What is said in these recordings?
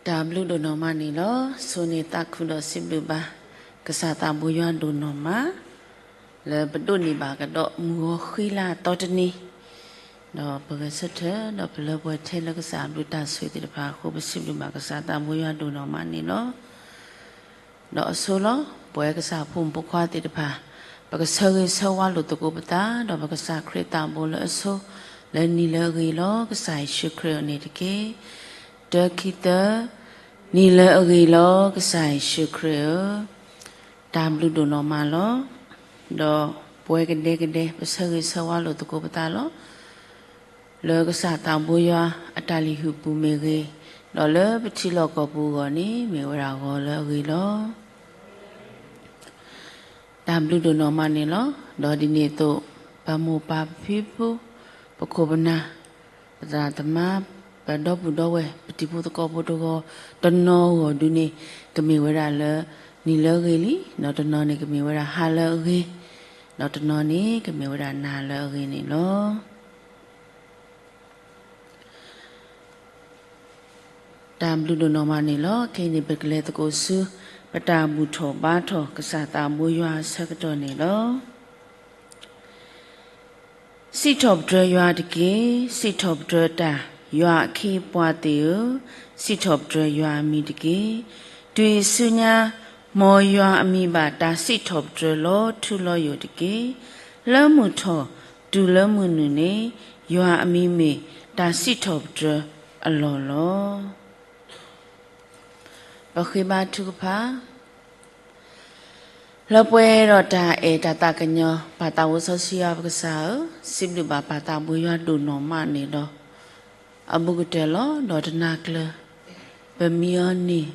တၢ်ဘျုးဒိၣ်နီၢ်မးန့ၣ်လီၤ. ဆိၣ်ဂ့ၤသးခုဒီးစံးဘျုးဘၣ် ကစၢ်သးဘိယွၤဒိၣ်နီၢ်မး လၢပဒိးန့ၢ်ဘၣ်ကဒီးမုၢ်ဂီၤဃံလၤသီတနံၤ, ဒီးပဂဲၤဆၢထၢၣ် ဒီးပလၢပှဲၤထဲလၢကစၢ်အဘျုးတၢ်ဆိၣ်ဂ့ၤသ့ၣ်တဖၣ်အဃိ ပစံးဘျုးဘၣ်ကစၢ်သးဘိယွၤဒိၣ်နီၢ်မးန့ၣ်လီၤ. ဒီးအဆိလီၤ ပဝဲကစၢ်အဖိမုၣ်ဖိခွါသ့ၣ်တဖၣ် ပကဆၢဂ့ၤဆၢဝါလိာ်သကိးပသး ဒီးပကစၢ်ခရံာ်သးဘိလၢအဆိ လၢနံၤလၢအဂ့ၤလီၤ ကစၢ်ယ့ၣ်ၡူးခရံာ်အအိၣ်န့ၣ်တက့ၢ်. တၢ ခံ သၢ, နံၤလၢအဂ့ၤလီၤ ကစၢ်ယ့ၣ်ၡူးခရံာ်ဧၢ, တၢ်ဘျုးဒိၣ်နီၢ်မးလီၤ. ဒီးပဝဲကဒဲကဒဲ ပဆၢဂ့ၤဆၢဝါလိာ်သကိးပသးလီၤ. လၢကစၢ်သးဘိယွၤအတၢ်လုၢ်ဟံၣ်ပူၤမ့ၢ်ဂ့ၤ, ဒီးလၢပထံလီၢ်ကီၢ်ပူၤအဂီၢ်န့ၣ် မ့ၢ်ဝဲဒၣ်ဂီၤလၢအဂ့ၤလီၤ. တၢ်ဘျုးဒိၣ်နီၢ်မးန့ၣ်လီၤ. ဒီးဒ်န့ၣ်အသိး ပမိၢ်ပၢ်ပဖံပဖု ပခိၣ်ပနၢ် ပသရၣ်သမါ ပဒီပုၢ်ဒီဝဲၢ် ပတံၤဖိသကိးဖိတဂီၤ တနီၤဂီၢ်ဒုန့ၣ် ကမ့ၢ်ဝဲဒၣ်လၢ နံၤလၢအဂ့ၤလံ, ဒီးတနီၤန့ၣ်ကမ့ၢ်ဝဲဒၣ်ဟါလၢအဂ့ၤ, ဒီးတနီၤန့ၣ်ကမ့ၢ်ဝဲဒၣ်နၤလၢအဂ့ၤန့ၣ်လီၤ. တၢ်ဘျုးဒိၣ်နီၢ်မးန့ၣ်လီၤ. ခဲအံၤန့ၣ် ပကလဲၤသကိးဆူ ပတၢ်ဘူၣ်ထီၣ်ဘါထီၣ်ကစၢ်သးဘိယွၤအဆၢကတီၢ်န့ၣ်လီၤ. စံးထီၣ်ပတြၢၤယွၤတက့ၢ်, စံးထီၣ်ပတြၢၤတၢ်, ယွၤအခ့အပှၤသ့ၣ်ဧၢ, စံးထီၣ်ပတြၢၤယွၤအမံၤတက့ၢ်. တုၤအံၤဆူညါ မ်ယွၤအမံၤဘၣ်တၢ်စံးထီၣ်ပတြၢၤလီၤထူလီၤယိာ်တက့ၢ်. လၢမုၢ်ထီၣ်တုၤလၢမုၢ်နုာ်န့ၣ် ယွၤအမံၤမ့ၢ်တၢ်စံးထီၣ်ပတြၢၤအလီၢ်လီၤ. ပဃ့ဘါထုကဖၣ်. လၢပှဲၤဒီးတၢ်အဲၣ်တၢ်သးကညီၤ ပၢ်သးဝိစီဆှံယွၤပကစၢ်ဧၢ, စံးဘျုးဘၣ်ပၢ်သးဘိယွၤဒိၣ်နီၢ်မးန့ၣ်ဒီး အဘူးကတၢၢ်လီၤ. ဒီးတနၤကျၢၤ ပမံအီၤန့ၣ်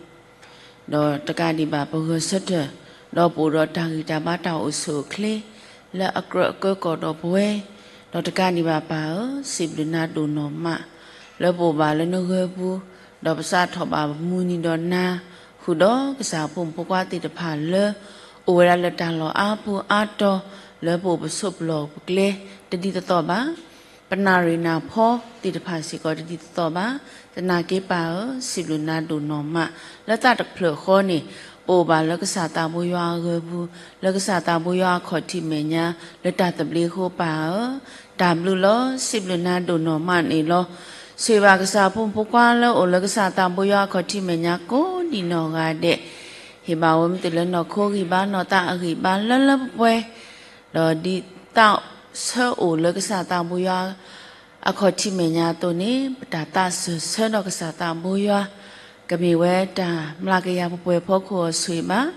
ဒီးတကးဒံးဘၣ်ပဂဲၤဆၢထၢၣ်, ဒီးပအိၣ်ဒီးတၢ်ဂံၢ်တၢ်ဘါတၢ်အိၣ်ဆူၣ်အိၣ်ချ့ လၢအကြၢးအကၢကီၢ်ဒီးပဝဲ, ဒီးတကးဒံးဘၣ်ပၢ်ဧၢ, စံးဘျုးနၤဒိၣ်နီၢ်မး လၢပအိၣ်ဘၣ်လၢနဂၢၢ်ပူၤ, ဒီးပစးထီၣ်ဘၣ်ပမုၢ်နံၤဒီးနၤ, ဃုာ်ဒီးကစၢ်ဖိမုၣ်ဖိခွါသ့ၣ်တဖၣ်လၢ အိၣ်ဝဲဒၣ်လၢတၢ်လီၢ်အါပူၤအါတီၤ လၢပအိၣ်ပဆိးပလီၢ်ပကျဲတဒ်သိးသိးဘၣ် ပနၣ်ရံၣ်နၢ်ဖီသ့ၣ်တဖၣ်စ့ၢ်ကီးတဒ်သိးသိးဘၣ်. သနာ်က့ပၢ်ဧၢ, စံးဘျုးနၤဒိၣ်နီၢ်မး လၢသးတဖျၢၣ်ဃီန့ၣ် ပအိၣ်ဘၣ်လၢကစၢ်သးဘိယွၤအဂၢၢ်ပူၤ, လၢကစၢ်သးဘိယွၤအခီၣ်ထံးမဲာ်ညါ လၢတၢ်သဘျ့အဃိပၢ်ဧၢ, တၢ်ဘျုးလီၤ. စံးဘျုးနၤဒိၣ်နီၢ်မးန့ၣ်လီၤ. ဆိၣ်ဂ့ၤဘၣ်ကစၢ်ဖိမုၣ်ဖိခွါလၢအိၣ်လၢကစၢ်သးဘိယွၤအခီၣ်ထံးမဲာ်ညါကိးဒံးနီၢ်ဂၤဒဲး, ဟ့ၣ်ဘၣ်ဝဲမ့ၢ်တၢ်လၢနီၢ်ခိဂံၢ်ဘါနီၢ်သးအဂံၢ်ဘါလၢလၢပှဲၤပှဲၤ ဒီးဒ်သးဆၢအိၣ်လၢကစၢ်သးဘိယွၤ အခီၣ်ထံးမဲာ်ညါအသိးန့ၣ် ပတၢ်သးစၢၢ်ဆၢဒီးကစၢ်သးဘိယွၤ ကမ့ၢ်ဝဲတၢ်မျၢ်ကယၤပှဲၤပှဲၤအဖီခိၣ်အီၤဆိၣ်ဂ့ၤဘၣ်.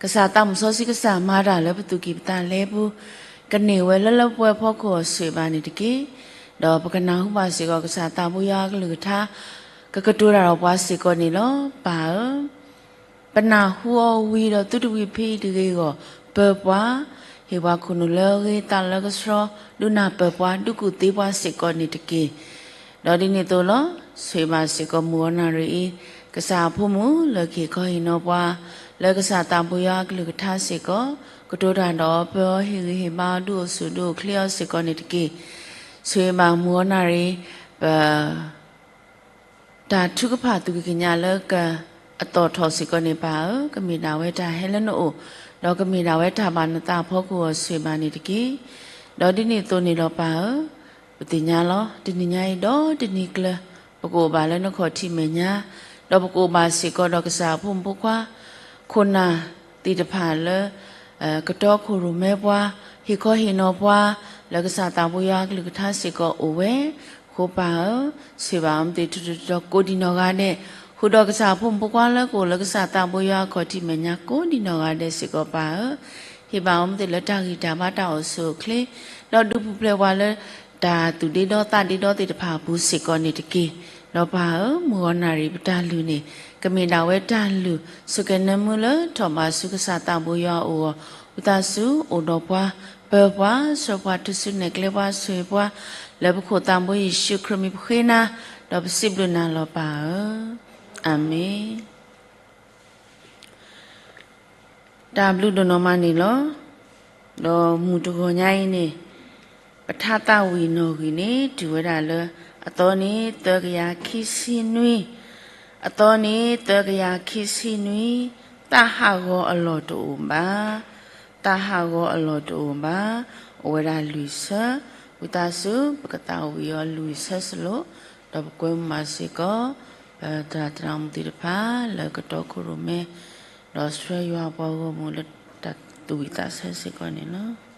ကစၢ်သးမုၢ်စီဆှံကစၢ်မၤတၢ်လၢပသူၣ်ကံၢ်ပသးလဲပူၤ ကန့ၢ်ဝဲလၢလၢပှဲၤပှဲၤအဖီခိၣ်အီၤဆိၣ်ဂ့ၤဘၣ်န့ၣ်တက့ၢ်. ဒီးပကနၢ်ဟူဘၣ်စ့ၢ်ကီးကစၢ်သးဘိယွၤအကလုၢ်ကထါ ကကတိၤတၢ်ဒီးပှၤစ့ၢ်ကီးန့ၣ်လီၤ. ပၢ်ဧၢ ပနၢ်ဟူအီၤဝံၤဒီးသုတဝံၤဖဲအံၤတဂ့ၤအဂီၢ် ပၢၤပှၤ, ဟ့ၣ်ပှၤခိၣ်နူာ်လၢအဂ့ၤသးလၢကဆှီ, ဒုးနၢ်ပၢၢ်ပှၤ ဒုးကူၣ်သ့ပှၤစ့ၢ်ကီးန့ၣ်တက့ၢ်. ဒီးဒ်န့ၣ်အသိးလီၤ. ဆိၣ်ဂ့ၤဘၣ်စ့ၢ်ကီးမုၢ်ဂီၤနၣ်ရံၣ်အံၤ ကစၢ်အဖိမုၣ်လၢကဟ့ၣ်ခီဟ့ၣ်နီၤပှၤ လၢကစၢ်သးဘိယွၤအကလုၢ်ကထါစ့ၢ်ကီး ကတိၤတၢ်ဒီးပၢၤအီၤ ဟ့ၣ်ဂံၢ်ဟ့ၣ်ဘါအီၤ ဒုးအိၣ်ဆူၣ်ဒုးအိၣ်ချ့အီၤစ့ၢ်ကီးန့ၣ်တက့ၢ်. ဆိၣ်ဂ့ၤဘၣ်မုၢ်ဂီၤနၣ်ရံၣ် ပ တၢ်ထုကဖၣ်သူၣ်ကံၢ်ကညးလၢကအသီၣ်ထီၣ်စ့ၢ်ကီးန့ၣ်ပၢ်ဧၢ, ကမ့ၢ်ဒၣ်ဝဲတၢ်ဟဲလၢနအိၣ်, ဒီးကမ့ၢ်ဒၣ်ဝဲတၢ်ဘၣ်နသးအဖီခိၣ်အီၤဆိၣ်ဂ့ၤဘၣ်န့ၣ်တက့ၢ်. ဒီးဒ်န့ၣ်အသိးန့ၣ်လီၤပၢ်ဧၢ, ပသ့ၣ်ညါလီၤ တနံၤညါအံၤဒီးတနံၤကျၢၤ ပကအိၣ်ဘၣ်လၢနခီၣ်ထံးမဲာ်ညါ, ဒီးပကအိၣ်ဘၣ်စ့ၢ်ကီးဒီးကစၢ်အဖိမုၣ်ဖိခွါ ခိၣ်နၢ်သ့ၣ်တဖၣ်လၢ ကတီခိၣ်ရိၣ်မဲပှၤ, ဟ့ၣ်ခီဟ့ၣ်နီၤပှၤ လၢကစၢ်သးဘိယွၤအကလုၢ်ကထါစ့ၢ်ကီးအိၣ်ဝဲ, အဃိပၢ်ဧၢ, ဆိၣ်ဂ့ၤဘၣ်အီၤမ့ၢ်သ့ၣ်ထူၣ်ထူၣ်တီၤတီၤကိးဒံးနီၢ်ဂၤဒဲး, ဃုာ်ဒီးကစၢ်အဖိမုၣ်ဖိခွါလၢကအိၣ်လၢကစၢ်သးဘိယွၤအခီၣ်ထံးမဲာ်ညါကိးဒံးနီၢ်ဂၤဒဲးစ့ၢ်ကီးပၢ်ဧၢ, ဟ့ၣ်ဘၣ်အီၤမ့ၢ်သ့ၣ်လၢတၢ်ဂံၢ်တၢ်ဘါတၢ်အိၣ်ဆူၣ်အိၣ်ချ့, ဒီးဒုးပူၤဖျဲးပှၤလၢ တၢ်သူၣ်ဒ့ဒီသးဒ့ဒီသ့ၣ်တဖၣ်အပူၤစ့ၢ်ကီးန့ၣ်တက့ၢ်. ဒီးပၢ်ဧၢ, မုၢ်ဂီၤနၣ်ရံၣ်ပတၢ်လုၢ်န့ၣ် ကမ့ၢ်ဒၣ်ဝဲတၢ်လုၢ် ဆိၣ်ကဲၤနၢမူလၢထီၣ်ဘးဆူကစၢ်သးဘိယွၤအအိၣ်အီၤ, ဝံသးစူၤအိၣ်ဒီးပှၤ, ပၢၤပှၤ, ဆှၢပှၤထူၣ်စုနဲၣ်ကျဲပှၤဆိၣ်ဂ့ၤပှၤ, လၢပခိၣ်သးဘိယ့ၣ်ၡူးခရံာ်မံၤပဃ့နၤ, ဒီးပစံးဘျုးနၤလီၤပၢ်ဧၢ, အၤမ့ၣ်. တၢ်ဘျုးဒိၣ်နီၢ်မးန့ၣ်လီၤ. ဒီးမုၢ်တဂီၤညါအံၤန့ၣ် ပထါသးဝံၣ်နီၣ်ဂံၢ်န့ၣ် တုၤဝဲဒၣ်လၢအသီန့ၣ် သၢကယၤခံဆံနွံ, အသီန့ၣ် သၢကယၤခံဆံနွံ, တၢ်ဟးဂီၤအလီၢ်တအိၣ်ဘၣ်, တၢ်ဟးဂီၤအလီၢ်တအိၣ်ဘၣ်, အိၣ်ဝဲဒၣ်လွံၢ်ဆၢ, ဝံသးစူၤ ပကသးဝံၣ်အီၤလွံၢ်ဆၢစလိၣ်, ဒီးပကွဲမုာ်ဘၣ်စ့ၢ်ကီး ပသရၣ်သရၣ်မုၣ်သ့ၣ်တဖၣ် လၢကတီခိၣ်ရိၣ်မဲ, ဒီးဆှၢယွၤအပှၤဂီၢ်မုၢ်လၢတၢ်သူၣ်ဝံၣ်သးဆၢစ့ၢ်ကီးန့ၣ်လီၤ.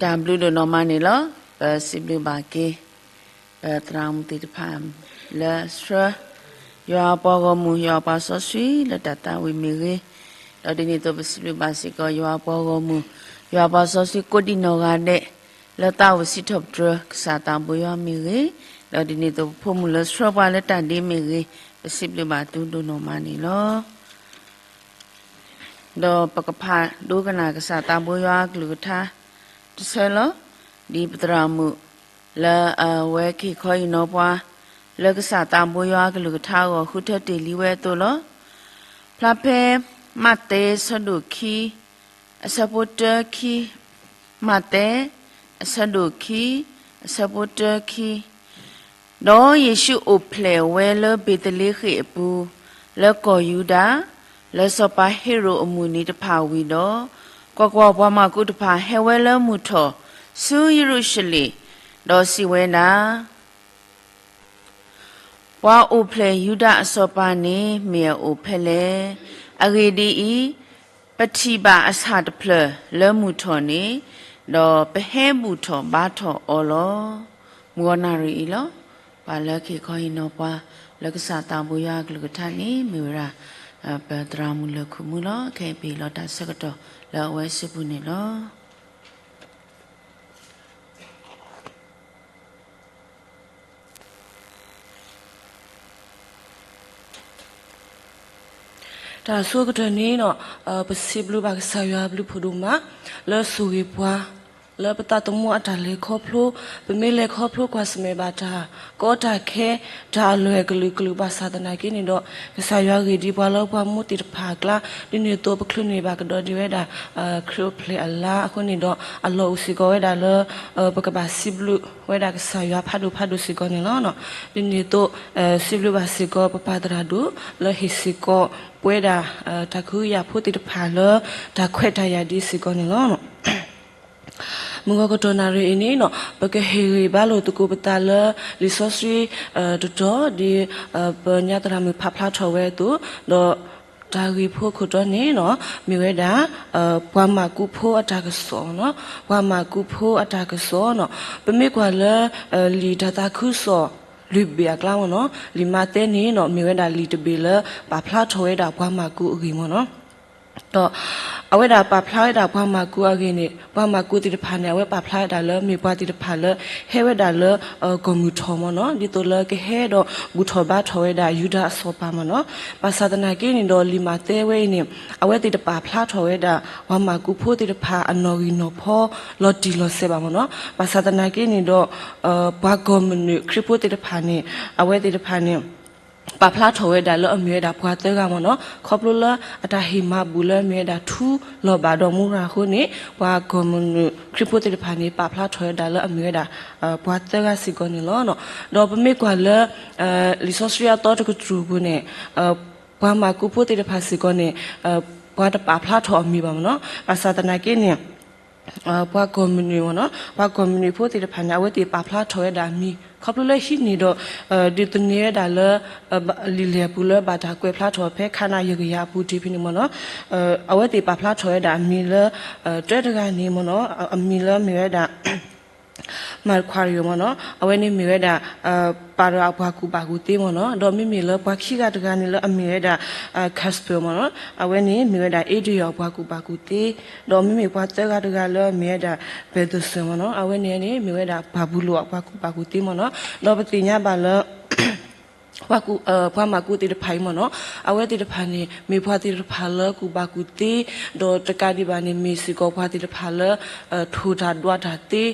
တၢ်ဘျုးဒိၣ်နီၢ်မးန့ၣ်လီၤ. ပစံးဘျုးဘၣ်က့ၤ ပသရၣ်မုၣ်သ့ၣ်တဖၣ် လၢဆှၢ ယွၤအပှၤဂီၢ်မုၢ် ယွၤအပှၤစီဆှံ လၢတၢ်သးဝံၣ်မ့ၢ်ဂ့ၤ, ဒီးဒ်န့ၣ်အသိးပစံးဘျုးဘၣ်စ့ၢ်ကီး ယွၤအပှၤဂီၢ်မုၢ် ယွၤအပှၤစီဆှံ ကိးဒံနီၢ်ဂၤဒဲး လၢသးအိၣ်စံးထီၣ်ပတြၢၤ ကစၢ်သးဘိယွၤမ့ၢ်ဂ့ၤ, ဒီးဒ်န့ၣ်အသိးပဖိမုၣ်လၢဆှၢပှၤလၢတၢ်ဒ့မ့ၢ်ဂ့ၤ, ပစံးဘျုးဘၣ်သုဒိၣ်နီၢ်မးန့ၣ်လီၤ. ဒီးပကဖးဒိကနၣ်ကစၢ်သးဘိယွၤအကလုၢ်ကထါတဆၢလီၤ. ဒ်ပသရၣ်မုၣ်လၢအဝဲက့ၤခီအံၤနီၤပှၤ လၢကစၢ်သးဘိယွၤအကလုၢ်ကထါအဂီၢ် ဃုထၢတ့ၢ်လံဝဲအသိးလီၤ. ဖျါဖဲမးသဲအဆၢဒိၣ်ခံ အဆၢဖိတၢခံ, မးသဲ အဆၢဒိၣ်ခံ အဆၢဖိတၢခံ. ဒီးယ့ၣ်ၡူးအိၣ်ဖျဲၣ်ဝဲလၢဘ့းသလ့ဃ့ၣ်အပူၤ, လၢကီၢ်ယူဒၤ, လၢစီၤပၤဟ့ရိၣ်အမုၢ်နံၤတဖၣ်ဝံၤဒီး, ကွၢ်ကွၢ်, ပှၤမၢကူးတဖၣ်ဟဲဝဲလၢမုၢ်ထီၣ်ဆူယရူၤၡလ့ၣ်, ဒီးစံးဝဲဒၣ်, ပှၤအိၣ်ဖျဲၣ်ယူဒၤအစီၤပၤန့ၣ် မ့ၢ်အအိၣ်ဖဲလဲၣ်. အဂ့ၢ်ဒ်အံၤ, ပထံၣ်ဘၣ်အဆၣ်တဖျၢၣ်လၢမုၢ်ထီၣ်န့ၣ်, ဒီးပဟဲဘူၣ်ထီၣ်ဘါထီၣ်အီၤလီၤ. မုၢ်ဂီၤနၣ်ရံၣ်အံၤလီၤ. ပှၤလၢက့ၤခီအံၤနီၤပှၤ လၢကစၢ်သးဘိယွၤအကလုၢ်ကထါန့ၣ် မ့ၢ်ဝဲဒၣ် ပသရၣ်မုၣ်လၢၢ်ခိၣ်မူလီၤ. ခဲအံၤပဟ့ၣ်လီၤတၢ်ဆၢကတီၢ်လၢအဝဲစုပူၤန့ၣ်လီၤ. တၢ်ဆိကတၢၢ်န့ၣ်ဒီး ပစံးဘျုးဘၣ်ကစၢ်ယွၤအဘျုးဖးဒိၣ်မး လၢဆိၣ်ဂ့ၤပှၤ လၢပသးသမူအတၢ်လဲၤခီဖျိ, ပမ့ၢ်လဲၤခီဖျိကွၢ်ဆၢၣ်မဲာ်ဘၣ်တၢ်ကီတၢ်ခဲ တၢ်အလွဲၢ်ကလုာ်ကလုာ်ဘၣ်ဆၣ်သနာ်က့န့ၣ်ဒီး ကစၢ်ယွၤဂ့ၢ်ဒ်ပှၤလၢပှၤမူသ့ၣ်တဖၣ်အကျါ ဒ်န့ၣ်အသိးပချုးန့ၢ်ဘၣ်ကဒီးဒံးဝဲဒၣ် ခရံာ်အိၣ်ဖျဲၣ်အလါအဃိန့ၣ်ဒီး အလီၢ်အိၣ်စ့ၢ်ကီးဝဲဒၣ်လၢ ပကဘၣ်စံးဘျုးဝဲဒၣ်ကစၢ်ယွၤဖးဒိၣ်ဖးဒိၣ်စ့ၢ်ကီးန့ၣ်လီၤ. ဒ်န့ၣ်အသိး စံးဘျုးဘၣ်စ့ၢ်ကီး ပပၢ်သရၣ်ဒိၣ် လၢဟ့ၣ်စ့ၢ်ကီးပဝဲဒၣ် တၢ်ကဟုကယာ်ဖိသ့ၣ်တဖၣ်လၢ တၢ်ခွဲးတၢ်ယာ်ဒ်စ့ၢ်ကီးန့ၣ်လီၤ. မုၢ်ဂီၤကတီၢ်နၣ်ရံၣ်အံၤန့ၣ် ပကဟ့ၣ်ဂံၢ်ဘါလိာ်သကိးပသးလၢ လံာ်စီဆှံတတီၤ ဒ်ပညါသရၣ်မုၣ်ဖးဖျါထီၣ်ဝဲအသိး, ဒီးတၢ်ဂ့ၢ်ဖိခိၣ်တီန့ၣ် မ့ၢ်ဝဲဒၣ် ပှၤမၢကူးဖိအတၢ်ကစီၣ်, ပှၤမၢကူးဖိအတၢ်ကစီၣ်န့ၣ် ပမ့ၢ်ကွၢ်လၢ လံာ်တၢ်သးခုကစီၣ် လွံၢ်ဘ့ၣ်အကျါမ့ၢ်န့ၣ် လံာ်မးသဲန့ၣ် မ့ၢ်ဝဲဒၣ်လံာ်တဘ့ၣ်လၢ ပာ်ဖျါထီၣ်ဝဲဒၣ်ပှၤမၢကူးအဂ့ၢ်မ့ၢ်န့ၣ် ဒီးအဝဲဒၣ်ပာ်ဖျါဝဲဒၣ်ပှၤမၢကူးအဂ့ၢ်န့ၣ် ပှၤမၢကူးသ့ၣ်တဖၣ်န့ၣ် အဝဲပာ်ဖျါဝဲဒၣ်လၢ မ့ၢ်ပှၤသ့ၣ်တဖၣ်လၢ ဟဲဝဲဒၣ်လၢ ကီၢ်မုၢ်ထီၣ်မ့ၢ်န့ၣ် ဒ်သိးလၢကဟဲဒီးဘူၣ်ထီၣ်ဘါထီၣ်ဝဲဒၣ်ယူဒၤအစီၤပၤမ့ၢ်န့ၣ်. ဘၣ်ဆၣ်သနာ်က့န့ၣ်ဒီး လံာ်မးသဲဝဲအံၤန့ၣ် အဝဲသ့ၣ်တပာ်ဖျါထီၣ်ဝဲဒၣ် ပှၤမၢကူးဖိသ့ၣ်တဖၣ်အနီၣ်ဂံၢ်နီၣ်ဖီ လီၤတံၢ်လီၤဆဲးဘၣ်မ့ၢ်န့ၣ်. ဘၣ်ဆၣ်သနာ်က့န့ၣ်ဒီး ပှၤကီၢ်မုၢ်နုာ်ခရံာ်ဖိသ့ၣ်တဖၣ်န့ၣ် အဝဲသ့ၣ်တဖၣ်န့ၣ် ပာ်ဖျါထီၣ်ဝဲဒၣ်လၢအမ့ၢ်ဝဲဒၣ်ပှၤသၢဂၤမ့ၢ်န့ၣ်. ခီဖျိလၢအတၢ်ဟ့ၣ်မၤဘူၣ်လၢအမ့ၢ်ဝဲဒၣ်ထူလီၤဘၣ်ဒီးမူရၤအဃိန့ၣ် ပှၤကီၢ်မုၢ်နုာ်ခရံာ်ဖိသ့ၣ်တဖၣ်န့ၣ် ပာ်ဖျါထီၣ်ဝဲဒၣ်လၢအမ့ၢ်ဝဲဒၣ် ပှၤသၢဂၤစ့ၢ်ကီးန့ၣ်လီၤ. ဒီးပမ့ၢ်ကွၢ်လၢ လံာ်စီဆှံအသီတကတြူၢ်ပူၤန့ၣ် ပှၤမၢကူးဖိသ့ၣ်တဖၣ်စ့ၢ်ကီးန့ၣ် ပှၤတပာ်ဖျါထီၣ်အမံၤဘၣ်မ့ၢ်န့ၣ်. ဘၣ်ဆၣ်သနာ်က့န့ၣ် ပှၤကီၢ်မုၢ်နုာ်မ့ၢ်န့ၣ် ပှၤကီၢ်မုၢ်နုာ်ဖိသ့ၣ်တဖၣ်န့ၣ် အဝဲသ့ၣ်ပာ်ဖျါထီၣ်ဝဲဒၣ်အမံၤ ခီဖျိလၢဟံးန့ၢ်ဒီး ဒုးသန့ၤဝဲဒၣ်လၢ လံာ်လဲၢ်အပူၤလၢဘၣ်တၢ်ကွဲးဖျါထီၣ်ဖဲခးနၤယကယၤအပူၤတ့ၢ်ဖဲန့ၣ်မ့ၢ်န့ၣ် အဝဲသ့ၣ်ပာ်ဖျါထီၣ်ဝဲဒၣ်အမံၤလၢ တၢတဂၤန့ၣ်မ့ၢ်န့ၣ် အမံၤလၢမ့ၢ်ဝဲဒၣ် မၤတခွါရံၤမ့ၢ်န့ၣ် အဝဲန့ၣ်မ့ၢ်ဝဲဒၣ် ပာ်ဒီးအပှၤကူၣ်ဘၣ်ကူၣ်သ့မ့ၢ်န့ၣ်. ဒီးမ့မ့ၢ်လၢပှၤခံဂၤတဂၤန့ၣ်လၢအမ့ၢ်ဝဲဒၣ် Casper မ့ၢ်န့ၣ် အဝဲန့ၣ်မ့ၢ်ဝဲဒၣ် Adrian အပှၤကူၣ်ဘၣ်ကူၣ်သ့, ဒီးမ့မ့ၢ်ပှၤသၢဂၤတဂၤလၢအမ့ၢ်ဝဲဒၣ် Peterson မ့ၢ်န့ၣ် အဝဲန့ၣ်န့ၣ် မ့ၢ်ဝဲဒၣ် ဘၤဘူလိၣ်အပှၤကူၣ်ဘၣ်ကူၣ်သ့မ့ၢ်န့ၣ်. ဒီးပသ့ၣ်ညါဘၣ်လၢ ပှၤမၢကူးသ့ၣ်တဖၣ်အံၤမ့ၢ်န့ၣ် အဝဲသ့ၣ်တဖၣ်န့ၣ် မ့ၢ်ပှၤသ့ၣ်တဖၣ်လၢကူၣ်ဘၣ်ကူၣ်သ့, ဒီးတကးဒံးဘၣ်န့ၣ် မ့ၢ်စ့ၢ်ကီးပှၤသ့ၣ်တဖၣ်လၢ ထိၣ်တၢ်ဒွးတၢ်သ့,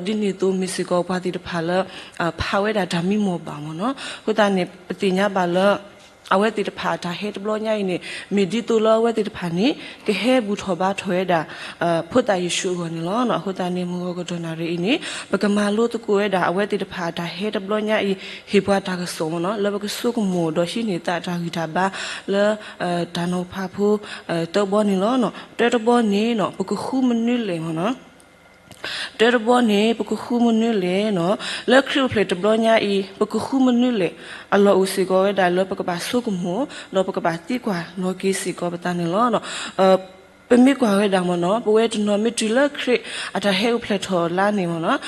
ဒီးဒ်န့ၣ်အသိးမ့ၢ်စ့ၢ်ကီးပှၤသ့ၣ်တဖၣ်လၢ ဖးဝဲဒၣ်တၢ်မံမီၢ်ဘၣ်မ့ၢ်န့ၣ်. အဃိသတးန့ၣ် ပသ့ၣ်ညါဘၣ်လၢ အဝဲသ့ၣ်တဖၣ်အတၢ်ဟဲတဘျီညါအံၤန့ၣ် မ့ၢ်ဒ်သိးလၢအဝဲသ့ၣ်တဖၣ်န့ၣ် ကဟဲဘူၣ်ထီၣ်ဘါထီၣ်ဝဲဒၣ် ဖိသၣ်ယ့ၣ်ၡူးအဂီၢ်န့ၣ်လီၤ. အဃိသတးန့ၣ် မုၢ်ဂီၤကတီၢ်နၣ်ရံၣ်အံၤန့ၣ် ပကမၤလိသကိးဝဲဒၣ် အဝဲသ့ၣ်တဖၣ်အတၢ်ဟဲတဘျီညါအံၤ ဟ့ၣ်ပှၤတၢ်ကစီၣ်မ့ၢ်န့ၣ် လၢပကဆိကမိၣ်ဒီးဟံးန့ၢ်သးတၢ်ဂံၢ်တၢ်ဘါလၢ တၢ်နီၤဖးဖိ တၢတဘီန့ၣ်လီၤ. တၢတဘီန့ၣ် ပကဃုမနုၤလဲၣ်မ့ၢ်န့ၣ် တၢတဘီန့ၣ် ပကဃုမနုၤလဲၣ်န့ၣ် လၢခရံာ်အိၣ်ဖျဲၣ်တဘျီညါအံၤ ပကဃုမနုၤလဲၣ် အလီၢ်အိၣ်စ့ၢ်ကီးဝဲဒၣ်လၢပကဘၣ်ဆိကမိၣ် ဒီးပကဘၣ်သံကွၢ်လီၤက့ၤစ့ၢ်ကီးပသးန့ၣ်လီၤ. ပမ့ၢ်ကွၢ်ဝဲဒၣ်မ့ၢ်န့ၣ် ပဝဲတနီၤမ့ၢ်တုၤလၢခရံာ်အတၢ်ဟဲအိၣ်ဖျဲၣ်ထီၣ်လါန့ၣ်မ့ၢ်န့ၣ်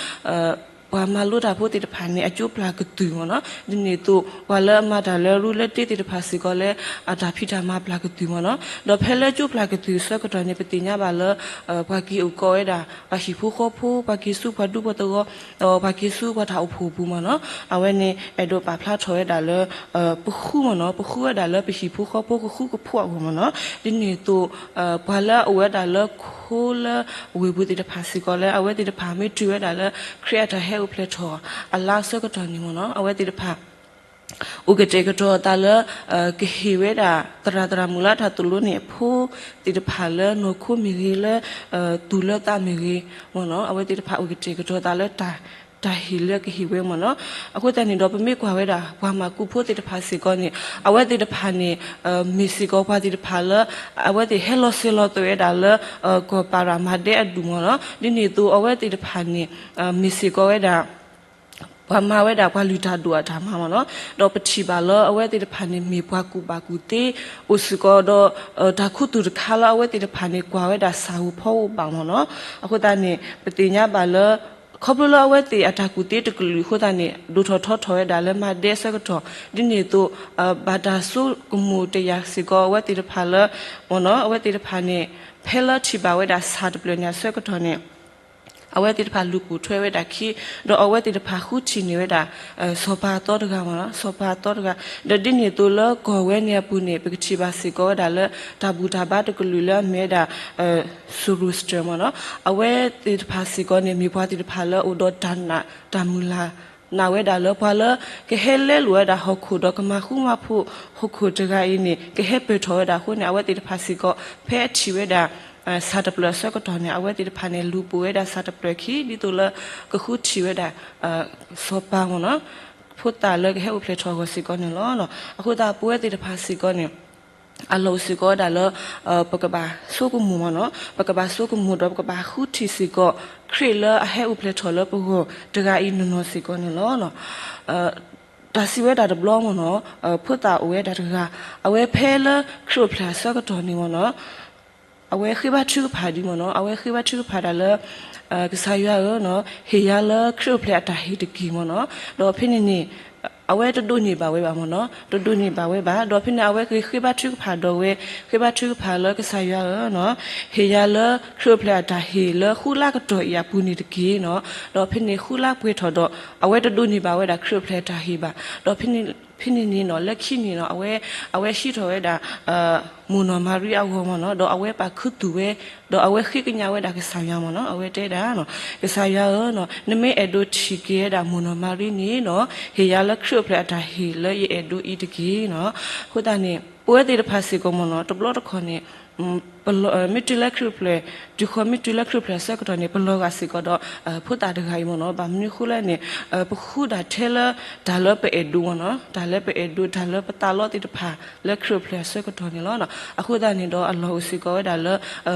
ပှၤမၤလိတၢ်ဖိသ့ၣ်တဖၣ်န့ၣ် အကၠိပျၢ်ကတုာ်မ့ၢ်နီၤ, ဒ်န့ၣ်အသိး ပှၤလၢအမၤတၢ်လၢရူလၢတ့သ့ၣ်တဖၣ်စ့ၢ်ကီးလၢ အတၢ်ဖံးတၢ်မၤပျၢ်ကတုာ်မ့ၢ်နီၤ, ဒီးဖဲလၢကၠိပျၢ်ကတုာ်အဆၢကတီၢ်န့ၣ် ပသ့ၣ်ညါဘၣ်လၢ ပှၤက့ၤအိၣ်ကီးဝဲဒၣ် ပှၤဟံၣ်ဖိဃီဖိ, ပှၤက့ၤဆူပှၤဒူပှၤသဝီ, ဒီးပှၤက့ၤဆူပှၤတၢ်အိၣ်ဖှိၣ်အပူၤမ့ၢ်နီၤ, အဝဲန့ၣ် အဲၣ်ဒိးပာ်ဖျါထီၣ်ဝဲဒၣ်လၢ ပဃုမ့ၢ်နီၤ, ပဃုဝဲဒၣ်လၢပဟံၣ်ဖိဃီဖိကဃူကဖိးအဂီၢ်မ့ၢ်နီၤ, ဒ်န့ၣ်အသိး ပှၤလၢအအိၣ်ဝဲဒၣ်လၢခိလၢဝ့ၢ်ပူၤသ့ၣ်တဖၣ်စ့ၢ်ကီးလၢ အဝဲသ့ၣ်တဖၣ်မ့ၢ်တုၤဝဲဒၣ်လၢ ခရံာ်အတၢ်ဟဲအိၣ်ဖျဲၣ်ထီၣ်အလါအဆၢကတီၢ်န့ၣ်မ့ၢ်နီၤ, အဝဲသ့ၣ်တဖၣ် အိၣ်ကတဲာ်ကတီၤအသးလၢ ကဟ့ၣ်ဝဲဒၣ် သရၣ်သရၣ်မုၣ်လၢတၢ်သိၣ်လိန့ၣ် အဖိသ့ၣ်တဖၣ်လၢနီၢ်ခိမ့ၢ်ဂ့ၤ, လၢသူၣ်လၢသးမ့ၢ်ဂ့ၤမ့ၢ်နီၤ, အဝဲသ့ၣ်တဖၣ်အိၣ်ကတဲာ်ကတီၤသးလၢ တၢ်ဟ့ၣ်လၢကဟ့ၣ်ဝဲမ့ၢ်နီၤ. အဃိသတးန့ၣ်ဒီး ပမ့ၢ်ကွၢ်ဝဲဒၣ် ပှၤမၤကူဖိသ့ၣ်တဖၣ်စ့ၢ်ကီးန့ၣ် အဝဲသ့ၣ်တဖၣ်န့ၣ် မ့ၢ်စ့ၢ်ကီးပှၤသ့ၣ်တဖၣ်လၢ အဝဲသ့ၣ်ဟဲလီၤစၢၤလီၤသွဲၣ်ဝဲဒၣ်လၢ ကီၢ်ပၤရၤမၤဒဲအဒူၣ်မ့ၢ်နီၤ, ဒ်န့ၣ်အသိး အဝဲသ့ၣ်တဖၣ်န့ၣ် မ့ၢ်စ့ၢ်ကီးဝဲဒၣ် ပှၤမၤဝဲဒၣ်ပှၤလုၢ်တၢ်ဒိၣ်အတၢ်မၤမ့ၢ်နီၤ, ဒီးပထံၣ်ဘၣ်လၢအဝဲသ့ၣ်တဖၣ်န့ၣ် မ့ၢ်ပှၤကူၣ်ဘၣ်ကူၣ်သ့ အိၣ်စ့ၢ်ကီးဒီး တၢ်ခူသူၣ်တခါလၢအဝဲသ့ၣ်တဖၣ်န့ၣ် ကွၢ်ဝဲဒၣ်ဆၣ်ဧိၤဖီဧိၤဘၣ်မ့ၢ်နီၤ. အဃိသတးန့ၣ် ပသ့ၣ်ညါဘၣ်လၢ ခီဖျိလၢအဝဲသ့ၣ်အတၢ်ကူၣ်သ့တကလုာ်အဃိသတးန့ၣ် ဒိၣ်ထီၣ်ထီထီၣ်ဝဲဒၣ်လၢမၤဒဲအဆၢကတီၢ် ဒ်န့ၣ်အသိး ဘၣ်တၢ်ဆိကမိၣ်တယာ်စ့ၢ်ကီးအဝဲသ့ၣ်တဖၣ်လၢ မ့ၢ်နီၤ အဝဲသ့ၣ်တဖၣ်န့ၣ် ဖဲလၢထံၣ်ဘၣ်ဝဲဒၣ်ဆၣ်တဖျၢၣ်န့ၣ်အဆၢကတီၢ်န့ၣ် အဝဲသ့ၣ်တဖၣ်လူၤပိာ်ထွဲဝဲဒၣ်ခံ, ဒီးအဝဲသ့ၣ်တဖၣ်ဃုထံၣ်န့ၢ်ဝဲဒၣ် စီၤပၤအသီတဂၤမ့ၢ်နီၤ, စီၤပၤအသီတဂၤ, ဒီးဒ်န့ၣ်အသိးလၢကီၢ်ဝဲန့ၣ်အပူၤန့ၣ် ပကထံၣ်ဘၣ်စ့ၢ်ကီးဝဲဒၣ်လၢ တၢ်ဘူၣ်တၢ်ဘါတကလုာ်လၢအမ့ၢ်ဝဲဒၣ် Zoroaster မ့ၢ်နီၤ, အဝဲသ့ၣ်တဖၣ်စ့ၢ်ကီးန့ၣ် မ့ၢ်ပှၤသ့ၣ်တဖၣ်လၢအအိၣ်ဒီးတၢ်နာ်တၢ်မုၢ်လၢ် နာ်ဝဲဒၣ်လၢပှၤလၢ ကဟဲလဲလိာ်ဝဲဒၣ်ဟီၣ်ခိၣ်ဒီးကမၤဃူမၤဖိးဟီၣ်ခိၣ်တဂၤအံၤန့ၣ် ကဟဲပၢၢ်ထီၣ်ဝဲဒၣ်အဃိန့ၣ် အဝဲသ့ၣ်တဖၣ်စ့ၢ်ကီး ဖဲအထံၣ်ဝဲဒၣ် ဆၣ်တဖျၢၣ်အဆၢကတီၢ်န့ၣ် အဝဲသ့ၣ်တဖၣ်န့ၣ် လူၤပိာ်ဝဲဒၣ်ဆၣ်တဖျၢၣ်ခံ ဒ်သိးလၢကဃုထံၣ်ဝဲဒၣ် စီၤပၤမ့ၢ်နီၤ ဖိသၣ်လၢကဟဲအိၣ်ဖျဲၣ်ထီၣ်အဂီၢ်စ့ၢ်ကီးန့ၣ်လီၤ. အဃိသတးပဝဲသ့ၣ်တဖၣ်စ့ၢ်ကီးန့ၣ် အလီၢ်အိၣ်စ့ၢ်ကီးဝဲဒၣ်လၢ ပကဘၣ်ဆိကမိၣ်မ့ၢ်နီၤ, ပကဘၣ်ဆိကမိၣ်ဒီးပကဘၣ်ဃုထံၣ်စ့ၢ်ကီး ခရံာ်လၢအဟဲအိၣ်ဖျဲၣ်ထီၣ်လၢပဂီၢ်တဂၤအံၤနီၢ်နီၢ်စ့ၢ်ကီးန့ၣ်လီၤ. တၢ်စံးဝဲဒၣ်တဘျီမ့ၢ်နီၤ, ဖိသၣ်အိၣ်ဝဲဒၣ်တဂၤ, အဝဲဖဲလၢခရံာ်အိၣ်ဖျဲၣ်အဆၢကတီၢ်န့ၣ်မ့ၢ်နီၤ အဝဲဃ့ဘါထုကဖၣ်ဒ်မ့ၢ်နီၤ, အဝဲဃ့ဘါထုကဖၣ်ဒၣ်လၢ ကစၢ်ယွၤဧၢ, ဟ့ၣ်ယၤလၢခရံာ်အိၣ်ဖျဲၣ်အတၢ်ဟ့ၣ်တက့ၢ်မ့ၢ်နီၤ, ဒီးဖဲန့ၣ်န့ၣ် အဝဲတဒိးန့ၢ်ဘၣ်ဝဲဘၣ်မ့ၢ်နီၤ, တဒိးန့ၢ်ဘၣ်ဝဲဘၣ်, ဒီးဖဲန့ၣ် အဝဲဃ့ဘါထုကဖၣ်ဒီးဝဲ, ဃ့ဘါထုကဖၣ်လၢကစၢ်ယွၤဧၢ, ဟ့ၣ်ယၤလၢခရံာ်အိၣ်ဖျဲၣ်အတၢ်ဟ့ၣ်လၢဃုလါကတီၢ်အံၤအပူၤန့ၣ်တက့ၢ်နီၤ, ဒီးဖဲန့ၣ်ဃုလါပှဲၤထီၣ်ဒီး အဝဲတဒိးန့ၢ်ဘၣ်ဝဲဒၣ်ခရံာ်အိၣ်ဖျဲၣ်အတၢ်ဟ့ၣ်ဘၣ်, ဒီးဖဲန့ၣ်န့ၣ်နီၤ လၢခံန့ၣ်နီၤ အဝဲ အဝဲဟံးထီၣ်ဝဲဒၣ် မိၢ်နီၢ်မၤရံအဂီၢ်မ့ၢ်နီၤ, ဒီးအဝဲပာ်ခူသူၣ်ဝဲ, ဒီးအဝဲဃ့ကညးဝဲဒၣ်ကစၢ်ယွၤမ့ၢ်နီၤ, အဝဲတဲဒၣ် ကစၢ်ယွၤဧၢ, နမ့ၢ်အဲၣ်ဒိးထံၣ်က့ၤဝဲဒၣ်မိၢ်နီၢ်မၤရံန့ၣ်နီၤ, ဟ့ၣ်ယၤလၢခရံာ်အိၣ်ဖျဲၣ်အတၢ်ဟ့ၣ်လၢယအဲၣ်ဒိးအံၤတက့ၢ်နီၤ. အဃိသတးန့ၣ် ပဝဲသ့ၣ်တဖၣ်စ့ၢ်ကီးမ့ၢ်နီၤ တဘျီတခီၣ်န့ၣ် မ့ၢ်တုၤလၢခရံာ်အိၣ်ဖျဲၣ်, တုၤဃီၤမ့ၢ်တုၤလၢခရံာ်အိၣ်ဖျဲၣ်အဆၢကတီၢ်န့ၣ် ပလီၤဂာ်စ့ၢ်ကီးဒီး ဖိသၣ်တဂၤအံၤမ့ၢ်နီၤ, ဘၣ်မနုၤအဃိလဲၣ်န့ၣ် ပဃုဒၣ်ထဲလၢ တၢ်လၢပအဲၣ်ဒိးမ့ၢ်နီၤ, တၢ်လၢပအဲၣ်ဒိး တၢ်လၢပသးလီသ့ၣ်တဖၣ် လၢခရံာ်အိၣ်ဖျဲၣ်အဆၢကတီၢ်န့ၣ်လီၤ. အဃိသတးန့ၣ်ဒီးအလီၢ်အိၣ်စ့ၢ်ကီးဝဲဒၣ်လၢ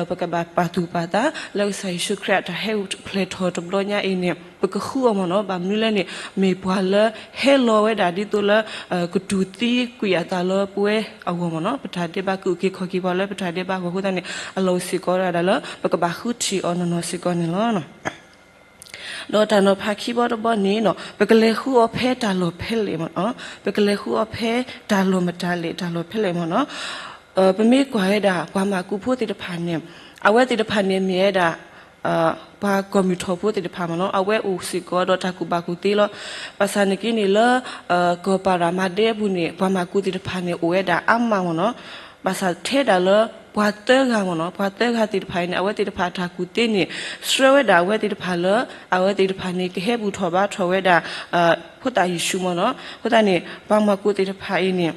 ပကဘၣ်ပာ်သူၣ်ပာ်သး လၢကစၢ်ယ့ၣ်ၡူးခရံာ်အတၢ်ဟဲအိၣ်ဖျဲၣ်ထီၣ်တဘျီညါအံၤန့ၣ် ပကဃုအီၤမ့ၢ်နီၤ, ဘၣ်မနုၤလဲၣ်န့ၣ် မ့ၢ်ပှၤလၢဟဲလီၤဝဲဒၣ်ဒ်သိးလၢ ကတူၢ်သံကွံာ်အသးလၢပဝဲအဂီၢ်မ့ၢ်နီၤ, ပတၢ်ဒဲးဘးကအိၣ်က့ၤခီၣ်က့ၤပှၤလၢပတၢ်ဒဲးဘးအဂီၢ်အဃိသတးန့ၣ် အလီၢ်အိၣ်စ့ၢ်ကီးဝဲဒၣ်လၢ ပကဘၣ်ဃုထံၣ်အီၤနီၢ်နီၢ်စ့ၢ်ကီးန့ၣ်လီၤ. ဒီးတၢ်နီၤဖးခံဘီတဘီန့ၣ်နီၤ ပကလဲၤဃုအီၤဖဲတၢ်လီၢ်ဖဲလဲၣ်မ့ၢ်နီၤ, ပကလဲၤဃုအီၤဖဲတၢ်လီၢ်မတၤလဲၣ် တၢ်လီၢ်ဖဲလဲၣ်မ့ၢ်နီၤ. ပမ့ၢ်ကွၢ်ဝဲဒၣ် ပှၤမၤကူဖိသ့ၣ်တဖၣ်န့ၣ် အဝဲသ့ၣ်တဖၣ်န့ၣ်မ့ၢ်ဝဲဒၣ် ပှၤကီၢ်မုၢ်ထီၣ်ဖိသ့ၣ်တဖၣ်မ့ၢ်နီၤ, အဝဲအိၣ်စ့ၢ်ကီးဒီးတၢ်ကူၣ်ဘၣ်ကူၣ်သ့လီၤ. ဘၣ်ဆၣ်နာ်က့န့ၣ်လၢ ကီၢ်ပၤရၤမၤဒဲအပူၤန့ၣ် ပှၤမၤကူသ့ၣ်တဖၣ်န့ၣ် အိၣ်ဝဲဒၣ်အါမးမ့ၢ်နီၤ. ဘၣ်ဆၣ်ထဲဒၣ်လၢ ပှၤသၢဂၤမ့ၢ်နီၤ, ပှၤသၢဂၤသ့ၣ်တဖၣ်အံၤန့ၣ် အဝဲသ့ၣ်တဖၣ်အတၢ်ကူၣ်သ့န့ၣ် ဆှၢဝဲဒၣ်အဝဲသ့ၣ်တဖၣ်လၢ အဝဲသ့ၣ်တဖၣ်န့ၣ် ကဟဲဘူၣ်ထီၣ်ဘါထီၣ်ဝဲဒၣ် ဖိသၣ်ယ့ၣ်ၡူးမ့ၢ်နီၤ. အဃိသတးန့ၣ် ပှၤမၤကူသ့ၣ်တဖၣ်အံၤန့ၣ်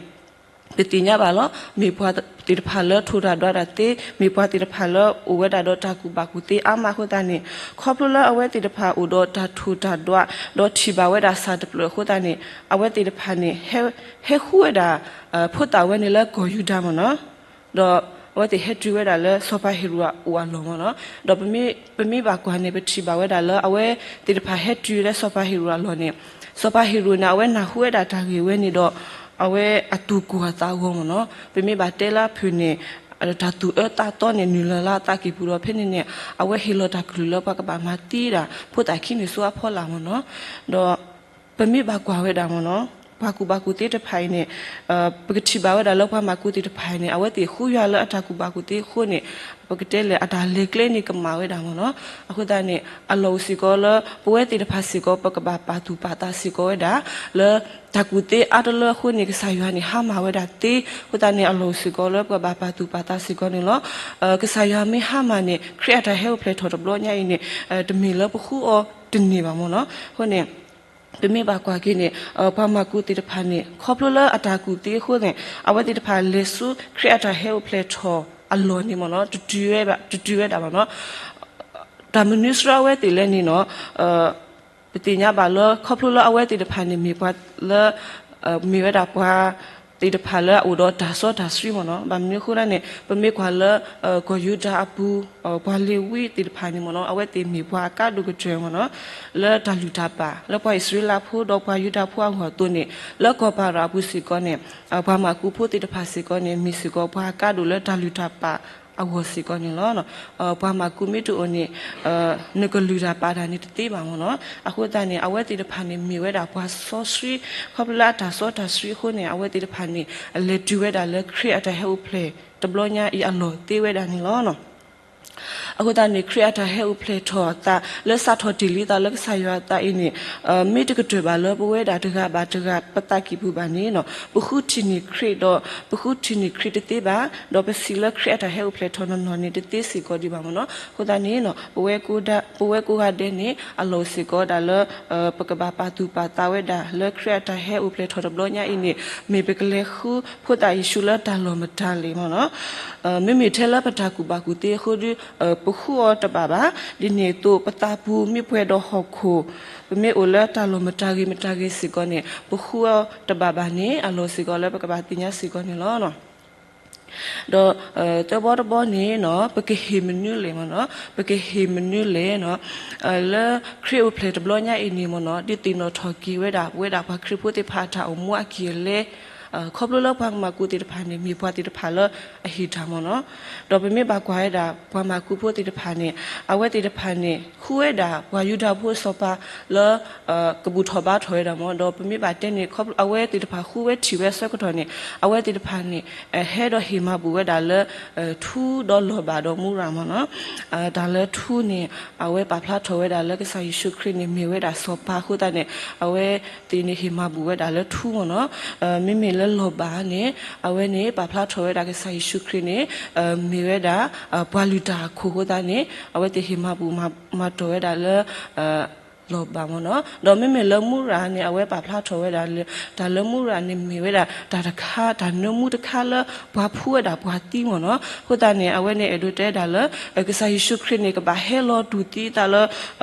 ပသ့ၣ်ညါဘၣ်လီၤ. မ့ၢ်ပှၤသ့ၣ်တဖၣ်လၢထိၣ်တၢ်ဒွးတၢ်သ့, မ့ၢ်ပှၤသ့ၣ်တဖၣ်လၢအိၣ်ဝဲဒၣ်ဒီးတၢ်ကူၣ်ဘၣ်ကူၣ်သ့အါမးအဃိသတးန့ၣ် ခီဖျိလၢအဝဲသ့ၣ်တဖၣ်အိၣ်ဒီးတၢ်ထိၣ်တၢ်ဒွး ဒီးထံၣ်ဘၣ်ဝဲဒၣ်ဆၣ်တဖျၢၣ်အဃိသတးန့ၣ် အဝဲသ့ၣ်တဖၣ်န့ၣ် ဟဲဃုဝဲဒၣ် ဖိသၣ်ဝဲန့ၣ်လၢကီၢ်ယူဒၤမ့ၢ်နီၤ, ဒီးအဝဲသ့ၣ်ဟဲတုၤဝဲဒၣ်လၢစီၤပၤဟ့ရိၣ်အအိၣ်အလီၢ်မ့ၢ်နီၤ. ဒီးပမ့ၢ်ဘၣ်ကွၢ်န့ၣ် ပထံၣ်ဘၣ်ဝဲဒၣ်လၢအဝဲသ့ၣ်တဖၣ်ဟဲတုၤလၢစီၤပၤဟ့ရိၣ်အလီၢ်န့ၣ် စီၤပၤဟ့ရိၣ်န့ၣ် အဝဲနၢ်ဟူဝဲဒၣ်တၢ်ဂ့ၢ်ဝဲန့ၣ်ဒီး အဝဲအသူၣ်ကိၢ်အသးဂီၤမ့ၢ်နီၤ. ပမ့ၢ်ဘၣ်တဲလၢအဖုၣ်န့ၣ် တၢ်သူၣ်အၢသးသီန့ၣ် နုာ်လီၤလၢအသးကံၢ်ပူၤဒီး ဖဲန့ၣ်န့ၣ် အဝဲဟ့ၣ်လီၤတၢ်ကလုၢ်လၢပှၤကဘၣ်မၤသံဒၣ် ဖိသၣ်ခံန့ၣ်ဆူအဖီလာ်မ့ၢ်နီၤ. ဒီး ပမ့ၢ်ဘၣ်ကွၢ်ဝဲဒၣ်မ့ၢ်နီၤ ပှၤကူၣ်ဘၣ်ကူၣ်သ့တဖၣ်အံၤန့ၣ် ပကထံၣ်ဘၣ်ဝဲဒၣ်လၢပှၤမၤကူပှၤသ့ၣ်တဖၣ်အံၤန့ၣ် အဝဲသ့ၣ်ဃုယွၤလၢအတၢ်ကူၣ်ဘၣ်ကူၣ်သ့အဃိန့ၣ် ပကတဲလဲၣ် အတၢ်လဲၤကျဲန့ၣ်ကမၣ်ဝဲဒၣ်မ့ၢ်နီၤ. အဃိသတးန့ၣ် အလီၢ်အိၣ်စ့ၢ်ကီးလၢ ပဝဲသ့ၣ်တဖၣ်စ့ၢ်ကီး ပကဘၣ်ပာ်သူၣ်ပာ်သးစ့ၢ်ကီးဝဲဒၣ် လၢတၢ်ကူၣ်သ့အါတလၢအဃိန့ၣ် ကစၢ်ယွၤန့ၣ် ဟါမၢ်ဝဲဒၣ်သ့. အဃိသတးန့ၣ် အလီၢ်အိၣ်စ့ၢ်ကီးလၢပကဘၣ်ပာ်သူၣ်ပာ်သးစ့ၢ်ကီးန့ၣ်လီၤ. ကစၢ်ယွၤမ့ၢ်ဟါမၢ်န့ၣ် ခရံာ်အတၢ်ဟဲအိၣ်ဖျဲၣ်ထီၣ်တဘျီညါအံၤန့ၣ် တမ့ၢ်လၢပဃုအီၤတန့ၢ်ဘၣ်မ့ၢ်နီၤ. အဃိန့ၣ် ပမ့ၢ်ဘၣ်ကွၢ်က့ၤန့ၣ် ပှၤမၤကူသ့ၣ်တဖၣ်န့ၣ် ခီဖျိလၢအတၢ်ကူၣ်သ့အဃိန့ၣ် အဝဲသ့ၣ်တဖၣ်လဲၤဆူခရံာ်အတၢ်ဟဲအိၣ်ဖျဲၣ်ထီၣ်အလီၢ်န့ၣ်မ့ၢ်နီၤ တတုၤဝဲဒၣ်မ့ၢ်နီၤ. တၢ်မနုၤစရီအဝဲသ့ၣ်လဲၣ်န့ၣ်နီၤ ပသ့ၣ်ညါဘၣ်လၢ ခီဖျိလၢအဝဲသ့ၣ်တဖၣ်န့ၣ် မ့ၢ်ပှၤလၢ မ့ၢ်ဝဲဒၣ်ပှၤသ့ၣ်တဖၣ်လၢအအိၣ်ဒီးတၢ်စီတၢ်ဆှံမ့ၢ်နီၤ. ဘၣ်မနုၤအဃိလဲၣ်န့ၣ် ပမ့ၢ်ကွၢ်လၢ ကီၢ်ယူဒၤအပူၤ ပှၤလ့ၤဝံသ့ၣ်တဖၣ်န့ၣ်မ့ၢ်နီၤ အဝဲသ့ၣ်မ့ၢ်ပှၤအကါဒိၣ်ကတၢၢ်မ့ၢ်နီၤ လၢတၢ်လုၢ်တၢ်ပာ် လၢပှၤအံၣ်စရ့လးဖိဒီးပှၤယူဒၤဖိအဂီၢ်အသိးန့ၣ် လၢကီၢ်ပၤရၤအပူၤစ့ၢ်ကီးန့ၣ် ပှၤမၤကူဖိသ့ၣ်တဖၣ်စ့ၢ်ကီးန့ၣ် မ့ၢ်စ့ၢ်ကီးပှၤအကါဒိၣ်လၢတၢ်လုၢ်တၢ်ပာ်အဂီၢ်စ့ၢ်ကီးန့ၣ်လီၤ. ပှၤမၤကူမ့ၢ်တအိၣ်န့ၣ် နကလုၢ်တၢ်ပာ်တၢ်န့ၣ်တသ့ဘၣ်မ့ၢ်နီၤ. အဃိသတးန့ၣ် အဝဲသ့ၣ်တဖၣ်န့ၣ် မ့ၢ်ဝဲဒၣ်ပှၤစီဆှံ ခီဖျိလၢအတၢ်စီတၢ်ဆှံအဃိန့ၣ် အဝဲသ့ၣ်တဖၣ်န့ၣ် လဲၤတုၤဝဲဒၣ်လၢခရံာ်အတၢ်ဟဲအိၣ်ဖျဲၣ်တဘျီညါအံၤအလီၢ်သ့ဝဲဒၣ်န့ၣ်လီၤ. အဃိသတးန့ၣ် ခရံာ်အတၢ်ဟဲအိၣ်ဖျဲၣ်ထီၣ်အသး လၢစးထီၣ်တ့ၢ်လံသးလၢကစၢ်ယွၤအသးအံၤန့ၣ် မ့ၢ်တကတၢၢ်ဘၣ်လၢပဝဲဒၣ်တဂၤဘၣ်တဂၤပသးကံၢ်ပူၤဘၣ်န့ၣ် ပဃုထံၣ်န့ၢ်ခရံာ်ဒီး ပဃုထံၣ်န့ၢ်ခရံာ်တသ့ဘၣ်, ဒီးပစံးလၢခရံာ်အတၢ်ဟဲအိၣ်ဖျဲၣ်ထီၣ်နီၢ်နီၢ်န့ၣ် တသ့စ့ၢ်ကီးဒံးဘၣ်မ့ၢ်နီၤ. အဃိသတးန့ၣ် ပဝဲကိးဂၤဒဲးန့ၣ် အလီၢ်အိၣ်စ့ၢ်ကီးဒၣ်လၢ ပကဘၣ်ပာ်သူၣ်ပာ်သးဝဲဒၣ် လၢခရံာ်အတၢ်ဟဲအိၣ်ဖျဲၣ်ထီၣ်တဘျီညါအံၤန့ၣ် မ့ၢ်ပကလဲၤဃုဖိသၣ်ယ့ၣ်ၡူးလၢတၢ်လီၢ်မတၤလဲၣ်မ့ၢ်နီၤ. မ့မ့ၢ်ထဲလၢပတၢ်ကူၣ်ဘၣ်ကူၣ်သ့အဃိဒီး ပဃုအီၤတဘၣ်ဘၣ်. ဒ်န့ၣ်အသိး ပသးပူၤမ့ၢ်ပှဲၤဒီးဟီၣ်ခိၣ် ပမ့ၢ်အိၣ်လၢတၢ်လီၢ်မတၤဂ့ၤမတၤဂ့ၤစ့ၢ်ကီးန့ၣ် ပဃုအီၤတဘၣ်ဘၣ်န့ၣ် အလီၢ်စ့ၢ်ကီးလၢပကဘၣ်သ့ၣ်ညါစ့ၢ်ကီးန့ၣ်လီၤ. ဒီး သၢဘီတဘီန့ၣ်နီၤ ပကဟ့ၣ်မနုၤလဲၣ်မ့ၢ်နီၤ, ပကဟ့ၣ်မနုၤလဲၣ်နီၤ, လၢခရံာ်အိၣ်ဖျဲၣ်တဘျီညါအံၤန့ၣ်မ့ၢ်နီၤ ဒုးသ့ၣ်နီၣ်ထီၣ်က့ၤဝဲဒၣ် ပဝဲဒၣ်ပှၤခရံာ်ဖိသ့ၣ်တဖၣ်အတၢ်အိၣ်မူအကံၢ်အလဲ ခီဖျိလၢပှၤမၤကူးသ့ၣ်တဖၣ်န့ၣ် မ့ၢ်ပှၤသ့ၣ်တဖၣ်လၢအဟ့ၣ်တၢ်မ့ၢ်နီၤ. ဒီးပမ့ၢ်ဘၣ်ကွၢ်ဝဲဒၣ် ပှၤမၤကူးဖိသ့ၣ်တဖၣ်န့ၣ် အဝဲသ့ၣ်တဖၣ်န့ၣ် ဃုဝဲဒၣ်ပှၤယူဒၤဖိစီၤပၤလၢ ကဘူၣ်ထီၣ်ဘါထီၣ်ဝဲဒၣ်မ့ၢ်, ဒီးပမ့ၢ်ဘၣ်တဲန့ၣ် ခီဖျိအဝဲသ့ၣ်တဖၣ်ဃုဝဲထံၣ်ဝဲအဆၢကတီၢ်န့ၣ် အဝဲသ့ၣ်တဖၣ်န့ၣ် ဟဲဒီးဟ့ၣ်မၤဘူၣ်ဝဲဒၣ်လၢ ထူဒီးလီၤဘၣ်ဒီးမူရၤမ့ၢ်နီၤ. တၢ်လၢထူန့ၣ် အဝဲပာ်ဖျါထီၣ်ဝဲဒၣ်လၢကစၢ်ယ့ၣ်ၡူးခရံာ်န့ၣ် မ့ၢ်ဝဲဒၣ်စီၤပၤအဃိသတးန့ၣ် အဝဲသ့ၣ်န့ၣ်ဟ့ၣ်မၤဘူၣ်ဝဲဒၣ်လၢထူမ့ၢ်နီၤ. မ့မ့ၢ်လၢလီၤဘၣ်န့ၣ် အဝဲန့ၣ်ပာ်ဖျါထီၣ်ဝဲဒၣ်ကစၢ်ယ့ၣ်ၡူးခရံာ်န့ၣ် မ့ၢ်ဝဲဒၣ် ပှၤလုၢ်တၢ်အခိၣ်အဃိသတးန့ၣ် အဝဲသ့ၣ်ဟ့ၣ်မၤဘူၣ်မၤတီၢ်ဝဲဒၣ်လၢ လီၤဘၣ်မ့ၢ်နီၤ. ဒီးမ့မ့ၢ်လၢမူရၤန့ၣ် အဝဲပာ်ဖျါထီၣ်ဝဲဒၣ်လၢ တၢ်လၢမူရၤန့ၣ်မ့ၢ်ဝဲဒၣ် တၢ်တခါ တၢ်နၢမူတခါလၢ ပှၤဖှူဝဲဒၣ်ပှၤသံမ့ၢ်နီၤ. အဃိသတးန့ၣ် အဝဲန့ၣ်အဲၣ်ဒိးတဲဒၣ်လၢ ကစၢ်ယ့ၣ်ၡူးခရံာ်န့ၣ် ကဘၣ်ဟဲလီၤတူၢ်သံသးလၢ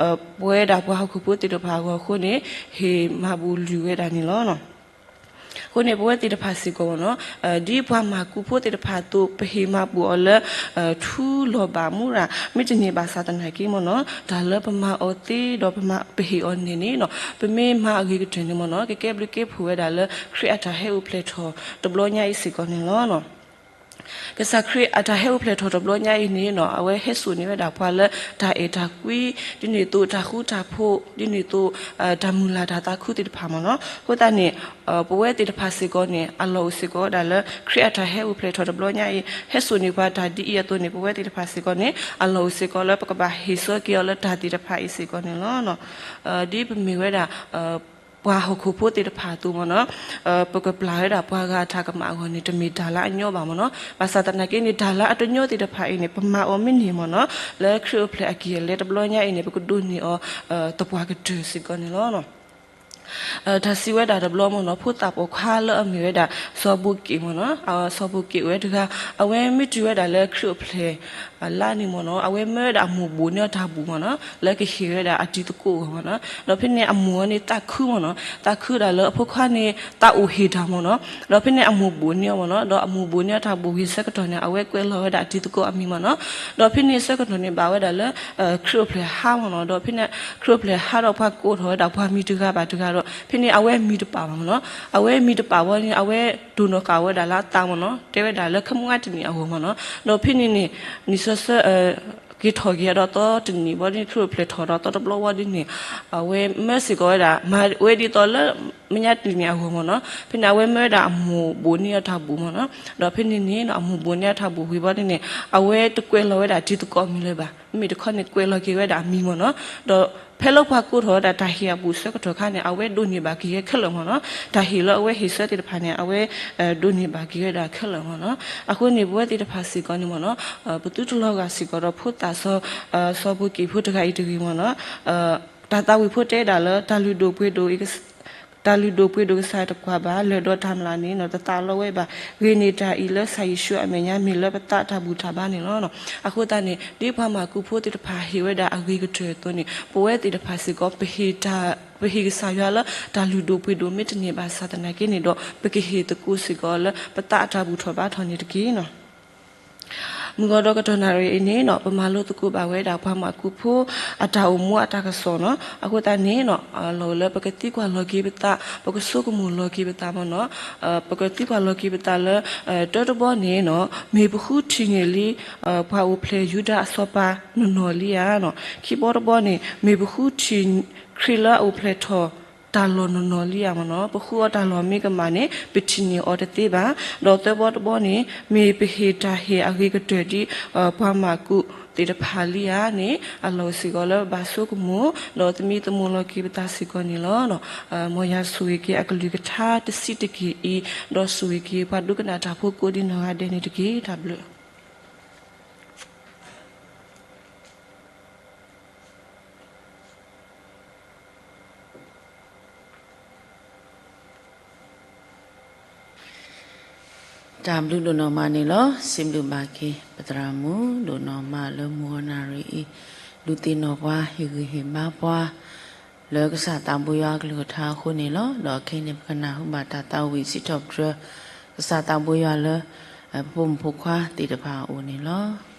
ပဝဲဒၣ်ပှၤဟီၣ်ခိၣ်ဖိသ့ၣ်တဖၣ်အဂီၢ်အဃိန့ၣ် ဟ့ၣ်မၤဘူၣ်လုၢ်ဝဲဒၣ်န့ၣ်လီၤ. အဃိန့ၣ် ပဝဲသ့ၣ်တဖၣ်စ့ၢ်ကီးမ့ၢ်နီၤ ဒ်ပှၤမၤကူးဖိသ့ၣ်တဖၣ်အသိး ပဟ့ၣ်မၤဘူၣ်အီၤလၢ ထူလီၤဘၣ်မူရၤ မ့တမ့ၢ်ဘၣ်ဆၣ်သနာ်က့မ့ၢ်နီၤ တၢ်လၢပမၤအီၤသ့ဒီးပဟ့ၣ်အီၤန့ၣ်န့ၣ် ပမ့ၢ်မၤအဂ့ၤကတၢၢ်န့ၣ်မ့ၢ်နီၤ ကကဲဘျုးကဲဖှိၣ်ဝဲဒၣ်လၢ ခရံာ်အတၢ်ဟဲအိၣ်ဖျဲၣ်ထီၣ်တဘျီညါအံၤစ့ၢ်ကီးန့ၣ်လီၤ. ကစၢ်ခရံာ်အတၢ်ဟဲအိၣ်ဖျဲၣ်ထီၣ်တဘျီညါအံၤန့ၣ်နီၤ အဝဲဟဲစိာ်န့ၢ်ဝဲဒၣ်ပှၤလၢတၢ်အဲၣ်တၢ်ကွံ ဒ်န့ၣ်အသိးတၢ်ဃူတၢ်ဖိး ဒ်န့ၣ်အသိး တၢ်မုၢ်လၢ်တၢ်သးခုသ့ၣ်တဖၣ်မ့ၢ်နီၤ. အဃိသတးန့ၣ် ပဝဲသ့ၣ်တဖၣ်စ့ၢ်ကီးန့ၣ် အလီၢ်အိၣ်စ့ၢ်ကီးဝဲဒၣ်လၢ ခရံာ်အတၢ်ဟဲအိၣ်ဖျဲၣ်ထီၣ်တဘျီညါအံၤ ဟဲစိာ်န့ၢ်ပှၤတၢ်ဒ်အံၤအသိးန့ၣ် ပဝဲသ့ၣ်တဖၣ်စ့ၢ်ကီးန့ၣ် အလီၢ်အိၣ်စ့ၢ်ကီးလၢပကဘၣ်ဟ့ၣ်ဆၢက့ၤအီၤလၢတၢ်သ့ၣ်တဖၣ်အံၤစ့ၢ်ကီးန့ၣ်လီၤ. ဒ်ပမ့ၢ်ဝဲဒၣ် ပှၤဟီၣ်ခိၣ်ဖိသ့ၣ်တဖၣ်အသိးမ့ၢ်နီၤ ပကပျၢ်ဝဲဒၣ်ပှၤဂၤအတၢ်ကမၣ်အဂီၢ်န့ၣ် တမ့ၢ်တၢ်လၢအညီဘၣ်မ့ၢ်နီၤ. ဘၣ်ဆၣ်သနာ်က့န့ၣ် တၢ်လၢအတညီသ့ၣ်တဖၣ်အံၤန့ၣ် ပမၤအီၤမ့ၢ်န့ၢ်မ့ၢ်နီၤ လၢခရံာ်အိၣ်ဖျဲၣ်အကံၢ်အလဲတဘျီညါအံၤန့ၣ် ပကဒိးန့ၢ်အီၤ သပှၢ်ကတၢၢ်စ့ၢ်ကီးန့ၣ်လီၤ. တၢ်စံးဝဲဒၣ်တဘျီမ့ၢ်နီၤ ဖိသၣ်ပိာ်ခွါလၢအမ့ၢ်ဝဲဒၣ် စီၤဘိးက့ၣ်မ့ၢ်နီၤ စီၤဘိးက့ၣ်အိၣ်ဝဲတဂၤ အဝဲမ့ၢ်တုၤဝဲဒၣ်လၢခရံာ်အိၣ်ဖျဲၣ် လါန့ၣ်မ့ၢ်နီၤ အဝဲမၢဝဲဒၣ်အမိၢ်ဘိၣ်န့ၢ်အီၤတၢ်ဘူၣ်မ့ၢ်နီၤ လၢကဟ့ၣ်ဝဲဒၣ်အတံၤသကိးအဂီၢ်မ့ၢ်နီၤ. ဒီးဖဲန့ၣ်အမိၢ်အီၤန့ၣ်သးခုမ့ၢ်နီၤ သးခုဒၣ်လၢအဖိခွါန့ၣ် သးအိၣ်ဟ့ၣ်တၢ်မ့ၢ်နီၤ. ဒီးဖဲန့ၣ်အမိၢ်ဘိၣ်န့ၢ်အီၤမ့ၢ်နီၤ ဒီးအမိၢ်ဘိၣ်န့ၢ်အီၤတၢ်ဘူၣ်ဂ့ၤဆၢကတီၢ်န့ၣ် အဝဲကွဲးလီၤဝဲဒၣ်အတံၤသကိးအမံၤမ့ၢ်နီၤ. ဒီးဖဲန့ၣ်ဆၢကတီၢ်န့ၣ် ဘၣ်ဝဲဒၣ်လၢ ခရံာ်အိၣ်ဖျဲၣ်ဟါမ့ၢ်နီၤ. ဒီးဖဲန့ၣ် ခရံာ်အိၣ်ဖျဲၣ်ဟါဒီးပှၤကိးထီၣ်ဝဲဒၣ်ပှၤမံၤတဂၤဘၣ်တဂၤ ဖဲန့ၣ်အဝဲမံတပာ်ဘၣ်မ့ၢ်နီၤ, အဝဲမံတပာ်ဘၣ်န့ၣ် အဝဲဒိၣ်နီၢ်ဃာ်ဝဲဒၣ်လၢအသးမ့ၢ်နီၤ, တဲဝဲဒၣ်လၢခဲမုၢ်ဂၤတနံၤအဂီၢ်မ့ၢ်နီၤ, ဒီးဖဲန့ၣ်န့ၣ် နံၣ်ဆၢဆၢ က့ၤထီၣ်က့ၤဒီးသီတနံၤဘၣ်ဒ်န့ၣ် ချုးဖျဲးထီၣ်ဒီးသီတဘျီဘၣ်ဒ်န့ၣ် အဝဲမၢစ့ၢ်ကီးဝဲဒၣ် မၤဝဲဒ်သိးလၢ မညါတနံၤအဂီၢ်မ့ၢ်နီၤ, ဖဲန့ၣ်အဝဲမၢဝဲဒၣ်အမိၢ်ဘိးန့ၢ်အတၢ်ဘူၣ်မ့ၢ်နီၤ, ဒီးဖဲန့ၣ်န့ၣ် အမိၢ်ဘိးန့ၢ်အတၢ်ဘူၣ်ဝံၤဘၣ်ဒ်န့ၣ် အဝဲတကွဲးလီၤဝဲဒၣ်တံၤသကိးမံၤလၢၤဘၣ်, မ့မ့ၢ်တခီန့ၣ်ကွဲးလီၤက့ၤဝဲဒၣ်အမံၤမ့ၢ်နီၤ, ဒီးဖဲလၢပှၤကိးထီၣ်ဝဲဒၣ်တၢ်ဟ့ၣ်အဘူၣ်အဆၢကတီၢ်ခါန့ၣ် အဝဲဒိးန့ၢ်ဘၣ်က့ၤဝဲခဲလၢာ်မ့ၢ်နီၤ, တၢ်ဟ့ၣ်လၢအဝဲဟ့ၣ်ဆၢသ့ၣ်တဖၣ်န့ၣ် အဝဲ ဒိးန့ၢ်ဘၣ်က့ၤဝဲဒၣ်ခဲလၢာ်မ့ၢ်နီၤ, အဃိန့ၣ် ပဝဲသ့ၣ်တဖၣ်စ့ၢ်ကီးန့ၣ်မ့ၢ်နီၤ, ပသုတလီၤဂာ်စ့ၢ်ကီးဒီးဖိသၣ် စီၤဘိကံၣ်ဖိတဂၤအံၤတဂ့ၤမ့ၢ်နီၤ, တၢ်သးဝံၣ်ဖိတဲဒၣ်လၢ တၢ်လုၢ်ဒိၣ်ပှ့ၤဒိၣ် တၢ်လုၢ်ဒိၣ်ပှ့ၤဒိၣ်ကစၢ်တကွၢ်ဘၣ်, လၢၢ်ဒီးတၢ်မျၢ်န့ၣ် တသးလီဝဲဘၣ်, ဂ့ၤန့ၢ်တၢ်အံၤလၢကစၢ်ယ့ၣ်ၡူးအမဲာ်ညါ မ့ၢ်လၢပသးတၢ်ဘူၣ်တၢ်ဘါန့ၣ်လီၤ. အဃိသတးန့ၣ် ဒ်ပှၤမၤကူဖိသ့ၣ်တဖၣ်ဟ့ၣ်ဝဲဒၣ်အဂ့ၤကတၢၢ်အသိးန့ၣ် ပဝဲသ့ၣ်တဖၣ်စ့ၢ်ကီး ပဟ့ၣ်ကစၢ်ယွၤလၢ တၢ်လုၢ်ဒိၣ်ပှ့ၤဒိၣ်မ့ၢ်တန့ၢ်ဘၣ်ဆၣ်သနာ်က့န့ၣ်ဒီး ပကဟ့ၣ်သကိးစ့ၢ်ကီးလၢ ပသးအတၢ်ဘူၣ်ထီၣ်ဘါထီၣ်န့ၣ်တက့ၢ်. မုၢ်ဂီၤဒီးကတီၢ်နၣ်ရံၣ်အံၤန့ၣ်နီၤ ပမၤလိသကိးဘၣ်ဝဲဒၣ် ပှၤမၤကူဖိအတၢ်အိၣ်မူအတၢ်ကစီၣ်နီၤ, အဃိသတးန့ၣ်နီၤ လီၤလၢပကသံကွၢ်လီၤက့ၤပသး, ပကဆိကမိၣ်လီၤက့ၤပသးမ့ၢ်နီၤ, ပကသံကွၢ်လီၤက့ၤပသးလၢ တၢတဘီန့ၣ်နီၤ မ့ၢ်ပဃုထံၣ်န့ၢ်လံ ပှၤအိၣ်ဖျဲၣ်ယူဒၤအစီၤပၤနီၢ်နီၢ်လံဧါနီၤ, ခံဘီတဘီန့ၣ် မ့ၢ်ပဃုထံၣ် ခရံာ်လၢအအိၣ်ဖျဲၣ်ထီၣ်တၢ်လီၢ်နီၢ်နီၢ်လံဧါမ့ၢ်နီၤ, ပဃုအီၤတၢ်လီၢ်မ့ၢ်ကမၣ်န့ၣ် ပထံၣ်န့ၢ်အီၤတသ့ဘၣ်, ဒီးသၢဘီတဘီန့ၣ် မ့ၢ်ပဟ့ၣ်တၢ်ဟ့ၣ်အဂ့ၤကတၢၢ်ဒ် ပှၤမၤကူသ့ၣ်တဖၣ်လံဧါန့ၣ် အလီၢ်စ့ၢ်ကီးလၢပဘၣ်ဆိကမိၣ် ဒီးသမံသမိးလီၤက့ၤပသးစ့ၢ်ကီးန့ၣ်လီၤ. မ်ယွၤဆိၣ်ဂ့ၤက့ၤအကလုၢ်ကထါတဆံးတက့ၢ်အံၤ, ဒီးဆိၣ်ဂ့ၤက့ၤပှၤဒိကနၣ်တၢ်ဖိကိးဒံးနီၢ်ဂၤဒဲးန့ၣ်တက့ၢ်. တၢ်ဘျုးတၢ်ဘျုးဒိၣ်နီၢ်မးန့ၣ်လီၤ. စံးဘျုးဘၣ်က့ၤ ပသရၣ်မုၣ် ဒိၣ်နီၢ်မးလၢမုၢ်ဂီၤနၣ်ရံၣ်အံၤ ဒုးသ့ၣ်နီၣ်ပှၤ ဟ့ၣ်ဂံၢ်ဟ့ၣ်ဘါပှၤ လၢကစၢ်သးဘိယွၤအကလုၢ်ကထါအဃိန့ၣ်လီၤ. ဒီးခဲအံၤန့ၣ် ပကနၢ်ဟူဘၣ်တၢ်သးဝံၣ်စံးထီၣ်ပတြၢၤ ကစၢ်သးဘိယွၤလၢ ပဖိမုၣ်ဖိခွါသ့ၣ်တဖၣ်အအိၣ်န့ၣ်လီၤ.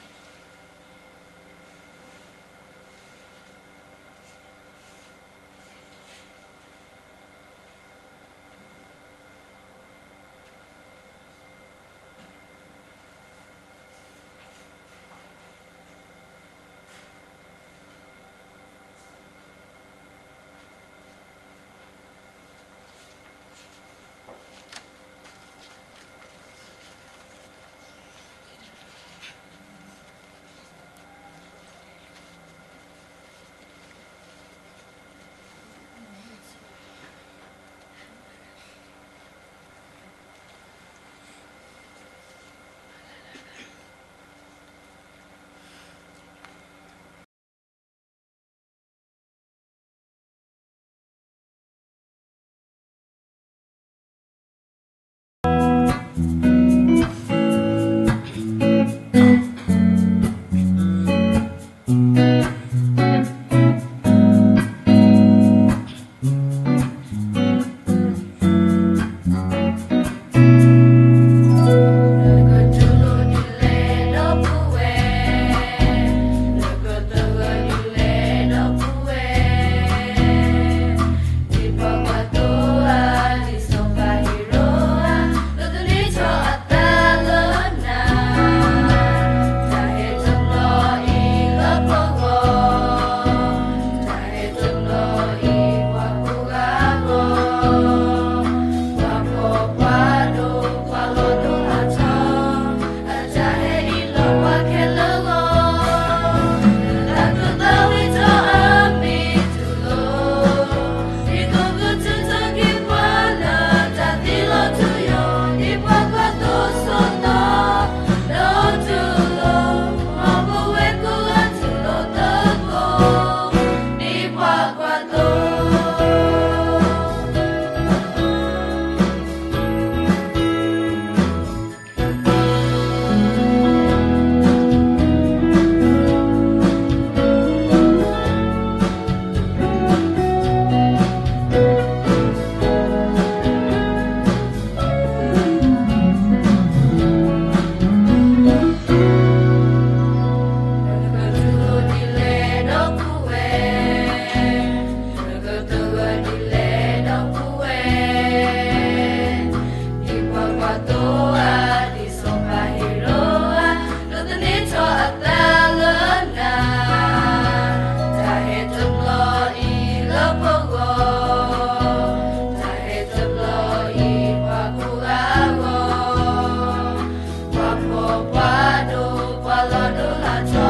ပှၤဒိၣ်ပှၤလီၢ်ဒိၣ်လၢထီ,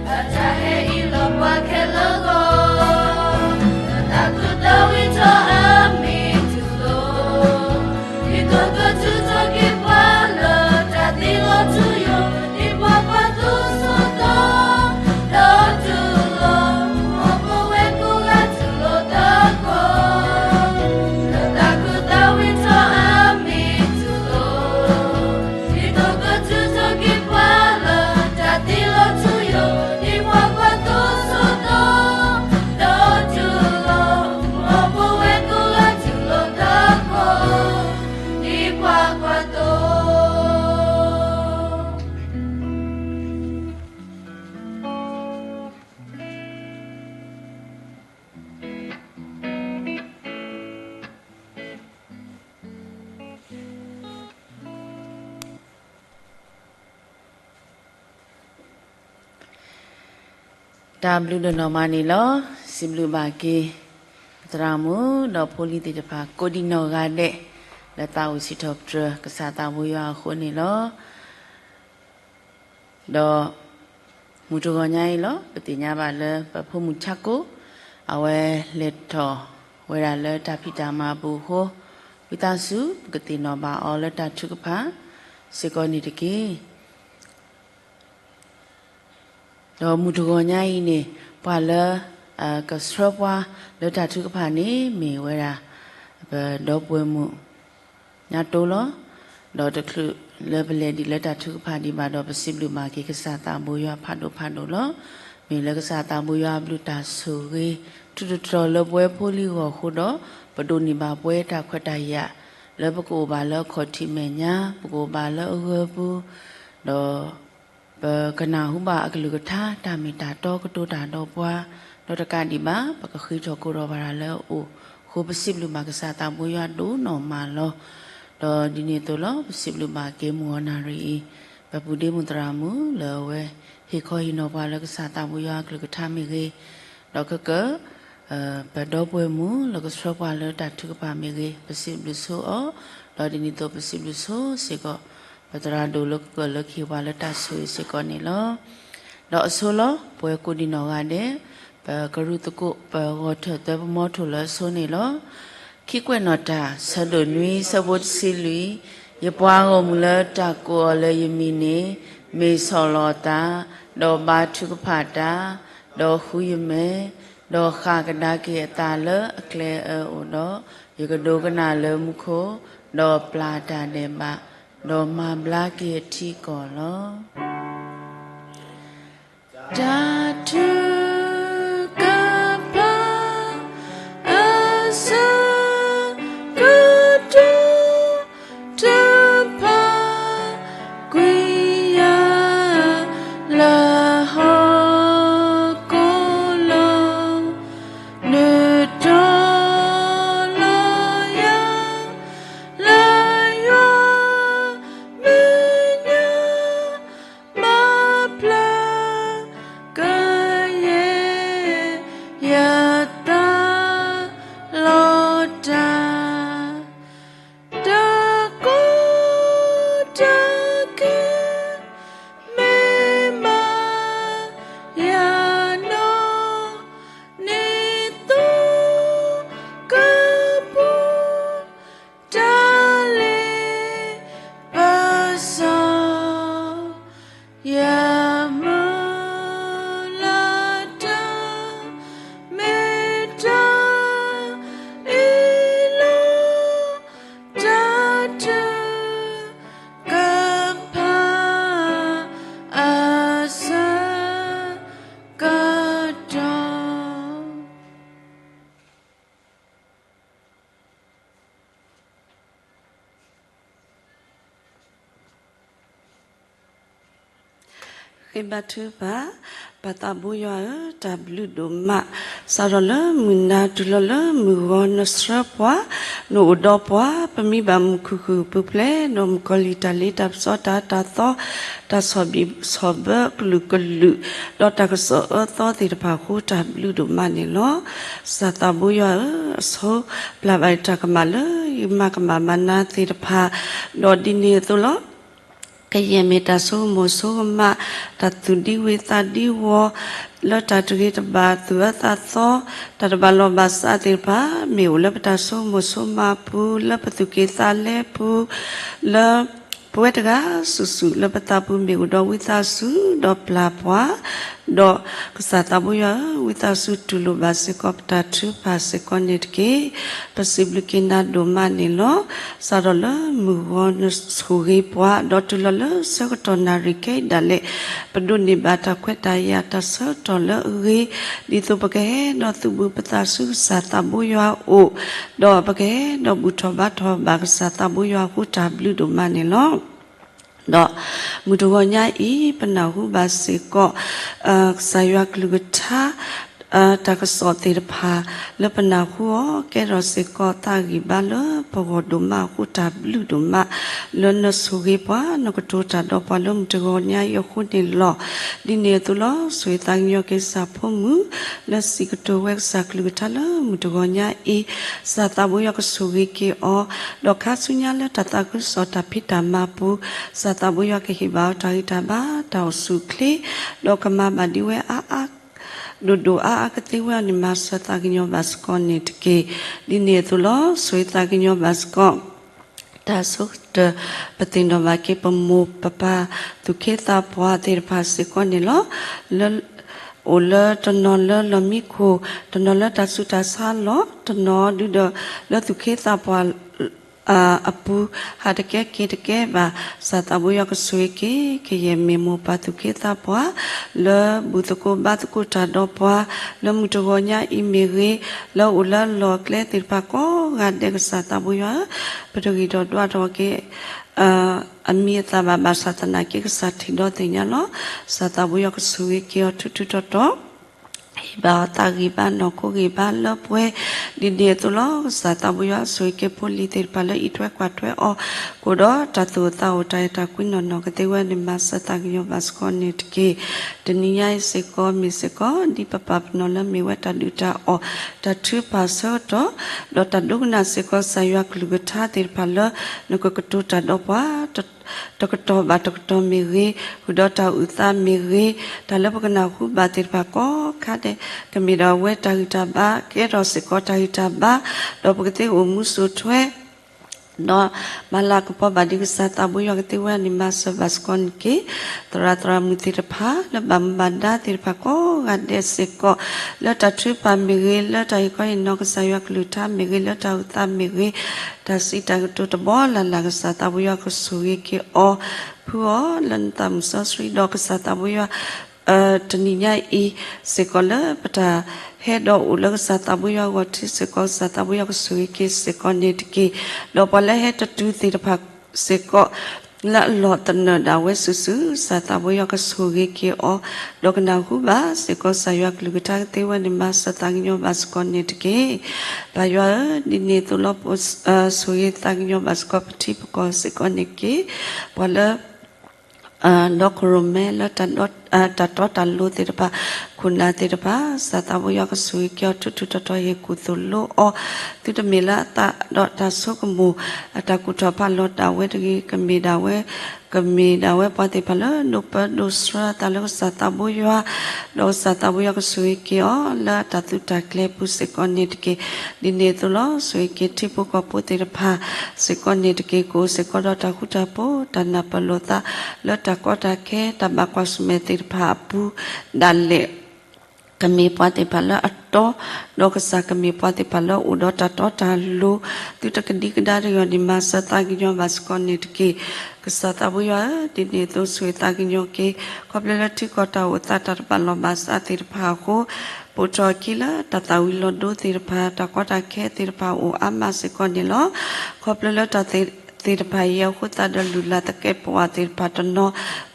တၢ်ဟဲအံၤလီၤပှၤခဲလၢာ်ဂီၢ်, တၢ်သူၣ်တၢ်ဝံထီအမ့ၢ်ထူၣ်လိၤ, ဒ်သိးကထုးထီၣ်က့ၤပှၤလၢတၢ်သံလီၤထူယိာ်, ဒ်ပှၤကွၢ်သိဆိသီ, ဒီးထူၣ်လိၤ, မ်ပဝဲကိးဂၤထူၣ်လိၤသကိး, တၢ်သူၣ်တၢ်ဝံထီအမ့ၢ်ထူၣ်လိၤ ဒ်သိးကထုးထီၣ်က့ၤပှၤလၢတၢ်သံလီၤထူယိာ်, ဒ်ပှၤကွၢ်သိဆိသီ, ဒီးထူၣ်လိၤ, မ်ပဝဲကိးဂၤထူၣ်လိၤသကိး, ဒ်ပှၤကွၢ်သိ တၢ်ဘျုးဒိၣ်နီၢ်မးန့ၣ်လီၤ. စံးဘျုးဘၣ်က့ၤ သရၣ်မုၣ် ဒီးဖိလံၤသ့ၣ်တဖၣ် ကိးဒံးနီၢ်ဂၤဒဲး လၢသးအိၣ်စံးထီၣ်ပတြၢၤ ကစၢ်သးဘိယွၤအဃိန့ၣ်လီၤ. ဒီး မုၢ်တဂီၤညါအံၤလီၤ ပသ့ၣ်ညါဘၣ်လၢ ပဖိမုၣ်ဆါကိ အဝဲလဲၤထီၣ်ဝဲဒၣ်လၢတၢ်ဖံးတၢ်မၤအပူၤအဃိ, ဝံသးစူၤ ပကသ့ၣ်နီၣ်ဘၣ်အီၤလၢတၢ်ထုကဖၣ် စ့ၢ်ကီးန့ၣ်တက့ၢ်. ဒီးမုၢ်တဂီၤညါအံၤန့ၣ် ပှၤလၢ ကဆှၢပှၤလၢတၢ်ထုကဖၣ်န့ၣ် မ့ၢ်ဝဲဒၣ် ပဒီပုၢ်ဝဲၢ်မုၣ် ညါတိလီၤ. ဒီးတချုးလၢပလဲၤဒံးလၢတၢ်ထုကဖၣ်ဒံးဘၣ်ဒီး ပစံးဘျုးဘၣ်က့ၤကစၢ်သးဘိယွၤဖးဒိၣ်ဖးဒိၣ်လီၤ. မ့ၢ်လၢကစၢ်သးဘိယွၤအဘျုးတၢ်ဆိၣ်ဂ့ၤ ထူးတတြီၤလၢပဝဲဖိလံၤဂီၢ်အဃိဒီး ပဒိးန့ၢ်ဘၣ်ပဝဲတၢ်ခွဲးတၢ်ယာ် လၢပကအိၣ်ဘၣ်လၢအခီၣ်ထံးမဲာ်ညါ, ပကအိၣ်ဘၣ်လၢအဂၢၢ်ပူၤ, ဒီး ပကနၢ်ဟူဘၣ်အကလုၢ်ကထါ တၢ်မ့ၢ်တၢ်တီကတိၤတၢ်ဒီးပှၤ, ဒီးတကးဒံးဘၣ် ပကဃ့ထီၣ်ကိးထီၣ်ဘၣ်တၢ်လၢအအိၣ်အဃိ ပစံးဘျုးဘၣ်ကစၢ်သးဘိယွၤဒိၣ်နီၢ်မးလီၤ. ဒီးဒ်န့ၣ်အသိးလီၤ ပစံးဘျုးဘၣ်က့ၤမုၢ်ဂီၤနၣ်ရံၣ်အံၤ ပပုၢ်ဒ့မုၢ်သရၣ်မုၣ်လၢအဝဲ ဟ့ၣ်ခီဟ့ၣ်နီၤပှၤလၢကစၢ်သးဘိယွၤအကလုၢ်ကထါမ့ၢ်ဂ့ၤ, ဒီးခဲကၢ ပဒီပုၢ်ဝဲၢ်မုၣ်လၢကဆှၢပှၤလၢတၢ်ထုကဖၣ်မ့ၢ်ဂ့ၤ, ပစံးဘျုးဆိအီၤ, ဒီးဒ်န့ၣ်အသိးပစံးဘျုးဆိစ့ၢ်ကီး ပသရၣ်ဒိၣ်လၢကကၢၢ်လၢကဟ့ၣ်ပှၤလၢတၢ်ဆိၣ်ဂ့ၤစ့ၢ်ကီးန့ၣ်လီၤ. ဒီးအဆိလီၤ ပဝဲကိးဒံးနီၢ်ဂၤဒဲး ပကရူၢ်သကိး ပဂီၤထၢၣ်သၢပမီထိၣ်လၢအဆိန့ၣ်လီၤ. ခံကွဲးနီၣ်တၢ် ဆၢဒိၣ်နွံ ဆၢဖိတဆံလွံၢ်, ယပှၤဂီၢ်မုၢ်လၢတၢ်ကိးအီၤလၢယမံၤန့ၣ် မ့ၢ်ဆီၣ်လီၤအသး, ဒီးဘါထုကဖၣ်တၢ်, ဒီးဃုယမဲာ်, ဒီးဃၣ်ကဒါက့ၤအသးလၢအကျဲအၢအိၣ်ဒီး, ယကဒိကနၣ်လၢမူခိၣ်, ဒီးပျၢ်တၢ်ဒဲးဘး, ဒီးမၤဘျါက့ၤအထံအကီၢ်လီၤ. တၢ်ထုကဖၣ် အဆၢကတီၢ် တဖၣ်ကွံာ်ယၤ လၢဟီၣ်ခိၣ်လီၤ. နုာ်တီလီၤယၤ လၢယွၤမဲာ်ညါ မၤပျၢ်ကယဲၢ် ယသးလီၤတၢ် တၢ်ကီတၢ်ခဲ မ့ၢ်မၤယၤနီၢ် န့ၢ်သိကပူၤ တၢ်လ့ပစီ ယမုၢ်လၢ်တၢ် မ့ၢ်တၢ်အ့ၣ်လိာ် တၢ်ထုကဖၣ် အဆၢကတီၢ် ဃ့ဘါထုကဖၣ်, ပၢ်သးဘိယွၤဧၢ, တၢ်ဘျုးဒိၣ်မး, စးထီၣ်လၢမုၢ်နၤတုၤလီၤလၢမုၢ်ဂီၤ နဆှၢပှၤ, နအိၣ်ဒီးပှၤ, ပမံဘၣ်မုၢ်ခုၣ်ခုၣ်ပူၤဖျဲး, ဒီးမုၣ်ကီၤလံၢ်တၢ်လ့တၢ်ပစီတၢ်တၢ်သီ, တၢ်ဆီၣ်ဘံၣ်ဆီၣ်ဘၢကလုာ်ကလုာ်, ဒီးတၢ်ကစီၣ်အၢသီသ့ၣ်တဖၣ်အဃိ တၢ်ဘျုးဒိၣ်မးန့ၣ်လီၤ. ကစၢ်သးဘိယွၤဧၢ, အဆိပျၢ်ဘၣ်တၢ်ကမၣ်လၢ ယမၤကမၣ်မၤနၤသ့ၣ်တဖၣ်, ဒီးဒ်န့ၣ်အသိးလီၤ. ကယဲၢ်မ့ၢ်တၢ်ဆိကမိၣ်ဆိကမး, တၢ်သူၣ်ဒံဝံသးဒံဝီၤ, လၢတၢ်တဂ့ၤတဘၣ်သူၣ်အၢသးသီ, တၢ်တဘၣ်လီၢ်ဘၣ်စးသ့ၣ်တဖၣ် မ့ၢ်အိၣ်လၢပတၢ်ဆိကမိၣ်ဆိကမးပူၤ, လၢပသူၣ်က့ၣ်သးလဲပူၤ, လၢ ပဝဲတဂၤစုာ်စုာ်လၢပသးပူၤမ့ၢ်အိၣ်ဒီးဝံသးစူၤဒီးပျၢ်ပှၤ, ဒီးကစၢ်သးဘိယွၤဧၢ, ဝံသးစူၤတူၢ်လိာ်ဘၣ်စ့ၢ်ကီးပတၢ်ထုကဖၣ်စ့ၢ်ကီးန့ၣ်တက့ၢ်. ပစံးဘျုးက့ၤနၤဒိၣ်မးန့ၣ်လီၤ. စးထီၣ်လၢမုၢ်ဂီၤနဆိၣ်ဂ့ၤပှၤ, ဒီးတုၤလီၤလၢဆၢကတီၢ်နၣ်ရံၣ်ခဲအံၤဒၣ်လဲာ်, ပဒိးန့ၢ်ဘၣ်တၢ်ခွဲးတၢ်ယာ်တၢ်ဆၢကတီၢ်လၢအဂ့ၤ, ဒ်သိးပကဟဲဒီးသုးဘူးပသးဆူကစၢ်သးဘိယွၤအအိၣ်, ဒီးပကဟဲဒီးဘူၣ်ထီၣ်ဘါထီၣ်ဘၣ်ကစၢ်သးဘိယွၤအဃိ တၢ်ဘျုးဒိၣ်မးန့ၣ်လီၤ. ဒီးမုၢ်တဂီၤညါအံၤ ပနၢ်ဟူဘၣ်စ့ၢ်ကီး ကစၢ်ယွၤကလုၢ်ကထါ တၢ်ကစီၣ်သ့ၣ်တဖၣ် လၢပနၢ်ဟူအီၤ ကဲထီၣ်စ့ၢ်ကီးသးဂံၢ်ဘါလၢပဂီၢ်ဒိၣ်မးအဃိ တၢ်ဘျုးဒိၣ်မး လၢနဆိၣ်ဂ့ၤပှၤ နကတိၤတၢ်ဒီးပှၤလၢမုၢ်တဂီၤညါအံၤအဃိန့ၣ်လီၤ. ဒ်န့ၣ်အသိးလီၤ. ဆိၣ်ဂ့ၤသးကညီၤက့ၤကစၢ်ဖိမုၣ် လၢစံးကတိၤဝဲကစၢ်ကလုၢ်ကထါလၢမုၢ်တဂီၤညါအံၤ, ကစၢ်သးဘိယွၤကဆိၣ်ဂ့ၤက့ၤအီၤ, ဒီးခါဆူညါလၢတၢ်သးခုကစီၣ်တၢ်ဖံးတၢ်မၤပူၤ, ကစၢ်သးဘိယွၤကဟ့ၣ်ဘၣ်အီၤတၢ်ဂံၢ်တၢ်ဘါ တၢ်အိၣ်ဆူၣ်အိၣ်ချ့, ဒီးကမၤဘၣ်ဒ်ဝဲအါအါ ဒိၣ်ဒိၣ်အါအါကသ့ဝဲအီၤန့ၣ် မၤစၢၤသးကညီၤဘၣ်စ့ၢ်ကီးန့ၣ်တက့ၢ်. ဒ်န့ၣ်အသိးလီၤ. ဆိၣ်ဂ့ၤသးကညီၤဘၣ်စ့ၢ်ကီး တၢ်ဆိကတၢၢ် ပသ့ၣ်နီၣ်ဘၣ်က့ၤပမိၢ်ပပၢ်သူၣ်က့သးပှၢ်သ့ၣ်တဖၣ်စ့ၢ်ကီးန့ၣ်လီၤ. လၢ အိၣ်လၢတနီၤလၢလီၢ်မံခိၣ်, တနီၤလၢတၢ်ဆူးတၢ်ဆါလီၢ်, တနီၤဒုဒီးလၢသူၣ်က့သးပှၢ် အပူၤ ဟးတကဲက့ၤတကဲဘၣ်, ကစၢ်သးဘိယွၤကဆိၣ်ဂ့ၤက့ၤ ကယဲၢ်မ့ၢ်မိၢ်ပၢ်သူၣ်က့သးပှၢ် လၢဘူၣ်သကိးဘါသကိးတၢ်ဒီးပှၤ လၢမုၢ်တဂီၤညါအံၤမ့ၢ်ဂ့ၤ, လၢအိၣ်လၢအလီၢ်အကျဲသ့ၣ်တဖၣ်ကိးဂၤဒဲး ကစၢ်သးဘိယွၤဧၢ, ပတဂံၢ်ဒီးဒွးထီၣ်က့ၤ အမံၤအသၣ်ဘၣ်ဘၣ်ဆၣ်သနာ်က့ ကစၢ်ထံၣ်ဒီးသ့ၣ်ညါလီၤ. ကစၢ်သးဘိယွၤကဆိၣ်ဂ့ၤက့ၤအီၤထူထူတီတီ ဟ့ၣ်ဘၣ်အီၤသးဂံၢ်ဘါနီၢ်ခိဂံၢ်ဘါလၢပှဲၤ, ဒ်န့ၣ်အသိးလီၤ. ကစၢ်သးဘိယွၤဆိၣ်ဂ့ၤက့ၤဖိလံၤသ့ၣ်တဖၣ်လၢအံးထွဲကွၢ်ထွဲအီၤ, ကအိၣ်ဒီးတၢ်သူၣ်အိၣ်သးအိၣ်တၢ်အဲၣ်တၢ်ကွံနီၢ်နီၢ်ကသ့ဝဲန့ၣ် မၤစၢၤသးကညီၤဘၣ်စ့ၢ်ကီးန့ၣ်တက့ၢ်. တနံၤညါအံၤစ့ၢ်ကီးမ့ၢ်စ့ၢ်ကီး ဒ်ပပာ်ပနီၣ်လၢမ့ၢ်ဝဲတၢ်ဒုၣ်တၢ်အီၣ် တၢ်ထုကဖၣ်ဆၢကတီၢ်, ဒီးတၢ်ဒိကနၣ်စ့ၢ်ကီးကစၢ်ယွၤကလုၢ်ကထါသ့ၣ်တဖၣ်လၢ နကကတိၤတၢ်ဒီးပှၤ တကတီၢ်ဘၣ်တကတီၢ်မ့ၢ်ဂ့ၤ, ဃုာ်ဒီးတၢ်အုၣ်သးမ့ၢ်ဂ့ၤ, တၢ်လၢပကနၢ်ဟူဘၣ်သ့ၣ်တဖၣ်ကိးခါဒဲး ကမ့ၢ်ဒၣ်ဝဲတၢ်ဂံၢ်တၢ်ဘါ, ကဲထီၣ်စ့ၢ်ကီးတၢ်ဂံၢ်တၢ်ဘါ, ဒီးပကသ့အိၣ်မူစိာ်ထွဲ ဒီးမၤလၤကပီၤဘၣ်ဒ်ကစၢ်သးဘိယွၤကသ့ဝဲန့ၣ် မၤစၢၤဘၣ်စ့ၢ်ကီးန့ၣ်တက့ၢ်. သရၣ်သရၣ်မုၣ်သ့ၣ်တဖၣ် လၢဘၣ်မူဘၣ်ဒါသ့ၣ်တဖၣ်ကိးဂၤဒဲးစ့ၢ်ကီး, လၢတၢ်ထုကဖၣ်မ့ၢ်ဂ့ၤ, လၢတၢ်ဟ့ၣ်ခီဟ့ၣ်နီၤကစၢ်ယွၤကလုၢ်ကထါမ့ၢ်ဂ့ၤ, လၢတၢ်အုၣ်သးမ့ၢ်ဂ့ၤ, တၢ်စံးတၢ်ကတိၤတဘီလၢ်လၢ် ကစၢ်သးဘိယွၤကဆိၣ်ဂ့ၤက့ၤအီၤ, ဖုအီၤလၢနသးမုၢ်စီဆှံ, ဒီးကစၢ်သးဘိယွၤ တနံၤညါအံၤစ့ၢ်ကီးလၢပတၢ်ဟဲဒီးအိၣ်လၢကစၢ်သးဘိယွၤအဂီၢ်ထံးစ့ၢ်ကီး ကစၢ်သးဘိယွၤကဆိၣ်ဂ့ၤက့ၤစ့ၢ်ကီးန့ၣ်တက့ၢ်. ဒီးပှၤလၢဟဲတတုၤသ့ၣ်တဖၣ်စ့ၢ်ကီး လၢအလီၢ်သနၢၣ်ဒၣ်ဝဲစုာ်စုာ် ကစၢ်သးဘိယွၤကဆိၣ်ဂ့ၤက့ၤအီၤ, ဒီးကနၢ်ဟူဘၣ်စ့ၢ်ကီး ကစၢ်ယွၤကလုၢ်ကထါကသ့ဝဲန့ၣ် မၤစၢၤသးကညီၤဘၣ်စ့ၢ်ကီးန့ၣ်တက့ၢ်. ပၢ်ယွၤဧၢ, ဒ်န့ၣ်အသိးလီၤ. ဆိၣ်ဂ့ၤသးကညီၤဘၣ်စ့ၢ်ကီးပထံပကီၢ်စ့ၢ်ကီးန့ၣ်တက့ၢ်. ပှၤလၢ ဒီးကရိၣ်မဲလၢ တၢ်တီတၢ်လိၤသ့ၣ်တဖၣ်, ခိၣ်နၢ်သ့ၣ်တဖၣ်, ကစၢ်သးဘိယွၤကဆိၣ်ဂ့ၤက့ၤအီၤ ထူးထူးတီၤတီၤ ဟ့ၣ်ကူၣ်သိၣ်လိအီၤ, သုတမ့ၢ်လၢအသးဒီးတၢ်ဆိကမိၣ် အတၢ်ကူၣ်ထီၣ်ဖးလီၤဒၣ်ဝဲတဂ့ၤ, ကမ့ၢ်ဒၣ်ဝဲ, ကမ့ၢ်ဒၣ်ဝဲပှၤသ့ၣ်တဖၣ်လၢ ဒိးပၢဒိးဆှၢအသးလၢကစၢ်သးဘိယွၤ, ဒီးကစၢ်သးဘိယွၤကဆိၣ်ဂ့ၤက့ၤအီၤ လၢအတၢ်သုးတၢ်ကျဲၤပူၤစ့ၢ်ကီးန့ၣ်တက့ၢ်. ဒ်န့ၣ်အသိးလီၤ. ဆိၣ်ဂ့ၤက့ၤထံဖိကီၢ်ဖိသ့ၣ်တဖၣ် စ့ၢ်ကီးန့ၣ်တက့ၢ်. ကအိၣ်စ့ၢ်ကီးဒီးတၢ်ဃူတၢ်ဖိး တၢ်နၢ်ပၢၢ်လိာ်သး လၢတၢ်ကီတၢ်ခဲ တၢ်ဘၣ်ကွၢ်ဆၢၣ်မဲာ်သ့ၣ်တဖၣ်အပူၤဒၣ်လဲာ်, ကမ့ၢ်ပှၤသ့ၣ်တဖၣ်လၢအတီ, ဒီးကစၢ်ကမ့ၢ်ပှၤသ့ၣ်တဖၣ်လၢအိၣ်ဒီးတၢ်တီတၢ်လိၤ, သုတကဒံကဒါတဂ့ၤန့ၣ် မၤစၢၤသးကညီၤဘၣ်စ့ၢ်ကီးန့ၣ်တက့ၢ်. ကစၢ်သးဘိယွၤဧၢ, ဒ်န့ၣ်အသိး ဆိၣ်ဂ့ၤသးကညီၤက့ၤ ခီဖျိလၢထံကီၢ်တၢ်အိၣ်သးတၢ်တဘၣ်လီၢ်ဘၣ်စးသ့ၣ်တဖၣ်အဃိ, ပိာ်ထီၣ်အခံလၢတၢ်သၣ်ဝံၤလီၤဒိသ့ၣ်တဖၣ်, တၢ်ကီတၢ်ခဲသ့ၣ်တဖၣ်အိၣ်အါမးစ့ၢ်ကီးန့ၣ်လီၤ. ခီဖျိလၢတၢ်သ့ၣ်တဖၣ်အံၤအဃိသတးဒီး လုၢ်လၢ်သကဲးပဝးသ့ၣ်တဖၣ်တနီၤ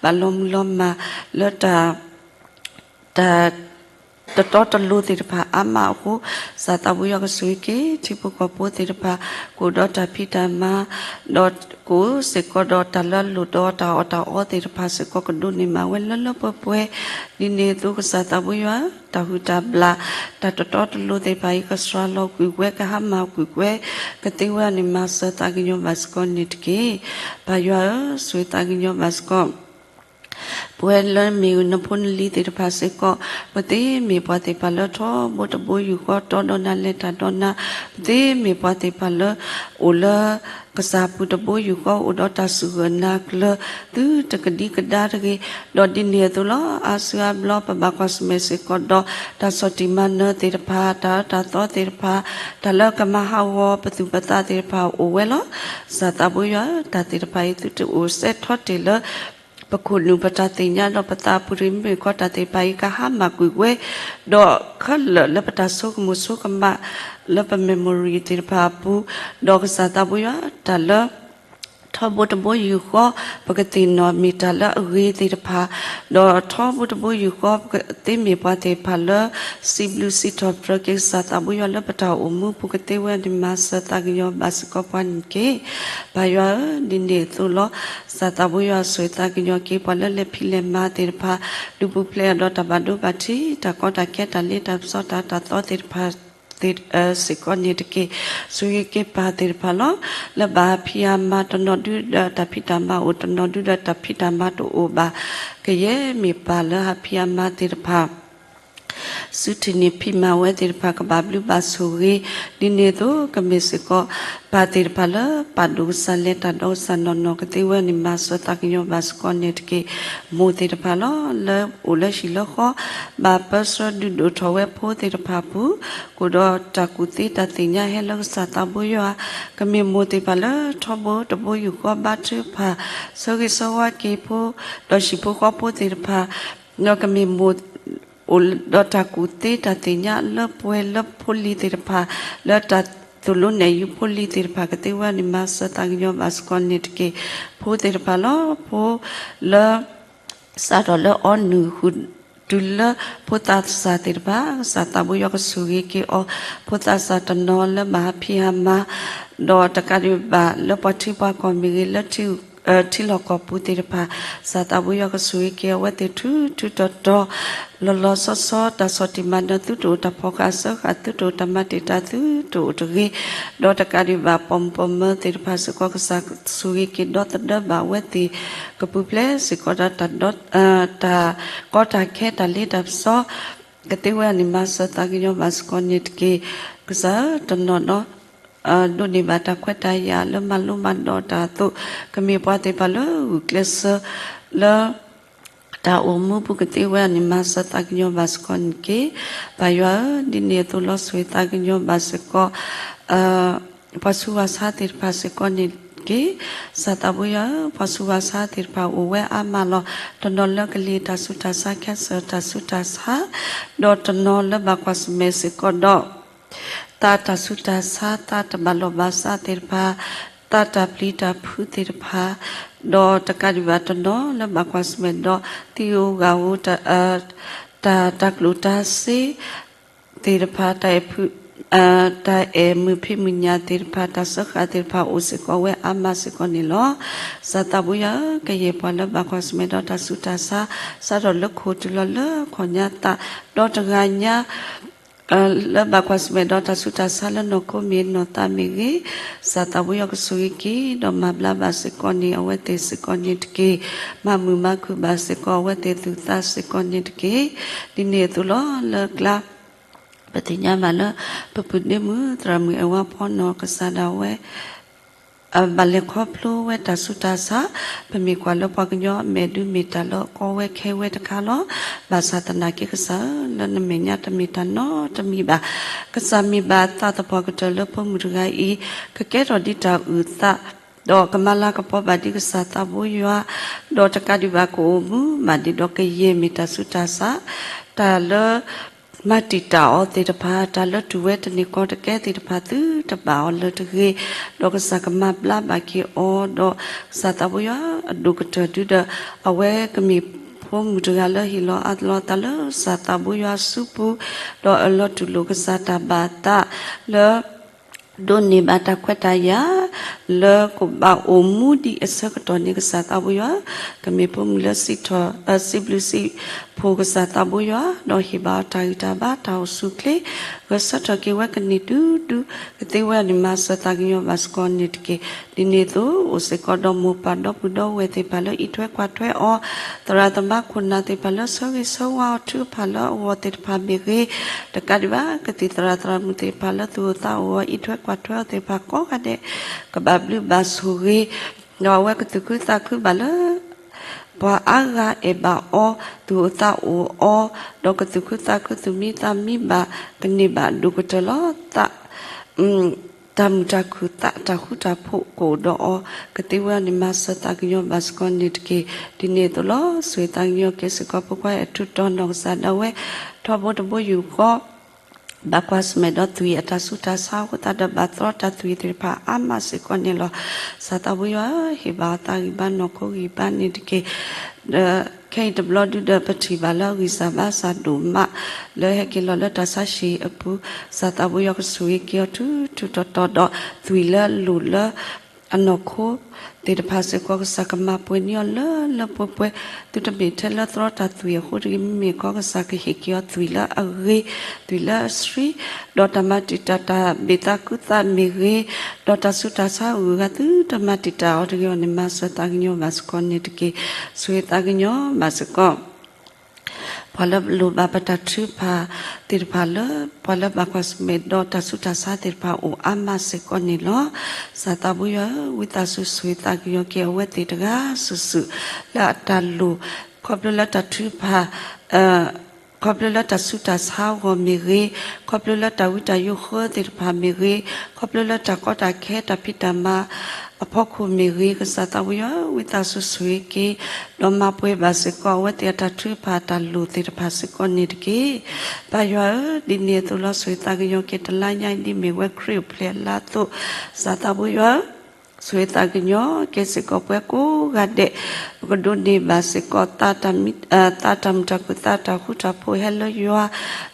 ဘၣ်လီၤမုၢ်လီၤမၢ်လၢတၢ် တၢ် တတီတလိၤသ့ၣ်တဖၣ်အါမးအဃိ, စၢ်သးဘိယွၤကဆိၣ်ဂ့ၤက့ၤ ထံဖိကီၢ်ဖိသ့ၣ်တဖၣ် ကအိၣ်ဒီးတၢ်ဖံးတၢ်မၤ, ဒီးကအိၣ်စ့ၢ်ကီးဒီးတၢ်လၢအလိၣ်ဒီးတၢ်အီၣ်တၢ်အီသ့ၣ်တဖၣ်စ့ၢ်ကီး ကဒိးန့ၢ်မးဝဲလၢလၢပှဲၤပှဲၤ, ဒ်န့ၣ်အသိးကစၢ်သးဘိယွၤ တၢ်ဟုၣ်တၢ်ဘျၣ် တၢ်တတီတလိၤသ့ၣ်တဖၣ်အံၤ ကစှၤလီၤကွံာ်ဝဲ ကဟါမၢ်ကွံာ်ဝဲ ကသ့ဝဲန့ၣ် မၤစၢၤသးကညီၤဘၣ်စ့ၢ်ကီးန့ၣ်တက့ၢ်. ပၢ်ယွၤဧၢ, ဆိၣ်ဂ့ၤသးကညီၤဘၣ်စ့ၢ်ကီး ပဝဲလၢမ့ၢ်နဖိနလံၤသ့ၣ်တဖၣ်စ့ၢ်ကီး, ပသ့မ့ၢ်ပှၤသ့ၣ်တဖၣ်လၢထီဘိတဘိယူၢ်ဃီ တီဒီးနၤလဲၤတၢ်ဒီးနၤ, ပသ့မ့ၢ်ပှၤသ့ၣ်တဖၣ်လၢ အိၣ်လၢ ကစၢ်ပူၤတဘိယူၢ်ဃီ အိၣ်ဒီးတၢ်စူၢ်ဂၢၢ်နၤကျၢၤ သုတကဒံကဒါတဂ့ၤ, ဒီးဒ်န့ၣ်အသိးလီၤ. အါစုအါဘျီပဘၣ်ကွၢ်ဆၢၣ်မဲာ်စ့ၢ်ကီးဒီး တၢ်ဆီၣ်တံၢ်မၤနၢၤသ့ၣ်တဖၣ်, တၢ်အၢတၢ်သီသ့ၣ်တဖၣ်, တၢ်လၢကမၤဟးဂီၤပသူၣ်ပသးသ့ၣ်တဖၣ်အိၣ်ဝဲလီၤ. ကစၢ်သးဘိယွၤဧၢ, တၢ်သ့ၣ်တဖၣ်အံၤ သုတအိၣ်စဲထီၣ်တ့ၢ်လၢ ပခိၣ်နူာ်ပတၢ်သ့ၣ်ညါဒီးပသးအပူၤတဂ့ၤ, မ့မ့ၢ်ခီတၢ်သ့ၣ်တဖၣ်အံၤ ကဟါမၢ်ကွံာ်ဝဲ, ဒီးခဲလၢာ်လၢပတၢ်ဆိကမိၣ်ဆိကမး လၢပ memory သ့ၣ်တဖၣ်အပူၤ, ဒီးကစၢ်သးဘိယွၤ တၢ်လၢ ထီဘိတဘိယူၢ်ဃီ ပကသ့ၣ်နီၣ်မ့ၢ်တၢ်လၢအဂ့ၤသ့ၣ်တဖၣ်, ဒီးထီဘိတဘိယူၢ်ဃီ ပကသ့မ့ၢ်ပှၤသ့ၣ်တဖၣ်လၢ စံးဘျုးစံးထီၣ်ပတြၢၤက့ၤကစၢ်သးဘိယွၤလၢပတၢ်အိၣ်မူပူၤ ကသ့ဝဲန့ၣ် မၤစၢၤသးကညီၤဘၣ်စ့ၢ်ကီးပှၤန့ၣ်တက့ၢ်. ပၢ်ယွၤဧၢ, ဒ်န့ၣ်အသိးလီၤ. ကစၢ်သးဘိယွၤဆိၣ်ဂ့ၤသးကညီၤက့ၤ ပှၤလၢလဲၤဖံးလဲၤမၤသ့ၣ်တဖၣ်, ဒုးပူၤဖျဲးအီၤဒီးတၢ်ဘၣ်ဒိဘၣ်ထံး, တၢ်ကီတၢ်ခဲ တၢ်လ့တၢ်ပစီ တၢ်အၢတၢ်သီသ့ၣ်တဖၣ် သ့ၣ် စ့ၢ်ကီးန့ၣ်တက့ၢ်. ဆိၣ်ဂ့ၤက့ၤပၢ်သ့ၣ်တဖၣ်လီၤ. လၢဘၣ်ဟးဖံးဟးမၤတနီၤဒုဒီးတၢ်ဖံးတၢ်မၤအိၣ်, တနီၤဒုဒီးတၢ်ဖံးတၢ်မၤတအိၣ်ဘၣ်. ကယဲၢ်မ့ၢ်ပၢ်လၢဟးဖံးဟးမၤသ့ၣ်တဖၣ် စုထံၣ်န့ၢ်ဖံးမၤဝဲသ့ၣ်တဖၣ် ကဘၣ်ဘျုးဘၣ်ဆိၣ်ဂ့ၤ, ဒ်န့ၣ်အသိးကမ့ၢ်စ့ၢ်ကီး ပၢ်သ့ၣ်တဖၣ်လၢပာ်ဒိၣ်ကစၢ် လဲၤတၢ်ဒီးကစၢ်နီၢ်နီၢ် ကသ့ဝဲန့ၣ် မၤစၢၤသးကညီၤဘၣ်စ့ၢ်ကီးန့ၣ်တက့ၢ်. မိၢ်သ့ၣ်တဖၣ်လီၤ. လၢအိၣ်လၢဟံၣ်လၢဃီ ဘၣ်ပၢဆှၢဒုးဒိၣ်ထီၣ်ဝဲဖိသ့ၣ်တဖၣ်အပူၤ, ကအိၣ်ဒီးတၢ်ကူၣ်သ့တၢ်သ့ၣ်ညါဟဲလၢကစၢ်သးဘိယွၤ, ကမ့ၢ်မိၢ်သ့ၣ်တဖၣ်လၢထီဘိတဘိယူၢ်ဃီ ဘါထုကဖၣ် ဆၢဂ့ၤဆၢဝါက့ၤဖိ ဒီးဟံၣ်ဖိဃီဖိသ့ၣ်တဖၣ်, ဒီးကမ့ၢ်မိၢ် အိၣ်ဒီးတၢ်ကူၣ်သ့တၢ်သ့ၣ်ညါလၢပှဲၤလၢဖိလံၤသ့ၣ်တဖၣ်, လၢတၢ်သိၣ်လိနဲၣ်ယူၤဖိလံၤသ့ၣ်တဖၣ် ကသ့ဝဲန့ၣ် မၤစၢၤသးကညီၤဘၣ်စ့ၢ်ကီးန့ၣ်တက့ၢ်. ဖိသ့ၣ်တဖၣ်လီၤ. ဖိလၢ စးထီၣ်လၢအီနုၢ်ဃုာ်တုၤလၢဖိသးစၢ်သ့ၣ်တဖၣ်, ကစၢ်သးဘိယွၤကဆိၣ်ဂ့ၤက့ၤအီၤ, ဖိသးစၢ်တနီၤလၢဘၣ်ဟးဖံးဟးမၤ, ဒီးတကးဒံးဘၣ်လၢပှၤထံပှၤကီၢ်မ့ၢ်ဂ့ၤ, လၢ ထံလီၢ်ကီၢ်ပူၤသ့ၣ်တဖၣ်, ကစၢ်သးဘိယွၤကဆိၣ်ဂ့ၤက့ၤအဝဲသ့ၣ်ထူထူတီၤတီၤ, လီၤလီၤဆီဆီ, တၢ်ဆီၣ်တံၢ်မၤနၢၤသုတအိၣ်, တၢ်ဖီၣ်ဃာ်စၢဃာ်သုတအိၣ်, တၢ်မၤတံာ်တာ်သုတအိၣ်တဂ့ၤ, ဒီးတကးဒံးဘၣ် ပိာ်မုၣ်ပိာ်မၢၤသ့ၣ်တဖၣ်စ့ၢ်ကီး ကစၢ်ဆိၣ်ဂ့ၤက့ၤဒီသဒၢဘၣ်အဝဲသ့ၣ် ကပူၤဖျဲးစ့ၢ်ကီးဒီး တၢ်ကီတၢ်ခဲ တၢ်လ့တၢ်ပစီ ကသ့ဝဲန့ၣ် မၤစၢၤသးကညီၤဘၣ်စ့ၢ်ကီးန့ၣ်တက့ၢ်. ကစၢ်ဧၢ, တနီၤဒီး ဒိးန့ၢ်ဘၣ်တၢ်ခွဲးတၢ်ယာ်လၢမၤလိမၤဒိးတၢ်အသိး, ကမ့ၢ်ပှၤသ့ၣ်တဖၣ်လၢဂုာ်ကျဲးစၢးလၢ တၢ်အိၣ်မူပူၤ ကသ့ဝဲန့ၣ် မၤစၢၤသးကညီၤဘၣ်စ့ၢ်ကီးန့ၣ်တက့ၢ်. ပၢ်ယွၤဧၢ, ဒ်န့ၣ်အသိးလီၤ. ဆိၣ်ဂ့ၤသးကညီၤဘၣ်စ့ၢ်ကီး ပှၤဆူးပှၤဆါသ့ၣ်တဖၣ်စ့ၢ်ကီးန့ၣ်တက့ၢ်. ကစၢ်သးဘိယွၤဧၢ, ပှၤဆူးပှၤဆါသ့ၣ်တဖၣ်အိၣ်ဝဲအါမးလီၤ. တနီၤလၢကလံၤတၢ်ဆူးတၢ်ဆါ, ခဲစၢၣ်တၢ်ဆူးတၢ်ဆါ, ဒီးတနီၤလၢဘၣ်ကွၢ်ဆၢၣ်မဲာ်စ့ၢ်ကီးဒီး သးတၢ်ဆူးတၢ်ဆါ, သးတဘၣ်လိာ်ဘၣ်စးသ့ၣ်တဖၣ်, သးတၢ်ပျံၤတၢ်ဖုးသ့ၣ်တဖၣ်, ဒီးတကးဒံးဘၣ်တနီၤလၢဘၣ်ကွၢ်ဆၢၣ်မဲာ်ဒီး သံဧိၤဂၤဧိၤ တၢ် တၢ်ကျိၣ်တၢ်စ့သ့ၣ်တဖၣ်, တၢ်အဲၣ်မုာ်ဖံးမုာ်ညၣ်သ့ၣ်တဖၣ်, တၢ်စၢဃာ်သ့ၣ်တဖၣ်အိၣ်စ့ၢ်ကီးဝဲအါမးစ့ၢ်ကီးန့ၣ်လီၤ. ကစၢ်သးဘိယွၤဧၢ, ကယဲၢ်ပှၤလၢဘၣ်ကွၢ်ဆၢၣ်မဲာ်ဒီးတၢ်ဆူးတၢ်ဆါ, စးထီၣ်လၢခိၣ်တုၤလီၤလၢအခီၣ်ညါသး, ဒီးတဂၤညါ လၢဘၣ်ကွၢ်ဆၢၣ်မဲာ်ဒီးတၢ်ဆူးတၢ်ဆါလၢနီၢ်ခိမ့ၢ်နီၢ်သးမ့ၢ်ဂ့ၤ, ကစၢ်သးဘိယွၤကဆိၣ်ဂ့ၤက့ၤ ဒီးမၤဘျါဘၣ်စ့ၢ်ကီးန့ၣ် အဝဲသ့ၣ်စ့ၢ်ကီးန့ၣ်တက့ၢ်. မၤမုာ်မၤခုၣ်ဘၣ်စ့ၢ်ကီး အဝဲသ့ၣ်သူၣ်သးစ့ၢ်ကီးန့ၣ်တက့ၢ်. ဒ်န့ၣ်အသိးလီၤ. လၢကျါ ပသ့ၣ်ညါဘၣ်လၢ ပပုၢ်ဒ့မုၣ် သရၣ်မုၣ်အဲၣ်ဝါဖီနီၢ် ကစၢ်ဒၣ်ဝဲ ဘၣ်လဲၤခီဖျိဝဲတၢ်ဆူးတၢ်ဆါ, ပမ့ၢ်ကွၢ်လၢပှၤကညီအမဲာ်ဒုး မ့ၢ်တၢ်လၢအကီဝဲခဲဝဲတခါလီၤ. ဘၣ်ဆၣ်သနာ်က့ ကစၢ်ဧၢ, လၢနမဲာ်ညါတမ့ၢ်တၢ်နီတမံၤဘၣ်. ကစၢ်မ့ၢ်ဘၣ်သးသပှၢ်ကတၢၢ်လၢဖိမုၣ်တဂၤအံၤ ကကဲထီၣ်ဒ်တၢ်အုၣ်သး ဒီးကမၤလၤကပီၤဘၣ်ဒ်ကစၢ်သးဘိယွၤ, ဒီးတကးဒံးဘၣ် ကအိၣ်မူဘၣ်ဒ်ဒီးကယဲၢ်မ့ၢ်တၢ်ဆူးတၢ်ဆါ, တၢ်လၢ မၤတံာ်တာ်အီၤသ့ၣ်တဖၣ်, တၢ်လၢတူၢ်ဝဲတန့ၢ်ကီတကဲသ့ၣ်တဖၣ် သုတဘၣ်အီၤလၢၤတဂ့ၤ, ဒီးကစၢ်ကမၤဘျါဘၣ်က့ၤအီၤ, ဒီးကစၢ်သးဘိယွၤအဒိၣ်ကတၢၢ်တုၤဒီး အဝဲကမ့ၢ် ဖိမုၣ်တဂၤလၢဟ့ၣ်လီၤအးလီၤအသးလၢကစၢ်သးဘိယွၤအစုပူၤ, ဒီးအၢၣ်လီၤတူၢ်လိာ်ကစၢ်တၢ်ဘၣ်အသးလၢ ဒိးန့ၢ်ဘၣ်တၢ်ခွဲးတၢ်ယာ် လၢကဘၣ်အိၣ်မူဒံးအဆၢကတီၢ်န့ၣ် ကစၢ်သးဘိယွၤ ကမ့ၢ်ဖိမုၣ်လၢစံးထီၣ် စံးဘျုးစံးဖှိၣ်ကစၢ်သးဘိယွၤ, ဒီးဟ့ၣ်ဘၣ်အီၤတၢ်ဂံၢ်တၢ်ဘါ တၢ်အိၣ်ဆူၣ်အိၣ်ချ့, ဂဲၤဆၢထၢၣ်က့ၤဝဲကန့ၢ်တုၤတုၤ ကသ့ဝဲန့ၣ် မၤစၢၤသးကညီၤဘၣ်စ့ၢ်ကီးန့ၣ်တက့ၢ်. ဒ်န့ၣ်အသိး အိၣ်စ့ၢ်ကီးဒီးမိၢ်ပၢ်ဒီပုၢ်ဒီဝဲၢ်သ့ၣ်တဖၣ်လၢအံးထွဲကွၢ်ထွဲအီၤ, သရၣ်သမါခိၣ်နၢ်သ့ၣ်တဖၣ်လၢဆၢဂ့ၤဆၢဝါအီၤ ထုကဖၣ်လၢအဂီၢ်သ့ၣ်တဖၣ်မ့ၢ်ဂ့ၤ, တကးဒံးဘၣ် ကသံၣ်သရၣ်သရၣ်မုၣ်သ့ၣ်တဖၣ်လၢသူၣ်အိၣ်သးအိၣ်အီၤ အံးထွဲကွၢ်ထွဲအီၤသ့ၣ်တဖၣ်ကိးဂၤဒဲး ကဘၣ်ဘျုးဘၣ်ဆိၣ်ဂ့ၤ, ဒီးအဝဲကသူၣ်ခုသးခုဘၣ်လၢ ပှၤအါဂၤအဲၣ်ဘၣ်အီၤ, သူၣ်အိၣ်သးအိၣ်အီၤ, ဒီးကသူၣ်ခုသးခု သူၣ်မံသးမံဘၣ်, ကန့ၢ်ဘၣ်ဒိၣ်ကတၢၢ်လီၤ. တၢ်မုာ်တၢ်ခုၣ်သး တၢ်ဃူတၢ်ဖိးကအိၣ်ဒီးအီၤ, ကသ့ဝဲန့ၣ် မၤစၢၤသးကညီၤဘၣ်စ့ၢ်ကီးန့ၣ်တက့ၢ်. ဒ်န့ၣ်အသိးလီၤ. ဆိၣ်ဂ့ၤသးကညီၤက့ၤစ့ၢ်ကီး ဖိခွါအဲၣ်ထူတီနီၢ်ကစၢ်ဒၣ်ဝဲ ထီဘိတဘိယူၢ်ဃီ ဘၣ်ကွၢ်ဆၢၣ်မဲာ်ဒီးသွံၣ်အတၢ်ဆူးတၢ်ဆါအဃိသတးဒီး ဘၣ်သရီတၢ်သွံၣ်သ့ၣ်တဖၣ်အါမးစ့ၢ်ကီးန့ၣ်လီၤ. ကစၢ်သးဘိယွၤဧၢ, ဟ့ၣ်ဘၣ်အီၤသးဂံၢ်ဘါနီၢ်ခိဂံၢ်ဘါန့ၣ်တက့ၢ်. ဒီးခဲအံၤတဘျီဒုဒီး ပထံၣ်ဘၣ်လၢအဂံၢ်စၢ်ဘါစၢ်ဒိၣ်မး လၢဟဲက့ၤလီၤလၢတၢ်ဆါဟံၣ်အပူၤ, ကစၢ်သးဘိယွၤကဆိၣ်ဂ့ၤက့ၤအီၤထူထူတီတီဒီး သွံၣ်လၢအလိၣ်လၢ အနီၢ်ခိသ့ၣ်တဖၣ်စ့ၢ်ကီး ကစၢ်ကမၤပှဲၤန့ၢ်အီၤလၢလၢပှဲၤပှဲၤ, သုတမ့ၢ်ထဲလၢသရီတၢ်သွံၣ်အဃိတဂ့ၤ, မ့မ့ၢ်ကီး ကစၢ်ကဟ့ၣ်က့ၤအီၤသွံၣ်လၢအဂ့ၤ, သွံၣ်လၢအဆှံ, ဒီးတၢ်မၤတံာ်တာ်တၢ်ဘၣ်သးကူသးမ့ၢ်ဂ့ၤ, ဒီးတၢ်ဆူးတၢ်ဆါအဂုၤအဂၤ သုတမၤတံာ်တာ်အီၤတဂ့ၤအီၤန့ၣ် မၤစၢၤသးကညီၤဘၣ်စ့ၢ်ကီးန့ၣ်တက့ၢ်. ဆိၣ်ဂ့ၤသးကညီၤဘၣ်စ့ၢ်ကီး ပှၤလၢလိၣ်ဘၣ်ပတၢ်ထုကဖၣ်သ့ၣ်တဖၣ်လၢ ပှၤလၢဘၣ်ကွၢ်ဆၢၣ်မဲာ်ဒီးတၢ်ဆူးတၢ်ဆါသ့ၣ်တဖၣ်အိၣ်အါမးစ့ၢ်ကီးန့ၣ်လီၤ. ကစၢ်သးဘိယွၤဧၢ, ဝံသးစူၤဆိၣ်ဂ့ၤသးကညီၤက့ၤအဝဲသ့ၣ်တဂၤစုာ်စုာ် လၢအတၢ်လိၣ် ခီဖျိလၢတၢ်ထုကဖၣ် ခီဖျိလၢတၢ်ဆူးတၢ်ဆါအဂီၢ်မ့ၢ်ဂ့ၤ, ခီဖျိလၢတၢ်ဝံတၢ်ယိးဃၢသ့ၣ်တဖၣ်မ့ၢ်ဂ့ၤ, ခီဖျိလၢတၢ်ကီတၢ်ခဲတၢ်ဖံးတၢ်မၤအဖီခိၣ်မ့ၢ်ဂ့ၤ, ကစၢ်သးဘိယွၤဧၢ, ဝံသးစူၤဆိၣ်ဂ့ၤက့ၤ ဒီးမၤပှဲၤဘၣ်စ့ၢ်ကီး အဝဲသ့ၣ်အတၢ်ထုကဖၣ်အတၢ်လိၣ်သ့ၣ်တဖၣ်စ့ၢ်ကီးန့ၣ်တက့ၢ်. ပၢ်ယွၤဧၢ, ဒ်န့ၣ်အသိးလီၤ. ဆိၣ်ဂ့ၤသးကညီၤက့ၤတလါညါအံၤ ဒ်မ့ၢ်ဝဲခရံာ်အိၣ်ဖျဲၣ်အလါအသိး, ကစၢ်သးဘိယွၤဧၢ, ဆိၣ်ဂ့ၤသးကညီၤက့ၤစ့ၢ်ကီးပှၤကိးဂၤဒဲး, ပကဒိးန့ၢ်ဘၣ်စ့ၢ်ကီး သးတၢ်မုာ်တၢ်ခုၣ် သးတၢ်ဃူတၢ်ဖိးဟဲလၢယွၤ,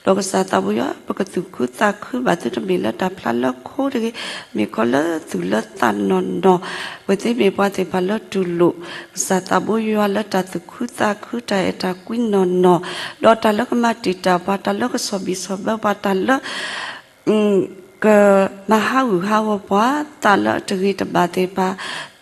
ဒီးကစၢ်သးဘိယွၤ ပကသူၣ်ခုသးခုဘၣ် သုတမ့ၢ်လၢတၢ်ဖျါလၢခိတဂ့ၤ, မ့ၢ်ခီလၢသူၣ်လၢသးနီၢ်နီၢ်, ပသ့မ့ၢ်ပှၤသ့ၣ်တဖၣ်လၢတူၢ်လိာ် ကစၢ်သးဘိယွၤလၢတၢ်သူၣ်ခုသးခု တၢ်အဲၣ်တၢ်ကွံနီၢ်နီၢ်, ဒီးတၢ်လၢကမၤတံာ်တာ်ပှၤ တၢ်လၢကဆီၣ်ဘံၣ်ဆီၣ်ဘၢပှၤ တၢ်လၢ ကမၤဟးဂူာ်ဟးဂီၤပှၤ, သးလၢအတဂ့ၤတဘၣ်သ့ၣ်တဖၣ်,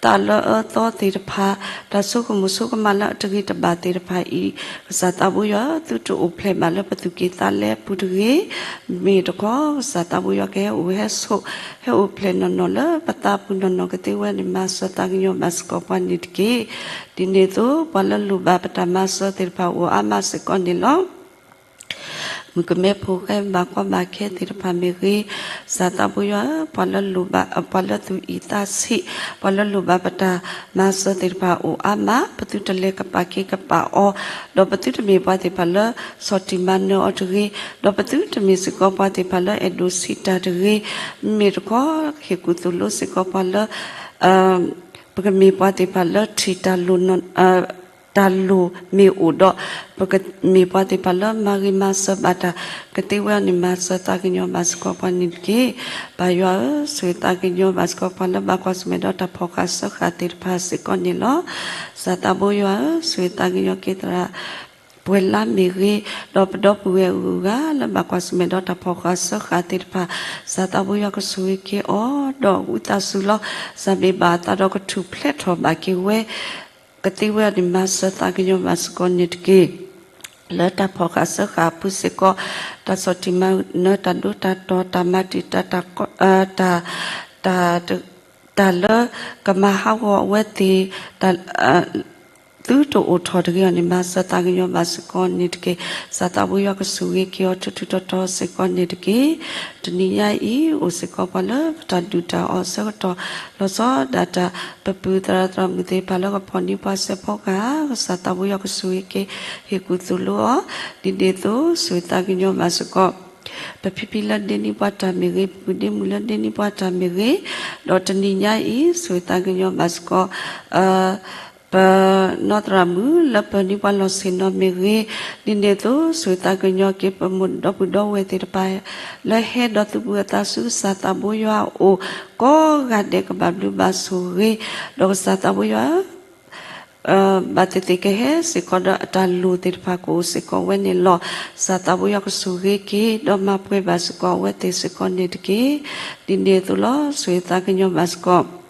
သးလၢအအၢသီသ့ၣ်တဖၣ်, တၢ်ဆိကမိၣ်ဆိကမးလၢအတဂ့ၤတဘၣ်သ့ၣ်တဖၣ်အံၤ, ကစၢ်သးဘိယွၤ သုတအိၣ်ဖျဲၣ်ဘၣ်လၢပသူၣ်ကံၢ်သးလဲပူၤတဂ့ၤ, မ့ၢ်တခီ ကစၢ်သးဘိယွၤကဟဲအိၣ်ဟဲဆိး ဟဲအိၣ်ဖျဲၣ်နီၢ်နီၢ်လၢပသးပူၤနီၢ်နီၢ် ကသ့ဝဲန့ၣ် မၤစၢၤသးကညီၤဘၣ်စ့ၢ်ကီးပှၤန့ၣ်တက့ၢ်. ဒ်န့ၣ်အသိး ပှၤလၢလိၣ်ဘၣ်ပတၢ်မၤစၢၤသ့ၣ်တဖၣ်အိၣ်အါမးစ့ၢ်ကီးန့ၣ်လီၤ. မုၣ်ကမဲဖိဃဲဘၣ်ကီဘၣ်ခဲသ့ၣ်တဖၣ်မ့ၢ်ဂ့ၤ, ကစၢ်သးဘိယွၤဧၢ, ပှၤလၢလိၣ်ဘၣ် ပှၤလၢသူၣ်အံၣ်သးဆံး, ပှၤလၢလိၣ်ဘၣ်ပတၢ်မၤစၢၤသ့ၣ်တဖၣ်အိၣ်အါမး, ပသုတလဲၤကပာ်က့ၤကပာ်အီၤ, ဒီးပသုတမ့ၢ်ပှၤသ့ၣ်တဖၣ်လၢ ဆီၣ်တံၢ်မၤနၢၤအီၤတဂ့ၤ, ဒီးပသုတမ့ၢ်စ့ၢ်ကီးပှၤသ့ၣ်တဖၣ်လၢအဲၣ်ဒိးဆံးတၢ်တဂ့ၤ, မ့မ့ၢ်တခီ ဟ့ၣ်ကူၣ်သိၣ်လိစ့ၢ်ကီးပှၤလၢ ပကမ့ၢ်ပှၤသ့ၣ်တဖၣ်လၢထံၣ်တၢ်လိၣ် တၢ်လိၣ်မ့ၢ်အိၣ်ဒီး ပကမ့ၢ်ပှၤသ့ၣ်တဖၣ်လၢမၤဂ့ၤမၤစၢၤဘၣ်တၢ် ကသ့ဝဲအံၤန့ၣ် မၤစၢၤသးကညီၤဘၣ်စ့ၢ်ကီးပှၤန့ၣ်တက့ၢ်. ပၢ်ယွၤဧၢ, ဆိၣ်ဂ့ၤသးကညီၤဘၣ်စ့ၢ်ကီးပှၤလၢဘၣ်ကွၢ်ဆၢၣ်မဲာ်ဒီးတၢ်ဖီၣ်ဃာ်စၢဃာ်သ့ၣ်တဖၣ်စ့ၢ်ကီးန့ၣ်လီၤ. ကစၢ်သးဘိယွၤဧၢ, ဆိၣ်ဂ့ၤသးကညီၤက့ၤသရၣ် ပှဲၤလါမ့ၢ်ဂ့ၤ, ဒီးပဒီပုၢ်ဝဲၢ်အဂုၤအဂၤလၢဘၣ်ကွၢ်ဆၢၣ်မဲာ်ဒီးတၢ်ဖီၣ်ဃာ်စၢဃာ်သ့ၣ်တဖၣ်, ကစၢ်သးဘိယွၤကဆိၣ်ဂ့ၤက့ၤအီၤ, ဒီးဝံသးစူၤလီၤ. ကစၢ်မ့ၢ်ဘၣ်အသးဒီးကထူၣ်ဖျဲးထီၣ်ဘၣ်က့ၤဝဲ, ကသ့ဝဲအံၤန့ၣ် မၤစၢၤသးကညီၤဘၣ်စ့ၢ်ကီးန့ၣ်တက့ၢ်. လၢတၢ်ဖီၣ်ဃာ်စၢဃာ်အပူၤစ့ၢ်ကီး, တၢ်ဆီၣ်တံၢ်မၤနၢၤ တၢ်ဒိတၢ်တီၢ် တၢ်မၤတံာ်တာ် တၢ် တၢ် တၢ်လၢကမၤဟးဂီၤအဝဲသ့ၣ် သုတအိၣ်ထီၣ်တဂ့ၤအီၤန့ၣ် မၤစၢၤသးကညီၤဘၣ်စ့ၢ်ကီးန့ၣ်တက့ၢ်. ကစၢ်သးဘိယွၤကဆိၣ်ဂ့ၤက့ၤအီၤထူထူတီတီစ့ၢ်ကီးန့ၣ်တက့ၢ်. တနံၤညါအံၤ အိၣ်စ့ၢ်ကီးပှၤလၢပတၢ်ဒုၣ်တၢ်အီၣ်အဆၢကတီၢ် လီၤဆီဒၣ်တၢ် ပပုၢ်သရၣ်သရၣ်မုၣ်သ့ၣ်တဖၣ်လၢကဖီၣ်န့ၢ်ပှၤစဲးဖီကဟၣ် ကစၢ်သးဘိယွၤကဆိၣ်ဂ့ၤက့ၤ ဟ့ၣ်ကူၣ်သိၣ်လိအီၤ, ဒ်န့ၣ်အသိး ဆိၣ်ဂ့ၤသးကညီၤဘၣ်စ့ၢ်ကီး ပဖံဖံလၢဒ့န့ၢ်ပှၤတၢ်မ့ၢ်ဂ့ၤ, ပပုၢ်ဒ့မုၣ်လၢဒ့န့ၢ်ပှၤတၢ်မ့ၢ်ဂ့ၤ, ဒီးတနံၤညါအံၤ ဆိၣ်ဂ့ၤသးကညီၤဘၣ်စ့ၢ်ကီး ပ ပနီၢ်သရၣ်မုၣ်လၢပၢၤန့ၢ်ပှၤလီၢ်ဆ့ၣ်နီၤမ့ၢ်ဂ့ၤ, ဒ်န့ၣ်အသိး ဆိၣ်ဂ့ၤသးကညီၤက့ၤပမိၢ်ဒီပုၢ်ဒီဝဲၢ်သ့ၣ်တဖၣ် လၢဟဲဒီးသုးဘူးအသးဆူကစၢ်သးဘိယွၤအအိၣ် ကိးဂၤဒဲးကဘၣ်ဘျုးဘၣ်ဆိၣ်ဂ့ၤ, ဒီးကစၢ်သးဘိယွၤ ဘၣ်သ့ၣ်သ့ၣ်ကဟဲစ့ၢ်ကီးဒီးအတၢ်လိၣ်သ့ၣ်တဖၣ်ကအိၣ်စ့ၢ်ကီးဝဲန့ၣ်လီၤ. ကစၢ်သးဘိယွၤကဆိၣ်ဂ့ၤက့ၤ ဒီးမၤပှဲၤဘၣ်စ့ၢ်ကီးအဝဲသ့ၣ်စ့ၢ်ကီးန့ၣ်တက့ၢ်. ဒ်န့ၣ်အသိးလီၤ ဆိၣ်ဂ့ၤသးကညီၤဘၣ်စ့ၢ်ကီး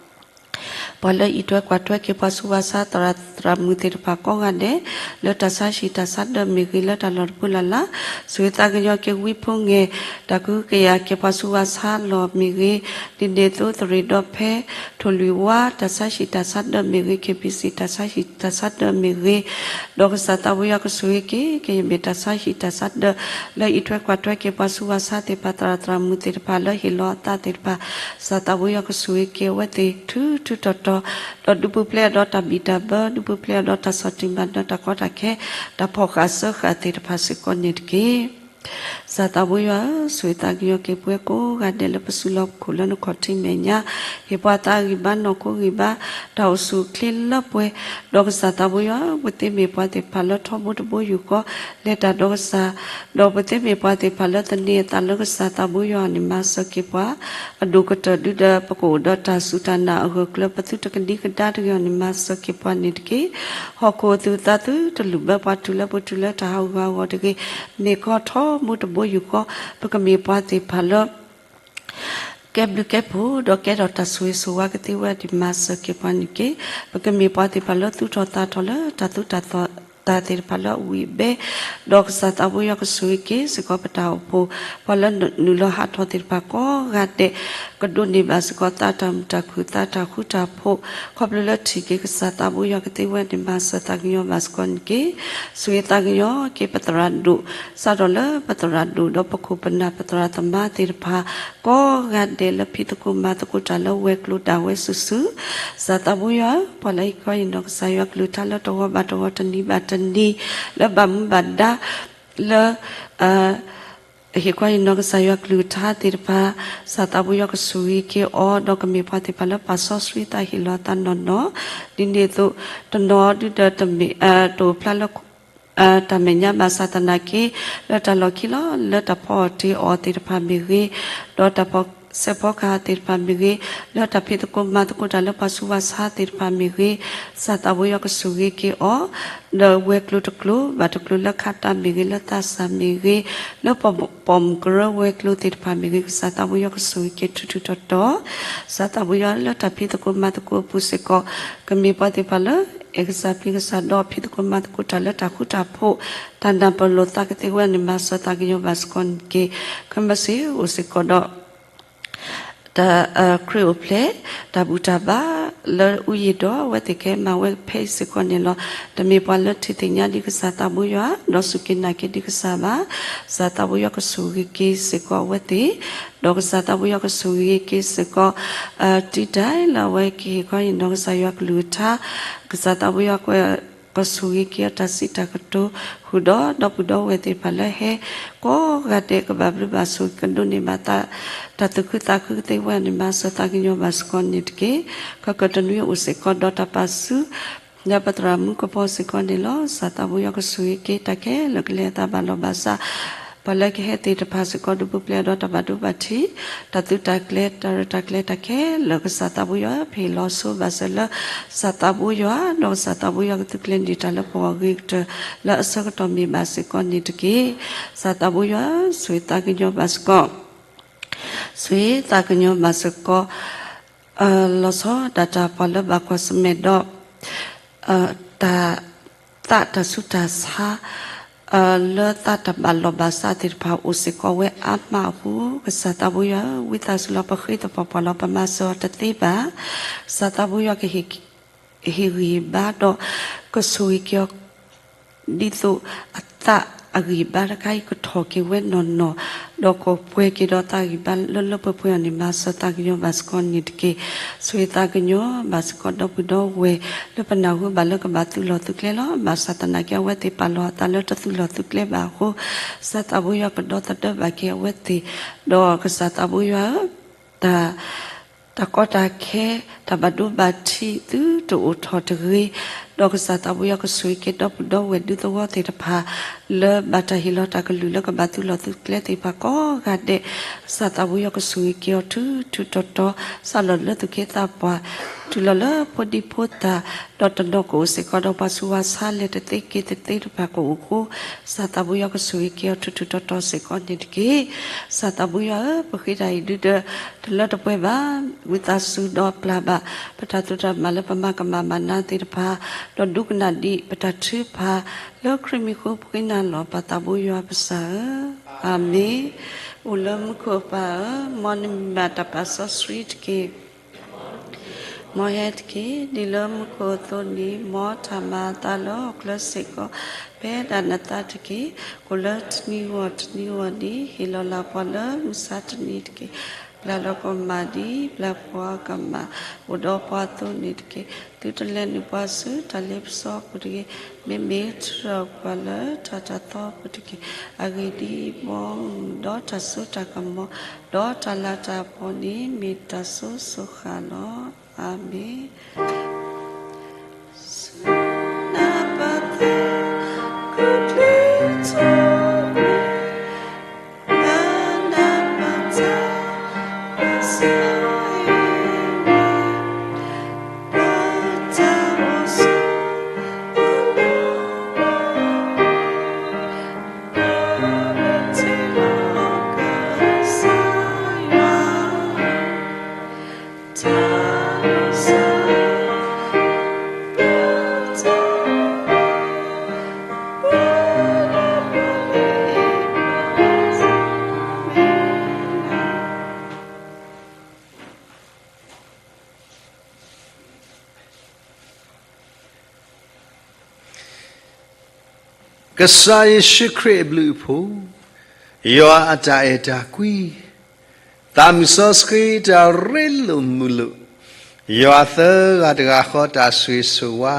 ပှၤလၢအံးထွဲကွၢ်ထွဲက့ၤပှၤဆူးပှၤဆါသရၣ်သရၣ်မုၣ်သ့ၣ်တဖၣ်ကိးဂၤဒဲး လၢတၢ်ဆါဟံၣ်တၢ်ဆါဒၢးမ့ၢ်ဂ့ၤ လၢတၢ်လီၢ်တပူၤလၢ်လၢ်, ဆိၣ်ဂ့ၤသးကညီၤက့ၤဝံဖိငဲၢ် တၢ်ကဟုကယာ်က့ၤပှၤဆူးပှၤဆါလီၢ်မ့ၢ်ဂ့ၤ, ဒ်န့ၣ်အသိးသရ့ၣ်ဒီဖဲ ထိၣ်လွံၢ်ဝါ တၢ်ဆါဟံၣ်တၢ်ဆါဒၢးမ့ၢ်ဂ့ၤ, ခ့ၣ်ဘံစံၣ် တၢ်ဆါဟံၣ်တၢ်ဆါဒၢးမ့ၢ်ဂ့ၤ, ဒီးကစၢ်သးဘိယွၤကဆိၣ်ဂ့ၤက့ၤ ကယမ့ၢ်တၢ်ဆါဟံၣ်တၢ်ဆါဒၢး လၢအံးထွဲကွၢ်ထွဲက့ၤပှၤဆူးပှၤဆါသ့ၣ်တဖၣ် သရၣ်သရၣ်မုၣ်သ့ၣ်တဖၣ်လၢဟ့ၣ်လီၤအသးသ့ၣ်တဖၣ်, ကစၢ်သးဘိယွၤကဆိၣ်ဂ့ၤက့ၤအဝဲသ့ၣ်ထူထူတီတီ, ဒီးဒုးပူၤဖျဲးအီၤဒီးတၢ်ဘံၣ်တၢ်ဘၢ, ဒုးပူၤဖျဲးအီၤဒီးတၢ်ဆီၣ်တံၢ်မၤနၢၤ တၢ်ကီတၢ်ခဲ, တၢ်ဖီၣ်ဃာ်စၢဃာ်သ့ၣ်တဖၣ်စ့ၢ်ကီးန့ၣ်တက့ၢ်. ကစၢ်သးဘိယွၤဧၢ, ဆိၣ်ဂ့ၤသးကညီၤက့ၤပှၤကိးဂၤဒဲးလၢပစုလီၢ်ပခိၣ်လၢနခီၣ်ထံးမဲာ်ညါ, ဟ့ၣ်ပှၤသးဂံၢ်ဘါနီၢ်ခိဂံၢ်ဘါ, တၢ်အိၣ်ဆူၣ်အိၣ်ချ့လၢပှဲၤ, ဒီးကစၢ်သးဘိယွၤဧၢ, ပသ့မ့ၢ်ပှၤသ့ၣ်တဖၣ်လၢထီဘိတဘိယူၢ်ဃီ, လဲၤတၢ်ဒီးကစၢ်, ဒီးပသ့မ့ၢ်ပှၤသ့ၣ်တဖၣ်လၢသန့ၤအသးလၢကစၢ်သးဘိယွၤအီၤန့ၣ် မၤစၢၤက့ၤပှၤ, အဒိၣ်ကတၢၢ်ဒုဒီးပကအိၣ်ဒီးတၢ်စူၢ်တၢ်နာ်အဂၢၢ်ကျၢၤ ပသုတကဒံကဒါတဂ့ၤအီၤန့ၣ် မၤစၢၤက့ၤပှၤန့ၣ်တက့ၢ်. ဟီၣ်ခိၣ်အသူၣ်အသးသုတလုၢ်ဘၢပှၤတုၤလၢပတုၤလၢတၢ်ဟးဂူာ်ဟးဂီၤတဂ့ၤ, မ့ၢ်ကီၢ်ထီဘိတဘိယူၢ်ဃီ, ပကမ့ၢ်ပှၤသ့ၣ်တဖၣ်လၢ ကဲဘျုးကဲဖှိၣ် ဒီးကဲထီၣ်တၢ်ဆိၣ်ဂ့ၤဆိၣ်ဝါကသ့ဝဲဒၣ် မၤစၢၤက့ၤပှၤန့ၣ်တက့ၢ်. ပကမ့ၢ်ပှၤသ့ၣ်တဖၣ်လၢသူၣ်ထီၣ်သးထီၣ်လၢတၢ်သူၣ်တၢ်သီၣ်တၢ်သ့ၣ်တဖၣ်လၢအဝံၣ်အဘဲ, ဒီးကစၢ်သးဘိယွၤကဆိၣ်ဂ့ၤက့ၤစ့ၢ်ကီးပတၢ်အိၣ်ဖှိၣ်, ပှၤလၢနုာ်လီၤဟးထီၣ်သ့ၣ်တဖၣ်ကိးဂၤဒဲး, ကဒိးန့ၢ်ဘၣ်စ့ၢ်ကီးသးတၢ်မုာ်တၢ်ခုၣ် သးတၢ်ဃူတၢ်ဖိး, ခီဖျိလၢထံၣ်က့ၤကစၢ်သးဘိယွၤကသ့ဝဲန့ၣ် မၤစၢၤသးကညီၤဘၣ်စ့ၢ်ကီးန့ၣ်တက့ၢ်. ဆိၣ်ဂ့ၤသးကညီၤက့ၤပသရၣ်ဒိၣ်, စးထီၣ်လၢပသရၣ်ဒိၣ်ဒီးပခိၣ်ပနၢ်ပသရၣ်သမါသ့ၣ်တဖၣ် ကိးဂၤဒဲးလၢဖံးသကိးမၤသကိးတၢ်လၢဝဲၤကျိၤဒၣ်ဝဲစုာ်စုာ်, ကစၢ်သးဘိယွၤဧၢ, ပှၤလၢဟ့ၣ်ခီဟ့ၣ်နီၤကစၢ်ယွၤကလုၢ်ကထါလၢတဂီၤဘၣ်တဂီၤတနံၤဘၣ်တနံၤ, လၢဘၣ်မူဘၣ်ဒါလၢ ဟ့ၣ်ခီဟ့ၣ်နီၤကစၢ်ယွၤကလုၢ်ကထါသ့ၣ်တဖၣ်, ကစၢ်သးဘိယွၤကဆိၣ်ဂ့ၤက့ၤအီၤ, ဒီးကမ့ၢ်ပှၤသ့ၣ်တဖၣ်လၢပာ်စီဆှံသးဟ့ၣ်လီၤသးနီၢ်နီၢ်, ဒ်န့ၣ်အသိး တနီၤဒုဒီးတမ့ၢ် တအိၣ်ဖျါလၢ တၢ်မဲာ်ညါဘၣ်ဆၣ်သနာ်က့ လၢတၢ်လီၢ်ခံလီၤ လၢတၢ်ဖီအီၣ်တ့ၤအီၤသ့ၣ်တဖၣ်မ့ၢ်ဂ့ၤ, ဒီးတၢ်ဖီၣ်ဆဲးဖီကဟၣ်သ့ၣ်တဖၣ်မ့ၢ်ဂ့ၤ, လၢတၢ်ဖံးသကိးမၤသကိးတၢ်လၢပှၤဆူးပှၤဆါသ့ၣ်တဖၣ်မ့ၢ်ဂ့ၤ, ကစၢ်သးဘိယွၤကဆိၣ်ဂ့ၤက့ၤအီၤ, ဒီးဝဲၤကျိၤတကျိၤဘၣ်တကျိၤလၢခးတၢ်မ့ၢ်ဂ့ၤ လၢသးစၢ်မ့ၢ်ဂ့ၤ, လၢပပိာ်မုၣ်ကရၢဝဲၤကျိၤသ့ၣ်တဖၣ်မ့ၢ်ဂ့ၤ, ကစၢ်သးဘိယွၤကဆိၣ်ဂ့ၤက့ၤထူထူတီတီ, ကစၢ်သးဘိယွၤလၢတၢ်ဖံးသကိးမၤသကိးအပူၤစ့ၢ်ကီး, ကမ့ၢ်ပှၤသ့ၣ်တဖၣ်လၢ အဲၣ်ကစၢ်ပျံၤကစၢ်ဒီးဖံးသကိးမၤသကိးတၢ်လၢတၢ်ဃူတၢ်ဖိး, တၢ်နၢ်ပၢၢ်လိာ်သးကသ့ဝဲန့ၣ် မၤစၢၤသးကညီၤဘၣ်စ့ၢ်ကီးန့ၣ်တက့ၢ်. ခဲမုၢ်ဆ့ၣ်အိၣ်စ့ၢ်ကီးဒီး တၢ် ခရံာ်အိၣ်ဖျဲၣ် တၢ်ဘူၣ်တၢ်ဘါလၢအူယံာ်ဒီး အဝဲသ့ၣ်ကဟဲမၤဝဲဖဲအံၤစ့ၢ်ကီးန့ၣ်လီၤ. တမ့ၢ်ပှၤလၢထံၣ်သ့ၣ်ညါဒံးကစၢ်သးဘိယွၤ ဒီးစူၢ်က့ၤနာ်က့ၤဒံးကစၢ်ဘၣ်. ကစၢ်သးဘိယွၤကဆိၣ်ဂ့ၤက့ၤစ့ၢ်ကီးအဝဲသ့ၣ်, ဒီးကစၢ်သးဘိယွၤကဆိၣ်ဂ့ၤက့ၤစ့ၢ်ကီး တံတၢ်လၢအဝဲကဟ့ၣ်ခီဟ့ၣ်နီၤကစၢ်ယွၤကလုၢ်ကထါ, ကစၢ်သးဘိယွၤက ကဆိၣ်ဂ့ၤက့ၤအတၢ်စံးတၢ်ကတိၤ ဃုာ်ဒီးဒီပုၢ်ဒီဝဲၢ်သ့ၣ်တဖၣ်လၢဟဲ ကိးဂၤဒဲးကဘၣ်ဘျုးဘၣ်ဆိၣ်ဂ့ၤ ကဒိးန့ၢ်ဘၣ်သး တၢ်သူၣ်ခုသးခုကသ့ဝဲန့ၣ် မၤစၢၤသးကညီၤဘၣ်စ့ၢ်ကီးန့ၣ်တက့ၢ်. ခဲကနွံအိၣ်စ့ၢ်ကီးဒီးတၢ်ပာ်ဆူ လၢပသရၣ်မုၣ်ကပီၤစ့ၢ်ကီးန့ၣ်လီၤ. ကစၢ်သးဘိယွၤကဆိၣ်ဂ့ၤက့ၤတၢ်ခဲလၢာ်ကလဲၤအသးဘၣ်လီၤဘၣ်စး ပှၤလၢကဟဲသ့ၣ်တဖၣ်စ့ၢ်ကီး ဒုးပူၤဖျဲးဒီးတၢ်ဘၣ်ဒိဘၣ်ထံး တၢ်သုးတၢ်ကျဲၤ တၢ်ရဲၣ်တၢ်ကျဲၤတၢ်ခဲလၢာ် ကစၢ်သးဘိယွၤ ပဟ့ၣ်လီၤဆိဘၣ်စၢၤလၢ ကစၢ်သးဘိယွၤ ဒီးကစၢ်သးဘိယွၤကသုးကျဲၤန့ၢ်တၢ်လၢပဂီၢ်အဂ့ၤကတၢၢ် လၢအဆၢကတီၢ်မ့ၢ်ဘၣ်စ့ၢ်ကီးန့ၣ်တက့ၢ်. ကစၢ်သးဘိယွၤ ဆိၣ်ဂ့ၤသးကညီၤဘၣ်စ့ၢ်ကီး ဆိၣ်ဂ့ၤသးကညီၤဘၣ်စ့ၢ်ကီး လီၤဆီဒၣ်တၢ်ပှၤလၢဘၣ်ကွၢ်ဆၢၣ်မဲာ်ဒီး တၢ် သးတၢ်ဆူးတၢ်ဆါ လၢသးတၢ်ဘၣ်လီၤဘၣ်စးသ့ၣ်တဖၣ်အိၣ်စ့ၢ်ကီးဝဲအါမးအဃိ ကစၢ်သးဘိယွၤဧၢ ဝံသးစူၤလီၤ ပဃ့သပှၢ်ပှၢ်လီၤ ပမၤစၢၤအီၤတသ့ဘၣ်. ကစၢ်သးဘိယွၤက ဟ့ၣ်ဂံၢ်ဘါဒီး ကဆိၣ်ဂ့ၤက့ၤအီၤ ဒ်သိးအသးအဂံၢ်ဘါတခါအံၤ ကထီၣ်က့ၤဝဲနီၢ်နီၢ် ဒီးကပှဲၤက့ၤဒီးသးဂံၢ်ဘါလၢလၢပှဲၤပှဲၤအီၤန့ၣ် မၤစၢၤသးကညီၤဘၣ်စ့ၢ်ကီးန့ၣ်တက့ၢ်. ဆိၣ်ဂ့ၤသးကညီၤဘၣ်စ့ၢ်ကီးဒီပုၢ်ဒီဝဲၢ် လၢပနၢ်ဟူဘၣ်လၢကဘၣ်သုးလီၢ်သုးကျဲလီၤ. ဘၣ်ဆၣ်သနာ်က့ အဝဲသ့ၣ်ပာ်လီၤအသးလၢတသုးလီၢ်သုးကျဲဘၣ်အဃိ ကစၢ်သးဘိယွၤကဒီသဒၢဘၣ်က့ၤအဝဲသ့ၣ် ဒီးကစၢ်သးဘိယွၤဧၢ တၢ် တၢ်ကီတၢ်ခဲ တၢ်ဘၣ်ဒိဘၣ်ထံးသုတအိၣ်ထီၣ်တဂ့ၤ ဒီးကစၢ်သးဘိယွၤကဆိၣ်ဂ့ၤက့ၤဒီပုၢ်ဒီဝဲၢ်ဒူသဝီသ့ၣ်တဖၣ် လၢဘၣ်တၢ်ဟ့ၣ်လီၤတၢ်ကလုၢ်လၢကဘၣ်သုးလီၢ်သုးကျဲသ့ၣ်တဖၣ်ကိးဂၤဒဲး, ကစၢ်သးဘိယွၤကဆိၣ်ဂ့ၤက့ၤအီၤထူထူတီတီတီ, စးလီၤလၢသူၣ်က့သးပှၢ်, တုၤလီၤလၢဖိဒံဖိသၣ်, ဒီးတနီၤကအိၣ်စ့ၢ်ကီးဒီးပှၤဆူးပှၤဆါလဲၤတသ့က့ၤတသ့တဖၣ်ကအိၣ်အဃိ, ကစၢ်သးဘိယွၤကဆိၣ်ဂ့ၤက့ၤအီၤထူထူတီတီစ့ၢ်ကီးန့ၣ်တက့ၢ်. ကစၢ်သးဘိယွၤဧၢ, ပဃ့တၢ်အံၤဒုဒီး တလၢတပှဲၤဘၣ်, ဝံသးစူၤဒီးပျၢ်ဘၣ် ပတၢ်သူၣ်တၢ်မၤလၢပမၤကမၣ်မၤနးသ့ၣ်တဖၣ်, ဒီးဒိကနၣ်ဒံးပတၢ်ထုကဖၣ်, လၢခရံာ်မံၤအဃိပဃ့နၤလီၤ ပၢ်သးဘိယွၤပစၢ်ဧၢ, အၤမ့ၣ်. အိၣ်လၢမူခိၣ်အပၢ်ဧၢ, မ်နမံၤမးတၢ်ပာ်စီဆှံတက့ၢ်. မ်ဟဲတက့ၢ်. ဒ်လၢမူခိၣ်အသိးန့ၣ်, မ်တၢ်မၤအသးလၢဟီၣ်ခိၣ်ချၢစ့ၢ်ကီး, ဖဲဒၣ်နသးတက့ၢ်. အိၣ်လၢတနံၤဂီၢ်တနံၤဂီၢ်န့ၣ်, ဟ့ၣ်လီၤလၢ်ပှၤလၢမုၢ်ဆါတနံၤတက့ၢ်. ပျၢ်လီၤကမၣ်ဒ်ပျၢ်ပှၤကမၣ်အိၣ်ဒီးပှၤအသိးန့ၣ်တက့ၢ်. သုတလဲၤနုာ်ပှၤဆူတၢ်လ့ပစီအပူၤတဂ့ၤ. မ့မ့ၢ်ထုးထီၣ်ပှၤလၢတၢ်တၢ်သီအပူၤတက့ၢ်. အဂ့ၢ်ဒ်အံၤ, ဘီမုၢ်ဒီးတၢ်စိတၢ်ကမီၤ, ဒီးတၢ်လၤတၢ်ကပီၤန့ၣ် မ့ၢ်တၢ်စိစိၤဃာ်လီၤ. အၤမ့ၣ်. ကစၢ်ယ့ၣ်ၡူးခရံာ်အဘျုးအဖှိၣ်, ယွၤအတၢ်အဲၣ်တၢ်ကွံ, သးမုၢ်စီဆှံတၢ်ရ့လိာ်မုာ်လိာ်, ယွၤသၢဂၤတဂၤဃီတၢ်ဆိၣ်ဂ့ၤဆိၣ်ဝါ,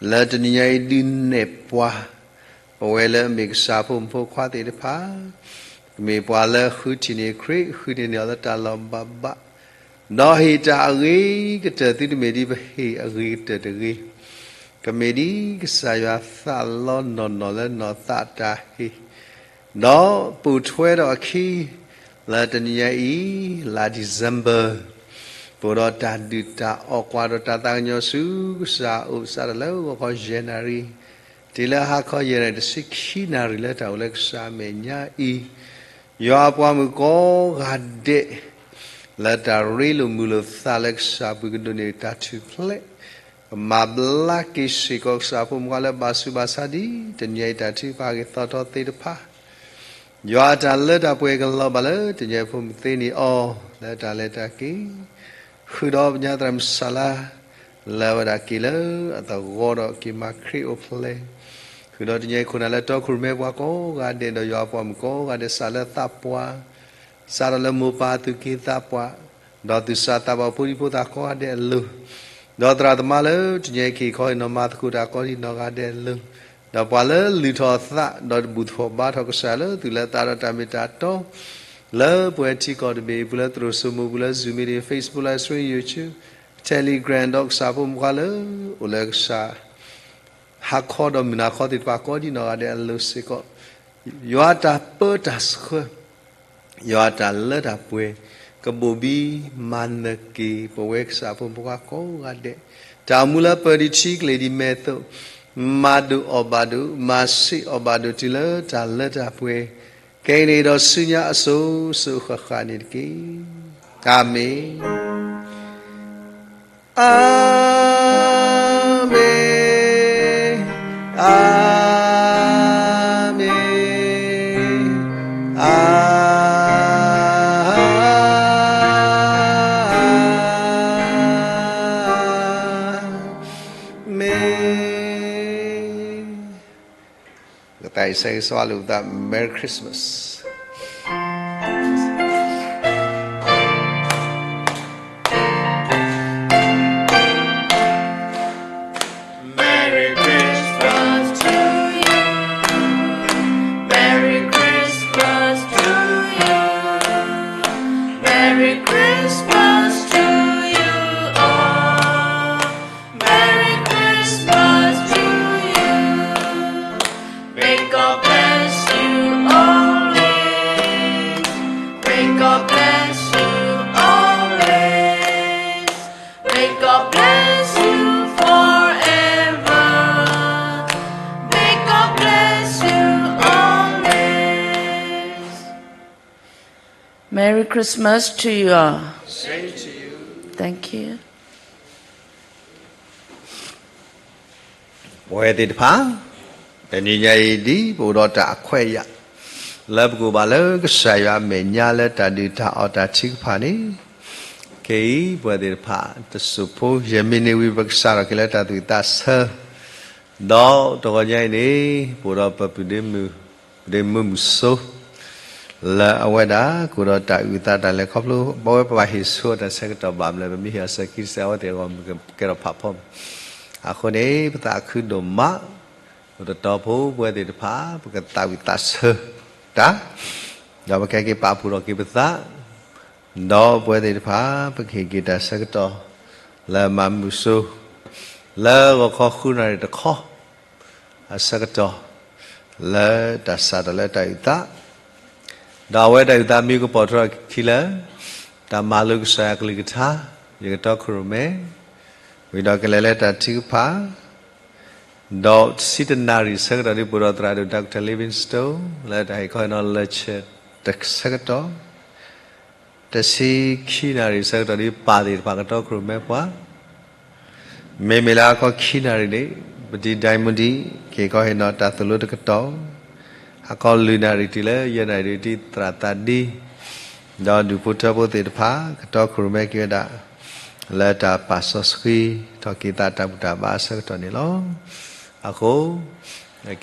လၢတနံၤညါအံၤဒုးနဲၣ်ပှၤ, ပဝဲလၢအမ့ၢ်ကစၢ်ဖိမုၣ်ဖိခွါသ့ၣ်တဖၣ်, ကမ့ၢ်ပှၤလၢဃုထံၣ်န့ၢ်ခရံာ်, ဃုန့ၢ်န့ၢ်အီၤလၢတၢ်လီၢ်ဘၣ်ဘၣ်, ဒီးဟ့ၣ်တၢ်အဂ့ၤကတၢၢ်သုတမ့ၢ်ဒ်ပဟ့ၣ်အဂ့ၤကတၢၢ်တဂ့ၤ, ကမ့ၢ်ဒ်ကစၢ်ယွၤသးလီနီၢ်နီၢ်လၢနီၢ်သးတၢ်ဟ့ၣ်, ဒီးပိာ်ထွဲဒီးအခံ, လၢတနံၤညါအံၤ, လါ December, ပအိၣ်ဒီးတၢ်ဒုၣ်တၢ်အီၣ်ကွၢ်ဒီးတၢ်သးကညီၤဆူကစၢ်အအိၣ် စးထီၣ်လၢဂီၤခီယဲၢ်နၣ်ရံၣ်, တုၤလၢဟါခီယဲၢ်နၣ်ရံၣ်တဆံခံနၣ်ရံၣ် လၢတၢ်အိၣ်လၢကစၢ်အမဲာ်ညါအံၤ, ယွၤအပှၤမုၣ်ကိးဂၤဒဲး လၢတၢ်ရ့လိာ်မုာ်လိာ်သးလၢကစၢ်ပူၤကဒိးန့ၢ်တၢ်ထူၣ်ဖျဲး, ကမၤဘျါက့ၤစ့ၢ်ကီးကစၢ်ဖိမုၣ်ဖိခွါလၢဘၣ်ဆူးဘၣ်ဆါဒ်တနံၤညါအံၤတၢ်ထုကဖၣ်အဂ့ၢ်သီထီသ့ၣ်တဖၣ်, ယွၤအတၢ်လၢတၢ်ပှဲၤကလီၤဘၣ်လၢတနံၤညါအံၤဖိမုၣ်သ့န့ၢ်အီၤ လၢတၢ်လဲၤတၢ်က့ၤ, ဃုာ်ဒီးပညါသရၣ်မုၣ်စၤလါ လၢအဝဲဒၣ်က့ၤလၢအသးဂီၤဒီးက့ၤမၤခရံာ်အိၣ်ဖျဲၣ်, ဃုာ်ဒီးတနံၤညါအံၤခိၣ်နၢ်လၢတီခိၣ်ရိၣ်မဲပှၤကိးဂၤဒဲး ဒီးယွၤအပှၤမုၣ်ကိးဂၤဒဲး စးလၢသးပှၢ် စးထီၣ်လၢမိၢ်ပၢ်သူၣ်က့သးပှၢ်, ဒီးသူၣ်စၢ်သးဘီၣ်ဖိဒံဖိသၣ်ကိးဂၤဒဲးအလိၤ, ဒီးသရၣ်သမါလၢတနံၤညါအံၤက့ၤခီအံၤနီၢ်မၤသကိးတၢ်ကိးဒံးနီၢ်ဂၤဒဲးအလိၤ, ဒီးပှၤလၢလုၢ်ထီၣ်အသး ဒီးတဘူၣ်ထီၣ်ဘါထီၣ်ကစၢ်လၢသူၣ်လၢသးဒီးတၢ်မ့ၢ်တၢ်တီ, လၢပှဲၤထံကီၢ်တဘ့ၣ်အံၤပူၤ လၢသရိာ်စိမိၤပူၤ လၢ Zoom meeting, Facebook live stream, YouTube, Telegram ဒီးကစၢ်ဖိမုၣ်ဖိခွါလၢ အိၣ်လၢကစၢ် ဟါခီဒီးမုၢ်နၤခီသ့ၣ်တဖၣ်ကိးဒံးနီၢ်ဂၤဒဲးအလိၤစ့ၢ်ကီး, ယွၤတၢ်ပၢတၢ်ဆှၢ, ယွၤတၢ်လၢတၢ်ပှဲၤ, ကဘိၣ်ဘံမၤနၢၤက့ၤ ပဝဲကစၢ်ဖိမုၣ်ဖိခွါကိးဂၤဒဲး, တၢ်အိၣ်မူလၢပၢၤဒံးထံကလ့ၢ်ဒံးမဲာ်သိး, မၤဒိၣ်အီၣ်ဘၣ်ဒိၣ်, မၤဆံးအီၣ်ဘၣ်ဒိၣ်တုၤလၢတၢ်လၢတၢ်ပှဲၤ, ခဲအံၤန့ၣ်ဒီးဆူညါအစိၤစိၤဃၣ်ဃၣ်န့ၣ်တက့ၢ်. အၤမ့ၣ်. အၤမ့ၣ်, အၤမ့ၣ်, အၤမ့ၣ်. ကသးအံၤဆၢဂ့ၤဆၢဝါလိာ်ပသး Merry Christmas. Merry Christmas to you. Merry Christmas to you. Merry Christmas to you all. Merry Christmas. Merry Christmas to you all. Same to you. Thank you. ပဝဲသ့ၣ်တဖၣ် တနံၤညါအံၤ ဒ်ပအိၣ်ဒီးတၢ်အခွဲးအယာ် လၢပကအိၣ်ဘၣ်လၢကစၢ်ယွၤအမဲာ်ညါလၢတၢ်ဒုၣ်တၢ်အီၣ်တၢ်ထုကဖၣ်န့ၣ်, ခဲအံၤ ပဝဲသ့ၣ်တဖၣ် တစိၢ်ဖိ ယဲၢ်မံးနံးဝံၤ ပကစးထီၣ်က့ၤလၢတၢ်သူၣ်ဝံၣ်သးဆၢ ဒီးတဂီၤညါအံၤန့ၣ် ပအိၣ်ဒီးပပုၢ်ဒ့မုၣ် ဒ့မုၣ်မုၣ်စိ လၢအဝဲဒၣ် ကအိၣ်ဒီးတၢ်အုၣ်သးတၢ်လဲၤခီဖျိ ပဝဲပဘၣ်ဟ့ၣ်ဆိအတၢ်ဆၢကတီၢ်ဘၣ်မနုၤလဲၣ် ပမ့ၢ်ဟ့ၣ်အီၤဆၢခံတစဲး အဝဲသ့ၣ်အဂီၢ်မုၢ်ကဲထီၣ်ဖးဖီမး. အဃိန့ၣ် ပသးခုဒိၣ်မး အိၣ်တတီၤဖိ ပဝဲသ့ၣ်တဖၣ် ပကသးဝံၣ်သးဆၢတၢ် ဒီးပကဟဲက့ၤပာ်ဖှိၣ်ထီၣ်က့ၤပသး ဒီးပဝဲသ့ၣ်တဖၣ် ပကဟ့ၣ်က့ၤတၢ်ဆၢကတီၢ် လၢမၤမုၢ်စိ လၢဂီၤခီဃုနၣ်ရံၣ်တခီ အဆၢကတီၢ် လၢတၢ်စးထီၣ်လၢတၢ်အုၣ်သး ဒီးအဝဲတၢ်အုၣ်သးမ့ၢ်ကပိာ်ထွဲထီၣ်ခံလၢ တၢ်မၤလိကစၢ်ယွၤကလုၢ်ကထါ ယကတီခိၣ်ရိၣ်မဲ ဝံၤဒီးကလဲၤလၢတၢ်ထုကဖၣ် ဒီးတဆံတနၣ်ရံၣ်ဆၢကတီၢ်ဒ် ပအိၣ်ဒီးသရၣ်ဒိၣ် Doctor Livingstone လၢတၢ်ဟ့ၣ်ခီဟ့ၣ်နီၤလၢ church တဆၢကတီၢ် တဆံခံနၣ်ရံၣ်ဆၢကတီၢ်ဒ် ပၢ်သ့ၣ်တဖၣ်ကတီခိၣ်ရိၣ်မဲပှၤ မ့မ့ၢ်လၢဟါခီခံနၣ်ရံၣ်န့ၣ် ပတံၤဒဲမူဒံး ကဟ့ၣ်ခီဟ့ၣ်နီၤတၢ်သိၣ်လိတကတီၢ်, ဟါခီလွံၢ်နၣ်ရံၣ်တုၤလၢယဲၢ်နၣ်ရံၣ်ဒ် သရၣ်သးဒံ ဒီးဒူၣ်ဖိထၢဖိသ့ၣ်တဖၣ် ကတီခိၣ်ရိၣ်မဲက့ၤဝဲဒၣ် လၢတၢ်ပာ်စီဆှံထီၣ်က့ၤသးတၢ်ဘူၣ်တၢ်ဘါအဆၢကတီၢ်န့ၣ်လီၤ. အဃိ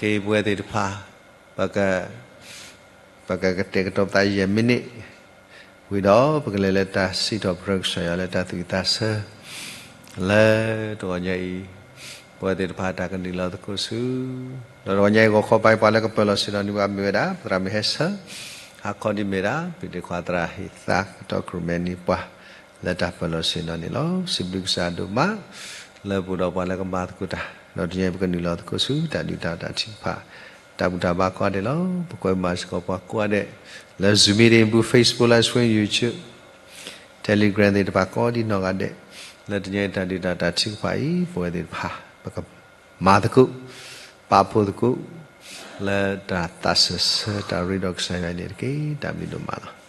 က့ၤပဝဲသ့ၣ်တဖၣ် ပက ပကကတဲာ်ကတီၤပသးယဲၢ်မံးနံး ဝံၤဒီးပကလဲၤလၢတၢ်စံးထီၣ်ပတြၢၤကစၢ်ယွၤလၢတၢ်သူၣ်ဝံၣ်သးဆၢ လၢတဂီၤညါအံၤ ပဝဲသ့ၣ်တဖၣ်တၢ်ကနုာ်လီၤသကိးဆူ ဒီးတဂီၤညါအံၤ ဂီၤခီပၤ ပှၤလၢကပၢၤလီၢ်ဆ့ၣ်နီၤန့ၣ် ပှၤမ့ၢ်ဝဲဒၣ် သရၣ်မုၢ်ဟဲဆၢ ဟါခီဒ်မ့ၢ်ဒၣ် ပဒ့ခွါသရၣ်ဟ့ၣ်သးကတီခိၣ်ရိၣ်မဲန့ၢ်ပှၤ လၢတၢ်ပၢၤလီၢ်ဆ့ၣ်နီၤန့ၣ်လီၤ. စံးဘျုးကစၢ်ဒိၣ်မး လၢပအိၣ်ဒီးပှၤလၢကမၤသကိးတၢ် ဒီးတနံၤညါအံၤ ပကနုာ်လီၤသကိးဆူ တၢ်ဒုၣ်တၢ်အီၣ်တၢ်ထုကဖၣ် တၢ်ဘူၣ်တၢ်ဘါကိးဂၤဒဲးလီၤ. ပကွဲမုာ်စ့ၢ်ကီးပှၤကိးဂၤဒဲး လၢ Zoom meeting ပူၤ Facebook Live Stream YouTube Telegram သ့ၣ်တဖၣ်ကိးဒံးနီၢ်ဂၤဒဲး လၢတနံၤညါအံၤတၢ်ဒုၣ်တၢ်အီၣ်တၢ်ထုကဖၣ်အံၤ ပဝဲသ့ၣ်တဖၣ် ပကမၤသကိး ပာ်ဖှိၣ်သကိး လၢတၢ်သးစၢၢ်ဆၢတၢ်ရ့ဒီးကစၢ်ယွၤန့ၣ်တက့ၢ်. တၢ်ဘျုးဒိၣ်မးလီၤ.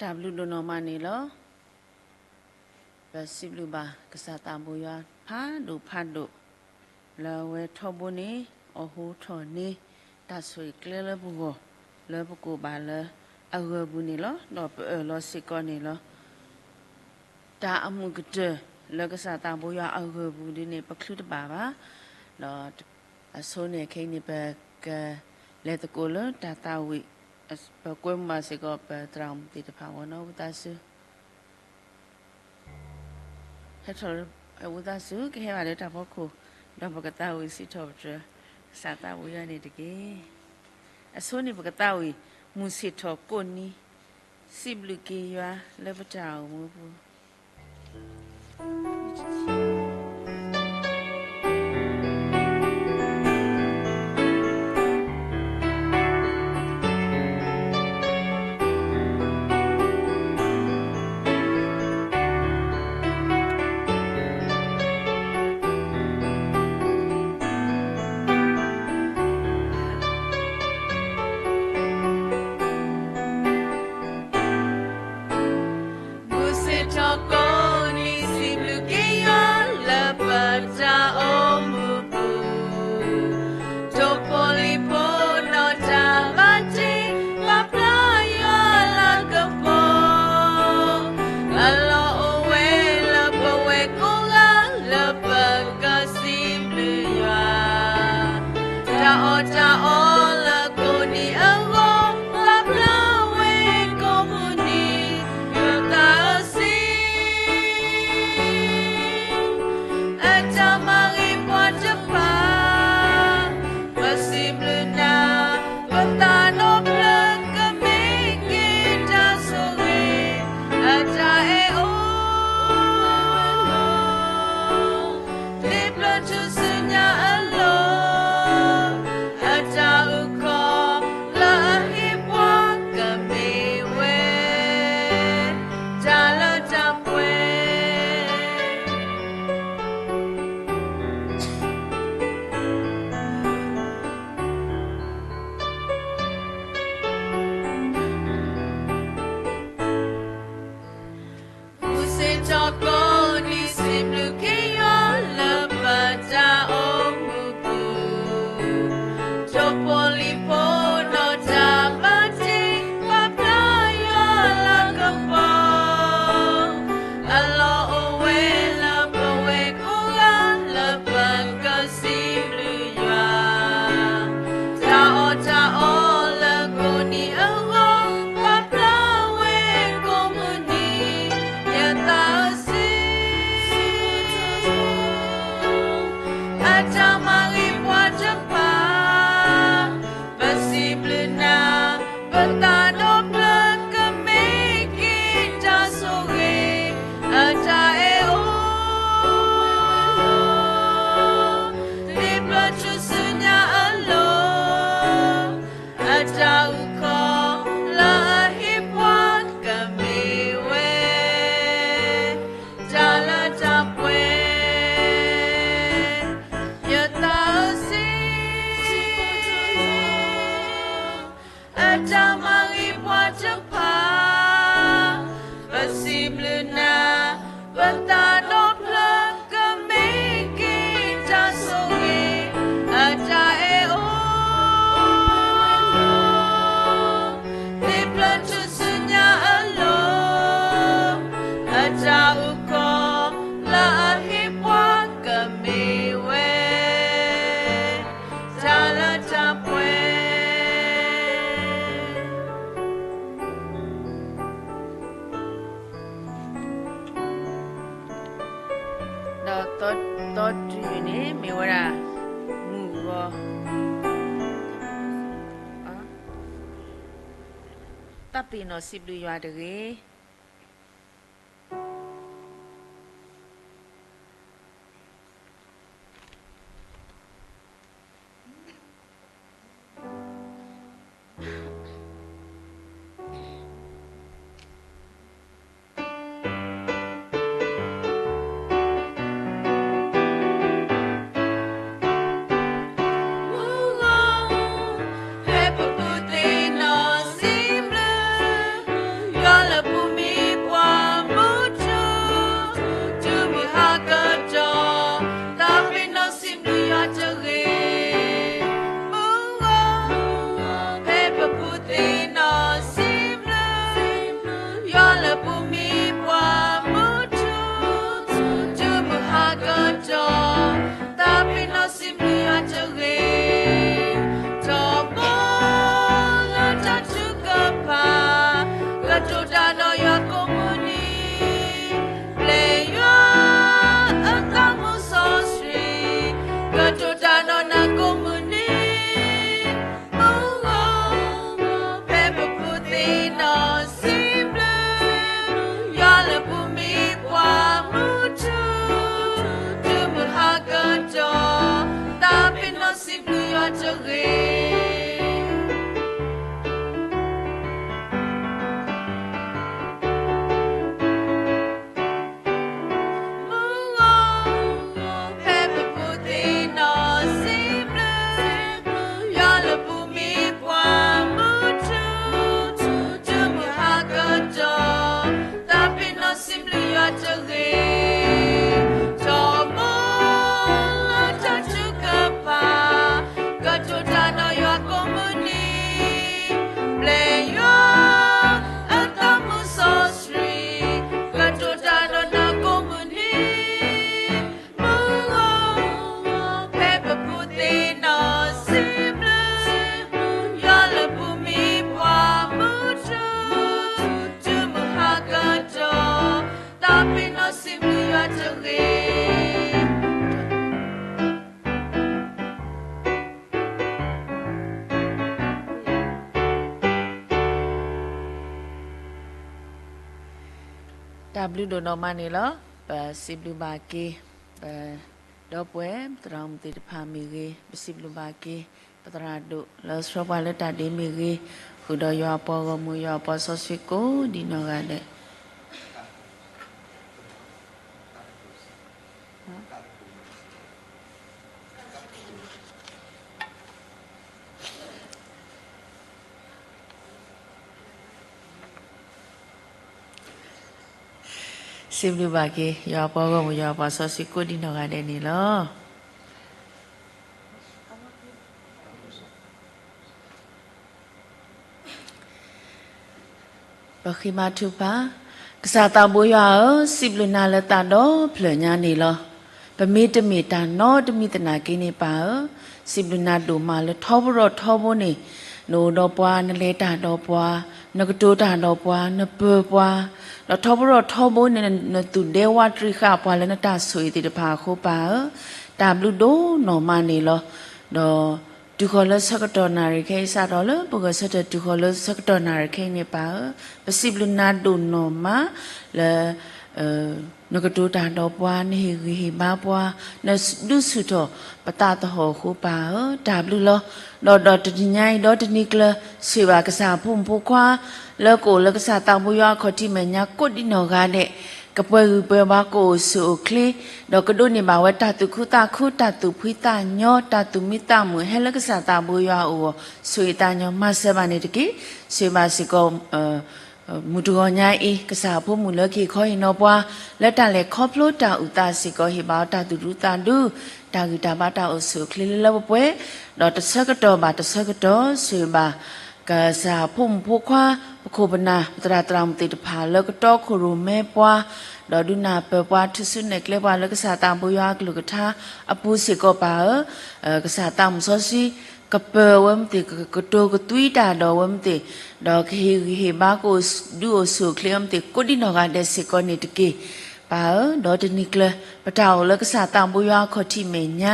တၢ်ဘျုးဒိၣ်နီၢ်မးန့ၣ်လီၤ. ပစံးဘျုးဘၣ်ကစၢ်သးဘိယွၤဖးဒိၣ်ဖးဒိၣ် လၢအဝဲထီဘိန့ၣ် အီၣ်ဟူထီၣ်န့ၢ် တၢ်ဆိၣ်ဂ့ၤကျဲလၢပဂီၢ် လၢပကိးဘၣ်လၢအဂၢၢ်ပူၤန့ၣ်လီၤ. ဒီးပအၢၣ်လီၤစ့ၢ်ကီးန့ၣ်လီၤ. တၢ်အမုာ်ကတၢၢ်လၢကစၢ်သးဘိယွၤအဂၢၢ်ပူၤဒ်န့ၣ် ပချုးတဘၣ်ဘၣ်. ဒီးအဆိန့ၣ်ခဲအံၤန့ၣ် ပကလဲၤသကိးလၢတၢ်သးဝံၣ်, ပကွဲမုာ်ဘၣ်စ့ၢ်ကီးပသရၣ်မုၣ်သ့ၣ်တဖၣ်အဂီၢ်နီၤ ဝံသးစူၤ ဟဲထီၣ်လၢ ဝံသးစူၤ ကဟဲဘၣ်လၢတၢ်ဖီခိၣ်, ဒီးပကသးဝံၣ်စံးထီၣ်ပတြၢၤ ကစၢ်သးဘိယွၤန့ၣ်တက့ၢ်. အဆိန့ၣ် ပကသးဝံၣ် မုၢ်ဆ့ၣ်ထီၣ်ကိးနံၤ, စံးဘျုးက့ၤယွၤလၢပတၢ်အိၣ်မူပူၤ. မုၢ်ဆ့ၣ်ထီၣ်ကိးနံၤ စံးဘျုးက့ၤယွၤလၢပတၢ်အိၣ်မူပူၤ, ထိၣ်ဖိလံၣ်ဖိနီၢ်တၢ်ဘၣ်တ့ ပာ်ဖျါယွၤလၤကပီၤ, အလီၢ်အိၣ်ဝဲလၢပဝဲကိးဂၤ လၢပကစံးဘျုးယွၤ, တၢ်အီၣ်တၢ်အီလၢကိးနံၤအဂီၢ် ပာ်ဖျါဝဲကိးမုၢ်နံၤ, ပသးစီဆှံ အတၢ်မၤဂ့ၤပှၤတဖၣ်, ပစံးဘျုးနၤ, ပသးနီဖျၢၣ်ကမ့ၢ်က့ၤတၢ်ဆိၣ်ဂ့ၤ, အတၢ်အဲၣ်အိၣ် သ့ဖျၢၣ်ထူၣ်စုညါအလီၢ်, အတၢ်အုၣ်ကီၤလၢအဟ့ၣ်ပှၤကမ့ၢ်ဝဲ တၢ်လၢတၢ်ပှဲၤ မုၢ်ဆ့ၣ်ထီၣ်ကိးနံၤ စံးဘျုးက့ၤယွၤလၢပတၢ်အိၣ်မူပူၤ, ထိၣ်ဖိလံၣ်ဖိနီၢ်တၢ်ဘၣ်တ့ ပာ်ဖျါယွၤလၤကပီၤ, အလီၢ်အိၣ်ဝဲလၢပဝဲကိးဂၤ လၢပကစံး သီတုၤန့ၣ် မ့ၢ်ဝဲဒၣ် မုၢ်ဂီၤ တၢ်ပ့ၤနီၣ်စံးဘျုးယွၤတဂ့ၤ. မုၢ်ဂီၤ ဖဲပဖုသ့ၣ်နီၣ်စံးဘျုး ယွၤလၢပူၤမံပှၤမုၢ်ထူၣ် တုၤမုၢ်ဟါကတီၢ် တၢ်ပ့ၤနီၣ်စံးဘျုးယွၤတဂ့ၤ. မုၢ်ဂီၤ ဖဲပဖုသ့ၣ်နီၣ်စံးဘျုး ယွၤလၢပူၤမံပှၤမုၢ်ထူၣ် တုၤမုၢ်ဟါကတီၢ် တၢ်ပ့ၤနီၣ်စံးဘျုးယွၤတဂ့ၤ. ထီဘိလၢတၢ်ထုကဖၣ် ကတိၤတၢ်ဒီးယွၤကိးမုၢ်နံၤ ပျဲယွၤအသးမုၢ်စီဆှံ ကတိၤတၢ်ဒီးနၤကိးမုၢ်နံၤ မုၢ်ဂီၤ ဖဲပဖုသ့ၣ်နီၣ်စံးဘျုး ယွၤလၢပူၤမံပှၤမုၢ်ထူၣ် တုၤမုၢ်ဟါကတီၢ် တၢ်ပ့ၤနီၣ်စံးဘျုးယွၤတဂ့ၤ. မုၢ်ဂီၤ ဖဲပဖုသ့ၣ်နီၣ်စံးဘျုး ယွၤလၢပူၤမံပှၤမုၢ်ထူၣ် တုၤမုၢ်ဟါကတီၢ် တၢ်ပ့ၤနီၣ်စံးဘျုးယွၤတဂ့ၤ. ထီဘိလၢတၢ်ထုကဖၣ် ကတိၤတၢ်ဒီးယွၤကိးမုၢ်နံၤ ပျဲယွၤအသးမုၢ်စီဆှံ ကတိၤတၢ်ဒီးနၤကိးမုၢ်နံၤ မုၢ်ဂီၤ ဖဲပဖုသ့ၣ်နီၣ်စံးဘျုး ယွၤလၢပူၤမံပှၤမုၢ်ထူၣ် တုၤမုၢ်ဟါကတီၢ် တၢ်ပ့ၤနီၣ်စံးဘျုးယွၤတဂ့ၤ. တၢ်ဘျုးဒိၣ်နီၢ်မးန့ၣ်လီၤ. ပစံးဘျုးဘၣ်က့ၤ ပဒီပုၢ်ဝဲၢ် ပသရၣ်မုၣ်သ့ၣ်တဖၣ်မ့ၢ်ဂ့ၤ, ပစံးဘျုးဘၣ်က့ၤ ပသရၣ်ဒိၣ်လၢဆှၢပှၤလၢတၢ်ဒ့မ့ၢ်ဂ့ၤ, ဃုာ်ဒီးယွၤအပှၤဂီၢ်မုၢ် ယွၤအပှၤစီဆှံကိးဒံးနီၢ်ဂၤဒဲး စံးဘျုးဘၣ်က့ၤ ယွၤအပှၤဂီၢ်မုၢ် ယွၤအပှၤစီဆှံကိးဒံးနီၢ်ဂၤဒဲးန့ၣ်လီၤ. ပဃ့ဘါထုကဖၣ်, ကစၢ်သးဘိယွၤဧၢ, စံးဘျုးနၤလၢသးဒီဖျၢၣ်ညါန့ၣ်လီၤ. ပမ့ၢ်တမ့ၢ်တၢ်နီတမံၤသနာ်က့န့ၣ်ပၢ်ဧၢ, စံးဘျုးနၤဒိၣ်မးလၢထီဘိထီဘိန့ၣ်, နအိၣ်ဒီးပှၤ, နလဲၤတၢ်ဒီးပှၤ, နကတိၤတၢ်ဒီးပှၤ, နပၢၤပှၤ, ဒီးထီဘိထီဘိန့ၣ် နသူၣ်ဒဲဝးတရံးဃာ်ပှၤလၢနတၢ်ဆိၣ်ဂ့ၤသ့ၣ်တဖၣ်အဃိပၢ်ဧၢ, တၢ်ဘျုးဒိၣ်နီၢ်မးန့ၣ်လီၤ. ဒီး တုၤဃီၤလၢဆၢကတီၢ်နၣ်ရံၣ်ခဲအံၤ စးထီၣ်လၢပဂဲၤဆၢထၢၣ်တုၤဃီၤလၢဆၢကတီၢ်နၣ်ရံၣ်ခဲအံၤန့ၣ်ပၢ်ဧၢ, ပစံးဘျုးနၤဒိၣ်နီၢ်မးလၢ နကတိၤတၢ်ဒီးပှၤ, နဟ့ၣ်ဂံၢ်ဟ့ၣ်ဘါပှၤ, နဒုးဆူၣ်ထီၣ်ပသးသဟီၣ်အဃိပၢ်ဧၢ, တၢ်ဘျုးလီၤ. ဒီးဒီးတနံၤညါအံၤ ဒီတနံၤကျၢၤ ဆိၣ်ဂ့ၤဘၣ်ကစၢ်အဖိမုၣ်ဖိခွါ လၢကအိၣ်လၢကစၢ်သးဘိယွၤအခီၣ်ထံးမဲာ်ညါကိးဒံးနီၢ်ဂၤဒဲး, ကပှဲၤဂံၢ်ပှဲၤဘါ ကအိၣ်ဆူၣ်အိၣ်ချ့, ဒီးကဒိးန့ၢ်ဘၣ်ဝဲတၢ်သူၣ်ခုသးခု တၢ်သူၣ်ဖှံသးညီ တၢ်သူၣ်မံသးမုာ် ဟဲလၢကစၢ်သးဘိယွၤအအိၣ်အဂီၢ် ဆိၣ်ဂ့ၤသးညီမၤစၢၤဘၣ်န့ၣ်တက့ၢ်. ဆိၣ်ဂ့ၤဘၣ်စ့ၢ်ကီး မုၢ်တဂီၤညါအံၤ ကစၢ်အဖိမုၣ်လၢကဟ့ၣ်ခီဟ့ၣ်နီၤပှၤ လၢတၢ်လဲၤခီဖျိတၢ်အုၣ်သးစ့ၢ်ကီး ဟ့ၣ်ဘၣ်အီၤတၢ်သူၣ်ဒူသးဒူ တၢ်ဂံၢ်တၢ်ဘါ တၢ်အိၣ်ဆူၣ်အိၣ်ချ့လၢလၢပှဲၤပှဲၤ, ဒီးတဆၢကတီၢ်ဘၣ်တဆၢကတီၢ် ဆိၣ်ဂ့ၤဘၣ် ကစၢ်အဖိမုၣ်ဖိခွါ ပခိၣ်ပနၢ် ပသရၣ်သရၣ်မုၣ်သ့ၣ်တဖၣ် လၢကတီခိၣ်ရိၣ်မဲပှၤ ဒီးဒုးနၢ်ပၢၢ်ပှၤ ထုးစုနဲၣ်ကျဲပှၤလၢကစၢ်သးဘိယွၤအကလုၢ်ကထါအပူၤစ့ၢ်ကီးပၢ်ဧၢ, ကစၢ်သးမုၣ်စီဆှံ ကပၢၤဝဲမ့ၢ်သ့ၣ် ကကတိၤကသွံတၢ်ဒီးဝဲမ့ၢ်သ့ၣ်, ဒီးကဟ့ၣ်ဂံၢ်ဟ့ၣ်ဘါ ကအိၣ်ဒုးအိၣ်ဆူၣ်အိၣ်ချ့ဝဲမ့ၢ်သ့ၣ် ကိးဒံးနီၢ်ဂၤဒဲးစ့ၢ်ကီးန့ၣ်တက့ၢ်. ပၢ်ဧၢ, ဒီးတနံၤကျၢၤ ပတၢ်အိၣ်လၢကစၢ်သးဘိယွၤအခီၣ်ထံးမဲာ်ညါ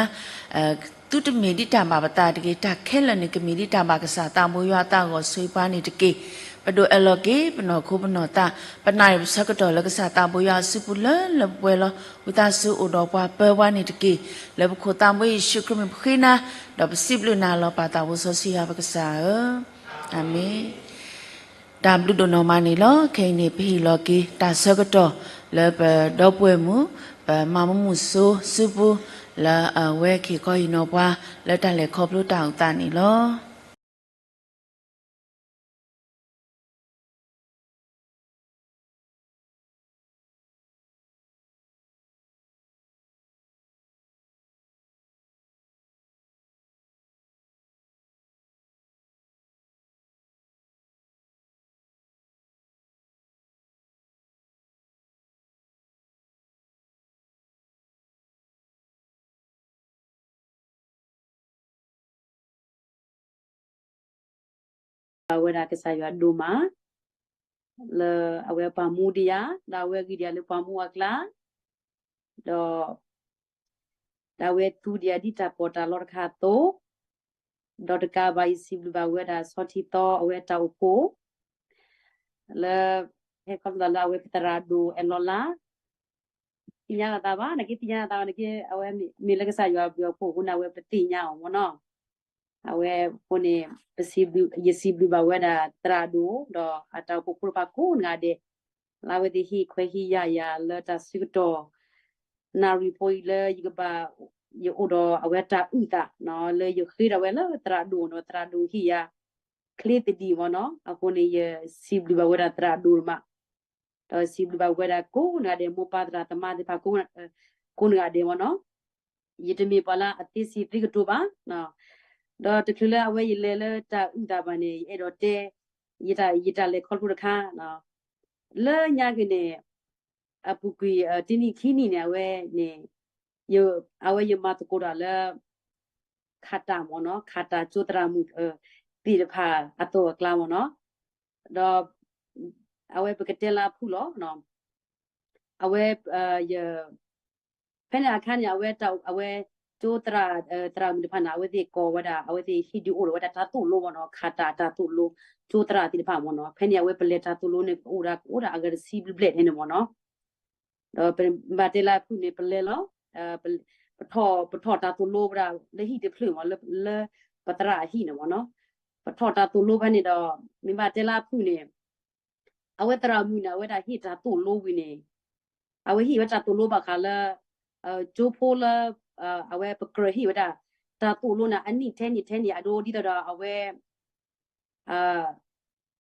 သုတမ့ၢ်ဒ်တၢ်ဘၣ်ပသးတဂ့ၤ, တၢ်ခဲလၢာ်န့ၣ် ကမ့ၢ်ဒ်တၢ်ဘၣ်ကစၢ်သးဘိယွၤအသးဂီၤဆိပှၤန့ၣ်တက့ၢ်. ပဒိၣ်အဲၣ်လီၤက့ၤ ပနီၢ်ခိပနီၢ်သး, ပနာ်အီၤပဆၢကတီၢ်လၢကစၢ်သးဘိယွၤအစုပူၤလၢလၢပှဲၤပှဲၤလီၤ. ဝံသးစူၤအိၣ်ဒီးပှၤပၢပှၤန့ၣ်တက့ၢ်. လၢပခိၣ်သးဘိယ့ၣ်ၡူးခရံာ်မံၤပဃ့နၤ, ဒီးပစံးဘျုးနၤလီၤ. ပၢ်သးဘိစီဆှံယွၤပကစၢ်ဧၢ, အၤမ့ၣ်. တၢ်ဘျုးဒိၣ်နီၢ်မးန့ၣ်လီၤ. ခဲအံၤန့ၣ် ပဟ့ၣ်လီၤက့ၤတၢ်ဆၢကတီၢ် လၢပဒီပုၢ်ဝဲၢ်မုၣ် ပမၤမူမုၢ်စိစုပူၤ လၢအဝဲကဟ့ၣ်ခီဟ့ၣ်နီၤပှၤ လၢတၢ်လဲၤခီဖျိတၢ်အိၣ်သးန့ၣ်လီၤ. အဝဲဒၣ်ကစၢ်ယွၤဒိၣ်မး လၢအဝဲပာ်မူဒံးယၤ ဒီးအဝဲဂံၢ်ဒံးယၤလၢပှၤမူအကျါ, ဒီး ဒ်အဝဲသူဒံးယၤဒ်တၢ်ပီးတၢ်လီတခါအသိး, ဒီးတကးဘၣ် ယစံးဘျုးဘၣ်ဝဲဒၣ်ဆီထံသီအဝဲတၢ်အိၣ်ဖှိၣ် လၢ ဟဲခီဖျိလၢအဝဲပသရၣ်ဒိၣ်အဲၣ်လီၤလး, သ့ၣ်ညါလီၤသးဘၣ် နက့သ့ၣ်ညါလီၤသးဘၣ် နက့ အဝဲမ့ၢ်လၢကစၢ်ယွၤအဘျုးအဖှိၣ်အဃိန့ၣ် အဝဲပသ့ၣ်ညါအီၤမ့ၢ်နီၤ. အဝဲအဃိန့ၣ် ပစံးဘျုး ယစံးဘျုးဘၣ်ဝဲဒၣ်သရၣ်ဒိၣ် ဒီးအတၢ်အိၣ်ဖှိၣ်ဖိတဖၣ်ကိးဂၤဒဲး လၢအဝဲသ့ၣ်ဟ့ၣ်ခွဲးဟ့ၣ်ယာ်ယၤလၢတၢ်ဆၢကတီၢ် နၣ်ရံၣ်ဖိအံၤလၢယကဘၣ် ယအိၣ်ဒီးအဝဲတၢ်အုၣ်သး လၢယဃ့ဒီးဝဲလၢသရၣ်ဒိၣ်ဒီး သရၣ်ဒိၣ်ဟ့ၣ်ယၤ ချ့သဒံးမ့ၢ်နီၤ. အဃိန့ၣ် ယစံးဘျုးဘၣ်ဝဲဒၣ်သရၣ်ဒိၣ်မး ဒီးစံးဘျုးဘၣ်ဝဲဒၣ်ကိးဂၤဒဲး မိၢ်ပၢ်သရၣ်သမါသ့ၣ်တဖၣ် ကိးဂၤဒဲးမ့ၢ်နီၤ. ယတမ့ၢ်ပှၤလၢအသ့စံးသ့ကတိၤဘၣ်, ဒီးတချုးလၢအဝဲယလဲၤလၢတၢ်အုၣ်သးဘၣ်န့ၣ် ယအဲၣ်ဒိးတဲ ယတၢ် ယတၢ်လဲၤခီဖျိတခါ လၢညါက့ၤန့ၣ် အပူၤကွံာ်တနံၣ်ခံနံၣ်န့ၣ် အဝဲန့ၣ် အဝဲယမၤသကိးတၢ်လၢ ခးတၢ်မ့ၢ်နီၤ ခးတၢ်ကၠိသရၣ်မုၣ်သ့ၣ်တဖၣ်အသိးအကျါမ့ၢ်နီၤ, ဒီး အဝဲပကတဲလၢအဖုၣ်လီၤ အဝဲ ယ ဖဲန့ၣ်အခါန့ၣ် အဝဲ အဝဲ ကၠိသရၣ် သရၣ်မုၣ်တဖၣ်န့ၣ် အဝဲသ့ၣ်ကိးဝဲဒၣ် အဝဲသ့ၣ်ဟံးဒုးအိၣ်ဒီးဝဲဒၣ်တၢ်သိၣ်လိမ့ၢ်နီၤ ခးတၢ်တၢ်သိၣ်လိ ကၠိသရၣ်သ့ၣ်တဖၣ်မ့ၢ်နီၤ ဖဲန့ၣ် အဝဲပလဲၤတၢ်သိၣ်လိန့ၣ် အိၣ်ဒၣ် အိၣ်ဒၣ်အဂၤတဆံဘျဲၣ်ဘျဲၣ်န့ၣ်မ့ၢ်နီၤ ဒီးပဘၣ်တဲလၢအဖုၣ်န့ၣ် ပလဲၤလီၤ ပထီၣ် ပထီၣ်တၢ်သိၣ်လိဝဲဒၣ် လၢဟံၣ်တဖျၢၣ်မ့ၢ် လၢပသရၣ်အဟံၣ်န့ၣ်မ့ၢ်နီၤ ပထီၣ်တၢ်သိၣ်လိဖဲန့ၣ်ဒီး မ့ၢ်ဘၣ်တဲလၢအဖုၣ်န့ၣ် အဝဲသရၣ်မုၣ်န့ၣ် အဝဲဒၣ်ဟ့ၣ်တၢ်သိၣ်လိဝံၤန့ၣ် အဝဲဟ့ၣ်ဝဲတၢ်သိၣ်လိဘၣ်ဃးလၢ ကၠိဖိလၢ အဝဲပကြၢးဟ့ၣ်ဝဲဒၣ် တၢ်သိၣ်လိန့ၣ် အနံၣ်ထဲနံၣ်ထဲနံၣ် အဒိဒ်သိးဒီးအဝဲ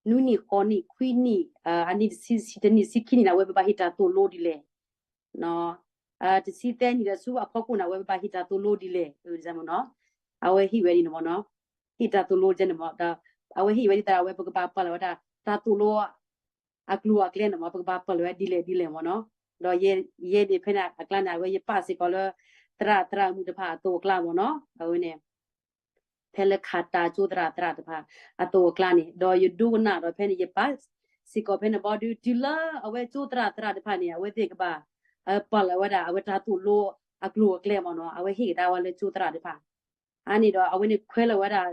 နွံနံၣ်ဃိးနံၣ်ခွံနံၣ် အနံၣ်တဆံ တဆံတနံၣ် တဆံခံနံၣ်န့ၣ် အဝဲပဘၣ်ဟ့ၣ်တၢ်သိၣ်လိဒ်လဲၣ် တဆံသၢနံၣ်ဒီးဆူအဖီခိၣ်န့ၣ် အဝဲပဘၣ်ဟ့ၣ်တၢ်သိၣ်လိဒ်လဲၣ် အဝဲဟ့ၣ်ဝဲဒ်န့ၣ်မ့ၢ်နီၤ ဟ့ၣ်တၢ်သိၣ်လိဒ်န့ၣ်မ့ၢ် ဒီးအဝဲဟ့ၣ်ဝဲဒ်သိးဒီး အဝဲပကဘၣ်ပာ်လီၤဝဲဒၣ် တၢ်သိၣ်လိ အကျိၤအကျဲန့ၣ်မ့ၢ် ပကဘၣ်ပာ်လီၤဝဲဒ်လဲၣ်ဒ်လဲၣ်မ့ၢ်နီၤ ဒီးယဲန့ၣ်ဖဲန့ၣ်အကျါန့ၣ် အဝဲယပာ်စ့ၢ်ကီးလၢ သရၣ်သရၣ်မုၣ်တဖၣ်အသိးအကျါမ့ၢ်နီၤ အဝဲန့ၣ် ဖဲလၢခးတၢ်ကၠိသရၣ်သရၣ်တဖၣ် အသိးအကျါန့ၣ် ဒီးယဒိကနၣ်ဒီးဖဲန့ၣ် ယပာ်စ့ၢ်ကီးဖဲန့ၣ်ဘီဒုး တုၤလၢအဝဲကၠိသရၣ်သရၣ်တဖၣ်န့ၣ် အဝဲသ့ၣ်ကဘၣ် ပာ်လီၤဝဲဒၣ် အဝဲတၢ်သိၣ်လိအကျိၤအကျဲမ့ၢ်နီၤ အဝဲဟ့ၣ်ကဒါဝဲလၢကၠိသရၣ်တဖၣ် အန့ၣ်ဒီးအဝဲန့ၣ်ခွဲလီၤဝဲဒၣ်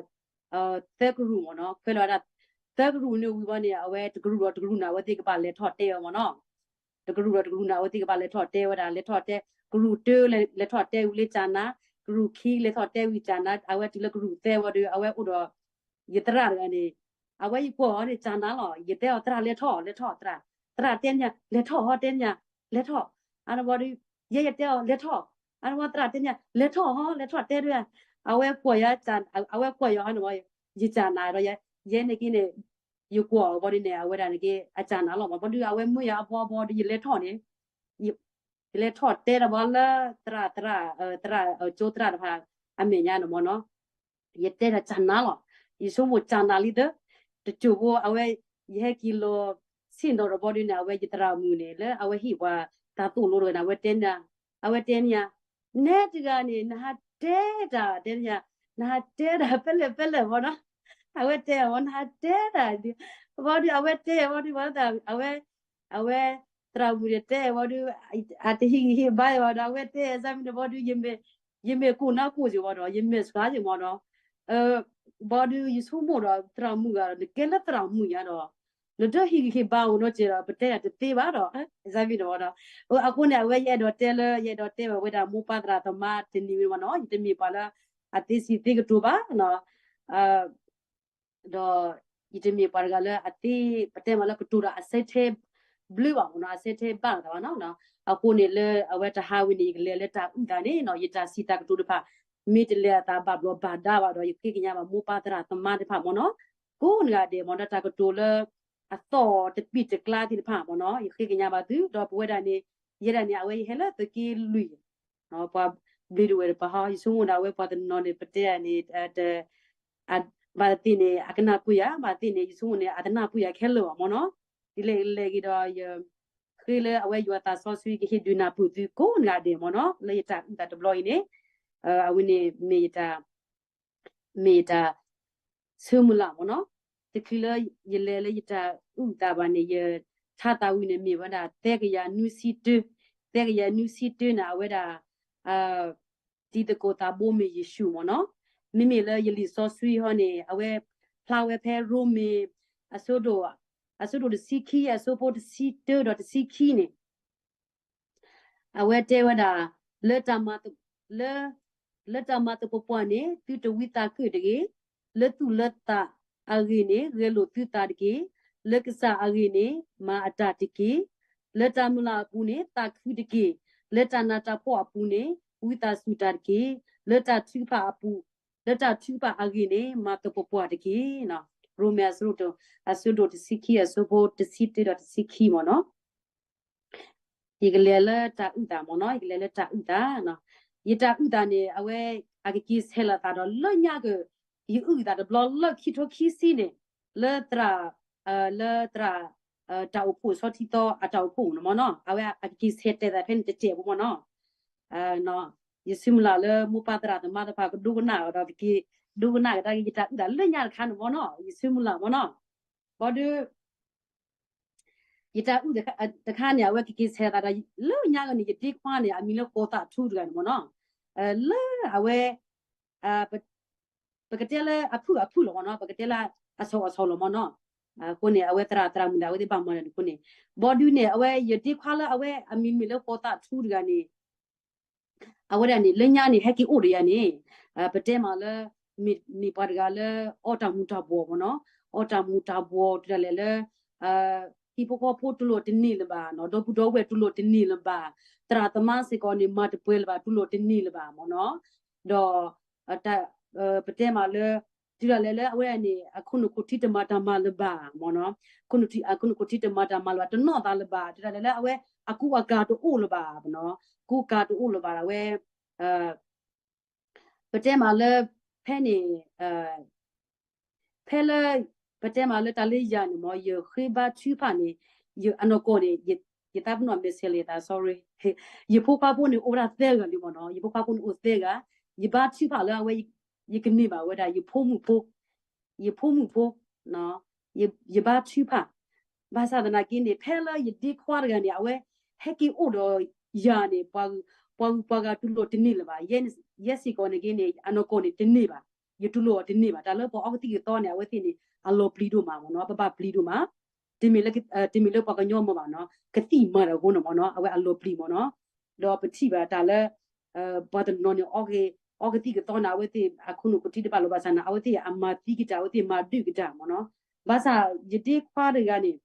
သၢကရူၢ်မ့ၢ်နီၤ ခွဲလီၤဝဲဒၣ် သၢကရူၢ်န့ၣ်ဝံၤဘီန့ၣ် အဝဲတကရူၢ်ဒီးတကရူၢ်န့ၣ် အဝဲသ့ၣ်ကဘၣ်လဲၤထီၣ်တဲအီၤမ့ၢ်နီၤ တကရူၢ်ဒီးတကရူၢ်န့ၣ် အဝဲသ့ၣ်ကဘၣ်လဲၤထီၣ်တဲဝဲဒၣ် လဲၤထီၣ်တဲ ကရူၢ်တၢလဲၤထီၣ်တဲဝံၤလၢကၠၣ်နါ ကရူၢ်ခံလဲၤထီၣ်တဲဝံၤကၠၣ်နါ အဝဲတုၤလၢကရူၢ်သၢဝံၤဒီး အဝဲအိၣ်ဒီး ယသရၣ်တဂၤန့ၣ် အဝဲယကွၢ်အီၤန့ၣ် ကၠၣ်နါလီၤ ယတဲအီၤသရၣ်လဲၤထီၣ် လဲၤထီၣ်သရၣ် သရၣ်တဲန့ၢ် လဲၤထီၣ်ဟီတဲန့ၢ် လဲၤထီၣ် အန့ၣ်ဘီဒုး ယဲယတဲအီၤလဲၤထီၣ် အန့ၣ်ဘီသရၣ်တဲန့ၢ် လဲၤထီၣ်ဟီ လဲၤထီၣ်တဲဒုး အဝဲကွၢ်ယၤ အဝဲကွၢ်ယၤဟီန့ၣ်ဘီ ယကၠၣ်နါဒီး ယဲန့ၣ်က့န့ၣ် ယကွၢ်အီၤဘီဒုးန့ၣ် အဝဲဒၣ်န့ၣ်က့ အကၠၣ်နါလီၤမး ဘီဒုး အဝဲမၢယၤအဘီဘီဒုး ယလဲၤထီၣ်န့ၣ် ယလဲၤထီၣ်တဲဒီးဘီလၢ သရၣ် သရၣ် သရၣ် ကၠိသရၣ်တဖၣ် အမဲာ်ညါန့ၣ်မ့ၢ်နီၤ ယတဲဒၣ်ကၠၣ်နါလီၤ ယဆိကမိၣ်ကၠၣ်နါလံသၢ တစိၢ်ဖိ အဝဲ ယဟဲက့ၤလီၤ ဆ့ၣ်နီၤဒီးဘီဒုးန့ၣ် အဝဲယသရၣ်မုၣ်န့ၣ် လၢအဝဲဟ့ၣ်ပှၤတၢ်သိၣ်လိတဂၤန့ၣ် အဝဲတဲန့ၢ် အဝဲတဲန့ၢ်ယၤ နဲတဂၤန့ၣ် နဟးတဲတၢ် တဲန့ၢ်ယၤ နဟးတဲတၢ်ဖဲလဲၣ်ဖဲလဲၣ်မ့ၢ်နီၤ အဝဲတဲအီၤ နဟးတဲတၢ် ဘီဒုး အဝဲတဲအီၤဘီဒုး အဝဲ အဝဲ သရၣ်မုၣ်န့ၣ်တဲဝံၤဒီး အတဟံးဂံၢ်ဟ့ၣ်ဘါဝဲဒီး အဝဲတဲအစၢ်မ့ၢ်န့ၣ်ဘၣ်ဒီး ယမ့ၢ်ကိၢ်နါကိၢ်စ့ၢ်ဝံၤဒီး ယမ့ၢ်စှၤစ့ၢ်မ့ၢ်ဒီး ဘၣ်ဒီးယဆိကမိၣ်ဒီး သရၣ်မုၣ်ဂၤဒီး နကဲလၢသရၣ်မုၣ်ညါဒီး နတဟံးဂံၢ်ဟ့ၣ်ဘါဝဲနီတစဲးဒီး ပတဲဒၣ်တသ့ဘၣ်ဒီး အစၢ်မ့ၢ်န့ၣ်ဘၣ်ဒီး အဃိန့ၣ် အဝဲယအဲၣ်ဒိးတဲလၢ ယအဲၣ်ဒိးတဲဝဲဝဲဒၣ်မိၢ်ပၢ်သရၣ်သမါတနံၤဝံၤမ့ၢ်နီၤ ယတမ့ၢ်ပှၤလၢ အသ့စံးသ့ကတိၤဘၣ်နီၤ ဒီး ယတမ့ၢ်ပှၤတဂၤလၢအသ့ ပတဲမးလၢကတိၤတၢ်အစဲထဲဘျုးဘၣ်မ့ၢ်နီၤ အစဲထဲဘၣ်လိာ်သးဘၣ်နီၤ အဃိန့ၣ်လၢအဝဲတဟါဝံၤန့ၣ် ယကလဲၤလၢတၢ်အုၣ်သးန့ၣ်နီၤ ယတၢ်စံးတၢ်ကတိၤတဖၣ် မ့ၢ်တလဲၤအသးဘၣ်ဘျီးဘၣ်ဒါဘၣ်ဒီး ယဃ့ကညးဘၣ်မိၢ်ပၢ်သရၣ်သမါတဖၣ်မ့ၢ်နီၤ ကိးနဂၤဒဲးမ့ၢ်နီၤ တၢ်ကတိၤလၢ အသီၣ်တပံၢ်တကျါသ့ၣ်တဖၣ်မ့ၢ်နီၤ ယဃ့ကညးဘၣ်သု ဒီးပဝဲဒၣ်န့ၣ် ယဲဒၣ်န့ၣ် အဝဲယဟဲလၢသုးက့လွံၢ် ပှၤဘျ့ဒဝဲၢ်တပၤဟီ ယဆိကမိၣ်ဒၣ်ဝဲပှၤတနီၤန့ၣ် ပတဲန့ၣ် ဘၣ်သ့ၣ်န့ၣ် အကနၢ်ပၢၢ်ယၤ ဘၣ်သ့ၣ်န့ၣ် ယဆိကမိၣ်န့ၣ် အတနၢ်ပၢၢ်ယၤခဲလၢာ်ဘၣ်မ့ၢ်နီၤ ဒ်လဲၣ်ဒ်လဲၣ်ဂ့ၤဒီး ယ ဃ့လၢအဝဲယွၤသးစီဆှံကဟ့ၣ်ဒုးနၢ်ပၢၢ်သုကိးနဂၤဒဲးမ့ၢ်နီၤ လၢယတၢ်အုၣ်သးတဘျီအံၤန့ၣ် အဝဲန့ၣ်မ့ၢ်ယတၢ် မ့ၢ်ယတၢ် ဆၢမုၢ်လၢ်မ့ၢ်နီၤ တချုးလၢယလဲၤလၢယတၢ်အုၣ်သးဘၣ်န့ၣ် ယထါသးဝံၤန့ၣ်မ့ၢ်ဝဲဒၣ် သၢကယၤနွံဆံတၢ သၢကယၤနွံဆံတၢန့ၣ် အဝဲဒၣ် တံၤသကိးသးဘိမ့ၢ်ယ့ၣ်ၡူးမ့ၢ်နီၤ မ့မ့ၢ်လၢယလံာ်စီဆှံဟီန့ၣ် အဝဲဖျါဝဲဖဲရိမ့ၤ အဆၢဒိၣ် အဆၢဒိၣ်တဆံခံ အဆၢဖိတဆံတၢဒီးတဆံခံန့ၣ် အဝဲတဲဝဲဒၣ် လၢ လၢတၢ်မၤသပှၢ်ပှၢ်န့ၣ် သုတဝံသးခုၣ်တဂ့ၤ, လၢသူၣ်လၢသးအဂ့ၢ်န့ၣ် ဂဲၤလိာ်သုသးတက့ၢ်. လၢကစၢ်အဂ့ၢ်န့ၣ် မၤအတၢ်တက့ၢ်. လၢတၢ်မုၢ်လၢ်အပူၤန့ၣ် သးခုတက့ၢ်. လၢတၢ်နးတၢ်ဖှီၣ်အပူၤန့ၣ် ဝံသးစူၤတၢ်တက့ၢ်. လၢတၢ်ထုကဖၣ်အပူၤ, လၢတၢ်ထုကဖၣ်အဂ့ၢ်န့ၣ် မၤသပှၢ်ပှၢ်တက့ၢ်. ရိမ့ၤအဆၢဒိၣ်တဆံခံ အဆၢဖိတဆံတၢဒီးတဆံခံမ့ၢ်နီၤ. ယကလဲၤလၢတၢ်အုၣ်သးမ့ၢ်နီၤ, ယကလဲၤလၢတၢ်အုၣ်သးနီၤ. ယတၢ်အုၣ်သးန့ၣ် အဝဲ အကက့ၤဆဲးလီၤသးဒီးလၢညါက ယအုၣ်သးတဘျီလၢခံထိခံဆံန့ၣ် လၢသရၣ် လၢသရၣ် တၢ်အိၣ်ဖှိၣ်ဆီထံသီအတၢ်အိၣ်ဖှိၣ်န့ၣ်မ့ၢ်နီၤ, အဝဲအကက့ၤဆဲးတဲသးဖဲန့ၣ်တစဲးဖိမ့ၢ်နီၤ. ယဆၢမုၢ်လၢ်လၢမိၢ်ပၢ်သရၣ်သမါတဖၣ်ကဒိကနၣ်ဒီးကက့ၤ ဒိကနၣ်ကဒါက့ၤယတၢ်အုၣ်သးလၢညါတခါန့ၣ်မ့ၢ်နီၤ, ယဆၢမုၢ်လၢ်မ့ၢ်နီၤ. ဘၣ်ဒီး ယတၢ်အုၣ်တခါန့ၣ် အဝဲကက့ၤဆဲးသးဒီး လၢညါကန့ၣ် ယဒ့ခွါန့ၣ် အမံၤလၢဃိးသးထူတဂၤန့ၣ်မ့ၢ်နီၤ, လၢအဝဲ ပကတဲလၢအဖုၣ်အဖုၣ်လီၤမ့ၢ်နီၤ, ပကတဲလၢအဆီၣ်အဆီၣ်လီၤမ့ၢ်နီၤ. အဃိန့ၣ် အဝဲသရၣ်သရၣ်မုၣ်ဒၣ်ဝဲသ့ၣ်ဘၣ်မၤတၢ်န့ၣ်အဃိန့ၣ်, ဘၣ်ဒီးန့ၣ် အဝဲယဒ့ခွါလၢအဝဲအမံၤမ့ၢ်လၢဃိးသးထူတဂၤန့ၣ် အဝဲဒၣ်န့ၣ် လၢညါန့ၣ် ဟဲက့ၤအိၣ်ဒီးယၤန့ၣ်, ပတဲမးလၢ မ့ၢ်ပှၤတဂၤလၢ အီၣ်တၢ်မူၤတၢ်ဘှီးမ့ၢ်နီၤ, အီၣ်တၢ်မူၤတၢ်ဘှီး တုၤဒၣ်လဲာ်လၢ ဟံၣ်ဖိဃီဖိတူၢ်လိာ်တန့ၢ်လၢၤဘၣ်နီၤ, ဒီပုၢ်ဒီဝဲၢ်တူၢ်လိာ်တန့ၢ်လၢၤဘၣ်, သရၣ်သမါစ့ၢ်ကီးန့ၣ် မၤတပှဲၤလၢၤဘၣ် တူၢ်လိာ်တန့ၢ်လၢၤဘၣ်မ့ၢ်နီၤ, ဒီး ပတဲမးလၢ တုၤဒၣ်လဲာ်လၢအဝဲဒၣ်န့ၣ် အခိၣ်နူာ်ခိၣ်ထံတမၤတၢ်မၤလၢၤဘၣ်မ့ၢ်နီၤ, ခိၣ်နူာ်ထံ အခိၣ်နူာ်ခိၣ်ထံတမၤတၢ်မၤလၢၤဘၣ် တနီၣ်သးလၢၤဘၣ်, တုၤဒၣ်လဲာ်လၢအဝဲအကူအကၤတအိၣ်လၢၤဘၣ်မ့ၢ်နီၤ, ကူကၤတအိၣ်လၢၤဘၣ် အဝဲ ပတဲမးလၢ ဖဲန့ၣ် ဖဲလၢ ပတဲမးလၢတၢ်လၢယၤန့ၣ်မ့ၢ် ယဃ့ဘါထုကဖၣ်န့ၣ် အနီၢ်ကီၢ်န့ၣ် ယသးပ့ၤနီၣ်မဲာ်ဆှဲလဲၤသး sorry, ယဖိခွါဖိန့ၣ်အိၣ်ဝဲဒၣ်သၢဂၤလံမ့ၢ်နီၤ, ယဖိခွါဖိန့ၣ်အိၣ်သၢဂၤ, ယဘါထုကဖၣ်လၢအဝဲ ယကန့ၢ်ဘၣ်ဝဲဒၣ် ယဖိမုၣ်ဖိ ယဖိမုၣ်ဖိ, ယဘါထုကဖၣ်, ဘၣ်ဆၣ်သနာ်က့န့ၣ် ဖဲလၢယဒ့ခွါတဂၤန့ၣ် အဝဲဟဲက့ၤအိၣ်ဒီးယၤန့ၣ် ပှၤဂုၤပှၤဂၤတူၢ်လိာ်တန့ၢ်လၢၤဘၣ်, ယဲစ့ၢ်ကီးန့ၣ်က့န့ၣ် အနီၢ်ကီၢ်န့ၣ်တန့ၢ်ဘၣ်, ယတူၢ်လိာ်အီၤတန့ၢ်ဘၣ်, တၢ်လၢပှၤအီကသံၣ်ကသီန့ၣ် အဝဲသ့ၣ်န့ၣ် အလီၤပျံၤဒိၣ်မးမ့ၢ်နီၤ, ပဘၣ်ပျံၤဒိၣ်မး, တမ့ၢ်လၢ တမ့ၢ်လၢပှၤကညီမ့ၢ်ဘၣ်နီၤ, ကသံၣ်မၤတၢ်အဃိန့ၣ်မ့ၢ်နီၤ, အဝဲအလီၤပျံၤမ့ၢ်နီၤ, ဒီးပထံၣ်ဘၣ်တၢ်လၢ ပှၤတနီၤန့ၣ် အီကသံၣ်ကသီန့ၣ် အဝဲသ့ၣ်အခိၣ်နူာ်ခိၣ်ထံတဘၣ်လီၤဘၣ်ဆၣ်န့ၣ် အဝဲသ့ၣ်အမၤသံကတၢၢ် အဝဲသ့ၣ်မၤဒုးကတၢၢ်မ့ၢ်နီၤ, ဘၣ်ဆၣ်ယဒ့ခွါတဂၤန့ၣ်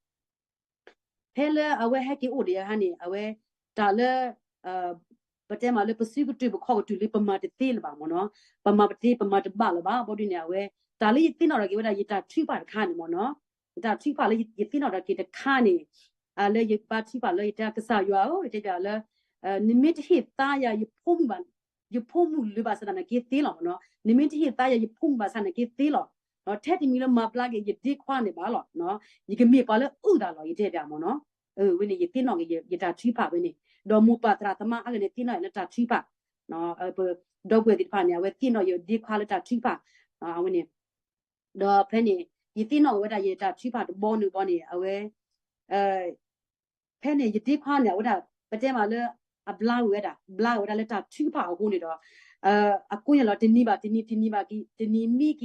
ဖဲလၢအဝဲဟဲက့ၤအိၣ်ဒီးယၤဟါန့ၣ် အဝဲ တၢ်လၢ ပတဲမးလၢပစုကတုာ်ပခီၣ်ကတုာ်လၢ ပမၤတသ့လၢၤဘၣ်မ့ၢ်နီၤ, ပမၤပသ့ ပမၤတဘၣ်လၢၤဘၣ်, ဘၣ်ဒုးန့ၣ် အဝဲ တၢ်လၢယသ့ၣ်နီၣ်ထီၣ်က့ၤဝဲဒၣ် ယတၢ်ထုကဖၣ်တခါန့ၣ်မ့ၢ်နီၤ, ယတၢ်ထုကဖၣ်လၢယသ့ၣ်နီၣ်ထီၣ်က့ၤတခါန့ၣ် လၢယဘါထုကဖၣ်လၢယတဲကစၢ်ယွၤဧၢ, ယတဲဘၣ်လၢ နမ့ၢ်တဟ့ၣ်သါယၤ ယဖိမုၣ်ဘၣ် ယဖိမုၣ်လၢၤဘၣ်ဆၣ်သနာ်က့သ့လီၤမ့ၢ်နီၤ, နမ့ၢ်တဟ့ၣ်သါယၤ ယဖိမုၣ်ဘၣ်ဆၣ်သနာ်က့သ့လီၤ, ထဲတမံၤလၢမၤဘျါက့ၤ ယဒ့ခွါန့ၣ်ဘၣ်လီၤ, ယကမ့ၢ်ပှၤလၢအုၣ်သးလီၤ ယတဲဘၣ်မ့ၢ်နီၤ, ဝဲန့ၣ် ယသ့ၣ်နီၣ်က့ၤ ယတၢ်ထုကဖၣ်ဝဲန့ၣ်, ဒီးမိၢ်ပၢ်သရၣ်သမါအါဂၤန့ၣ် သ့ၣ်နီၣ်ယၤလၢတၢ်ထုကဖၣ်, ဒီပုၢ်ဝဲၢ်သ့ၣ်တဖၣ်န့ၣ် အဝဲသ့ၣ်နီၣ်ယၤဒ့ခွါလၢတၢ်ထုကဖၣ်, အဝဲန့ၣ်, ဒီးဖဲန့ၣ် ယသ့ၣ်နီၣ်ဝဲဒၣ်ယတၢ်ထုကဖၣ်တဘီန့ၣ်ဘီန့ၣ် အဝဲ ဖဲန့ၣ် ယဒ့ခွါန့ၣ် အဝဲဒၣ် ပတဲမးလၢ အဘျါဝဲဒၣ် ဘျါဝဲဒၣ်လၢတၢ်ထုကဖၣ်အဃိန့ၣ်ဒီး အကိးညါလီၤ တနံၤဘၣ်တနံၤ တနံၤဘၣ်တနံၤ မံက့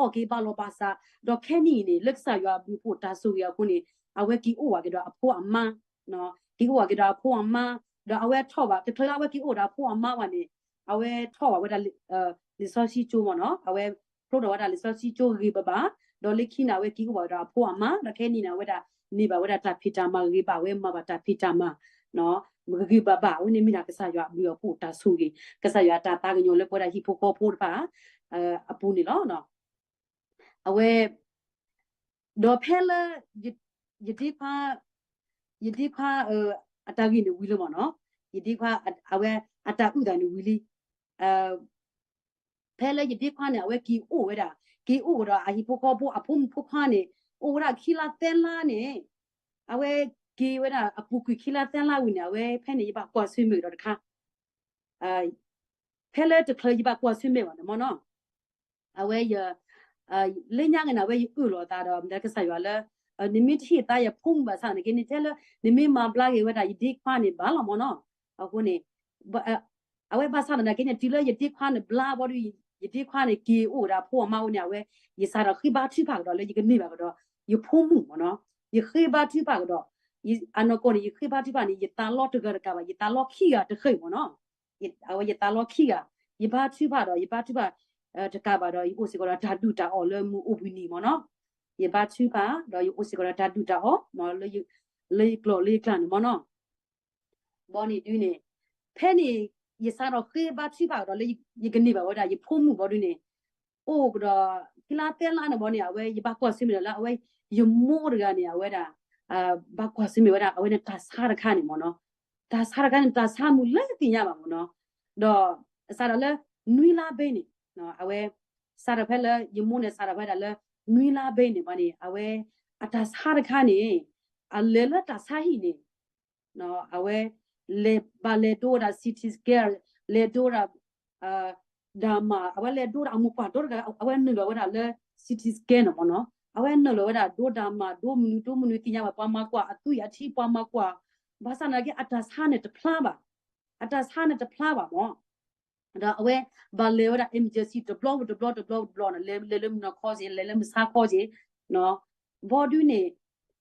ၤအီၣ် အီၣ်က့ၤဘၣ်လီၤဘၣ်စး ဒီးခဲနံၣ်အံၤန့ၣ် လၢကစၢ်ယွၤအဘျုးအဖှိၣ်တၢ်ဆိၣ်ဂ့ၤအဃိန့ၣ် အဝဲက့ၤအိၣ်ဝဲက့ၤဒီးအဖိအမါ က့ၤအိၣ်ဝဲက့ၤဒီးအဖိအမါ ဒီးအဝဲထီၣ်ဘၣ် တချုးလၢအဝဲက့ၤအိၣ်ဒီးအဖိအမါဘၣ်န့ၣ် အဝဲထီၣ်ဘၣ်ဝဲဒၣ် လံာ်စီဆှံကၠိမ့ၢ်နီၤ အဝဲဖျိထီၣ်ဝဲဒၣ်လံာ်စီဆှံကၠိဂ့ၤဘၣ်ဘၣ် ဒီးလၢခံန့ၣ် အဝဲက့ၤအိၣ်ဘၣ်ဝဲဒီးအဖိအမါ ဒီးခဲနံၣ်န့ၣ် အဝဲဒၣ် န့ၢ်ဘၣ်ဝဲဒၣ်တၢ်ဖံးတၢ်မၤဂ့ၤဘၣ်ဝဲ မၤဘၣ်တၢ်ဖံးတၢ်မၤ ဂ့ၤဂ့ၤဘၣ်ဘၣ် အဝဲန့ၣ်မ့ၢ်ဒၣ်ကစၢ်ယွၤအဘျုးအဖှိၣ်တၢ်ဆိၣ်ဂ့ၤ ကစၢ်ယွၤတၢ်သးကညီၤလၢပဝဲဒၣ်ဟံၣ်ဖိဃီဖိတဖၣ် အပူၤန့ၣ်လီၤ. အဝဲ ဒီးဖဲလၢ ယဒ့ခွါ ယဒ့ခွါ အတၢ်ဂ့ၢ်န့ၣ်ဝံၤလံမ့ၢ်နီၤ ယဒ့ခွါ အဝဲအတၢ်အုၣ်သးန့ၣ်ဝံၤလံ ဖဲလၢယဒ့ခွါန့ၣ် အဝဲက့ၤအိၣ်ဝဲဒၣ် က့ၤအိၣ်ဒီးအဟံၣ်ဖိဃီဖိ အဖိမုၣ်ဖိခွါန့ၣ် အိၣ်ဝဲဒၣ်ခံလါသၢလါန့ၣ် အဝဲက့ၤဝဲဒၣ်အပူၤကွံာ်ခံလါသၢလါဝံၤန့ၣ် အဝဲဖဲန့ၣ် ယဘၣ်ကွၢ်ဆၢၣ်မဲာ်ဒီးတခါ ဖဲလၢတချုးယဘၣ်ကွၢ်ဆၢၣ်မဲာ်ဘၣ်န့ၣ်မ့ၢ်နီၤ အဝဲ လၢညါက့ၤန့ၣ် အဝဲယအၢၣ်လီၤသးဒီး မ့ၢ်ကစၢ်ယွၤလၢ နမ့ၢ်တဟ့ၣ်သါယဖိမုၣ်ဘၣ်ဆၣ်န့ၣ်က့န့ၣ် ထဲလၢ နမ့ၢ်မၤဘျါက့ၤဝဲဒၣ်ယဒ့ခွါန့ၣ်ဘၣ်လီၤမ့ၢ်နီၤ အဃိန့ၣ် အဝဲဘၣ်ဆၣ်သနာ်က့န့ၣ် တုၤလၢယဒ့ခွါန့ၣ်ဘျါဘီဒု ယဒ့ခွါန့ၣ်က့ၤအိၣ်ဒီးအဖိအမါအဃိန့ၣ် အဝဲ ယစးထီၣ်ဃ့ဘါထုကဖၣ်ကဒီးလၢယကန့ၢ်ဘၣ်ကဒီး ယဖိမုၣ်မ့ၢ်နီၤ ယဃ့ဘါထုကဖၣ်ကဒီး အနီၢ်ကီၢ်န့ၣ် ယဃ့ဘါထုကဖၣ်န့ၣ် ယသးလီတဂၤတကးဘၣ် ယသးလီခံဂၤတဃ့ၢ်မ့ၢ်နီၤ အဝဲယသးလီခံဂၤ ယဘါထုကဖၣ်ဒီး ယဘါထုကဖၣ် တကးဘၣ်ဒီး ယအိၣ်စ့ၢ်ကီးဒီးတၢ်ဒုၣ်တၢ်အီၣ်လၢမုၢ်အိၣ်ဘှံးနံၤမ့ၢ်နီၤ ယဘါထုကဖၣ်ဒီး ယအိၣ်စ့ၢ်ကီးဒီးတၢ်ဒုၣ်တၢ်အီၣ် လၢယကျိာ်လၢယကျါန့ၣ်မ့ၢ်နီၤ ဘီန့ၣ်ဒုန့ၣ် ဖဲန့ၣ် ယစးထီၣ်ဃ့ဘါထုကဖၣ်ကဒီးလၢယကန့ၢ်ဘၣ်ဝဲဒၣ် ယဖိမုၣ်ဘီဒုန့ၣ် အိၣ်ကဒီး ခံလါသၢလါန့ၣ်ဘီန့ၣ် အဝဲယဘၣ်ကွၢ်ဆၢၣ်မဲာ်ဒီးလၢအဝဲ ယမိၢ်တဂၤန့ၣ် အဝဲဒၣ် ဘၣ်ကွၢ်ဆၢၣ်မဲာ်ဝဲဒၣ် အဝဲန့ၣ်တၢ်ဆါတခါန့ၣ်မ့ၢ်နီၤ တၢ်ဆါတခါန့ၣ် တၢ်ဆါမုၢ်လၢသ့ၣ်ညါဘၣ်မ့ၢ်နီၤ ဒီးစးထီၣ်လၢ နွံလါဘ့န့ၣ် အဝဲ စးထီၣ်ဖဲလၢ ယမိၢ်န့ၣ် စးထီၣ်ဖဲဒၣ်လၢ နွံလါဘ့န့ၣ်ဘီန့ၣ် အဝဲ အတၢ်ဆါတခါန့ၣ် အလဲၤလၢတၢ်ဆါဟံၣ်န့ၣ် အဝဲ လဲၤဘၣ်လဲၤဒိဝဲဒၣ် စီတီစကဲၣ် လဲၤဒိဝဲဒၣ် ဒၣ်မး အဝဲလဲၤဒိဝဲဒၣ်အမိၢ်ပှၢ်ဒီတဂၤ အဝဲနုာ်လီၤဝဲဒၣ်လၢ စီတီစကဲၣ်န့ၣ်မ့ၢ်နီၤ အဝဲနုာ်လီၤဝဲဒၣ်ဒိဒၣ်မး ဒိမနုၤဒိမနုၤသ့ၣ်ညါဘၣ် ပှၤမၤကွၢ်အသွံၣ်အထံ ပှၤမၤကွၢ် ဘၣ်ဆၣ်သနာ်က့ အတၢ်ဆါန့ၣ်တဖျါဘၣ် အတၢ်ဆါန့ၣ်တဖျါဘၣ်မ့ၢ် ဒီးအဝဲ ဘၣ်လဲၤဝဲဒၣ် emergency တဘျီတဘျီတဘျီတဘျီန့ၣ် လဲၤလဲၤလၢမုၢ်နၤခီစ့ၢ် လဲၤလၢမုၢ်ဆါခီစ့ၢ် ဘီဒုန့ၣ်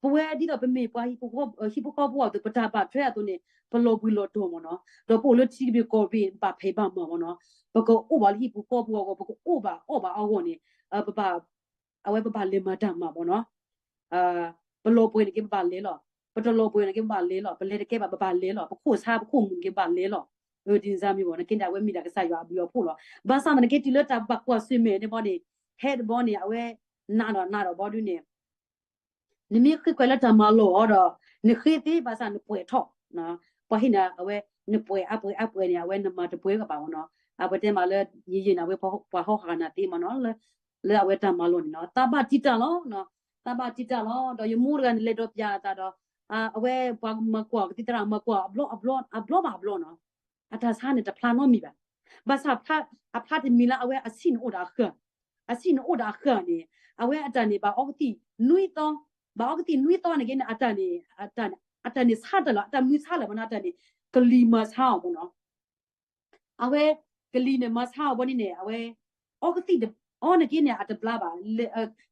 ပဝဲဒ်သိးပမ့ၢ်ပှၤဟံၣ်ဖိဃီဖိအသိး ပတၢ်ဘၣ်ထွဲအသိးန့ၣ် ပလီၤဘှံးလီၤတီၤမ့ၢ်နီၤ ဒီးပအိၣ်လၢထံကဘ့ၣ်ကီၢ်ဘ့ၣ် ဘၣ်ဖံးဘၣ်မၤမ့ၢ်နီၤ ပကအိၣ်ဘၣ်လၢဟံၣ်ဖိဃီဖိအဂီၢ် ပကအိၣ်ဘၣ်အီၣ်ဘၣ်အဂီၢ်န့ၣ် ပဘၣ် အဝဲပဘၣ်လဲၤမၤတၢ်မၤမ့ၢ်နီၤ ပလီၤပှဲၤန့ၣ်က့ ပဘၣ်လဲၤလီၤ ပတလီၤပှဲၤန့ၣ်က့ ပဘၣ်လဲၤလီၤ ပလဲၤတကဲဘၣ် ပဘၣ်လဲၤလီၤ ပခိၣ်ဆါပခိၣ်မုၣ်န့ၣ်က့ ပဘၣ်လဲၤလီၤ အဒ်န့ၣ်မ့ၢ်ဘၣ် နက့န့ၣ် အဝဲမ့ၢ်ဒၣ်ကစၢ်ယွၤအဘျုးအဖှိၣ်လီၤ ဘၣ်ဆၣ်သနာ်က့ တုၤလၢတၢ်ဘၣ်ကွၢ်ဆၢၣ်မဲာ်န့ၣ်ဘီန့ၣ် ဟဲတဘီန့ၣ် အဝဲ နးဒီးနးဒီးဘီဒုန့ၣ် နမ့ၢ်ဃ့ခွဲးလၢတၢ်မၤလီၢ်အီၤဒီး နဃ့သ့ဘၣ်ဆၣ်နပှဲၤထီၣ် ပှၤဟ့ၣ်နၤအဝဲ နပှဲၤအါပှဲၤအါပှဲၤန့ၣ် အဝဲနမၤတပှဲၤဘၣ်မ့ၢ်နီၤ အပတဲမးလၢ ယယဲၢ်န့ၣ် အဝဲပှၤဟီၣ်ဟးနၤသ့မ့ၢ်နီၤ လၢအဝဲတၢ်မၤလီၢ်န့ၣ်နီၤ သးဘၣ်တံာ်တာ်လီၤ သးဘၣ်တံာ်တာ်လီၤ ဒီးယမိၢ်တဂၤန့ၣ် လဲၤဒီးပျးအသးဒီး အဝဲပှၤမၤကွၢ်ကသံၣ်သရၣ်မၤကွၢ်အဘျီအဘျီအဘျီဘၣ်အဘျီနီၤ အတၢ်ဆါန့ၣ်တဖျါနီတမံၤဘၣ် ဘၣ်ဆၣ်အဖျါတမံၤလၢအဝဲအဆံၣ်န့ၣ်အိၣ်ဒီးအဃၢၤ အဆံၣ်န့ၣ်အိၣ်ဒီးအဃၢၤန့ၣ် အဝဲအတၢ်န့ၣ် ဘၣ်အီကသံၣ်နွံသီ ဘၣ်အီကသံၣ်နွံသီန့ၣ်က့န့ၣ် အတၢ်န့ၣ် အတၢ်န့ၣ်ဆါတၢ်လီၤ အတၢ်မနုၤဆါလၢၤမ့ၢ်နီၤ အတၢ်န့ၣ် ကလံၤမၤဆါအီၤမ့ၢ်နီၤ အဝဲ ကလံၤန့ၣ်မၤဆါအီၤဘီန့ၣ်န့ၣ် အဝဲ အီကသံၣ် အီန့ၣ်က့န့ၣ် အတဘျါဘၣ်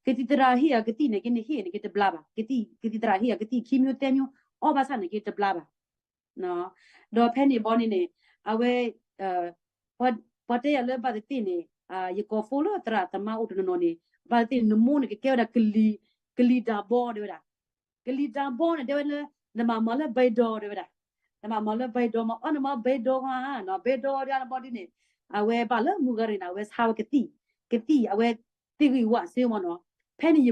ကသံၣ်သရၣ်ဟ့ၣ်အကသံၣ်န့ၣ်က့န့ၣ် ဟ့ၣ်န့ၣ်က့တဘျါဘၣ် ကသံၣ်သရၣ်ဟ့ၣ်အကသံၣ်ခံမျိုးသၢမျိုး အီဘၣ်ဆၣ်န့ၣ်က့တဘျါဘၣ် ဒီးဖဲန့ၣ်ဘီန့ၣ်န့ၣ် အဝဲ ပှၤတဲယၤလၢဘၣ်သ့ၣ်သ့ၣ်န့ၣ် ယကိးဖိလၢသရၣ်သမါအိၣ်တနီၤနီၤန့ၣ် ဘၣ်သ့ၣ်သ့ၣ်န့ၣ် နမိၢ်န့ၣ်ကကဲဝဲဒၣ် ကလံၤတၢ်ဘီတဲဝဲဒၣ် ကလံၤတၢ်ဘီန့ၣ် တဲဝဲလၢ နဘၣ်မၤလၢဘဲဒီတဲဝဲဒၣ် နဘၣ်မၤလၢဘဲဒီမ့ၢ် အီနမၤဘဲဒီဧါ ဘဲဒီဒီးနဘီဒုန့ၣ် အဝဲဘၣ်လၢမုၢ်ဂၤရ့ၣ်န့ၣ် အဝဲဆါဝဲကသံၣ် ကသံၣ် အဝဲသ့ၣ်ဂံၢ်ဝၣ်စ့မ့ၢ်နီၤ ဖဲန့ၣ်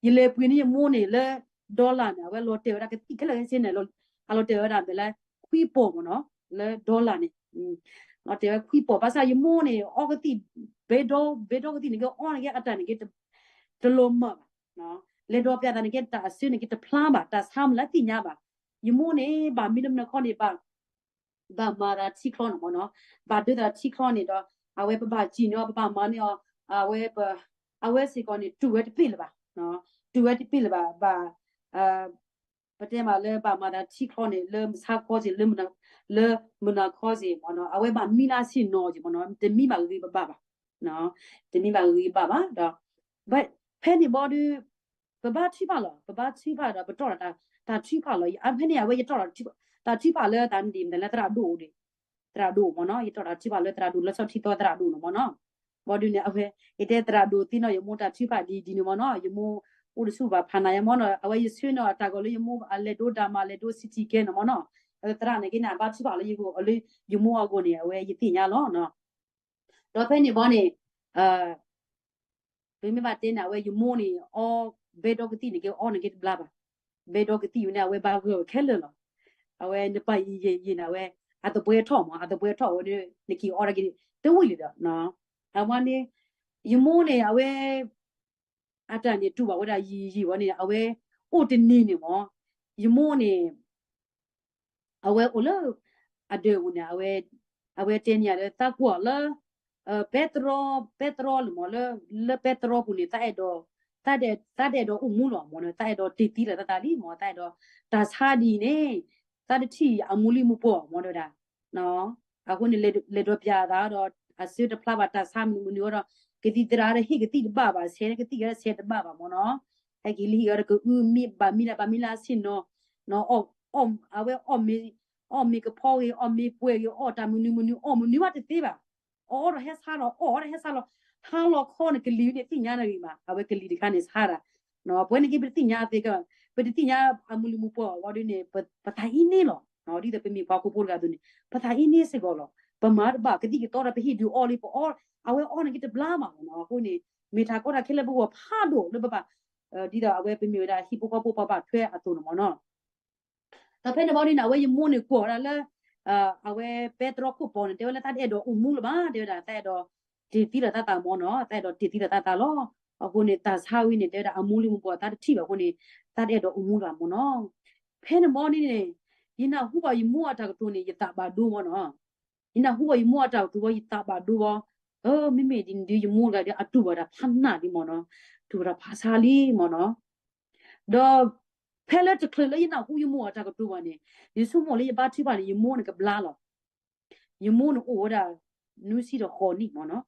ယလဲၤပှ့ၤန့ၢ်ယမိၢ်န့ၣ်လၢ dollar န့ၣ် အဝဲလီၤတဲာ်ဝဲဒၣ်ကသံၣ်ခဲလၢာ်ခဲဆ့န့ၣ် အလီၤတဲာ်ဝဲဒၣ်မ့ၢ်လၢ ခွံပီၢ်မ့ၢ်နီၤ လၢ dollar န့ၣ် လီၤတဲာ်ဝဲခွံပီၢ် ဘၣ်ဆၣ်ယမိၢ်န့ၣ် အီကသံၣ် ဘဲဒီ ဘဲဒီကသံၣ်န့ၣ်က့ အီန့ၣ်က့အတၢ်န့ၣ်က့ တလီၤမၢ်ဘၣ် လဲၤဒီးပျးသးန့ၣ်က့ တၢ်အစၢန့ၣ်က့တဖျါဘၣ် တၢ်ဆါမုၢ်လၢသ့ၣ်ညါဘၣ် ယမိၢ်န့ၣ် ဘၣ်မံလၢမုၢ်နၤခီန့ၣ် ဘၣ် ဘၣ်မၤသးထံချီန့ၣ်မ့ၢ်နီၤ ဘၣ်ဒၢသးထံချီန့ၣ်ဒီး အဝဲပဘၣ်စံၣ်န့ၢ်အီၤ ပဘၣ်မၤန့ၢ်အီၤ အဝဲ အဝဲစ့ၢ်ကီးန့ၣ် တူၢ်ဝဲတပ့ၢ်လၢၤဘၣ် တူၢ်ဝဲတပ့ၢ်လၢၤဘၣ် ဘၣ် ပတဲမးလၢဘၣ်မၤသးထံချီန့ၣ် လၢမုၢ်ဆါခီစ့ၢ် လၢမုၢ်နၤခီစ့ၢ်မ့ၢ်နီၤ အဝဲဘၣ်မံလၢဆ့ၣ်နီၤစ့ၢ်မ့ၢ်နီၤ တမံဘၣ်ဂ့ၤဂ့ၤဘၣ်ဘၣ်ဘၣ် တမံဘၣ်ဂ့ၤဂ့ၤဘၣ်ဘၣ်ဒီး ဖဲန့ၣ်ဘီဒုး ပဘါထုကဖၣ်လီၤ ပဘါထုကဖၣ်ဒီးပတီၢ်ဒီးတၢ်ထုကဖၣ်လီၤ ဖဲန့ၣ်အဝဲယတီၢ်ဒီးတၢ်ထုကဖၣ်လၢတၢ်န့ၣ်ဒ်မတၤလၢသရၣ်ဒိၣ်အိၣ်ဒံး သရၣ်ဒိၣ်မ့ၢ်နီၤ ယတီၢ်တၢ်ထုကဖၣ်လၢသရၣ်ဒိၣ် လီၤဆီထံသီသရၣ်ဒိၣ်န့ၣ်မ့ၢ်နီၤ ဘီဒုးန့ၣ် အဝဲ ယတဲသရၣ်ဒိၣ်သ့ၣ်နီၣ်ယမိၢ်တၢ်ထုကဖၣ်ဒ်ဒ်န့ၣ်မ့ၢ်နီၤ ယမိၢ်အိၣ်တဆူၣ်ဘၣ်ဖးနၤယါမ့ၢ်နီၤ အဝဲယဆှၢန့ၢ်အတၢ်ဂီၤလၢယမိၢ်အလဲၤဒိတၢ်မၤလဲၤဒိ city ကဲန့ၣ်မ့ၢ်နီၤ အဝဲသရၣ်န့ၣ်က့န့ၣ် အဘါထုကဖၣ်လၢယဂီၢ် လၢယမိၢ်အဂီၢ်န့ၣ် အဝဲယသ့ၣ်ညါလီၤ ဒီးဖဲန့ၣ်ဘီန့ၣ် ပမ့ၢ်ဘၣ်တဲန့ၣ် အဝဲယမိၢ်န့ၣ် အီဘဲဒီကသံၣ်န့ၣ်က့ အီန့ၣ်က့တဘျါဘၣ် ဘဲဒီကသံၣ်ဝဲန့ၣ် အဝဲဘၣ်ဂၢၢ်ဝဲခဲလၢာ်လီၤ အဝဲနပာ်ယံာ်ယံာ်န့ၣ် အဝဲ အသပှဲထီၣ်မး အသပှဲထီၣ်ဝဲန့ၣ် နက့ၤအီတၢ်က့ၤ တဝံၣ်လံဒီး အဝဲန့ၣ် ယမိၢ်န့ၣ် အဝဲ အတၢ်န့ၣ်တူၢ်ဘၣ်ဝဲဒၣ်ယံာ်ယံာ်ဝဲန့ၣ် အဝဲ အိၣ်တနံၤန့ၣ်မး ယမိၢ်န့ၣ် အဝဲအိၣ်လၢ အဒၢးပူၤန့ၣ် အဝဲတဲန့ၢ်ယၤလၢသးကွၢ်လၢ ပဲတြီ ပဲတြီလၢမး လၢ လၢပဲတြီပူၤန့ၣ် သးအဲၣ်ဒိး သးတအဲၣ်ဒိးအိၣ်မူလီၤမး သးအဲၣ်ဒိးတ့ၢ်သံလီၤသးသးလံမး သးအဲၣ်ဒိး တၢ်ဆါဒ်အံၤန့ၣ် သးတထံၣ်အမူလံမူပှီၢ်မး တဲဝဲဒၣ် အဃိန့ၣ် လဲၤဒိးပၠးသးဒီး အစၢတဖျါဘၣ်တၢ်ဆါမနုၤမနုၤဒီး ကသံၣ်သရၣ်ဒီးဟ့ၣ်ကသံၣ်တဘၣ်ဘၣ် ဆဲးကသံၣ်ဒီးဆဲးတဘၣ်ဘၣ်မးနီၤ ဟဲက့ၤလံဟ့ၣ်ဒီးကအုမ့ၢ်ဘၣ်မ့ၢ်လၢ ဘၣ်မ့ၢ်လၢအဆ့ၣ်နီၤ အဝဲ အီၣ်မ့ၤကဖီဂ့ၤ အီၣ်မ့ၤပှဲၤဂ့ၤ အီၣ်တၢ်မနုၤမနုၤ အီၣ်မနုၤမးတသ့ဘၣ် အီၣ်ဒီးဟဲဆါလီၤ အီၣ်ဒီးဟဲဆါလီၤ ဟါလီၤခီန့ၣ်ကလံၤန့ၣ်သ့ၣ်ညါတဂ့ၤမး အဝဲကလံၤတခါန့ၣ်ဆါဒၣ် ပဝဲန့ၣ်က့ ပတသ့ၣ်ညါသ့က ပတသ့ၣ်ညါအမူလံမူပှီၢ်ဝဲဒ်န့ၣ် ပသးအံၤန့ၣ်လီၤ ဒ်သိးပမ့ၢ်ပှၤခိၣ်ဖိတဂၤအသိးန့ၣ် ပသးအံၤန့ၣ်စ့ၢ်ကီးလီၤ ပမၤတဘၣ်ကသံၣ်ကသီဒီးပဟ့ၣ်ဒုးအီလံ ပအီ အဝဲအီန့ၣ်က့တဘျါမးမးနီၤ အဃိန့ၣ် မ့ၢ်တၢ်ကီတၢ်ခဲလၢပဂီၢ်ဖးဒိၣ်လၢပဘၣ် ဒ်သိးအဝဲပမ့ၢ်ဝဲဒၣ်ဟံၣ်ဖိဃီဖိပှၤဘၣ်ထွဲအသိးန့ၣ်မးနီၤ ဒီးဖဲန့ၣ်ဘီဒ်န့ၣ် အဝဲယမိၢ်န့ၣ်ကွၢ်ဝဲဒၣ်လၢ အဝဲပဲတြီခိၣ်ပီၤန့ၣ် တဲဝဲလၢသးတအဲၣ်ဒိးအိၣ်မူလၢၤဘၣ် တဲဝဲဒၣ် သးအဲၣ်ဒိးတ့ၢ်သံလီၤသးသးမးနီၤ သးအဲၣ်ဒိးတ့ၢ်သံလီၤသးသးလီၤ အဃိန့ၣ် တၢ်ဆါဝဲန့ၣ် တဲဝဲဒၣ်အမူလံမူပှီၢ်သးတထံၣ်ဘၣ်အဃိန့ၣ် သးတအဲၣ်ဒိးအိၣ်မူလၢၤဘၣ်မးနီၤ ဖဲန့ၣ်ဘီဒ်န့ၣ် ယနၢ်ဟူဘၣ်ယမိၢ်အတၢ်ကတိၤန့ၣ် ယသးဘၣ်ဒိမးနီၤ ယနၢ်ဟူဘၣ်ယမိၢ်အတၢ်ကတိၤဘီ ယသးဘၣ်ဒိဘီ မ့မ့ၢ်ဒ်န့ၣ်ဒီး ယမိၢ်တဂၤဒီး အတူၢ်ဘၣ်တၢ်ဖးနးလံမးနီၤ တူၢ်ဘၣ်တၢ်ဖးဆါလံမးနီၤ ဒီးဖဲလၢတချုးလၢယနၢ်ဟူယမိၢ်အတၢ်ကတိၤဘၣ်န့ၣ် ယဆိကမိၣ်လၢယဘါထုကဖၣ်န့ၣ် ယမိၢ်န့ၣ်ကဘျါလီၤ ယမိၢ်န့ၣ်အိၣ်ဝဲဒၣ် နွံဆံဒီးဃိးနံၣ်မးနီၤ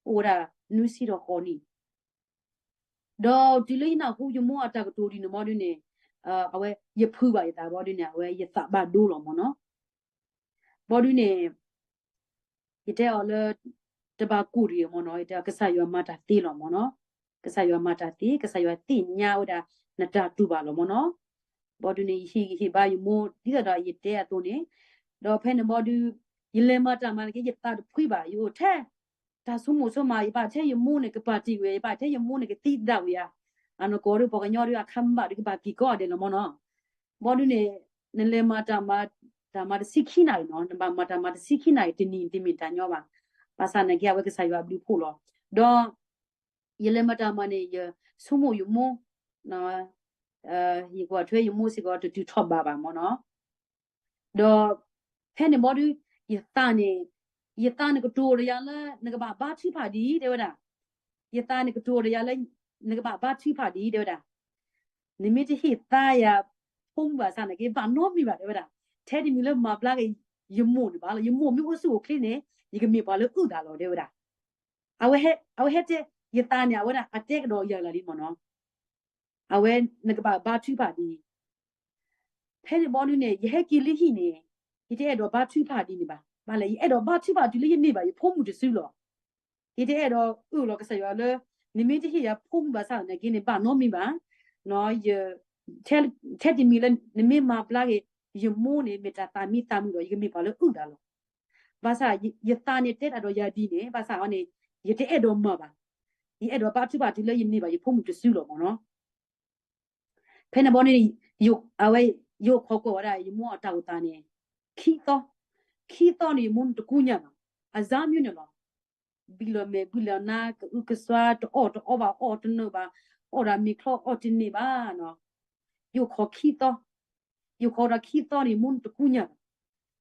အိၣ်ဝဲဒၣ် နွံဆံဒီးဃိးနံၣ် ဒီးတုၤလၢယနၢ်ဟူယမိၢ်အတၢ်ကတိၤဒ်န့ၣ်ဘီဒ်န့ၣ် အဝဲယဖုးဘၣ်ယသးဘီဒ်န့ၣ် အဝဲယသးဘၣ်ဒိလီၤမးနီၤ ဘီဒ်န့ၣ် ယတဲအီၤလၢ တဘၣ်ကူၣ်တဂ့ၤမးနီၤ ယတဲအီၤ ကစၢ်ယွၤမၤတၢ်သ့လီၤမးနီၤ ကစၢ်ယွၤမၤတၢ်သ့ ကစၢ်ယွၤသ့ၣ်ညါဝဲဒၣ် နတၢ်တူၢ်ဘၣ်လီၤမးနီၤ ဘီဒ်န့ၣ် ယဟ့ၣ်ဂံၢ်ဟ့ၣ်ဘါယမိၢ် ဒ်သိးဒီးယတဲအသိးန့ၣ် ဒီးဖဲန့ၣ်ဘီဒ် ယလဲၤမၤတၢ်မၤန့ၣ်က့ ယသးတဖှံဘၣ် ယအိၣ်ထဲ တၢ်ဆိကမိၣ်ဆိကမး ယဘၣ်ထဲယမိၢ်န့ၣ် ကပာ်တ့ၢ်ဝဲ ယဘၣ်ထဲယမိၢ်န့ၣ် ကသံဒၣ်ဝဲယါ အနီၢ်ကီၢ်ဒီး ပှၤကညီဒီး အခါမ့ၢ်ဘၣ်ဒီး ကဘၣ်က့ၤကီအီၤဒဲးလီၤမးနီၤ ဘီဒ်န့ၣ် နလဲၤမၤတၢ်မၤ တၢ်မၤတဆံခံနၣ်ရံၣ်နီၤ နဘၣ်မၤတၢ်မၤတဆံခံနၣ်ရံၣ် တနံၤတမ့ၢ်တၢ်ညီဘၣ် ဘၣ်ဆၣ်နာ်က့ အဝဲကစၢ်ယွၤအဘျုးဖှိၣ်လီၤ ဒီး ယလဲၤမၤတၢ်မၤန့ၣ် ယဆိကမိၣ်ယမိၢ် ယကွၢ်ထွဲယမိၢ်စ့ၢ်ကီး တတုၤထီၣ်ဘးဘၣ်မးနီၤ ဒီး ဖဲန့ၣ်ဘီဒုး ယသးန့ၣ် ယသးန့ၣ်ကတိၤဒီးယၤလၢ နကဘၣ်ဘါထုကဖၣ်ဒ်အံၤ တဲဝဲဒၣ် ယသးန့ၣ်ကတိၤဒီးယၤလၢ နကဘၣ်ဘါထုကဖၣ်ဒ်အံၤ တဲဝဲဒၣ် နမ့ၢ်တဟ့ၣ်သါယၤ ဖိမုၣ်ဘၣ်ဆၣ်န့ၣ်က့ ဘၣ်နီတမံၤဘၣ် တဲဝဲဒၣ် ထဲတမံၤလၢမၤဘျါက့ၤ ယမိၢ်န့ၣ်ဘၣ်လီၤ ယမိၢ်မ့ၢ်အိၣ်ဆူၣ်အိၣ်ချ့န့ၣ် ယကမ့ၢ်ပှၤလၢအုၣ်သးလီၤ တဲဝဲဒၣ် အဝဲဟဲ အဝဲဟဲတဲ ယသးန့ၣ် အဝဲဒၣ်အတဲကဒီးယၤလၢာ်လံမးနီၤ အဝဲနကဘၣ်ဘါထုကဖၣ်ဒ်အံၤ ဖဲန့ၣ်ဘီဒုးန့ၣ် ယဟဲက့ၤလၢဟံၣ်န့ၣ် ယတအဲၣ်ဒိးဘါထုကဖၣ်ဒ်န့ၣ်ဘၣ် ဘၣ်လဲၣ် ယအဲၣ်ဒိးဘါထုကဖၣ်တုၤလၢယန့ၢ်ဘၣ် ယဖိမုၣ်တစုလီၤ ယတအဲၣ်ဒိးအၢၣ်လီၤကစၢ်ယွၤလၢ နမ့ၢ်တဟ့ၣ်ယၤဖိမုၣ်ဘၣ်ဆၣ်နာ်က့န့ၣ် ဘၣ်နီတမံၤဘၣ် ထဲတမံၤလၢ နမ့ၢ်မၤဘျါက့ၤ ယမိၢ်န့ၣ် မ့ၢ်တၢ်သးမံသးမုာ်ဒီး ယကမ့ၢ်ပှၤလၢအုၣ်သးလီၤ ဘၣ်ဆၣ် ယသးန့ၣ်တဲတၢ်ဒီးယၤဒ်န့ၣ် ဘၣ်ဆၣ်န့ၣ် ယတအဲၣ်ဒိးမၤဘၣ် ယအဲၣ်ဒိးဘါထုကဖၣ်တုၤလၢယန့ၢ်ဘၣ်ယဖိမုၣ်တစုလီၤမးနီၤ ဖဲန့ၣ်ဘီန့ၣ် အဝဲ ယအိၣ်ခိးကွၢ်ဝဲဒၣ် ယမိၢ်အတၢ်အိၣ်သးန့ၣ် ခံသီ ခံသီန့ၣ် ယမိၢ်န့ၣ်တကူညၢ်ဘၣ် အစၢမံန့ၣ်လီၤ ဘံၣ်လီၤမဲာ်ဘံၣ်လီၤနါ ကအုကစွါ တအီၣ်တအီဘၣ် အီၣ်တနၢၤဘၣ် အီၣ်ဒၣ်မ့ၤချီအီၣ်တန့ၢ်ဘၣ်နီၤ ယအိၣ်ခိးခံသီ ယအိၣ်ခိးဒီးခံသီန့ၣ် ယမိၢ်န့ၣ်တကူညၢ်ဘၣ်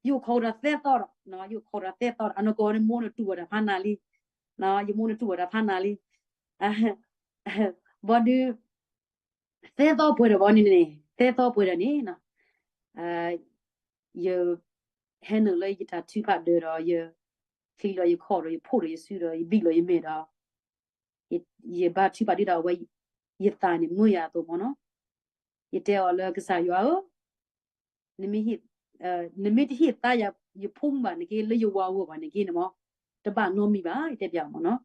ယအိၣ်ခိးဒီးသၢသီဒီး ယအိၣ်ခိးဒီးသၢသီဒီး အနီၢ်ကီၢ်န့ၣ်မိၢ်န့ၣ်တူၢ်ဝဲဒၣ်ဖးနၤလံ ယမိၢ်န့ၣ်တူၢ်ဝဲဒၣ်ဖးနၤလံ ဘီဒုး သၢသီပှဲၤဒီးဘီန့ၣ်န့ၣ် သၢသီပှဲၤဒီးန့ၣ်နီၤ, ယဟဲနုာ်လၢယတၢ်ထုကဖၣ်ဒၢးဒီး ယချံလီၤယခီၣ်ဒီး ယဖိၣ်ဒီးယစုဒီး ယဘံၣ်လီၤယမဲာ်ဒီး ယဘါထုကဖၣ်ဒ်သိးအဝဲ ယသးန့ၣ်မၢယၤအသိးမ့ၢ်နီၤ. ယတဲအီၤလၢကစၢ်ယွၤဧၢ, နမ့ၢ်တဟ့ၣ်သါယၤ ယဖိမုၣ်ဘၣ်န့ၣ်က့ လၢယဝၤဂီၢ်ဘၣ်န့ၣ်က့န့ၣ်မ့ၢ် တဘၣ်နီတမံၤဘၣ် ယတဲပျးမ့ၢ်နီၤ.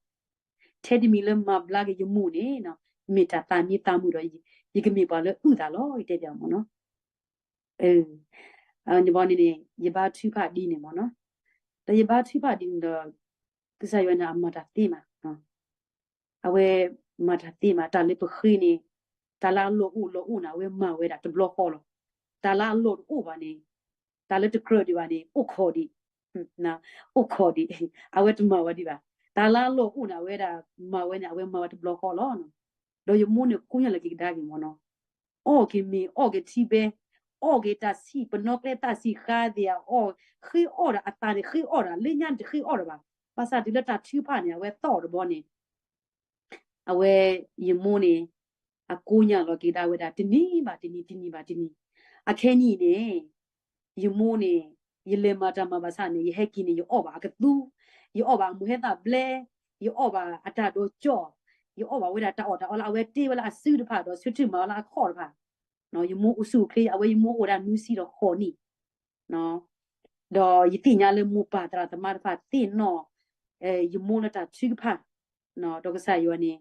ထဲတမံၤလၢမၤဘျါက့ၤယမိၢ်န့ၣ် မ့ၢ်တၢ်သးမံသးမုာ်ဒီး ယကမ့ၢ်ပှၤလၢအုၣ်သးလီၤ ယတဲပျးမ့ၢ်နီၤ. န့ၣ်ဘီန့ၣ်န့ၣ် ယဘါထုကဖၣ်ဒ်န့ၣ်မ့ၢ်နီၤ. ဒီးယဘါထုကဖၣ်ဒ်န့ၣ်ဒီး ကစၢ်ယွၤန့ၣ်အမၤတၢ်သ့မး အဝဲမၤတၢ်သ့မး တၢ်လၢပဃ့န့ၣ် တၢ်လၢအလီၢ်အိၣ်လီၢ်အိၣ်န့ၣ် အဝဲမၤဝဲဒၣ်တဘျီဃီလီၤ. တၢ်လၢအလီၢ်တအိၣ်ဘၣ်န့ၣ် တၢ်လၢတကြၢးဒံးဘၣ်န့ၣ် အိၣ်ခိးဒံး, အိၣ်ခိးဒံး, အဝဲတမၤဝဲဒံးဘၣ်. တၢ်လၢအလီၢ်အိၣ်န့ၣ် အဝဲဒၣ်မၤဝဲန့ၣ် အဝဲမၤဝဲတဘျီဃီလီၤ. ဒီးယမိၢ်န့ၣ်ကိညၢ်လီၤက့ၤကဒါက့ၤမ့ၢ်နီၤ. အီၣ်က့ၤမ့ၤ အီၣ်က့ၤထံဘဲ, အီၣ်က့ၤတၢ်ဆံၣ် ပနီၣ်ကျဲတၢ်ဆံၣ်ဃါသ့ၣ်အီၣ်, ဃ့အီၣ်ဒီးအသးန့ၣ် ဃ့အီၣ်ဒီး လၢညါန့ၣ်တဃ့အီၣ်ဒီးဘၣ်. ဘၣ်ဆၣ်တုၤလၢတၢ်ထုကဖၣ်န့ၣ် အဝဲသီၣ်အီၤတဘျီန့ၣ် အဝဲ ယမိၢ်န့ၣ် အကိညၢ်လီၤက့ၤဒၣ်ဝဲဒၣ် တနံၤဘၣ်တနံၤ တနံၤဘၣ်တနံၤ. အခဲနံၤန့ၣ် ယမိၢ်န့ၣ် ယလဲၤမၤတၢ်မၤဘၣ်ဆၣ်န့ၣ် ယဟဲက့ၤန့ၣ် ယအီၣ်ဘၣ်အကသူ, ယအီၣ်ဘၣ်အမိၢ်ဟဲသၣ်ဘျဲ, ယအီၣ်ဘၣ်အတၢ်ဒိးကၠီၣ်, ယအီၣ်ဘၣ်ဝဲဒၣ်တၢ်အီၣ်တၢ်အီလၢအဝဲတ့ဝဲလၢအစုတဖၣ် ဒီးဆၢထၢၣ်မၤဝဲလၢအခီၣ်တဖၣ်. ယမိၢ်အိၣ်ဆူၣ်အိၣ်ချ့ အဝဲယမိၢ်အိၣ်ဝဲဒၣ်နွံဆံဒီးဃိးနံၣ် ဒီးယသ့ၣ်ညါလၢမိၢ်ပၢ်သရၣ်သမါတဖၣ်သ့ၣ်နီၣ် ယမိၢ်လၢတၢ်ထုကဖၣ်, ဒီးကစၢ်ယွၤန့ၣ်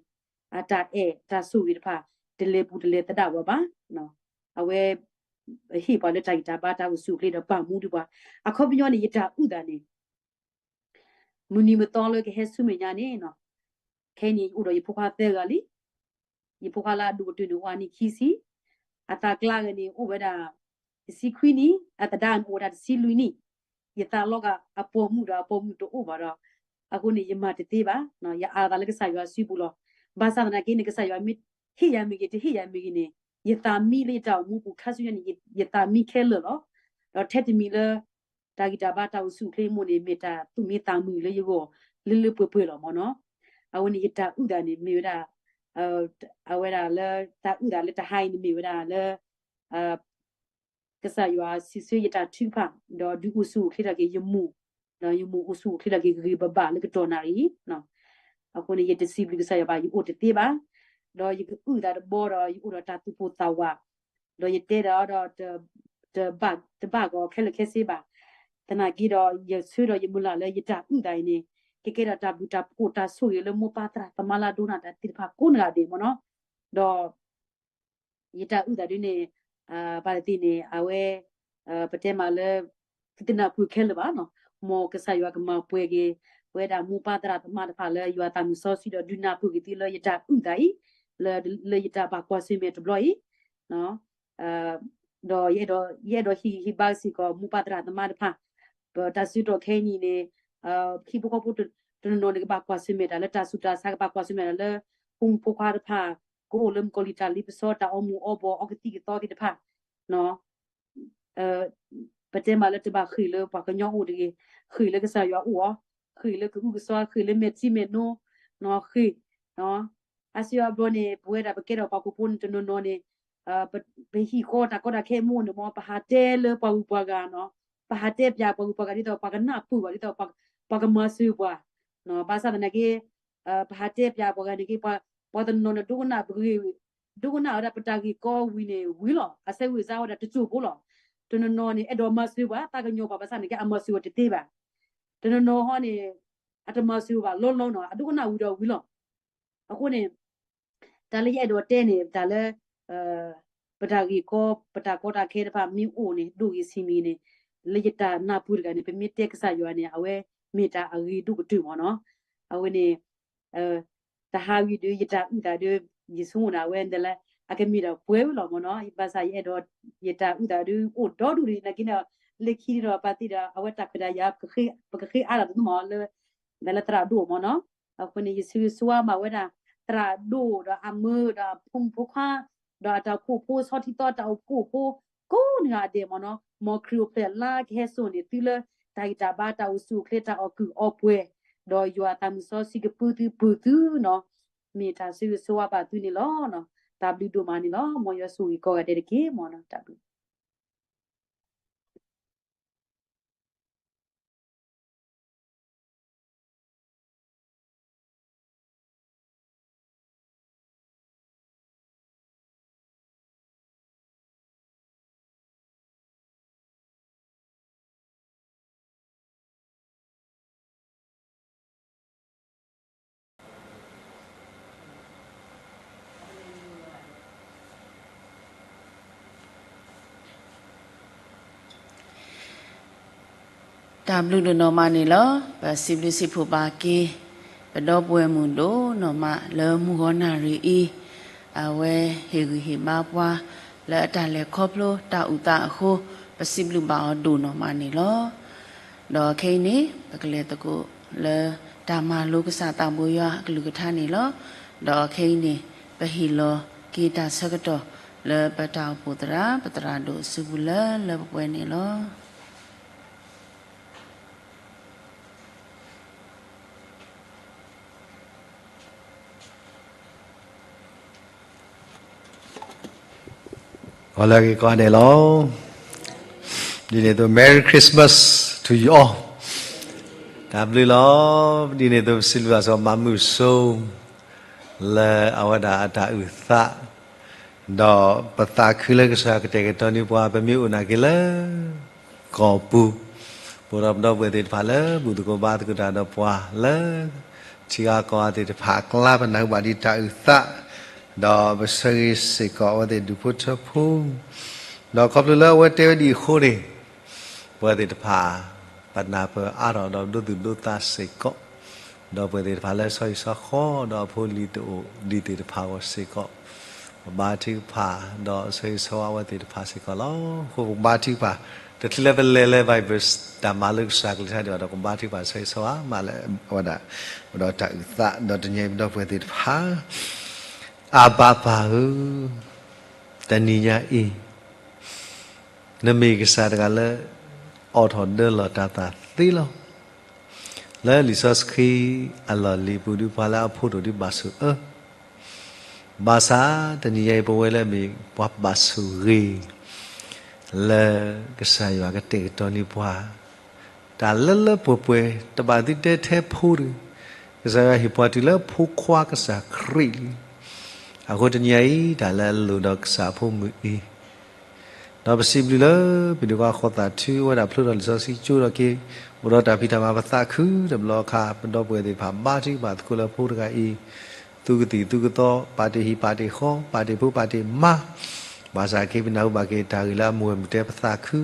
အတၢ်အဲၣ်တၢ်ဆိၣ်ဂ့ၤတဖၣ် တလဲၤပူၤတလဲၤသဒၣ်ဝဲဘၣ်. အဝဲ ဟ့ၣ်ပှၤလၢတၢ်ဂံၢ်တၢ်ဘါတၢ်အိၣ်ဆူၣ်အိၣ်ချ့ဒီးပာ်မူဒံးပှၤ. အခီပညီန့ၣ် ယတၢ်အုၣ်သးန့ၣ် မုၢ်နံၤမုၢ်သီလၢကဟဲဆူမဲာ်ညါန့ၣ်နီၤ, ခဲအံၤန့ၣ် ယအိၣ်ဒီးယဖိခွါသၢဂၤလံ. ယဖိခွါလၢအဒိၣ်ကတၢၢ်န့ၣ် အိၣ်အနံၣ်ခံဆံ, အသးကျါဂၤန့ၣ် အိၣ်ဝဲဒၣ် တဆံခွံနံၣ်, အသဒါန့ၣ် အိၣ်ဝဲဒၣ်တဆံလွံၢ်နံၣ်. ယသးလီၤဂာ်အပိာ်မုၣ်ဒီးအပိာ်မုၣ်တအိၣ်ဘၣ်ဒီး အဃိန့ၣ် ယမၤတသ့ဘၣ်, ယအးသးလၢကစၢ်ယွၤစုပူၤလီၤ. ဘၣ်ဆၣ်သနာ်က့န့ၣ် ကစၢ်ယွၤမ့ၢ်ဟ့ၣ်ယၤမ့ၢ်ဂ့ၤ တဟ့ၣ်ယၤမ့ၢ်ဂ့ၤန့ၣ် ယသးမံလၢယတၢ်အိၣ်မူပူၤခါဆူညါန့ၣ် ယသးမံခဲလၢာ်လီၤ. ဒီးထဲတမံၤလၢ တၢ်ဂံၢ်တၢ်ဘါတၢ်အိၣ်ဆူၣ်အိၣ်ချ့မိၢ်န့ၣ် မ့ၢ်တၢ်သူၣ်မံသးမုာ်လၢယဂီၢ် လၢလၢပှဲၤပှဲၤလီၤမ့ၢ်နီၤ. အဝဲန့ၣ် ယတၢ်အုၣ်သးန့ၣ်မ့ၢ်ဝဲဒၣ် အဝဲဒၣ်လၢ တၢ်အုၣ်သးလၢတဟါအံၤန့ၣ်မ့ၢ်ဝဲဒၣ်လၢ ကစၢ်ယွၤစံးဆၢယတၢ်ထုကဖၣ် ဒီးဒုးအိၣ်ဆူၣ်အိၣ်ချ့ထီၣ်က့ၤယမိၢ်, ဒီးယမိၢ်အိၣ်ဆူၣ်အိၣ်ချ့ထီၣ်က့ၤဂ့ၤဂ့ၤဘၣ်ဘၣ်လၢကတီၢ်နၣ်ရံၣ်. အဃိန့ၣ် ယတစံးဘျုးကစၢ်ယွၤဘၣ် ယအိၣ်တသ့ဘၣ်, ဒီးယကအုၣ်သးတဘီဒီး ယအိၣ်ဒီးတၢ်သူၣ်ပိၢ်သးဝး, ဒီးယတဲဒီး တဘၣ်ကီးခဲလၢာ်ခဲဆ့ဘၣ်. သနာ်က့ဒီး ယဆၢဒီးယမုၢ်လၢ်လၢယတၢ်အုၣ်သးအံၤန့ၣ် ကကဲဒီးတၢ်ဘျုးတၢ်ဖှိၣ်တၢ်ဆိၣ်ဂ့ၤလၢမိၢ်ပၢ်သရၣ်သမါလၢအဒိကနၣ်တၢ်သ့ၣ်တဖၣ်ကိးဂၤဒဲးမ့ၢ်နီၤ. ဒီး ယတၢ်အုၣ်သးဒ်န့ၣ် ဘၣ်တသ့ၣ်န့ၣ် အဝဲ ပတဲမးလၢ သုတနၢ်ပၢၢ်ခဲလၢာ်ဘၣ်နီၤ, မ်ကစၢ်ယွၤကမၤပှဲၤက့ၤ ပဝဲဒၣ်မိၢ်ပၢ်သရၣ်သမါတဖၣ်လၢယွၤသးမုၢ်စီဆှံဒီးဒုးနၢ်ပၢၢ်က့ၤသုလၢယတၢ်အုၣ်သးအံၤ လၢယတၢ်ဘၣ်ကွၢ်ဆၢၣ်မဲာ်တဘျီအံၤ ဒီး ယအဲၣ်ဒိးဟ့ၣ်ဂံၢ်ဟ့ၣ်ဘါစ့ၢ်ကီးမိၢ်ပၢ်သရၣ်သမါတဖၣ် ပတၢ်စုတီၣ်ခဲအံၤန့ၣ် ဟံၣ်ဖိဃီဖိတနီၤနီၤန့ၣ် ကဘၣ်ကွၢ်ဆၢၣ်မဲာ်တၢ်လၢတၢ်ဆူးတၢ်ဆါ ကဘၣ်ကွၢ်ဆၢၣ်မဲာ်တၢ်လၢ ဖိမုၣ်ဖိခွါတဖၣ် ကအိၣ်လၢမုၣ်ကီၤလံၢ်တၢ်လ့ပစီ တၢ်အီမူၤအီဘှီး အီကသံၣ်ကသီသ့ၣ်တဖၣ် ပတဲမးလၢတဘၣ်ဃ့ၢ်လၢပှၤကညီအိၣ်တဂ့ၤ, ဃ့ၢ်လၢကစၢ်ယွၤအိၣ်အီၤ, ဃ့ၢ်လၢကအုကစွါ, ဃ့ၢ်လၢမဲာ်ထံမဲာ်နိ, ဃ့ၢ် အါစုအါဘျီန့ၣ် ပဝဲဒၣ်ပကဲထီၣ်ပှၤဟီၣ်ခိၣ်ဖိန့ၣ်တနီၤနီၤန့ၣ် ပဟံၣ်ဃီတၢ်ကီတၢ်ခဲမ့ၢ်အိၣ်န့ၣ်မ့ၢ် ပဟးတဲလၢပှၤဂုၤပှၤဂၤနီၤ, ပဟးတဲပၠးပှၤဂုၤပှၤဂၤဒ်သိး ပှၤကနၢ်ပၢၢ်ပှၤဒ်သိး ပှၤကမၤစၢၤပှၤ, ဘၣ်ဆၣ်သနာ်က့ ပဟးတဲပၠးပှၤဂၤန့ၣ်က့ ပှၤတနီၤနီၤန့ၣ် ဒိကနၣ်ပဂ့ၢ် ဒိကနၣ်ဝဲဒၣ်ပတၢ်ဂ့ၢ်ကီဝံၤန့ၣ်ဝံၤလီၤ. အဆၢဂ့ၤစါဝဲဒၣ်တစိၢ်ဖိလီၤ. တနီၤနီၤန့ၣ် အဲၣ်ဒိးမၤစၢၤပှၤ သးကညီၤပှၤဘၣ်ဆၣ်န့ၣ်က့ အမၤစၢၤဝဲတသ့ဘၣ်. တနီၤနီၤဟီန့ၣ် အတမၤစၢၤဘၣ်လီၤလီၤနီၤ အဒိကနၣ်ဝံၤဒီးဝံၤလီၤ. အဃိန့ၣ် တၢ်လၢယအဲၣ်ဒိးတဲန့ၣ် တၢ်လၢ ပတၢ်ဂ့ၢ်ကီ ပတၢ်ကီတၢ်ခဲတဖၣ်မ့ၢ်အိၣ်န့ၣ် ဒိၣ်ဂ့ၤဆံးမံၤန့ၣ် လၢယတၢ်နၢ်ပၢၢ်တဂၤန့ၣ် ပမ့ၢ်တဲကစၢ်ယွၤန့ၣ် အဝဲမ့ၢ်တၢ်အဂ့ၤဒိၣ်ကတၢၢ်မ့ၢ်နီၤ. အဝဲန့ၣ် တဟါဝံၤဒီး ယတၢ်အုၣ်သးဒီး ယဆိကမိၣ်ဒၣ်ဝဲဒၣ်လၢ အကမ့ၢ်ဒၣ်ပှဲၤဝဲလီၤမ့ၢ်နီၤ. ဘၣ်ဆၣ်ယအဲၣ်ဒိး ယတၢ်အုၣ်သးဒီး အိၣ်ဒီဒူၣ်ဒံး နာ်က့ဒီး လၢခံဒီး ပာ်သံဒီး အဝဲတၢ်ခွဲးတၢ်ယာ် ပကဃ့အါဒၣ်တမ့ၢ်လၢ ဒၣ်လၢသရၣ်ဒိၣ်မ့ၢ်နီၤ. အဃိန့ၣ် ယဆၢဂ့ၤဆၢဝါမးဝဲဒၣ် သရၣ်ဒိၣ်ဒီးအမၢဒီးအဖိမုၣ်ဖိခွါ ဒီးအတၢ်အိၣ်ဖှိၣ်ဖိ ဆီထံသီတၢ်အိၣ်ဖှိၣ်ဖိ ကိးနဂၤဒဲးမ့ၢ်နီၤ. မ်ခရံာ်အိၣ်ဖျဲၣ်လါကဟဲစိာ်န့ၢ်သုလၢ တၢ်ဂံၢ်တၢ်ဘါ တၢ်အိၣ်ဆူၣ်အိၣ်ချ့ တၢ်အီၣ်ကုၢ်အီပှဲၤ, ဒီးယွၤသးမုၢ်စီဆှံကပၢသုပၢၢ်သုနီၤ. မ့ၢ်တၢ်ဆၢဂ့ၤဆၢဝါဘၣ်သုန့ၣ်လီၤ. တၢ်ဘျုးဒိၣ်မးန့ၣ်လီၤ. မ်ယွၤဆိၣ်ဂ့ၤကိးဂၤဒဲးတက့ၢ်. မ်နီၤ တၢ်ဘျုးတၢ်ဘျုးဒိၣ်နီၢ်မးန့ၣ်လီၤ. ပစံးဘျုးစံးဖှိၣ်ဘၣ်က့ၤ ပဒီပုၢ်ဝဲၢ်မုၣ်ဒိၣ်နီၢ်မးလၢမုၢ်ဂီၤနၣ်ရံၣ်အံၤ, အဝဲဟ့ၣ်ဂံၢ်ဟ့ၣ်ဘါပှၤ လၢအတၢ်လဲၤခီဖျိတၢ်အုၣ်သးအဃိ, ပစံးဘျုးဘၣ်အီၤဒိၣ်နီၢ်မးန့ၣ်လီၤ. ဒီးခဲအံၤန့ၣ် ပကလဲၤသကိးလၢတၢ်မၤလိကစၢ်သးဘိယွၤအကလုၢ်ကထါန့ၣ်လီၤ. ဒီးခဲအံၤန့ၣ် ပဟ့ၣ်လီၤက့ၤတၢ်ဆၢကတီၢ်လၢပတၢ်အိၣ်ဖှိၣ်သရၣ် ပသရၣ်ဒိၣ်စုပူၤလၢလၢပှဲၤပှဲၤန့ၣ်လီၤ. ကီးလၢအဂ့ၤကိးဂၤဒဲးလီၤ. ဒ်န့ၣ်အသိး Merry Christmas to you all. တၢ်ဘျုးလီၤ. ဒ်န့ၣ်အသိး ပစံးဘျုးဘၣ်စီၤမၤမုၢ်စိ လၢအဝဲဒၣ်အတၢ်အုၣ်သး ဒီးပသးခုလၢကစၢ်ကတဲာ်ကတီၤန့ၢ်ပှၤ ပမ့ၢ်အိၣ်နာ်က့ၤလၢ ကီၢ်ပူၤ, ပအိၣ်ဒီးပဒီပုၢ်ဝဲၢ်သ့ၣ်တဖၣ်လၢ ဘူၣ်သကိးဘါသကိးတၢ်ဒီးပှၤလၢ ထံဂၤကီၢ်ဂၤသ့ၣ်တဖၣ်အကျါ ပနၢ်ဟူဘၣ်ဒ်တၢ်အုၣ်သး, ဒီးပဆၢဂ့ၤစ့ၢ်ကီးအဝဲသ့ၣ်ဒူၣ်ဖိထၢဖိ, ဒီးခီဖျိလၢအဝဲတဲဝဲဒ်အဃိန့ၣ် ပဝဲသ့ၣ်တဖၣ် ပနၢ်ပၢၢ်အါထီၣ်ဒီးဒိသူၣ်ဒိသးစ့ၢ်ကီး, ဒီးပဝဲသ့ၣ်တဖၣ်လၢဆီဟံၣ်ဆီဃီ ဒီးအဖိအလံၤတအိၣ်ဒံးသ့ၣ်တဖၣ်အဂီၢ်စ့ၢ်ကီး, ပဘါထုကဖၣ် ဒီးဆၢဂ့ၤဆၢဝါအဝဲသ့ၣ်တဖၣ်စ့ၢ်ကီးလီၤ. အဃိပကဘါထုကဖၣ် တချုးလၢပလဲၤလၢ Bible တၢ်မၤလိကစၢ်ကလုၢ်ကထါဒံးဘၣ်ဒီး ကဘါထုကဖၣ်ဆၢဂ့ၤဆၢဝါမးလၢအဝဲဒၣ် ဒီးတၢ်အုၣ်သး ဒီးတနံၤအံၤပဒီပုၢ်ဝဲၢ်သ့ၣ်တဖၣ် အဘၤပၢ်ဧၢ, တနံၤညါအံၤ နမ့ၢ်ကစၢ်တဂၤလၢ အိးထီၣ်ဒၢလီၤတၢ်သးသ့လီၤ. လၢလံာ်စီဆှံအလီၢ်လံၤပူၤ ဒုးပှၤလၢအဖှိၣ်ဒိၣ်ဒုးဘၣ်ဆိၣ်အၢ, ဘၣ်ဆၣ်တနံၤညါအံၤ ပဝဲလၢအမ့ၢ်ပှၤဘၣ်ဆိၣ်ဂ့ၤ လၢကစၢ်ယွၤကတဲာ်ကတီၤန့ၢ်ပှၤ တၢ်လၢလၢပှဲၤပှဲၤ တဘၣ်သုတဲထဲဖိတဂ့ၤ, ကစၢ်ယွၤဟ့ၣ်ပှၤတုၤလၢဖိခွါကစၢ်ခရံာ်လံ. အဃိတနံၤညါအံၤ တၢ်လၢအလိၣ်ဒီးကစၢ်အဖိမုၣ်အံၤ ဒီးပစံးဘျုးလၢ ပဒုးကွၢ်ဃီသးထုဝဲဒၣ်ဖျိထီၣ်လံာ်စီဆှံကၠိဒီးက့ၤ အိၣ်ဒီးတၢ်ဖံးတၢ်မၤပသးခုတဘျီအခါ ပဒီပုၢ်ဝဲၢ်သ့ၣ်တဖၣ် ဘါထုကဖၣ်သကိးလၢဖိတဂၤအံၤ သူၣ်ကသံၣ်သူၣ်ကသီ ပာ်တ့ၢ်ဟံၣ်ပာ်တ့ၢ်ဃီ ပာ်တ့ၢ်ဖိပာ်တ့ၢ်မါ, ဘၣ်ဆၣ်က့ၤပနၢ်ဟူဘၣ်က့ၤတၢ်ဂ့ၢ်လၢအမူဝဲမုၢ်တဲပသးခု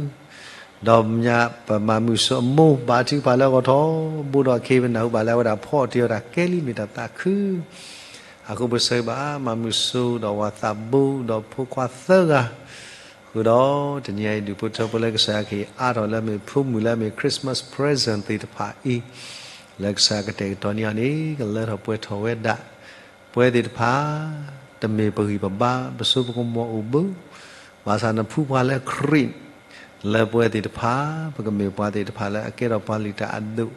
ဒီးညါပမၤမုၢ်စိအမိၢ် ဘါထုကဖၣ်လၢအဂီၢ်ထီဘိဒီး က့ၤပနၢ်ဟူဘၣ်လၢအဝဲဒၣ်ဖီအီၣ်တ့ၢ်အီၣ်တၢ်ကဲလံ မ့ၢ်တၢ်သးခု. အဃိပဆၢဂ့ၤဘၣ် မၤမုၢ်စိဒီးဝၤသးဘိဒီးဖိခွါသၢဂၤ, ဃုာ်ဒီးတနံၤညါအံၤ ဒူၣ်ဖိထၢဖိလၢကစၢ်ယွၤကဟ့ၣ်အါထီၣ်လၢအမ့ၢ်ဖိမုၣ်လၢအမ့ၢ် Christmas present သ့ၣ်တဖၣ်အံၤ, လၢကစၢ်ကတဲာ်ကတီၤန့ၢ်အီၤန့ၣ် ကလၢထီၣ်ပှဲၤထီၣ်ဝဲဒၣ် ပဝဲသ့ၣ်တဖၣ် တမ့ၢ်ပဂံၢ်ပဘါ ပစိပကမီၤအိၣ်ဘၣ်, ဘၣ်ဆၣ်နဖှူပှၤလၢခရံာ်, လၢပဝဲသ့ၣ်တဖၣ် ပကမ့ၢ်ပှၤသ့ၣ်တဖၣ်လၢအကဲထီၣ်ပှၤလုၢ်တၢ်အဒိၣ်,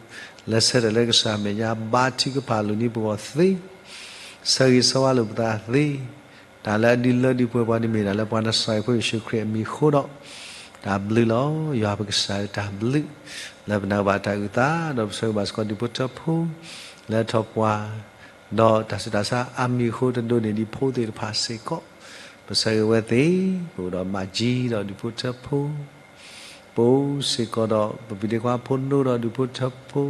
လၢဆၢထၢၣ်လၢကစၢ်အမဲာ်ညါ ဘါထုကဖၣ်လိာ်န့ၢ်ပဂီၢ်သ့, ဆၢဂ့ၤဆၢဝါလိာ်ပသးသ့, တၢ်လၢအဒုးလၢဒုးပှဲၤပှၤန့ၣ်မ့ၢ်ဒၣ်လၢပှၤနစၤရ့းဖိယ့ၣ်ၡူးခရံာ်အမံၤအဃိဒီး, တၢ်ဘျုးလီၤ. ယွၤပကစၢ်ဧၢ တၢ်ဘျုး လၢပနၢ်ဟူဘၣ်တၢ်အုၣ်သး ဒီးပဆၢဂ့ၤဘၣ်စ့ၢ်ကီးဒူၣ်ဖိထၢဖိ လၢထီၣ်ပှၢ် ဒီးတၢ်ဆူးတၢ်ဆါအါမံၤအဃိတဒိးန့ၢ်ဒံးဖိသ့ၣ်တဖၣ်စ့ၢ်ကီး, ပဆၢဂ့ၤဝဲသ့ၣ် ပအိၣ်ဒီးမၤကၠံဒီးဒူၣ်ဖိထၢဖိ, ပအိၣ်စ့ၢ်ကီးဒီးပပျံၤဒ့ခွါဖိနိဒီးဒူၣ်ဖိထၢဖိ,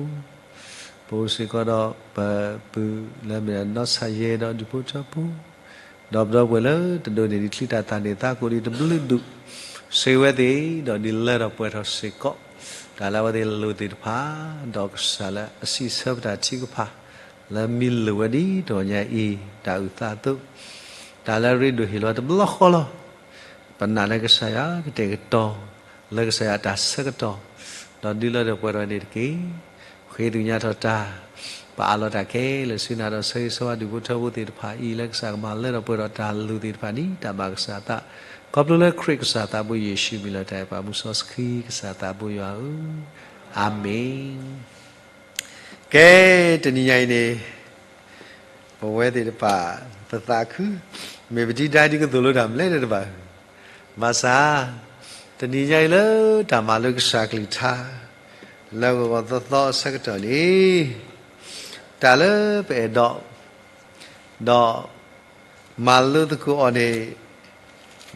ပအိၣ်စ့ၢ်ကီးဒီးပပုၢ်လၢမ့ၢ်နီၢ်ဆၣ်ယဲဒီးဒူၣ်ဖိထၢဖိ, ဒီးပဒီပုၢ်ဝဲၢ်လၢတဒိးန့ၢ်ဒံးချံတၢ်သၣ်န့ၣ် သးကိးဒံးတဘျုးဒူၣ်, ဆၢဂ့ၤဝဲသ့ၣ်ဒီးဒုးလၢထီၣ်ပှဲၤထီၣ်စ့ၢ်ကီး, တၢ်လၢအဝဲသ့ၣ်လိၣ်သ့ၣ်တဖၣ်, ဒီးကစၢ်လၢအစံးဆၢပတၢ်ထုကဖၣ် လၢမ့ၢ်လိၣ်ဝဲဒ်တဂီၤညါအံၤ တၢ်အုၣ်သးအသိး, တၢ်လၢအရ့ဒိၣ်ဟ့ၣ်လီၤတဘျီဃီလီၤ. ပနာ်လၢကစၢ်ယွၤကတဲာ်ကတီၤ, လၢကစၢ်ယွၤအတၢ်ဆၢကတီၢ်, ဒီးဒုးလၢထီၣ်ပှဲၤထီၣ်န့ၣ်တက့ၢ်. ဃ့သ့ၣ်ညါထီၣ်တၢ်, ပအးလီၤတၢ်ခဲလၢာ်ဆူနၤဒီးဆၢဂ့ၤဆၢဝါဒူၣ်ဖိထၢဖိသ့ၣ်တဖၣ်အံၤ လၢကစၢ်ကမၤလၢထီၣ်ပှဲၤထီၣ်တၢ်လိၣ်သ့ၣ်တဖၣ်န့ၣ် တၢ်ဘၣ်ကစၢ်အသး, ခီဖျိလၢခရံာ်ကစၢ်သးဘိယ့ၣ်ၡူးမံၤလီၤတၢ်အဲၣ်ပှၤမူစီဆှံကစၢ်သးဘိယွၤဧၢ, အၤမ့ၣ်. ကဲ, တနံၤညါအံၤန့ၣ် ပဝဲသ့ၣ်တဖၣ် ပသးခု မ့ၢ်ပဒံဒါဒ်ကသိၣ်လိတၢ်မလဲၣ်တဘၣ်, ဘၣ်ဆၣ် တနံၤညါအံၤလၢတၢ်မၤလိကစၢ်ကလုၢ်ကထါ လၢဂီၤဂီၤသီသီအဆၢကတီၢ်န့ၣ် တၢ်လၢပအဲၣ်ဒိး ဒီး မၤလိသကိးအီၤန့ၣ်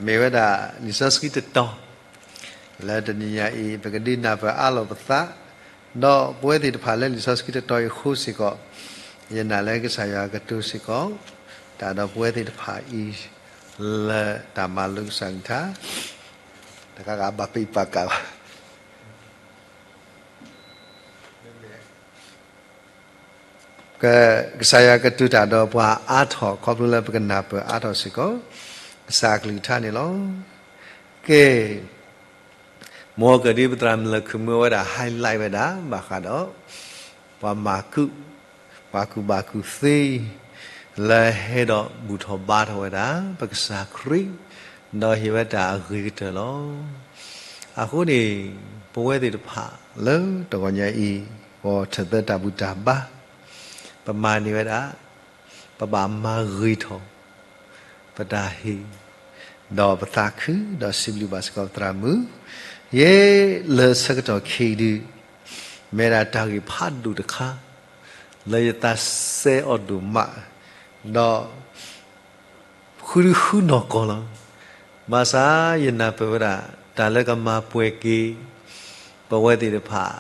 မ့ၢ်ဝဲဒၣ်လံာ်စီဆှံတတီၤ လၢတနံၤညါအံၤ ပကဒုးနၢ်ပၢၢ်အါလီၤပသး, ဒီးပဝဲသ့ၣ်တဖၣ်လၢလံာ်စီဆှံတတီၤအံၤအဃိစ့ၢ်ကီး ယနာ်လၢကစၢ်ယွၤကတိၤစ့ၢ်ကီး တၢ်ဒီးပဝဲသ့ၣ်တဖၣ်အံၤ လၢတၢ်မၤလိကစၢ်ကလုၢ်ကထါ တဂၤဂၤဘၣ်ပံးဘၣ်ကၣ်ဘၣ် ကစၢ်ယွၤကတိၤတၢ်ဒီးပှၤအါထီၣ် ခီဖျိလၢပကနၢ်ပၢၢ်အါထီၣ်စ့ၢ်ကီး ကစၢ်ကလုၢ်ကထါန့ၣ်လီၤ. ကဲ, မ်ကဒုးပသရၣ်မုၣ်လၢခုၣ်မုၢ်ဝဲဒၣ် highlight ဝဲဒၣ် ဘၣ်ဃးဒီး ပှၤမၤကူး, ပှၤကူၣ်ဘၣ်ကူၣ်သ့ လၢဟဲဒီးဘူၣ်ထီၣ်ဘါထီၣ်ဝဲဒၣ် ပကစၢ်ခရံာ်, ဒီးဟ့ၣ်ဝဲတၢ်အဂ့ၤကတၢၢ်လီၤ. အဃိန့ၣ် ပဝဲသ့ၣ်တဖၣ်လၢတဂီၤညါအံၤ ဂီၤထၢၣ်သၢတၢ်ဘူၣ်တၢ်ဘါ ပမၤန့ၢ်ဝဲဒၣ် ပဘၣ်မၤဂ့ၤထီၣ် ပတၢ်ဟ့ၣ် ဒီးပသးခု ဒီးစံးဘျုးဘၣ်စ့ၢ်ကီးပသရၣ်မုၣ်, ယဲလၢဆၢကတီၢ်ခဲအံၤဒုး မ့ၢ်ဒၣ်တၢ်ဂ့ၢ်ဖးဒိၣ်တခါ လၢယသးစဲအီၤဒိၣ်မး, ဒီး ဃုဒုဃုနီၢ်ကီၢ်လီၤ. ဘၣ်ဆၣ်ယနၢ်ပၢၢ်ဝဲဒၣ် တၢ်လၢကမၤပှဲၤက့ၤ ပဝဲသ့ၣ်တဖၣ်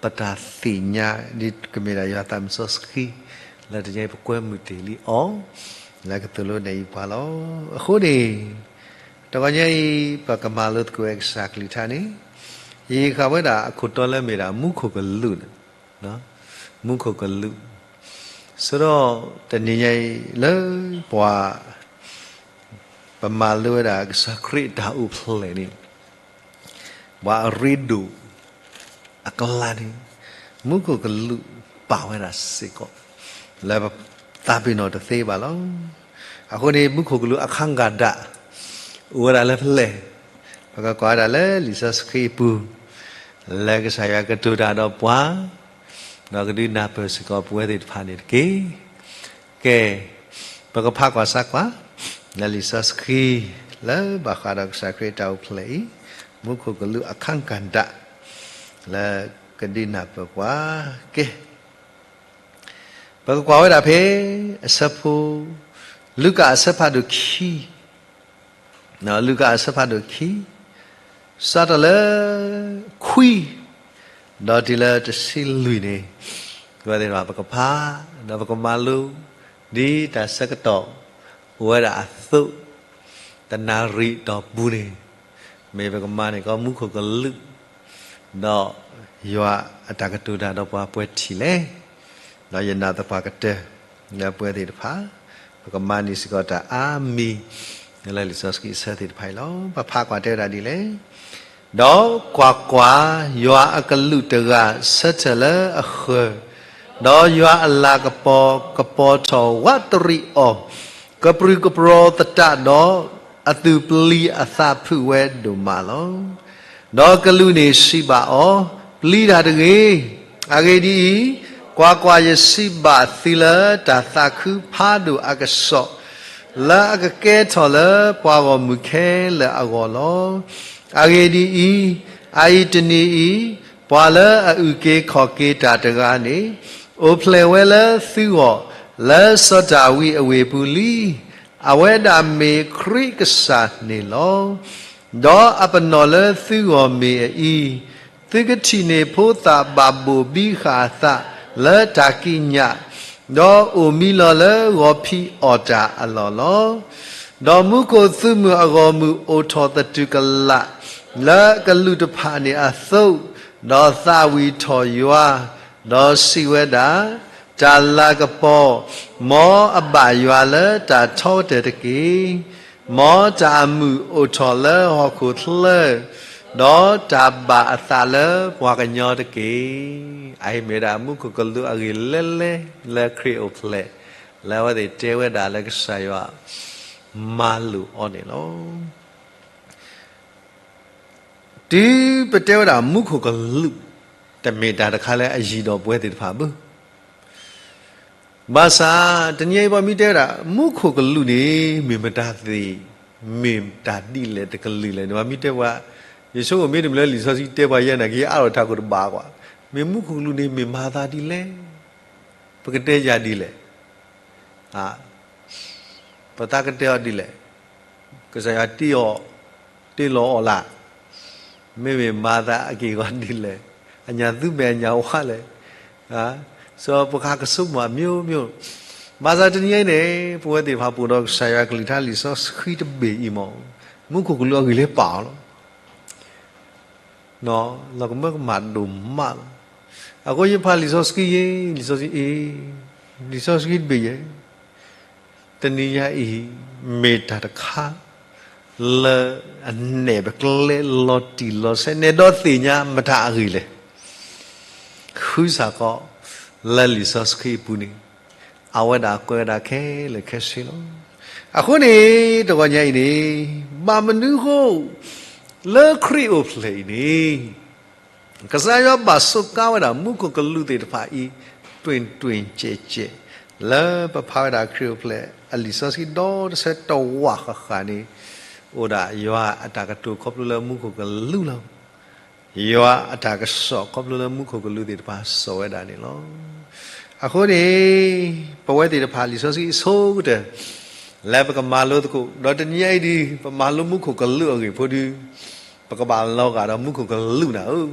ပတၢ်သ့ၣ်ညါ ဒ်ကမ့ၢ်ဒၣ်ယွၤသးမုၢ်စီဆှံ လၢတနံၤအံၤပကွဲမုာ်တ့ၢ်လံအီၤ လၢကသိၣ်လိနဲၣ်အံၤပှၤလီၤ. အဃိန့ၣ် တဂီၤညါအံၤ ပကမၤလိသကိးဝဲကစၢ်ကလုၢ်ကထါန့ၣ် ယဟံးဃာ်ဝဲဒၣ်အခိၣ်တီလၢမ့ၢ်ဒၣ်မူခိၣ်ကလူးန့ၣ် မူခိၣ်ကလူး, ဆိဒီးတနံၤညါအံၤလၢပှၤ ပမၤလိဝဲဒၣ်ကစၢ်ခရံာ်အတၢ်အိၣ်ဖျဲၣ်န့ၣ် ပှၤအရ့ဒိၣ်အကျါန့ၣ် မူခိၣ်ကလူးပာ်ဝဲဒၣ်စ့ၢ်ကီး လၢပသးပ့ၤနီၣ်တသ့ဘၣ်လီၤ. အဃိန့ၣ် မူခိၣ်ကလူးအခါဂၤဒၣ် အိၣ်ဝဲဒၣ်လၢဖဲလဲၣ်, ပကကွၢ်ဝဲဒၣ်လၢလံာ်စီဆှံအပူၤ လၢကစၢ်ယွၤကတိၤတၢ်ဒီးပှၤ ဒီးကဒုးနၢ်ပၢၢ်စ့ၢ်ကီးပဝဲသ့ၣ်တဖၣ်န့ၣ်တက့ၢ်. ကဲ, ပကဖးကွၢ်ဆါကွၢ် လၢလံာ်စီဆှံ လၢဘၣ်ဃးဒီးကစၢ်ခရံာ်အတၢ်အိၣ်ဖျဲၣ်အံၤ မူခိၣ်ကလူးအခါဂၤဒၣ် လၢကဒုးနၢ်ပၢၢ်ပှၤ ကဲ ပကကွၢ်ဝဲဒၣ်ဖဲ အဆၢဖိ လူၤကၣ်အဆၢဖးဒိၣ်ခံ, လူၤကၣ်အဆၢဖးဒိၣ်ခံ, စးထီၣ်လၢ ခွံ ဒီးတုၤလၢတဆံလွံၢ်န့ၣ် ပဝဲသ့ၣ်တဖၣ်ပကဖး ဒီးပကမၤလိ ဒ်တၢ်ဆၢကတီၢ် အိၣ်ဝဲဒၣ်အသိး တနၣ်ရံၣ်တီၢ်ပူၤန့ၣ် မ့ၢ်ပကမၤန့ၢ်ကီးမူခိၣ်ကလူး ဒီးယွၤအတၢ်ကတိၤတၢ်ဒီးပှၤပှဲၤထံၣ်လဲၣ်. ဒီးယနာ်သပှၢ်ကတၢၢ် လၢပဝဲသ့ၣ်တဖၣ် ပကမၤန့ၢ်စ့ၢ်ကီးတၢ်အါမံၤ လၢလံာ်စီဆှံအဆၢသ့ၣ်တဖၣ်အံၤလီၤ. ပဖးကွၢ်တဲဝဲဒၣ်ဒ်လဲၣ်. ဒီးကွၢ်ကွၢ်, ယွၤအကလူးတဂၤဆၢထၢၣ်လၢအဃၢၤ, ဒီးယွၤအလၤကပီၤကပီၤထီၣ်ဝးတရံးအီၤ, ကပြုၢ်ကပြီၤသတးဒီး အသူၣ်ပျံၤအသးဖုးဝဲဒိၣ်မးလီၤ. ဒီးကလူးန့ၣ်စံးဘၣ်အီၤ, ပျံၤတၢ်တဂ့ၤ. အဂ့ၢ်ဒ်အံၤ, ကွၢ်ကွၢ်, ယစံးဘၣ်သုလၢတၢ်သးခုဖးဒိၣ်အကစီၣ်, လၢအကကဲထီၣ်လၢပှၤဂီၢ်မုၢ်ခဲလၢာ်အဂီၢ်လီၤ. အဂ့ၢ်ဒ်အံၤ, အအံၤတနံၤအံၤ, ပှၤလၢအအုၣ်က့ၤခီၣ်က့ၤတၢ်တဂၤန့ၣ် အိၣ်ဖျဲၣ်ဝဲလၢသုဂီၢ် လၢစီၤဒၤဝံးအဝ့ၢ်ပူၤလံ. အဝဲဒၣ်မ့ၢ်ခရံာ်ကစၢ်န့ၣ်လီၤ. ဒီးအပနီၣ်လၢသုဂီၢ်မ့ၢ်အအံၤ, သုကထံၣ်န့ၢ်ဖိသၣ်ဘၣ်ဘိၣ်ဘံဃာ်အသးလၢတၢ်ကံးညာ်, ဒီးအိၣ်မံလီၤလၢဂီၤဖံးအီၣ်တၢ်အလီၢ်လီၤ. ဒီးမူခိၣ်သုးမုၢ်အဂီၢ်မုၢ်အိၣ်ထီၣ်သတူၢ်ကလာ် လၢကလူးတဖၣ်န့ၣ်အသိး, ဒီးသးဝံၣ်ထီၣ်ယွၤ, ဒီးစံးဝဲဒၣ်, တၢ်လၤကပီၤ, မ်အဘၣ်ယွၤလၢတၢ်ထီကတၢၢ်တက့ၢ်. မ်တၢ်အမုာ်အိၣ်ထီၣ်လၢဟီၣ်ခိၣ်ချၢ, ဒီးတၢ်ဘၣ်အသးလၢပှၤကညီတက့ၢ်. အအံၤမ့ၢ်ဝဲဒၣ်မူခိၣ်ကလူးအဂ့ၢ်လဲလဲ လၢခရံာ်အိၣ်ဖျဲၣ်, လၢအဝဲသ့ၣ်တဲဝဲဒၣ်လၢကစၢ်ယွၤမၤလိာ်အီၤန့ၣ်လီၤ. တုၤပတဲဝဲဒၣ်မူခိၣ်ကလူး, တမ့ၢ်တၢ်တခါလၢအယံၤဒီးပဝဲသ့ၣ်တဖၣ်ဘၣ်. ဘၣ်ဆၣ် တနံၤအံၤပှၤမ့ၢ်တဲဝဲဒၣ် မူခိၣ်ကလူးန့ၣ် မ့ၢ်မတၤသ့ၣ်, မ့ၢ်တၢ်ဒ်လဲၣ်တကလုာ်လဲၣ်န့ၣ် ပှၤမ့ၢ်တဲပှၤ, ယဆိကမိၣ်မ့ၢ်တမံၤလၢလံာ်စီဆှံတဲပှၤယဲၢ် နာ်က့အါထီၣ်တၢ်ကိၣ်တဘၣ်ကွၢ်, မ့ၢ်မူခိၣ်ကလူးန့ၣ် မ့ၢ်မၤသးဒ်လဲၣ်, ပကတဲယၤဒ်လဲၣ် ပသးကတဲအီၤဒ်လဲၣ်, ကစၢ်ယွၤတ့အီၤ, တ့လီၤအီၤလၢ်, မ့မ့ၢ်မၤသးအက့ၢ်အဂီၤဒ်လဲၣ်, အညၣ်သူမဲာ်အညၣ်ဝါလဲၣ်, စီၤပှၤကဆိကမိၣ်အမျိုးမျိုး, ဘၣ်ဆၣ်တနံၤအံၤန့ၣ် ပဝဲသ့ၣ်တဖၣ်ပိာ်ဒီးကစၢ်ယွၤကလုၢ်ကထါလံာ်စီဆှံတဘ့ၣ်အံၤမ့ၢ်, မူခိၣ်ကလူးအဂ့ၢ်လၢပာ်အီၤလီၤ. လီၤကမၢကမၣ်ဒိၣ်မးလီၤ. အဃိယဖးလံာ်စီဆှံယဲၢ်, လံာ်စီဆှံအံၤ, လံာ်စီဆှံတဘ့ၣ်ယဲၢ်, တနံၤညါအံၤ မ့ၢ်တၢ်တခါ လၢအနဲၣ်ပကျဲလီၤတံၢ်လီၤဆဲး နဲၣ်ဒီးသ့ၣ်ညါမတၤအဂ့ၢ်လဲၣ်. ဃုစ့ၢ်ကီး လၢလံာ်စီဆှံအပူၤန့ၣ် အဝဲဒၣ်ကွဲးဝဲဒၣ်ခဲလၢာ်ခဲဆ့လီၤ. အဃိန့ၣ် တဂီၤညါအံၤန့ၣ် ဘၣ်မနုၤဃိ လၢခရံာ်အိၣ်ဖျဲၣ်အံၤန့ၣ် ကစၢ်ယွၤဘၣ်စူးကါဝဲဒၣ်မူခိၣ်ကလူးသ့ၣ်တဖၣ်အံၤ တွ့ၣ်တွ့ၣ်ကဲးကဲး, လၢပဖးဝဲဒၣ်ခရံာ်အိၣ်ဖျဲၣ်အလံာ်စီဆှံဒီတဆၢတဝာ်ဃၣ်ဃၣ်န့ၣ် အိၣ်ဒၣ်ယွၤအတၢ်ကတိၤခီဖျိလၢမူခိၣ်ကလူးလီၤ. ယွၤအတၢ်ကစီၣ်ခီဖျိလၢမူခိၣ်ကလူးသ့ၣ်တဖၣ်စီၣ်ဝဲဒၣ်န့ၣ်လီၤ. အဃိန့ၣ် ပဝဲသ့ၣ်တဖၣ်လံာ်စီဆှံအဆိကတၢၢ် လၢပကမၤလိသကိး ဒီးတနံၤအံၤဒ် ပမၤလိမူခိၣ်ကလူးအဂ့ၢ်ဖိဒု ပကဘၣ်လီၤဂာ်ဒီးမူခိၣ်ကလူးနၤဧၢ.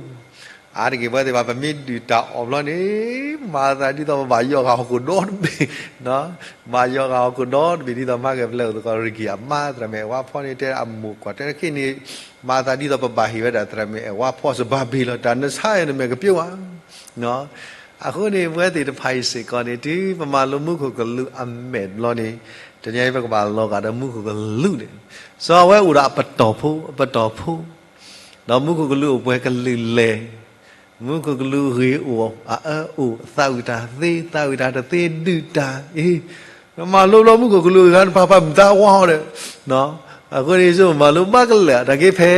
အါတက့ၢ်ပဝဲသ့ၣ်တဖၣ် ပမ့ၢ်ဒုၣ်တၢ်အီၣ်ဘျီန့ၣ် မၤသးဒ်သိးပဘၣ်ယီၣ်ဃာ်ဟီၣ်ခိၣ်ဒီတဘ့ၣ်, ဘၣ်ယီၣ်ဃာ်ဟီၣ်ခိၣ်ဒီတဘ့ၣ် ဒ်သိးမၤကဲၤပျဲၢ်အိၣ်သကိး ရကံၢ်အမါသရၣ်မုၣ်အဲၣ်ဝါဖီန့ၣ် တဲအမိၢ်ကွၢ်တဲခဲအံၤန့ၣ် မၤသးဒ်သိးပဘၣ်ဟ့ၣ်ဝဲဒၣ်သရၣ်မုၣ်အဲၣ်ဝါဖီစဘၣ်ဘ့ၣ်လီၤ တၢ်နဆါအံၤနမဲာ်ကပျိဝဲ အဃိန့ၣ် ပဝဲသ့ၣ်တဖၣ်အံၤစ့ၢ်ကီးန့ၣ် တုၤပမၤလိမူခိၣ်ကလူးအမဲာ်ဘျီန့ၣ် တနံၤအံၤပကဘၣ်လီၤဂာ်ဒီးမူခိၣ်ကလူးန့ၣ် စီၤအဝဲအိၣ်ဒီးအပတီၢ်ဖိ, အပတီၢ်ဖိ, ဒီးမူခိၣ်ကလူးအိၣ်ပှဲၤကလုာ်လဲၣ်, မူခိၣ်ကလူးဂ့ၤအိၣ်, အအၢအိၣ်, သးဝံၣ်တၢ်သ့, သးဝံၣ်တၢ်တသ့, ဒုၣ်တၢ်အ့ၣ်, မၤလိဘျီမူခိၣ်ကလူးအဂၤတဖၣ် ပာ်မုာ်သးဝါဒီး, အဃိန့ၣ် ယဆိကမိၣ်မၤလိဘၣ်ကလၢာ် တၢ်က့ဖဲ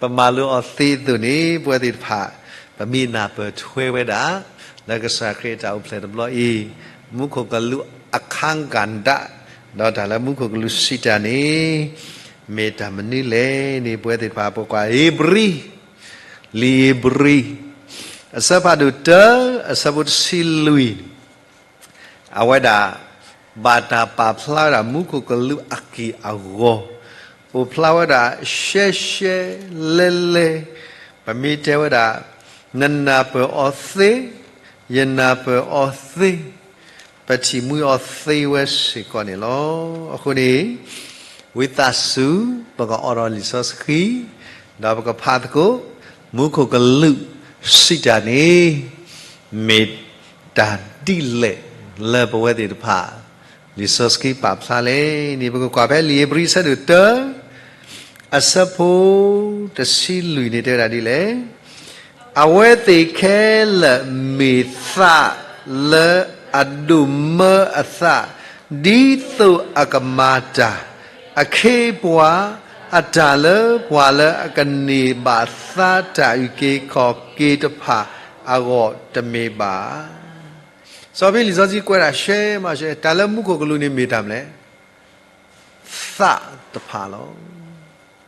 ပမၤလိအီၤသ့အသိးန့ၣ် ပဝဲသ့ၣ်တဖၣ် ပမ့ၢ်နၢ်ပၢၢ်ထွဲဝဲဒၣ် လၢကစၢ်ခရံာ်အတၢ်အိၣ်ဖျဲၣ်တဘျီအံၤ မူခိၣ်ကလူးအခါကဏ္ဍ ဒီးတၢ်လၢမူခိၣ်ကလူးစံးတၢ်န့ၣ် မ့ၢ်တၢ်မနုၤလဲၣ်န့ၣ် ပဝဲသ့ၣ်တဖၣ် ပကွၢ်ဧ့ၤဘြံၤ, လံာ်ဧ့ၤဘြံၤ အဆၢဖးဒိၣ်တၢ အဆၢဖိတဆံလွံၢ် အဝဲဒၣ် ဘၣ်တၢ်ပာ်ဖျါဝဲဒၣ်မူခိၣ်ကလူးအက့ၢ်အဂီၤ, အိၣ်ဖျါဝဲဒၣ်ရှဲရှဲလဲလဲ, ပမ့ၢ်တဲဝဲဒၣ် နနၢ်ပၢၢ်အီၤသ့, ယနၢ်ပၢၢ်အီၤသ့, ပထံၣ်မှံအီၤသ့ဝဲစ့ၢ်ကီးန့ၣ်လီၤ. အဃိန့ၣ် ဝံသးစူၤ ပကအိးထီၣ်လံာ်စီဆှံ ဒီးပကဖးသကိး မူခိၣ်ကလူးစံးတၢ်န့ၣ် မ့ၢ်တၢ်ဒ်လဲၣ်လၢပဝဲသ့ၣ်တဖၣ် လံာ်စီဆှံပာ်ဖျါလဲၣ်န့ၣ် ပကကွၢ်ဖဲလံာ်ဧ့ၤဘြံၤအဆၢဒိၣ်တၢ အဆၢဖိတဆံလွံၢ်န့ၣ်တဲဝဲဒၣ်ဒ်လဲၣ်, အဝဲသ့ၣ်ခဲလၢာ်မ့ၢ်သးလၢအဒိၣ်မၢအသး ဒ်သိးအကမၤတၢ် အခ့အပှၤ အတၢ်လၢပှၤလၢအကန့ၢ်ဘၣ်သါတၢ်အုၣ်က့ၤခီၣ်က့ၤတဖၣ်အဂီၢ်တမ့ၢ်ဘၣ်. စီၤပ့းလံာ်စီဆှံကွဲးဒၣ်ရှဲမးရှဲ တၢ်လၢမူခိၣ်ကလူးန့ၣ်မ့ၢ်တၢ်မနုၤလဲၣ်, သးတဖၣ်လီၤ.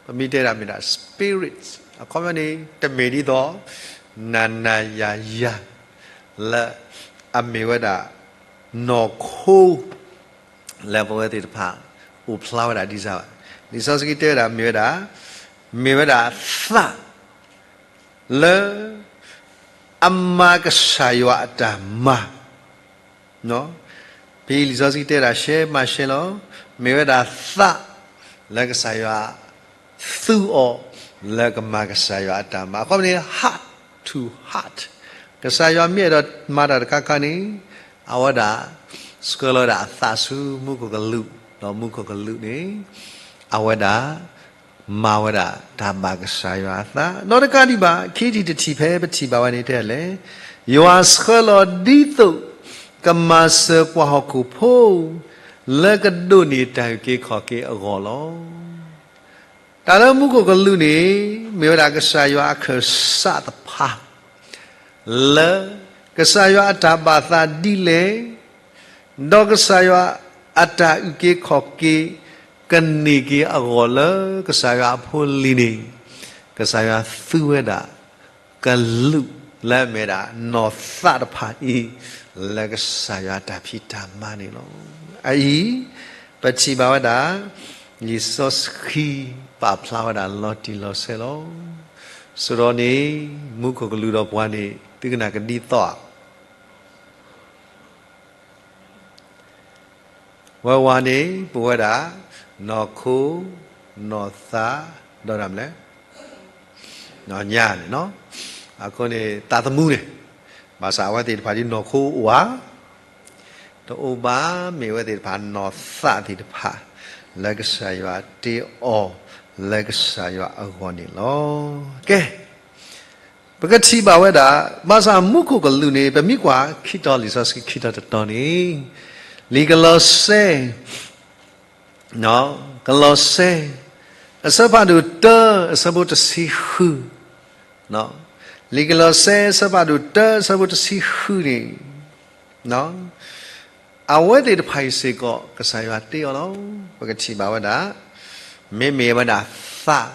ပမ့ၢ်တဲဒၣ်မ့ၢ်ဒၣ် spirit အခီပညီန့ၣ် တမ့ၢ်ဒ်သိး နၤနၤယၤယၤ လၢအမ့ၢ်ဝဲဒၣ် နီၢ်ခိ လၢပဝဲသ့ၣ်တဖၣ် အိၣ်ဖျါဝဲဒၣ်ဒ်စၢ်ဘၣ်. လံာ်စီဆှံတဲဝဲဒၣ် မ့ၢ်ဝဲဒၣ်, မ့ၢ်ဝဲဒၣ်သး လၢ အမၤကစၢ်ယွၤအတၢ်မၤ, ဖဲလံာ်စီဆှံတဲဒၣ်ရှဲမးရှဲလီၤ. မ့ၢ်ဝဲဒၣ်သး လၢကစၢ်ယွၤ သူအီၤ လၢကမၤကစၢ်ယွၤအတၢ်မၤ အခီပညီန့ၣ် heart to heart ကစၢ်ယွၤမ့ၢ်အဲၣ်ဒိးမၤတၢ်တခါခါန့ၣ် အဝဲဒၣ် ဆှၢလီၤဝဲဒၣ်အသးဆူမူခိၣ်ကလူး, ဒီးမူခိၣ်ကလူးန့ၣ် အဝဲဒၣ် မၤဝဲဒၣ်တၢ်ဘၣ်ကစၢ်ယွၤအသး နီတကးဒံးဘၣ်. ခံထံၣ်တထံၣ်ဖဲပထံၣ်ဘၣ်ဝဲန့ၣ်တဲလဲၣ်, ယွၤဆှၢလီၤဒ်သိး ကမၤစၢၤပှၤဟီၣ်ခိၣ်ဖိ လၢကဒိးန့ၢ်တၢ်အုၣ်က့ၤခီၣ်က့ၤအဂီၢ်လီၤ. တၢ်လၢမူခိၣ်ကလူးန့ၣ် မ့ၢ်ဝဲဒၣ်ကစၢ်ယွၤအခၢၣ်စးတဖၣ် လၢကစၢ်ယွၤအတၢ်ဘၣ်သးဒ်လဲၣ်, ဒီးကစၢ်ယွၤအတၢ်အုၣ်က့ၤခီၣ်က့ၤ ကန့ၢ်က့ၤအဂီၢ်လၢကစၢ်ယွၤအဖိလံၤန့ၣ်, ကစၢ်ယွၤသူဝဲဒၣ် ကလူးလၢအမ့ၢ်ဒၣ်နီၢ်သးတဖၣ်အံၤ လၢကစၢ်ယွၤတၢ်ဖံးတၢ်မၤန့ၣ်လီၤ. အအံၤ ပထံၣ်ဘၣ်ဝဲဒၣ် လံာ်စီဆှံပာ်ဖျါဝဲဒၣ်လီၤတံၢ်လီၤဆဲးလီၤ. ဆိဒီးန့ၣ် မူခိၣ်ကလူးဒီးပှၤန့ၣ် သုကနၣ်ကဒ်သိးဧါ. ဝဲဝဲန့ၣ် ပဝဲဒၣ် နီၢ်ခိ နီၢ်သး ဒီးဒၣ်မလဲၣ် နီၢ်ညါန့ၣ်လီၤ. အဃိန့ၣ် သးသမူန့ၣ် ဘၣ်ဆၣ်အဝဲသ့ၣ်တဖၣ်ဒ်နီၢ်ခိအိၣ်ဧါ, တအိၣ်ဘၣ်, မ့ၢ်အဝဲသ့ၣ်တဖၣ်နီၢ်သးသ့ၣ်တဖၣ် လၢကစၢ်ယွၤတ့အီၤ လၢကစၢ်ယွၤအဂီၢ်န့ၣ်လီၤ. ကဲ ပကထံၣ်ဘၣ်ဝဲဒၣ် ဘၣ်ဆၣ်မူခိၣ်ကလူးန့ၣ် ပမ့ၢ်ကွၢ်ခံတီၤ လံာ်စီဆှံခံတီၤတတီၤန့ၣ်, လံာ်ကလီးစဲ ကလီးစဲ အဆၢဖးဒိၣ်တၢ အဆၢဖိတဆံဃု, လံာ်ကလီးစဲ အဆၢဖးဒိၣ်တၢ အဆၢဖိတဆံဃုန့ၣ် အဝဲသ့ၣ်တဖၣ်အံၤစ့ၢ်ကီး ကစၢ်ယွၤတ့အီၤလီၤ. ပကထံၣ်ဘၣ်ဝဲဒၣ် မ့မ့ၢ်ဝဲဒၣ်သး,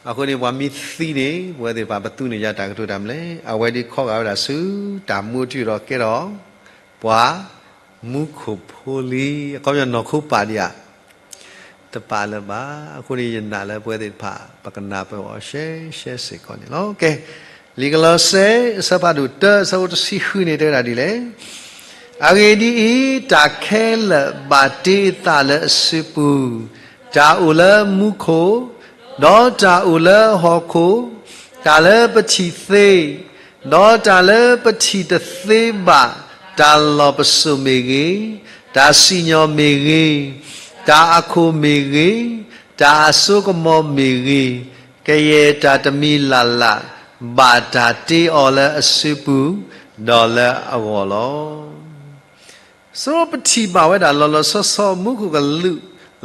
အဃိန့ၣ် ပှၤမ့ၢ်သံန့ၣ် ပဝဲသ့ၣ်တဖၣ် ပသူန့ၢ်ယၤတၢ်ကတိၤတၢ်မနုၤလဲၣ်, အဝဲဒၣ်ခီဂာ်ဝဲဒၣ်ဆူ တၢ်မူထူဒီးကဲထီၣ် ပှၤမူခိၣ်ဖိလံ, အခီပညီနီၢ်ခိပာ်ဒံးဧါ, တပာ်လၢၤဘၣ်. အဃိန့ၣ် ယနာ်လၢပဝဲသ့ၣ်တဖၣ် ပကနၢ်ပၢၢ်အီၤရှဲရှဲစ့ၢ်ကီးန့ၣ်လီၤ. ကဲ လံာ်ကလီးစဲ အဆၢဖးဒိၣ်တၢ အဆၢဖိတဆံဃုန့ၣ် တဲဝဲဒၣ်ဒ်လဲၣ်, အဂ့ၢ်ဒ်အံၤ, တၢ်ခဲလၢာ်ဘၣ်တ့အသးလၢအစုပူၤ, တၢ်အိၣ်လၢမူခိၣ်, ဒီးတၢ်အိၣ်လၢဟီၣ်ခိၣ်, တၢ်လၢပထံၣ်သ့, ဒီးတၢ်လၢပထံၣ်တသ့ဘၣ်, တၢ်လီၢ်ပစိာ်မ့ၢ်ဂ့ၤ, တၢ်စံၣ်ညီၣ်မ့ၢ်ဂ့ၤ, တၢ်အခိၣ်မ့ၢ်ဂ့ၤ, တၢ်အစိကမီၤမ့ၢ်ဂ့ၤ, ကယဲၢ်တၢ်တမံၤလၢ်လၢ် ဘၣ်တၢ်တ့အီၤလၢအစုပူၤ, ဒီးလၢအဂီၢ်လီၤ. ဆိပထံၣ်ဘၣ်ဝဲဒၣ်လီၤလီၤဆီဆီ မူခိၣ်ကလူး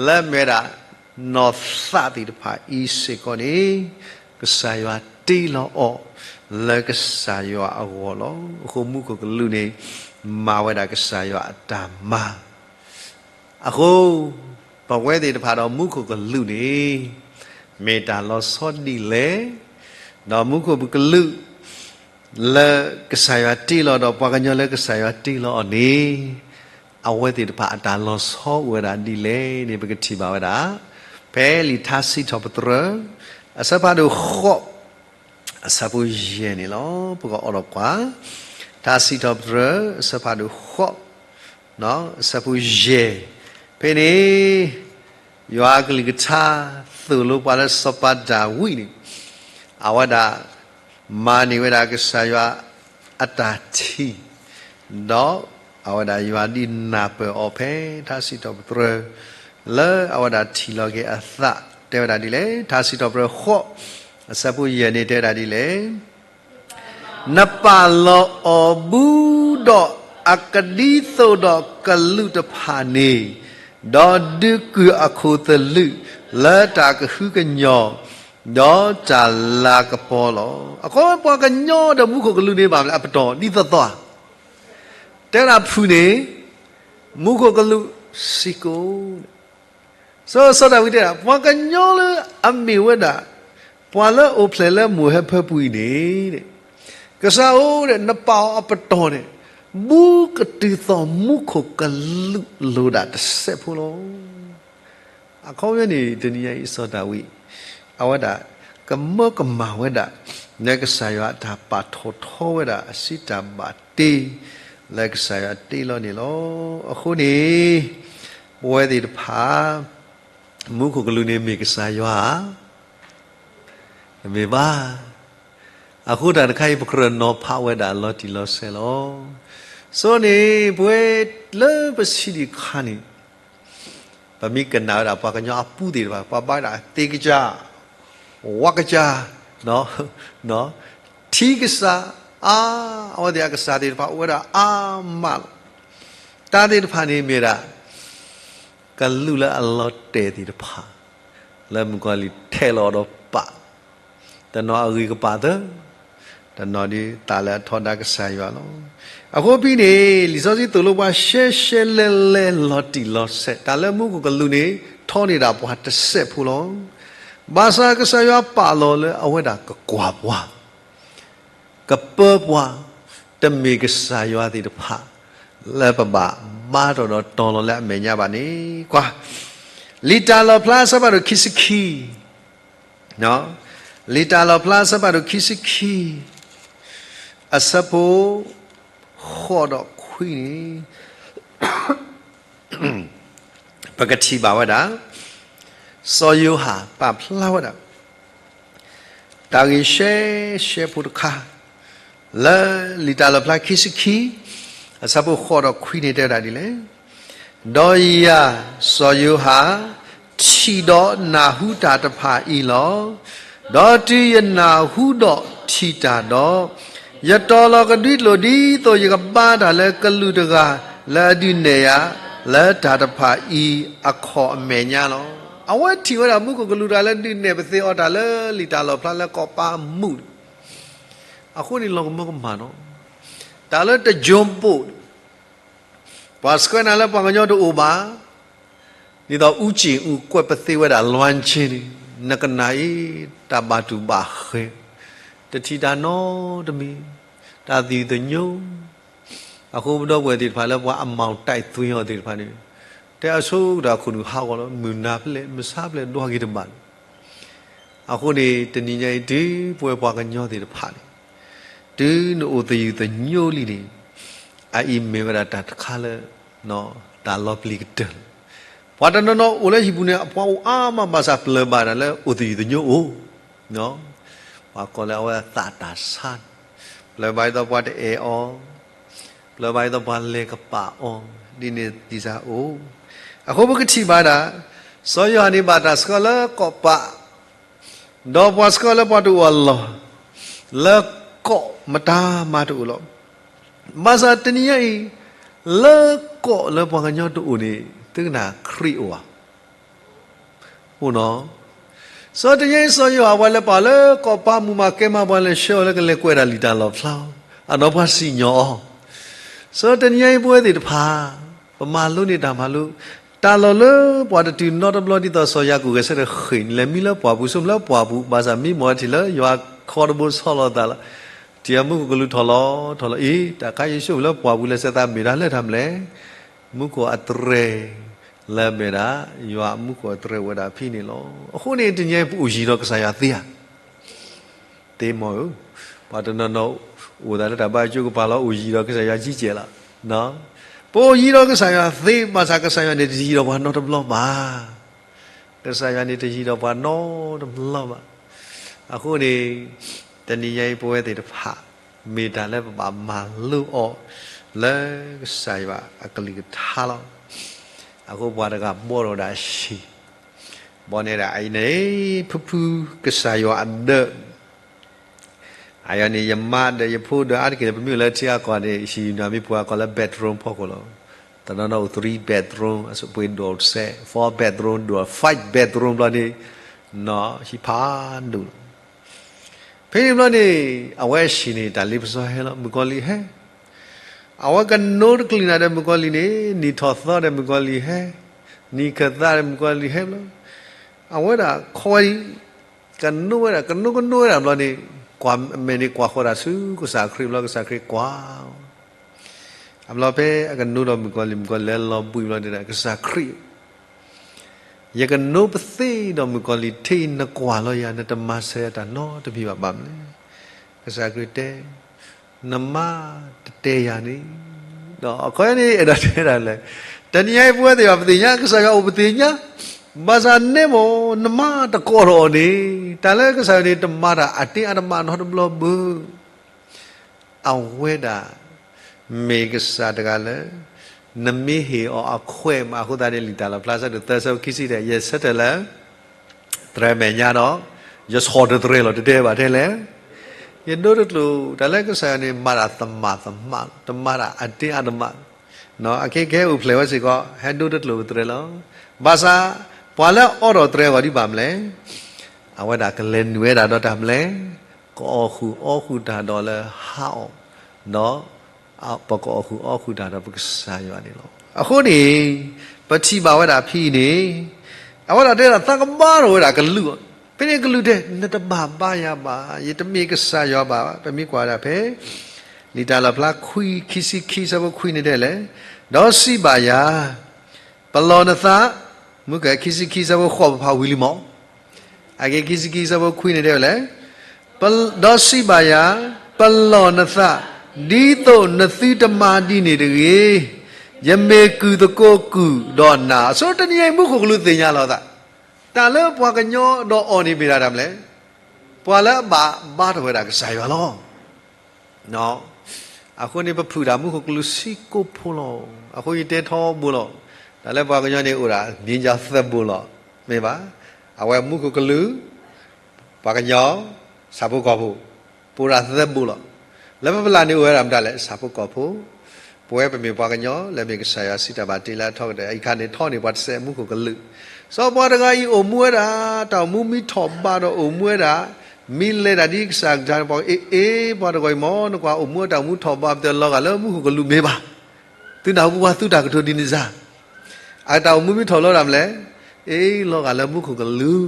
လၢအမ့ၢ်ဝဲဒၣ် နီၢ်သးသ့ၣ်တဖၣ်အံၤစ့ၢ်ကီးန့ၣ် ကစၢ်ယွၤတ့လီၤအီၤ လၢကစၢ်ယွၤအဂီၢ်လီၤ. အဃိမူခိၣ်ကလူးန့ၣ် မၤဝဲဒၣ်ကစၢ်ယွၤအတၢ်မၤ အဃိ ပဝဲသ့ၣ်တဖၣ်ဒီးမူခိၣ်ကလူးန့ၣ် မ့ၢ်တၢ်လီၤဆီဒ်လဲၣ်, ဒီးမူခိၣ်ကလူး လၢကစၢ်ယွၤတ့လီၤဒီးပှၤကညီလၢကစၢ်ယွၤတ့လီၤအီၤန့ၣ် အဝဲသ့ၣ်တဖၣ်အတၢ်လီၤဆီအိၣ်ဝဲဒၣ်ဒ်လဲၣ်န့ၣ် ပကထံၣ်ဘၣ်ဝဲဒၣ် ဖဲလံာ်ထါစံးထီၣ်ပတြၢၤ အဆၢဖးဒိၣ်ဃိး အဆၢဖိယဲၢ်န့ၣ်လီၤ. ပကအိးထီၣ်ကွၢ် ထါစံးထီၣ်ပတြၢၤ အဆၢဖးဒိၣ်ဃိး အဆၢဖိယဲၢ်, ဖဲန့ၣ် ယွၤအကလုၢ်ကထါသိၣ်လိပှၤလၢစီၤပၤဒၤဝံးန့ၣ် အဝဲဒၣ် မၤန့ၢ်ဝဲဒၣ်ကစၢ်ယွၤအတၢ်ထံၣ်, ဒီးအဝဲဒၣ်ယွၤဒုးနၢ်ပၢၢ်အီၤဖဲထါစံးထီၣ်ပတြၢၤ လၢအဝဲဒၣ်ထံၣ်လီၤက့ၤအသး တဲဝဲဒၣ်ဒ်လဲၣ်, ထါစံးထီၣ်ပတြၢၤဃိး အဆၢဖိယဲၢ်န့ၣ်တဲဝဲဒၣ်ဒ်လဲၣ် နပာ်လီၤအီၤဘူးဒီးအကဒံသိးဒီးကလူးတဖၣ်န့ၣ်, ဒီးဒုးကုၢ်အခိၣ်သလုးလၢတၢ်ကဟုကညီၢ်, ဒီးတၢ်လၤကပီၤလီၤ. အခီပညီပှၤကညီဒီးမူခိၣ်ကလူးန့ၣ်ဘၣ်မနုၤလဲၣ် အပတီၢ်ဒ်သိးသိးဧါ, တဲဝဲဒၣ်ဖုၣ်န့ၣ် မူခိၣ်ကလူးစ့ၢ်ကီး စီၤစီၤဒၤဝံးတဲဒၣ် ပှၤကညီလၢအမ့ၢ်ဝဲဒၣ် ပှၤလၢအိၣ်ဖျဲၣ်လၢမိၢ်ဟၢဖၢပူၤအံၤန့ၣ်, ကစၢ်ဧၢ, နပာ်အီၤအပတီၢ်န့ၣ် ဘူးကတုၤသိးမူခိၣ်ကလူးလိၤဒၣ်တစဲးဖိလီၤ. အခီပညီန့ၣ် တနံၤညါအံၤစီၤဒၤဝံး အဝဲဒၣ်ကမၢကမၣ်ဝဲဒၣ် လၢကစၢ်ယွၤအတၢ်ပာ်ထီၣ်ထီဝဲဒၣ်အစုတၢ်ဘၣ်တ့ လၢကစၢ်ယွၤတ့လီၤန့ၣ်လီၤ. အဃိန့ၣ် ပဝဲသ့ၣ်တဖၣ် မူခိၣ်ကလူးန့ၣ်မ့ၢ်ကစၢ်ယွၤဧါ, တမ့ၢ်ဘၣ်. အဃိတၢ်တခါအံၤ ပကြၢးနီၤဖးဝဲဒၣ်လီၤတံၢ်လီၤဆဲးလီၤ. ဆိန့ၣ် ပဝဲလၢပဆံးဒံးခါန့ၣ် ပမ့ၢ်ကနၣ်ဝဲဒၣ်ပှၤကညီအပူသ့ၣ်တဖၣ် ပှၤဘါဝဲဒၣ်သ့ကစၢ်, ဝါကစၢ်, ထံကစၢ်, အါ, အဝဲသ့ၣ်အကစၢ်သ့ၣ်တဖၣ်အိၣ်ဝဲဒၣ်အါမးလီၤ. တၢ်သ့ၣ်တဖၣ်န့ၣ်မ့ၢ်ဒၣ် ကလူးလၢအလီၤတဲာ်သ့ၣ်တဖၣ် လၢမုၣ်ကီၤလံၢ်ထဲးလီၤဒီးပာ် တနီၤအဂံၢ်ကပာ်သၢ, တနီၤဒုးသးလၢအထီဒါကစၢ်ယွၤလီၤ. အဃိဖဲန့ၣ် လံာ်စီဆှံသိၣ်လိပှၤရှဲရှဲလဲလဲလီၤတံၢ်လီၤဆဲး တၢ်လၢမူခိၣ်ကလူးန့ၣ် ထီန့ၢ်ဒၣ်ပှၤတစဲးဖိလီၤ. ဘၣ်ဆၣ်ကစၢ်ယွၤပာ်လီၤလၢအဝဲဒၣ်ကကွၢ်ပှၤ ကပၢပှၤ တမ့ၢ်ကစၢ်ယွၤသ့ၣ်တဖၣ် လၢပဘၣ်ဘါထီၣ်ဒီးတီၤလီၤလၢအမဲာ်ညါဘၣ်န့ၣ် ကွၢ် လံာ်တၢ်လီၣ်ဖျါအဆၢဖးဒိၣ်ခံဆံခံ, လံာ်တၢ်လီၣ်ဖျါအဆၢဖးဒိၣ်ခံဆံခံ အဆၢဖိ ဃိးဒီးခွံန့ၣ် ပကထံၣ်ဘၣ်ဝဲဒၣ် စီၤယိၤဟၣ်ပာ်ဖျါဝဲဒၣ် တၢ်ဂ့ၢ်ရှဲရှဲဖိတခါ လၢလံာ်တၢ်လီၣ်ဖျါခံဆံခံ အဆၢဖိဃိးဒီးခွံန့ၣ်တဲဝဲဒၣ်ဒ်လဲၣ်. ဒီးယၤ စီၤယိၤဟၣ် ထံၣ်ဒီးနၢ်ဟူတၢ်တဖၣ်အံၤလီၤ. ဒီးတုၤယနၢ်ဟူဒီးထံၣ်တၢ်ဒီး ယတီၤလီၤကဒွံကျိာ်ဒ်သိးယကဘါတၢ်လၢကလူးတဂၤ လၢအဒုးနဲၣ်ယၤ လၢတၢ်တဖၣ်အံၤအခီၣ်အမဲာ်ညါလီၤ. အဝဲထံၣ်ဝဲဒၣ်မူခိၣ်ကလူးတဂၤလၢဒုးနဲၣ်ပသ့ၣ်အီၤတၢ်လၢလံာ်တၢ်လီၣ်ဖျါလၢကီၢ်ပၤမုၣ်န့ၣ် အဃိန့ၣ်လီၤကမၢကမၣ်နီၤ တၢ်လၢတကၠိဘိၣ် ပှၤဆှၢနၤလၢပှၤကညီတအိၣ်ဘၣ်, ဒ်သိးအူကၠံၣ်အူကွဲးပသ့ဝဲဒၣ်လွံၢ်ဆ့န့ၣ်, နကနၣ်အံၤ တၢ်ဘၣ်တူၢ်ဘၣ်ဃဲၤ, တထံၣ်တၢ်နီတမံၤ, တၢ်သယုၢ်သညိ, အဃိပဒီပုၢ်ဝဲၢ်သ့ၣ်တဖၣ်လၢပှၤအမၤတၢ်သွံအီၤသ့ၣ်တဖၣ်န့ၣ်, တဲအဆိကတၢၢ်ခိၣ်နူာ်ဟးဂီၤလီၤ, မုၢ်နၤဖျဲၣ် မဆါဖျဲၣ်ဒွးက့ၤတဘၣ်န့ၣ် အဃိန့ၣ် တနံၤညါအံၤ တုၤပဝဲပှၤကညီသ့ၣ်တဖၣ်န့ၣ်, တုၤနအိၣ်သယုၢ်သညိလံန့ၣ်, အအံၤမ့ၢ်ဝဲဒၣ်တၢ်တခါလၢ တၢ်လီၤပျံၤကတၢၢ်လီၤ. ပှၤတနီၤနီၤအိၣ်လၢဟံၣ်ပူၤန့ၣ် အပှၤအိၣ်အါမးဘၣ်ဆၣ်ပျၢၤဘၣ်ဒၣ်လၢအိၣ်သယုၢ်သညိအိၣ်, ပှၤကိးလၢအဝဲသးတၢ်ဆါ, ပျၢၤဘၣ်ဒ်သိးပှၤတအဲၣ်အီၤ ပျၢၤဘၣ်ဒ်သိးပှၤလဲၤကပာ်အီၤ, ဒ်န့ၣ်ဒ်စၢ်အိၣ်, အဃိပကထံၣ်ဘၣ်ဒၣ်, စီၤယိၤဟၣ်န့ၣ်ဘၣ်တၢ်ဆှၢလၢကီၢ်ပၤ, ဒီးပှၤဆှၢလၢပှၤတအိၣ်အလီၢ်, လၢကီၢ်မတၤမၤတအိၣ်လီၤ. ဘၣ်ဆၣ်တနံၤညါအံၤ, လၢကီၢ်လၢပှၤကညီတအိၣ်န့ၣ် သုကနၣ်ခရံာ်အိၣ်ဧါ အိၣ်နီၤ. စီၤတနံၤညါအံၤ စီၤယိၤဟၣ်ပှၤလဲၤပာ်လၢကီၢ်ပၤမုၢ်မးကဲမး ပှၤလဲၤဆှၢအီၤလၢကလဲၤကွဲးဒၣ်လံာ်တၢ်လီၣ်ဖျါ, အနီၢ်ပှၤစံၣ်ညီၣ်အီၤ, စီၤတနံၤညါအံၤပဝဲသ့ၣ်တဖၣ်, ပမၤလိန့ၢ်တၢ်မၤလိ, တၢ်လီၢ်လၢပှၤတတုၤနီတဘျီ ဒ်သိးစီၤယၤကိာ်ဂဲၤဆၢထၢၣ်ဃ့ၢ်န့ၣ် လဲၤမံလၢပှၢ်ပူၤ ဆိကမိၣ်လၢပှၢ်ပူၤ ဘၣ်ဆၣ်မံမီၢ်ထံၣ်လၢယွၤခီတဘိဆီလီၤသးလီၤ. ထံၣ်အမူခိၣ်ကလူးထီၣ်လီၤထီၣ်လီၤအံၤ တၢ်ခါယ့ၣ်ၡူးလၢပှၢ်ပူၤလဲၤဆၢသးမ့ၢ်တၢ်လၢတၢ်မနုၤလဲၣ်, မူခိၣ်အတြဲၤ လၢအမ့ၢ်ဒၣ် ယွၤအမူခိၣ်အတြဲၤဝဲဒၣ်ဖဲန့ၣ်လီၤ. အဃိန့ၣ် တနံၤညါအံၤပအိၣ်ယံၤဒီးကစၢ်ယွၤသ့ဧါ သ့မီၤဧၢ, ပှၤတနီၤနီၤအိၣ်သးလၢတၢ်ဘါကၠိကပၤလီၤ အိၣ်ယံၤဒီးကစၢ်ယွၤကံကဲးလီၤ. ပအိၣ်ယံၤဒီးကစၢ်ယွၤသ့ ဘၣ်ဆၣ်ကစၢ်ယွၤန့ၣ်တယံၤဒီးပှၤနီတဘျီဘၣ်. ကစၢ်ယွၤန့ၣ်တယံၤဒီးပှၤနီတဘျီဘၣ်. အဃိန့ၣ် တနံၤညါအံၤပဝဲသ့ၣ်တဖၣ် မ့ၢ်တၢ်လၢပဘၣ်မၤလိအီၤ လၢကစၢ်ယွၤအကလုၢ်ကထါလီၤ. အဃိပှၤတဂၤဘီထီၣ်ဝဲဒၣ်အဟံၣ်, ဘီန့ၣ်ဒၣ်အံၤန့ၣ် ဖုဖုကစၢ်ယွၤအဒၢး အယၤန့ၣ် ယမါဒီးယဖိဒီးအါတက့ၢ်န့ၣ် ပမ့ၢ်အိၣ်လၢထံအကီၢ်န့ၣ် ဟံၣ်နၤမ့ၢ်ပှၤကီၢ်လၢ bedroom ဖီခိၣ်လီၤ. တနီၤနီၤအိၣ် three bedroom အစပှ့ၤဒိၣ်စဲး four bedroom ဒိၣ် five bedroom ဘျီန့ၣ် နီၤဟံၣ်ဖးဒိၣ်လီၤ. ဖဲန့ၣ်ဘျီန့ၣ် အဝဲအဟံၣ်န့ၣ် တၢ်လ့ပစီဟဲလီၤ မုၣ်ကီၤလံၢ်ဟဲ အဝဲကနိတကလုာ်နၤဒီးမုၣ်ကီၤလံၢ်န့ၣ် နံၣ်ထီၣ်သီဒီးမုၣ်ကီၤလံၢ်ဟဲ, နံၣ်ခၢၣ်သးဒီးမုၣ်ကီၤလံၢ်ဟဲဘျီ, အဝဲဒၣ်ခီဝဲဒၣ်, ကနိဝဲဒၣ် ကနိကနိဝဲဒၣ်ဘျီန့ၣ်, ကွၢ်အမဲာ်န့ၣ်ကွၢ်ဃီဒၣ်ဆူကစၢ်ခရံာ်ဘျီ ကစၢ်ခရံာ်ကွၢ် အဘျီဖဲအကနိဒီးမုၣ်ကီၤလံၢ် မုၣ်ကီၤလံၢ်လဲၤလီၤဘှံးဘျီန့ၣ် ကစၢ်ခရံာ် ယကနိပသ့ဒီးမုၣ်ကီၤလံၢ်ထဲအံၤ နကွၢ်လီၤယၤ နတမၤစၢၤတၢ်နီတမံၤဘၣ် ဘၣ်မနုၤလဲၣ်. ကစၢ်ခရံာ်တဲ, နမါတတဲယၤန့ၣ်, အခီအံၤန့ၣ်အဲၣ်ဒိးတဲဒၣ်လဲၣ်, တနံၤညါအံၤပဝဲသ့ၣ်တဖၣ်ပသ့ၣ်ညါ ကစၢ်ယွၤအိၣ်ပသ့ၣ်ညါ, ဘၣ်ဆၣ်န့ၣ်မ့ၢ် နမါတကိးထီၣ်အီၤန့ၣ် တၢ်လၢကစၢ်ယွၤန့ၣ် တမၤတၢ်အတ့အါတမးနီတဘျီဘၣ် အဝဲဒၣ် မ့ၢ်ကစၢ်တဂၤလၢ နမ့ၢ်ဟ့ၣ်အီၤအခွဲးမး အဃိသတးန့ၣ် လံာ်တၢ်လီၣ်ဖျါဆၢဒိၣ်သၢဆၢခံဆံတဲ ယဆၢထၢၣ်လၢ တြဲၤမဲာ်ညါဒီး ယဆီၣ်တတြဲၤလီၤ တတဲဘၣ်ထဲလဲၣ်. ယဒိတကျိာ် တၢ်လၢကစၢ်ယွၤန့ၣ် မၤတၢ်သမၢ်သမၢ် တမၤတၢ်အတ့အါတမး အခဲကဟဲအိၣ်ဖျဲၣ်ဝဲစ့ၢ်ကီး ဟဲဒိတကျိာ်ပတြဲၤလီၤ. ဘၣ်ဆၣ် ပှၤလၢအအိးထီၣ်တြဲၤအဂီၢ်ဒ်ဘၣ်မနုၤလဲၣ်, အဝဲဒၣ်ကလဲၤနုာ်ဝဲဒၣ်ဒီးတၢ်မနုၤလဲၣ် ကအီၣ်ဃုာ်အီဃုာ်တၢ်ဒီးလၢဟးအီၣ်, ဒီးပကအီၣ်ဃုာ်အီဃုာ်တၢ်ဒီးပကစၢ်ယွၤန့ၣ်လီၤ. အဃိန့ၣ် ပထံၣ်ဘၣ်ဝဲဒၣ်ဖဲအံၤန့ၣ် အဝဲဒၣ်တဲဒၣ်သးကဘါထီၣ်ဝဲဒၣ်ကလုၢ်, ဖဲန့ၣ်ကလုၢ်တဲ နတဘၣ်ဘါယၤဘၣ်, ယတမ့ၢ်ကစၢ်ယွၤဘၣ်, ပမ့ၢ်ကွၢ်ဝဲဒၣ်ဖဲ လံာ်တၢ်လီၣ်ဖျါခွံ ခံဆံခံဆၢဖိခွံန့ၣ်တဲလဲၣ်, ဒီးစံးဘၣ်ယၤ ပလီၢ်နသး, မုၢ်ကခံဆံခံဆၢဖိဃိးပဖးဝံၤလံမး, အက့ခံဆံခံဆၢဖိခွံန့ၣ်တဲဝဲလဲၣ်, ဒီးစံးဘၣ်ယၤ, ပလီၢ်နသး, ဒ်သိးနသုတမၤဒ်န့ၣ်တဂ့ၤ, ယမ့ၢ်ကုၢ်သကိးကုၢ်ဒီးနၤ, အဆိတနံၤအံၤမူခိၣ်ကလူးသ့ၣ်ညါလီၤသး, တၢ်လၢပှၤကညီဒီးအီၤန့ၣ်မ့ၢ်ဒၣ်တၢ်မနုၤလဲၣ်, ပှၤလၢအဘၣ်ဘါထီၣ်ဝဲဒၣ်ကစၢ်ယွၤလီၤ. အဃိန့ၣ် ပဖုၣ်ဒၣ်မူခိၣ်ကလူးဆံကိးဖိလီၤ. အဃိယတဲထီဘိလီၤ. တၢ်လၢပှၤကညီန့ၣ်အိၣ်ဒၣ် မ့ၢ်ယၤသၢဘိလီၤ. မ့ၢ်ဘၣ်. အဝဲမူခိၣ်ကလူး, ပှၤကညီ, ဆၣ်ဖိကီၢ်ဖိ, ပအိၣ်ဒၣ်သၢဘိလီၤ. လၢပပလၢ်န့ၣ်အိၣ်ဝဲဒၣ်မတၤလဲၣ်, ဆၣ်ဖိကီၢ်ဖိ, ပဝဲပမ့ၢ်ပှၤကညီ လၢမ့ၢ်ကစၢ်ယွၤစံးတၢ်ဘၣ်တ့လၢအထီကတၢၢ် အံၤခါန့ၣ်ထီန့ၢ်ပှၤတစဲးမူခိၣ်ကလူး, စီၤပှၤတဂၤအံၤအိၣ်မူဝဲဒၣ်, တၢ်အိၣ်မူမ့ၢ်ထီၣ်ဘးဒီးအိၣ်မူဝဲဒၣ်, မ့ၢ်လဲၤဒၣ်ဒ်ကစၢ်ကထါန့ၣ် ပှၤအ့ အ့ ပှၤတဂၤအံၤမ့ၢ် နကွၢ်အိၣ်မူအတၢ်အိၣ်မူထီၣ်ဘး ပတလီၤဂာ်လၢမူခိၣ်ကလူးမ့ၢ်ဘၣ်. သုနၢ်ဟူပှၤသူတၢ်ကတိၤဒ်န့ၣ်စ့ၢ်, အတၢ်အိၣ်မူမ့ၢ်ထီၣ်လီၤဒၣ်မလဲၣ်, အ့ လီၤဂာ်လၢမူခိၣ်ကလူး.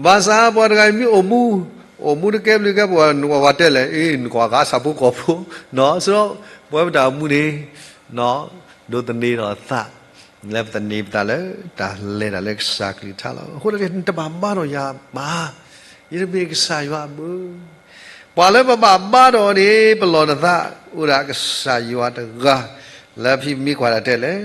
ဘၣ်ဆၣ်ပှၤတဂၤအံၤမ့ၢ်အိၣ်မူ, အိၣ်မူတကဲဘျုးကဲဖှိၣ် နကွၢ်ပှၤတဲလဲၣ်, အ့ နကွၢ်ဂၤဆၣ်ဖိကီၢ်ဖိ, နီၢ်, စရီ, ပဝဲပတၢ်အိၣ်မူန့ၣ် နီၢ်, ဒိးသန့ၤထီၣ်သး, လၢပသန့ၤပသးလၢ တၢ်လဲၤတၢ်လၢကစၢ်ကလုၢ်ကထါလီၤ. အဃိန့ၣ် နတဘၣ်ဘါထီၣ်ယၤဘၣ်, ယတမ့ၢ်ကစၢ်ယွၤဘၣ်. ပှၤလၢပဘၣ်ဘါထီၣ်န့ၣ် ပလီၢ်နသး, အိၣ်ဒၣ်ကစၢ်ယွၤတဂၤ, လၢဖံမ့ၢ်ကွၢ်ဒၣ်တဲလဲၣ်,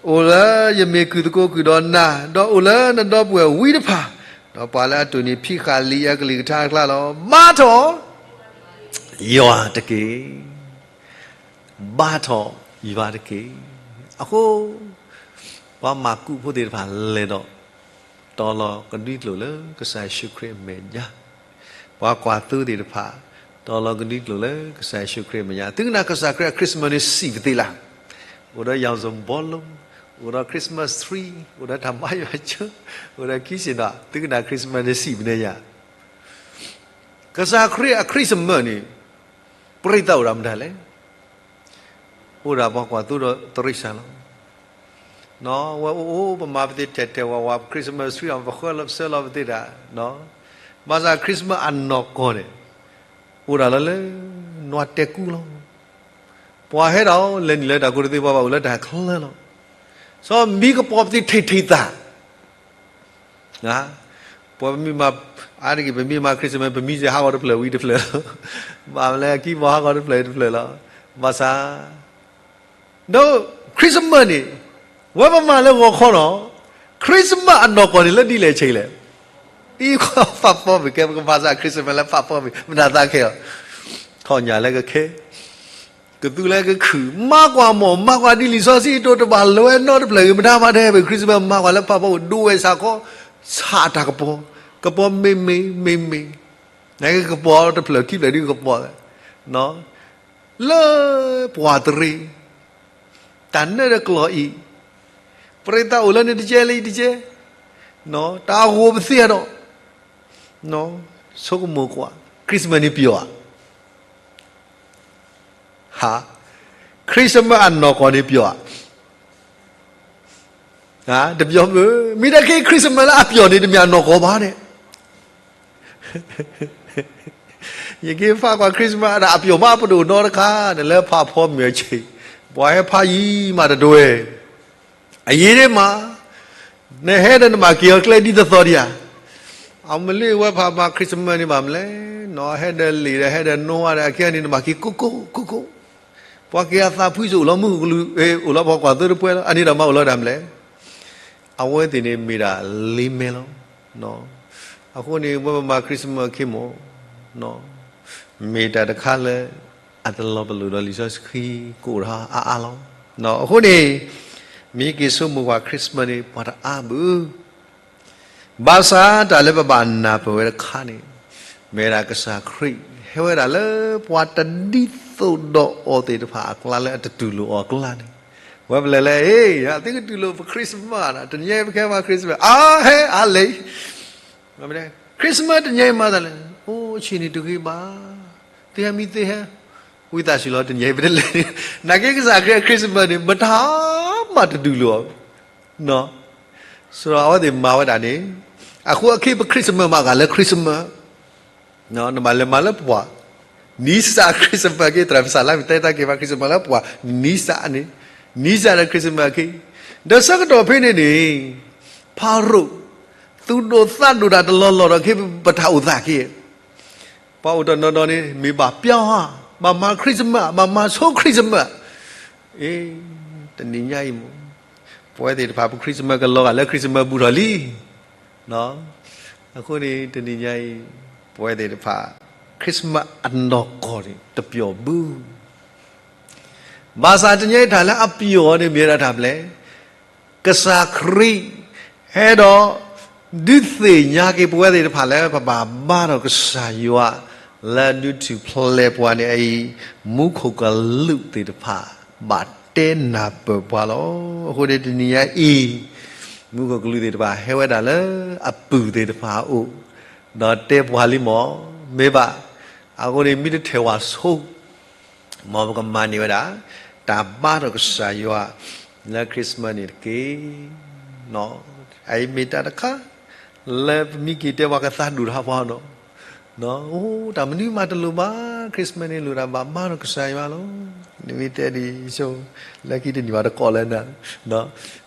အိၣ်လၢယမ့ၢ်ကုၢ်သကိးကုၢ်ဒီးနၤ, ဒီးအိၣ်လၢနဒီပုၢ်ဝဲၢ်ဝံတဖၣ်, ဒီးပှၤလၢအတိၢ်နီၣ်ဖံးဃာ်လံာ်အကလုၢ်ကထါအကျါလီၤ. ဘါထီၣ်ယွၤတက့ၢ်. ဘါထီၣ်ယွၤတက့ၢ်. အဃိ ပှၤမၤကူးဖိသ့ၣ်တဖၣ်လဲၤဒီး တီၤလီၤကဒွံကျိာ်လၢကစၢ်ယ့ၣ်ၡူးခရံာ်အမဲာ်ညါ, ပှၤကွၢ်သိသ့ၣ်တဖၣ် တီၤလီၤကဒွံကျိာ်လၢကစၢ်ယ့ၣ်ၡူးခရံာ်အမဲာ်ညါ, သုကနၣ်ကစၢ်ခရံာ်အ Christmas န့ၣ်စံးပသ့လၢ်, အိၣ်ဒီးယီၣ်စိၣ်ဘီလိ, အိၣ်ဒီး Christmas tree, အိၣ်ဒီးတၢ်မၤယွၤကၠိ, အိၣ်ဒီးခံစ့ၣ်နီၤ, သုကနၣ် Christmas န့ၣ်စံးပနဲယၤ ကစၢ်ခရံာ်အ Christmas န့ၣ် ပရံးသးအိၣ်ဒၣ်မတၤလဲၣ်. အိၣ်ဒၣ်ပှၤကွၢ်သိဒီးတရံးစၢ်လီၤ. နီၢ်, ဝဲအိၣ်အိၣ်ပမၤပသ့ထဲထဲဝးဝး Christmas tree အီၤ ပဃၢလီၤပဆၢလီၤပသ့တၢ်, ဘၣ်ဆၣ် Christmas အနီၢ်ကီၢ်န့ၣ် အိၣ်ဒၣ်လၢလၢ နွၤတဲကူလီၤ. ပှၤဟဲဒၣ်အီၤ လဲၤနုာ်လၢတၢ်ကိးတသ့ ပှၤဘၣ်အိၣ်လၢတၢ်ချၢလီၤ. စီၤမံကပီၤပသ့ထဲထဲသး ပမ့ၢ်မၤ, အါတက့ၢ် ပမ့ၢ်မၤ Christmas ပမံစ့ၢ်ဟးဂီၤတဖျၢၣ်ဝံၤတဖျၢၣ်လီၤ. ဘၣ်မလဲၣ် အခံဘီဟးဂီၤတဖျၢၣ်တဖျၢၣ်လီၤ. ဘၣ်ဆၣ် ဒီး Christmas န့ၣ် ဝဲပမၤလၢဂီၤခီနီၤ, Christmas အနီၢ်ကီၢ်န့ၣ်လၢဒ်လဲၣ်ဆဲးလဲၣ်. အံၤ ဖးဖီမ့ၢ်ကဲ ပကမၤစၢ် Christmas လၢဖးဖီမ့ၢ် မတၤသးခဲအီၤ, ထီၣ်ညၣ်လၢကခဲ ကသူလၢကခုၣ်, မၤကွၢ်မီၢ် မၤကွၢ်ဒ်လံာ်စီဆှံအသိး တဘၣ်လၢၤဝဲနီတဖျၢၣ်ဂ့ၤ မတၤမၤတဟဲဘၣ် Christmas မၤကွၢ်လၢဖးဖီအိၣ် ဒိးဝဲစ့ၢ်ကီး, ဆးတၢ်ကပီၤ, ကပီၤမ့ၢ်မ့ၢ်မ့ၢ်မ့ၢ်, နကပီၤတဖျၢၣ်ခံဖျၢၣ်ဒ်ကပီၤ, လၢပှၤတရံး တၢ်နၢတကျိၤအံၤ, ပရံးသးအိၣ်လၢန့ၣ်တကဲလၢအံၤတကဲ, တၢ်အဂီၤပသ့အဒီး, ဆိကမိၣ်ကွၢ် Christmas န့ၣ်ပျီၤဧါ. ဟါ, Christmas အနီၢ်ကီၢ်န့ၣ်ပျီၤဧါ. တပျီၤမုၢ်, မ့ၢ်တခ့ Christmas လၢအပျီၤန့ၣ် တမ့ၢ်အနီၢ်ကီၢ်ဘၣ်န့ၣ်. ယက့ၤဖးကွၢ် Christmas ဒၣ်အပျီၤမး ပဒိၣ်နီတခါန့ၣ် လၢဖးဖီမ့ၢ်အဆ့ၣ်, ပှၤဟဲဖးယံၤမးတဒွဲၣ် အယံၤဒ့မး, နဟဲဒီးနဘၣ်က့ၤအီၤကျဲဒ်သိးသိးဒံးဧါ. အမ့ၢ်လၢဝဲဖးမၤ Christmas န့ၣ်ဘၣ်မလဲၣ်, နီၢ်ဟဲဒီးလံာ်ဒီးဟဲဒီးနိဝါဒီး အခဲအံၤန့ၣ် နဘၣ်က့ၤကိၢ်ကိၢ်ကိၢ်ကိၢ်, ပှၤက့ၤအသးဖှံစ့ၢ်အိၣ်လီၤမုၢ်ကလူး, အိၣ်လီၤပှၤကွၢ်သိတပှဲၤလီၤ, အန့ၣ်ဒီးမၤအိၣ်လီၤဒၣ်မလဲၣ်. အဝဲသ့ၣ်န့ၣ်မ့ၢ်ဒၣ်လ့မဲလီၤ. အဃိန့ၣ် ဝဲပမၤ Christmas ခ့မီၣ်, မ့ၢ်တၢ်တခါလၢ အတလီၤပလိာ်ဒီးလံာ်စီဆှံကအိၣ်ထီၣ်အါအါလီၤ. အဃိန့ၣ် မ့ၢ်က့ၤဆိကမိၣ်ကွၢ် Christmas န့ၣ် ပှၤတအါဘၣ်. ဘၣ်ဆၣ်တၢ်လၢပဘၣ်နၢ်ပၢၢ်ဝဲတခါန့ၣ် မ့ၢ်ဒၣ်ကစၢ်ခရံာ် ဟဲဝဲဒၣ်လၢပှၤတဒ်သိးဒီးအီၤသ့ၣ်တဖၣ်အကျါလၢအတတူၢ်လိာ်အီၤအကျါန့ၣ်, ဝဲပလဲၤလၢ ဟ့ၣ် သုကတူၢ်လိာ်ပ Christmas တနံၤအံၤပကဟဲမၤ Christmas အါဟဲအါလဲၣ်, Christmas တနံၤအံၤမၤတၢ်လဲၣ်, အိၣ် အဝဲသ့ၣ်အီၣ်ဆ့ၣ်န့ၣ်တဂ့ၤဘၣ်, သုဟဲမံသုဟဲ, ဝံသးစူၤလီၤ တနံၤအံၤပတလဲၤန့ၣ်, နာ်က့ကစၢ်ခရံာ် Christmas န့ၣ် မတၤမးတဒုးလိာ်အီၤ, အဝဲသ့ၣ်မၤဝဲဒၣ်န့ၣ်, အဃိအခဲအံၤပ Christmas မၤဂၤလၢ Christmas နဘၣ်လဲၤမၤလၢပှၢ်, နံစး Christmas က့ သရၣ်မုၣ်စးလါမံၤတဲတၢ်က့ၤဘၣ် Christmas လၢပှၢ်, နံစးန့ၣ်, နံစးဒီး Christmas က့, ဒီးဆၢကတီၢ်ဖဲန့ၣ်န့ၣ်, ဖၤရိၤ, သူၣ်ဒိၣ်သးဒိၣ်တၢ်တလီၢ်လီၢ်ဒီး ခဲအံၤပတၢ်အိၣ်သးက့, ပှၤအိၣ်တနီၤနီၤန့ၣ် မ့ၢ်ဘၣ်ပျီဧါ, ဘၣ်မၤ Christmas, ဘၣ်မၤဆိ Christmas, အ့, တနံၤညါအံၤမ့ၢ်, ပဝဲသ့ၣ်တဖၣ်ပ Christmas ကလီၤဂာ်လၢ Christmas ဘူးထီၣ်လံ အဃိန့ၣ် တနံၤညါအံၤ, ပဝဲသ့ၣ်တဖၣ် Christmas အနီၢ်ကီၢ်န့ၣ် တပျီၢ်ဘၣ်. ဘၣ်ဆၣ်တနံၤညါအံၤတၢ်လၢအပျီၢ်န့ၣ်မ့ၢ်ဝဲဒၣ်တၢ်မနုၤလဲၣ်, ကစၢ်ခရံာ် ဟဲဒီး ဒုးသ့ၣ်ညါက့ၤပဝဲသ့ၣ်တဖၣ်လၢ ပဘၣ်ဘါထီၣ်ကစၢ်ယွၤ လၢအဒုးထူၣ်ဖျဲးပှၤန့ၣ်အံၤ, မူခိၣ်ကလူးသ့ၣ်တဖၣ် ဘၣ်တဲနၢ်ပၢၢ်ပှၤလီၤ. အဃိန့ၣ်တနံၤညါအံၤ, မူခိၣ်ကလူးသ့ၣ်တဖၣ် ဟဲဝဲဒၣ်လၢအပုၢ်သ့ၣ်တဖၣ်အအိၣ်, ဒီးတဲပှၤလံမ့ၢ်, မ့ၢ်ဘၣ်, အဃိန့ၣ် မ့ၢ်တထဲၣ်ဝဲဆိ မ်ပကမၤန့ၢ်ဝဲဒၣ် တၢ်ဘါထီၣ်ကစၢ်ယွၤ လၢ Christmas န့ၣ်တက့ၢ်. အအံၤမ့ၢ်တၢ်တခါ လၢပမ့ၢ်က့ၤတဲပှၤကသးဒိၣ်ထီၣ်ပှၤနီၤ, အိၣ်တၢ်မနုၤမးတလိၣ်ဘၣ်, Christmas န့ၣ်လိၣ်တၢ်ဘၣ်ဘါထီၣ်ကစၢ်ယွၤလီၤ. နမ့ၢ်တဲဒ်ဆိ လၢခံတနံၤဘၣ်တကိးလၢနၤ,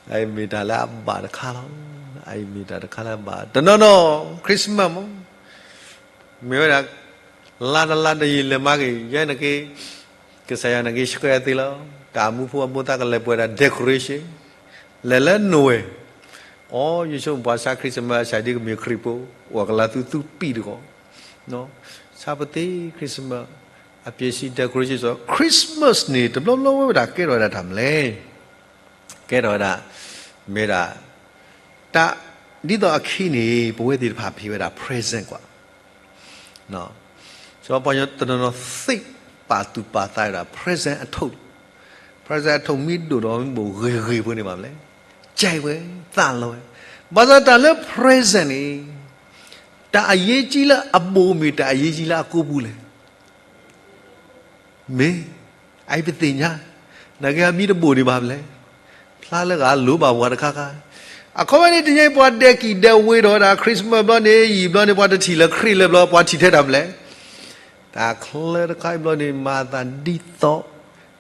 အအံၤမ့ၢ်တၢ်လၢအဘၣ်တခါလီၤ. အအံၤမ့ၢ်တၢ်တခါလၢအဘၣ် တနီၤနီၤ Christmas မ့ၢ် မ့ၢ်ဝဲဒၣ် လါတလါတယံာ်လဲၤမၤက့ၤ ယဲန့ၣ်က့ၤ ကစၢ်ယွၤန့ၣ်က့ၤဆှၢအသ့လီၤ. တၢ်အမူဖိအမိၢ်သးကလဲၤပှဲၤဒၣ် decoration လဲၤလၢနိၣ်ဝဲၢ်, အိ ယဆိကမိၣ်ပှၤဆါ Christmas အဆၣ်ဒ်ကမ့ၢ်ခရံာ်ဖိ အိၣ်ကလါသူသူပံာ်တဂီၢ်, ဆါပသ့ Christmas အပျဲၢ်ဆံ decoration စီ Christmas န့ၣ် တဘျီဘျီဝဲဝဲဒၣ်ကဲထီၣ်ဝဲဒၣ်တၢ်မနုၤလဲၣ် ကဲထီၣ်ဝဲဒၣ် မ့ၢ်ဒၣ် တၢ် ဒ်သိးအခံန့ၣ် ပဝဲသ့ၣ်တဖၣ်ဖံးဝဲဒၣ် present ကွၢ်, စီၤပီၤညီတနီၤနီၤသ့ၣ်ပာ်သူၣ်ပာ်သးဝဲဒၣ် present အထုး, present အထုးမ့ၢ်ဒိၣ်ဒီးမ့ၢ်ဘိၣ်ဂ့ၤဂ့ၤဖိန့ၣ်ဘၣ်မနုၤလဲၣ်, ကဲဝဲ သးလီဝဲ, ဘၣ်ဆၣ်တၢ်လၢ present န့ၣ် တၢ်အရေးကြီးလၢအဘိၣ်မ့ၢ်တၢ်အရေးကြီးလၢအကိးပူၤလဲၣ် မ့ၢ် အအံၤပသ့ၣ်ညါ, နာ်က့အမ့ၢ်တဘိၣ်ဒံးဘၣ်မနုၤလဲၣ်, ဖျါလၢဂၤလိၣ်ဘၣ်ပှၤတခါခါ, အခီပညီန့ၣ် တနံၤအံၤပှၤဒဲးကံၢ်ဒဲးဝ့ၤထီၣ်ဝဲဒၣ် Christmas ဘျီန့ၣ် ယံာ်ဘျီန့ၣ် ပှၤတထံၣ်လၢခရံာ်လၢၤဘျီ ပှၤထံၣ်ထဲတၢ်မနုၤလဲၣ်, တၢ်ချၢတခါအံၤဘျီန့ၣ် မၤသးဒ်သိး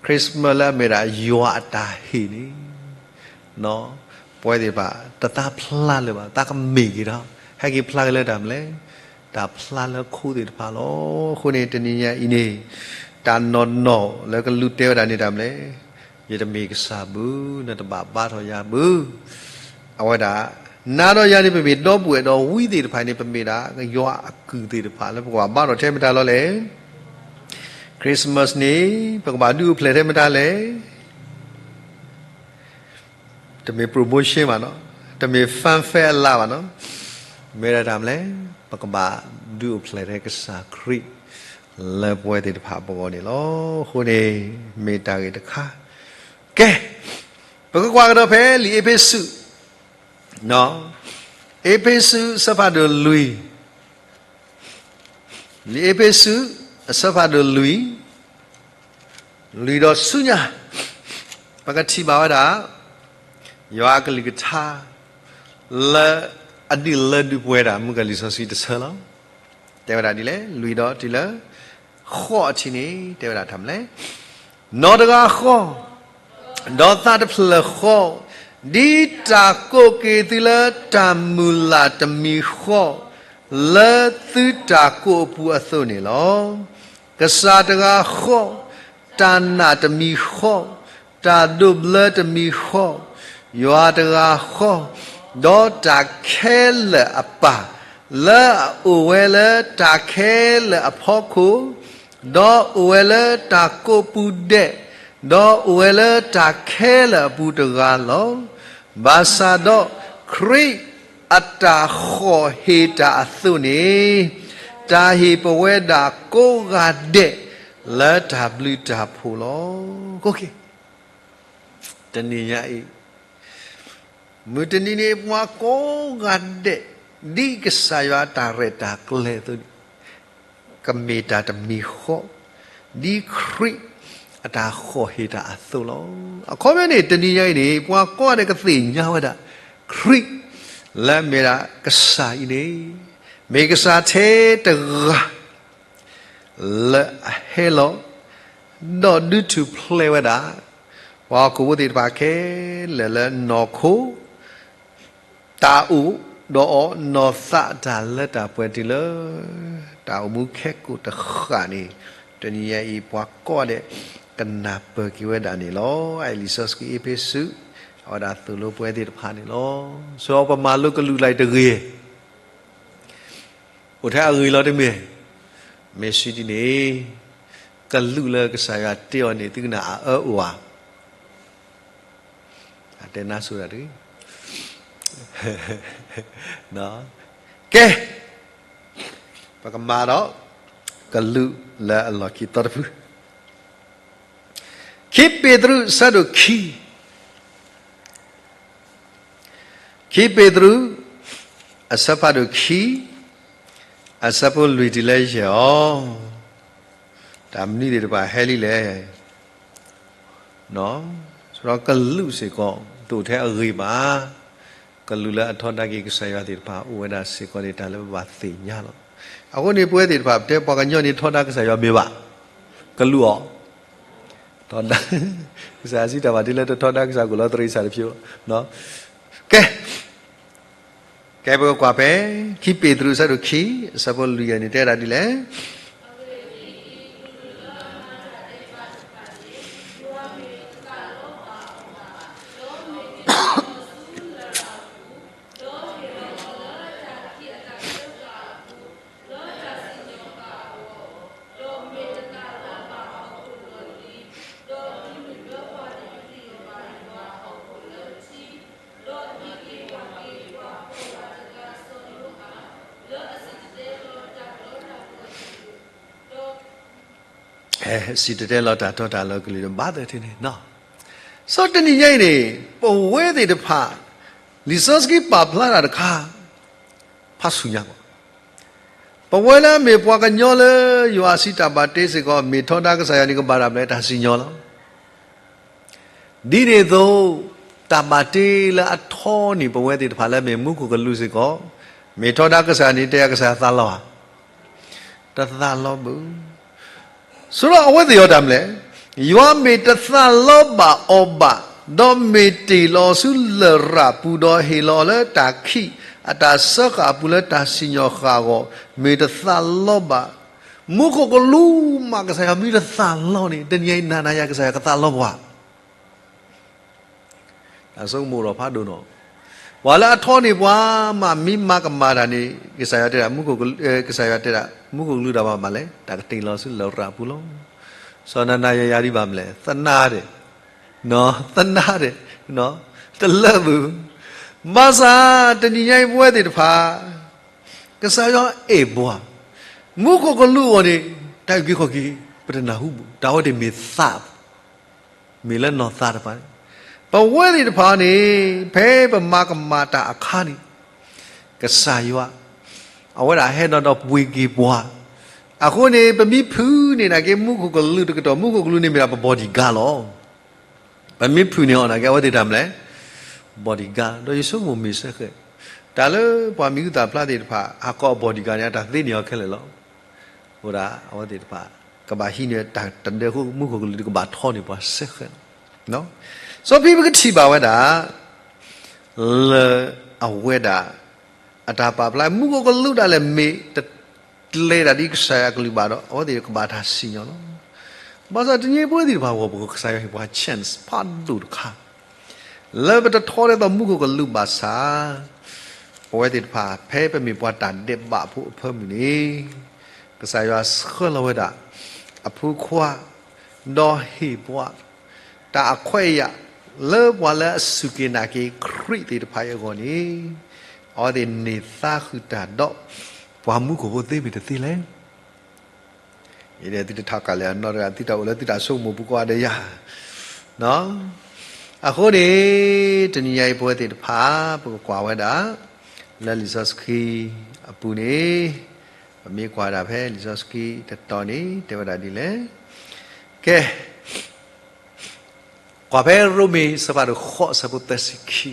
Christmas လၢအမ့ၢ်ဒၣ်ယွၤအတၢ်ဟ့ၣ်န့ၣ် ပဝဲသ့ၣ်တဖၣ် တသးဖျါလၢၤဘၣ်, သးကမ့ၢ်က့ၤဒီး ဟဲက့ၤဖျါက့ၤလၢတၢ်မနုၤလဲၣ်, တၢ်ဖျါလၢခိသ့ၣ်တဖၣ်လီၤ. အဃိန့ၣ် တနံၤညါအံၤန့ၣ် တၢ်နီၢ်နီၢ်လၢကလူးတဲဝဲဒၣ်န့ၣ်တၢ်မနုၤလဲၣ်, ယတမ့ၢ်ကစၢ်ဘၣ်, နတဘၣ်ဘါထီၣ်ယၤဘၣ်, အဝဲဒၣ် နၤဒီးယၤန့ၣ် ပမ့ၢ်ဒီပုၢ်ဝဲၢ်ဒီးဝံသ့ၣ်တဖၣ်န့ၣ် ပမ့ၢ်ဒၣ်ယွၤအကုၢ်သ့ၣ်တဖၣ်လၢပကဘၣ်ဘါထီၣ်ထဲမတၤလီၤလဲၣ် Christmas န့ၣ် ပကဘၣ်ဒုးအိၣ်ဖျဲၣ်ထဲမတၤလဲၣ်, တမ့ၢ် promotion ဘၣ်နီၤ, တမ့ၢ် fanfare အလါဘၣ်နီၤ, မ့ၢ်ဒၣ်တၢ်မနုၤလဲၣ်, ပကဘၣ်ဒုးအိၣ်ဖျဲၣ်ထဲကစၢ်ခရံာ် လၢပဝဲသ့ၣ်တဖၣ်အပဂီၢ်န့ၣ်လီၤ. အဃိန့ၣ် မ့ၢ်တၢ်ဂ့ၢ်တခါ, ကဲ, ပကကွၢ်ကဒီးဖဲလံာ်အ့းဖ့းစူး အ့းဖ့းစူး အဆၢဖးဒိၣ်လွံၢ်, လံာ်အ့းဖ့းစူး အဆၢဖးဒိၣ်လွံၢ်, လွံၢ်ဒီးဆူညါ, ပကထံၣ်ဘၣ်ဝဲဒၣ် ယွၤအကလုၢ်ကထါ လၢအဒုးလၢဒုးပှဲၤဒၣ် မုၣ်ကီၤလံာ်စီဆှံတဆၢလီၤ. တဲဝဲဒၣ်ဒ်လဲၣ်, လွံၢ်ဒီးတုၤလၢ ဃိးအထံးန့ၣ် တဲဝဲဒၣ်တၢ်မနုၤလဲၣ်, နီၢ်တဂၤဃီ ဒီးသးတဖျၢၣ်ဃီ, ဒ်တၢ်ကိးက့ၤသုလၢတၢ်မုၢ်လၢ်တမံၤဃီ, လၢသုတၢ်ကိးအပူၤအသိးန့ၣ်လီၤ. ကစၢ်တဂၤဃီ, တၢ်နာ်တမံၤဃီ, တၢ်ဒိးဘျၢတမံၤဃီ, ယွၤတဂၤဃီ, ဒီးတၢ်ခဲလၢာ်အပၢ်, လၢအအိၣ်ဝဲလၢတၢ်ခဲလၢာ်အဖီခိၣ်, ဒီးအိၣ်ဝဲလၢတၢ်ကိးပူၤဒဲး, ဒီးအိၣ်ဝဲလၢတၢ်ခဲလၢာ်အပူၤတဂၤလီၤ. ဘၣ်ဆၣ်ဒီး ခရံာ်အတၢ်ဃီၣ်ဟ့ၣ်တၢ်အသိးန့ၣ်, တၢ်ဟ့ၣ်ပဝဲဒၣ်ကိးဂၤဒဲး လၢတၢ်ဘျုးတၢ်ဖှိၣ်လီၤ. တနံၤညါအံၤ မုၢ်တနံၤန့ၣ် ပှၤကိးဂၤဒဲး ဒ်ကစၢ်ယွၤအတၢ်ရဲၣ်တၢ်ကျဲၤအသိးန့ၣ်, ကမ့ၢ်တၢ်တမံၤဃီ, ဒ်ခရံာ်အတၢ်ဃီၣ်ဟ့ၣ်တၢ်အသိးလီၤ. အခီပညီန့ၣ် တနံၤညါအံၤန့ၣ် ပှၤကိးဂၤဒဲးကသ့ၣ်ညါဝဲဒၣ် ခရံာ် လၢအမ့ၢ်ဒၣ်ကစၢ်အံၤန့ၣ် မ့ၢ်ကစၢ်ထဲတဂၤ လၢအဟဲလီၤ ဒီးဒုးထူၣ်ဖျဲးဝဲဒၣ် ပှၤဟီၣ်ခိၣ်ဖိသ့ၣ်တဖၣ်ခဲလၢာ်လၢနီၢ်ခိ တၢ်အိၣ်ဒီးအီၤ နီၢ်သးတၢ်လၢတၢ်ပှဲၤတုၤလၢ တၢ်အိၣ်မူခဲကိာ်တဃၣ်န့ၣ် တနံၤညါအံၤ ပှၤကိးဂၤဒဲး ကနၢ်ပၢၢ်က့ၤဝဲဒၣ်န့ၣ်လီၤ. အအံၤလံာ်စီဆှံအ့းဖ့းစူး အဝဲဒၣ်သိၣ်လိပဝဲသ့ၣ်တဖၣ်န့ၣ်လီၤ. ဆိပမၤလိကလူးလၢတဂ့ၤ အိၣ်ထဲအဂ့ၤလီၤတမ့ၢ်, မ့ၢ်စံးဒ်န့ၣ် ကလူးလၢကစၢ်ယွၤတ့အီၤန့ၣ် သုကနၣ်အအၢအိၣ်ဧါ. အတဲနါစိၤတၢ်တဂ့ၤ. ကဲ, ပကမၤဒီး ကလူးလၢအလီၢ်ခံသီတဖု, ခံပ့းတရူး အဆၢဒိၣ်ခံ ခံပ့းတရူး အဆၢဖးဒိၣ်ခံ အဆၢဖိလွံၢ်တုၤလၢယဲၢ်အီၤ, တၢ်မနုၤသ့ၣ်တဖၣ်ဟဲလံလဲၣ်. ဒီးကလူးစ့ၢ်ကီး တအိၣ်ထဲအဂ့ၤဘၣ်. ကလူးလၢအထီဒါက့ၤကစၢ်ယွၤသ့ၣ်တဖၣ် အိၣ်ဝဲဒၣ်စ့ၢ်ကီးန့ၣ် တၢ်လၢပဘၣ်သ့ၣ်ညါလီၤ. အဃိန့ၣ် ပဝဲသ့ၣ်တဖၣ် ပတဲပှၤကညီန့ၣ် ထီဒါကစၢ်ယွၤမ့ၢ်ဘၣ်, ကလူးအီၤ ထီဒါ, ကစၢ်ယွၤစံးတၢ်ဘၣ်ဒ်လဲၣ် တထီဒါကစၢ် ကအိၣ်လီၤသရံးစၢ်တဖျိ. ကဲ, ကဲပကကွၢ်ဖဲ ခံပ့းတရူး အဆၢဒိၣ်ခံ အဆၢဖိလွံၢ်ယဲၢ်န့ၣ် တဲဒၣ်ဒ်လဲၣ်. စံၣ်တဲၤတဲလီၤတၢ်တီတၢ်လီၤကလုၢ် ဘၣ်သ့ၣ်တဖၣ်န့ၣ်, စီၤတနံၤညါအံၤန့ၣ် ပဝဲသ့ၣ်တဖၣ် လံာ်စီဆှံပာ်ဖျါတၢ်တခါ ဖးဆူညါကီး, ပဝဲလၢအမ့ၢ်ပှၤကညီလၢ ယွၤအစုတၢ်ဘၣ်တ့စ့ၢ်ကီး မ့ၢ်ထီဒါကစၢ်ယွၤန့ၣ် ကဘၣ်တၢ်ဘျဲးတၢ်စံၣ်ညီၣ်လီၤ. ဒ်န့ၣ်အသိး တၢ်ဘၣ်တ့လၢအထီန့ၣ် ပဝဲသ့ၣ်တဖၣ်လၢမ့ၢ်မူခိၣ်ကလူးစ့ၢ်ကီး မ့ၢ်ထီဒါကစၢ်န့ၣ် တဲကစၢ်သးလီၤဧါ, တသးလီဘၣ်. ဆိဒီးအဝဲသ့ၣ်အီၤတၢ်မနုၤလဲၣ်, ယွၤမ့ၢ်တသးလီဘၣ်အီၤဘၣ်, ဒီးမ့ၢ်တ့ၢ်လီၤဆူလရာ်ပူၤ ဒီးဟ့ၣ်လီၤလၢတၢ်ခံး အတၢ်စၢဃာ်အပူၤလၢတၢ်စံၣ်ညီၣ်ဃာ်အဂီၢ်, မ့ၢ်တသးလီဘၣ်. မူခိၣ်ကလူးမး ကစၢ်ယွၤမ့ၢ်တသးလီန့ၣ် တနံၤအံၤနၤနၤယၤ ကစၢ်ယွၤကသးလီပှၤ တၢ်ဆိကမိၣ်လီၤဖးဒိၣ်နီၤ. ပှၤလၢအထီန့ၢ်ပှၤမး မ့ၢ်မၤကမၣ်တၢ်န့ၣ် ကစၢ်ယွၤတဲဒၣ်, ကစၢ်ယွၤတဲဒၣ် မူခိၣ်ကလူးတၢ်ဘၣ်မးလဲၣ်, တၢ်ကတ့ၢ်လီၤဆူလရာ်ပူၤလီၤ. စီၤနၤနၤယၤယၤဒ်ဘၣ်မနုၤလဲၣ်, သနာ်ဒီး, သနာ်ဒီး, တလၢဘၣ်. ဘၣ်ဆၣ်တနံၤညါအံၤပဝဲသ့ၣ်တဖၣ် ကစၢ်ယွၤအဲၣ်ပှၤ, မူခိၣ်ကလူးအဂီၢ်န့ၣ် တၢ်အုၣ်က့ၤခီၣ်က့ၤ ပတနၢ်ဟူဘၣ်, တၢ်ဝဲသ့ၣ်မ့ၢ်သး မ့ၢ်လၢနီၢ်သးတဖၣ်န့ၣ်, ပဝဲသ့ၣ်တဖၣ်န့ၣ် ဖဲပမၤကမၣ်တၢ်အခါန့ၣ် ကစၢ်ယွၤ အဝဲဒၣ်ဟဲဒီးဒီးပှ့ၤက့ၤပှၤ, အဃိန့ၣ် ပမ့ၢ်ဖုးန့ၢ်နာ်က့ မူခိၣ်ကလူးတကတီၢ်, မူခိၣ်ကလူးန့ၣ်မ့ၢ်ဒၣ်ပ bodyguard လီၤ. ပမ့ၢ်ဖုးန့ၢ်အီၤနာ်က့ အဝဲသ့ၣ်တၢ်မနုၤလဲၣ်, bodyguard ဒီးယဆိကမိၣ်မ့ၢ်စ့ၢ်ကီး, တၢ်လၢပှၤမံၤဟူသၣ်ဖျါသ့ၣ်တဖၣ် ဟးကိးအ bodyguard န့ၣ် အတၢ်သ့န့ၢ်အီၤခဲလၢာ်လီၤ. အဃိဒၣ်အဝဲသ့ၣ်တဖၣ် ကဘၣ်ဟံးန့ၢ်တၢ်တဒၢအဃိ မူခိၣ်ကလူးကဘၣ်ထီန့ၢ်ပှၤစ့ၢ်ကီးလီၤ. စီၤပ့းတရူးကထံၣ်ဘၣ်ဝဲဒၣ် လၢအဝဲဒၣ် အတၢ်ပာ်ဖျါ မူခိၣ်ကလူးဒၣ်လဲာ်မ့ၢ်တကျဲၤတၢ်ဒ်ကစၢ်ယွၤအကလုၢ်ဘၣ်ဒီး အဝဲသ့ၣ်ကဘၣ်တၢ်စံၣ်ညီၣ်လီၤ. ဘၣ်ဆၣ်တနံၤအံၤပဝဲသ့ၣ်တဖၣ်အဂီၢ် ပကစၢ်ယွၤဟ့ၣ်ပှၤ chance ဖးဒိၣ်တခါ လၢပတထီဒ်သိးမူခိၣ်ကလူးဘၣ်ဆၣ် ပဝဲသ့ၣ်တဖၣ် ဖဲပမ့ၢ်ပှၤတၢ်ဒဲးဘးဖိအဖၢမုၢ်န့ၣ် ကစၢ်ယွၤဆှၢလီၤဝဲဒၣ် အဖိခွါ ဒီးဟ့ၣ်ပှၤ တၢ်အခွဲးအယာ် လၢပှၤလၢအစူၢ်က့ၤနာ်က့ၤခရံာ်သ့ၣ်တဖၣ်အံၤအဂီၢ်န့ၣ် အဝဲသ့ၣ်န့ၢ်သါဃုာ်တၢ်ဒီး ပှၤမူခိၣ်ဖိသ့မ့ၢ်တသ့လဲၣ်. ယဲဒၣ်သုတထးကးလဲၣ်အနီၢ်တဂၤ သုတၢ်အိၣ်လၢသုတၢ်ဆိကမိၣ်ပူၤကိးဂၤဒဲးယၤ အဃိန့ၣ် တနံၤညါအံၤပဝဲသ့ၣ်တဖၣ် ပကကွၢ်ဝဲဒၣ် လၢလံာ်စီဆှံအပူၤန့ၣ် ပမ့ၢ်ကွၢ်ဒၣ်ဖဲလံာ်စီဆှံတတီၤန့ၣ် တဲဝဲဒၣ်ဒ်လဲၣ်. ကဲ, ကွၢ်ဖဲရိမ့ၤ အဆၢဖးဒိၣ်ဃိး အဆၢဖိသၢဆံခံ.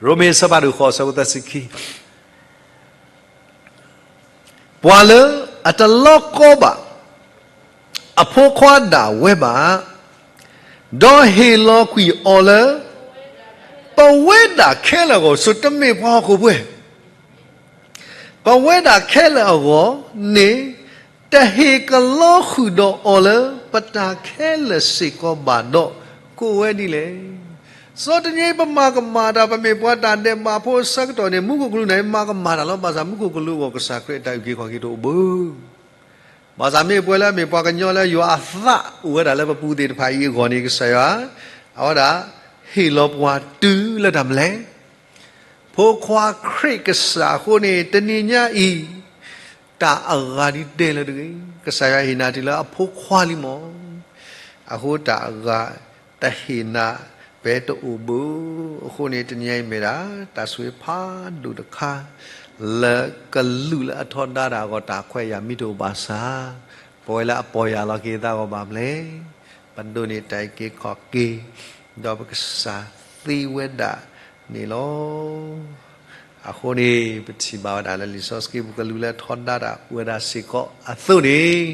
ရိမ့ၤ အဆၢဖးဒိၣ်ဃိး အဆၢဖိသၢဆံခံ. ပှၤလၢအတလီၤကီဘၣ် အဖိခွါဒၣ်ဝဲဘၣ်, ဒီးဟ့ၣ်လီၤကွံာ်အီၤလၢ ပဝဲဒၣ်ခဲလၢာ်အဂီၢ်, ဆိတမ့ၢ်ပှၤဟီၣ်ခိၣ်ဖိ, ပဝဲဒၣ်ခဲလၢာ်အဂီၢ်န့ၣ်, တဟ့ၣ်ကလီဃုာ်ဒီးအီၤလၢ ပတၢ်ခဲလၢာ်စ့ၢ်ကီးဘၣ်ဒီး ကိးဝဲဒ်လဲၣ်. စီၤတနံၤအံၤ ပမၤကမၣ်တၢ် ပမ့ၢ်ပှၤတၢ်ဒဲးဘးဖိအဆၢကတီၢ်န့ၣ် မူခိၣ်ကလူးန့ၣ် မၤကမၣ်တၢ်လီၤ. ဘၣ်ဆၣ်မူခိၣ်ကလူးအဂီၢ် ကစၢ်ခရံာ်အတၢ်အုၣ်က့ၤခီၣ်က့ၤတအိၣ်ဘၣ်. ဘၣ်ဆၣ်မ့ၢ်ပှၤလၢအမ့ၢ်ပှၤကညီလၢယွၤအသးအိၣ်ဝဲဒၣ်လၢပပူၤသ့ၣ်တဖၣ်အံၤအဂီၢ်န့ၣ် ကစၢ်ယွၤ အဝဲဒၣ် ဟ့ၣ်လီၤပှၤတုၤလၢတၢ်မနုၤလဲၣ်. ဖိခွါခရံာ်ကစၢ်အဃိန့ၣ် တနံၤညါအံၤ တၢ်အဂၤဒ်တဲလၢတဂ့ၤ, ကစၢ်ယွၤဟ့ၣ်နၤတုၤလၢအဖိခွါလံမး. အဃိတၢ်အဂၤတဟ့ၣ်နၤ ပတအိၣ်ဘၣ်. အဃိန့ၣ် တနံၤညါအံၤမ့ၢ်ဒၣ် တၢ်ဆိၣ်ဂ့ၤဖးဒိၣ်တခါ လၢကလူးလၢအထီဒါတၢ်အဂီၢ် တၢ်ခွဲးယာ်မ့ၢ်တအိၣ်ဘၣ်ဆၣ်, ပဝဲလၢအပီၢ်ယၢ်လီၤက့ၤသးအဂီၢ်ဘၣ်မနုၤလဲၣ်. ပဒိးန့ၢ်တၢ်အုၣ်က့ၤခီၣ်က့ၤ ဒီးပကစၢ်သ့ဝဲဒၣ်န့ၣ်လီၤ. အဃိန့ၣ် ပထံၣ်ဘၣ်ဝဲဒၣ်လၢလံာ်စီဆှံပူၤ ကလူးလၢအထီဒါတၢ်အိၣ်ဝဲဒၣ်စ့ၢ်ကီးအသိးန့ၣ်,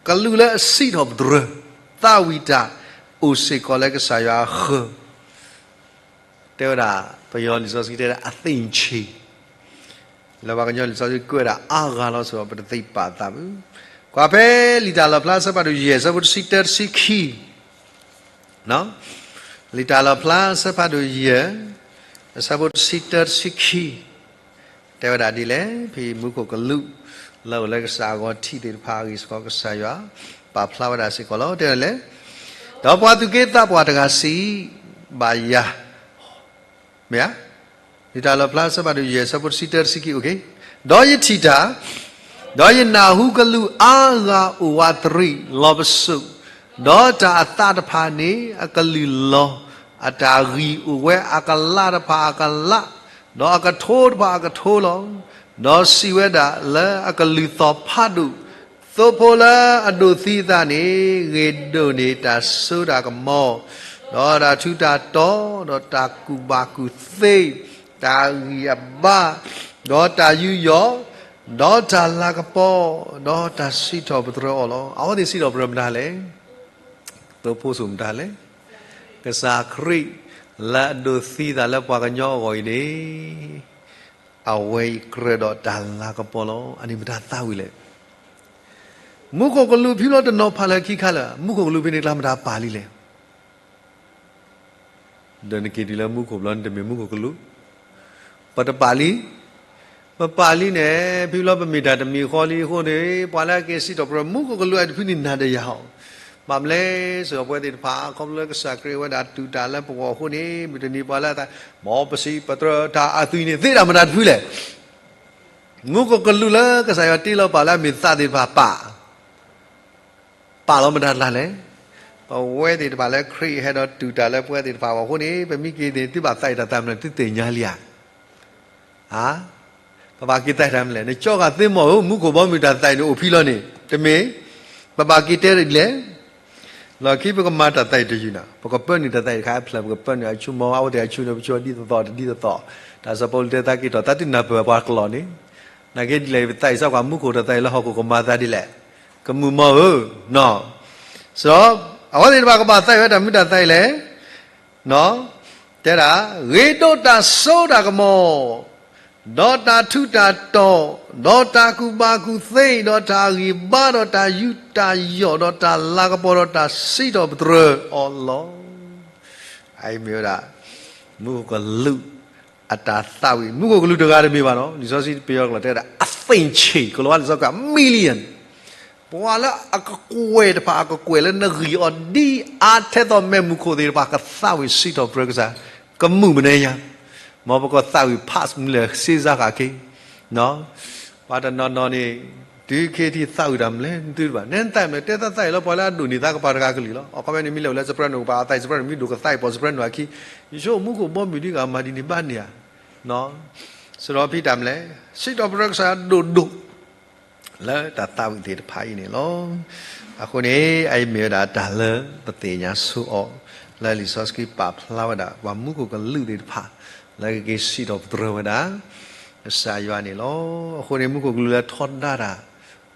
ကလူးလၢအစံးထီၣ်ပတြၢၤ သးဝံၣ်တၢ်အိၣ်စ့ၢ်ကီးလၢကစၢ်ယွၤအဃၢၤ တဲဝဲဒၣ်, ပယီၤလံာ်စီဆှံတဲဒၣ် အသ့ၣ်ဆ့ၣ်, လၢပှၤကညီလံာ်စီဆှံကွဲးဒၣ်အါဂၤလီၤ. ဆိပတသ့ပာ်သးဘၣ်. ကွၢ်ဖဲလံာ်တၢ်လီၣ်ဖျါအဆၢဖးဒိၣ်ယဲၢ် အဆၢဖိတဆံတၢတဆံခံ, လံာ်တၢ်လီၣ်ဖျါအဆၢဖးဒိၣ်ယဲၢ် အဆၢဖိတဆံတၢတဆံခံ တဲဝဲဒၣ်ဒ်လဲၣ်. ဖဲမူခိၣ်ကလူး လၢအအိၣ်လၢကစၢ်အဂီၢ်ထံးသ့ၣ်တဖၣ်အဂ့ၢ်စ့ၢ်ကီး ကစၢ်ယွၤပာ်ဖျါဝဲဒၣ်စ့ၢ်ကီးလီၤ. တဲဒ်လဲၣ်, ဒီးပှၤသူၣ်က့သးပှၢ်တဂၤစံးဘၣ်ယၤ, မ့ၢ်ဧါ, လံာ်တၢ်လီၣ်ဖျါအဆၢဖးဒိၣ်ယဲၢ် အဆၢဖိတဆံတၢတဆံခံ, ဒီးယထံၣ်တၢ်, ဒီးယနၢ်ဟူကလူးအါဂၤအိၣ်ဝးတရံးလီၤပစိာ်, ဒီးတၢ်အသးတဖၣ်န့ၣ်အကလုၢ်လီၤ, အတၢ်ဂံၢ်အိၣ်ဝဲအကလးတဖၣ်အကလး, ဒီးအကထိတဖၣ်အကထိလီၤ. ဒီးစံးဝဲဒၣ်လၢအကလုၢ်သီၣ်ဖးဒိၣ်, သိဖိလၢအဒိးသံအသးန့ၣ် ဂ့ၤဒိးန့ၢ်တၢ်စိတၢ်ကမီၤ, ဒီးတၢ်ထူးတၢ်တီၤ, ဒီးတၢ်ကူၣ်ဘၣ်ကူၣ်သ့, တၢ်ဂံၢ်အဘါ, ဒီးတၢ်ယူးယီၣ်, ဒီးတၢ်လၤကပီၤ, ဒီးတၢ်စံးထီၣ်ပတြၢၤအီၤလီၤ. အဝဲသ့ၣ်စံးထီၣ်ပတြၢၤမတၤလဲၣ်. သိဖိစိၤမတၤလဲၣ်. ကစၢ်ခရံာ်လၢအဒိးသံအသးလၢပှၤကညီအဂီၢ်အံၤန့ၣ် အဝဲအံၤကြၢးဒီးတၢ်လၤကပီၤလီၤ. အန့ၣ်မတၤသးဝံၣ်လဲၣ်. မူခိၣ်ကလူးဖံးလီၤတနီၤဖးလၢခံခါလၢာ်, မူခိၣ်ကလူးဖဲန့ၣ်ကျါမတၤပာ်လံလဲၣ်. ဒီးနက့ၤတုၤလၢမူခိၣ်ဘျီန့ၣ် တမ့ၢ်မူခိၣ်ကလူး, ပတပာ်လံ, ပပာ်လံန့ၣ် ဖံးလီၤပမ့ၢ်တၢ်တမံၤဃီလံအဃိန့ၣ် ပှၤလၢအက့ၤစံးထီၣ်ပတြၢၤမူခိၣ်ကလူးအံၤတဖုန့ၣ်နၤဒီးယၤဟီ, ဘၣ်မနုၤလဲၣ်, စ့ၢ်ကီးပဝဲသ့ၣ်တဖၣ် ခီဖျိလၢကစၢ်ခရံာ်ဝဲဒၣ်တူၢ်တၢ်လၢပဂီၢ်အဃိန့ၣ် မုၢ်တနံၤပှၤလၢအသး, မ်ပစံးပတြၢၤတၢ်အသွံၣ်န့ၣ် သ့တၢ်မတၤတဖုလဲၣ်. မူခိၣ်ကလူးလၢကစၢ်ယွၤတ့လီၤပာ်လၢအမ့ၢ်သးသ့ၣ်တဖၣ်ပာ် ပာ်လီၤမတၤတၢ်လဲၣ်. ပဝဲသ့ၣ်တဖၣ်လၢခရံာ်ဟဲဒီးတူၢ်တၢ်လၢပဝဲသ့ၣ်တဖၣ်အဂီၢ်အဃိန့ၣ် ပမ့ၢ်က့ၤန့ၣ် သုဘၣ်သးအံၤတၢ်သးမနုၤ သုသ့ၣ်ညါလံဧါ. ပဘၣ်က့ၤသးအံၤတၢ်မနုၤလဲၣ်. နကၠီဂာ်သ့မီၢ်ဧၢ, မူခိၣ်ဘီမုၢ်တၢ်သးအံၤန့ၣ်အိၣ်ဖံးလီၤန့ၣ် တမ့ၢ်, ပဘၣ်က့ၤတဲဒ်လဲၣ်. လီၢ်ခံပကမၤတၢ်သးအံၤတယုၢ်နၤ, ပကပၢနုာ်တၢ်သးအံၤတခါအဖျၢၣ် ပကပၢနုာ်အဆူၣ်မီၢ် အဝဲသ့ၣ်အဆူၣ်န့ၣ် ပဆူၣ်ဒ်သိးသိး တဒ်သိးသိး, တၢ်စီၤပီလူးတဲသးက့ၤထီၣ် သးတနၢ်ပၢၢ်ပှၤကျိာ်န့ၣ်, နာ်က့ဒ်လဲၣ် ပသးအံၤစ့ၢ်ကီးမူခိၣ်တၢ်သးအံၤလၢဟီၣ်ခိၣ်ကမၤသးဒ်လဲၣ်, ကမုာ်မီၢ်ဧၢ, နီၢ်, စ့ၢ်, အဝဲသ့ၣ်တဖၣ်ကဘၣ်သးအံၤဝဲတၢ်မနုၤတၢ်သးအံၤလဲၣ်. တဲဒၣ်, ဂ့ၤဒိးတၢ်စိတၢ်ကမီၤ, ဒီးတၢ်ထူးတၢ်တီၤ, ဒီးတၢ်ကူၣ်ဘၣ်ကူၣ်သ့, ဒီးတၢ်ဂံၢ်ဘါ, ဒီးတၢ်ယူးတၢ်ယီၣ်, ဒီးတၢ်လၤကပီၤ, ဒီးတၢ်စံးထီၣ်ပတြၢၤအီၤလီၤ. အအံၤမ့ၢ်ဝဲဒၣ် မူခိၣ်ကလူးအတၢ်သးဝံၣ်, မူခိၣ်ကလူးတဂၤတမ့ၢ်ဘၣ်နီၤ, လံာ်စီဆှံပယီၤကျိာ်တဲဒၣ် အသ့ၣ်ဆ့ၣ်, ကလီၤဝါလံာ်စီဆှံ million, ပှၤလၢအကကွဲၢ်တဖၣ် အကကွဲၢ်လၢနဂံၢ်အီၤဒ်အါထဲသိးမဲးမုၢ်ခိၣ်သ့ၣ်တဖၣ် ကသးဝံၣ်စံးထီၣ်ပတြၢၤကစၢ်, ကမုာ်မနုၤညါ, မ်ပကသးဝံၣ် pass မနုၤလဲၣ် စ့စါဃာ်က့ၤ, ပှၤတနီၤနီၤန့ၣ် တုၤခဲအံၤထံၣ်သးဝံၣ်တၢ်မနုၤလဲၣ် နသုတဘၣ်, နဲနသးမနုၤလဲၣ်, တဲသးသးအံၤလၢပှၤလၢအဒိၣ်န့ၢ်သးကပၤတဂၤကလုာ်လီၤ. အခီပညီန့ၣ် မ့ၢ်လဲၤအိၣ်လၢ soprano ကပၤ အသးအံၤ soprano မ့ၢ်ဒိၣ်ကသးအံၤ ပိာ် soprano အခံ, ယဆိကမိၣ်မူခိၣ်ဘီမုၢ်ဒ်ဂၤမၤဒ်န့ၣ်ဘၣ်န့ၣ်ဧါ. စရီဖံတၢ်မနုၤလဲၣ်, စံးထီၣ်ပတြၢၤကစၢ်ယွၤဒိၣ်ဒိၣ် လၢတၢ်သးဝံၣ်သ့ၣ်တဖၣ်အံၤန့ၣ်လီၤ. အဃိန့ၣ် အအံၤမ့ၢ်ဝဲဒၣ်တၢ်လၢပသ့ၣ်ညါဆိအီၤ လၢလံာ်စီဆှံပာ်ဖျါဝဲဒၣ် ပှၤမူခိၣ်ကလူးသ့ၣ်တဖၣ် လၢကက့ၤစံးထီၣ်ပတြၢၤဝဲဒၣ် ကစၢ်ယွၤန့ၣ်လီၤ. အဃိန့ၣ် မူခိၣ်ကလူးလၢထီဒါတၢ်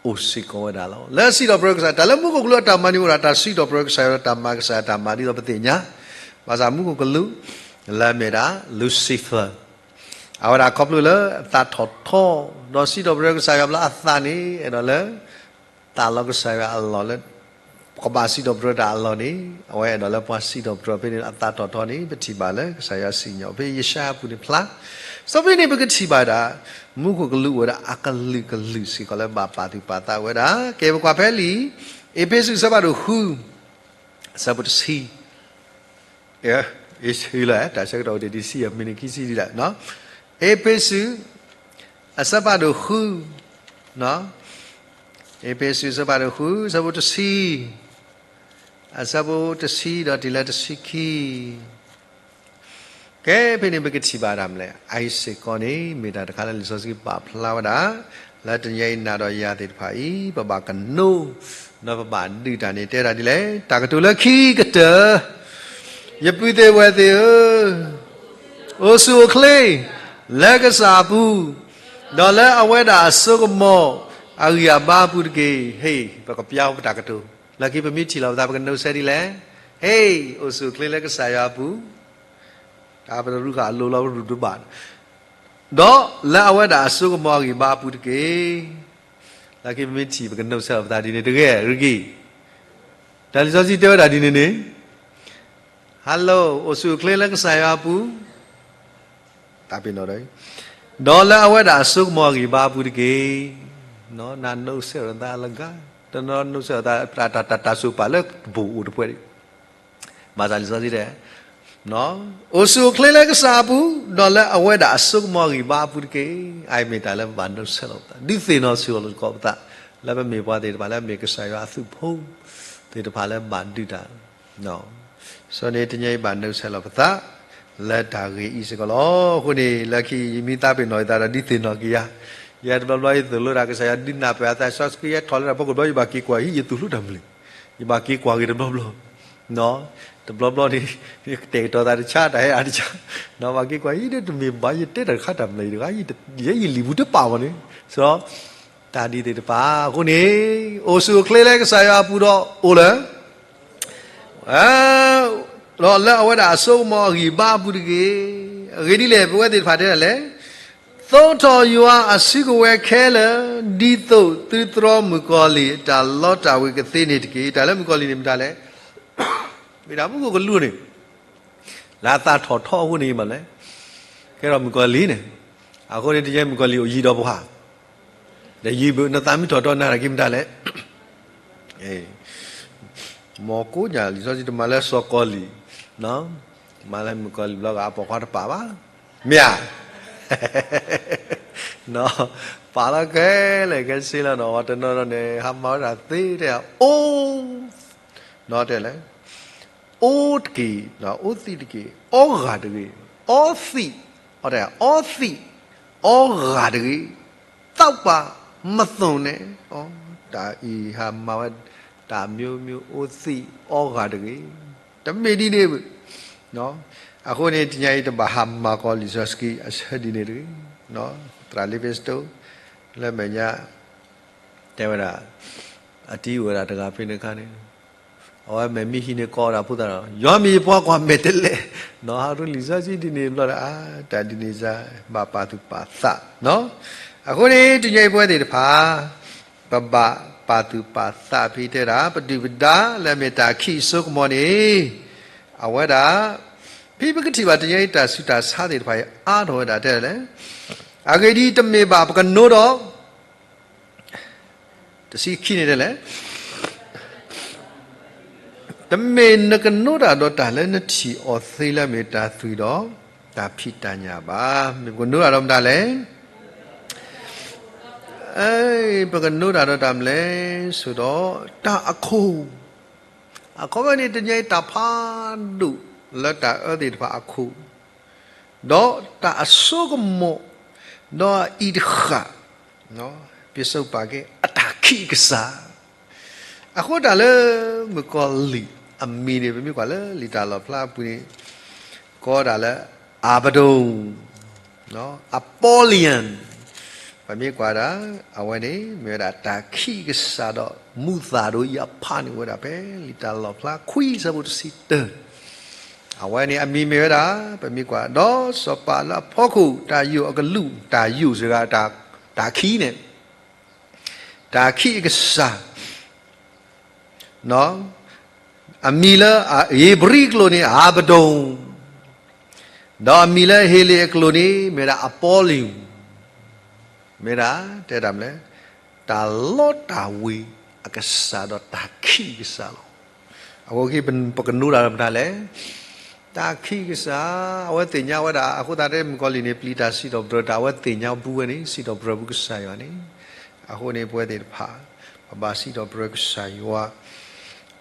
အိၣ်စ့ၢ်ကီးဝဲဒၣ်လီၤ. လၢအစံးထီၣ်ပတြၢၤကစၢ်, တၢ်လၢမူခိၣ်ကလူးအတၢ်မၤန့ၣ်အိၣ်ဒၣ် တၢ်စံးထီၣ်ပတြၢၤကစၢ်ယွၤ တၢ်မၤကစၢ်ယွၤတၢ်မၤ ဒ်သိးပသ့ၣ်ညါ, ဘၣ်ဆၣ်မူခိၣ်ကလူး လၢအမ့ၢ်ဒၣ် Lucifer အဝဲဒၣ်ခီဖျိလၢအသးထီၣ်ထီ, ဒီးစံးထီၣ်ပတြၢၤကစၢ်ယွၤဘျီအသးန့ၣ် အဲၣ်ဒိးလၢ သးလီကစၢ်ယွၤအလီၢ်လၢ ပကဘၣ်စံးထီၣ်ပတြၢၤတၢ်အလီၢ်န့ၣ် အဝဲအဲၣ်ဒိးလၢပှၤစံးထီၣ်ပတြၢၤဖဲန့ၣ် အသးထီၣ်ထီန့ၣ် ပထံၣ်ဘၣ်လၢကစၢ်ယွၤစံၣ်ညီၣ်ဖဲယၡါယၤအပူၤန့ၣ်ဖျါ. စီဖဲန့ၣ် ပကထံၣ်ဘၣ်ဒၣ် မူခိၣ်ကလူးအိၣ်ဝဲဒၣ်အကလုာ်ကလုာ်စ့ၢ်ကီးလၢဘၣ်ပာ်သူၣ်ပာ်သးဝဲဒၣ်. ကဲ ပကွၢ်ဖဲလံာ် အ့းဖ့းစူး အဆၢဖးဒိၣ်ဃု အဆၢဖိတဆံ အ့ၣ် အ့ၣ် လၢ တၢ်ဆၢကတီၢ်အိၣ်တ့ၢ်တဆံ အမံးနံးခံဆံဒံးဒၣ်, အ့းဖ့းစူး အဆၢဖးဒိၣ်ဃု, အ့းဖ့းစူး အဆၢဖးဒိၣ်ဃု အဆၢဖိတဆံ, အဆၢဖိတဆံဒီးတုၤလၢတဆံခံ ကဲ ဖဲန့ၣ် ပကထံၣ်ဘၣ်တၢ်မနုၤလဲၣ်, အအံၤစ့ၢ်ကီးန့ၣ် မ့ၢ်တၢ်တခါလၢလံာ်စီဆှံပာ်ဖျါဝဲဒၣ် လၢတနံၤအံၤနၤဒီးယၤသ့ၣ်တဖၣ်အံၤ ပဘၣ်ကနိ ဒီးပဘၣ်ဒုးတၢ်န့ၣ် တဲဒၣ်ဒ်လဲၣ်, တၢ်ကတိၤလၢခံကတၢၢ်, ယပုၢ်သ့ၣ်ဝဲၢ်သ့ၣ်ဧၢ, အိၣ်ဆူၣ်အိၣ်ချ့ လၢကစၢ်အပူၤ, ဒီးလၢအဝဲဒၣ်အစိကမီၤအဂံၢ်အဘါအပူၤတက့ၢ်. ဟ့ၣ် ပကပျါပတၢ်ကတိၤ, လၢခံပမ့ၢ်ထံၣ်လီၤပသး ပကနိးဆဲဒ်လဲၣ်, ဟ့ၣ် အိၣ်ဆူၣ်အိၣ်ချ့လၢကစၢ်ယွၤအပူၤ, တၢ်ပတရူးဃာ်အလိၤလီၤ ပရူးတဘၣ်, ဒီးလၢအဝဲဒၣ်အစိကမီၤအဂံၢ်ဘါအပူၤတက့ၢ်. လၢခံပမ့ၢ်ထံၣ် ပကနိးဆဲလီၤပသးဒ်န့ၣ်တဂ့ၤ, ရကံ, တၢ်လံာ်စီဆှံတဲဝဲဒၣ်ဒ်န့ၣ်န့ၣ်, Hello, အိၣ်ဆူၣ်အိၣ်ချ့လၢကစၢ်ယွၤအပူၤ, တၢ်ပ့ၤနီၣ်ဒီး, ဒီးလၢအဝဲဒၣ်အစိကမီၤအဂံၢ်ဘါအပူၤတက့ၢ်. နနိးဆဲလီၤသးအလဂၤ, တနီၤနိးဆဲလီၤသး တၢ်တၢ်တၢ်တၢ်စိၤပာ်လၢတဘိၣ်အိၣ်တပှဲၤဒံး, ဘၣ်ဆၣ်လံာ်စီဆှံတဲ အိၣ်ဆူၣ်အိၣ်ချ့လၢကစၢ်အပူၤ, ဒီးလၢအဝဲဒၣ်အစိကမီၤအဂံၢ်ဘါအပူၤတက့ၢ်. အအံၤမ့ၢ်တၢ်လၢပဘၣ်နိးဆဲလီၤပသး, ဒုးသ့ၣ်နီၣ်ဆူၣ်လီၤသကိးပသး, လၢပမ့ၢ်ပှၤသ့ၣ်တဖၣ်လၢအမ့ၢ်ကစၢ်ယွၤအသုးဖိသ့ၣ်တဖၣ်လၢဘၣ်ဒုးတၢ် စီန့ၣ်တနံၤအံၤဘၣ်နိးဆဲလီၤပသး လၢတၢ်ဂ့ၢ်အံၤစ့ၢ်ကီးလီၤ. အဃိန့ၣ် လၢခံယမ့ၢ်သးပ့ၤနီၣ်ယသးဒီးဒုးသ့ၣ်နီၣ်က့ၤယၤ, ယဲတဘျီဘျီယသိၣ်လိတၢ်ကစၢ်ယွၤဒုးနၢ်ပၢၢ်အသး စီဆှံယဲထီၣ်လၢတၢ်ဖီခိၣ်ဘျီ ယဘၣ်က့ၤကွၢ်ဟံၣ် ယသူၣ်လိတၢ်မနုၤလဲၣ်, ယဘၣ်က့ၤကွၢ်က့ၤတဘျီဘျီ တဘျီဘျီန့ၣ် ယကတဲာ်ကတီၤသးတဆါ တၢ်ဟဲအါတဆါ, ဘၣ်က့ၤကွၢ်ဟံၣ်ဒီးတမ့ၢ်ဘၣ် ယတဲတၢ်တခါတၢ်မနုၤလဲၣ်တဂၤ ယဲယလံာ်ပူၤတပာ်ဘၣ်န့ၣ်, စီ တၢ်ဒ်သ့ၣ်တဖၣ်အဃိန့ၣ် အိၣ်ဆူၣ်အိၣ်ချ့လၢကစၢ်ယွၤအပူၤဒီးအိၣ်လၢ ဒီးလၢအဝဲဒၣ်အစိကမီၤအဂံၢ်ဘါအပူၤတက့ၢ်. အဂ့ၢ်ဒ်လဲၣ် ပဝဲသ့ၣ်တဖၣ်တဲဒ်လဲၣ်, သိးထီၣ်ယွၤအစုကဝဲၤခဲလၢာ် ဒ်သိးသုတြီမုၣ်ကီၤလံၢ်အတၢ်လီတၢ်ဝ့ၤကသ့န့ၣ်တက့ၢ်. တၢ်လၢမုၣ်ကီၤလံၢ်န့ၣ်မတၤလဲၣ်, မ့ၢ်ဒၣ်မူခိၣ်ကလူးန့ၣ် လၢအသးထီၣ်ထီအဃိန့ၣ်မးလဲၣ်, ကဲထီၣ်မုၣ်ကီၤလံၢ်န့ၣ်, အဃိန့ၣ် တယဲမုၣ်ကီၤလံၢ်အိၣ်ယံၤဒီးပှၤ ဒီးယံၤဘၣ်နသးမ့ၢ်ထီၣ်ထီနၤတၢ်က့ၤမတၤလဲၣ်, မ့ၢ်ကိးညါလံာ်စီဆှံတမၤလၢစီၤကီၤလံၢ်, မၤလၢမုၣ်ကီၤလံၢ်ဘျီဂ့ၤ အပိာ်ခွါတပာ်ဘၣ်, မ့ၢ်ဧါ, ပာ်လီၤခဲလၢာ်ခဲဆ့လီၤနီၤ, တနီၤနီၤန့ၣ် ဟးမၤဝဲဒၣ်သ့တဲ အိၣ်, နီၤတဲလဲၣ် အိၣ်တက့ၢ်, အိၣ်သံးတက့ၢ်, အီဂၤတဂ့ၤ, အီသံး, အီသံး, အီဂၤတဂ့ၤ, သးပှၢ်မသိၣ်န့ၣ်, တၢ်အံၤဟးမၤဝဲ တၢ်မျိုးမျိုး အိၣ်သံး အီဂၤတဂ့ၤ, တမ့ၢ်ဒ်န့ၣ်ဘၣ်. အဃိန့ၣ် တနံၤအံၤတဘၣ်ဟးမၤကီးလံာ်စီဆှံ အဆၢဒ်န့ၣ်တဂ့ၤ, သရၣ်လ့းဖ့စတိၣ် လၢမဲာ်ညါ တဲဝဲဒၣ် အတံၤအိၣ်ဝဲဒၣ်တဂၤဖဲန့ၣ်အခါန့ၣ် အဝဲမဲာ်မ့ၢ်ဟံးန့ၢ်ကီးဝဲဒၣ်ဖိသၣ်ဒီး ယွၤမ့ၢ်ယပှၤကွၢ်မဲာ်တဲလဲၣ်, နီၤ ဟးရူလံာ်စီဆှံဒ်န့ၣ်ဘျီဒီး အါ တၢ်ဒ်န့ၣ်စ့ၢ် ဘၣ်ပာ်သူၣ်ပာ်သးနီၤ. အဃိန့ၣ် တနံၤအံၤပဝဲသ့ၣ်တဖၣ် ပဘၣ်ပာ်သူၣ်ပာ်သးဖဲတဲဒၣ် ပဒုၣ်ပဒါလၢအမ့ၢ်တၢ်ခံးအစိကမီၤန့ၣ် အဝဲဒၣ် ဖဲပကထံၣ်ဘၣ်တနံၤအံၤ တၢ်ဆူးတၢ်ဆါသ့ၣ်တဖၣ်အံၤ အါထီၣ်ဝဲဒၣ်တဲလဲၣ်. အဂ့ၢ်ဒ်အံၤ, တမ့ၢ်ဘၣ်ပကနိဒီး တဆံခံန့ၣ်တဲလဲၣ်, တမ့ၢ်နကနိတၢ်ဒီးတၢ်လၢနထံၣ်အီၤသ့လၢအမ့ၢ်တၢ်သွံၣ်ဒီးတၢ်ဖံးတၢ်ညၣ်ဘၣ်. မ့ၢ်ပကနိတၢ်ဒီးမတၤလဲၣ်. ပကနိတၢ်ဒီးတၢ်မနုၤလဲၣ် ဆိးဒီးတၢ်အခိၣ်, အခီပညီန့ၣ် တနံၤအံၤတၢ်ဖးဒိၣ်လၢတၢ်အၢသ့ၣ်တဖၣ်အခိၣ် ဒီးတၢ်အစိကမီၤ, ဒီးအအံၤတဃၣ်, ပစိၤပာ်ကဲအတၢ်ခံးအကစၢ်. အဃိတၢ်လၢ မုၣ်ကီၤလံၢ်အမံၤန့ၣ် ပမ့ၢ်ကွၢ်လၢလံာ်တၢ်လီၣ်ဖျါအပူၤန့ၣ် ကိးဒၣ်လၢ Abaddon, Apollyon, ပမ့ၢ်ကွၢ်ဒၣ် အဝဲန့ၣ် မ့ၢ်ဝဲဒၣ်တၢ်ခံးအကစၢ်ဒီး မူးသးဒိၣ်အံၤအဖးန့ၣ် အိၣ်ဝဲဒၣ်ဖဲလံာ်တၢ်လီၣ်ဖျါခွံဆၢဖိတဆံတၢ အဝဲန့ၣ်အမံၤမ့ၢ်ဝဲဒၣ် ပမ့ၢ်ကွၢ် ဒီးစီၤပၤလၢအဖီခိၣ် တၢ်ယိာ်အကလူး တၢ်ယိာ်စှၤဂၤ တၢ်ခံးန့ၣ် တၢ်ခံးအကစၢ်, အမံၤလၢဧ့ၤဘြံၤအကျိာ်န့ၣ် Abaddon, ဒီးအမံၤလၢဟ့လ့ၣ်အကျိာ်န့ၣ် မ့ၢ်ဝဲဒၣ် Apollyon, မ့ၢ်ဒၣ် တဲဒၣ်မနုၤလဲၣ်, တၢ်လီတၢ်ဝ့ၤအကစၢ်ဒီးတၢ်ခံးအကစၢ်လီၤ. အဃိ ပကနိးတၢ်ဒီးမတၤလဲၣ်, တၢ်ခံးအကစၢ်, အဝဲသ့ၣ်ညါဝဲဒၣ် အဃိသတး မုၣ်ကီၤလံၢ်န့ၣ် ပျံၤတၢ်စံးထီၣ်ပတြၢၤတၢ် အဝဲသ့ၣ်ညါပူၤဝဲန့ၣ် စံးထီၣ်ပတြၢၤပူၤကစၢ်ယွၤန့ၣ်, အဃိန့ၣ် ပဝဲသ့ၣ်တဖၣ် ပဘၣ်စံးထီၣ်ပတြၢၤကစၢ်ယွၤ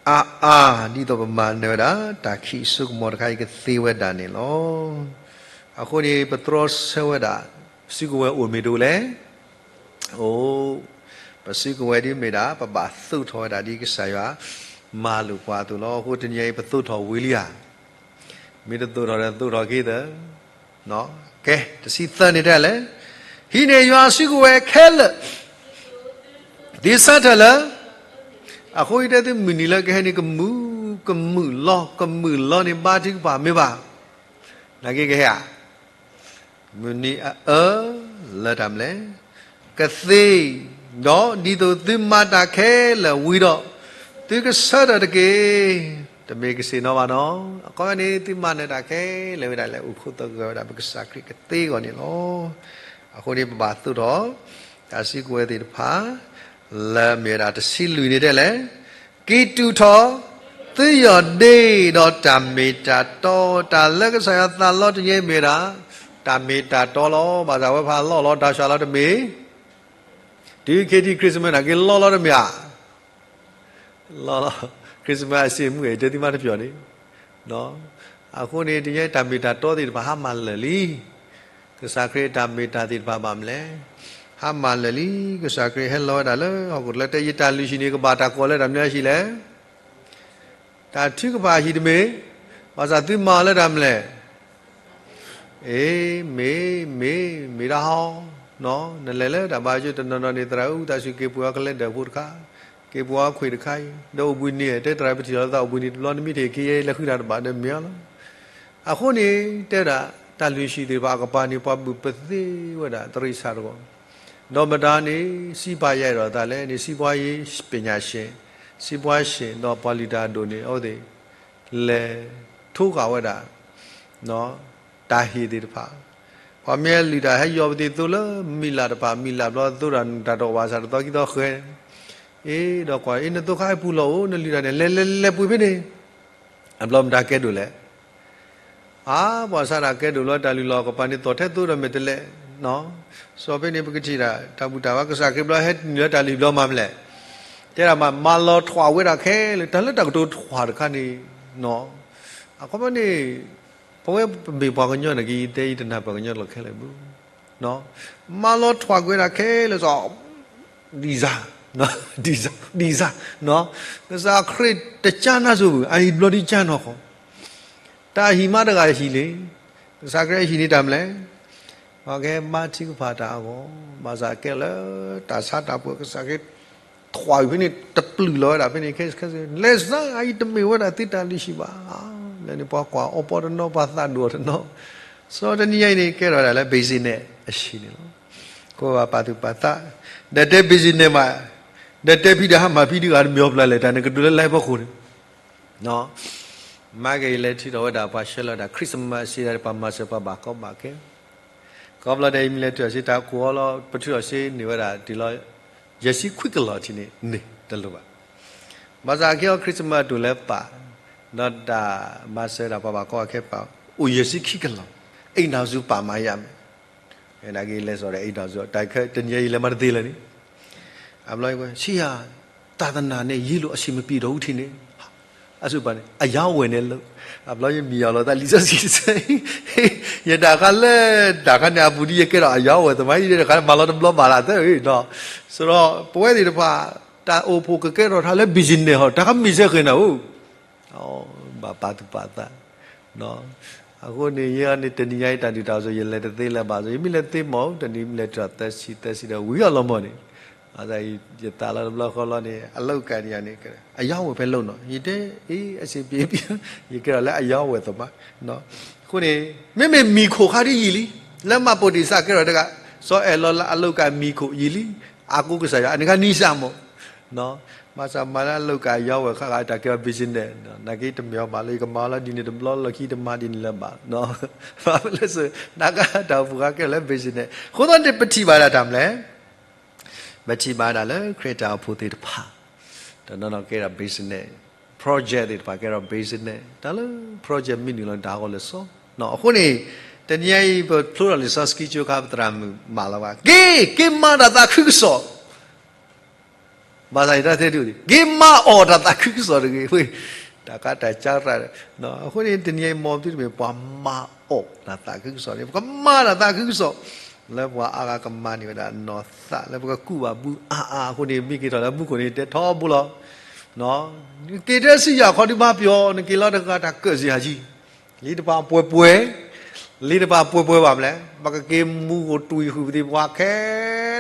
အါအါ ဒ်သိးပမၤနၢၤဝဲဒၣ် တၢ်ခံးစိကမီၤတခါအံၤကသ့ဝဲဒၣ်န့ၣ်လီၤ. အဃိန့ၣ် ပတြီဆၢဝဲဒၣ် စုကဝဲၤအိၣ်မ့ၢ်တအိၣ်လဲၣ်, အိၣ်, ပစုကဝဲၤဒ်မ့ၢ်ဒၣ် ပဘၣ်သိးထီၣ်ဝဲဒၣ်ဒ်ကစၢ်ယွၤ မၤလိာ်ပှၤအသိးလီၤ. အဃိတနံၤအံၤ ပသိးထီၣ်ဝံၤလံဧါ, မ့ၢ်တသိးထီၣ်ဒီးသိးထီၣ်က့ၤသၢ ကဲ တဆံသၢန့ၣ်တဲလဲၣ်, ဟံးန့ၢ်ယွၤစုကဝဲၤခဲလၢာ် သ့ၣ်ဆၢထၢၣ်လၢ အဃိယတဲသုမုၢ်နံၤလၢကဟဲန့ၣ် ကမုာ်, ကမုာ်လီၤ, ကမုာ်လီၤန့ၣ် ဘါထုကဖၣ်မ့ၢ်ဘၣ်, နာ်က့ကဟဲဧါ, မုၢ်နံၤအအၢ လၢတၢ်မနုၤလဲၣ်, ကသ့, ဒီးဒ်သိးသုမၤတၢ်ခဲလၢာ်ဝံၤဒီး သုကဆၢထၢၣ်တက့ၢ်, တမ့ၢ်ကစ့ၢ်နီၤဘၣ်နီၤ, အခီပညီန့ၣ် သုမၤနၢၤတၢ်ခဲလၢာ်ဝဲဒၣ်လဲၣ် အိၣ်ခိးသဂၢၢ်ဝဲဒၣ် ပကစၢ်ခရံာ်ကသ့အဂီၢ်န့ၣ်လီၤ. အဃိန့ၣ် ပဘၣ်သိးထီၣ် တၢ်စုကဝဲၤသ့ၣ်တဖၣ် လၢမ့ၢ်ဝဲဒၣ်တဆံလွံၢ်န့ၣ်တဲလဲၣ်, က့ၤတူၢ်ထီၣ် သုယီၢ်ဒ့ဒီးတၢ်မ့ၢ်တၢ်တီ, တၢ်လၢကစၢ်ယွၤသးလီတနံၤအံၤမ့ၢ်ဝဲဒၣ် တၢ်မ့ၢ်တၢ်တီလီၤ. ဘၣ်ဆၣ်ဝဲဖးလီၢ်လီၤ တၢ်ဆှၢလီၤတမ့ၢ်, တုၤခဲထံၣ် Christmas နာ်က့လီၢ်လီၤတမ့ၢ်ဧါ လီၤလီၤ, Christmas အစ့မုၢ်ဂဲၤ တဲသ့မးတပျီၤန့ၣ်, အဃိန့ၣ် တနံၤအံၤ တၢ်မ့ၢ်တၢ်တီသ့ၣ်တဖၣ်ဟါမၢ်လၢာ်လံ. ကစၢ်ခရံာ်အတၢ်မ့ၢ်တၢ်သ့ၣ်တဖၣ်ဘၣ်မနုၤလဲၣ်, ဟါမၢ်လၢာ်လံ. ကစၢ်ခရံာ်ဟဲလီၤဝဲဒၣ်လၢဟီၣ်ခိၣ်ချၢ တဲယတၢ်လုၢ်ဟံၣ်န့ၣ် ကဘၣ်တၢ်ကိးလၢတၢ်မနုၤအဟံၣ်လဲၣ်, တၢ်ထုကဖၣ်အဟံၣ်တမ့ၢ်, ဘၣ်ဆၣ်သုမၤအီၤလၢတၢ်မနုၤလဲၣ် အ့ မ့ၢ် မ့ၢ် မ့ၢ်ဒၣ်ဟီ, နလဲၤလၢတၢ်ဘါယွၤကၠိတနီၤနီၤန့ၣ် သရၣ်အုၣ်သးဆူၣ် က့ၤပှ့ၤအီၤကလဲၤဒၢးဖိတခါ, က့ၤပှ့ၤအီၤခွံၣ်တခါအံၤ, ဒီးအိၣ်ဘှံးနံၤ တဲသရၣ်ပထံၣ်လီၤသးအိၣ်ဘှံးနံၤတဘျီ နမ့ၢ်ထံၣ်က့ၤယဲလၢဃုတၢ်တဘၣ်ဒီးမ့ၢ်အီၤလီၤ. အဃိန့ၣ် တဲဝဲဒၣ် တၢ်လုၢ်ဟံၣ်သ့ၣ်တဖၣ်အကပၤန့ၣ် ပှၤဘုၣ်ပသ့ဝဲဒၣ်တရံးဆၣ်တဂီၢ်, ဒီးမတၤန့ၣ် စံးပာ်ယဲဒီးသးလဲၣ်န့ၣ် စံးပှၤယ့ၢ်ပညၣ်ၡ့ၣ်, စံးပှၤၡ့ၣ် ဒီးပှၤလုၢ်တၢ်အဒိၣ်န့ၣ် အဝဲသ့ၣ် လဲၤထိဃာ်ဝဲဒၣ် တၢ်ဟ့ၣ်သ့ၣ်တဖၣ်, ပှၤမ့ၢ်လုၢ်တၢ်ဟဲယီၤပသ့ၣ်သိလၢမံၤလၢ်တဖၣ် မံၤလၢ်ဘျီသိဒီးတၢ်တအိၣ်ဘၣ်ဆၣ်တသီခံသီဃဲ, အ့ ဒီးကွၢ် အ့ နသိခါအပူၤလီၤအိၣ် နလုၢ်တၢ်န့ၣ် လဲၤလဲၤလဲၤပှ့ၤဖဲန့ၣ်, အဘျီမတၤကဲဒိၣ်လဲၣ် အါ ပှၤဆါတၢ်ကဲဒိၣ်လီၤ တၢ်လုၢ်လီၤကပၤန့ၣ် သီၣ်ထဲသိဒီးမဲာ်တဲးလဲး, စီၤဖဲန့ၣ် ပကထံၣ်တၢ် တၢ်ဘူၣ်တၢ်ဘါ ကစၢ်ခရံာ်ဘျီဟဲနုာ်လၢတၢ်လုၢ်ဘျီမၤမလဲၣ်, တဲဒၣ်မး မၤလီၤထွးဝဲဒၣ်ခဲလၢာ် တၢ်လၢတၢ်ကတိၤထွးတခါန့ၣ်, အခီပညီန့ၣ် ပဝဲပမ့ၢ်ပှၤကညီန့ၣ်က့ ယတဲယတနာ်ပှၤကညီလီၤခဲလၢာ်ဘၣ်, မၤလီၤထွးကွံာ်ဝဲဒၣ်ခဲလၢာ်စီၤ ဒ်စၢ်, ဒ်စၢ်, ဒ်စၢ်, ကစၢ်ခရံာ်တကၢနၢ်စိဘၣ် အဟံၣ်ဘျီဒ်ကၢနီၢ်ခီ, တၢ်ဟံၣ်မးတဂၤဟံၣ်လံ, ကစၢ်ခရံာ်ဟံၣ်န့ၣ်တၢ်မလဲၣ်, ပှၤကဟဲဘါထုကဖၣ်တၢ်အဂီၢ်, ဘၣ်ဆၣ်ကဲလၢတၢ်ဆါတၢ်ပှ့ၤ ကစၢ်ခရံာ်ထွးဖဲန့ၣ် တပျုာ်လီၤဝဲဒၣ်ဖဲန့ၣ် ခဲ ခဲ လဲၤစၢ်အံၤတမ့ၢ်ဝဲဒၣ်သုတၢ်လုၢ်ဟံၣ်ဘၣ်, လၢန့ၣ်ပှၤကွၢ်အီပီတနီၤ ပှၤသးဒိၣ်အီၤတနီၤ, စီၤတနံၤညါအံၤန့ၣ် ကဲထီၣ်ဝဲဒၣ်လၢ business အဟံၣ်န့ၣ်လီၤ. ကဘၣ်ပာ်သူၣ်ပာ်သး, ဒီးတဲ business မး, ဒီးတဲဖံးဒီးဟါမၢ်ဖံးဒုးဂၤတမ့ၢ်အီၤပျၢ်လဲၣ် တၢ်န့ၣ်ကတိၤလၢလၢဟဲဖီခိၣ်န့ၣ်, မၤက့ၤယလဲၤထံၣ်ထီၣ်ဝဲဒၣ်ပှၤဆှၢလီၤဝဲဒၣ် Christmas စံးဒၣ် ပှၤမၤစၢၤပှၤဘၣ်ကီဘၣ်ခဲ, ခီဖျိဒ်အံၤမ့ၢ်လဲၤထုးအီၤစ့ တၢ်ကိးအီၤလီၤ ပထုးအီၤစ့န့ၢ်ဝဲဒၣ်တုၤလီၤ ယဲၢ်ဆံခွံကလီၢ်ထံးန့ၣ်န့ၣ်တလိၣ်ဘၣ်, ဘၣ်ဆၣ်ကဲအီၤ Christmas အတိၢ်လၢပာ်, ဒီးတၢ်မၤစၢၤဒၣ်ပှၤဘၣ်ကီဘၣ်ခဲပာ်, အိၣ်ယဲၢ်ဆံခံကလီၢ်, အိမ်ထောင်စု ပာ်မၤယၤမ့ၢ် နာ်က့လဲၤစိာ်ဒီး အိမ်ထောင်စု တၢ်ခဲ တနံၤအံၤလဲၤမၤတသ့လၢၤန့ၣ်, အဘျီ ဆံယၤ သာသနာနဲ့ ရေးလို့ အဆင်မပြေတော့ဘူးထင်တယ်, အစူၢ်ပာ်န့ၣ် အရောင်းအဝယ်နဲ့လုပ်, အဘျီယမံၤအီၤလီၤတၢ်လံာ်စီဆှံတဆၢ, ယတၢ်ခါလၢ တၢ်ခါန့ၣ်အပူၤဒ်ယကဲထီၣ်အရောင်းအဝယ်သမား ယတၢ်ခါန့ၣ် မၤလီၤတဘျီဘၣ်လၢအသၢဂ့ၤနီၤ, ဆိုတော့ ပဝဲသ့ၣ်တဖၣ် တၢ်အိၣ်ဖှိၣ်ကကဲထီၣ်ထါလၢ business ဟီ တၢ်ခါမ့ၢ်စဲဃဲၤနၤဧိၤ ဘၣ်ပာ်သူၣ်ပာ်သး, အဃိန့ၣ် ယဲန့ၣ် တနံၤညါအံၤတၢ်ဒုးတၢ်အီၤ ယလဲၤတသ့လၢၤဘၣ်, ယမ့ၢ်လဲၤတသ့မ့ၢ် တနံၤမ့ၢ်လဲၤတသၢဆံသၢဆံဒီး ဝံၤအလီၤမၢ်န့ၣ်, ယသးလီၤတဘျီဃီလီၤန့ၣ် အလုပ်အကိုင်န့ၣ် အရောင်းအဝယ်ပဲလုပ်နော်, ယတဲ အဆင်ပြေပြီ, ယကဲထီၣ်လၢအရောင်းအဝယ်သမား, အဃိန့ၣ် မ့မ့ၢ်မံၤခိၣ်ခါဒ်ယံာ်လံ, လၢမၤပိာ်တ့ၢ်စးကဲထီၣ်တဂၤ, စီၤအဲၣ်လီၤလၢအလုပ်အကိုင်မံၤခိၣ်ယံာ်လံ, အါကိးကစၢ်ယွၤ အန့ၣ်ခါနံၣ်စၢ်မ့ၢ် ဘၣ်ဆၣ်မၤလၢအလုပ်အကိုင်အရောင်းအဝယ်ခါဂ့ၤ တၢ်ကဲထီၣ် business, နာ်က့တမ့ၢ်အီၤဘၣ်လၢယကမၤအီၤလၢဒ်န့ၣ်တဘျီလီၢ်ခံတမၤဒ်န့ၣ်လၢၤဘၣ်, ဘၣ်မနုၤလဲၣ်, နာ်က့တၢ်အိၣ်ဖှိၣ်ခါကဲထီၣ်လၢ business, အဃိသတးန့ၣ် ပထံၣ်ဘၣ်ဒၣ်တၢ်မနုၤလဲၣ်, ပထံၣ်ဘၣ်ဒၣ်လၢခရံာ်တၢ်အိၣ်ဖှိၣ်သ့ၣ်တဖၣ် တနီၤနီၤကဲထီၣ် business, project သ့ၣ်တဖၣ်ကဲထီၣ် business, တၢ်လၢ project မ့ၢ်နုာ်လီၤန့ၣ် တၢ်ဟးဂီၤလၢာ်စီဆှံ, အဃိန့ၣ် တနံၤညါအံၤ ပဖျိထီၣ်လံာ်စီဆှံကၠိခါ ပသရၣ်မုၣ်မၤလီၤဘၣ်, က့ၤ က့ၤမၤတၢ်သးခုကစီၣ် ဘၣ်ဆၣ်ယတၢ်တဲဒုး က့ၤမၤအီၣ်တၢ်သးခုကစီၣ်တဂ့ၤ, တၢ်ကါတၢ်ကါရၣ်, အဃိန့ၣ် တနံၤအံၤ မ်သုတမ့ၢ် ပှၤမၤအီၣ်တၢ်သးခုကစီၣ်န့ၣ် ပကမၤတၢ်သးခုကစီၣ်, လၢပှၤအါဂၤကမၤန့ၢ်ဝဲဒၣ်နီၢ်သး လၢပကကူးဘၣ်ဘုအါအါအဃိန့ၣ် မ့ၢ်က့ၤထီၣ်လၢမူခိၣ်န့ၣ် တဲထီဘိလီၤ, က့ၤတဲစံယၤခီဒုးမၤပျီ နက့ၤလီၤတဂၤတၢ်ကၢၣ်စ့ၢ်ဟးကံ လံတပၤပှဲၤပှဲၤ, လံတပၤပှဲၤပှဲၤဘၣ်မလဲၣ်, ပကက့ၤမူခိၣ်တွံၢ်ဃုာ်ပသ့ၣ်ပှၤခဲ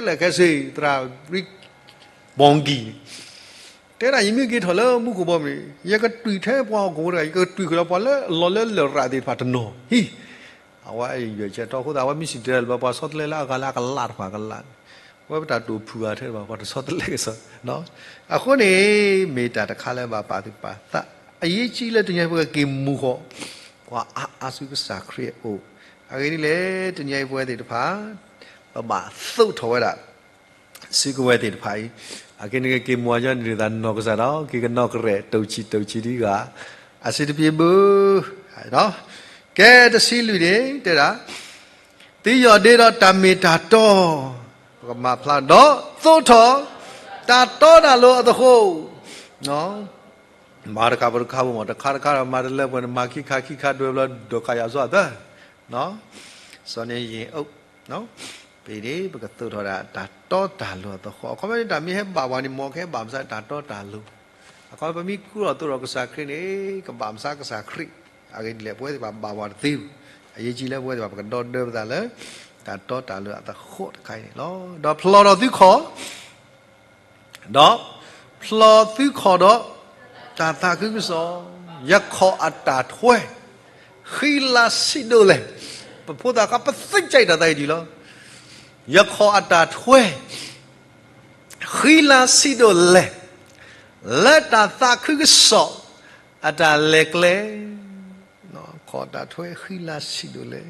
လၢာ်ခဲဆ့ သရၣ်ရံ ဘီကံန့ၣ် တဲဒၣ် ယမ့ၢ်က့ၤထီၣ်လၢမူခိၣ်ဘီမုၢ်န့ၣ် ယကတွံၢ်ထဲပှၤဟီၣ်ခိၣ်ဖိတဂၤ ယကတွံၢ်ဃုာ်ဒီးပှၤလၢအလီၤလၢလရာ်သ့ၣ်တဖၣ်တနီၤ, ဟံ, အဝဲယွဲၢ်ဆဲးထီၣ်အဃိသတး အဝဲမ့ၢ်စံၣ်တဲၤတဲလီၤ ပှၤဆီတလဲလၢအဂၤလၢအကလးတဖၣ်ကလးန့ၣ်, အဝဲပတၢ်တိာ်ဖုၣ်ဂၤထဲတဖၣ် ပှၤတဆီတလဲကစီၣ်, အဃိန့ၣ် မ့ၢ်တၢ်တခါလၢဘၣ်ပာ်သူၣ်ပာ်သး, အရေးကြီးလၢတနံၤအံၤပကက့ၤမူဃီၤ ပှၤအါအါဆူကစၢ်ခရံာ်အအိၣ်, အဂ့ၢ်ဒ်လဲၣ် တနံၤအံၤပဝဲသ့ၣ်တဖၣ် ပဘၣ်သိးထီၣ်ဝဲဒၣ် စုကဝဲၤသ့ၣ်တဖၣ်အံၤ, အက့ၤန့ၣ်က့ၤမူၤညီနုၢ်သးနီၢ်ကစၢ်ဒီး က့ၤကနီၣ်ကရဲၣ် တိၢ်ဆံးတိၢ်ဆံးဒ်ဂၤ အစ့တပ့ၤဘၣ်, ကဲတဆံလွံၢ်န့ၣ် တဲဒၣ်, သုယီၢ်ဒ့ဒီးတၢ်မ့ၢ်တၢ်တီ, ပကမၤဖျါဒီးသိးထီၣ် တၢ်တီတၢ်လိၤအသဃိ မၤတခါပတခါဘၣ်မး တခါတခါဒီးမၤတလၢပှဲၤန့ၣ် မၤခံခါခံခါဒွဲၣ်ဘျီ ဒိးခးယၤစီၤအသၢ, စီၤန့ၣ်ယ့ၣ်အိၣ်, ပ့ၤန့ၣ် ပကသိးထီၣ်ဒၣ်တၢ်တီတၢ်လိၤအသဃိ, အခီပညီန့ၣ် တၢ်မ့ၢ်ဟဲဘၣ်ပှၤန့ၣ် မ်ကဟဲဘၣ်မဆါတၢ်တီတၢ်လိၤ, အခီပညီ ပမ့ၢ်ကူၣ်ထီၣ်သိးထီၣ်ကစၢ်ခရံာ်န့ၣ် ကဘၣ်မဆါကစၢ်ခရံာ်, အဂ့ၢ်ဒ်လဲၣ် ပဝဲသ့ၣ်တဖၣ်ဘၣ်ပှၤတသ့ဘၣ်, အရေးကြီးလၢပဝဲသ့ၣ်တဖၣ် ပကဒီဒၢပသးလၢ တၢ်တီတၢ်လိၤအသဃိတခါအံၤန့ၣ်လီၤ. ဒီးဖျီဒီးသုခီၣ် ဒီးဖျီသုခီၣ်ဒီး တၢ်သးခုကစီၣ်, ယခီၣ်အတၢ်ထွဲ ဃံလၤဆံးဒိၣ်လဲၣ်, ပဖိသၣ်ခါ ပသ့ၣ်ညါတၢ်သးအံၤဒ်လီၤ. ယခီၣ်အတၢ်ထွဲ ဃံလၤဆံးဒိၣ်လဲၣ်, လၢတၢ်သးခုကစီၣ် အတၢ်လဲၤကျဲ, ခီၣ်တၢ်ထွဲဃံလၤဆံးဒိၣ်လဲၣ်,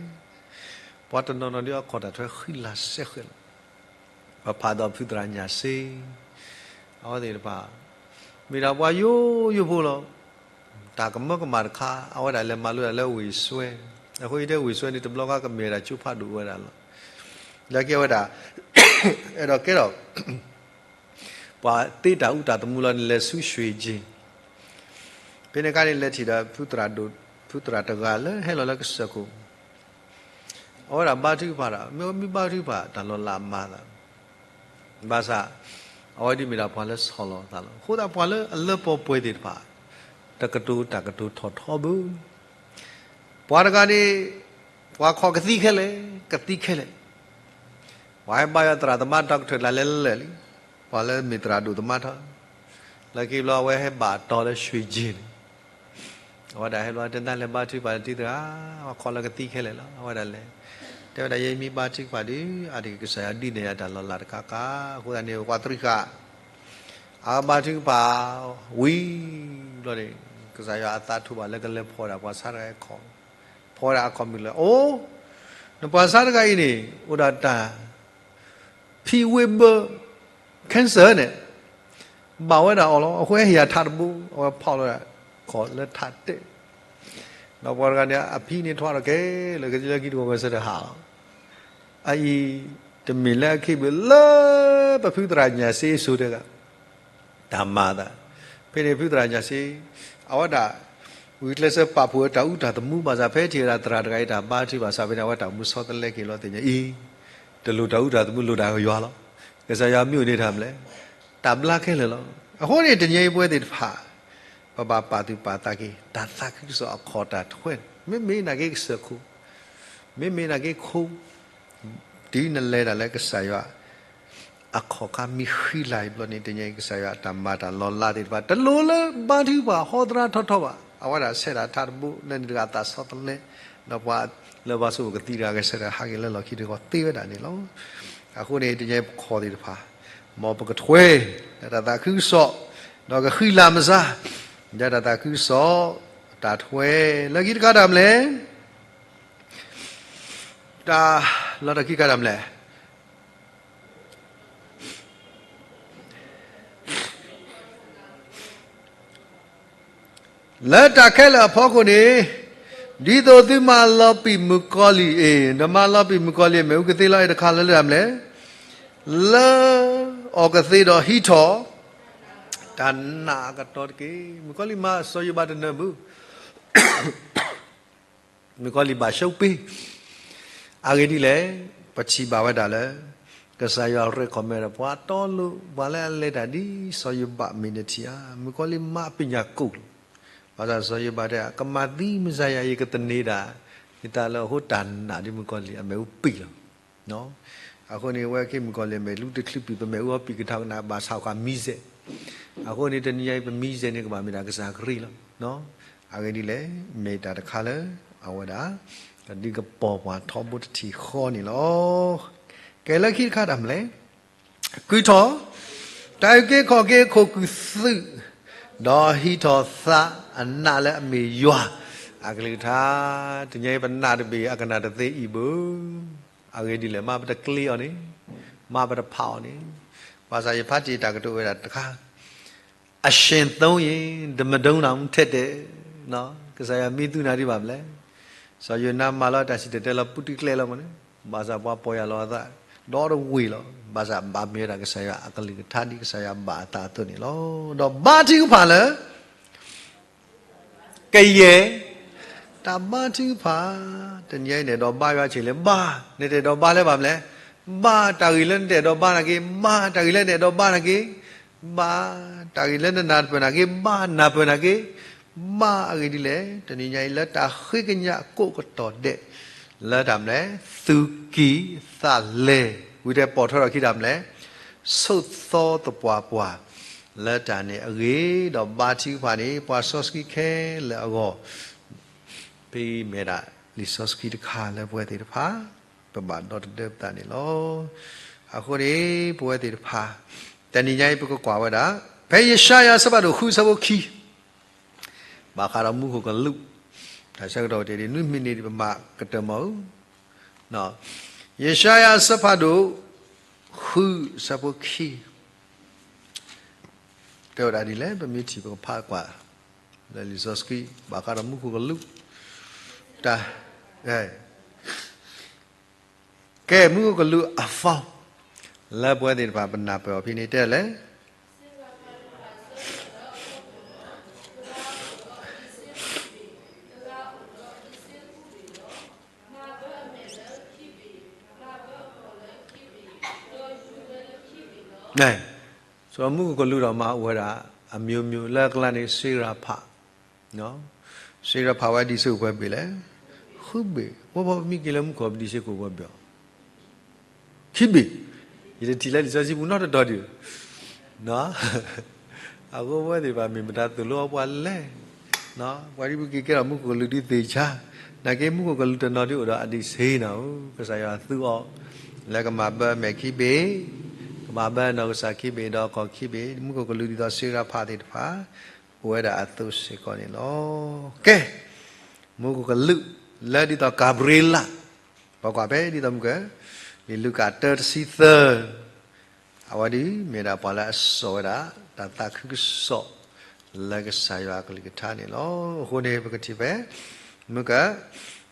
ပှၤတနီၤနီၤဒ်အီၤ ခီၣ်တၢ်ထွဲဃံလၤစဲဃဲၤလီၤ. ပဖးဒီးဖုသရၣ်ညၣ်စ့ အဝဲသ့ၣ်တဖၣ် မ့ၢ်ဒၣ်ပှၤယိယိဖိလီၤ. တၢ်ကမၢကမၣ်တခါ အဝဲဒၣ်လဲၤမၤလိဒၣ်လၢဝ့ၢ်စွဲ, အဃိယတဲဝ့ၢ်စွဲန့ၣ် တဘျီခါကမ့ၢ်ဝဲဒၣ်ကၠိဖးဒိၣ်ဝဲဒၣ်လီၤ. လၢကဲဝဲဒၣ် အဲၣ်ဒိးကဲထီၣ် ပှၤသ့တၢ်အူတၢ်သမူလီၤန့ၣ် လဲၤဆူရွှ့ၣ်ကၠ့ၣ်, ဖဲန့ၣ်အခါန့ၣ် လဲၤထံၣ်ဒီး ဖုသရၣ်တဂၤလၢဟဲလီၤလၢကစၢၢ်ခိၣ်, အဝဲဒၣ်ဘါထုကဖၣ်ဒီး မ့ၢ်အဝဲမ့ၢ်ဘါထုကဖၣ် တၢ်လီၤလးမၤသး ဘၣ်ဆၣ် အဝဲဒၣ်မ့ၢ်ဒၣ်ပှၤလၢဆီၣ်လီၤသးလီၤ. အဃိသတးပှၤလၢအလၢပီၢ်ပှဲၤသ့ၣ်တဖၣ် တကတိၤတၢ်ကတိၤထီၣ်ထီဘၣ်. ပှၤတဂၤန့ၣ် ပှၤခီၣ်ကသံခဲလၢာ်, ကသံခဲလၢာ်, ပှၤဟဲဘါယွၤသရၣ်သမါဒီကထၢၣ်တၢ်လဲၤလဲၤလၢာ်လံ, ပှၤလၢမ့ၢ်သရၣ်ဒိၣ်သမါထီၣ်, လၢခံဘျီအဝဲဟဲဘၣ်တီလၢရွှ့ၣ်ကၠ့ၣ်န့ၣ် အဝဲဒၣ်ဟဲဘျီတဲနၤလဲၤဘါထုကဖၣ်တံၤသရၣ်, ပှၤခီၣ်လၢကသံခဲလၢာ်လီၤ. အဝဲဒၣ်လဲၤ တဲဝဲဒၣ် ယဲမ့ၢ်ဘါထုကဖၣ်ဒီး အါတက့ၢ်ကစၢ်ယွၤဒုးနဲၣ်ယၤတၢ်လီၤလးတခါခါ, အဃိသတးန့ၣ် ပှၤသရၣ်ဃာ် အဘါထုကဖၣ် ဝံၤဘျီန့ၣ် ကစၢ်ယွၤအသးထိၣ်ဘၣ်လၢကလဲၤဖီၣ်ဒၣ်ပှၤဆါတဂၤအံၤခီၣ်, ဖီၣ်ဝဲဒၣ်အခီၣ်မုၢ်လၢ အိၣ်, နပှၤဆါတဂၤအံၤန့ၣ် အိၣ်ဒၣ်တၢ် ဖံဝ့ဘၢ cancer န့ၣ် ဘၣ်ဝဲဒၣ်အီၤလီၤ. အဃိဟဲဟ့ၣ်ယၤထးတဘိ, အဝဲဖီၣ်လီၤဒၣ်ခီၣ်လၢထးတဲာ်, ဒီးပှၤတဂၤန့ၣ် အဖံန့ၣ်ထွါထီၣ်က့ၤ လၢကလၢခံတဝီၤဝဲဆၢထၢၣ်ဟးလီၤ. အအံၤ တမ့ၢ်လၢအခံဘၣ်လၢ ပဖုသရၣ်ညၣ်စ့စိၤတဂၤ တၢ်မၤအသး, ဖဲန့ၣ်ဖုသရၣ်ညၣ်စ့ အဝဲဒၣ် ဂုာ်ကျဲးစၢးပာ်ဖှိၣ်ဝဲတၢ်အူတၢ်သမူ ဘၣ်ဆၣ်ဖဲထံၣ်ဝဲဒၣ်သရၣ်တဂၤအံၤ တၢ်ဘါထုကဖၣ်စးဖဲန့ၣ် အဝဲတၢ်အိၣ်မူဆီတလဲက့ၤလီၤ သ့ၣ်ညါအံၤ, တလိၣ်တၢ်အူတၢ်သမူ လိၣ်တၢ်ကယွၤလီၤ. ကစၢ်ယွၤမ့ၢ်အိၣ်န့ၣ်တၢ်မနုၤလဲၣ်, တၢ်ဘျါခဲလၢာ်လီၤ. အဃိန့ၣ် တနံၤအံၤပဝဲသ့ၣ်တဖၣ် ပဘၣ်ပာ်သူၣ်ပာ်သးက့ၤ တၢ်သးခုကစီၣ်အခီၣ်တၢ်ထွဲ, မ့မ့ၢ်နာ်က့ကစၢၢ်ခိၣ်, မ့မ့ၢ်နာ်က့ခိၣ် တုၤနလဲၤတၢ်လၢကစၢ်ယွၤ အခီၣ်ခါမ့ၢ်ဃံလၤအံၤဘျီန့ၣ် တနံၤအံၤကစၢ်ယွၤအတၢ်မၤတၢ်လီၤလးသ့ၣ်တဖၣ် တလိၣ်လၢဘါထုကဖၣ်ဟီသရၣ်ထီထီဘၣ်. အဝဲဒၣ်ဆဲးတၢ်ထးတဘိလၢန့ၣ်တဂၤသးဆီတလဲ, ဒီးပှၤလၢပှၤစိာ်ကသံတဂၤဂဲၤဆၢထၢၣ်ဟးက့ၤလၢလီၢ်ခံတဂီၤသ့ဝဲဒၣ်န့ၣ်လီၤ. အဃိန့ၣ် တနံၤအံၤပခီၣ်သ့ၣ်တဖၣ် မ်ပကထွဲ လၢတၢ်သးခုကစီၣ်, ဒီးကဃံလၤမစါ လၢတၢ်သးခုကစီၣ် တၢ်ထွဲ လၢခံတခါတၢ်မနုၤလဲၣ် တၢ်လီၤတၢ်ခံခါတၢ်မနုၤလဲၣ်. လၢတၢ်ခဲလၢာ်အဖီခိၣ်န့ၣ် ဒ်သိးသုမၤလီၤပံာ်မုၣ်ကီၤလံၢ်အံၤ ဒီးမၤလီၤပံာ်မုၣ်ကီၤလံၢ်အမ့ၣ်အူကသ့လီၤအဲၣ်တခါလၢလၢတၢ်မနုၤလဲၣ်, လၢအီၣ်ကသ့ဒီးဟံးထီၣ် တၢ်နာ်အကတီၢ်တက့ၢ်. မုၣ်ကီၤလံၢ်မၤစီၤယိၤဘးတနၢၤဘၣ် မုၣ်ကီၤလံၢ်ဘၣ်ရှုံးပေး, အဂ့ၢ်ဒ်လဲၣ်, ပထံၣ်ဘၣ်ဝဲဒၣ်လၢ ကစၢ်ယွၤ recommend ဒီးပှၤတီလိၤ ပှၤလၢအလဲၤတၢ်ဒ်စီၤယိၤဘးမ့ၢ်နထံၣ်ဧါ, မုၣ်ကီၤလံၢ်မၤပညၣ်ကိၣ်လီၤ. ဘၣ်ဆၣ်စီၤယိၤဘးတဲ ကမၤသံမစၤယၤ ယကသန့ၤဒၣ် ယသးလၢအဃိတၢ်နာ်ဒ်မုၣ်ကီၤလံၢ်အမ့ၣ်အူပံာ်လီၤ. အဃိန့ၣ် ဝဲက့ၤမုၣ်ကီၤလံၢ်မ့ၢ်လူတချုးပံာ် ပမ့ၣ်အူအီပံာ်ကထါကနၣ် ဘၣ်ဆၣ်ဃာ်မံၤစဲး, အဃိန့ၣ် တနံၤညါအံၤ ပမံၤစဲးန့ၣ် ကဘၣ်မ့ၢ်ဒၣ်ကစၢ်ခရံာ်လီၤ. အဂ့ၢ်ဒ်လဲၣ်, မ့ၢ်တၢ်တခါလၢ အဝဲဒၣ် ကဒုးကပီၤပှၤထီဘိတထံၣ်ဃီန့ၣ်လီၤ. ကဲလၢခံတခါတၢ်မနုၤလဲၣ်, ကုၢ်ထီၣ် တၢ်အုၣ်က့ၤခီၣ်က့ၤခိၣ်ကုၢ်သုး, ဒီးဟံးထီၣ်သးအနာ်လၢအမ့ၢ်ယွၤ အကလုၢ်ကထါ, တနံၤညါအံၤပနာ်တဘ့ၣ်အကနၣ်တသ့အံၤဘၣ်. အဂ့ၢ်ဒ်လဲၣ်, မ့ၢ်ပတကျ့အီၤန့ၣ်, မ့ၢ်ပတဖးအီၤန့ၣ်, ဘၣ်ဆၣ်ယဖးတ့ၢ်တၢ်ကတိၤဝဲဒၣ်တခါ အရှင်သုံးရင် တမတုန်းတောင်ထဲ့တယ်, ကစၢ်ယွၤမံသူၣ်နၤဒံးဘၣ်မနုၤလဲၣ်. စီၤယိၤနါမၤလီၤတၢ်စံၣ်တဲၤတဲလီၤ ပူၤတကျဲလီၤမနုၤ, ဘၣ်ဆၣ်ပှၤပီၢ်ယၢ်လီၤအသး ဒီတဝ့ၢ်လီၤ. ဘၣ်ဆၣ်ဘၣ်မ့ၢ်ဝဲဒၣ်ကစၢ်ယွၤအကလုၢ်ကထါဒ်ကစၢ်ယွၤဘၣ်အသးအသိးန့ၣ်လီၤ. ဒီးဘါထုကဖၣ်လၢ ကယဲၢ် တၢ်ဘါထုကဖၣ်, တနံၤအံၤနအဲၣ်ဒိးဘါယွၤဆ့ၣ်လဲၣ် ဘါ, နတအဲၣ်ဒိးဘါလၢဘၣ်မနုၤလဲၣ်, ဘါတၢ်ဂ့ၢ်လၢနတအဲၣ်ဒိးဘါနာ်က့, ဘါတၢ်ဂ့ၢ်လၢနအဲၣ်ဒိးဘါနာ်က့, ဘါတၢ်ဂ့ၢ်လၢနနၢ်ပၢၢ်နာ်က့, ဘါနၢ်ပၢၢ်နာ်က့, ဘါအဂ့ၢ်ဒ်လဲၣ်, တနံၤညါအံၤလၢတၢ်ဃ့ကညးကိးကတီၢ်ဒဲး လၢတၢ်မနုၤလဲၣ်, သူၣ်ကံၢ်သးလဲ, ဝံၤတဲပိာ်ထွဲထီၣ်ခံတၢ်မနုၤလဲၣ်, ဆိးသီသပှၢ်ပှၢ် လၢတၢ်န့ၣ်အဂ့ၢ်, ဒီးဘါထုကဖၣ်န့ၣ် ပှၤစီဆှံခဲလၢာ်အဂီၢ်, ဖဲမ့ၢ်ဒၣ်လံာ်စီဆှံတခါလၢပဝဲသ့ၣ်တဖၣ် ပဘၣ်ဒီသဒၢပသးန့ၣ်လီၤ. အဃိန့ၣ် ပဝဲသ့ၣ်တဖၣ် တနံၤညါအံၤပကကွၢ်ဝဲဒၣ် ဖဲယၡါယၤအဆၢဖးဒိၣ်ဃုအဆၢဖိခံ ဘၣ်ဃးဒီးမူခိၣ်ကလူး, တၢ်ဆၢကတီၢ်တ့ၢ်ဒ်နွံမံးနံးဒ်ပမၤကတၢၢ်မးဧိၤ, ယၡါယၤအဆၢဖးဒိၣ်ဃုအဆၢဖိခံ တဲဝဲဒၣ်ဒ်လဲၣ်, ပမ့ၢ်ထံၣ်ပကဖးကွၢ် လၢလံာ်စီဆှံ ဘၣ်ဃးဒီးမူခိၣ်ကလူး, တၢ်, ကဲ မူခိၣ်ကလူးအဖီ လၢပဝဲသ့ၣ်တဖၣ်ပနၢ်ပၢၢ်အီၤဖဲန့ၣ်တဲလဲၣ် န့ၣ်, ဆိမူခိၣ်ကလူးဒီးမၤအိၣ်ဝဲဒၣ် အမျိုးမျိုး လၢအကျါန့ၣ် စ့ရဖး, စ့ရဖးဝဲဒံးစ့ၢ်ကီးပှဲၤဘ့ၣ်လဲၣ်, ဃုဘ့ၣ်, ဝဲပမ့ၢ်က့ၤလၢမူခိၣ်ပဒံးစ့ၢ်ကီးပှဲၤဘ့ၣ်အီၤ, ခံဘ့ၣ်, ယတထံၣ်လၢလံာ်စီဆှံပူၤနီတတီၤဒံး အဃိပဝဲသ့ၣ်တဖၣ်မ့ၢ်မတၤသိၣ်လိအီၤပှၤလဲၣ်, ပှၤဒ်ပက့ၤကဲထီၣ်မူခိၣ်ကလူးဒ်သ့ၣ်ဆါ, နာ်က့မူခိၣ်ကလူးတနီၤဒ်အိၣ်ဒီးအဒံးဆ့နီၤဧိၤ, ကစၢ်ယွၤသူအီၤ, လၢကမၤဘၢအမဲာ်ခံဘ့ၣ်, ကမၤဘၢအနီၢ်ကစၢ်ခံဘ့ၣ် ဒီးကီၢ်ခံဘ့ၣ်, မူခိၣ်ကလူးဒ်သိးစ့ရဖးသ့ၣ်တဖၣ်, အိၣ်ဝဲဒၣ်အသိးစ့ၢ်ကီးန့ၣ်လီၤ. ကဲ, မူခိၣ်ကလူး, လၢဒ်သိးကၤဘြံၤလး, ပကွၢ်ဖဲဒ်သိးမုၢ်က, လံာ်လူၤကၣ်တၢတဆံသၢ အဝဲဒၣ်မ့ၢ်ဒၣ်ပှၤလၢအစိာ်ဝဲဒၣ် တၢ်သးခုကစီၣ် လၢကစၢ်ယွၤအကလုၢ်ကထါန့ၣ်လီၤ. အဃိန့ၣ် ပကထံၣ်ဖဲ မုၢ်က,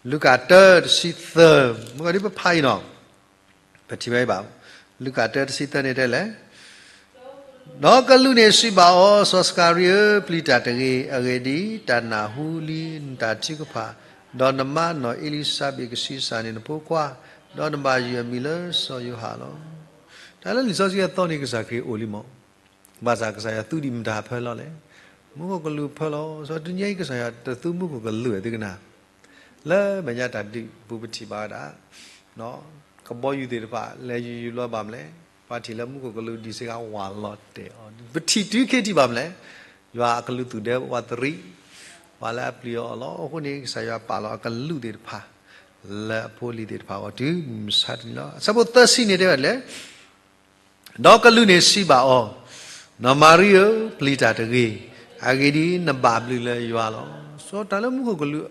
လူၤကၣ်တၢတဆံသၢ, မုၢ်ကဒ်ပဖးအံၤနီၤ, ပထံၣ်ဖဲအံၤဘၣ်, လူၤကၣ်တၢတဆံသၢန့ၣ်တဲလဲၣ် ဒီးကလူးန့ၣ်စံးဘၣ်အီၤ, စီၤစကၤရံဧၢ, ပျံၤတၢ်တဂ့ၤ. အဂ့ၢ်ဒ်အံၤ, တၢ်နၢ်ဟူလံနတၢ်ထုကဖၣ်, ဒီးနမါနီၢ်အ့လံၤစါဘ့းကဆံးစၢ်န့ၢ်နဖိခွါ, ဒီးနဘၣ်ယုၢ်အမံၤလၢစီၤယိၤဟၣ်လီၤ. တၢ်လၢလံာ်စီဆှံအသီန့ၣ် ကစၢ်ခရံာ်အိၣ်လံမး, ဘၣ်ဆၣ်ကစၢ်ယွၤသူဒံးမတၤဖၢလီၤလဲၣ်. မူခိၣ်ကလူးဖၢလီၤ. စီၤတနံၤအံၤကစၢ်ယွၤတသူမူခိၣ်ကလူးဝဲသ့ၣ်ကနၣ် လၢမဲာ်ညါတၢ်ဒုးပူၤပထံၣ်ဘၣ်ဝဲဒၣ် ကဘီယူၤသ့ၣ်တဖၣ် လဲၤယူၤယူၤလီၤဘၣ်မလဲၣ်, ပှၤထံၣ်လၢမူခိၣ်ကလူးဒံးစ့ၢ်ကီးဝးလီၤတဲာ်အီၤ, ပထံၣ်တုၤခ့ထံၣ်ဘၣ်မလဲၣ်, ယွၤအကလူးသူၣ်ဒဲဝးတရံး, ပှၤလၢအပျံၤအီၤအီၤလီၤ. အဃိန့ၣ် ကစၢ်ယွၤပာ်လီၤအကလူးသ့ၣ်တဖၣ် လၢအဖိအလံၤသ့ၣ်တဖၣ်အဂီၢ်တုၤမုၢ်မဆါတနံၤလီၤ. အဆၢဖိသၢဆံန့ၣ်တဲဝဲဒ်လဲၣ် ဒီးကလူးန့ၣ်စံးဘၣ်အီၤ, နီၢ်မၤရံဧၢ, ပျံၤတၢ်တဂ့ၤ, အဂ့ၢ်ဒ်အံၤ, နဘၣ်ဘျုးလၢယွၤလီၤ. စီၤတၢ်လၢမူခိၣ်ကလူး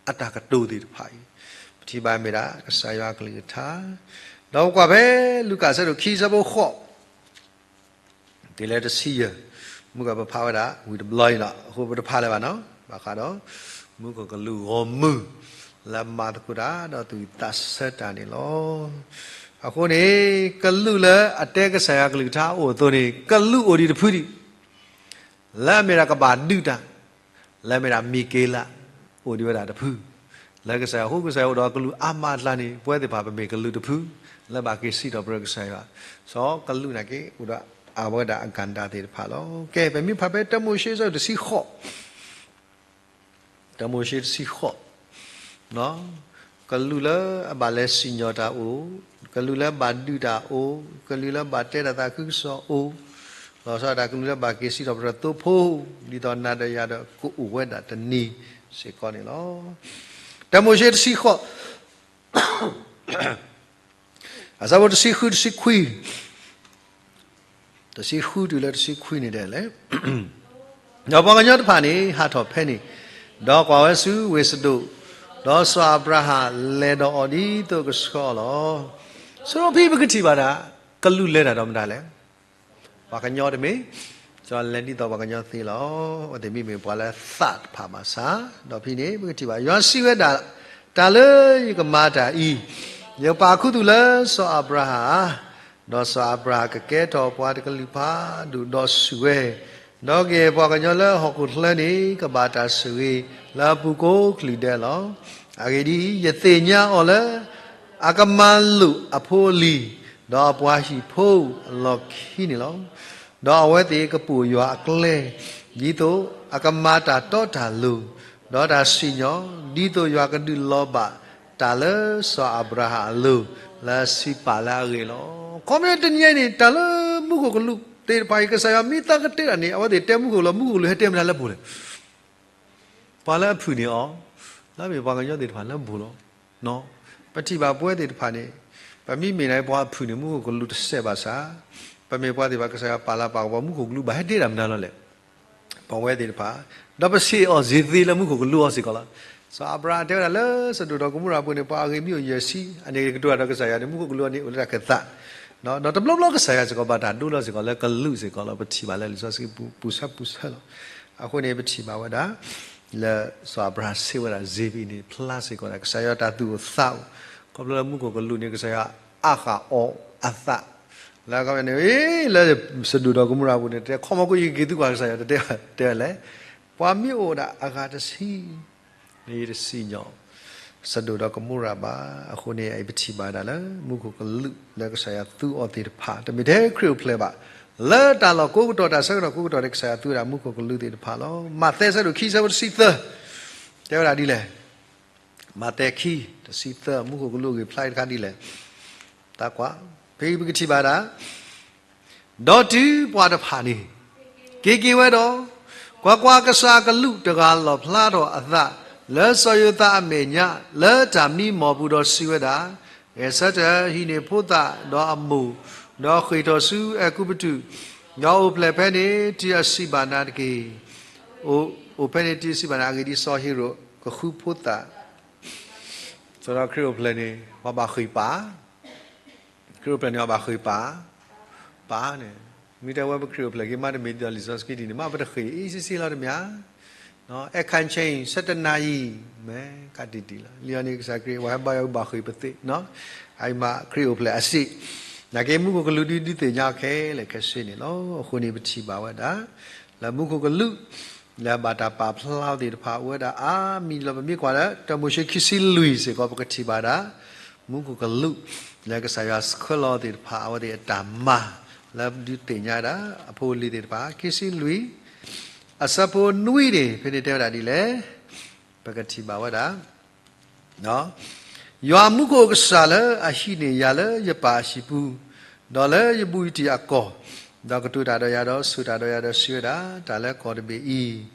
အတၢ်ကတိၤသ့ၣ်တဖၣ်အံၤ ပထံၣ်ဘၣ်မ့ၢ်ဒၣ် ကစၢ်ယွၤအကလုၢ်ကထါ, ဒီးပကွၢ်ဖဲလူၤကၣ်အဆၢဒိၣ်ခံ အဆၢဖိဃိး တုၤလၢတဆံယဲၢ်, မုၢ်ကပဖးဝဲဒၣ် ဝံၤတဘျီအံၤလီၤ. အဃိပတဖးလၢၤဘၣ်နီၤ, ဘၣ်ဃးဒီး မူခိၣ်ကလူးဂီၢ်မုၢ် လၢမၤသကိးတၢ်ဒီးသူၣ်ဝံၣ်သးဆၢတၢ်န့ၣ်လီၤ. အဃိန့ၣ် ကလူးလၢအတဲကစၢ်ယွၤကလုၢ်ကထါအိၣ်အသိးန့ၣ် ကလူးအိၣ်ဒံးတဖုဒံး လၢအမ့ၢ်ဒၣ်ကဘၣ်ဒုးတၢ်, လၢအမ့ၢ်ဒၣ်မံၤက့လး အိၣ်ဒံးဝဲဒၣ်တဖု, လၢကစၢ်ယွၤအဃိ ကစၢ်ယွၤအိၣ်ဒီးကလူးအါမးအကျါန့ၣ် ပဝဲသ့ၣ်တဖၣ်ပမ့ၢ်ကလူးတဖု လၢဘၣ်က့ၤစံးထီၣ်ပတြၢၤကစၢ်ယွၤ, စီၤကလူးနာ်က့ အိၣ်ဒီးအဝဲဒၣ်အကၣ်တၢ်သ့ၣ်တဖၣ်လီၤ. ကဲ ပမ့ၢ်ဖးဖဲတၢမိၤၡ့အဆၢဒိၣ်တဆံဃိး တၢမိၤၡ့တဆံဃိး, ကလူးလၢအဘၣ်လဲၤစံၣ်ညီၣ်တၢ်အိၣ်, ကလူးလၢဘၣ်ဒုးတၢ်အိၣ်, ကလူးလၢဘၣ်တဲတၢ်သးခုကစီၣ်အိၣ်, လီၤဆီဒၣ်တၢ်ကလူးလၢဘၣ်က့ၤစံးထီၣ်ပတြၢၤသိဖိ, ဒ်သိးနၤဒီးယၤဒီးကအိၣ်ဝဲဒၣ်တနံၤစ့ၢ်ကီးန့ၣ်လီၤ. တၢမိၤၡ့တဆံဃိး အဆၢဖိတဆံဃု တဆံခွံ, တဆံဃုတုၤလၢတဆံခွံန့ၣ်ဒ်လဲၣ်. ဒီးပှၤကညီတဖၣ်န့ၣ် ဟးထီၣ်ဖဲန့ၣ်, ဒီးကွၢ်ဝဲဆူဝ့ၢ်စဒိၣ်, ဒီးစီၤအၤဘြၤဟၣ်လဲၤဒီးအီၤဒ်သိးကဆှီလီၤ. စီၤဖံပကထံၣ်ဘၣ်ဒၣ် ကလူးလဲၤတၢ်ဒီးမတၤလဲၣ်. ပှၤကညီတမ့ၢ်, စီၤလဲၤဒ်သိးပှၤကညီသ့လီၤ. အဝဲသ့ၣ်မ့မ့ၢ်ပှၤလၢသးတဖၣ်ဘၣ်ဆၣ်, ဒီးဖဲန့ၣ် ပကထံၣ်ဘၣ် ယွၤစံးဝဲဒၣ်, တၢ်လၢယကမၤတၢ်အံၤ, ယပာ်ခူသူၣ်လၢစီၤအၤဘြၤဟၣ်ဧါ, ဒီးစီၤအၤဘြၤဟၣ်ကကဲထီၣ်ပှၤတကလုာ်ဖးဒိၣ်ဒီးစူၢ်ဝဲ, ဒီးကယဲၢ်ပှၤကညီလၢဟီၣ်ခိၣ်ချၢန့ၣ် ကဘၣ်တၢ်ဆိၣ်ဂ့ၤလၢအပူၤကိးကလုာ်ဒဲးလီၤ. အဂ့ၢ်ဒ်အံၤ, ယသ့ၣ်ညါအီၤလၢ အကမၤလိာ်အဖိအလံၤ, ဒီးအပှၤဟံၣ်ဖိအလီၢ်ခံန့ၣ်လီၤ. ဒီးအဝဲသ့ၣ်ကပိာ်ယွၤအကျဲ, ဒ်သိးအကမၤတၢ်တီတၢ်လိၤ, ဒီးတၢ်စံၣ်ညီၣ်, ဒ်သိးယွၤကဒုးလီၤဘၣ်တၢ်လၢစီၤအၤဘြၤဟၣ်အလိၤ, လၢအစံးပာ်လၢအဂ့ၢ်လီၤ. ခီမ့ၢ်တနံၤအံၤန့ၣ် တၢ်လၢမူခိၣ်ကလူးသ့ၣ်တဖၣ်အံၤ ကစၢ်ယွၤမ့ၢ်သးကတၢၢ်တၢ်န့ၣ် အဝဲသ့ၣ်တဲမူခိၣ်လီၤ, မူခိၣ်ကလူးဟဲတဲမတၤလၢပူၤလဲၣ်. ပှၤလၢအဖုၣ်န့ၢ်အီၤ, လၢအမ့ၢ်ပှၤကညီသ့ၣ်တဖၣ်လၢဘူးလီၤ. ပထံၣ်ဘၣ်ပဝဲသ့ၣ်တဖၣ်န့ၣ်, ပမ့မ့ၢ်ဒၣ်ပှၤအဖုၣ်န့ၢ်မူခိၣ်ကလူးတစဲးဘၣ်ဆၣ်, ပမ့ၢ်ပှၤသ့ၣ်တဖၣ်ကစၢ်ယွၤပာ်လၤပာ်ကပီၤ မူခိၣ်ကလူးဘၣ်ဟဲတဲတၢ်မတၤလီၤလဲၣ်. ပဝဲသ့ၣ်တဖၣ်, ဒီးပဆံးအီၤစ့ၢ်သ့လၢမူခိၣ်ကလူးအီၤစ့ၢ်ကီးလီၤ. စီၤအၤဘြၤဟၣ်တဲဝဲဒၣ်လၢစဒိၣ်ဒီးကမိရၤအပူၤန့ၣ် ပှၤအဂ့ၢ်မံအိၣ်ယဲၢ်ဆံ, အန့ၣ်ကတိၤတၢ်ဒီးကစၢ်ယွၤန့ၣ် မူခိၣ်ကလူးအီၤန့ၣ်အိၣ်လၢတၢ်ခၢၣ်သး ဒီးတဘျီဘျီကစၢ်ယွၤစ့ၢ်ကီးဘၣ်တၢ်ဒိလီၤစ့ၢ်ကီးလၢကလူးစ့ၢ်ကီးလီၤ. ပထံၣ်ဘၣ်လၢလံာ်စီဆှံပူၤဆၢပူၤဆၢလီၤ. အဃိန့ၣ် ပထံၣ်ဘၣ်ဝဲဒၣ် လၢစီၤအၤဘြၤဟၣ်စံးဝဲဒၣ်စ့ၢ်ကီးန့ၣ် ဖျါစ့ၢ်ကီးဒၣ် ကစၢ်ယွၤတၢ်သူၣ်အိၣ်သးအိၣ်, ခီဖျိလၢမူခိၣ်ကလူးန့ၣ် ကစၢ်ယွၤအါဃာ်အီၤအသး လၢကန့ၣ် လၢစဒိၣ်ဒီးကမိရၤပူၤန့ၣ် တဲခီမီကယက့ၤသုကွၢ်ကစၢ်ယွၤ တဲဝဲလဲၣ်. ပှၤမ့ၢ်အိၣ်ဒၣ်အဂၤတဆံ န့ၣ်ယတစံၣ်ညီၣ် စဒိၣ်ဒီးကမိရၤဘၣ်. အဃိန့ၣ် အံၤပထံၣ်ဘၣ်ဒၣ်လၢ မူခိၣ်ကလူးလၢကစၢ်ယွၤသူအီၤသ့ၣ်တဖၣ် တမ့ၢ်ထဲခရံာ်အိၣ်ဖျဲၣ်ဘၣ်, လၢတၢ်လီၢ်ကိးကတီၢ် တၢ်ဆၢကတီၢ်ကိးကတီၢ်န့ၣ် ကစၢ်ယွၤသူဝဲဒၣ်မူခိၣ်ကလူးသ့ၣ်တဖၣ်လီၤ. မးသဲအဆၢဒိၣ်ခံ အဆၢဖိတဆံသၢ တဲဝဲဒၣ်ဒ်လဲၣ်. မးသဲခံ တဆံသၢ မူခိၣ်ကလူးအဂ့ၢ်ဖျါတခါဒ်လဲၣ်. သးကွၢ်, ဖဲပကထံၣ်ဘၣ်ဒၣ် ဒီးတုၤပှၤတဖၣ်န့ၣ် က့ၤက့ၤဝဲဒီး, ကွၢ်ကွၢ်, ကစၢ်အကလူးတဂၤလီၣ်ဖျါထီၣ်အသး လၢစီၤယိၤသးအမဲာ်ညါ လၢတၢ်မံမီၢ်ပူၤဒီးစံးဝဲဒၣ်, ဂဲၤဆၢထၢၣ်, ဟံးန့ၢ်ဖိသၣ်ဒီးအမိၢ်, ဒီးဃ့ၢ်ထီၣ်ဆူအဲၤကူပတူၤ, ဒီးအိၣ်ဖျဲၣ်ဖဲန့ၣ်တုၤအစံးဘၣ်နၤတက့ၢ်. အိၣ်ဖဲန့ၣ်တုၤအစံးဘၣ်နၤ, အဂ့ၢ်ဒ်အံၤ, စီၤဟ့ၤရိာ်ကဃုဖိသၣ် စီၤဒီးခရံာ်အိၣ်ဖျဲၣ်န့ၣ် ပှၤဘၣ်ဃ့ၢ်ပာ်, ခရံာ်အိၣ်ဖျဲၣ်န့ၣ် ပှၤဘၣ်ဃ့ၢ်ပာ်, ပာ်န့ၣ်, မ့ၢ်တဲဝဲပခရံာ်အိၣ်ဖျဲၣ်က့ၤ မ့တမ့ၢ်ဒ်သိးလံာ်စီဆှံဒ်န့ၣ် မ့ၢ်ပတဃ့ၢ်အ့ၣ်စ့ၢ်စ့ၢ်လီၤတမ့ၢ်ဧါ. အဲၣ်ခၣ်ဆ့ ဆၢတနၤအံၤ, မ့ၢ်ကးတံၢ်တံၢ်လီၤ. လံာ်အီၤန့ၣ် ကစၢ်ခရံာ် ပှၤဟဲဘါယွၤအုၣ်ဘၣ်ဃ့ၢ်ပသ့ၣ်, အအံၤမးခရံာ်အိၣ်ဖျဲၣ်အစ့ၣ် နာ်က့မူခိၣ်ကလူးဒုးဒုးသ့ၣ်ညါခဲလၢာ်ခဲဆ့န့ၣ်လီၤ. အဃိန့ၣ်ပထံၣ်ဘၣ်ဝဲဒၣ် လၢမူခိၣ်ကလူး လၢဘၣ်တၢ်ပာ်ဖျါအီၤသ့ၣ်တဖၣ်အိၣ်ဝဲဒၣ်အါမံၤလီၤ. ပမ့ၢ်ကွၢ်လၢ တၢမိၤၡ့ခံဆံလွံၢ်စ့ၢ်ကီး ပကထံၣ်ဘၣ်ဒၣ် မူခိၣ်ကလူး လၢကစၢ်ယွၤဆှၢလီၤသ့ၣ်တဖၣ် အဝဲသ့ၣ်အတၢ်မၤ လၢဒုးသ့ၣ်ညါဒၣ် အဖိအလံၤသ့ၣ်တဖၣ် ခံဆံလွံၢ် အဆၢဖိနွံန့ၣ် ဖဲန့ၣ်တဲဝဲဒၣ်ဒ်လဲၣ်, ပကထံၣ်ဘၣ်ဝဲဒၣ် ယွၤမူခိၣ်ကစၢ်လၢအဟံးန့ၢ်ယၤလၢယပၢ်အဟံၣ်ပူၤ, ဒီးလၢယဘူးယတံၢ်အကီၢ်, ဒီးကတိၤတၢ်ဒီးယၤဒီးဆိၣ်တၢ်ဒီးယၤဒီးစံးဝဲဒၣ်, တၢ်လၢကီၢ်တဘ့ၣ်အံ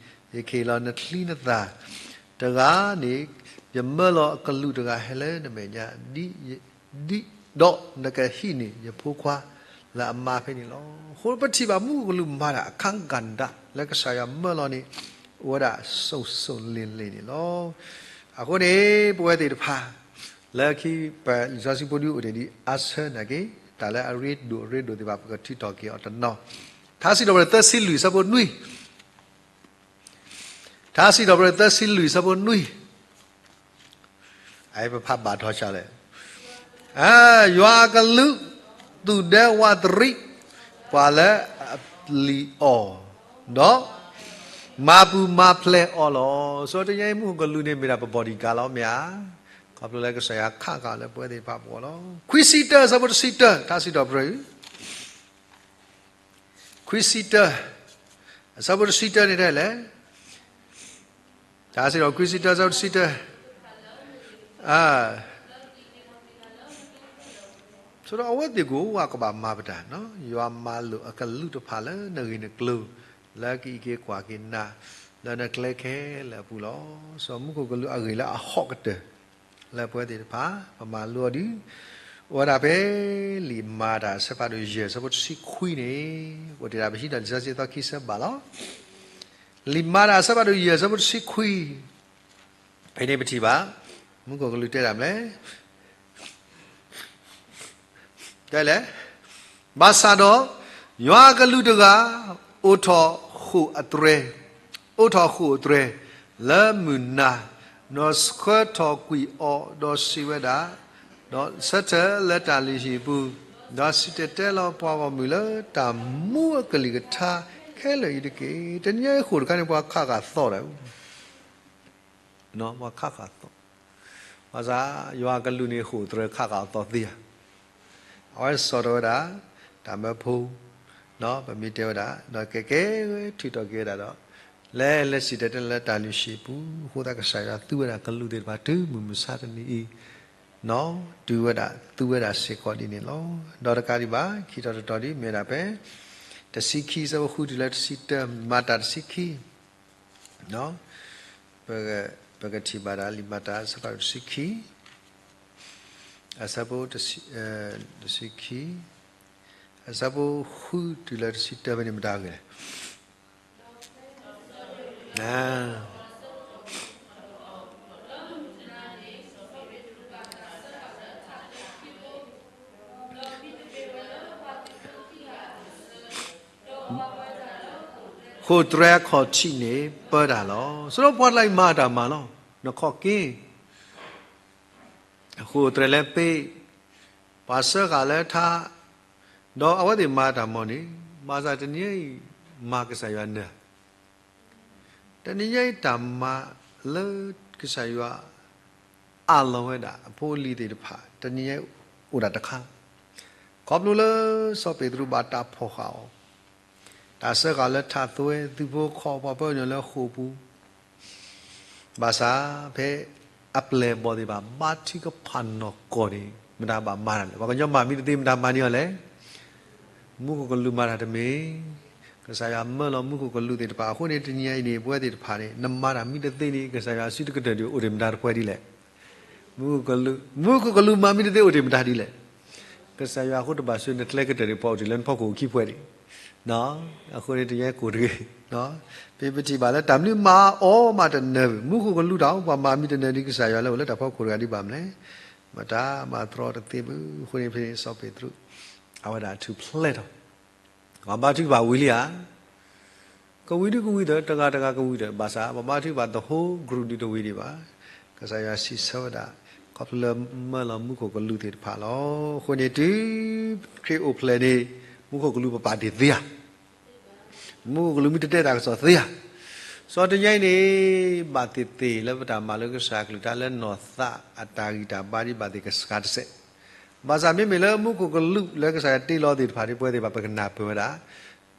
ၤ, ယကဟ့ၣ်လီၤနချံနသၣ်တဂၤန့ၣ်, ယမၢလီၤအကလူးတဂၤဟဲလၢနမဲာ်ညါ, ဒ် ဒီးနကဟံးန့ၢ်ယဖိခွါလၢအမါဖဲန့ၣ်လီၤ. အဃိပထံၣ်ဘၣ်မူခိၣ်ကလူးမၤတၢ်အခါကဏ္ဍ လၢကစၢ်ယွၤမၢလီၤန့ၣ် အိၣ်ဝဲဒၣ်စိၤစိၤလ့ၤလ့ၤန့ၣ်လီၤ. အဃိန့ၣ် ပဝဲသ့ၣ်တဖၣ် လၢခံ ပလံာ်စီဆှံဖိဒုးအိၣ်န့ၣ်ဒ်အါဆၢနာ်က့ တၢ်လၢအရ့ဒိၣ်အရ့ဒိၣ်သ့ၣ်တဖၣ် ပကထုးထီၣ်က့ၤအီၤတနီၤ, ထါစံးထီၣ်ပတြၢၤသၢဆံလွံၢ်အဆၢဖိနွံ ထါစံးထီၣ်ပတြၢၤသၢဆံလွံၢ်အဆၢဖိနွံ, ပဖးဘၣ်ထီၣ်ဆၣ်လဲၣ်, ယွၤအကလူး သူၣ်ဒဲဝးတရံး ပှၤလၢအပျံၤအီၤ, ဒီးမၤပူၤမၤဖျဲးအီၤလီၤ. ဆိတညါအံၤ မူခိၣ်ကလူးန့ၣ်မ့ၢ်ဒၣ်ပ bodyguard လီၤ မ့ၢ်ဧါ. ခီဖျိလၢကစၢ်ယွၤခးဃာ်လၢပဝဲသ့ၣ်တဖၣ်အဂီၢ်လီၤ. ခွံဆံတၢ အဆၢဖိတဆံတၢ ထါစံးထီၣ်ပတြၢၤ ခွံဆံတၢ အဆၢဖိတဆံတၢန့ၣ်တဲလဲၣ်, တၢ်စံးထီၣ်ခွံဆံတၢ အဆၢဖိတဆံတၢ, ဆိဒီးအဝဲသ့ၣ်ကိးဂၤကဘၣ်မၤပတၢ်, ယွၤမၤလိာ်အကလူးတဖၣ်လၢနဂ့ၢ်နကျိၤ, လၢကအံးက့ၤကွၢ်က့ၤနၤ, လၢနကျဲခဲလၢာ်အပူၤလီၤ. ဆိမူခိၣ်ကလူးအဂ့ၢ်လၢအဟီၣ်ကတၢၢ် လၢပဝဲသ့ၣ်တဖၣ် ပမၤလိအီၤဒုး အိၣ်ဝဲဒၣ်ဖဲ လံာ်မၤတၢ်အဆၢဖးဒိၣ်ယဲၢ် အဆၢဖိတဆံခွံန့ၣ်, အိၣ်တ့ၢ်ဒၣ်ပဟံးဒီးလံာ်စီဆှံသီခံဆၢဘၣ်လီၤ. လံာ်မၤတၢ်အဆၢဖးဒိၣ်ယဲၢ် အဆၢဖိတဆံခွံ, ဖဲန့ၣ်ပထံၣ်ဘၣ် မူခိၣ်ကလူးတဲဒၣ်မလဲၣ် တဲလဲၣ်, ဘၣ်ဆၣ်ဒီး ယွၤအကလူးတဂၤ အိးထီၣ်ဃိာ်အတြဲၤ, အိးထီၣ်ဃိာ်အတြဲၤ လၢမုၢ်နၤ, ဒီးဆှၢထီၣ်ကွံာ်အီၤ, ဒီးစံးဝဲဒၣ်, ဒီးဆၢထၢၣ်လၢတၢ်လုၢ်ဟံၣ်အပူၤ, ဒီးစံၣ်တဲၤတဲလီၤပှၤဂီၢ်မုၢ်လၢတၢ်မူအကလံၤကထါခဲလၢာ်အံၤတက့ၢ်. တနံၤအံၤဃိာ်တခါန့ၣ် ပှၤခးဃာ်သီဒီး ပှၤခးဃာ်သီ, ဘၣ်ဆၣ် ယွၤအကလူးန့ၣ် ဃိာ်တြဲၤခးဃာ်အသီသ့ဧါ. အဝဲစံးထီၣ်ဝဲဒၣ် တၢ်မၢဖိ, ပမ့ၢ်တဲဝဲဒၣ် ဒီးကဲကဲ ထုးထီၣ်က့ၤဝဲဒၣ်ဒီး လဲၤလဲၤစံၣ်တဲၤတဲလီၤလၢတၢ်လုၢ်ဟံၣ်ပူၤ, အဃိသတးကစၢ်ယွၤသူဝဲဒၣ်ကလူးသ့ၣ်တဖၣ်တုၤမုၢ်မဆါတနံၤအံၤ, တုၤဝဲဒၣ်သူဝဲဒၣ်စ့ၢ်ကီးဒ်န့ၣ်လီၤ. ဒီးတကးဒံးဘၣ် ခံထီၣ်တထီၣ်ဒ်မ့ၢ်ဒၣ်ဖဲ တဆံခံ အဆၢဖိဃုတုၤလၢတဆံတၢ မၤတၢ်တဆံခံ ပ ပကထံၣ်ဘၣ်ဒၣ်လံာ်မၤတၢ်အဆၢဖးဒိၣ်တဆံခံ, အဆၢဖိ တဆံခံ, အဆၢဖိဃုတုၤလၢတဆံတၢဖဲန့ၣ်မတၤဂ့ၤလဲၣ်. ဃိာ်တြဲၤအခီၣ်ထံးန့ၣ် ပၢတၢ်လီၤ. ဆိဒီးပှၤတလးအံၤမၤတၢ်မၤလီၤ. နခီၣ်က့ၤ ဃိာ်တြဲၤလၢပ့, ပှၤစၢဃာ်လၢထး, ဒီးအဝဲသ့ၣ်မၤတၢ်မၤန့ၣ်, ဘၣ်ဆၣ်တနံၤအံၤ မၤကစၢ်ယွၤနၢၤ, တနံၤအံၤတၢ်မၤလၢကစၢ်ယွၤ အးလီၤဝဲဒၣ်အဖိအလံၤသ့ၣ်တဖၣ် တနံၤအံၤအိၣ်ဒၣ်တခါ, ခီဖျိလၢစီၤပ့းတရူးဘၣ်တၢ်ဖီၣ်ဃာ်အီၤ, တၢ်စၢဃာ်လၢထးသွဲ, သုးဖိခီၣ်ပှၤပၢနုာ်လၢဃိာ်ပူၤ ဘၣ်ဆၣ်ဖဲအပျဲၢ်အဘီၣ်သ့ၣ်တဖၣ် ဘါထုကဖၣ်နီၢ်ကီၢ်န့ၣ် မတၤဘၣ်မၤတၢ်လဲၣ်. ပှၤကညီမၤမံတသ့ မတၤမၤန့ၢ်အီၤလဲၣ်. မူခိၣ်ကလူးမၤတၢ်တမ့ၢ်, ကစၢ်ယွၤမၢလီၤမူခိၣ်ကလူးသ့ၣ်တဖၣ်အဃိန့ၣ် တနံၤအံၤန့ၣ် ပဝဲသ့ၣ်တဖၣ်န့ၣ် နမၤတၢ်မံတသ့န့ၣ် ကစၢ်ယွၤအစုတကတၢၢ်ဒုးအိၣ်တ့ၢ်မတၤတဖှဲဒ်လဲၣ်. မူခိၣ်ကလူး, မူခိၣ်ကလူးမၤမံတသ့အိၣ်တ့ၢ်မတၤဒ်လဲၣ်. ကစၢ်ယွၤအဃိတဘၣ်ဆိၣ်ဂ့ၤနကျဲကတၢၢ်န့ၣ် ပှၤအိၣ်တ့ၢ်လၢနဖီခိၣ်ခံဖှဲဒံး အဃိန့ၣ် တယဲကိၣ်တဂ့ၤ, ပပထံၣ်ဘၣ်လၢတၢ်မနုၤမၤအီၤမးတနၢၤဘၣ်, မူခိၣ်ကလူးတၢ်အိၣ် ပှၤမၤမံတနၢၤဒ်ကစၢ်ယွၤလၢအိၣ်လၢတၢ်ဖီခိၣ်တဂၤဒံးဘၣ်မလဲၣ်. မတၤမၤတြီတသ့ဘၣ်. အဃိန့ၣ်ဖဲန့ၣ်စီၤပ့းတရူး အဝဲဒၣ်ထူၣ်ဖျဲးထီၣ်, ပှၤဘါထုကဖၣ်ဝံၤလံဧါ. ကဝံၤဒုကဝံၤဒီး တဂၤတဂၤကဝံၤဒီး ဘၣ်ဆၣ် ပှၤဘါထုကဖၣ် the whole group ဒုတဝံၤဒံးဘၣ်. ကစၢ်ယွၤစံးဆၢဝဲဒၣ် ခီဖျိလၢမၢလီၤမူခိၣ်ကလူးသ့ၣ်တဖၣ်လီၤ. အဃိန့ၣ်တုၤ ခရံာ်အိၣ်ဖျဲၣ်န့ၣ် မူခိၣ်ကလူးပပာ်တ့ၢ်သ့ဧါ. မူခိၣ်ကလူးမ့ၢ်တတဲတၢ်ကစီၣ်သ့ဧါ. စီၤတညါအံၤန့ၣ် ဘၣ်သ့ၣ်သ့ၣ်လၢပတၢ်မၤလိကစၢ်အကလုၢ်ကထါလၢနီၢ်သးအတၢ်ဂံၢ်တၢ်ဘါဒ်ဘၣ်သ့ၣ်ကစှၤတစဲး, ဘၣ်ဆၣ်မ့မ့ၢ်လၢမူခိၣ်ကလူးလၢကစၢ်ယွၤတ့လီၤသ့ၣ်တဖၣ်န့ၣ် ပဝဲသ့ၣ်တဖၣ်ပကနၢ်ပၢၢ်ဝဲဒၣ်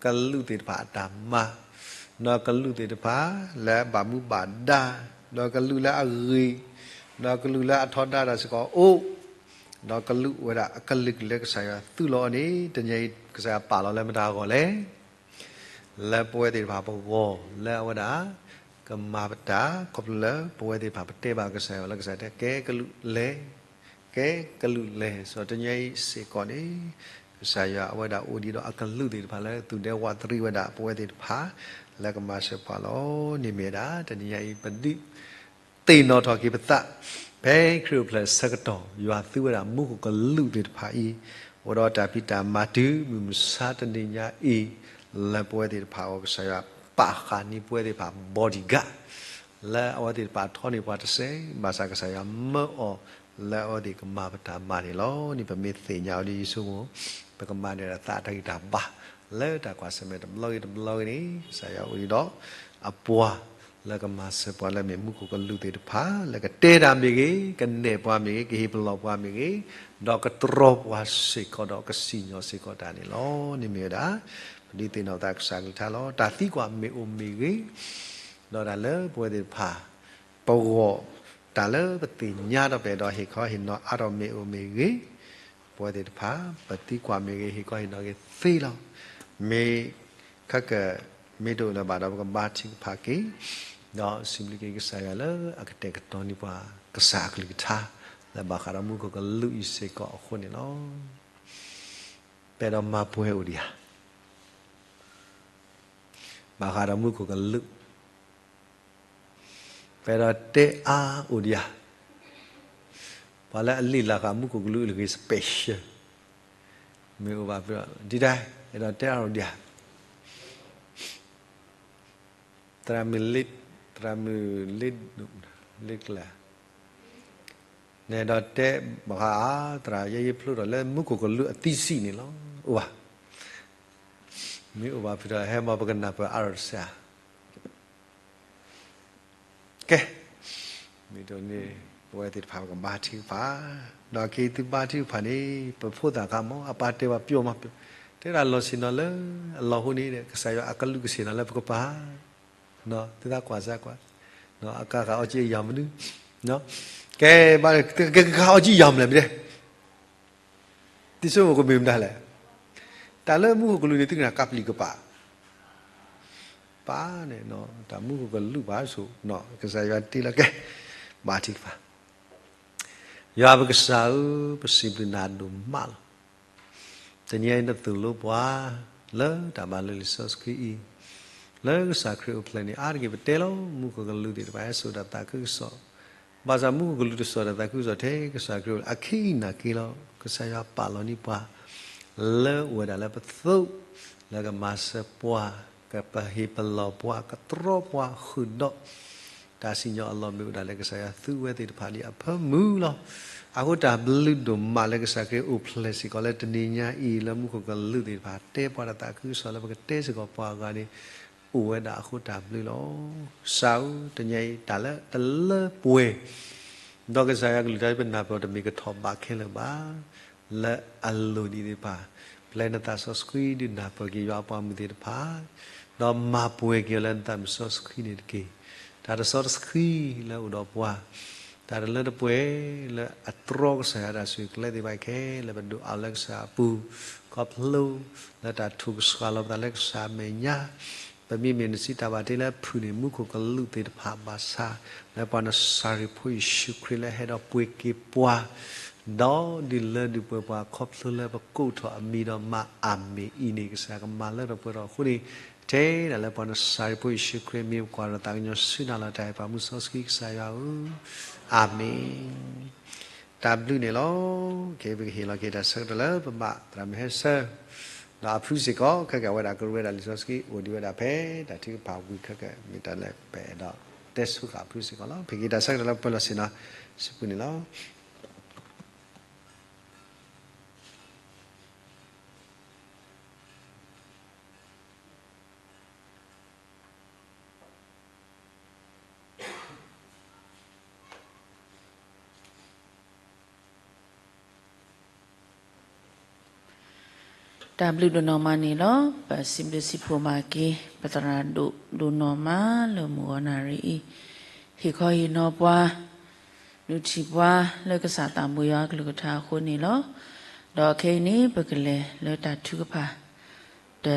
ကလူးသ့ၣ်တဖၣ်အတၢ်မၤ, ဒီးကလူးသ့ၣ်တဖၣ်လၢအဘၣ်မူဘၣ်ဒါ, ဒီးကလူးလၢအဂ့ၤ, ဒီးကလူးလၢအထီဒါတၢ်စ့ၢ်ကီးအိၣ်, ဒီးကလူးဝဲဒၣ်အကလုာ်ကလုာ်လၢကစၢ်ယွၤသူၣ်လီၤအီၤန့ၣ် တနံၤအံၤ ကစၢ်ယွၤပာ်လီၤလၢမတၤအဂီၢ်လဲၣ်. လၢပဝဲသ့ၣ်တဖၣ်ပဂီၢ်လၢအဝဲဒၣ် ကမၤပတၢ် ခီဖျိလၢပဝဲသ့ၣ်တဖၣ်ပတဲဘၣ်ကစၢ်ယွၤလၢကစၢ်တဲကဲကလူးလဲၤ ကဲကလူးလဲၤ စီၤတနံၤအံၤစ့ၢ်ကီးန့ၣ် ကစၢ်ယွၤအဝဲဒၣ်အိၣ်ဒံးဒီးအကလူးသ့ၣ်တဖၣ်လၢသူၣ်ဒဲဝးတရံးဝဲဒၣ်ပဝဲသ့ၣ်တဖၣ် လၢကမၤစၢၤပှၤလီၤ. န့ၣ်မ့ၢ်ဝဲဒၣ် တနံၤညါအံၤ ပဒုးသ့ၣ်နီၣ်ထီၣ်က့ၤပသး ဖဲခရံာ်အိၣ်ဖျဲၣ်ဆၢကတီၢ် ယွၤသူဝဲဒၣ်မူခိၣ်ကလူးသ့ၣ်တဖၣ်အံၤ အိၣ်ဒီးတၢ်ဖံးတၢ်မၤတုၤမုၢ်မဆါတနံၤညါအံၤ လၢပဝဲသ့ၣ်တဖၣ်အဂီၢ် ကစၢ်ယွၤပာ်ဃာ်န့ၢ်ပဝဲသ့ၣ်တဖၣ် bodyguard လၢအဝဲသ့ၣ်တဖၣ်ထီန့ၢ်ပှၤတစဲး ဘၣ်ဆၣ်ကစၢ်ယွၤမၢအီၤ လၢအဝဲသ့ၣ်ကမၤပတၢ်မၤန့ၣ်လီၤ. န့ၣ်ပမ့ၢ်သ့ၣ်ညါအီၤဒ်ယဆိကမိၣ် ပကမၤန့ၢ်ဒီးသးအတၢ်ဂံၢ်တၢ်ဘါ လၢတၢ်ကွၢ်ဆၢၣ်မဲာ်တဘျီဂ့ၤတဘျီဂ့ၤန့ၣ် ကစၢ်ယွၤအိၣ်ဒံးဒီးအပှၤ လၢကမၤစၢၤပှၤလၢမ့ၢ်မူခိၣ်ကလူးသ့ၣ်တဖၣ် လၢကတဲတၢ်မ့ၢ်ဂ့ၤ ကနဲၣ်ပှၤမ့ၢ်ဂ့ၤ ကဟ့ၣ်ပလီၢ်ပှၤမ့ၢ်ဂ့ၤ ဒီးကတြီပှၤစ့ၢ်ကီးဒီးကစံၣ်ညီၣ်စ့ၢ်ကီးတၢ်န့ၣ်လီၤ. န့ၣ်မ့ၢ်ဝဲဒၣ် ပဒုးသ့ၣ်နီၣ်ပသးကစၢ်အကလုၢ်ကထါလီၤ. တၢ်သံကွၢ်မ့ၢ်အိၣ်မ့ၢ်ဂ့ၤ ဒီးတၢ်လၢပဝဲသ့ၣ်တဖၣ် ပဂီၢ် တၢ်လၢပသ့ၣ်ညါဒီးပအဲၣ်ဒိးဟ့ၣ်ခီဟ့ၣ်နီၤအါထီၣ်မ့ၢ်အိၣ်မ့ၢ်ဂ့ၤ, ပဝဲသ့ၣ်တဖၣ် ပသံကွၢ်မ့ၢ်ဂ့ၤ ဟ့ၣ်ခီဟ့ၣ်နီၤက့ၤသ့လီၤ. မ့ၢ်ခဲက မ့ၢ်တအိၣ်လၢၤဘၣ်ဒီး ပကဘါထုကဖၣ်က့ၤ, ဒီးစံးဘျုးက့ၤကစၢ်ယွၤလၢအကတဲာ်ကတီၤန့ၢ်ပှၤ ကစၢ်အကလုၢ်ကထါ လၢဘၣ်ဃးဒီးမူခိၣ်ကလူးအံၤစ့ၢ်ကီးအဃိန့ၣ်လီၤ. ပအဲၣ်ဒိးမၤပှဲၤအိၣ်ဒံးဧါ. ဘၣ်ဃးဒီးမူခိၣ်ကလူး ပအဲၣ်ဒိးတဲအါအိၣ်ဒံးဧါ. ပှၤလၢအလံာ်လၤဃာ်မူခိၣ်ကလူးအဂ့ၢ် special မ့ၢ်အိၣ်ဘၣ်ဖဲ ဒ်တၢ်အဲၣ်ဒိးတဲအါအိၣ်ဒံးဧါ. သရၣ်မုၣ်လ့, သရၣ်မုၣ်လ့, လ့ကျၢၤ, နအဲၣ်ဒိးတဲဘၣ်ဃးအါ သရၣ်ယဲယဖျိထီၣ်လၢမူခိၣ်ကလူးအသံစံးန့ၣ်လီၤ. အိၣ်ဧါ. မ့ၢ်အိၣ်ဘၣ်ဖဲဒီး ဟဲမၤပကနၢ်ပၢၢ်အါထီၣ်တစဲးဧါ. ကဲ, မ့ၢ်တန့ၣ် ပဝဲသ့ၣ်တဖၣ်ပကဘါထုကဖၣ်, ဒီးက့ၤသုဘါထုကဖၣ်န့ၣ် ပဖိသၣ်ခါမး အပၢ်တဲဘၣ်ပျီမး, တဲဒၣ်လီၤဆ့ၣ်နီၤလၢအလီၢ်ဟိန့ၣ် ကစၢ်ယွၤအကလူးကဆ့ၣ်နီၤလၢပကပၤ, သုသးကွၢ်စၢ်ကွၢ်, အကါဃာ်အီကၠံအယၤမနုၤ, ကဲ, ဘၣ်ကကါအီကၠံယၤမလဲၣ်မ့ၢ်ဒဲး သုဆိကမိၣ်ကမ့ၢ်မတၤလဲၣ်. တၢ်လၢမူခိၣ်ကလူးန့ၣ် သုကနၣ်ကပျံၤကပၤ, ပၢ်န့ၣ် တၢ်မူခိၣ်ကလူးဘၣ်ဆိ, ကစၢ်ယွၤတ့လီၤကဲ, ဘါထုကဖၣ်. ယွၤပကစၢ်ဧၢ, ပစံးဘျုးနၤဒိၣ်မးလီၤ. တနံၤအံၤနသိၣ်လိပှၤ လၢတၢ်မၤလိလံာ်စီဆှံအံၤ, လၢကစၢ်ခရံာ်အိၣ်ဖျဲၣ်န့ၣ် အါတက့ၢ်ပတဲလီၤ မူခိၣ်ကလူးသ့ၣ်တဖၣ် ဟဲစိာ်တၢ်သးခုကစီၣ်, ဘၣ်ဆၣ်မူခိၣ်ကလူးတစိာ်တၢ်သးခုကစီၣ်ထဲကစၢ်ခရံာ်အိၣ်လၢအခံအံၤနာ်က့လီၤ. ကစၢ်ယွၤပာ်လီၤန့ၢ်ပှၤ လၢအိၣ်ဝဲဒၣ်လၢပသိး, လၢကမၤစၢၤပှၤ, ကပဟ့ၣ်ပလီၢ်ပှၤ, ကတြီပှၤဃုာ်ဒီး တၢ်စံၣ်ညီၣ်အလီၢ်မ့ၢ်အိၣ်ဒၣ်လၢကစၢ်ယွၤသူဝဲသ့ၣ်တဖၣ်လံအဖၢမုၢ်လီၤ. အဃိတၢ်ဘျုးဒိၣ်မးလၢကစၢ်ခရံာ်အိၣ်ဖျဲၣ်စ့ၢ်ကီးလၢတနံၤညါအံၤ လၢမူခိၣ်ကလူးသ့ၣ်တဖၣ် တဲပှၤတၢ်သးခုကစီၣ်လၢပကတဲစ့ၢ်ကီးပှၤအဂၤန့ၣ် အိၣ်ဝဲဒၣ်အဃိတၢ်ဘျုးလီၤ. ကစၢ်ဧၢ, တနံၤအံၤတၢ်လၢတလၢပှဲၤ ဒီးကစၢ်ယွၤကလုၢ်တၢ်ပနၢ်ပၢၢ်တမ့ၢ်ကထီၣ်ဘးခဲလၢာ်ဘၣ်. လၢအလိၤဒံးသ့ၣ်တဖၣ် ပျဲနသးစီဆှံဒုးနၢ်ပၢၢ်က့ၤယွၤအပှၤမုၣ်သ့ၣ်တဖၣ်, ဒီးမၤပှဲၤက့ၤအီၤလၢနသးမုၣ်စီဆှံန့ၣ်တက့ၢ်. တၢ်တစီတဆှံလၢအိၣ်ဒီးပှၤ, တၢ်တလၢတပှဲၤလၢအတြီကစၢ်ယွၤတၢ်ဆိၣ်ဂ့ၤကျဲသ့ၣ်တဖၣ်ခဲလၢာ် ပဒိးအးလၢကစၢ်အပူၤ, ခီဖျိလၢတၢ်ထိၣ်ကစှၤလီၤပသးလၢကစၢ်အမဲာ်ညါ ပမ့မ့ၢ်နစံးတၢ်ဘၣ်တ့လၢဖုၣ်န့ၣ် မူခိၣ်ကလူးသ့ၣ်တဖၣ်ဘၣ်ဆၣ်, လၢပှၤနစၤရ့းဖိယ့ၣ်ၡူးခရံာ်လၢဟဲဒီးပှ့ၤက့ၤပှၤ, ဒီးဒုးလၢဒုးပှဲၤပှၤခီဖျိလၢပကိးထီၣ်အမံၤဒီးမၤအၤမ့ၣ်အံၤန့ၣ် ကစၢ်ကမၤလၢထီၣ်ပှဲၤထီၣ်အဃိန့ၣ်, ထဲဒၣ်လၢပှၤနစၤရ့းဖိယ့ၣ်ၡူးခရံာ်မ့ၢ်ပကွၢ်ထီၣ်သးကညီၤဆူနၤလီၤ တၢ်ဟ့ၣ်ပှၤမူစီဆှံကစၢ်ယွၤဧၢ, အၤမ့ၣ်. တၢ်ဘျုးန့ၣ်လီၤ. ကဲ ပကဟ့ၣ်လီၤက့ၤတၢ်ဆၢကတီၢ်လၢပဘၣ်သရၣ်မုၣ်ဟဲဆၢ, ဒီးအဖုစ့ၢ်ကီး ခဲကနံၣ်အံၤဝဲဒၣ်ကရူၢ်ဝဲဒၣ်လံာ်စီဆှံအိၣ်ဒံးဝဲဒၣ်ဖဲ တၢ်ထုကဖၣ်ဝံၤခဲကနံၣ်အံၤ မ့ၢ်တၢ်လၢပအဲၣ်ဒိးတဲဆိဃာ်အဖုစ့ၢ်ကီးလီၤ. ပဟ့ၣ်က့ၤတၢ်ဆၢကတီၢ်လၢပှဲၤလီၤဆ့ၣ်နီၤစုပူၤန့ၣ်လီၤ. တၢ်ဘျုးဒိၣ်နီၢ်မးန့ၣ်လီၤ. ပစံးဘျုးစံးဖှိၣ်မၤက့ၤ ပသရၣ်ဒိၣ်ဒိၣ်နီၢ်မးလၢမုၢ်ဂီၤနၣ်ရံၣ်အံၤ, ဟ့ၣ်ခီဟ့ၣ်နီၤပှၤ, ဒုးထံၣ်ပှၤလၢကစၢ်သးဘိယွၤအကလုၢ်ကထါအဃိန့ၣ်လီၤ. ဒီးခဲအံၤန့ၣ် ပကလဲၤလၢတၢ်ထုကဖၣ်တ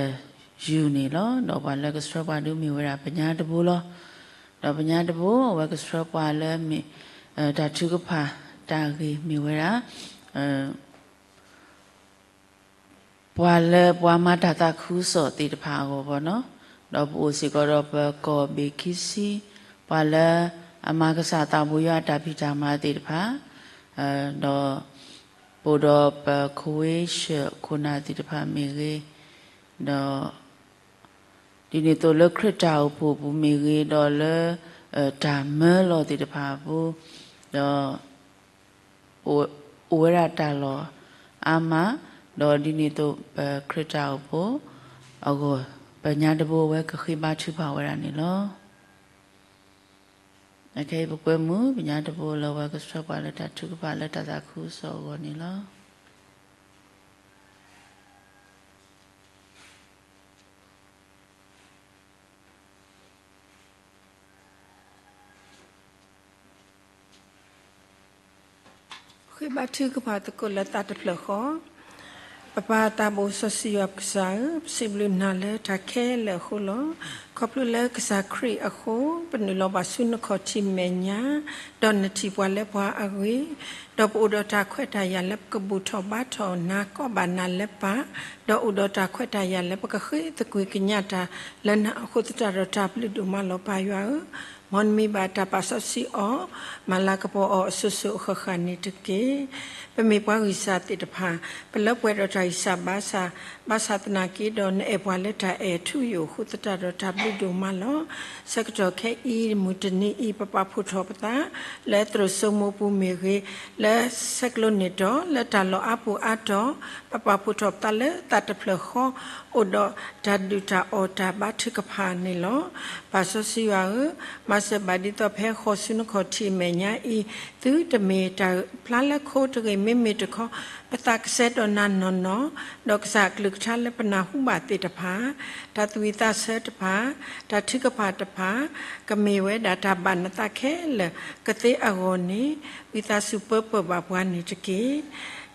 ယုၢ်န့ၣ်လီၤ. ဒီးပှၤလၢကဆှၢပှၤဒုးမ့ၢ်ဝဲဒၣ်ပညါတဘိလီၤ. ဒီးပညါတဘိ အဝဲကဆှၢပှၤလၢမ့ၢ် တၢ်ထုကဖၣ်တၢ်ဂ့ၢ်မ့ၢ်ဝဲဒၣ် ပှၤလၢပှၤမၤတၢ်သးခုကစီၣ်သ့ၣ်တဖၣ်အဂီၢ်ဘၣ်နီၤ, ဒီးပအိၣ်စ့ၢ်ကီးဒီးပကီၢ်ဘ့ၣ်ခံဆံ, ပှၤလၢအမၤကစၢ်သးဘိယွၤအတၢ်ဖံးတၢ်မၤသ့ၣ်တဖၣ်, ဒီး ပအိၣ်ဒီးပခိၣ်ဝ့ၢ်ဆှၢခိၣ်နၢ်သ့ၣ်တဖၣ်မ့ၢ်ဂ့ၤ, ဒီး ဒ်န့ၣ်အသိးလၢခရံာ်တၢ်အိၣ်ဖှိၣ်အပူၤမ့ၢ်ဂ့ၤ, ဒီးလၢ တၢ်မၢလီၤသ့ၣ်တဖၣ်အပူၤ, ဒီး အိၣ်ဝဲဒၣ်တၢ်လီၢ်အါမး, ဒီးဒ်န့ၣ်အသိးပခရံာ်တၢ်အိၣ်ဖှိၣ်အဂီၢ် ပညါတဘိဝဲကဃ့ဘါထုကဖၣ်ဝဲဒၣ်န့ၣ်လီၤ. အခဲအံၤပကွဲမုာ် ပညါတဘိလၢအဝဲကဆှၢပှၤလၢတၢ်ထုကဖၣ်လၢတၢ်သးခုကစီၣ်အဂီၢ်န့ၣ်လီၤ. ဃ့ဘါထုကဖၣ်သကိးလၢသးတဖျၢၣ်ဃီ, ပပၢ်သးဘိစီဆှံယွၤပကစၢ်ဧၢ, ပစံးဘျုးနၤလၢတၢ်ခဲလၢာ်အဃိလီၤ. ခီဖျိလၢကစၢ်ခရံာ်အဃိ ပနုာ်လီၤဘၣ်ဆူနခီၣ်ထံးမဲာ်ညါ, ဒီးနထံၣ်ပှၤလၢပှၤအဂ့ၢ်, ဒီးပအိၣ်ဒီးတၢ်ခွဲးတၢ်ယာ်လၢပကဘူၣ်ထီၣ်ဘါထီၣ်နၤ ကိးဘၣ်နၤလၢပၢ်, ဒီးအိၣ်ဒီးတၢ်ခွဲးတၢ်ယာ်လၢပကဃ့သကွံာ်ကညးတၢ်လၢနၤအဃိသတးဒီး တၢ်ဘျုးဒိၣ်မးလီၤပၢ်ယွၤဧၢ. မ်နမံၤဘၣ်တၢ်ပာ်စီဆှံအီၤ, မၤလၤကပီၤအီၤအစိၤစိၤအဃၣ်ဃၣ်န့ၣ်တက့ၢ်. ပမ့ၢ်ပှၤဂံၢ်စၢ်သ့ၣ်တဖၣ်, ပလၢပှဲၤဒီးတၢ်ဂံၢ်စၢ်ဘါစၢ်, ဘၣ်ဆၣ်သနာ်က့ဒီး နအဲၣ်ပှၤလၢတၢ်အဲၣ်ထူယိာ်အဃိသတးဒီး တၢ်ဘျုးဒိၣ်မးလီၤ. ဆၢကတီၢ်ခဲအံၤမုၢ်တနံၤအံၤ ပပာ်ဖှိၣ်ထီၣ်ပသး လၢသရိာ်စိမိပူၤမ့ၢ်ဂ့ၤ, လၢဆဲးကျိးန့ၢ်တီၤ, လၢတၢ်လီၢ်အါပူၤအါတီၤ, ပပာ်ဖှိၣ်ထီၣ်ပသးလၢသးတဖျၢၣ်ဃီ, အိၣ်ဒီးတၢ်ဒုၣ်တၢ်အီၣ်တၢ်ဘါထုကဖၣ်န့ၣ်လီၤ. ပၢ်စီဆှံယွၤဧၢ, မၤစၢၤဘၣ်ဒ်သိးဖဲဃီၤဆူနခီၣ်ထံးမဲာ်ညါအံၤ, သုတမ့ၢ်တၢ်ဖျါလၢခိတဂ့ၤ, မ့မ့ၢ်တခီ ပသးကစဲဒီးနၤနီၢ်နီၢ်, ဒီးကစၢ်အကလုၢ်ကထါလၢပနၢ်ဟူဘၣ်သ့ၣ်တဖၣ်, တၢ်သူၣ်ဝံၣ်သးဆၢတဖၣ်, တၢ်ထုကဖၣ်တဖၣ်, ကမ့ၢ်ဝဲဒၣ်တၢ်ဘၣ်နသးခဲလၢာ်ကသ့အဂီၢ်န့ၣ်, ဝံသးစူၤပၢပၢၢ်ဘၣ်ပှၤန့ၣ်တက့ၢ်.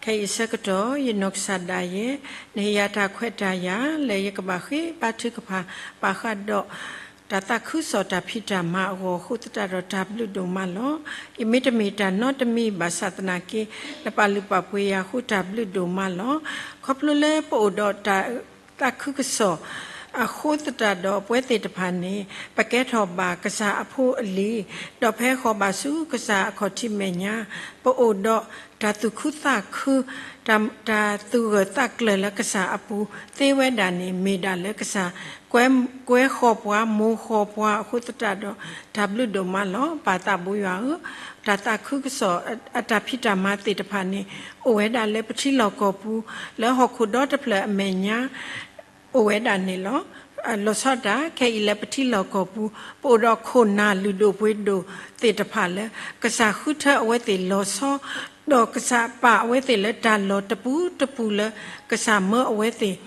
ခဲအံၤဆၢကတီၢ် ယနီၢ်ကစၢ်ဒၣ်ယဲ, နဟ့ၣ်ယၤတၢ်ခွဲးတၢ်ယာ် လၢယကဘၣ်ဃ့ဘါထုကဖၣ် ဘၣ်ဃးဒီး တၢ်သးခုကစီၣ်တၢ်ဖံးတၢ်မၤအဂီၢ်အဃိသတးဒီး တၢ်ဘျုးဒိၣ်မးလီၤ. ယမ့တမ့ၢ်တၢ်နီတမံၤဘၣ်ဆၣ်သနာ်က့, နပာ်လုၢ်ပာ်ပှ့ၤယၤအဃိ တၢ်ဘျုးဒိၣ်မးလီၤ. ခီဖျိလၢပအိၣ်ဒီးတၢ်သးခုကစီၣ်အဃိသတးဒီး ပဝဲသ့ၣ်တဖၣ်န့ၣ် ပကဲထီၣ်ဘၣ်ကစၢ်အဖိအလံၤ, ဒီးဖဲဃီၤဘၣ်ဆူကစၢ်အခီၣ်ထံးမဲာ်ညါ, ပအိၣ်ဒီးတၢ်သူၣ်ခုသးခု, တၢ်သူၣ်ဂၢၢ်သးကျၢၤလၢကစၢ်အပူၤသ့ဝဲဒၣ်န့ၣ် မ့ၢ်ဒၣ်လၢကစၢ် ကွဲဃီၤပှၤ မိၢ်ဃီၤပှၤအဃိသတးဒီး တၢ်ဘျုးဒိၣ်မးလီၤ. ပၢ်သးဘိယွၤဧၢ, တၢ်သးခုကစီၣ်အတၢ်ဖံးတၢ်မၤသ့ၣ်တဖၣ်န့ၣ် အိၣ်ဝဲဒၣ်လၢပထံလီၢ်ကီၢ်ပူၤ, လၢဟီၣ်ခိၣ်ဒီတဖျၢၣ်အမဲာ်ညါ အိၣ်ဝဲဒၣ်န့ၣ်လီၤ. လီၤဆီဒၣ်တၢ် ခဲအံၤလၢပထံလီၢ်ကီၢ်ပူၤ ပအိၣ်ဒီးခိၣ်နၢ်လုၢ်ဒိၣ်ပှ့ၤဒိၣ်သ့ၣ်တဖၣ်လၢ ကစၢ်ဃုထၢအဝဲသ့ၣ်လီၤဆီ, ဒီးကစၢ်ပာ်အဝဲသ့ၣ်လၢတၢ်လီၢ်တပူၤတပူၤလၢ ကစၢ်မၢအဝဲသ့ၣ်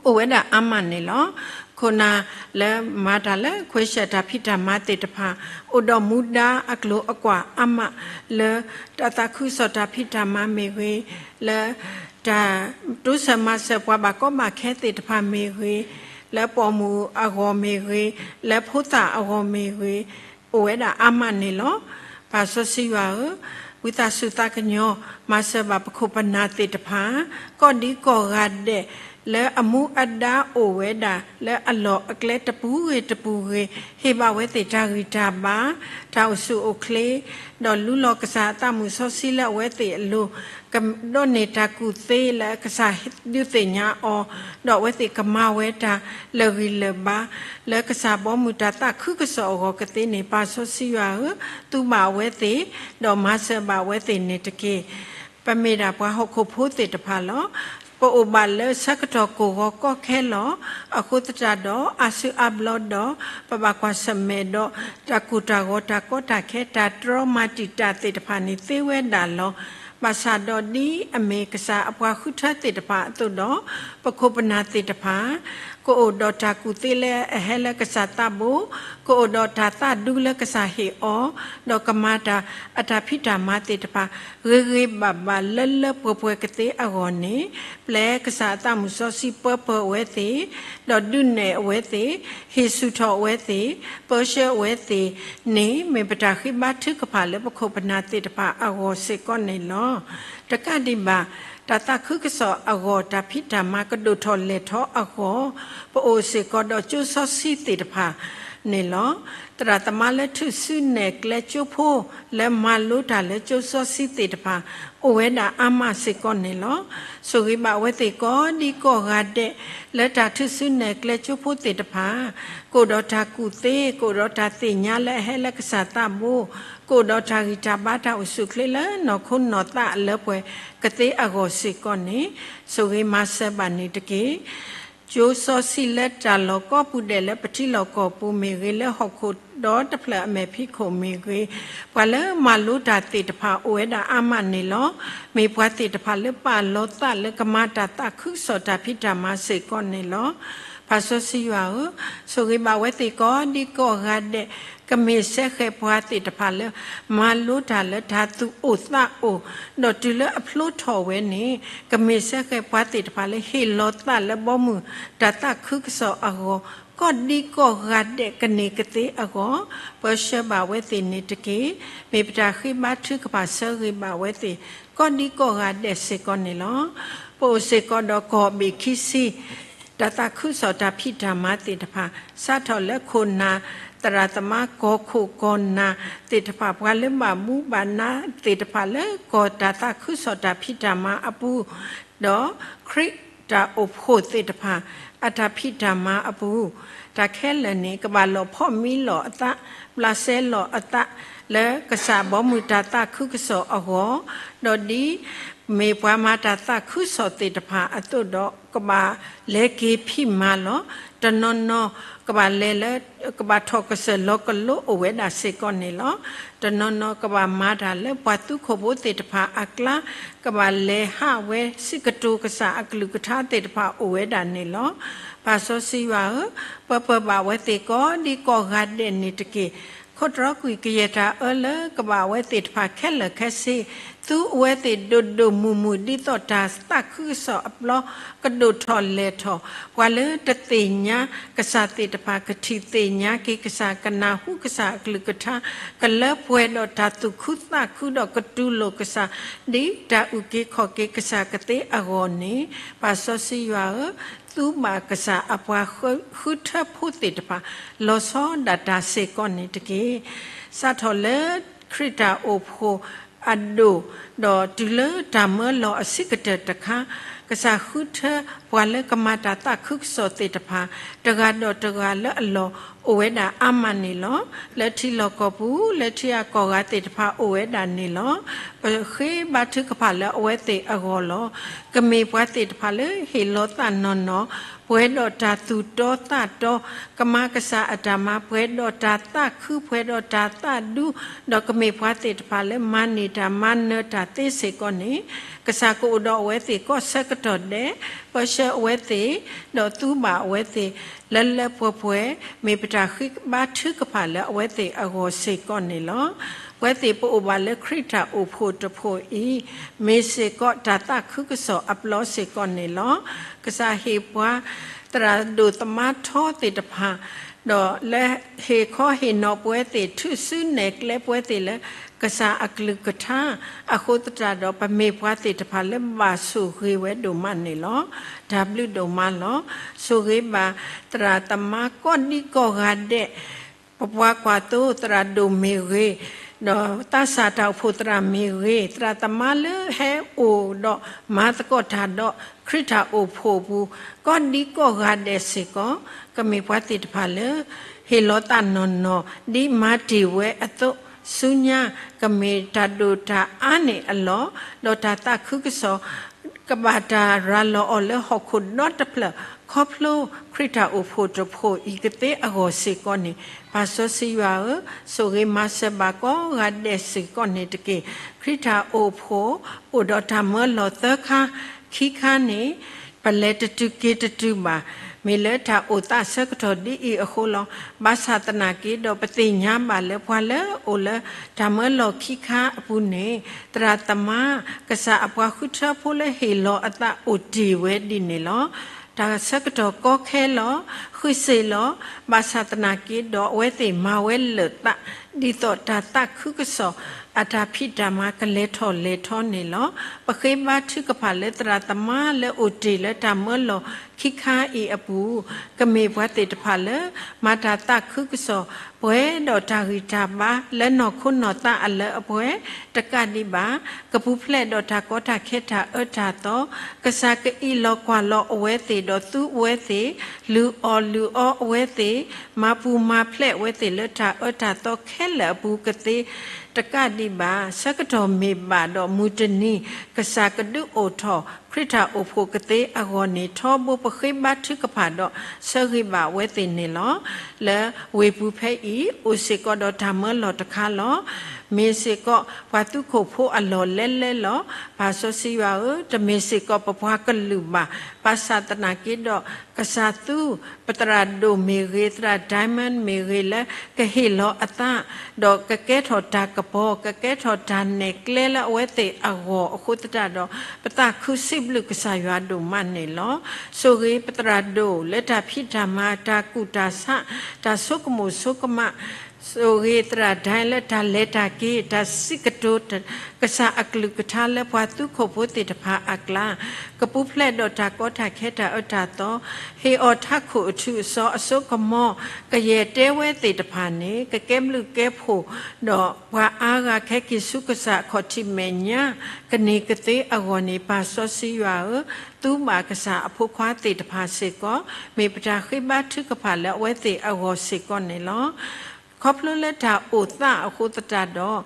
အိၣ်ဝဲဒၣ်အါမးန့ၣ်လီၤ. ခိၣ်နၢ်လၢမၤတၢ်လၢ ခွဲးစၢၣ်တၢ်ဖံးတၢ်မၤသ့ၣ်တဖၣ် အိၣ်ဒီးမူဒါအကျိၤအကွာ်အါမးလၢ တၢ်သးခုကစီၣ်တၢ်ဖံးတၢ်မၤမ့ၢ်ဂ့ၤ, လၢတၢ်တိစၢၤမၤစၢၤပှၤဘၣ်ကီဘၣ်ခဲသ့ၣ်တဖၣ်မ့ၢ်ဂ့ၤ, လၢပိာ်မုၣ်အဂီၢ်မ့ၢ်ဂ့ၤ, လၢဖိသၣ်အဂီၢ်မ့ၢ်ဂ့ၤ, အိၣ်ဝဲဒၣ်အါမးန့ၣ်လီၤ. ပၢ်စီဆှံယွၤဧၢ, ဝံသးစူၤသးကညီၤ မၤစၢၤဘၣ်ပခိၣ်ပနၢ်သ့ၣ်တဖၣ်, ကိးဒံကိးဂၤဒဲး လၢအမူအဒါအိၣ်ဝဲဒၣ် လၢအလီၢ်အကျဲတပူၤဂ့ၤတပူၤဂ့ၤ, ဟ့ၣ်ဘၣ်ဝဲသ့ၣ်တၢ်ဂံၢ်တၢ်ဘါ, တၢ်အိၣ်ဆူၣ်အိၣ်ချ့, ဒီးလူလီၤကစၢ်အသးမုၣ်စီဆှံလၢအဝဲသ့ၣ်အလိၤ, ကဒိးန့ၢ်တၢ်ကူၣ်သ့လၢကစၢ်ဒုးသ့ၣ်ညါအီၤ, ဒီးအဝဲသ့ၣ်ကမၤဝဲတၢ်လၢာ်ဂံၢ်လၢာ်ဘါ, လၢကစၢ်ဘီမုၢ်တၢ်သးခုကစီၣ်အဂီၢ်ကသ့န့ၣ် ပၢ်စီဆှံယွၤဧၢ, သူဘၣ်အဝဲသ့ၣ်, ဒီးမၤစၢၤဘၣ်အဝဲသ့ၣ်န့ၣ်တက့ၢ်. ပမ့ၢ်ဒၣ်ပှၤဟီၣ်ခိၣ်ဖိသ့ၣ်တဖၣ်လီၤ. ပအိၣ်ဘၣ်လၢဆၢကတီၢ်ကိၢ်ဂီၤကီခဲလီၤ. အဃိသတးဒီး အါစုအါဘျီဒီး ပဘၣ်ကွၢ်ဆၢၣ်မဲာ်ဒီး တၢ်ကိၢ်တၢ်ဂီၤ တၢ်ကီတၢ်ခဲ တၢ်တြီမၤတံာ်တာ်သ့ၣ်တဖၣ်န့ၣ်သ့ဝဲဒၣ်လီၤ. ဘၣ်ဆၣ်ဒီးဒ်အမ့ၢ်ကစၢ်အပှၤဃုထၢသ့ၣ်တဖၣ်အသိးဒီး, ပခိၣ်ပနၢ်သ့ၣ်တဖၣ် ကအိၣ်ဒီးတၢ်ကူၣ်သ့လၢအဟဲလၢကစၢ်သးဘိ, ကအိၣ်ဒီးတၢ်သးဒူလၢကစၢ်ဟ့ၣ်အီၤ, ဒီးကမၤတၢ်အတၢ်ဖံးတၢ်မၤသ့ၣ်တဖၣ် ဂ့ၤဂ့ၤဘၣ်ဘၣ်လၢလၢပှဲၤပှဲၤကသ့အဂီၢ်န့ၣ်, ပျဲကစၢ်အသးမုၢ်စီဆှံပၢပၢၢ်အဝဲသ့ၣ်, ဒီးဒုးနဲၣ်အဝဲသ့ၣ်, ဟ့ၣ်ဆူၣ်ထီၣ်အဝဲသ့ၣ်, ပၢဆှၢအဝဲသ့ၣ်န့ၣ် မ့ၢ်ပတၢ်ဃ့ဘါထုကဖၣ်လၢပခိၣ်ပနၢ်သ့ၣ်တဖၣ်အဂီၢ်စ့ၢ်ကီးန့ၣ်လီၤ. တကးဒံးဘၣ် တၢ်သးခုကစီၣ်အဂီၢ် တၢ်ဖံးတၢ်မၤကဒိၣ်ထီၣ်လဲၢ်ထီၣ်အဂီၢ်, ပအိၣ်စ့ၢ်ကီးဒီးကၠိစီဆှံသ့ၣ်တဖၣ်န့ၣ်လီၤ. သရၣ်သမါလၢထူၣ်စုနဲၣ်ကျဲကၠိဖိ လၢမၤလိတၢ်လၢကၠိစီဆှံသ့ၣ်တဖၣ် အိၣ်ဝဲဒၣ်အါမးစ့ၢ်ကီးန့ၣ်လီၤ. ဆိၣ်ဂ့ၤဘၣ်အဝဲသ့ၣ်ကိးဒံကိးဂၤဒဲး လၢတၢ်ထူၣ်စုနဲၣ်ကျဲကၠိဖိသ့ၣ်တဖၣ် ကအိၣ်ဒီးတၢ်ကူၣ်သ့, ကအိၣ်ဒီးတၢ်သ့ၣ်ညါလၢအဟဲလၢကစၢ်သးဘိ, ကအိၣ်ဒီးတၢ်ဂံၢ်တၢ်ဘါတၢ်အိၣ်ဆူၣ်အိၣ်ချ့လၢနီၢ်ခိနီၢ်သးအလၢပှဲၤကသ့အဂီၢ်စ့ၢ်ကီးန့ၣ်, ဆိၣ်ဂ့ၤမၤစၢၤဘၣ်န့ၣ်တက့ၢ်. ကၠိစီဆှံလၢတၢ်လီၢ်ကိးပူၤဒဲးလၢပထံလီၢ်ကီၢ်ပူၤမ့ၢ်ဂ့ၤ, လၢဟီၣ်ခိၣ်ဒီတဖျၢၣ်အမဲာ်ဖံးခိၣ်မ့ၢ်ဂ့ၤ, ပှၤလၢမၤလိတၢ်သ့ၣ်တဖၣ်အိၣ်ဝဲဒၣ်အါမးန့ၣ်လီၤ. မ့ၢ်ပှၤသ့ၣ်တဖၣ်လၢပာ်လီၤသးလၢကမၤတၢ်သးခုကစီၣ်တၢ်ဖံးတၢ်မၤစ့ၢ်ကီးန့ၣ်လီၤ. ပၢ်စီဆှံယွၤဧၢ, ဆိၣ်ဂ့ၤဘၣ်ဝဲသ့ၣ်ကိးဒံကိးဂၤဒဲး, ကမ့ၢ်စဲဃဲၤပှၤသ့ၣ်တဖၣ်လၢ မၤလိတၢ်လၢတၢ်သူၣ်အိၣ်သးအိၣ်, ဒီးတုၤလၢအဖျိထီၣ်ဝဲန့ၣ်, ကမ့ၢ်စဲဃဲၤပှၤသ့ၣ်တဖၣ်လၢဟ့ၣ်လီၤသးလၢဘီမုၢ်တၢ်သးခုကစီၣ်အဂီၢ်, ကိးဒံကိးဂၤဒဲးကန့ၢ်ကသ့အဂီၢ်, ပၢဆှၢဘၣ်ဝဲသ့ၣ်န့ၣ်တက့ၢ်. မ့ၢ်ပတၢ်ဃ့ဘါထုကဖၣ်ဆၢဂ့ၤဘၣ်ဝဲသ့ၣ် ကိးဒံကိးဂၤဒဲးစ့ၢ်ကီးန့ၣ်လီၤ. ပအိၣ်စ့ၢ်ကီးဒီးကီၢ်ဘ့ၣ်ခံဆံ တၢ်သးခုကစီၣ်တၢ်ဖံးတၢ်မၤသ့ၣ်တဖၣ် စးထီၣ်လၢခိၣ်နၢ် သရၣ်သမါ ကီၢ်ခိၣ်ကီၢ်နၢ်သ့ၣ်တဖၣ်, ပှၤလၢဘၣ်မူဘၣ်ဒါသ့ၣ်တဖၣ် လၢကီၢ်တၢ်သးခုကစီၣ်တၢ်ဖံးတၢ်မၤအပူၤ, ဒီးခရံာ်တၢ်အိၣ်ဖှိၣ်သ့ၣ်တဖၣ် အတၢ်ဖံးတၢ်မၤအပူၤ, တၢ်ခဲလၢာ်န့ၣ် ကဘၣ်လီၤဖီၣ်မံလီၤအသး, ဘျးစဲလီၤအသး လၢကစၢ်ဘီမုၢ်တၢ်သးခုကစီၣ်အဂီၢ်, ဒီးဒ်မ့ၢ်ပှၤမၤတၢ်သးခုကစီၣ်သ့ၣ်တဖၣ်အသိးဒီး ကဘၣ်လဲၤက့ၤဖံးမၤလီၤ. တနီၤနီၤကဘၣ်လဲၤလၢ ကဘၣ်ထီၣ်ကစၢၢ်လီၤကလိအိၣ်ဝဲဒၣ်စ့ၢ်ကီးန့ၣ်လီၤ. တနီၤနီၤကဘၣ်မၤတၢ်လၢပှၤသူခိၣ်ဖိသ့ၣ်တဖၣ်အကျါ, ကဘၣ်လဲၤဟးဝဲစံးကတိၤကစၢ်အကလုၢ်ကထါသ့ၣ်တဖၣ်အိၣ်ဝဲဒၣ်န့ၣ်လီၤ. ပၢ်စီဆှံယွၤဧၢ, ပၢပၢဘၣ်ဝဲသ့ၣ်ကိးဒံကိးဂၤဒဲးန့ၣ်တက့ၢ်. ခိးတြီကွံာ်ကယဲၢ်တၢ်အၢလၢကဘၣ်ဝဲသ့ၣ်တဖၣ်ခဲလၢာ်ခဲဆ့, သူအဝဲသ့ၣ်ဒိၣ်ဒိၣ်မုၢ်မုၢ် ဒ်သိးတၢ်သးခုကစီၣ်အပျီ ကဒိၣ်ထီၣ်လဲၢ်ထီၣ်, ပှၤလၢတသ့ၣ်ညါကစၢ်သ့ၣ်တဖၣ် ကထံၣ်သ့ၣ်ညါက့ၤကစၢ်, ကနၢ်ဟူကစၢ်အကလုၢ်ကထါ, ကလၢပှဲၤဒီးတၢ်သူၣ်ခုသးခုဒီးကတူၢ်လိာ်ကစၢ်, ဒ်တၢ်အုၣ်က့ၤခီၣ်က့ၤကစၢ်ကသ့အဂီၢ်န့ၣ်, ပၢ်စီဆှံယွၤဧၢ, သူဘၣ်ကစၢ်အပှၤဃုထၢဖိသ့ၣ်တဖၣ် လီၤဆီဒၣ်တၢ်စ့ၢ်ကီးန့ၣ်တက့ၢ်. စးထီၣ်လၢခရံာ်တၢ်အိၣ်ဖှိၣ်အဒိၣ်, ဒီးတုၤလၢတၢ်မၢလီၤအဆံးကတၢၢ်တခါ, ကစၢ်ဃုထၢပှၤလၢကမၤတၢ်သးခုကစီၣ်သ့ၣ်တဖၣ် တဂၤဒီးတဂၤလၢအလီၢ်အိၣ်ဝဲဒၣ်အါမးန့ၣ်လီၤ. လၢထံလီၢ်ကီၢ်ပူၤ လၢထံဂၤကီၢ်ဂၤသ့ၣ်တဖၣ်အိၣ်ဝဲဒၣ်န့ၣ်လီၤ. ပဃ့ဘါထုကဖၣ်လၢအဝဲသ့ၣ်အဂီၢ်လီၤ. ကမ့ၢ်ပှၤသ့ၣ်တဖၣ်လၢဟ့ၣ်လီၤသးနီၢ်နီၢ်, ပှဲၤဒီးတၢ်သူၣ်တီသးတီ, ကမၤကစၢ်အတၢ်မၤ, ပှဲၤဒီးတၢ်သးခု, ပှဲၤဒီးတၢ်သးဒူ, ဒီးကမ့ၢ်ပှၤသ့ၣ်တဖၣ်လၢမၤန့ၢ်တၢ်မၤနၢၤတၢ်သ့စ့ၢ်ကီးန့ၣ်, ကစၢ်ကအိၣ်ဒီးအဝဲသ့ၣ်ကိးဆၢကတီၢ်ဒဲး, ပၢဆှၢအဝဲသ့ၣ်, ဒီးသူဘၣ်အဝဲသ့ၣ် လၢလၢပှဲၤပှဲၤ, မ့ၢ်ပတၢ်ဃ့ဘါထုကဖၣ်လၢအဝဲသ့ၣ်အဂီၢ်စ့ၢ်ကီးန့ၣ်လီၤ. ပဝဲသ့ၣ်ပအိၣ်ဘၣ်လၢခရံာ်တၢ်အိၣ်ဖှိၣ်တဖှိၣ်အံၤ, မ့ၢ်စ့ၢ်ကီးတၢ်သးခုကစီၣ်အပျီစ့ၢ်ကီးန့ၣ်လီၤ. ကစၢ်ဟ့ၣ်ပှၤသရၣ်ဒိၣ်သမါထီသ့ၣ်တဖၣ်, ဒီးလၢဟ့ၣ်ခီဟ့ၣ်နီၤပဝဲသ့ၣ်, ထုးစုနဲၣ်ကျဲပဝဲသ့ၣ်လၢ ကစၢ်အကလုၢ်ကထါအဃိသတးဒီး, ပမ့ၢ်ပှၤသ့ၣ်တဖၣ်လၢဘၣ်ဆိၣ်ဂ့ၤဝဲဒိၣ်မးန့ၣ်လီၤ. တၢ်ဘျုးဒိၣ်မးလီၤ. ဆိၣ်ဂ့ၤဘၣ်သရၣ်သမါကိးဒံကိးဂၤဒဲး, ပပှၤကွၢ်သိသရၣ်ဒိၣ်မ့ၢ်ဂ့ၤ, ဒီးသးစၢ်တၢ်အိၣ်ဖှိၣ်သရၣ်မ့ၢ်ဂ့ၤ, သရၣ်သမါလၢဟဲအိၣ်ဒီးမၤသကိးတၢ်ဒီးခရံာ်တၢ်အိၣ်ဖှိၣ်အပူၤ, ကိးဒံကိးဂၤဒဲးစ့ၢ်ကီး, ကမ့ၢ်ပှၤသ့ၣ်တဖၣ်လၢ ဟ့ၣ်လီၤသးနီၢ်နီၢ်, ဒ်မၤတ့ၢ်ဝဲအသိး, ဆူညါကမ့ၢ်တၢ်ဒိၣ်တၢ်အါန့ၢ်အလီၢ်, ဒီးတၢ်သးခုကစီၣ် ကဘၣ်တၢ်ရၤလီၤအီၤလၢဟီၣ်ခိၣ်ဒီတဖျၢၣ် ခီဖျိခရံာ်တၢ်အိၣ်ဖှိၣ်တဖှိၣ်အံၤကသ့အဂီၢ်စ့ၢ်ကီးန့ၣ်, ပၢ်စီဆှံယွၤဧၢ, ဆိၣ်ဂ့ၤမၤစၢၤဘၣ်ကိးဂၤဒဲးစ့ၢ်ကီးန့ၣ်တက့ၢ်. ခရံာ်တၢ်အိၣ်ဖှိၣ် အိၣ်ဒီးတၢ်မၢလီၤသၢခါ, ခံခါန့ၣ် ပလဲၤတတုၤက့ၤတတုၤဘၣ်. မ့ၢ်လၢတၢ်အိၣ်သးဆၢကတီၢ်ဒ်အံၤအဃိလီၤ. ဘၣ်ဆၣ်သနာ်က့ဒီး ပသ့ၣ်ညါဘၣ်လၢပှၤလၢအအိၣ်လၢတၢ်မၢလီၤခံခါအပူၤန့ၣ် သရၣ်သမါ ကစၢ်အပှၤဃုထၢဖိလၢဟ့ၣ်လီၤအသးအိၣ်တ့ၢ်ဝဲဒ်န့ၣ်လီၤ. တၢ်ဆၢကတီၢ်ကီခဲလီၤ, ဃုစ့ၢ်လီၤ. ဘၣ်ဆၣ်သနာ်က့ဒီး အဝဲသ့ၣ်မၤဝဲလၢာ်သး ဒ်သိးတၢ်သးခုကစီၣ် အတၢ်ဖံးတၢ်မၤကလဲၤထီၣ်လဲၤထီန့ၣ်လီၤ. ပဃ့ဘါထုကဖၣ်လၢသရၣ်သမါလၢအိၣ်တ့ၢ်လၢတၢ်မၢလီၤခံခါအံၤအပူၤ ကမ့ၢ်ပှၤသ့ၣ်တဖၣ်လၢ မၤတၢ်သးခုကစီၣ် ပှဲၤဒီးတၢ်ဂံၢ်တၢ်ဘါလၢနီၢ်ခိနီၢ်သးအလၢအပှဲၤ တကးဒံးဘၣ် ကပူၤဖျဲးဒီးတၢ်ကီတၢ်ခဲတၢ်အၢတၢ်သီ, ကစၢ်ကအံးလီၤကွၢ်လီၤအဝဲသ့ၣ်ဒီးသူအဝဲသ့ၣ်, လုၢ်အီၣ်လုၢ်အီအဝဲသ့ၣ်, မၤပူၤမၤဖျဲးအဝဲသ့ၣ်လၢတၢ်အၢတၢ်သီခဲလၢာ်အပူၤကသ့, တကးဒံးဘၣ် ဆၢကတီၢ်မ့ၢ်ဘၣ်ဒီးမုၢ်တနံၤ ကစၢ်ကဒုးအိၣ်ထီၣ်ခရံာ်တၢ်အိၣ်ဖှိၣ်ကသ့အဂီၢ်န့ၣ် ထီဘိပဃ့ဘါထုကဖၣ်ဒီး ဆၢဂ့ၤဘၣ်အဝဲသ့ၣ်န့ၣ်လီၤ. လၢဝ့ၢ်ပူၤဖဲအံၤ အိၣ်စ့ၢ်ကီးဒီးတၢ်မၢလီၤတခါလီၤ. မ့ၢ်စ့ၢ်ကီးပှၤသူခိၣ်ဖိအလီၢ်လဲလဲလီၤ. ပၢ်စီဆှံယွၤဧၢ, တမ့ၢ်စ့ၢ်ကီးပပှၤကလုာ်ဘၣ်. ဘၣ်ဆၣ်သနာ်က့ဒီး ကစၢ်သူ ပသရၣ်ဒိၣ်မ့ၢ်ဂ့ၤ, သရၣ် Diamond မ့ၢ်ဂ့ၤ လၢကဟ့ၣ်လီၤအသး ဒီးကကဲထီၣ်တၢ်ကပီၤ, ကကဲထီၣ်တၢ်နဲၣ်ကျဲလၢအဝဲသ့ၣ်အဂီၢ်အဃိသတးဒီး ပသးခုစံးဘျုးကစၢ်ယွၤဒိၣ်မးန့ၣ်လီၤ. ဆိၣ်ဂ့ၤပသရၣ်ဒိၣ်လၢတၢ်ဖံးတၢ်မၤ တၢ်ကူၣ်တၢ်ဆး တၢ်ဆိကမိၣ်ဆိကမး, ဆိၣ်ဂ့ၤသရၣ် Diamond လၢတၢ်လဲၤတၢ်က့ၤ တၢ်စံးကတိၤ ကစၢ်အကလုၢ်ကထါလၢ ပှၤသူခိၣ်ဖိသ့ၣ်တဖၣ်အကျါ ကပူၤဖျဲးဒီးတၢ်ကီတၢ်ခဲတၢ်အၢတၢ်သီ, ဟ့ၣ်အီၤထးခိၣ်အထူးအစီၤအစိကမီၤ, ကယဲၢ်တဲဝဲသ့ၣ်တဖၣ်န့ၣ် ကကဲဘျုးကဲဖှိၣ် ဒီးပှၤအါဂၤခဲက့ၤဆူကစၢ်အခီၣ်ထံးမဲာ်ညါ ကန့ၢ်ကသ့အဂီၢ်န့ၣ် ပၢ်စီဆှံယွၤဧၢ, သူဘၣ်ကစၢ်အဖိခွါသ့ၣ်တဖၣ်စ့ၢ်ကီး မ့ၢ်ပတၢ်ဃ့ဘါထုကဖၣ်လၢအဝဲသ့ၣ်အဂီၢ်စ့ၢ်ကီးန့ၣ်လီၤ. ခီဖျိလၢတၢ်အိၣ်သးအဃိသတးဒီး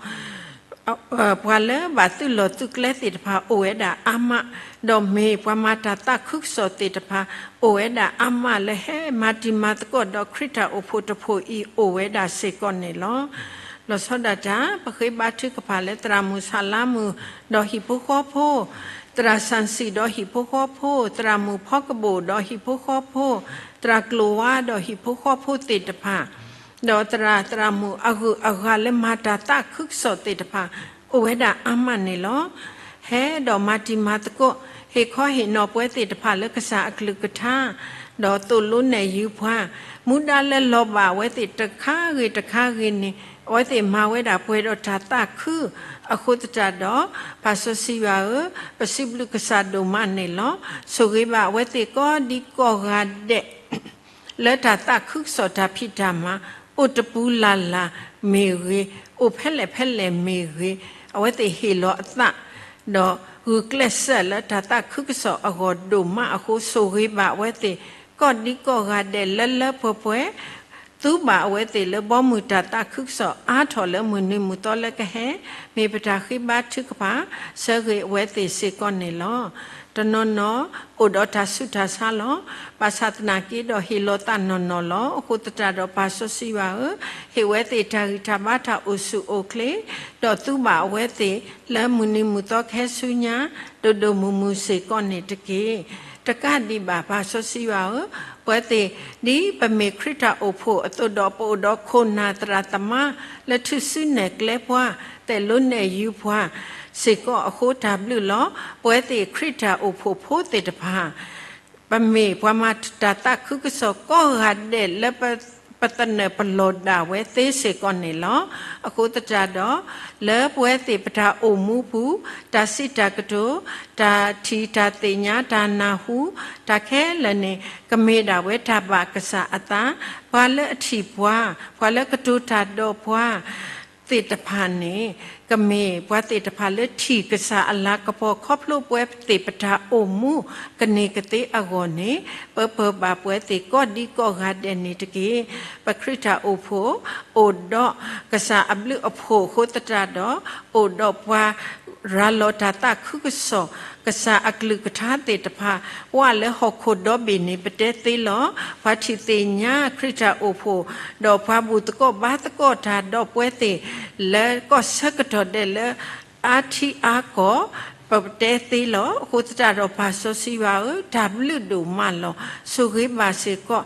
ပှၤလၢဘၣ်သုးလီၢ်သုးကျဲသ့ၣ်တဖၣ်အိၣ်ဝဲဒၣ်အါမး, ဒီးမ့ၢ်ပှၤမၤတၢ်သးခုကစီၣ်သ့ၣ်တဖၣ် အိၣ်ဝဲဒၣ်အါမးလၢဟဲမၤတံၤမၤသကိးဒီးခရံာ်တၢ်အိၣ်ဖှိၣ်တဖှိၣ်အံၤအိၣ်ဝဲဒၣ်စ့ၢ်ကီးန့ၣ်လီၤ. လီၤဆီဒၣ်တၢ် ပဃ့ဘါထုကဖၣ်လၢသရၣ်မုၣ်ဆးလါမုၣ်ဒီးဟံၣ်ဖိဃီဖိ, သရၣ်စၣ်စံၣ်ဒီးဟံၣ်ဖိဃီဖိ, သရၣ်မုၣ်ဖီကဘိၣ်ဒီးဟံၣ်ဖိဃီဖိ, သရၣ်ကျိၤဝါဒီးဟံၣ်ဖိဃီဖိသ့ၣ်တဖၣ် ဒီးသရၣ်သရၣ်မုၣ်အဂုၤအဂၤလၢမၤတၢ်သးခုကစီၣ်သ့ၣ်တဖၣ် အိၣ်ဝဲဒၣ်အါမးန့ၣ်လီၤ. ဟဲဒီးမၤတံၤမၤသကိး ဟ့ၣ်ခီဟ့ၣ်နီၤပဝဲသ့ၣ်တဖၣ်လၢကစၢ်အကလုၢ်ကထါ, ဒီးသိၣ်လိနဲၣ်ယုၤပှၤ, မူဒါလၢလီၤဘၣ်အဝဲသ့ၣ်တခါဂ့ၤတခါဂ့ၤန့ၣ် အဝဲသ့ၣ်မၤဝဲဒၣ်ပှဲၤဒီးတၢ်သးခုအဃိသတးဒီး ပၢ်စီဆှံယွၤဧၢ, ပစံးဘျုးကစၢ်ဒိၣ်မးန့ၣ်လီၤ. ဆိၣ်ဂ့ၤဘၣ်အဝဲသ့ၣ်ကိးဒံကိးဂၤဒဲး လၢတၢ်သးခုကစီၣ်တၢ်ဖံးတၢ်မၤ အိၣ်တပူၤလၢ်လၢ်မ့ၢ်ဂ့ၤ, အိၣ်ဖဲလဲၣ်ဖဲလဲၣ်မ့ၢ်ဂ့ၤ, အဝဲသ့ၣ်ဟ့ၣ်လီၤအသး ဒီးဂုာ်ကျဲးစၢးလၢတၢ်သးခုကစီၣ်အဂီၢ်ဒိၣ်မးအဃိ ဆိၣ်ဂ့ၤဘၣ်အဝဲသ့ၣ် ကိးဒံကိးဂၤဒဲးလၢလၢပှဲၤပှဲၤ သူဘၣ်အဝဲသ့ၣ်လၢဘီမုၢ်တၢ်သးခုကစီၣ်အါထီၣ်လၢမုၢ်နံၤမုၢ်သီလၢကဟဲ, မ့ၢ်ပတၢ်ဃ့ဘါထုကဖၣ် ဆၢဂ့ၤအဝဲသ့ၣ်စ့ၢ်ကီးန့ၣ်လီၤ. တနီၤနီၤအိၣ်ဒီးတၢ်ဆူးတၢ်ဆါလီၤ. ဘၣ်ဆၣ်သနာ်က့ဒီးဟ့ၣ်လီၤသးနီၢ်နီၢ်လီၤ. အဃိသတးဒီးပၢ်စီဆှံယွၤဧၢ, ဟ့ၣ်ဝဲသ့ၣ်တၢ်ဂံၢ်တၢ်ဘါတၢ်အိၣ်ဆူၣ်အိၣ်ချ့, ဒီးသူဘၣ်အဝဲသ့ၣ်လၢမုၢ်နံၤမုၢ်သီကဟဲဆူညါ ဒိၣ်ဒိၣ်မုၢ်မုၢ်စ့ၢ်ကီးန့ၣ်တက့ၢ်. တကးဒံးဘၣ်ပၢ်စီဆှံယွၤဧၢ, ပဝဲသ့ၣ်ဒ်ပမ့ၢ်ခရံာ်တၢ်အိၣ်ဖှိၣ်အသိးဒီး ပအိၣ်ဒီးခိၣ်နၢ်သရၣ်သမါလၢထုးစုနဲၣ်ကျဲပှၤ, သိၣ်လိနဲၣ်ယုၤပှၤစ့ၢ်ကီးအဃိ တၢ်ဘျုးလီၤ. ပဝဲသ့ၣ်ခရံာ်တၢ်အိၣ်ဖှိၣ်ဖိသ့ၣ်တဖၣ် ပမ့ၢ်ပှၤမၤတၢ်သးခုကစီၣ်ကိးဂၤဒဲးလၢပသနၢၣ်ပလီၢ်ဒၣ်ဝဲသ့စ့ၢ်ကီးန့ၣ်လီၤ. အဃိသတးဒီး လၢပဝဲသ့ၣ်ပတၢ်အိၣ်မူပူၤ, တၢ်စံးတၢ်ကတိၤ, တၢ်ထံၣ်တၢ်သ့ၣ်ညါ, တၢ်နၢ်ဟူ, တၢ်ခဲလၢာ်န့ၣ် ကမ့ၢ်ဒၣ်ဝဲတၢ်ဘၣ်ကစၢ်အသး, ပှၤလၢအထံၣ်ပှၤ, ပှၤလၢကတိၤတၢ်ဒီးပှၤ သ့ၣ်တဖၣ်န့ၣ် ကမ့ၢ်ပှၤသ့ၣ်တဖၣ်လၢထံၣ်ကစၢ်အလၤကပီၤ ခီဖျိပဝဲသ့ၣ်ပတၢ်အိၣ်မူကန့ၢ်ကသ့အဂီၢ်န့ၣ် ပပၢၤဘၣ်ပဝဲသ့ၣ်ကိးဒံကိးဂၤဒဲးန့ၣ်တက့ၢ်. ပခရံာ်တၢ်အိၣ်ဖှိၣ် အိၣ်ဒီးကစၢ်အဘျုးအဖှိၣ်အဃိသတးဒီး အိၣ်ဒီးပှၤ ရၤလီၤတၢ်သးခုကစီၣ် ကစၢ်အကလုၢ်ကထါသ့ၣ်တဖၣ် ဝဲလၢဟီၣ်ခိၣ်ဒီဘ့ၣ်န့ၣ် ပတဲသ့လီၤ. ပှၤထံၣ်သ့ၣ်ညါခရံာ်တၢ်အိၣ်ဖှိၣ် ဒီးပှၤဘူၣ်သကိးဘါသကိးတၢ်ဒီးပဝဲသ့ၣ် လၢကီၢ်ဆၢကတီၢ်ဒဲးလၢ အါထံအါကီၢ် ပတဲသ့လီၤ. အဃိသတးဒီးပၢ်စီဆှံယွၤဧၢ, တၢ်ဘျုးဒိၣ်မးလီၤ. ဆိၣ်ဂ့ၤဘၣ်စ့ၢ်ကီး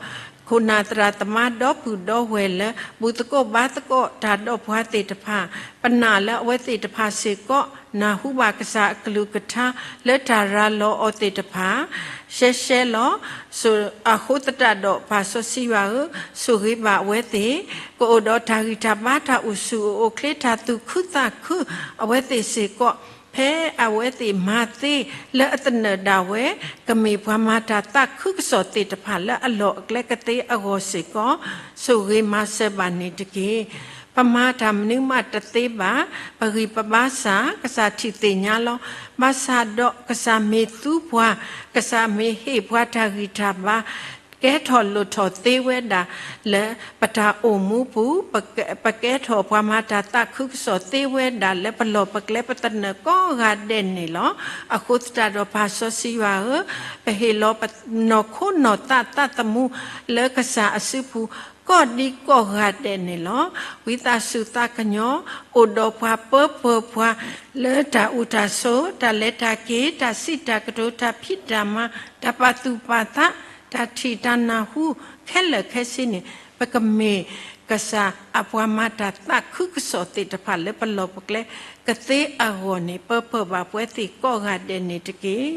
ခိၣ်နၢ်သရၣ်သမါဒီပုၢ်ဒီဝဲၢ်လၢ ဘူၣ်သကိးဘါသကိးတၢ်ဒီးပှၤသ့ၣ်တဖၣ်, ပနာ်လၢအဝဲသ့ၣ်တဖၣ်စ့ၢ်ကီး နၢ်ဟူဘၣ်ကစၢ်အကလုၢ်ကထါ လၢတၢ်ရၤလီၤအီၤသ့ၣ်တဖၣ် ရှဲရှဲလီၤ. အဃိသတးဒီးပၢ်စီဆှံယွၤဧၢ, ဆိၣ်ဂ့ၤဘၣ်အဝဲသ့ၣ်, ကအိၣ်ဒီးတၢ်ဂံၢ်တၢ်ဘါ တၢ်အိၣ်ဆူၣ်အိၣ်ချ့ တၢ်သူၣ်ခုသးခု အဝဲသ့ၣ်စ့ၢ်ကီး ဖဲအဝဲသ့ၣ်မၤသ့လၢအသနၢၣ်ဒၣ်ဝဲ ကမ့ၢ်ပှၤမၤတၢ်သးခုကစီၣ်သ့ၣ်တဖၣ်လၢအလီၢ်အကျဲကသ့အဂီၢ်စ့ၢ်ကီး ဆိၣ်ဂ့ၤမၤစၢၤဘၣ်န့ၣ်တက့ၢ်. ပမၤတၢ်မနုၤမးတသ့ဘၣ်. ပဂံၢ်ပဘါစ့ၢ် ကစၢ်ထံၣ်သ့ၣ်ညါလီၤ. ဘၣ်ဆၣ်ဒီးကစၢ်မ့ၢ်သူပှၤ, ကစၢ်မ့ၢ်ဟ့ၣ်ပှၤတၢ်ဂံၢ်တၢ်ဘါ ကဲထီၣ်လိၣ်ထီၣ်သ့ဝဲဒၣ် လၢပတၢ်အိၣ်မူပူၤ, ပကဲထီၣ်ပှၤမၤတၢ်သးခုကစီၣ်သ့ဝဲဒၣ် လၢပလီၢ်ပကျဲပသနၢၣ်ကိးဂၤဒဲးန့ၣ်လီၤ. အဃိသတးဒီးပၢ်စီဆှံယွၤဧၢ, ပဟ့ၣ်လီၤပနီၢ်ခိနီၢ်သးသးသမူ လၢကစၢ်အစုပူၤ ကိးဒံကိးဂၤဒဲးန့ၣ်လီၤ. ဝံသးစူၤသးကညီၤ အိၣ်ဒီးပှၤပၢပၢၤပှၤ လၢတၢ်အိၣ်တၢ်ဆိး တၢ်လဲၤတၢ်က့ၤ တၢ်စံးတၢ်ကတိၤ တၢ်ဖံးတၢ်မၤ တၢ်ပာ်သူၣ်ပာ်သး တၢ်ထံၣ်တၢ်နၢ်ဟူ ခဲလၢာ်ခဲဆ့န့ၣ် ပကမ့ၢ်ကစၢ်အပှၤမၤတၢ်သးခုကစီၣ်သ့ၣ်တဖၣ်လၢပလီၢ်ပကျဲကသ့အဂီၢ်န့ၣ် ပၢပၢၤဘၣ်ပဝဲသ့ၣ်ကိးဂၤဒဲးန့ၣ်တက့ၢ်.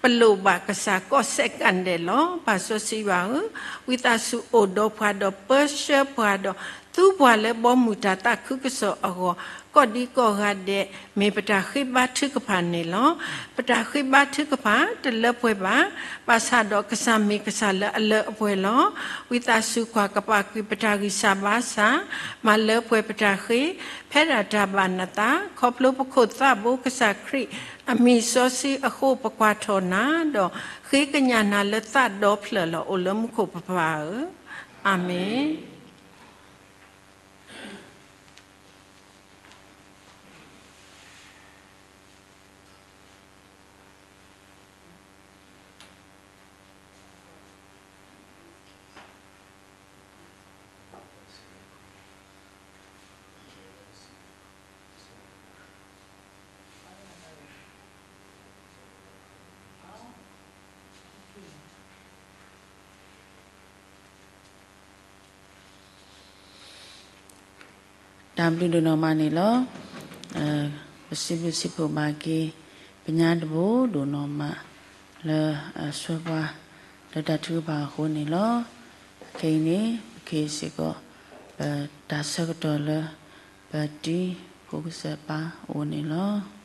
ပလိၣ်ဘၣ်ကစၢ်ကိးစဲးကၣ်ဒဲးလီၤ. ပၢ်စီဆှံယွၤဧၢ, ဝံသးစူၤအိၣ်ဒီးပှၤဒီးပၢဆှၢပှၤဒီး သူပှၤလၢဘီမုၢ်တၢ်သးခုကစီၣ်အဂီၢ် ကိးဒံကိးဂၤဒဲး မ့ၢ်ပတၢ်ဃ့ဘါထုကဖၣ်န့ၣ်လီၤ. ပတၢ်ဃ့ဘါထုကဖၣ်တလၢပှဲၤဘၣ်. ဘၣ်ဆၣ်ဒီးကစၢ်မ့ၢ်ကစၢ်လၢအလၢအပှဲၤလီၤ. ဝံသးစူၤကွၢ်ကပာ်ကွံာ်ပတၢ်ဂံၢ်စၢ်ဘါစၢ်, မၤလၢပှဲၤပတၢ်ဃ့, ဖဲဒၣ်တၢ်ဘၣ်နသး, ခီဖျိပခိၣ်သးဘိကစၢ်ခရံာ် အမံၤစီဆှံအဃိ ပကွၢ်ထီၣ်နၤ, ဒီးဃ့ကညးနၤလၢသးဒီဖျၢၣ်လီၤ. အိၣ်လၢမူခိၣ်ပပၢ်ဧၢ, အၤမ့ၣ်. တၢ်ဘျုးဒိၣ်နီၢ်မးန့ၣ်လီၤ. ပစံးဘျုးစံးဖှိၣ်ဘၣ်က့ၤ ပညါတဘိဒိၣ်နီၢ်မး လၢအဆှၢပှၤ လၢတၢ်ထုကဖၣ်အဃိန့ၣ်လီၤ. ခဲအံၤန့ၣ် ပကဟ့ၣ်စ့ၢ်ကီး ပတၢ်ဆၢကတီၢ်လၢ ပတံၤဖိကစၢ်ပၢ်အအိၣ်န့ၣ်လီၤ.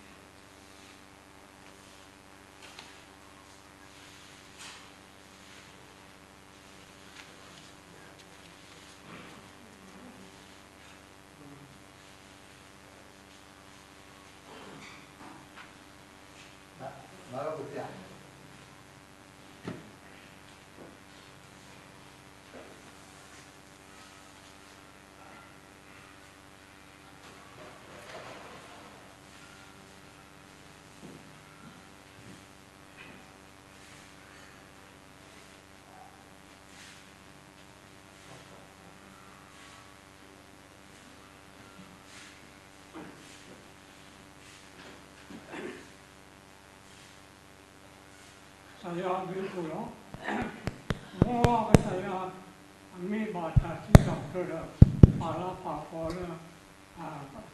ကစၢ်ယွၤအဘျုးအဖှိၣ်လီၤ. မ်ကစၢ်ယွၤ အမ့ၢ်ဘၣ်တၢ်စံးတၢ်ကတိၤဒီး ပာ်လၤပာ်ကပီၤလၢ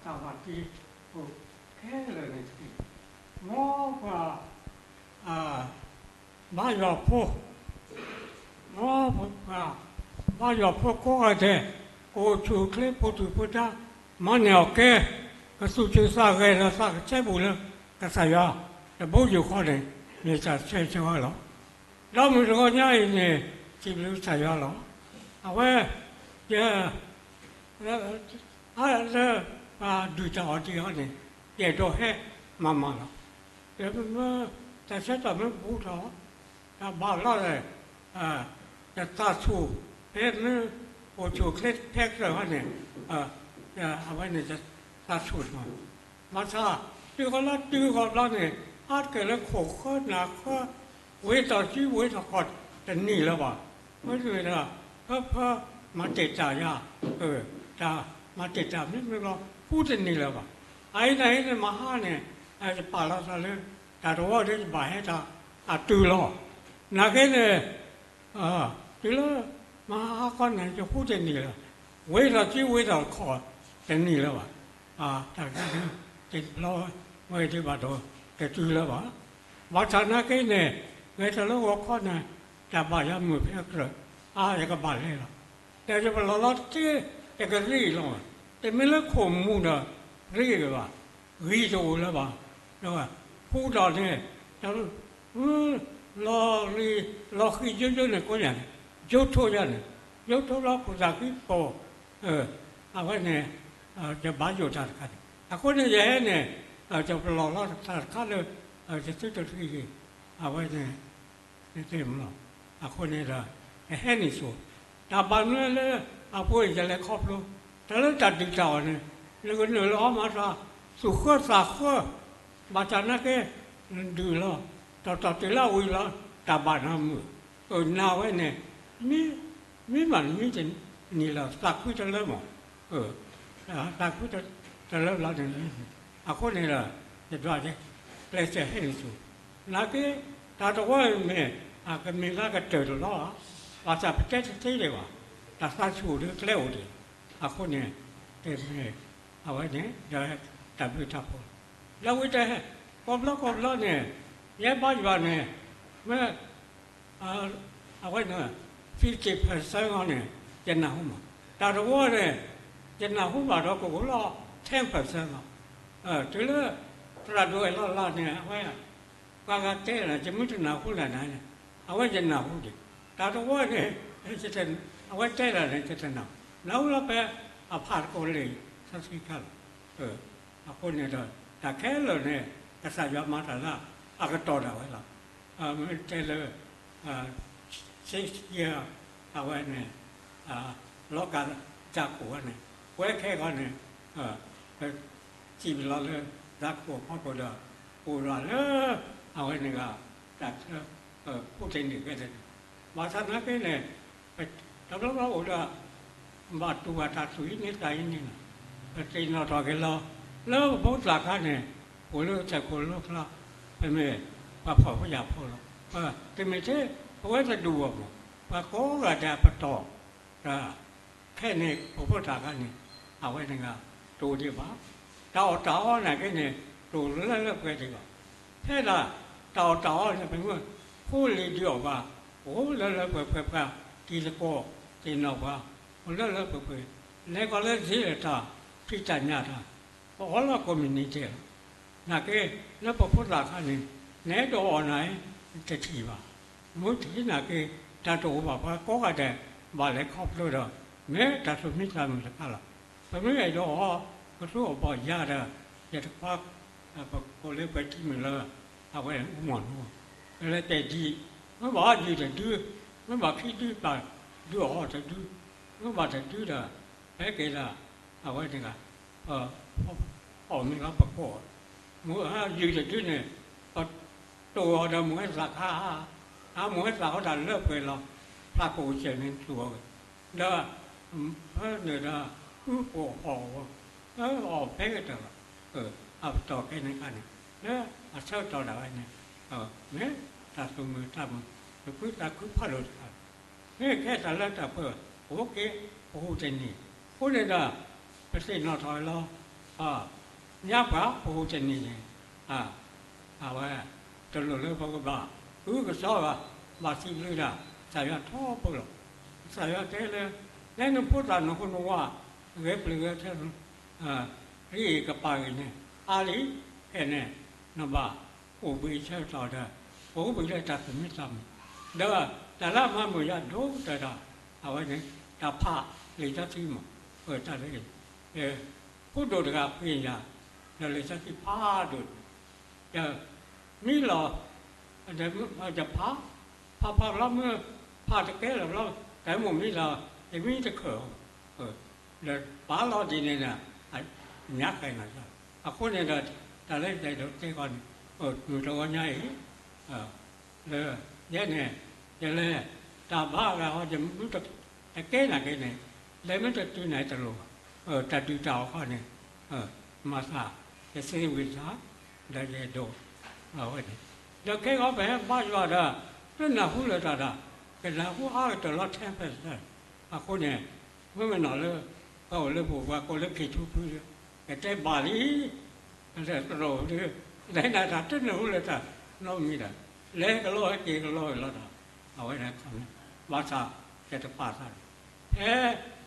တၢ်ဘၣ်တ့အီၤခဲလၢာ်န့ၣ်တက့ၢ်. မ်ပှၤ ဘါယွၤဖိ မ်ပှၤ ဘါယွၤဖိကိးဂၤဒဲး ကအိၣ်ဆူၣ်အိၣ်ချ့ ပူၤထူၣ်ပူၤတၢ် မၤန့ၢ်အီၣ်ကဲ ကသူၣ်က့ၣ်သးဂဲၤဒီးသးကဆဲးဘူးလၢ ကစၢ်ယွၤ တဘိယူၢ်ဃီန့ၣ် မ့ၢ်တၢ်ဆၢဂ့ၤဆၢဝါလီၤ. ဒီးမုၢ်တဂီၤညါအံၤန့ၣ် စံးဘျုးကစၢ်ယွၤလီၤ. အဝဲ ယ လၢ ပှၤဒုၣ်တၢ်အီၣ်တၢ်အီန့ၣ် ယအဲၣ်ဒိးဟဲမၤမၤလီၤ. မ့ၢ် တၢ်ဆၢကတီၢ်မ့ၢ်ပူထီၣ် တၢ်ဘၣ်လီၤဒီး ယသးဆူၣ် ဖဲမ့ၢ်အိၣ်ဆူၣ်အိၣ်ချ့ထဲကတၢၢ်ဟီန့ၣ် အဝဲန့ၣ်ယသးဆူၣ်လီၤ. ဘၣ်ဆၣ် တုၤဃီလၢတုၤဃီဘျီန့ၣ် အါတက့ၢ်လၢခိၣ်ဃၢနၢ်ဃၢ ဝ့ၤထီၣ်စုဝ့ၤထီၣ်ခီၣ်တနံၤလၢၤဘၣ်. မ့တမ့ၢ်ဒီး ဖၢဖၢ မၤတ့ၢ်တၢ်ယၤ, တၢ်မၤတ့ၢ်တၢ်မ့မ့ၢ်ဘျီ ဟူတနံၤလၢၤဘၣ်. အအံၤန့ၣ်အံၤန့ၣ် မဟါန့ၣ် ယပာ်လီၤသးလၢ တၢ်တဝီဒ်ယဘၣ်ဟဲတၢ်အတုၤလီၤ. နာ်က့န့ၣ် တုၤလၢ မဟါခီန့ၣ် ယဟူတနံၤလၢၤ, ဝ့ၤထီၣ်စုဝ့ၤထီၣ်ခီၣ်တနံၤလၢၤဘၣ်. တၢ်ဂ့ၢ်န့ၣ် တဘျီဝဲဒၣ်ဘၣ်ဒီး တတုၤလၢၤဘၣ်. ဘၣ်ဆၣ်နာ်က့န့ၣ် ဂဲၤထီၣ်လၢဂီၤခီန့ၣ် တၢ်ဘၣ်ယၤမုာ်ဖဲအကြၢး အါ ယကဘၣ်လဲၤလီၤ. ဒီးယပလီၢ်လီၤတက့ၢ် ယကရ့လီၤ. တမ့ၢ်လၢခိၣ်မူဒီး ရ့ဂ့ၤဘၣ်, ဂံၢ်တအိၣ်လၢၤဘၣ်. ဒီးဟူဒီးန့ၣ် လီၤရံ လီၤဃံယိယိန့ၣ်ကိးညါန့ၣ် ယိထိယါန့ၣ် ယိထိလီၤခိၣ်သၣ်ဃံပိာ် အဝဲန့ၣ် ယဘၣ်ယိၣ်တၢ်တခါန့ၣ် အဃိန့ၣ်ယဟဲန့ၣ် ယပလီၢ်လီၤတၢ်တခါလၢ ယသုတရံဂ့ၤ အဝဲန့ၣ် နသ့ၣ်မလီၤ. အဃိန့ၣ်ဒီး ယဟဲန့ၢ်စိၤ တၢ်ဘၣ်နုၤလၢအပူၤအံၤ ယလဲၤခီဖျိ တၢ်လၢတၢ်ဒုၣ်တၢ်အီၣ်န့ၣ် နကနုာ်လီၤအီၣ်မၤတၢ် သူၣ်ဃၢသးဃၢ ဘၣ်ဆၣ်နာ်က့ နဒုၣ်လီၤ တီၢ်တီၢ်တုၤလၢအဝံၤလီၤ တၢ်ဘၣ်နၤမုာ် နာ်ဝဲန့ၣ် မ့ၢ်မးနမ့ၢ်တန့ၢ်လၢၤ သးခုတလၢမး သးခုတလၢဘျီန့ၣ် အဃိန့ၣ်ဒီး ယဒွး ကျဲးစၢးဟဲန့ၢ်စိၤ နာ်က့ တၢ်တဝီအံၤမ့ၢ် အကမ့ၢ်လၢကတၢၢ်တလီၤဧါ, ဘၣ်ဆၣ်ပတဲတသ့ဒံးဘၣ်, တၢ်သးဆူၣ်အိၣ်ဒီးကျဲအိၣ်ဒံး, အဃိန့ၣ် တမ့ၢ် အဝဲန့ၣ် ဒီးတၢ်ဘျုးတၢ်ဖှိၣ် လၢဝံၤတဟဲ ကိးဘျီကိးဘျီန့ၣ် ယဲဘါယွၤန့ၣ် မ့ၢ် အဝဲန့ၣ် fifty percent လီၤန့ၣ် ယနၢ်ဟူမး, တၢ်တဝီန့ၣ် ယနၢ်ဟူဘၣ်ဒီးကအိၣ်လီၤ ten percent လီၤ. တုၤလၢ သရၣ်ဒိၣ်အဲၣ်လီၤလၢ်န့ၣ် အဝဲ ပှၤဂၤတဲလၢ ယမ့ၢ်တနၢ်ဟူလၢၤန့ၣ် အဝဲယနၢ်ဟူဒံး, တၢ်တဝီန့ၣ် အဝဲတဲလၢ်န့ၣ် ယတနၢ်ဟူ, နၢ်ဟူလီၤဖဲ အဖးတကိးလံာ်စီဆှံခါလီၤ. အဃိန့ၣ်ဒီး တၢ်ခဲလၢာ်န့ၣ် ကစၢ်ယွၤမၤတၢ်လၢအကတီၢ်ဒၣ်ဝဲလီၤ. မ့ၢ်တဲလၢ စ့ယဲ အဝဲန့ၣ် လီၤကၢ်စၢ်ခိၣ်ဝဲန့ၣ် ပဝဲခဲဂီၤန့ၣ် ပစံးဘျုးလီၤလၢ စၢ်ခိၣ်ဖီခိၣ်ဒီး အိၣ်ဒီးလၢ အဝဲန့ၣ်ဂ့ၤ တၢ်ဆၢ ဖိတန့ၢ်ဂ့ၤတန့ၢ် ဘၣ်ဆၣ်နာ်က့န့ၣ် တဘျီဘျီအိၣ်ဒီး ဘၣ်တူၢ်ဘၣ်တၢ်သူၣ်အံၤန့ၣ်သးအံၤန့ၣ်လီၤ. ပသ့ၣ်နီၣ်ထီၣ်က့ၤလီၤ လၢပဖိသၣ်ခါန့ၣ် အိၣ်လၢတၢ်ခိၣ်လၢချါ ပမ့ၢ်ပှၤဖှီၣ်ဖိယာ်ဖိလီၤ. တမ့ၢ်ထဲ ပဝဲတဒူၣ်အဂီၢ်မး ပှၤကိးဂၤဒဲးပတီၢ် တၢ် ခဲအံၤန့ၣ် ပဖိသၣ်ခါန့ၣ် အဝဲန့ၣ်ဂ့ၤ တအိၣ်ဒံးဘၣ်. တၢ်အီၣ်တၢ်အီနာ်က့န့ၣ် တအိၣ်လၢလၢပှဲၤပှဲၤဒံးဘၣ်. ဖဲဒၣ် တၢ်အီၣ်တၢ်အီန့ၣ် ပမ့ၢ်ဖိလံၤဒုးအီၣ်ပှၤ အိၣ်လၢလၢပှဲၤပှဲၤပှဲၤ တံၤသကိးသ့ၣ်နီၣ်ပှၤ အိၣ်လၢလၢပှဲၤပှဲၤ နဲကီးလၢစ့လၢတၢ်ဖံးတၢ်ညၣ်တၢ် ပအီၣ်လၢကိးမုၢ်နံၤဒဲးလီၤ. နာ်က့ လၢပဖိသၣ်ခါန့ၣ် နအဲၣ်ဒိးအီၣ်နၤ တထံၣ်ဘၣ်. မ့ၢ်ထံၣ်နာ်က့ တၢ်တအိၣ်ဘၣ် ပှၤကိးဂၤဒဲး ဘၣ်လဲၤခီဖျိဒီး မ့ၢ်တၢ်သူၣ်မံသးမုာ်တခါလီၤ. ပမ့ၢ်အဲၣ်ဒိးအီၣ် ကသူအီၣ်ဘီၣ်ယၤဒီး ယတခွါ ပကိးလၢပှဲၤထံမုၢ်လၢ အဝဲအိၣ်မီၢ်နီၤ လဲၤတဲာ်ဒံး မ့ၢ်ဘၣ်ယုၢ်တဒု မ့ၢ်ဘၣ်ခံဒုဘၣ်ဒုအီၣ်တဒု မ့ၢ်ဘၣ်တဒုဒီး ဖဲက့ၤဒီး အဝဲန့ၣ်ဂ့ၤ အီၣ်မ့ၢ်လီၤပကိး မ့ၢ်ယုၢ်တဒုန့ၣ် ပတိၢ်အီၤဒီးမိၢ်ဟဲသၣ်ခါ အမိၢ်ဟဲသၣ်ဃီတၢ်လၢပှဲၤလီၤ ဖျါကိၣ်စဲးန့ၣ်တူၢ်အီၤဝဲ ဒီး ဖဲန့ၣ်ဒီး ဃုပိာ်အီၣ်ဝဲ အီၣ်ဖဲကတၢၢ်လီၤ အပတီၢ်ခဲန့ၣ်ခါန့ၣ် လၢအဆၢကတီၢ်ဒၣ်ဝဲန့ၣ် မ့ၢ်တၢ်သူၣ်မုာ်သးမုာ် တဖုသးခုဖးဒိၣ်တခါ မ့ၢ်ကဲတၢ်လၢတၢ်ပှဲၤ ပအိၣ်က့ၤ ပဟူးတန့ၢ် အဃိန့ၣ်ဒီး ပသ့ၣ်နီၣ်ထီၣ်လီၤ ညါပှၤပဟူးတန့ၢ်န့ၣ် အဝဲ တလိၣ်လၢပကဘၣ် အုကစီဘၣ် ဘၣ်စံးဘျုးတၢ် ကစၢ်ယွၤထီဘိလီၤ. ကစၢ်ယွၤတဲလၢ နဲနဖိသၣ်နဃိနဝါ ဂဲၤပျုၢ်ဂဲၤထၢ ရ့ဂ့ၤကပၤဂ့ၤန့ၣ် အါလံ ဖဲန့ၣ် နဘၣ်အိၣ်ဘှံးဆၢကတီၢ်ဒီး ပအိၣ်ဘှံးလၢတၢ်သူၣ်မံသးမုာ် ဒီးတၢ်လၢအမၤမုာ်ယၤဒိၣ်ကတၢၢ်ဒီး အဝဲန့ၣ် တၢ်ဖးလံာ်စီဆှံမး တၢ်လၢ ဖိဒိၣ်တဂၤဃ့ယၤ ဒီးလံာ်စီဆှံဖးဒိၣ် ယမံလီၤ ယဖး ဖးဖးဘျီမ့ၢ် ဖးတကဲလၢၤဘျီ တၢ်မိၣ်မံလီၤ ယမံတခၢၣ် ဒီးပာ်လီၤဒ်န့ၣ်ဒီး ညါဃဲၤနီၤ အဃိန့ၣ်ဒီး တၢ်လၢယအဲၣ်ဒိးတဲဃီန့ၣ်, မုၢ်တဂီၤညါအံၤ, လၢ, ယဲန့ၣ်, ယလဲၤ, တၢ်ဘါအဂၤဃီ ယမ့ၢ်တကဲနာ်က့န့ၣ်, လဲၤမ့ၢ်တတုၤန့ၣ်တလိၣ်ဘၣ်, တၢ်ဒုၣ်တၢ်အီၣ်ဃီန့ၣ်, မၤသး, ယသ့ဝံၤသး, ဒီးယအဲၣ်ဒိး, အဝဲန့ၣ်, ဒီးခဲဂီၤပဟဲဘါယွၤဒီး, တနၢ်ဟူလၢၤတၢ်ဒီး, ကနၢ်ဟူအါကတၢၢ်လီၤ ten percent, အဃိန့ၣ်, မ့မ့ၢ်နီၢ်လၢ, ပအိၣ်လၢပှၤကိးလၢခ့ၣ်ထူဖု, ကတဲဘၣ်လံ, တရိးဒု, လဲၤနၤတၢ်တနၢ်ဟူလၢၤတၢ်နီတမံၤဒီး, လဲၤကလီဟဲက့ၤကလီဝဲလီၤဒီး, အဝဲန့ၣ်ခီန့ၣ်, ဘၣ်ဆၣ်, ယတပာ်သးန့ၣ်, ဖဲ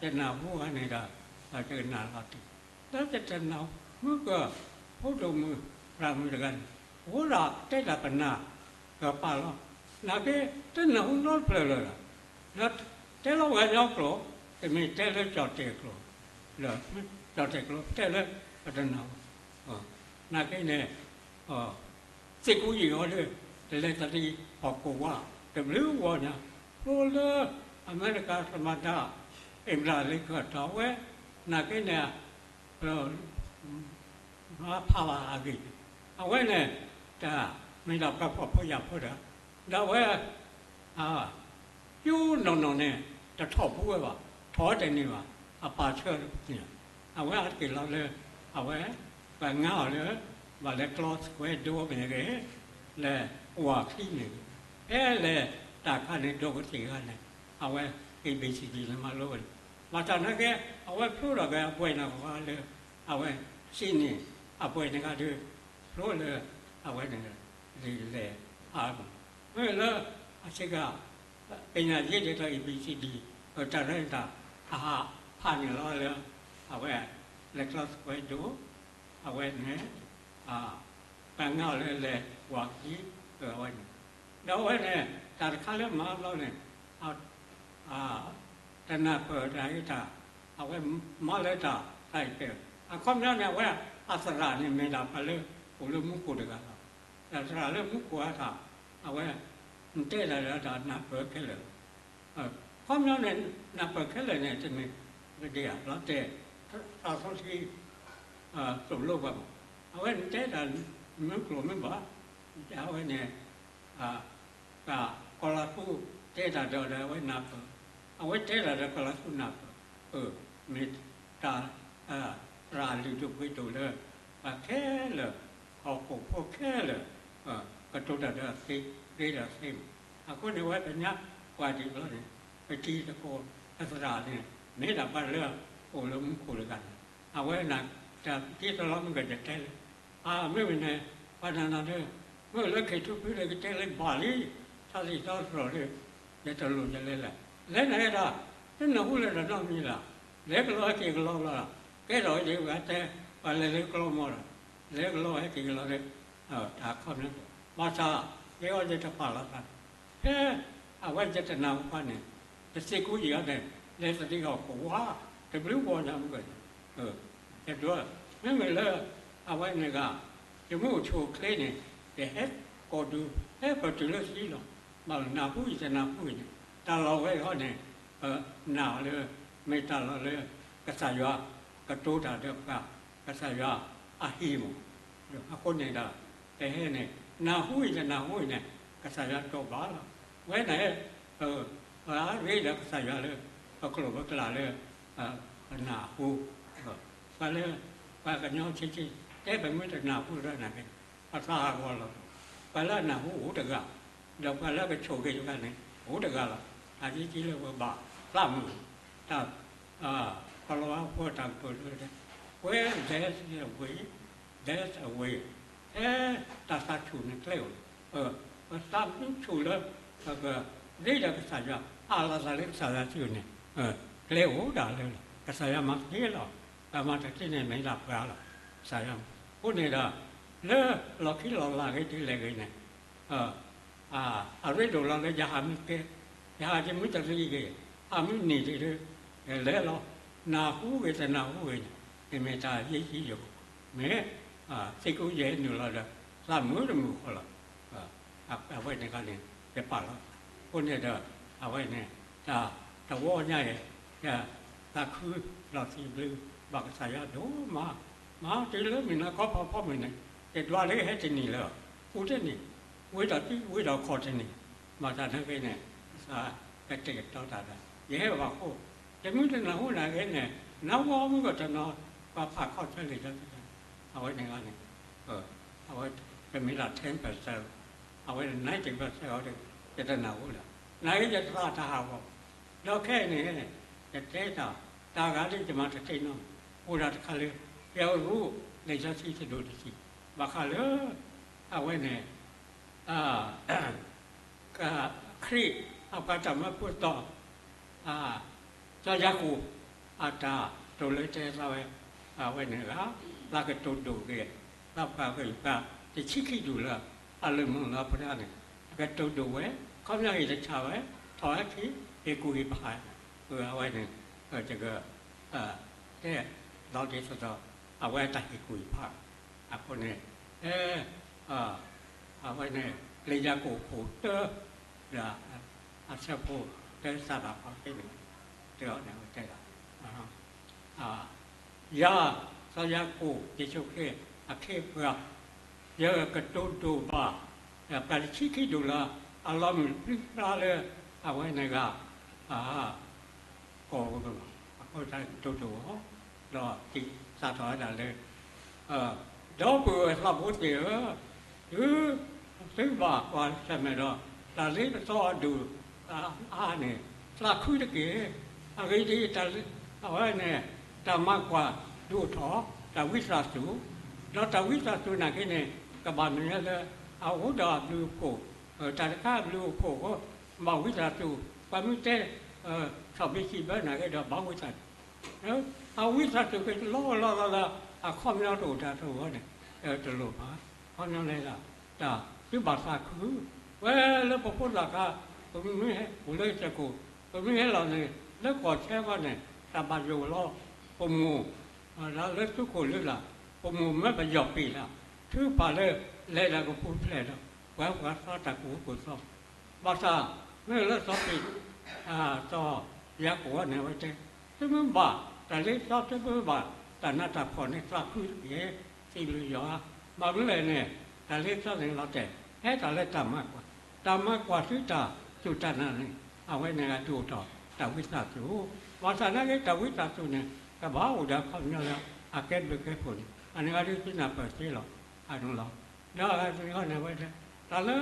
ယနၢ်ဟူအခါန့ၣ်ဒီး, ယကနၣ်လီၤတံၢ်, လၢယတနၢ်ဟူက, ဖိဒိၣ်မုၣ်, သရၣ်မုၣ်တဂၤန့ၣ်, အိၣ်ဒီးတဲတၢ်ပနၢ်, ကပာ်လီၤ, နာ်က့, တနၢ်ဟူနီတဖျၢၣ်လၢၤဒီး, ဒီးတဲလီၤပှၤကညီကျိာ်, တမ့ၢ်တဲလၢကၠီၣ်တဲၣ်ကျိာ်, ဒီး, ကၠီၣ်တဲၣ်ကျိာ်တဲလၢ, ပတနၢ်ဟူ, နာ်က့န့ၣ်, သ့ၣ်ကူယံာ်အီၤဒီး, တလဲၤတလံၤဟီၣ်ခိၣ်ဝါ, တဘျုးဂီၢ်ညါ, ဖျိလၢ, အမဲရကၤသမ္မတ, အ့ဘြၣ်လ့ခၢၣ်တီဝဲ, နာ်က့န့ၣ်, မၤဖးဘၣ်အဂ့ၢ်, အဝဲန့ၣ်, တၢ်, မ့ၢ်ဒၣ်ပှၤဖှီၣ်ဖိယာ်ဖိဒီး, ဒီးအဝဲ, ယူၢ်နီၢ်နီၢ်န့ၣ်, တထီၣ်ပူၤဝဲဘၣ်, ထီၣ်ဝဲတန့ၢ်ဘၣ်, အပၢ်ဆှၢန့ၣ်, အဝဲအါတက့ၢ်လီၤလၢ, အဝဲ, ပှၤငါအီၤလၢ, ဘၣ်လဲၤကျီသဝဲဒိမ့ၢ်ဂ့ၤ, လဲၤ, ဝၤခံမ့ၢ်ဂ့ၤ, ဖဲလဲၤ, တၢ်ခါန့ၣ်ဒိကသ့ၣ်ဂၤန့ၣ်, အဝဲ, A B C D န့ၣ်မၤလိဝဲန့ၣ်, ဘၣ်ဆၣ်နာ်က့, အဝဲဖျိထီၣ်က့ၤအပှဲၤန့ၣ်ဃီလၢ, အဝဲ, စံးန့ၣ်, အပှဲၤန့ၣ်ဂၤဒီး, ဖျိလၢ, အဝဲန့ၣ်, လဲၤ, အါမး, မ့ၢ်လၢ, အဆ့ကၤ ပညာရေးဒ်သိး A B C D, တၢ်ရဲၣ်တၢ်, အဟး, ဖးန့ၣ်လီၤလၢ, အဝဲ, လဲၤကျီသဝဲဒိ, အဝဲန့ၣ်, ပှၤငါအီၤလၢလဲၤဝၤခံ, အဝဲန့ၣ်, ဒီးအဝဲန့ၣ်, တၢ်တခါလၢမၤဘျီန့ၣ်, တနၢ်ပၢၢ်တၢ်အံၤတၢ်, အဝဲမၤလၢတၢ်, တၢ်အံၤတဲ, အခီပညီန့ၣ် အဝဲ, အသရၣ်န့ၣ်မ့ၢ်ဒၣ်ပှၤလၢ, အိၣ်လၢမူခိၣ်တဂၤလီၤ, ဒီးသရၣ်လၢမူခိၣ်အတၢ်, အဝဲ, နတဲတၢ်ဒီးတၢ်နၢ်ပၢၢ်ခဲလၢာ်လီၤ, အခီပညီန့ၣ်, နၢ်ပၢၢ်ခဲလၢာ်န့ၣ် တမ့ၢ်, ပဒ့ဧါ လီၤတဲာ်, သးစီဆှံ, သိၣ်လိပှၤမး, အဝဲနတဲတၢ်, မ့ၢ်ကျိာ်မ့ၢ်ဘၣ်, အဝဲန့ၣ်, တၢ်ကီၤလၤသူ, တဲတၢ်ဒီးဒီးအဝဲနၢ်ပၢၢ်, အဝဲတဲတၢ်ဒီးကီၤလၤသူနၢ်ပၢၢ်, မ့ၢ်တၢ်, သရၣ်လုၢ်ဒိၣ်ပှ့ၤဒိၣ်လၢ, ပှၤခဲလၢာ်, ဟီၣ်ခိၣ်ဖိခဲလၢာ်, ကတိၤတၢ်ဒီးအသ့, ရ့ဒီးအသ့မး, အဃိန့ၣ်ဝဲပညါ, ပှၤဒ်ဘျီန့ၣ်, ပတံၤသကိး, ပသရၣ်န့ၣ်, မ့ၢ်ဒၣ်ပှၤလၢ, အိၣ်လၢမူခိၣ်တဂၤန့ၣ်, အဝဲန့ၣ်, တၢ်တံၤတလီၤမုၢ်ကတတဲလၢ, အမ့ၢ်မ့ၢ်န့ၣ်, ပှၤနၤနၤဒီး, မ့ၢ်လၢခ့ၣ်ထူဖုဒီးကတဲလၢဘၣ်လံ, ထါစံးသီသရီၣ်ဒီး, ယတလိၣ်ယလဲၤလဲၣ်, လဲၤနၤဟဲဒီး, တနၢ်ဟူလၢၤတၢ်နီတမံၤလၢ်, လဲၤကလီဟဲက့ၤကလီလီၤ, ကဲထီၣ်ဝဲဒၣ်ပှၤတဲ, ပှၤလဲၤလၢကျီမီၢ်ဒီး, လဲၤကလီဟဲက့ၤကလီဒီး, တၢ်ခီပညီ, ဘၣ်ဆၣ်, ယဲအီၤယတပာ်လီၤသးန့ၣ်, ဖဲ, အဝဲယတနၢ်ဟူဘၣ်န့ၣ်, ယသ့ၣ်ကူယံာ်အီၤန့ၣ်, လဲၤသဒံးဟီၣ်ခိၣ်ဝါ, တဘျုးဂီၢ်ညါမုၢ်ဂီၢ်န့ၣ်, ယဒိး, မ့မ့ၢ်လၢ, အဝဲန့ၣ်ဂ့ၤ, ယမ့ၢ်အိၣ်ဆူၣ်အိၣ်ချ့န့ၣ်, ယဟဲကီၢ်ဒူ, ဟဲပတုၤလၢသံလီၤ, ဘၣ်နၢ်ဟူယတနၢ်ဟူန့ၣ်, တၢ်လီၢ်ဝဲအံၤန့ၣ်, နာ်လၢ, မ့ၢ်တၢ်လီၢ်လၢ, ကစၢ်ယွၤ, ကတိၤတၢ်ဒီးပှၤ, ကစၢ်ယွၤ, အဟံၣ်မး, အဃိန့ၣ်ဒီး, ပဟဲန့ၣ်, နၢ်ဟူအံၤတနၢ်ဟူအံၤန့ၣ်, ကစၢ်ယွၤကတိၤဘၣ်လီၤ, ဝဲန့ၣ်, ပှၤရ့ဒီးကစၢ်ယွၤလၢ, ပကျိာ်ပကျါလၢ, ပနၢ်ဟူ, ပှၤလၢ, ပှၤကညီဆံးဆံး, တဲပမ့ၢ်တနၢ်ဟူဒီးနၤန့ၣ်, ပသးဟးဂီၤလီၤ, ပှၤလၢအနၢ်ဟူအိၣ်တဂၤ, ဒီးပှၤလၢကဆိၣ်ဂ့ၤတဂၤန့ၣ်, အိၣ်တဂၤလီၤ, တၢ်ယံာ်ကံလၢပဘၣ်, သးမုာ်, တၢ်, ကီၤလၤဝါဖိတၢ်ကတိၤလၢ, where there's a will, there's a way, ဖဲ, တၢ်သးဆူၣ်န့ၣ်ကျဲအိၣ်, ပသးမ့ၢ်ဆူၣ်လၢ, ပက, ရ့ဒီးကစၢ်ယွၤ, အးလီၤသးလၢကစၢ်ယွၤစုန့ၣ်, ကျဲအိၣ်ဒၣ်လၢ, ကစၢ်ယွၤမၤသ့လီၤ, ပမၤတသ့န့ၣ်မ့ၢ်ဒၣ်ပှၤလီၤ, ကစၢ်ယွၤ, အဃိန့ၣ်ဒီး, လၢလီၢ်ခံလီၢ်လၢ်ဂ့ၤဒ်လဲၣ်ဂ့ၤန့ၣ်, အရ့ဒိၣ်လီၤလၢယဟးမ့ၢ်ကဲ, ယဟးက့ၤမ့ၢ်တရံးဂ့ၤ, ဟးမ့ၢ်န့ၢ်ဒံးဒီး, လဲၤလီၤ, နၢ်ဟူဂ့ၤတနၢ်ဟူဂ့ၤန့ၣ်, မ့မ့ၢ်တၢ်ယံာ်ယံာ်ယိာ်, မ့ၢ်, သ့ၣ်ကူယဲၢ်နုာ်လီၤဒီး, သးမုာ်တမုာ်ဃီလီၤ, အဝဲန့ၣ်ခါန့ၣ်, ယပာ်လီၤ, အဃိန့ၣ်ဒီး, အဝဲန့ၣ်, တၢ်, တဝီညါအံၤ, သးခုလီၤသံဘျုး, ဘၣ်ကစၢ်ယွၤဒိၣ်မး, မၤတုၤလၢမုၢ်နၤခီဖီဖီမုၢ်န့ၣ် ယဒွးလၢဟဲတနံၤလၢၤ, အိၣ်တန့ၣ်, ဝ့ၢ်ဒီးတံၢ်ဝ့ၢ်ဒီးခီၣ်တန့ၣ်, မၤသးနာ်က့န့ၣ်, ကတဲာ်ကတီၤတၢ်ဒီး ယဟဲဘၣ်ဃိ, တမ့ၢ်တနၢ်ဟူနာ်က့န့ၣ်, နဝီမုၢ်ကီၢ်တနီၤ, ပှၤဖးခီၣ်ဆၢလံာ်စီဆှံ, အဝဲန့ၣ်ဂၤန့ၣ်, အဝဲ, တမ့ၢ်လၢ ten percent, အဝဲန့ၣ် ninety percent အီၤဒီး, ယတနၢ်ဟူလၢၤ, နာ်က့ယသးတဟးဂီၤ ဒီးခဲအံၤန့ၣ်, ယတဲတၢ်, တၢ်ဂၤလၢယမၤတသ့နီတမံၤ, အိၣ်ဒၣ်တခါလၢ, ယရူးလံာ်စီဆှံတဒိၣ်တဆံ, ဘၣ်ဃးလၢ, အဝဲန့ၣ်, ခရံာ်အပှၤတၢ်မၢဖိသီ, စီၤယၤကိာ်, အတၢ်တိာ်လၢတဲသးဝဲ, အဝဲန့ၣ်ဂ့ၤ, သးကတိၤဒိၣ်ဂ့ၤ, သးပှၢ်ဂ့ၤပှၤ, တဆံခံဒူၣ်လၢ, အလၢၢ်မုၢ်လၢပှၤန့ၣ်, အကတိၤဒိၣ်ဝဲ, ခီပညီဟ့ၣ်တဆၣ်ဝဲ, ထီၣ်ဝဲခံ, ဟ့ၣ်ကူၣ်ဟ့ၣ်ဖး, အဝဲန့ၣ်, တက, တဲ, လီၤဒ်သိးသိး, အဝဲတၢ်ဟ့ၣ်ကူၣ်ဟ့ၣ်ဖး, အဃိန့ၣ်, အဝဲန့ၣ်, လံာ်ယၤကိာ်ခိၣ်တၢ, ဒီး, အဆၢဖိ, တၢစးထီၣ်ဖဲန့ၣ်, တၢန့ၣ်ဝဲတဲလီၤ, ယၤ, စီၤယၤကိာ်ယ့ၣ်ၡူးခရံာ်အခ့အပှၤ, ယကတိၤဒိၣ်ဘၣ်, ပှၤတဆံခံဒူၣ်လၢ, အလီၤမုၢ်ပြံပြါလၢ, အဝဲန့ၣ်ဂ့ၤ, ကီၢ်, အဃိတၢ်ကတိၤဒိၣ်အီၤ, ဒီးစးထီၣ်ဝဲဒၣ်လၢ, ဒီပုၢ်ဝဲၢ်သးဖိသ့ၣ်ဧၢ, သု, သုဘၣ်ကွၢ်ဆၢၣ်မဲာ်ဒီး, တၢ်လ့ပစီအဒိၣ်, အါန့ၣ်, သးခုတက့ၢ်, အဂ့ၢ်ဒ်အံၤ, အဝဲန့ၣ်, တၢ်မၤကွၢ်ဒုးအိၣ်ထီၣ်, တၢ်ဝံသးစူၤ, ဒီးတၢ်ဝံသးစူၤနာ်က့န့ၣ်, ကဘၣ်မ့ၢ်လၢ, အအိၣ်ဒီးအဘျုးအဖှိၣ်, တၢ်တခါအဘျုးအဖှိၣ်အဃိ, ဘၣ်ဝံသးစူၤ, ပှၤမ့ၢ်တဲ, ဆီၣ်ဘံၣ်စံးဘၢနာ်က့ဒီးဘၣ်ဝံသးစူၤ အဝံသးစူၤက့ၤလီၤလီၤလီၤလၢ, အခီပညီတအိၣ်တၢ်တအိၣ်န့ၣ်, တလိၣ်ဘၣ်, ခီပညီလဲၣ်, တၢ်, သုဘၣ်သးခု, ဝဲလၢပဖိသၣ်ခါ, ပမ့ၢ်ဟဲအိၣ်လၢစကိၣ်, ပမ့ၢ်ဟဲလီၤန့ၣ်, လၢကီၢ်ဆၢကီၢ်န့ၣ်, တၢ်ဘၣ်ယိၣ်လီၤ, ပမိၢ်, လၢသုးခိၣ်လၢလာ်, ပမိၢ်မၢပယီၤပ့ၤလၢ်, ထုကဖၣ်လၢ, လဲၤဒၣ်ကပူၤဖျဲးဒီး, ပှၤပှၤသီတၢ်ကူၣ်အိၣ်ကူၣ်သီ ဘၣ်ဆၣ်, မ့ၢ်လၢစီၤပ့း, စီၤယၤကိာ်န့ၣ်အဝဲတဲ, သုမ့ၢ်ဘၣ်တၢ်လ့ပစီ သုမ့ၢ်ဘၣ်တၢ်နးတၢ်ဖှီၣ်န့ၣ် သးခုတက့ၢ်, စံးဘျုးယွၤဧါ, ဘၣ်မနုၤလဲၣ်န့ၣ်, တၢ်လ့ပစီန့ၣ်လီၤတဲာ်, ဟဲတၢ်လၢတၢ်မၤကွၢ်, တၢ်မၤကွၢ်သုတၢ်စူၢ်တၢ်နာ်န့ၣ်, အဝဲန့ၣ်ဂ့ၤဒုးအိၣ်ထီၣ်တၢ်ဝံသးစူၤ, ဘၣ်ဆၣ်နာ်က့တၢ်ဝံသးစူၤန့ၣ်, ကဘၣ်အိၣ်ဒီးအခီပညီလၢ, အကဲဘျုးကဲဖှိၣ်န့ၣ်, အန့ၣ်ဂ့ၤဒုးသုနၢ်ပၢၢ်သ့လီၤ, အန့ၣ်လီၤ, ဒီးအဂၤတဂၤန့ၣ်ဝဲ, တၢ်လၢ,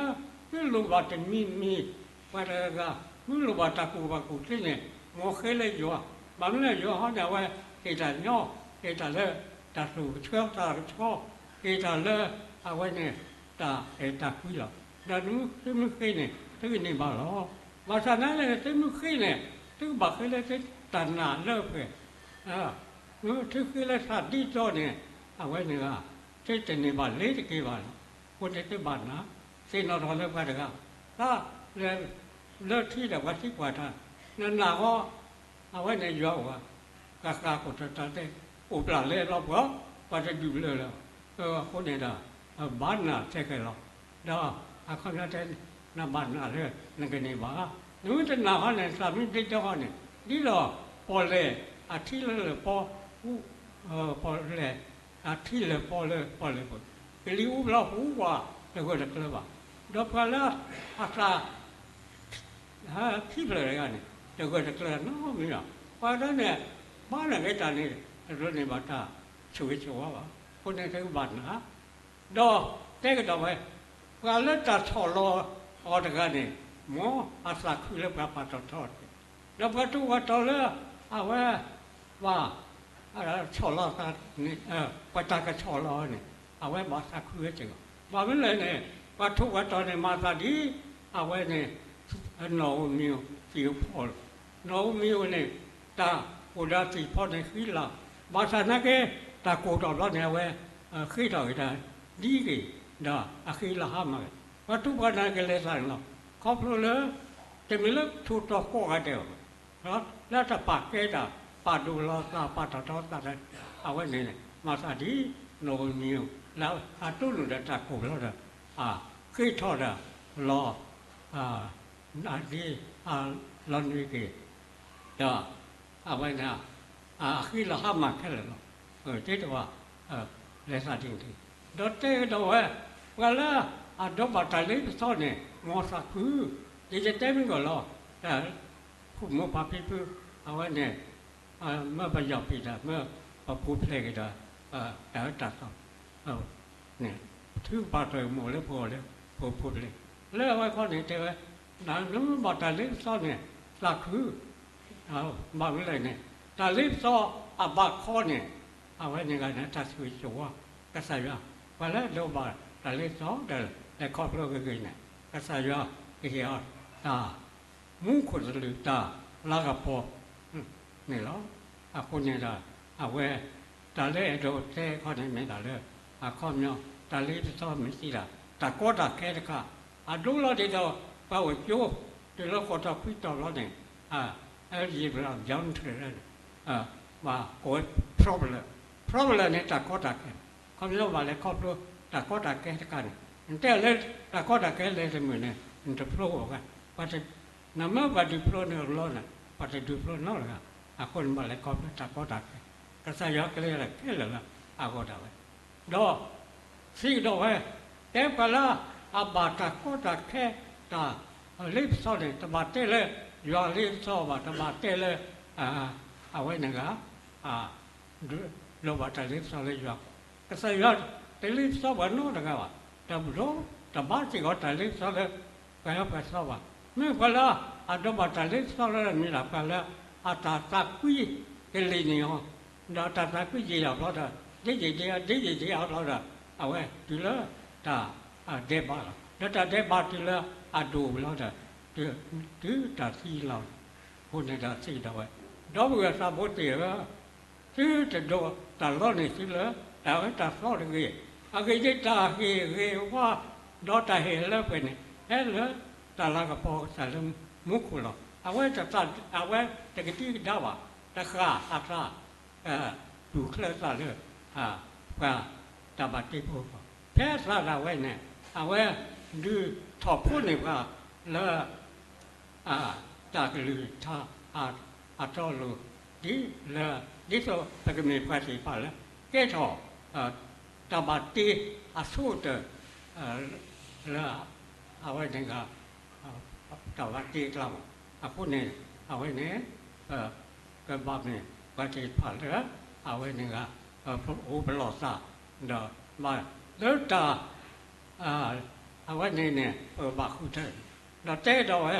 သုလိၣ်ဘၣ်တမံၤမံၤ, ပှၤတဂၤဂၤ, သုလိၣ်ဘၣ်တၢ်ကူၣ်ဘၣ်ကူၣ်သ့န့ၣ်, မ်ဃ့လၢယွၤ, ဘၣ်မနုၤလဲၣ်ယွၤဟီန့ၣ်အဝဲ, ဟ့ၣ်တၢ်ညီ, ဟ့ၣ်တၢ်လၢ, တၢ်သူၣ်ကဆှီသးကဆှီ, ဟ့ၣ်တၢ်လၢ, အဝဲန့ၣ်, တၢ်အဲၣ်တၢ်ကွံလီၤ, ဒီးသုမ့ၢ်ဃ့န့ၣ်, သုကန့ၢ်ဘၣ်လီၤ, ဘၣ်ဆၣ်နာ်လဲၣ်န့ၣ် သုမ့ၢ်ဃ့န့ၣ်, သုကဘၣ်ဃ့လၢသုတၢ်နာ်လၢအပှဲၤ သုဃ့လၢသးဒ်သိးန့ၣ်, အဝဲန့ၣ်ဂ့ၤ, သုတန့ၢ်ဘၣ်လ့ၤတက့ၢ်ဘၣ်လီၤ, အဃိန့ၣ်သုဘၣ်နာ်, သ့ၣ်နီၣ်ထီၣ်လၢပှၤတဂၤ, တၢ်, လၢထံဒီးပှၤသံကွၢ်တၢ်, နနာ်ဃီ, အဝဲန့ၣ်ယွၤအိၣ်ဧါ, ကဃၣ်ခိၣ်တီတီတဲ, အိၣ်ပျၢ်လဲၤလီၤပှီၢ်, ပှၤတဒုးဘျၢလၢၤ, အဃိန့ၣ်ဒီး, ဘၣ်နာ်ထဲခဲလီၤ, ဒီး, အခီပညီတဲ, နဘၣ်နာ်လၢ, နကန့ၢ်ဘၣ်, နမ့ၢ်တနာ်ဃီန့ၣ် သးမ့ၢ်ဒ့ဒီဃီန့ၣ်, ဒ်သိး, ပီၣ်လဲၣ်, အထံလၢလၢပီ, ပီၣ်လဲၣ်, အထံလၢပီလၢပီၣ်လဲၣ်ပူၤ, ကလံၤအူဘျီဟူဝး, တဂၢၢ်တကျၢၤဘၣ်, ဒီးပှၤလၢ, အသး ခံဖျၢၣ်တဂၤန့ၣ်, တဂၢၢ်တကျၢၤနီတမံၤဘၣ်, ပှၤတဂၤန့ၣ်, ဘၣ်နာ်က့ၤတၢ်န့ၣ်, တလိၣ်န့ၢ်ဘၣ်တၢ်, ဆိၣ်ဂ့ၤဆိၣ်ဝါဘၣ်, အဃိန့ၣ်သုကဘၣ်နာ်, ဒီး, တဲကဒီးဝဲ, ပှၤလၢတၢ်ဆီၣ်လီၤ, အီၤတဂၤန့ၣ်, မ်အသးခုလၢပှၤပာ်ထီၣ်ထီတက့ၢ်, ဒီးပှၤထူးပှၤတီၤလၢ, အဝဲ, ဘၣ် ဆီၣ်လီၤသးန့ၣ်, ပှၤတၢ်ကဆီၣ်လီၤန့ၣ်, အဝဲဘၣ်သးခုဝဲစ့ၢ်ကီး, ဘၣ်မနုၤလဲၣ်န့ၣ်, ပှၤထူးပှၤတီၤန့ၣ်မၤသးဒ်, အဝဲန့ၣ်, နီၣ်ဧိၤမံၤဧိၤသံးဧိၤဖီလီၤ, နီၣ်ဧိၤမံၤဧိၤန့ၣ်, တၢ်အိၣ်ဒီးသံးဖီန့ၣ်ဃံလၤ, ဘၣ်ဆၣ်နာ်က့, တၢ်ကိၢ်ထီၣ်ဘျီန့ၣ်အဝဲ, ဃ့ထီၣ်က့ၤတၢ်, ဒ်က့ၤ, ဒီးအဃံလၤဟါမၢ်က့ၤ, ပှၤထူးပှၤတီၤကလဲၤသးန့ၣ်လီၤ, ခီဖျိလၢ, တမ့ၢ်လၢထူးတီၤကိးဂၤဒဲးဘၣ် လၢတၢ်ပာ်ကဲတၢ်, ပာ်ဒိၣ်လီၤသးပာ်ထီၣ်ထီသးဒီး, အဝဲန့ၣ်, မၤသးဒ်, နီၣ်ဧိၤမံၤဧိၤ, လၢအတိၢ်နီၣ်ဒီးတၢ်ကိၢ်ဘျီဒီး, ဃ့ထီၣ်ဒီး, လီၤ, ဒ်, လီၤနုာ်က့ၤ, ဒီး, အဝဲန့ၣ်, အဃံလၤဟါမၢ်ခဲလၢာ်လီၤ, တ့တဝၤ, လဲၤသးဒ်န့ၣ် ဒီးတဲကဒီးဝဲ, ပှၤလၢအဒိးဘၣ်တၢ်လ့ပစီန့ၣ် မ်သးခု, ယတဲမ့ၢ်ကီးလီၤ, တၢ် ခိၣ်မိၢ်ပၢ်ဖံဖု, အဝဲန့ၣ် မ့ၢ်ပယီၤဖံးတၢ် မ့ၢ်ပဖိဖျဲးက့ၤဒီး တၢ်အၢတၢ်သီ န့ၣ် ထုကဖၣ်တၢ်ကမီၤလၢပဂီၢ်လၢ ပဖိဖျဲး, လၢအဝဲခီန့ၣ်တဲဝဲ, နမ့ၢ်ဘၣ်တၢ်လ့ပစီန့ၣ် သးခု ဘၣ်မနုၤလဲၣ်န့ၣ် တၢ်လ့ပစီအဘၣ်ခီန့ၣ် အဝဲန့ၣ်ဂ့ၤန့ၣ် တၢ်ဆိၣ်ဂ့ၤဆိၣ်ဝါ ကစၢ်ယွၤ, ပှၤလၢအဒိးဘၣ်တၢ်လ့ပစီဒီး လဲၤခီဖျိဂ့ၤဂ့ၤန့ၣ် ကစၢ်ယွၤကဟ့ၣ်အီၤတၢ် မူခိၣ်သလုးတၢ်လၤကပီၤန့ၣ်လီၤ. အဃိန့ၣ်ဒီး အဝဲ တၢ်လၢအဲၣ်ဒိးတဲခီန့ၣ်မ့ၢ်တၢ်လၢ အခီပညီ တၢ်လ့ပစီမ့ၢ်စံးဒၣ် တၢ်ကီတၢ်ခဲတခါ အဒိလီၤဒ်သိး ပှၤအိၣ်ကၠိ တုၤလၢဃိးတီၤခွံတီၤဘျီန့ၣ် အဲ ယံာ်ဘျီ ယီၤထၢၣ်လၢ ဘၣ်ကိးဝဲ problem, problem န့ၣ် တၢ်ကီတၢ်ခဲ, ခီပညီဘၣ်လဲၤခီဖျိ တၢ်ကီတၢ်ခဲတခါန့ၣ် နတဲလၢ တၢ်ကီတၢ်ခဲလဲၤတမုာ်န့ၣ် နတဖျိအီၤဘၣ်, နမ့ၢ်ဘၣ်ဒုးဖျိန့ၣ်လီၤန့ၣ် ပှၤတဒုးဖျိနီတဂၤ, အဃိန့ၣ်ဘၣ်လဲၤခီဖျိတၢ်ကီတၢ်ခဲ, ကစၢ်ယွၤကလဲၤတၢ်ခဲလၢာ်လၢအဂီၢ်ဒၣ်ဝဲ ဒီး စံးကဒီးဝဲ, တဲပှၤလၢအဘၣ်တၢ်ကီတၢ်ခဲ တၢ်လ့ပစီန့ၣ် တဘၣ်တဲလၢ ယွၤလ့ပစီဘၣ်, တဘၣ်တဲလၢ အဝဲန့ၣ်ဂ့ၤ လိၣ်ဘၣ်တၢ်လ့ပစီလၢယွၤ, ကစၢ်ယွၤတလ့ပစီပှၤနီတဂၤဘၣ်, တဘၣ်စ့ၢ်ကီးတၢ်လ့ပစီလၢ ပှၤဟဲပှၤသီဘၣ်. မ့ၢ်ပှၤလၢအဒိးဘၣ်တၢ်လ့ပစီလၢမ့ၢ်ဒၣ်ပှၤလၢ အတၢ်သးကွံကလံၤန့ၢ်အီၤ, ဒီးတၢ်သးကွံယံာ်အီၤဘျီဒီး ဒ်ယံာ်ဒ်အီၤ ဒ်ယံာ်ဒ်အီၤဘျီဒီး အဝဲတုၤလၢတၢ်ဒဲးဘးလီၤ. ဒီးတၢ်ဒဲးဘးတုၤလၢအဒိၣ်ဘျီဒီး တုၤတၢ်သံလီၤ. အဃိန့ၣ်ဒီးစံးကဒီးဝဲ, ဒီပုၢ်ဝဲၢ်သးဘိသ့ၣ်ဧၢ, သုတဒိးတၢ်လီန့ၢ်သုလၢ တၢ်အၢတၢ်သီတဂ့ၤ, အဂ့ၢ်ဒ်အံၤ တၢ်ဟ့ၣ်ဂ့ၤဝါ ဒီးတၢ်ဟ့ၣ်လၢပှဲၤန့ၣ် ဟဲလၢတၢ်လၤကပီၤကစၢ်လၢမူခိၣ်လီၤ. အဝဲတသး အဝဲတကဒံကဒါဘၣ်, တဃၣ်အသး တူၢ်ချၢသးလၢ ပှၤတၢ်ဘၣ်တ့ဖိအဂီၢ်, ဖဲအသးဒၣ်ဝဲန့ၣ် အဝဲဒုးထီၣ်ဖိန့ၢ်ပှၤလၢ တၢ်ကလုၢ်ကထါ အတီအလိၤ ဒ်လၢ ဒ်သိးပကမ့ၢ်ပှၤသ့ၣ်တဖၣ်လၢ ကဲထီၣ် တၢ်ဘၣ်တ့အဆိကတၢၢ် လၢ အဝဲန့ၣ်ဂ့ၤ တၢ်ဘၣ်တ့အကျါမး. အဃိန့ၣ် အဝဲန့ၣ် ကဘၣ်မ့ၢ်ပှၤသ့ၣ်တဖၣ်လၢ အဝဲန့ၣ်ဂ့ၤ အိၣ်ပလီၢ်သး ဒီးဘၣ်လၢတၢ် အဝဲန့ၣ်န့ၣ် ပကဘၣ်ဃုထၢ ဒီးတဲဒီးဝဲ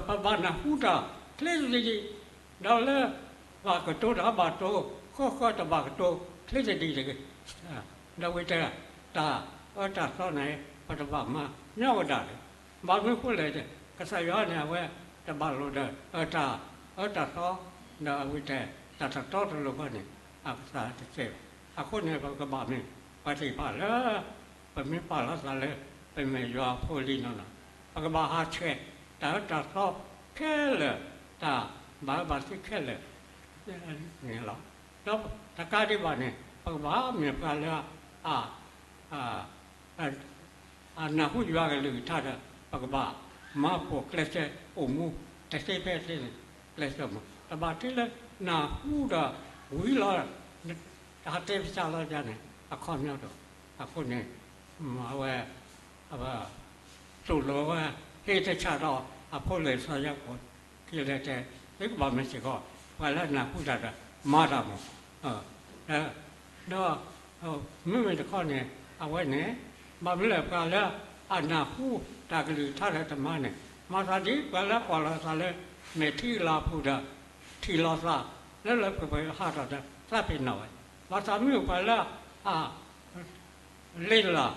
ပဘၣ်နၢ်ဟူတၢ်ချ့သဒံး, ဒီးလၢ ဘၣ်ကတိၤတၢ်ဘၣ်တိၤဃၢဃၢ တဘၣ်ကတိၤချ့သဒံးတဂ့ၤ. ဒီးဝံၤတဲ တၢ်အၢတၢ်သီန့ၣ် ပတဘၣ်မၤညီကဒၣ်တဂ့ၤ. ဘၣ်မနုၤဃိလဲၣ်, ကစၢ်ယွၤန့ၣ် အဝဲတဘၣ်လိာ်ဒီး အတၢ်အၢတၢ်သီ ဒီးအဝဲတဲ တၢ်တတီတလိၤဘၣ်န့ၣ် အကစၢ်တစဲးဘၣ်. အဃိန့ၣ် ပကဘၣ်မ့ၢ်ပှၤသ့ၣ်တဖၣ်လၢ ပမ့ၢ်ပာ်လီၤသးလၢ ပမ့ၢ်ယွၤအဖိလံနီၢ်နီၢ်, ပကဘၣ်ဟးဆှဲး တၢ်အၢတၢ်သီခဲလၢာ်, တၢ်ဘၣ်အၢဘၣ်သီခဲလၢာ်န့ၣ်လီၤ. ဒီးတကးဒံးဘၣ်န့ၣ် ပကဘၣ်မ့ၢ်ပှၤလၢ အနၢ်ဟူယွၤကလုၢ်ကထါဒီး ပကဘၣ်မၤပိာ်ကျဲးစၢးအိၣ်မူ တသ့ဖဲသ့န့ၣ် ကျဲးစၢးမး တဘၣ်တုၤလၢနၢ်ဟူဒီးဝံၤလီၤ တၢ်တဲပစးလီၤယၤန့ၣ် အခီပညီဒီး အဃိန့ၣ် အဝဲ သိၣ်လိဝဲ ဟ့ၣ်တၢ်ဆၣ်ဒီးအဖိလၢစီၤယၤကိာ် ခံလဲၤတဲ သုကဘၣ်မ့ၢ်စ့ၢ်ကီး ပှၤလၢနၢ်ဟူတၢ်ဒီး မၤတၢ်မး ဒီး မ့မ့ၢ်တခီန့ၣ် အဝဲန့ၣ် ဘၣ်မနုၤလဲၣ် ပှၤလၢအနၢ်ဟူတၢ်ကလုၢ်ကထါဒီးတမၤန့ၣ် မၤသးဒ်ပှၤလၢအကွၢ်လီၤသးလၢ မဲာ်ထံကလၤအပူၤဒီး ထံၣ်လီၤသး လၢလၢပှဲၤပှဲၤဟးထီၣ်ဒီး သးပ့ၤနီၣ်ဝဲ ဘၣ်ဆၣ်မ့ၢ်ပှၤလၢအ လ့လၢ်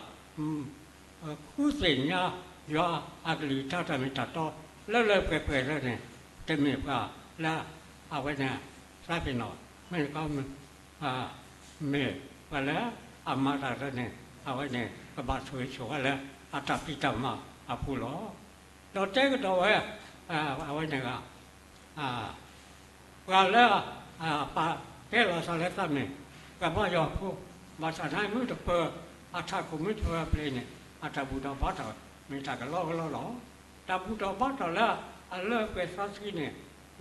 ဃုသ့ၣ်ညါ ယွၤအကလုၢ်ကထါတၢ်မ့ၢ်တၢ်တီ လၢလၢပှဲၤပှဲၤလၢန့ၣ် တမ့ၢ်ပှၤလၢ အဝဲန့ၣ် သးပ့ၤနီၣ် မ့ၢ်တခီ မ့ၢ်ပှၤလၢအမၤတၢ်လၢန့ၣ် အဝဲန့ၣ် ကဘၣ်ဆိၣ်ဂ့ၤဆိၣ်ဝါလၢ အတၢ်ဖံးတၢ်မၤအပူၤလီၤ. ဒီးတဲကဒီးဝဲ အဝဲန့ၣ်ဂ့ၤ ပှၤလၢ ပာ်တဲလီၤသးလၢသးမ့ၢ် ပှၤဘါယွၤဖိ ဘၣ်ဆၣ်နာ်မ့ၢ်တပၢၤ အထးခိၣ်မ့ၢ်တပၢၤအပျ့ၤန့ၣ် အတၢ်ဘူၣ်ထီၣ်ဘါထီၣ် မ့ၢ်တၢ်ကလီကလီလီၤ. တၢ်ဘူၣ်ထီၣ်ဘါထီၣ်လၢအလၢပှဲၤသးဆှံန့ၣ်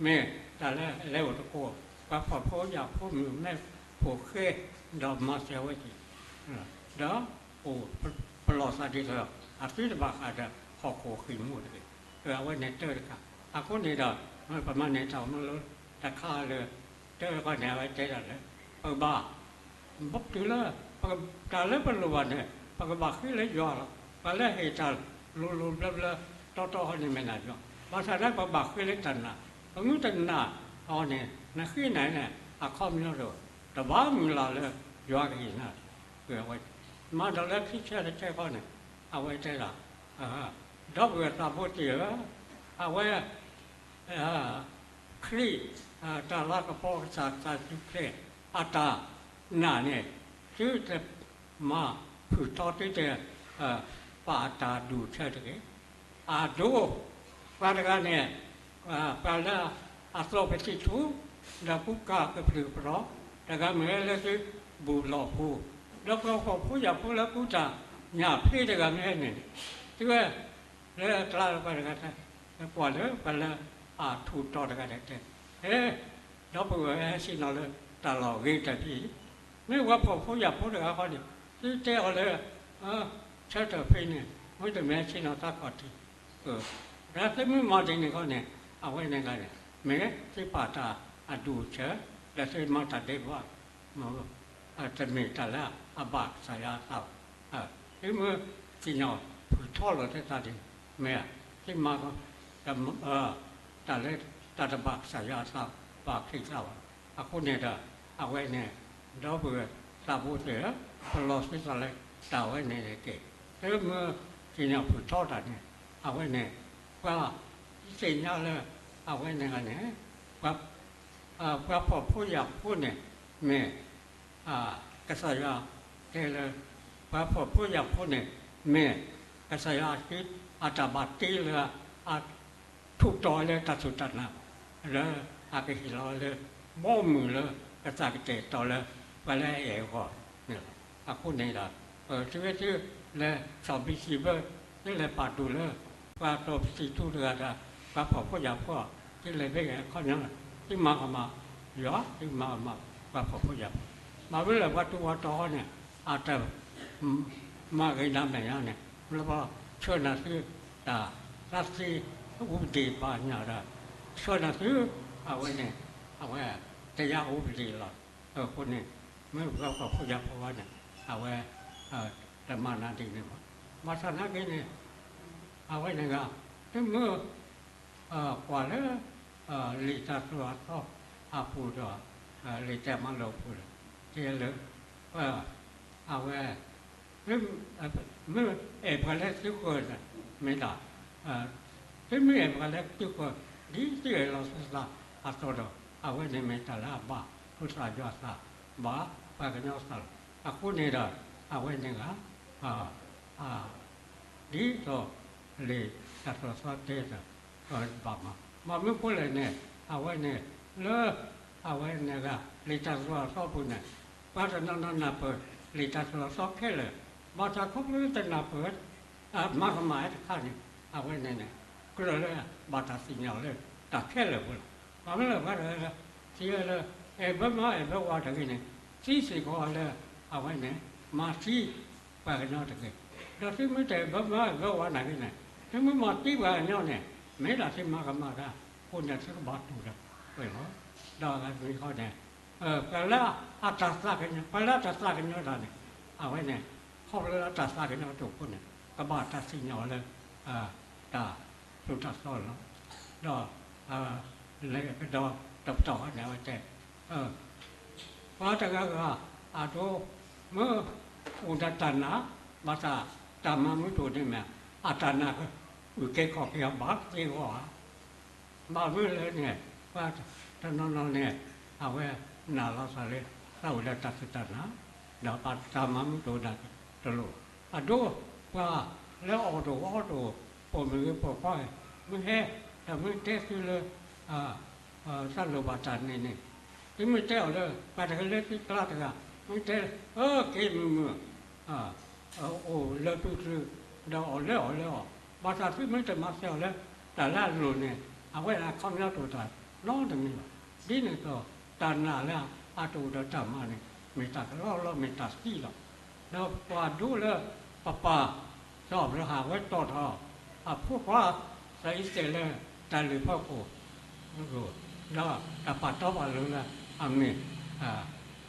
မ့ၢ်တၢ်လၢအလဲၤအိၣ်သကိး ပှၤဖှီၣ်ဖိယာ်ဖိမုၣ်မဲဖိဃဲ ဒီးမၤစၢၤဝဲက့ၤ ဒီးအိၣ်ပလီၢ်သးဒ်သိး အသုတဘၣ်ဃးဒီးဟီၣ်ခိၣ်ဃံးမူးတဂ့ၤ. အဝဲန့ၣ်တၢတခါ. အဃိန့ၣ်ဒီး ပမၤန့ၢ်တၢ်မၤလိတခါလၢ တၢတခါန့ၣ် အဝဲတဲဒၣ်လၢ ပကဘၣ် တုၤလၢ တၢ်လၢပလိၣ်ဘၣ်န့ၣ် ပကဘၣ်ဃ့လၢယွၤလီၤ. ပှၤလၢဟ့ၣ်တၢ်လိၤလိၤဘျၢဘျၢတီတီန့ၣ်မ့ၢ်ဒၣ်ယွၤ. ဘၣ်ဆၣ်ဒၣ်ပဘၣ်ဃ့လၢတၢ်နာ်, ပမ့ၢ်တနာ်အီၤန့ၣ် နဃ့နၤန့ၣ် အခီပညီတအိၣ်, တဘၣ်မုၢ်လၢ်လၢယွၤကဟ့ၣ်နၤ. အဝဲ မၤဒီးလၢခံဆၢတဆၢဃီန့ၣ် အဝဲတဲဒၣ် ဒီပုၢ်ဝဲၢ်သးဘိသ့ၣ်ဧၢ, အဝဲ ခရံာ် တၢ်လၤကပီၤကစၢ် ကစၢ်ယ့ၣ်ၡူးခရံာ် အတၢ်နာ်န့ၣ် သုတမၤဖုၣ်ထီ သုတပာ်အတၢ်ဒူၣ်အဆၢတဂ့ၤ. အဒိ ပှၤတဂၤန့ၣ် ပှၤလၢအသီၣ်ပသံၣ်ထူ ဒီးကူကၤကပြုၢ်ကပြီၤ တဂၤမ့ၢ်ဝဲလၢသုဘူးလီၢ်ပူၤ, ဒီးပှၤဖှီၣ်ဖိယာ်ဖိလၢကူတၢ်ညၣ်ဖဲတဂၤမ့ၢ်ဝဲန့ၣ်န့ၣ် သုဝဲ လၢအကျါလၢပှၤတဂၤ ကွၢ်လၢပှၤလၢအထူးတီၤတဂၤန့ၣ်တဲ, ဟဲ ဒီပုၢ်ဝဲၢ်ဟဲဆ့ၣ်နီၤလၢတၢ်လီၢ်ဂ့ၤတၢ်ဖဲအံၤ, မ့ၢ်ပှၤဖှီၣ်ဖိယာ်ဖိတဂၤဃီန့ၣ် သုတဲအီၤလၢ ဆၢထၢၣ်ဖဲန့ၣ် မ့တမ့ၢ်ဟဲဆ့ၣ်နီၤသးခီၣ်ထံး, ဒီးသုမ့ၢ်မၤဒ်န့ၣ်ဃီန့ၣ် အဝဲန့ၣ်ဂၤန့ၣ် မ့ၢ်သုပာ်တၢ်အဒူၣ်အဆၢ ဒီးသုမၤတၢ်ဒဲးဘး တမ့ၢ်တၢ်လၢအဘၣ်ကစၢ်ယွၤအသးဘၣ်. သုမ့ၢ်သ့ၣ်နီၣ်ဖုၣ်ထီလိာ်သုသးဒ်န့ၣ် မ့ၢ်သုမၤ တၢ်လၢ တၢ်တဘၣ်ကစၢ်ယွၤအသး ဘၣ်ခရံာ်သးဘၣ်. အဃိန့ၣ်ဒီး အဝဲန့ၣ် ဒီပုၢ်ဝဲၢ်သးဘိသ့ၣ်ဧၢ, ပလီၢ်သုသးလၢတၢ်ဝဲန့ၣ်တက့ၢ်. သုမ့ၢ်သ့ၣ်နီၣ်ဖုၣ်ထီတၢ်န့ၣ် အဝဲန့ၣ် ပှၤသ့ၣ်ညါလၢ အဝဲန့ၣ်ဂၤန့ၣ် ပှၤဖှီၣ်ဖိယာ်ဖိန့ၣ် မ့ၢ် ကစၢ်ယွၤတဲလၢ ပှၤဖှီၣ်ဖိယာ်ဖိန့ၣ် မ့ၢ်ကစၢ်ယွၤအတၢ်ဘၣ်တ့လၢ အထူးတီၤလၢတၢ်စူၢ်တၢ်နာ် လၢအကဟ့ၣ်လီၤလၢ ဘီမုၢ်လၢကစၢ်ကတဲာ်ကတီၤလၢ ပှၤလၢအအဲၣ်အဂီၢ်န့ၣ်လီၤ. အဃိန့ၣ်ဒီး ပသုဝဲသုလၢ စီၤဘံစံးဘၢ သုလဲၤပာ်ဒိၣ်လၢ ပှၤသီၣ်ပသံၣ်ထူတဂၤဒီး ပှၤဖှီၣ်ဖိယာ်ဖိ သုလဲၤဘၣ်အခီပညီ သုမၤကမၣ်ယွၤ သုမၤကမၣ်ပှၤဖှီၣ်ဖိယာ်ဖိ, မ့ၢ်ဝဲလၢပှၤတူၢ်ဝဲတီၤဃီန့ၣ် အတမၤဂ့ၤနၤမဲာ်ညါန့ၣ် လၢပှၤဆှၢနၤသု တၢ်သးသ့ ဥပဒေဘၣ်ညါဒီး ဆှၢနၤသု အဝဲန့ၣ် အဝဲ တရားဥပဒေလီၤ. အဃိန့ၣ် မ့ၢ်ပှၤဖှီၣ်ဖိယာ်ဖိန့ၣ် အဝဲ တမၤနၤဒ်န့ၣ်ဘၣ်. ဘၣ်ဆၣ်နာ်က့န့ၣ် အဝဲန့ၣ်ဂ့ၤ သုမ့ၢ် ကွၢ်လၢ လံာ်တၢ်သိၣ်တၢ်သီအပူၤဒီး လံာ်တၢ်မၤလိာ်အပူၤဒီး တဲလၢ အဝဲ မ့ၢ်အဲၣ်ပှၤလၢသုဃၢၤန့ၣ် မ့ၢ်ဒၣ် သုမ့ၢ်အဲၣ်ပှၤလၢသုဃၢၤ ဒ်သုအဲၣ်လီၤသုသးအသိးဒီး အဝဲန့ၣ်မ့ၢ်တၢ်လၢအဘၣ်ဖိသၣ်ယွၤသး ဘၣ်ပှၤကညီသးလီၤ. အဃိန့ၣ်ဒီး အဝဲန့ၣ်ဂ့ၤ ဒ်သိးလံာ်တၢ်သိၣ်တၢ်သီတဲဒီး ဘၣ်မၤ မ့ၢ်မနုၤဃိလဲၣ်န့ၣ် အဝဲန့ၣ် လၢ အဝဲန့ၣ်ဂ့ၤ လံာ်တၢ်သိၣ်တၢ်သီပူၤန့ၣ် ပှၤတနီၤနီၤနၢ်ပၢၢ် လံာ်တၢ်သိၣ်တၢ်သီခဲလၢာ်, ဘၣ်ဆၣ်ခီဖျိတနၢ်ပၢၢ် မၤကမၣ်ဝဲတခါန့ၣ် အဝဲန့ၣ်န့ၣ် ကြၢးလၢဘၣ်တၢ်သ့ၣ်ညါလၢတၢ်ခဲလၢာ်ပူၤလီၤ. မ့ၢ်လၢပှၤတဂၤ စံးဝဲလၢ အဲၣ်ဘၢမါအဲၣ်ဘၢဝၤတဂ့ၤန့ၣ် သံစ့ၢ်ကီးလၢ အဝဲန့ၣ် မၤသံ ပှၤကညီတဂ့ၤ. ဒီးသုမ့ၢ်တအဲၣ်ဘၢမါအဲၣ်ဘၢဝၤနာ်က့န့ၣ် သုမ့ၢ်မၤသံပှၤကညီန့ၣ် မ့ၢ်ဒၣ်သုမၤကမၣ်တၢ်အဃိန့ၣ် သုကဘၣ်တူၢ်တၢ်ဝဲလီၤ. ဒီးအဂၤတမံၤဃီန့ၣ် ပှၤလၢအတၢ်သးကညီၤ ပှၤလၢအတၢ်သးကညီၤတၢ်န့ၣ် အဝဲန့ၣ် ခီဖျိလၢတၢ်သးကညီၤတအိၣ်အဃိန့ၣ် ကဘၣ်တၢ်သ့ၣ်ညါအီၤလၢ တၢ်သိၣ်တၢ်သီလီၤ. ဒီး လဲၤကဒီးတပတီၢ်ဃီန့ၣ် အဝဲတဲ ပှၤတဂၤဂၤ အဒိ မ့ၢ်အိၣ်ဒီးတၢ်နာ် ဘၣ်ဆၣ်တၢ်မၤမ့ၢ်တအိၣ်န့ၣ်မ့ၢ် အတၢ်နာ်ကအုၣ်က့ၤခီၣ်က့ၤအီၤဘၣ်သ့အဂီၢ်ဧါ. ဘၣ်မနုၤလဲၣ်န့ၣ် ပှၤတနီၤနီၤန့ၣ် အဝဲနာ်လီၤသးလၢ သးအိၣ်ဒီးတၢ်စူၢ်တၢ်နာ် ဒီးပှၤတၢ်မၤမ့ၢ်တအိၣ်နာ်က့ၤတလိၣ်. အဒိ ပှၤလၢအီၣ်တအိၣ်အီတအိၣ် ပိာ်မုၣ်ဂ့ၤပိာ်ခွါဂ့ၤ မ့ၢ်ဟဲ ဒီးမ့ၢ်တဲသုလၢ သးလိၣ်ဘၣ်တၢ်န့ၣ်န့ၣ် သုမ့ၢ်တဲအီၤလၢ ပှၤတဂၤလၢသုကျါတဂၤ မ့ၢ်တဲ အၢ က့ၤမုာ်မုာ် အိၣ်လၢသုတြူး ဒီးအီၣ်လၢအီၣ်လၢအီၣ် ဘၣ်ဆၣ်သုမ့ၢ်တမၤစၢၤအီၤလၢ တၢ်လၢအလိၣ်န့ၣ် အဝဲဒၣ်အခီပညီတအိၣ်တၢ်နီတမံၤဘၣ်. ဒ်န့ၣ်အသိး တၢ်နာ်လၢအတအိၣ်ဒီးတၢ်မၤန့ၣ် မ့ၢ်တၢ်ကလီကလီ မ့ၢ်တၢ်သံလီၤ. ဒီးပှၤဒိလၢပပၢ် စီၤအၤဘြၤဟၣ် အဝဲတီၢ်ထီၣ် အဖိခွါ စီၤအံၤစဲးလၢ တၢ်လုၢ်ဖီခိၣ် ဒီးတၢ်ပာ်တီပာ်လိၤလၢအမ့ၢ်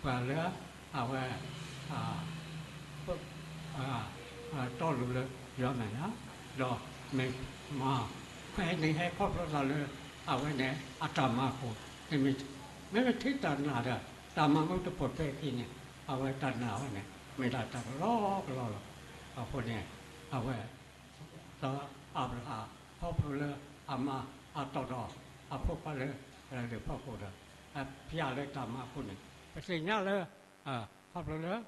ပှၤလၢအဝဲ တီလိၤလၢယွၤမဲာ်ညါ, ဒီးမ့ၢ်မၤ ဖဲန့ၣ်ဟဲခီဖျိသးလၢ အဝဲန့ၣ်အတၢ်မၤအဃိ, မ့မ့ၢ်ထံၣ်တၢ်နာ်ဒီး တၢ်မၤမုာ်တပိာ်ထွဲအခံန့ၣ် အဝဲတၢ်နာ်ဝဲန့ၣ် မ့ၢ်ဒၣ်တၢ်ကလီကလီလီၤ. အဃိန့ၣ် အဝဲ စီၤအၤဘြၤဟၣ် ခီဖျိလၢအမါအတီၢ်ထီၣ်အဖိခွါလၢ တၢ်လုၢ်ဖီခိၣ်ဒီး အဖျါလၢတၢ်မၤအဃိန့ၣ် ပသ့ၣ်ညါလၢ ခီဖျိလၢ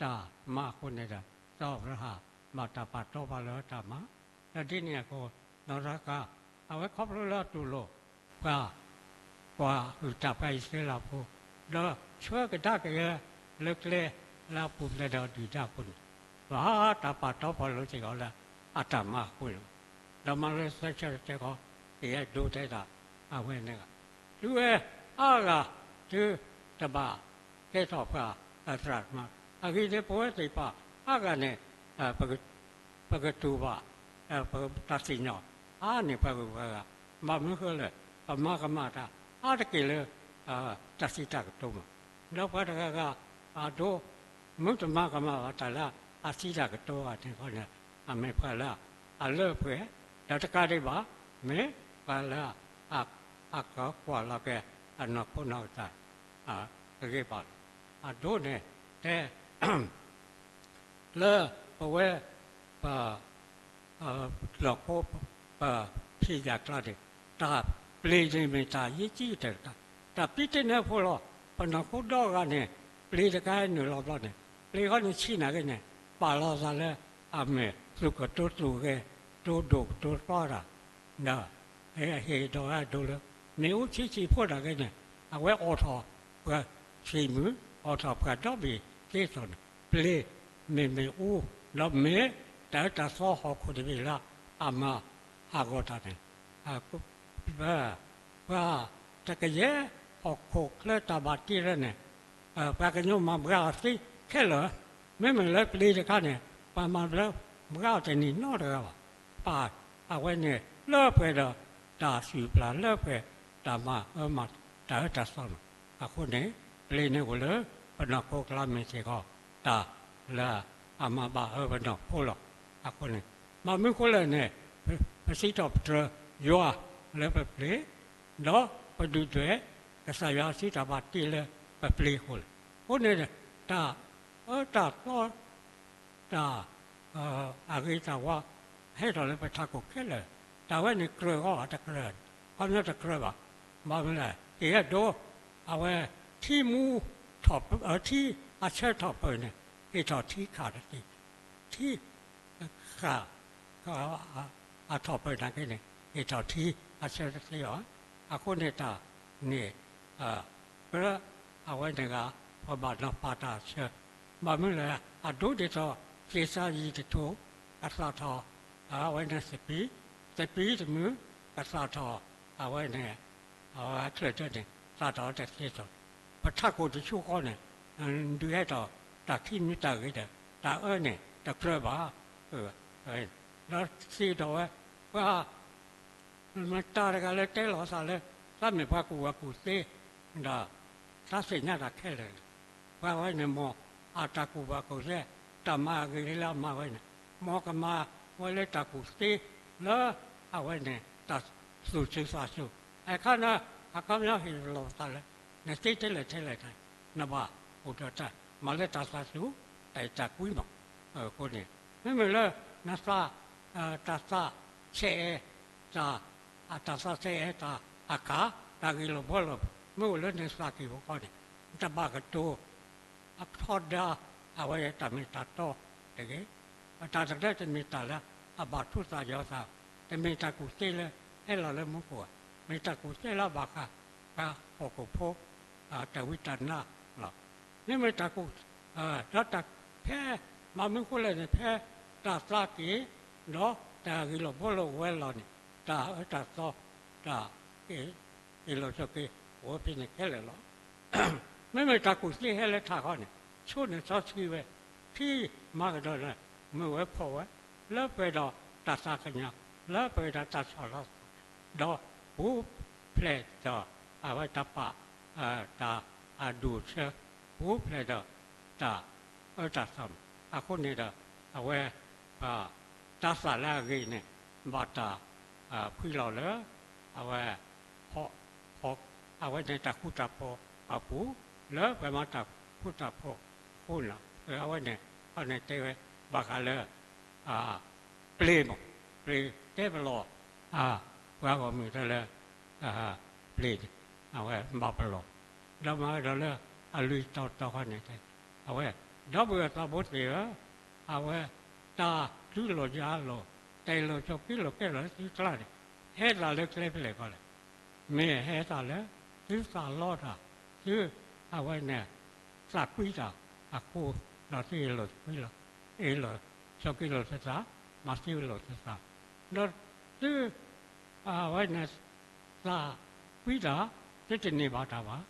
တၢ်မၤအဃိန့ၣ်ဒီး စီၤအၤဘြၤဟၣ် ဘၣ်တၢ်ပာ်တီပာ်လိၤတၢ်မၤ, ဒီးဒ်န့ၣ်အဃိ နီၢ်ရၤဃၤ အဝဲခီဖျိလၢအတူၢ်လိာ် ပှၤ ပှၤအုၣ်တၢ်ပှၤအံၣ်စရ့လးဖိ, ဒီးဆှၢကဒါက့ၤလၢကျဲလၢအပူၤဖျဲးဒီးဒုၣ်ဒါအဃိန့ၣ်, ဘၣ်တၢ်ပာ်တီပာ်လိၤစ့ၢ်ကီးလၢအတၢ်မၤအဃိန့ၣ်လီၤ. ဒီးမၤလိသၢဆၢတဆၢဃီ ကယဲၢ်ဒိတဲတၢ် အဝဲန့ၣ် တုၤဝဲအါဂၤ တုၤတဘၣ်ကဲထီၣ်ပှၤအသရၣ်သမါ, အဂ့ၢ်န့ၣ် ပဝဲသ့ၣ်တဖၣ်အါဂၤန့ၣ် ပကတူၢ်ဘၣ် ပတၢ်သ့ၣ်နီၣ်အါန့ၢ်ပှၤဂုၤပှၤဂၤ, ဘၣ်မနုၤဃိလဲၣ် ပမၤကမၣ်တၢ်အါတက့ၢ်လၢ တၢ်စံးတၢ်ကတိၤမး, ဒီးပှၤတဂၤဂၤအဒိ မ့ၢ်တမၤကမၣ်ဘၣ်တၢ်လၢအစံးတၢ်ကတိၤဘၣ်န့ၣ်ဃီန့ၣ် အမ့ၢ်ပှၤလၢအလၢပှဲၤ, ဒီးတကးဒံးဘၣ် မ့ၢ်ပှၤလၢ အကကွၢ်လီၤက့ၤအနီၢ်ခိနီၢ်ကစၢ် အဂ့ၢ်ဘၣ်လီၤ. အဒိန့ၣ်တဲ လၢပဝဲ ပ နီၢ်ခိ ပဖံးယၤကျါန့ၣ် တၢ်ပျ့ၤန့ၣ်မ့ၢ်တၢ်ယ့ၢ်ကံကတၢၢ်တခါ, တၢ်ပံတ့ၢ်နၢဖိလီၤ. ပနီၢ်ခိဒီဂၤန့ၣ် ပျ့ၤတခါဟဲနုာ်လီၤဘျီန့ၣ် ပျ့ၤဃီန့ၣ်ဆံးနာ်က့န့ၣ် ပာ်လီၤသးလၢအမ့ၢ်သူၣ်ကတိၤသူၣ်ဂဲၤ ကတိၤဒိၣ်ကတိၤသီတၢ် ဒီး ဟ့ၣ်ဒီးဝဲအဒိလၢ မ့ၣ်အူဆံးဆံးဖိနာ်က့န့ၣ် အဝဲအိးထီၣ်ပှၤဆံးမုၢ် အိးထီၣ်ပှၤဒီဘ့ၣ်သ့သိးန့ၣ် ပျ့ၤမ့ၢ်မ့ၣ်အူ ဒီးမ့ၢ်တၢ်အၢတၢ်သီဟီၣ်ခိၣ်တဘ့ၣ်လၢ အမၤဟးဂီၤတၢ်န့ၣ် ပှၤတကယဲၢ်ဟီၣ်ခိၣ်ချၢတၢ်ဘၣ်တ့လၢန့ၣ် ပှၤကညီမၤဘှါအီၤသ့ခဲလၢာ်, မ့မ့ၢ်လၢပျ့ၤတခါန့ၣ် ပှၤမၤဘှါအီၤတန့ၢ်နီတဂၤဘၣ်. ပာ်အဝဲန့ၣ်လၢပှဲၤဒီး တၢ်စူၢ်ပျၢ်လၢပှဲၤ တၢ်မၤအၢမၤ တၢ်အၢတၢ်သီန့ၣ် အဃိန့ၣ် ပျ့ၤန့ၣ်အိၣ်လၢပနီၢ်ခိအကျါမ့ၢ်စ့ၢ်ကီး တၢ်လၢအမၤဘၣ်အၢပနီၢ်ခိလီၤ. အဃိန့ၣ် ဘၣ်မနုၤဃိလဲၣ်န့ၣ် ပစံးထီၣ်ပတြၢၤယွၤလၢပပျ့ၤ ဒီးပဒုၣ်ဒွဲၣ် ကစၢ်ယွၤအစုတၢ်ဘၣ်တ့လၢပပျ့ၤအဃိလဲၣ်. အဃိန့ၣ် တၢ်အၢတၢ်သီ တၢ် အဂ့ၤတၢ်ဝါ ဟဲထီၣ်လၢပထးခိၣ်ခဲလၢာ်, တၢ်ဝဲန့ၣ်ကြၢးဃီဧါတကြၢး, ခီပညီတကြၢးဘၣ်. ဘၣ်မနုၤလဲၣ် ကယဲၢ်ဒိ အဝဲ ထံမူ ထံအဆၢထီၣ်ပၢၢ်န့ၣ် ဟ့ၣ်ထီၣ်ထံခးတသ့, ထံ ဃာ် အထီၣ်ပၢၢ်နာ်က့န့ၣ် ဟ့ၣ်ထီၣ်ထံအဆၢတသ့ဘၣ်. အဃိန့ၣ်တၢ်န့ၣ် ကြၢးအဝဲန့ၣ်ဂ့ၤ ပဘၣ်နီၤဖးတၢ်အဆၢ, ဘၣ်မနုၤလဲၣ် အဒိဒ်သိး က့ၤစါယံၤတထိၣ် ကသၣ်ထီၣ် အဝဲန့ၣ်သပံး, သပံးတမုာ် ကသၣ်ထီၣ် အဝဲန့ၣ် အဝဲချၢၣ်ထၢၣ်န့ၣ် သၣ်ထီၣ်တသ့သိး ပထးခိၣ်တဆူဃီန့ၣ် ဒုးဟဲထီၣ်တၢ်ခံမံၤတၢ်ဂ့ၤဒီး တၢ်အၢန့ၣ်တကြၢးဘၣ်. ဒီးစံးဒီးဝဲ ပှၤ မတၤတဂၤလၢတဲလီၤသးလၢ သးမ့ၢ်ပှၤကူၣ်ဘၣ်ကူၣ်သ့ ဒီးသးသ့ၣ်ညါတၢ်ခဲလၢာ်န့ၣ် ပှၤဝဲန့ၣ်မ် အတၢ်ကူၣ်ဘၣ်ကူၣ်သ့ တၢ်မၤအဂ့ၤလၢအမၤဝဲန့ၣ် မ်ကမၤဝဲလၢတၢ်ကူၣ်သ့လၢ အဝဲန့ၣ် တၢ်သူၣ်စူၤသးစူၤ အခါန့ၣ် အခီပညီဟ့ၣ်လီၤသးလၢ နသ့ထဲလဲၣ်ထဲလဲၣ်န့ၣ် နဘၣ်အိၣ်ဒီးတၢ်မၤလၢတၢ်သးစူၤ တၢ်အဲၣ်တၢ်ကွံမး. အဃိန့ၣ် မ့မ့ၢ်လၢ နသး တၢ်သးဆဲးအဲၣ် တၢ် တၢ်သးဆဲးအဲၣ် တၢ်အကါ တၢ်ဂ့ၢ်လိာ်ဘှီလိာ် မ့ၢ်အိၣ်လၢနသးကံၢ်ပူၤဃီန့ၣ် နတဘၣ်ကတိၤ အထီဒါ အဝဲတၢ်မ့ၢ်တၢ်တီတဂ့ၤ. တၢ်တဖၣ်တမ့ၢ်တၢ်လၢအဘၣ်ထူသးယီၤသး, တမ့ၢ်တၢ်ကူၣ်သ့လၢဟဲလီၤလၢမူခိၣ်ဘၣ်, မ့ၢ်တၢ်ကူၣ်သ့လၢအဘၣ်ဃး ပှၤဟီၣ်ခိၣ်ဖိ တၢ်ဝံတၢ်နါလီၤ. မ့မ့ၢ်တၢ်ကူၣ် ဒီးတၢ်ဖဲ ဘၣ်မနုၤဃိလဲၣ်န့ၣ် ဖဲတၢ်သးက့ၤ ဒီးတၢ်ဂ့ၢ်လိာ်ဘှီလိာ်အိၣ်ဝဲလီၤန့ၣ် တၢ်အၢတၢ်သီ တၢ် အ့ၣ်လိာ်ဆိးက့ အိၣ်ဝဲဖဲန့ၣ်ခဲလၢာ်လီၤ. မ့မ့ၢ်တၢ်ကူၣ်သ့ဟဲလၢထးခီန့ၣ် ဆိန့ၣ်စီဆှံဝဲ ခံမၤကဒီးလၢ မုာ်ဝဲဖှီၣ်ဝဲ လၢပှဲၤဒီးတၢ်သးကညီၤ လၢပှဲၤဒီးတၢ်ဆီၣ်လီၤသး ဒီးပူၤဖျဲးဒီး အဝဲတၢ်ပာ် တၢ်အဒူၣ်အဆၢ ပူၤဖျဲးဒီး တၢ်အၢတၢ်သီမး အဃိန့ၣ်ဒီး အဝဲ တၢ်သးလၢအဂ့ၤန့ၣ် ဘၣ်တၢ် ဖှံလီၤလၢ အဝဲ အဝဲန့ၣ်တၢ်ဃူတၢ်ဖိးအပူၤ လၢပှၤမၤတၢ်ဃူတၢ်ဖိးအဃိန့ၣ်လီၤ. အဝဲန့ၣ် အန့ၣ်တဲဝဲ ဘၣ်ဃးလၢ ပျ့ၤမး ပျ့ၤတဲပလီၢ် ပှၤဂီၢ်မုၢ်တၢ်လၢ ပျ့ၤန့ၣ် အဝဲဘၣ်ပလီၢ် ဒီးမၤဝဲဒီးလၢ အလွံၢ်တီၤတီၤဃီန့ၣ် အဝဲ ဒီပုၢ်ဝဲၢ်သးဘိသ့ၣ်ဧၢ, အဝဲ တၢ်တူၢ်လိာ်ယၤလိာ် တဲလိာ်ဆိးက့လိာ်ကဲလိာ်လၢသုကျါန့ၣ် ဟဲသးလၢကျဲဖဲလဲၣ်ကီလဲၣ်. မ့ၢ်ဟဲသးလၢ သုသးလီတၢ် သု အဝဲန့ၣ် သးကွံတၢ်အဃိ ဒီးသုအ့ၣ်လိာ်ကွံလိာ် အ့ၣ်လိာ်ဆိးက့လိာ်သုသး မၤသံလိာ်သုသး ဒီးသု အဝဲန့ၣ် သးကွံတၢ် သုတန့ၢ်ဘၣ်တၢ်ဘၣ်,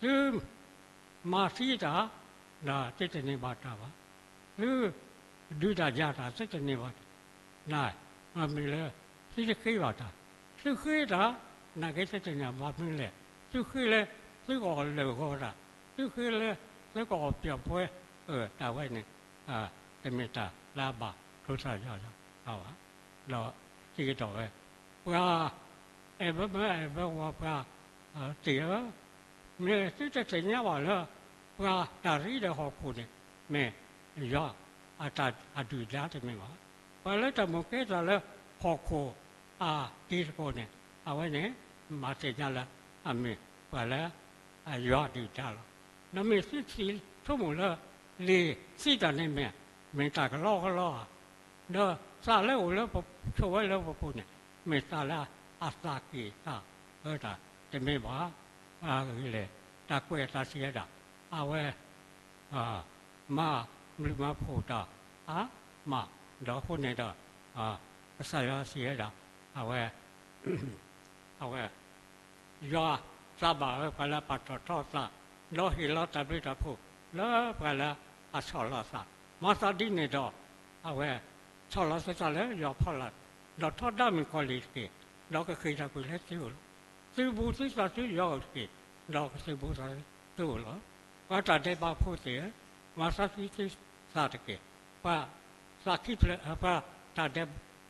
သု မၤသံတၢ် ဒီးသုတန့ၢ်ဘၣ်တၢ်ဘၣ်, သု ဒုးတၢ်ယၤတၢ် သုတန့ၢ်ဘၣ်တၢ်, မ့ၢ်လၢ သုတဃ့ဘၣ်တၢ်, သုဃ့တၢ် နာ်က့သုတန့ၢ်ဘၣ်မနုၤလဲၣ်, သုဃ့လၢ သုကအီၣ်လၢာ်ဂီၤတၢ်, သုဃ့လၢ သုကအီၣ်ပျီၣ်ပှဲၤ တၢ်ဝဲန့ၣ် တမ့ၢ်တၢ်လၢအဘၣ်ဒိသးယီၤဘၣ်, ဒီးစံးကဒီးဝဲ ပှၤ အဲၣ်ဘၢမၢအဲၣ်ဘၢဝီၤပှၤ သ့ၣ်ဧၢ, မ့ၢ်သုတသ့ၣ်ညါဘၣ်လၢ ပှၤတၢ်ရ့ဒီးဟီၣ်ခိၣ်န့ၣ် မ့ၢ်ယွၤအတၢ်အဒုၣ်ဒါတမ့ၢ်ဘၣ်. ပှၤလၢတၢ်မိၣ်ကဲတၢ်လၢဟီၣ်ခိၣ်အတံၤသကိးန့ၣ် အဝဲန့ၣ် မၤသ့ၣ်ညါလၢအမ့ၢ်ပှၤလၢ ယွၤအဒုၣ်ဒါလီၤ. ဒီးမ့ၢ်သုထံၣ်ဆိကမိၣ်လၢ လံာ်စံးတၢ်န့ၣ်မ့ၢ် မ့ၢ်တၢ်ကလီကလီဧါ, ဒီးသးလၢအိၣ်လၢပဆိးဝဲလၢပပူၤန့ၣ် မ့ၢ်သးလၢအသးက့ၣ်သးအၢတၢ်တမ့ၢ်ဘၣ်. အဂ့ၢ်လဲၣ်, တၢ်ကွဲးအသးစံးဝဲဒၣ် အဝဲ မၤဘျုးမၤဖှိၣ်တၢ်အါမး, ဒီးအဃိန့ၣ်ဒီး ကစၢ်ယွၤစံးဝဲဒၣ် အဝဲ အဝဲ ယွၤသးဘၣ်ဝဲပှၤလၢအပာ်ထီၣ်ထီအသး, ဒီးဟ့ၣ်လီၤတၢ်ဘျုးတၢ်ဖှိၣ်လၢပှၤလၢအဆီၣ်လီၤအသး, မၤသးဒ်န့ၣ်ဒီး အဝဲ ဆီၣ်လီၤသုသးလၢယွၤအဖီလာ်, ဒီးထီဒါမုၣ်ကီၤလံၢ်တက့ၢ်, ဒီးကဃ့ၢ်တၢ်ကွံာ်လၢသုအိၣ်လီၤ. သုဘူးသုသးဆူယွၤအအိၣ်တက့ၢ်, ဒီးကသုဘူးသးဆူသုအိၣ်လီၤ. ပှၤတၢ်ဒဲးဘးဖိသ့ၣ်ဧၢ, မၤသးဆူသုသးတက့ၢ်. ပှၤသးခံဖျၢၣ်, ပှၤတၢ်ဒဲး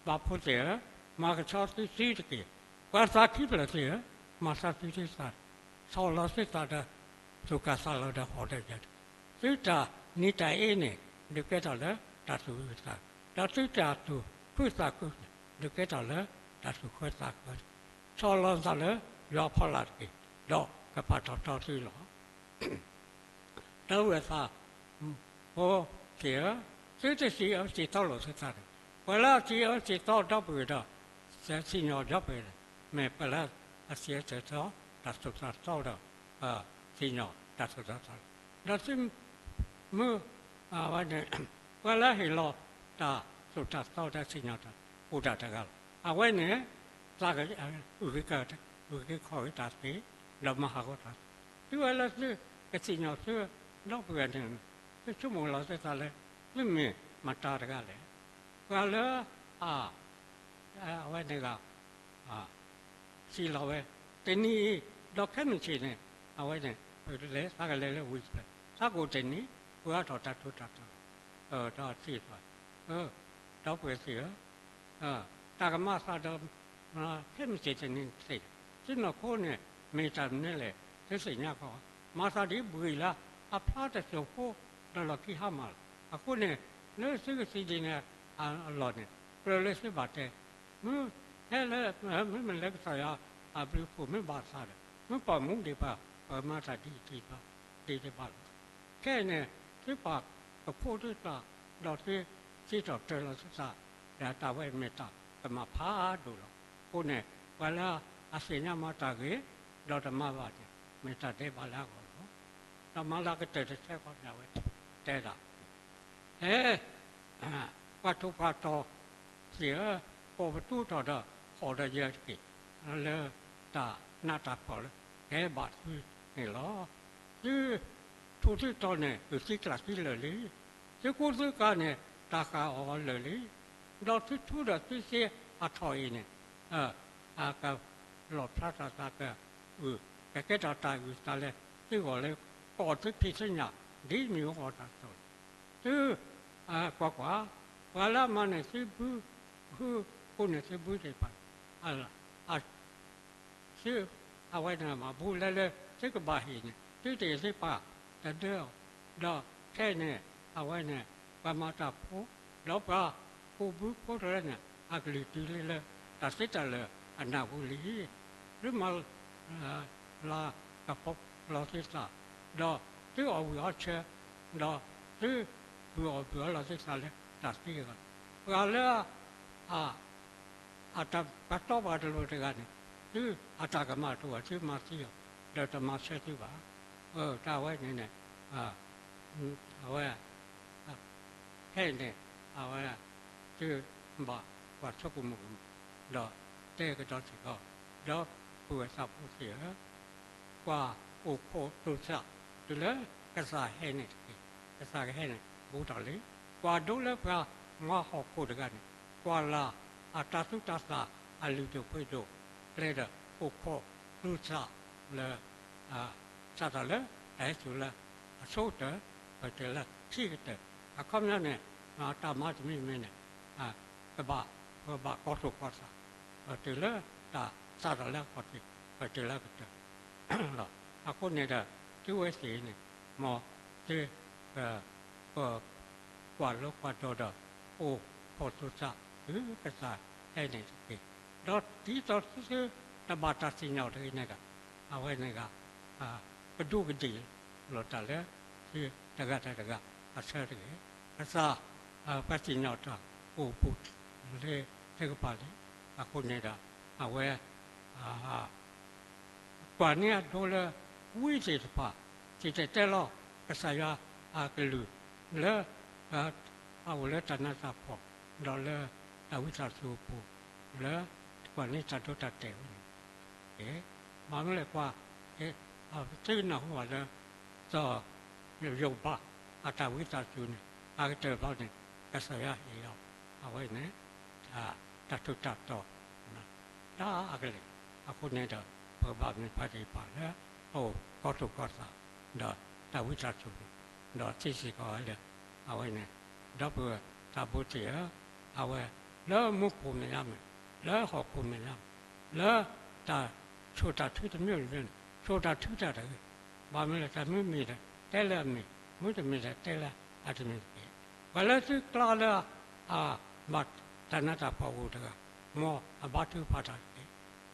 ဘးဖိသ့ၣ်ဧၢ, မၤကဆှီသုစုတက့ၢ်. ပှၤသးခံဖျၢၣ်သ့ၣ်ဧၢ, မၤသးဆူသုသး, ဆီၣ်လီၤသုသးဒီး သူၣ်ကၢ်သးလီၤဒီးဟီၣ်ဒီးယၢၤတက့ၢ်. သုတၢ်နံၤတၢ်အ့န့ၣ် ဒုးကဲထီၣ်လၢတၢ်သူၣ်အုးသးအုး, ဒီးသုတၢ်သူၣ်ခုသးခုန့ၣ် ဒုးကဲထီၣ်လၢတၢ်သူၣ်ဃၢသးဃၢတက့ၢ်. ဆီၣ်လီၤသးလၢယွၤအဖီလာ်တက့ၢ်, ဒီးကပာ်ထီၣ်ထီသုလီၤ. ဒီပုၢ်ဝဲၢ်သးဘိသ့ၣ်ဧၢ, သုတစံးအၢစံးသီလိာ်သုသးန့ၣ်, ပှၤလၢအစံးအၢစံးသီဒီပုၢ်ဝဲၢ်ဒီး စံၣ်ညီၣ်ဒီပုၢ်ဝဲၢ်န့ၣ် မ့ၢ်ပှၤလၢအစံးအၢစံးသီတၢ်သိၣ်တၢ်သီဒီး စံၣ်ညီၣ်တၢ်သိၣ်တၢ်သီလီၤ. ဒီးသုမုၢ် အဝဲန့ၣ် ပှၤလၢအဟ့ၣ်လီၤတၢ်သိၣ်တၢ်သီဒီးစံၣ်ညီၣ်တၢ်အိၣ်ဒၣ်တဂၤလီၤ. အဝဲန့ၣ် သး ဂုာ်က့ၤခီၣ်က့ၤတၢ်သ့ ဒီးမၤဟးဂီၤတၢ်သ့, သုဝဲလၢသုကစံၣ်ညီၣ်သုဒီပုၢ်ဝဲၢ်န့ၣ် သုဆိကမိၣ်လီၤသုသးလၢ သုမ့ၢ်မတၤတဂၤလဲၣ်. ပှၤလၢအ အဝဲန့ၣ်ဂ့ၤ စံးလီၤဝဲ တနံၤအံၤ ဒီးခဲမုၢ်ဆ့ၣ်န့ၣ် အဝဲန့ၣ် ပလဲၤသးကလဲၤလၢဝံၤဖျၢၣ် သးကအိၣ်တနံၤ ပှၤထီၣ်တၢ်ထူးတၢ်တီၤလီၤ. ဒီးစံးဘၣ် ဒီပုၢ်ဝဲၢ်သ့ၣ်ဧၢ, တၢ်ကမၤသးဒီး ခဲမုၢ်ဆ့ၣ်တနံၤတသ့, သုနီၢ်ခိန့ၣ် မ့ၢ်တၢ်မနုၤလဲၣ် သုသ့ၣ်ညါကီး, မၤသးဒ်ဘှံးလၢအဖျါတစိၢ်ဖိ ဒီးလီၢ်ခံဟါမၢ်လီၤ. အဃိန့ၣ် လၢသုကစံးဒ်န့ၣ်အလီၢ်န့ၣ် ကြၢးလၢသုဘၣ်တဲ မ့ၢ်ထဲလၢ မ့မ့ၢ်လၢကစၢ်ယွၤအဘျုးအဖှိၣ်မ့ၢ်ဘၣ်အသးဒီး မ့ၢ်ပိာ်မုၣ်ဒံးဘၣ် ပမၤတၢ်ဒ်အံၤဒံးဘၣ် ဒ်အံၤဒံးဘၣ်လီၤ. ခဲအံၤန့ၣ် သုပာ်ကဖိသုသး ဒီးသုစံးထီၣ်ပတြၢၤလီၤသုသး ဒီးတၢ်ဝဲအံၤမ့ၢ်တၢ်ကမၣ်ဖးဒိၣ်လီၤ. အဃိန့ၣ် ပှၤလၢအသ့ၣ်ညါမၤတၢ်ဂ့ၤ ဒီးတမၤဘၣ်န့ၣ် မ့ၢ်တၢ်ဒဲးဘးလၢအဂီၢ်လီၤ. ဒီးမၤလၤကတၢၢ်တဆဲဃီန့ၣ် အဝဲတဲဒၣ် ဟဲ ပှၤထူးပှၤတီၤသ့ၣ်ဧၢ, ပိာ်ပသူထီၣ်ဒီးဟီၣ်ဒီးယၢၤတက့ၢ်, လၢတၢ်နးတၢ်ဖှီၣ်လၢကဲဘၣ်သုန့ၣ်လီၤ. သုထူးသုတီၤန့ၣ် ဂုာ်သံကျၢ်သံလၢာ်လံ. သု သုကူသုကၤန့ၣ် တၢ်ဃၣ်အီၤလၢာ်လံ, ဒီးသုထူဒီးသုစ့အထီၣ်အံၤန့ၣ် အကလီၣ်ဖျါထီၣ်သးက ကကဲထီၣ်တၢ်အုၣ်သးလၢသုဂီၢ်လၢ ကီၢ်သုဖံးသုညၣ် ဒ်မ့ၢ်အီၤတၢ်စိၤ, သုကွၢ်ကွၢ်, ပှၤလၢအမၤန့ၢ်သုဘု, ဃုဃုန့ၢ်သုဘုသ့ၣ်တဖၣ် သုအဝဲန့ၣ်မၤဘူၣ်လဲလၢသုကဘၣ်ဟ့ၣ်န့ၣ် သုတဟ့ၣ်သုပၢ်တဒၢအီၤ, ဒီးခဲအံၤန့ၣ် အဝဲန့ၣ် ပှၤမၤတၢ်ဖိ, ဒီးပှၤကူးဘုဖိတဖၣ်န့ၣ် အကလုၢ်တုၤလၢလၢ တၢ်သ့တၢ်လၢာ်အနၢ်ဟူလံ, သုမၤ လၤကပီၤလီၤသုသး, ဒီးသုအီၣ်ဝံၣ်အီၣ်ဆၢ, ဒီးသုဘုၣ်အီၣ်ဘုၣ်အီလီၤသုသးလၢတၢ်သံအဂီၢ်, ပှၤလၢ အတၢ်ပှၤတီပှၤလိၤတဂၤန့ၣ် သုအတၢ်ကမၣ်တအိၣ်ဘၣ် သုမၤသံအီၤ ဒီးတမၤဆၢသုဘၣ်. တၢ်ဝဲန့ၣ်န့ၣ် အဝဲ ခဲအံၤန့ၣ် အဝဲ သုဘၣ်ကွၢ်ဆိကမိၣ်ကမီၤ ဒီးတဲကဒီးစ့ၢ်ကီး, ဒီပုၢ်ဝဲၢ်သးဖိသ့ၣ်ဧၢ, ကွၢ်အိၣ်ခိးတိစၢ် တုၤလၢကစၢ်ဟဲန့ၣ်တက့ၢ်. ကစၢ်ကဟဲန့ၣ်ဘူးထီၣ်လံ. ကွၢ်ဒိလၢပှၤမၤဟီၣ်ခိၣ်တဂၤန့ၣ် ကွၢ်လၢ်အတၢ်သူၣ်တၢ်သၣ်အလုၢ်ဒိၣ်ပှ့ၤဒိၣ် ကျဲဒီးအိၣ်ခိးတိစၢ်လၢ စးထီၣ်လၢတၢ်ဟဲစိာ်လၢအဆိကတၢၢ် ပတုၤလၢခံကတၢၢ်, အခီပညီန့ၣ် တၢ်မၤတမံၤမံၤန့ၣ် ကဘၣ် ပဘၣ်ကီၢ်သူၣ်ကီၢ်သး ပတုၤလၢတၢ်စးထီၣ်လၢအခီၣ်ထံး ပတုၤလၢကတၢၢ် အဃိန့ၣ်ဒီး သုဝဲသ့ၣ်န့ၣ် မ်သု ပ ကွၢ်လိကွၢ်ဒိးဒီး အိၣ်ခိးတိစၢ် တုၤကစၢ်ဟဲန့ၣ်တက့ၢ်. ဒီးဒ်သိးသုတဘၣ်တၢ်စံၣ်ညီၣ်တဂ့ၤန့ၣ်ဒီး အဝဲန့ၣ်ဂ့ၤ ကဒူးကဒ့ၣ်လိာ်တၢ်လၢ သုတဂၤဒီးတဂၤအဆၢတဂ့ၤ. ကစၢ် ပှၤစံၣ်ညီၣ်တၢ်အိၣ်ဘူးလၢသုကပၤလံ. အဃိန့ၣ်ဒီး အဝဲ ကွၢ်န့ၢ်အဒိလၢ ဝံသ့ၣ်တဖၣ် စံၣ်တဲၤတဲလီၤ ကစၢ်ယွၤအကလုၢ်လၢ အအိၣ်လၢတၢ်နးတၢ်ဖှီၣ် ဒီးလၢတၢ်ဝံသးစူၤအပူၤ လၢကွၢ်န့ၢ်တၢ်ဒိတၢ်တဲာ်ဝဲန့ၣ် မ့ၢ်မနုၤလဲၣ်ကွၢ် သုနၢ်ဟူဘၣ်လၢ စီၤယိၤဘးအတၢ်ဝံသးစူၤန့ၣ် အကတၢၢ်ဘျီန့ၣ် ကစၢ်ယွၤဟ့ၣ်လီၤ အဝဲန့ၣ် တၢ်ထူးတၢ်တီၤ ဒၣ်အကလဲာ်. အဃိန့ၣ်ဒီး ပကဘၣ်မ့ၢ်ပှၤသ့ၣ်တဖၣ်လၢ အိၣ်ကီၢ်သူၣ်ကီၢ်သး ဒီးတၢ်ဝံသးစူၤန့ၣ် ဒီးသ့စ့ၢ်ကီးဝဲလၢ အဝဲန့ၣ် ဒီပုၢ်ဝဲၢ်သးဘိသ့ၣ်ဧၢ, အဝဲ လၢမူခိၣ်မဲာ်ညါမ့ၢ် လၢဟီၣ်ခိၣ်မဲာ်ညါမ့ၢ် လၢတၢ်ဆိၣ်တၢ်ထုတမံၤမံၤန့ၣ် ဆိၣ်တၢ်ထုတၢ်တဂ့ၤ, ဘၣ်မနုၤလဲၣ် တၢ်မ့ၢ်မ့ၢ်ဒီး တဲလၢအမ့ၢ်, မ့တမ့ၢ်ဒီးတဲလၢအတမ့ၢ်တဂ့ၤ. ပှၤလၢသုကျါလၢ အဘၣ်တၢ်နးတၢ်ဖှီၣ်အဂီၢ်တဂၤ မ်အဘါထုကဖၣ်တၢ်တက့ၢ်.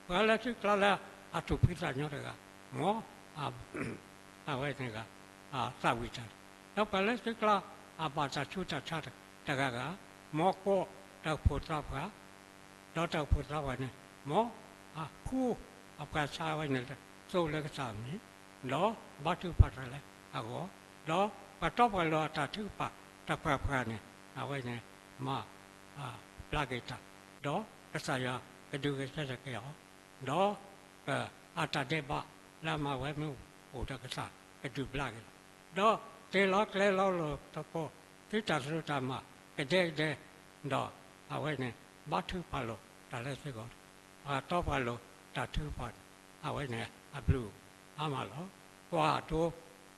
ပှၤလၢသုကျါလၢအသူၣ်ဖှံသးညီတဂၤ မ်အဝဲန့ၣ်ဂ့ၤ သးဝံၣ်တၢ်, ဒီးပှၤလၢသုကျါအဘၣ်တၢ်ဆူးတၢ်ဆါတဂၤဂၤ မ်ကိးတၢ်အိၣ်ဖှိၣ်သးပှၢ်, ဒီးတၢ်အိၣ်ဖှိၣ်သးပှၢ်န့ၣ် မ်အဃူအပှၤဆါဝဲန့ၣ်လၢ သိလၢကစၢ်အမံၤ, ဒီးဘါထုကဖၣ်တၢ်လၢအဂီၢ်, ဒီးပှၤတီပှၤလိၤအတၢ်ထုကဖၣ် တၢ်ပှၢ်ပှၢ်န့ၣ် အဝဲန့ၣ် မၤဘျါက့ၤတၢ်, ဒီးကစၢ်ယွၤကဒုးဂဲၤဆၢထၢၣ်က့ၤအီၤ, ဒီး အတၢ်ဒဲးဘးလၢအမၤဝဲမ့ၢ်အိၣ်ဒီးကစၢ် ကဒုးဘျါက့ၤလီၤ. ဒီးတ့ၢ်လီၤကျဲၤလီၤလိာ်သကိး သုတၢ်သရူးတၢ်မၤကဒဲကဒဲ, ဒီးအဝဲန့ၣ် ဘါထုကဖၣ်လိာ်တၢ်လၢသုဂီၢ်, ပှၤတီပှၤလိၤတၢ်ထုကဖၣ်န့ၣ် အဝဲန့ၣ်အဘျုးအါမးလီၤ. ကွၢ်ဒိ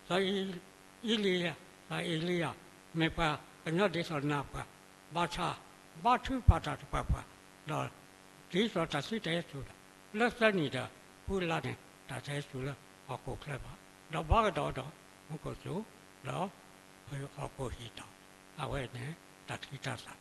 စီၤအ့လံယၤ, စီၤအ့လံယၤ မ့ၢ်ပှၤကညီဒ်သိးနၤပှၤ, ဘၣ်ဆၣ် ဘါထုကဖၣ်တၢ်တပှၢ်ပှၢ်, ဒီး ဒ်သိးတၢ်စုတၢ်ဟဲစိၤဒီး လၢသၢနံၣ်ဒီး ဖုလါန့ၣ် တၢ်တဟဲစိၤလၢဟီၣ်ခိၣ်ချၢဘၣ်, ဒီးဘါကဒီးဒီးမူခိၣ်စူၤ, ဒီးဟီၣ်ခိၣ်ဟံၣ်ဒီး အဝဲန့ၣ် တၢ်ချံတၢ်သၣ်,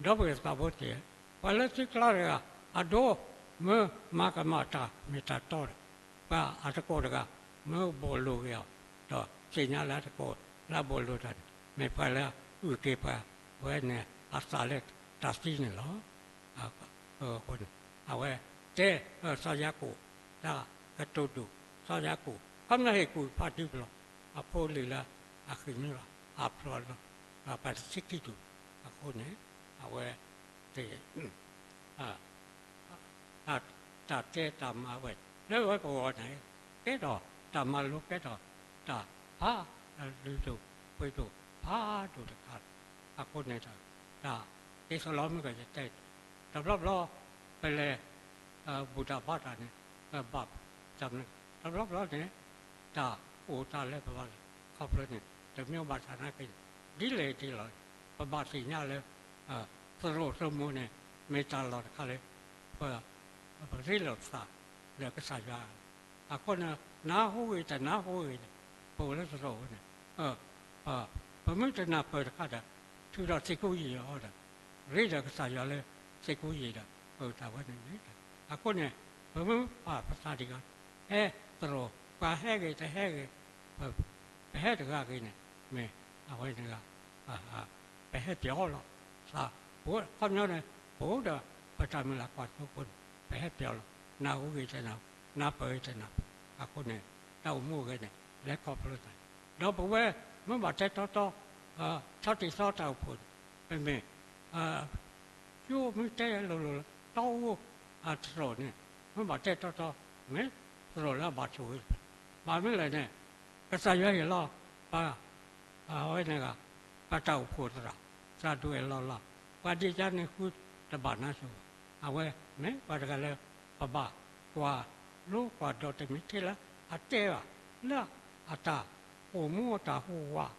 ဒီပုၢ်ဝဲၢ်သးဘိသ့ၣ်ဧၢ, ပှၤလၢသုကျါတဂၤ အဒိ မ့ၢ်မၤကမၣ်တၢ်မ့ၢ်တၢ်တီဒီး ပှၤအသကိးတဂၤ မ့ၢ်ဘီၣ်လိၤက့ၤအီၤ, ဒီးသ့ၣ်ညါလၢအသကိးလၢအဘီၣ်လိၤတၢ်န့ၣ် မ့ၢ်ပှၤလၢအအုၣ်က့ၤပှၤဝဲန့ၣ် အသးလၢတၢ်သံန့ၣ်လီၤ. အဃိန့ၣ် အဝဲတဲ စီၤယၤကိာ် တၢ်ကတိၤဒိၣ် စီၤယၤကိာ် ခီပညီဟ့ၣ်ကူၣ်ဖးဒိၣ်ပလီၢ် အဖိလံၤလၢအဃံးမ့ၢ်ဘၣ် အဖျီလီၤ ပှၤတဆံခံဒူၣ်, အဃိန့ၣ် အဝဲသ့ၣ် တၢ်တဲတၢ်မၤဝဲ လၢဝဲပဂီၢ်န့ၣ် ကဲထီၣ်တၢ်မၤလိ ကဲထီၣ်တၢ်ဖး လုၢ်ဒိၣ်ပှ့ၤဒိၣ်ဖးဒိၣ်တခါလီၤ. အဃိန့ၣ်ဒီး တၢ်သ့စီလီၤမုၢ်ကယတဲ တဘျီဘျီ ပလဲၤ ဘူၣ်တၢ်ဘါတၢ်န့ၣ် ပဘၣ်တၢ်မနုၤ တဘျီဘျီန့ၣ် တၢ်အိၣ်တၢ်လၢပဘၣ်လဲၤခီဖျိန့ၣ် တမ့ၢ်ဘၣ်ဆၣ်နာ်က့ ဒ်လဲၣ်ဒ်လဲၣ် ပဘၣ်သ့ၣ်ညါလၢ သရိာ်သရမိၤန့ၣ် မ့ၢ်တၢ်လီၢ်တခါလၢ ပ ပရ့လိာ်ပသးလၢကစၢ်ယွၤ အဃိန့ၣ် နၢ်ဟူဂ့ၤတနၢ်ဟူဂ့ၤန့ၣ် ပအိၣ်လၢသရိာ်ဝဲန့ၣ် ပမ့ၢ်တနၢ်ပၢၢ်တခါဒီး ထုးထီၣ်သ့ၣ်ခိၣ်ယံာ်အီၤဒီး ရ့ဒီးကစၢ်ယွၤလၢသ့ၣ်ခိၣ်ယံာ်ဒီး ပတၢ်ဝဲန့ၣ်န့ၣ် အဃိန့ၣ် ပမ့ၢ်ပာ်ပသးဒံးဂီၢ် ဟဲသရိာ် ပှၤဟဲဂ့ၤတဟဲဂ့ၤ ပဟဲတဂၤဂ့ၤန့ၣ် မ့ၢ်အဝဲန့ၣ် ပဟဲပၠီလီၤသး ပခီပညီန့ၣ် ပအိၣ်ဒီးပတၢ်မုၢ်လၢ်ကွၢ်စိဖိန့ၣ် ပဟဲပၠီလီၤ နၢ်ဟူဂ့ၤတနၢ်ဟူ နၢ်ပၢၢ်ဂ့ၤတနၢ်ပၢၢ် အဃိန့ၣ် တၢ်အိၣ်မူအဂ့ၢ်န့ၣ် လဲၤခီဖျိသး ဒီးပဝဲမ့ၢ်ဘၣ်တဲတီတီ ဆီတံၢ်ဆီတၢ်အိၣ်ဖှိၣ်န့ၣ် ပမ့ၢ် ယိမ့ၢ်တဲလိၤလိၤလၢ တီအူသရိာ်န့ၣ် မ့ၢ်ဘၣ်တဲတီတီ မ့ၢ်သရိာ်လၢအဘၣ်ဆိၣ်ဂ့ၤ ဘၣ်မနုၤလဲၣ်န့ၣ် ကစၢ်ယွၤဟ့ၣ်လီၤ ပ အဝဲန့ၣ် ပတၢ်အိၣ်ဖှိၣ်သရၣ် သရၣ်ဒိၣ်အဲၣ်လီၤလီၤ ပှၤဒ့ၣ်ကါန့ၣ်ဃုတဘၣ်နါဆိၣ် အဝဲမ့ၢ်ပှၤတဂၤလၢ ပဘၣ်ကွၢ်လိကွၢ်ဒိးတမံၤထဲလၢအတဲဘၣ် လၢအတၢ်အိၣ်မူအတၢ်ဟူးဝး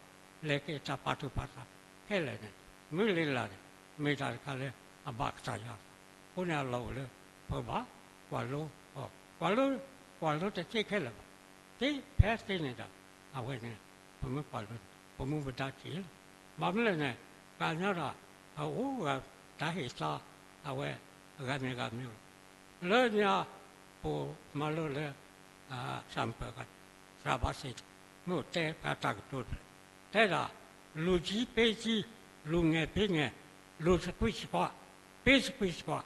လဲၤက့ၤတၢ်ပာ်သူၣ်ပာ်သးခဲလၢာ်န့ၣ် မ့ၢ်လ့လၢ်န့ၣ် မ့ၢ်တၢ်တခါလၢအဘၣ်ကစၢ်ယွၤအသး အဃိန့ၣ်အလီၢ်အိၣ်လၢ ပကဘၣ်ကွၢ်လိ ကွၢ်လိ ကွၢ်လိတသ့ခဲလၢာ်ဘၣ် သ့ဖဲသ့န့ၣ်ဒီး အဝဲန့ၣ် ပမ့ၢ်ကွၢ်လိန့ၣ် ပမူပဒါတ့ၢ်လီၤ ဘၣ်မနုၤလဲၣ်န့ၣ် ကညီဒီး အအိၣ်ဂၤတၢ်ဟ့ၣ်သါ အဝဲ အဂၤမ့ၢ်ဂၤမ့ၢ် လၢညါ ပမၤလိလၢ စၢ်ပၢၤ သရၣ်ဘၣ်စ့ၣ် မ့ၢ်အိၣ်တဲပှၤတၢ်ကတိၤတဖျၢၣ် တဲဒၣ် လူကြီးပေးကြီး လူငယ်ပေးငယ် လူစကွံစကွါ ပေးစကွံစကွါ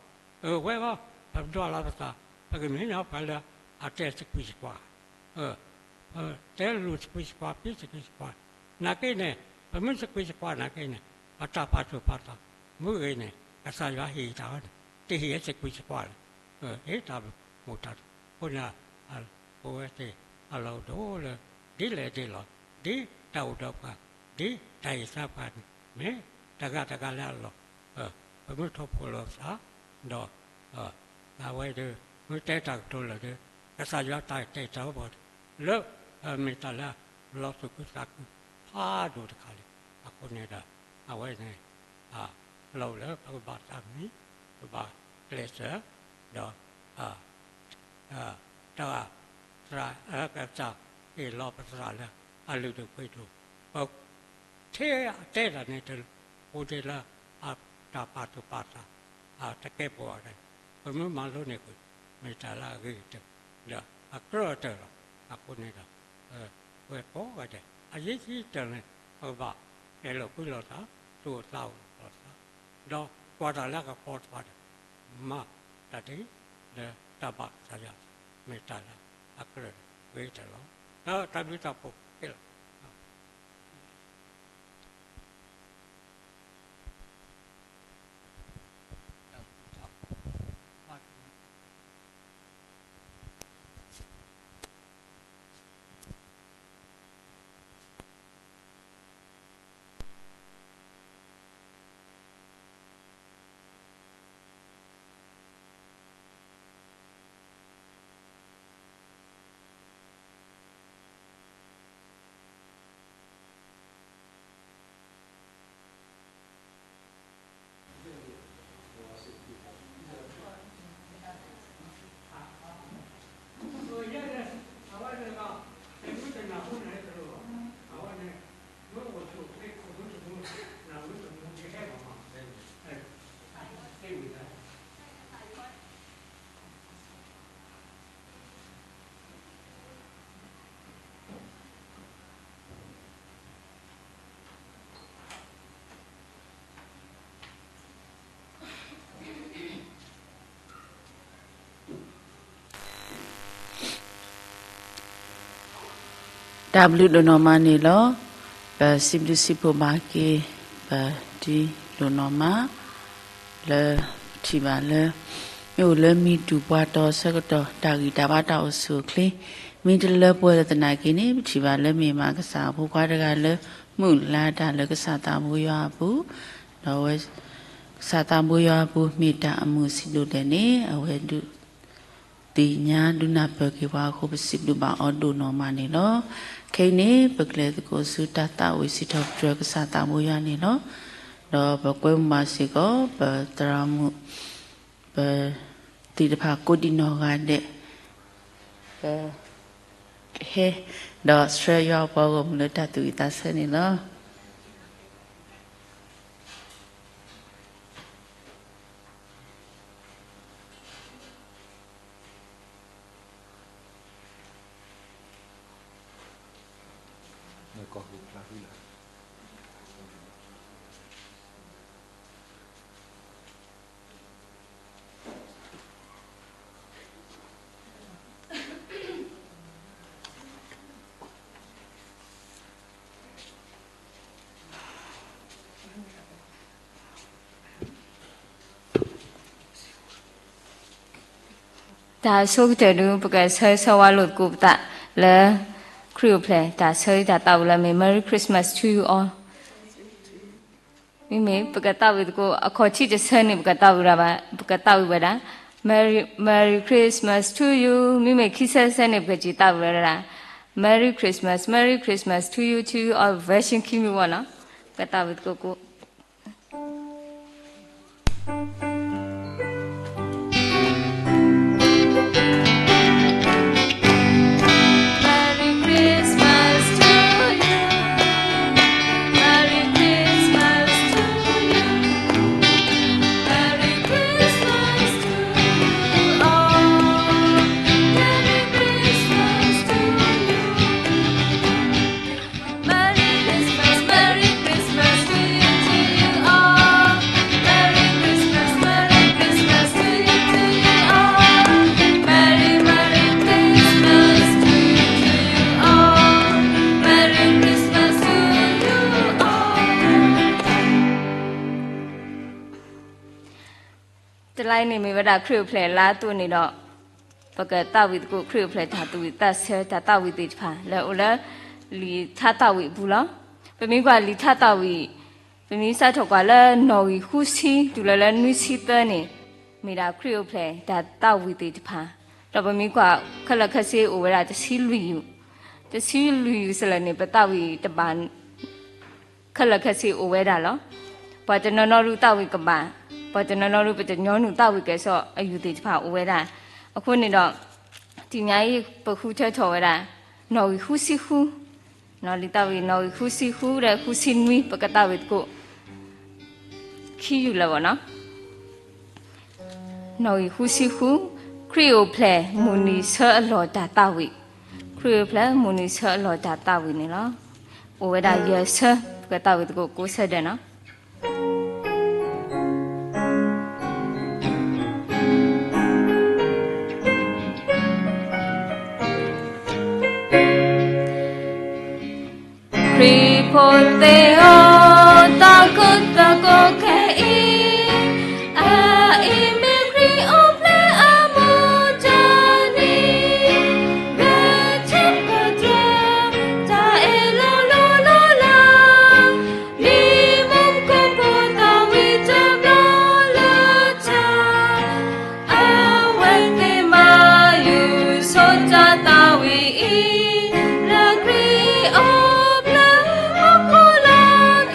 အဝဲဂီၢ် ပဒွးလီၤပသး ပကမ့ၢ်ညီပှၤလၢအတဲစကွံစကွါ တဲလူၤစကွံစကွါ ပ့စကွံစကွါ နာ်က့န့ၣ် ပမ့ၢ်စကွံစကွါနာ်က့န့ၣ် ပတၢ်ပာ်သူၣ်ပာ်သး မ့ၢ်ဂ့ၤန့ၣ် ကစၢ်ယွၤဟ့ၣ်တၢ်ဝဲန့ၣ် တဟ့ၣ်ဝဲစကွံစကွါလၢ အ့ၣ်တၢ်မိၣ်တၢ် အဃိန့ၣ် ပဝဲသ့ၣ်အလီၢ်အိၣ်ဒိၣ်လၢ ဒ်လဲၣ်ဒ်လဲၣ် ဒ်တၢ်အိၣ်ဒီးပှၤ ဒ်တၢ်ဟ့ၣ်သါပှၤန့ၣ် မ့ၢ်တဂၤတဂၤလၢအလီၢ် ပမ့ၢ်ထီၣ်ဖှိၣ်လိာ်သး ဒီး အဝဲဒီး မ့ၢ်တဲတၢ်ကတိၤလၢာ်ဒီး ကစၢ်ယွၤတၢ်တဲတၢ်အိၣ်ဘၣ် လၢ မ့ၢ်တၢ်လၢ လီၤသူၣ်ခုသးခု ဖးဒိၣ်တခါလံ. အဃိန့ၣ်ဒီး အဝဲန့ၣ် လီၤလၢပကဘၣ်သးမံ ပဘၣ်ကျဲးစၢး ဒီး တၢ် သရၣ် ကစၢ်ဟ့ၣ်လီၤပသရၣ်လၢ အလုၢ်ဒိၣ်ပှ့ၤဒိၣ် ပ ထဲအတဲတၢ်န့ၣ် တအိၣ်ထဲလၢ အတၢ်ပာ်သူၣ်ပာ်သး တကဲပဝးဒၣ် ပမ့ၢ်မၤလိန့ၢ်ကွံာ် မ့ၢ်တၢ်လၢအဂ့ၤကတၢၢ် ဒီးအကြၢးကတၢၢ်လီၤ. အဃိန့ၣ်ဒီး ပဝဲကိးဂၤဒဲး အရေးကြီးတၢ်န့ၣ် ပကဘၣ်အဲၣ်လိာ်ကွံလိာ်သး သူၣ်အိၣ်သးအိၣ်လိာ်သး ဒီးကွၢ်တၢ်လၢအကပီၤတဖၣ်ဒီး မၤတၢ်ဒ် လၢတၢ်ဘၣ်ကစၢ်ယွၤ မ့ၢ်တၢ်လၢအကြၢးဂ့ၤကတၢၢ်လီၤ. ဒီးတၢ်ဘျုးတၢ်ဖှိၣ်ခဲလၢာ်တၢ်ဘျုးဒိၣ်နီၢ်မးန့ၣ်လီၤ. ပစံးဘျုးစံးဖှိၣ်ဘၣ်က့ၤ ပတံၤဒိၣ်နီၢ်မး လၢပထံၣ်ဘၣ်လၢ မ့ၢ်အိၣ်လၢမံၤဒူၣ်ပှၤတီၤဆၢကတီၢ် တၢ်ဂံၢ်တၢ်ဘါတၢ်အိၣ်ဆူၣ်အိၣ်ချ့ မ့ၢ်တလၢပှဲၤလၢၤသနာ်က့န့ၣ် ပထံၣ်ဘၣ်လၢမ့ၢ်မးကစၢ်အဖိခွါတဂၤလၢ မုၢ်လါတၢ်လၢကစၢ်သးဘိယွၤအပူၤ, ဒီးအဝဲ ကစၢ်သးဘိယွၤအပူၤမ့ၢ်တၢ်အမုာ်အဆံးဒိၣ်ဒဲးန့ၣ် အဝဲဒုးသ့ၣ်ညါဒုးနၢ်ပၢၢ်က့ၤပှၤအဃိ ပစံးဘျုးဘၣ်အီၤဒိၣ်နီၢ်မးန့ၣ်လီၤ. ခဲအံၤန့ၣ် ပကလဲၤသကိးဆူတၢ်သးဝံၣ်စံးထီၣ်ပတြၢၤကစၢ်သးဘိယွၤန့ၣ်လီၤ. ဒီးပကွဲမုာ်ဘၣ်စ့ၢ်ကီး ပသရၣ်မုၣ် ပသ့ၣ်တဖၣ်ကိးဒံးနီၢ်ဂၤဒဲး ပ ကဟဲ ဒီးဆှၢယွၤပှၤဂီၢ်မုၢ်လၢတၢ်သူၣ်ဝံၣ်သးဆၢန့ၣ်လီၤ. တၢ်ဆိကတၢၢ်ဒုး ပကဆၢဂ့ၤဆၢဝါလိာ်သကိးပသးလၢ ခရံာ်အိၣ်ဖျဲၣ် တၢ်ဆၢဂ့ၤတၢ်သးဝံၣ်လၢအမ့ၢ် Merry Christmas to you all. မ့မ့ၢ်ပကသးဝံၣ်သကိး အခီၣ်ထံးတဆၢန့ၣ် ပကသးဝံၣ်ဒၣ်ဘၣ်, ပကသးဝံၣ်ဝဲဒၣ် Merry, Merry Christmas to you. မ့မ့ၢ်ခံဆၢတဆၢန့ၣ် ပကစံးသးဝံၣ်ဝဲဒၣ် Merry Christmas, Merry Christmas to you, to you all, version ခံမံၤဝဲနီၤ, ပကသးဝံၣ်သကိးကိး Merry Christmas to you. Merry Christmas to you. Merry Christmas to you all. Merry Christmas to you. Merry Christmas, Merry Christmas to you, to you all. Merry Christmas, Merry Christmas to you, to you all. Merry, Merry Christmas to you, to you all. Merry Christmas to you all. တလါအံၤန့ၣ်မ့ၢ်ဝဲဒၣ်ခရံာ်အိၣ်ဖျဲၣ်လါအသိးန့ၣ်ဒီး ပကသးဝံၣ်သကိးခရံာ်အိၣ်ဖျဲၣ်တၢ်သူၣ်ဝံၣ်သးဆၢ တၢ်သးဝံၣ်သ့ၣ်တဖၣ် လၢအအိၣ်လၢ လံာ်ထါသးဝံၣ်အပူၤလီၤ. ပမ့ၢ်ကွၢ်လံာ်ထါသးဝံၣ် ပမ့ၢ်စးထီၣ်ကွၢ်လၢနီၣ်ဂံၢ်ဃုဆံ တုၤလၢလၢနွံဆံသၢန့ၣ် မ့ၢ်ဒၣ်ခရံာ်အိၣ်ဖျဲၣ်တၢ်သးဝံၣ်သ့ၣ်တဖၣ်, ဒီးပမ့ၢ်ကွၢ်ခဲလၢာ်ခဲဆ့အိၣ်ဝဲဒၣ်တဆံလွံၢ်ယူၢ်, တဆံလွံၢ်ယူၢ်စ့ၢ်ကီးန့ၣ် ပသးဝံၣ်တဘၣ် ခဲလၢာ်ခဲဆ့အိၣ်ဝဲဒၣ်လီၤ. ပှၤတနီၤနီၤဒုးသးဝံၣ်ကဘၣ်, ပှၤတနီၤနီၤဒုးပတညီနုၢ်သးဝံၣ်ကဲၣ်ဆိးအယူၢ်သ့ၣ်တဖၣ်အိၣ်ဝဲဒၣ်. အဃိန့ၣ်ဒီး တနံၤအံၤပဃုထၢထီၣ်ဝဲဒၣ် နီၣ်ဂံၢ်ဃုဆံဃု, လံာ်သးဝံၣ်နီၣ်ဂံၢ်ဃုဆံဃုဒီးဃုဆံနွံ ပကသးဝံၣ်သကိး ခံယူၢ်လၢၤဘၣ်နီၤ. နီၣ်ဂံၢ်ဃုဆံဃု, ခရံာ်အိၣ်ဖျဲၣ်မုၢ်နံၤဆၢအလီၢ်တၢ်သးဝံၣ်, ခရံာ်အိၣ်ဖျဲၣ်မုၢ်နံၤဆၢအလီၢ်တၢ်သးဝံၣ်န့ၣ်လီၤ. အိၣ်ဝဲဒၣ်ယဲၢ်ဆၢ, ပကသးဝံၣ်သကိးကိးဆၢဒဲးနီၤ. ခရံာ်ဖိသ့ၣ်ဧၢ, တၢ်ကီတၢ်ခဲခဲအံၤ, အအံၤမ့ၢ်ခရံာ်အိၣ်ဖျဲၣ်အမူဒါန့ၣ်, ဂဲၤဆၢထၢၣ် တၢ်အဲၣ်လီၤလိၤလိၤလၢ လံာ်မူခိၣ်ဖိသးဝံၣ်တဘျီလၢတၢ်, အဝဲသ့ၣ်မၤယူၢ်ဆိတၢ်သးဝံၣ်အံၤ, လၢခရံာ်အိၣ်ဖျဲၣ်ဟီၣ်ခိၣ်လာ်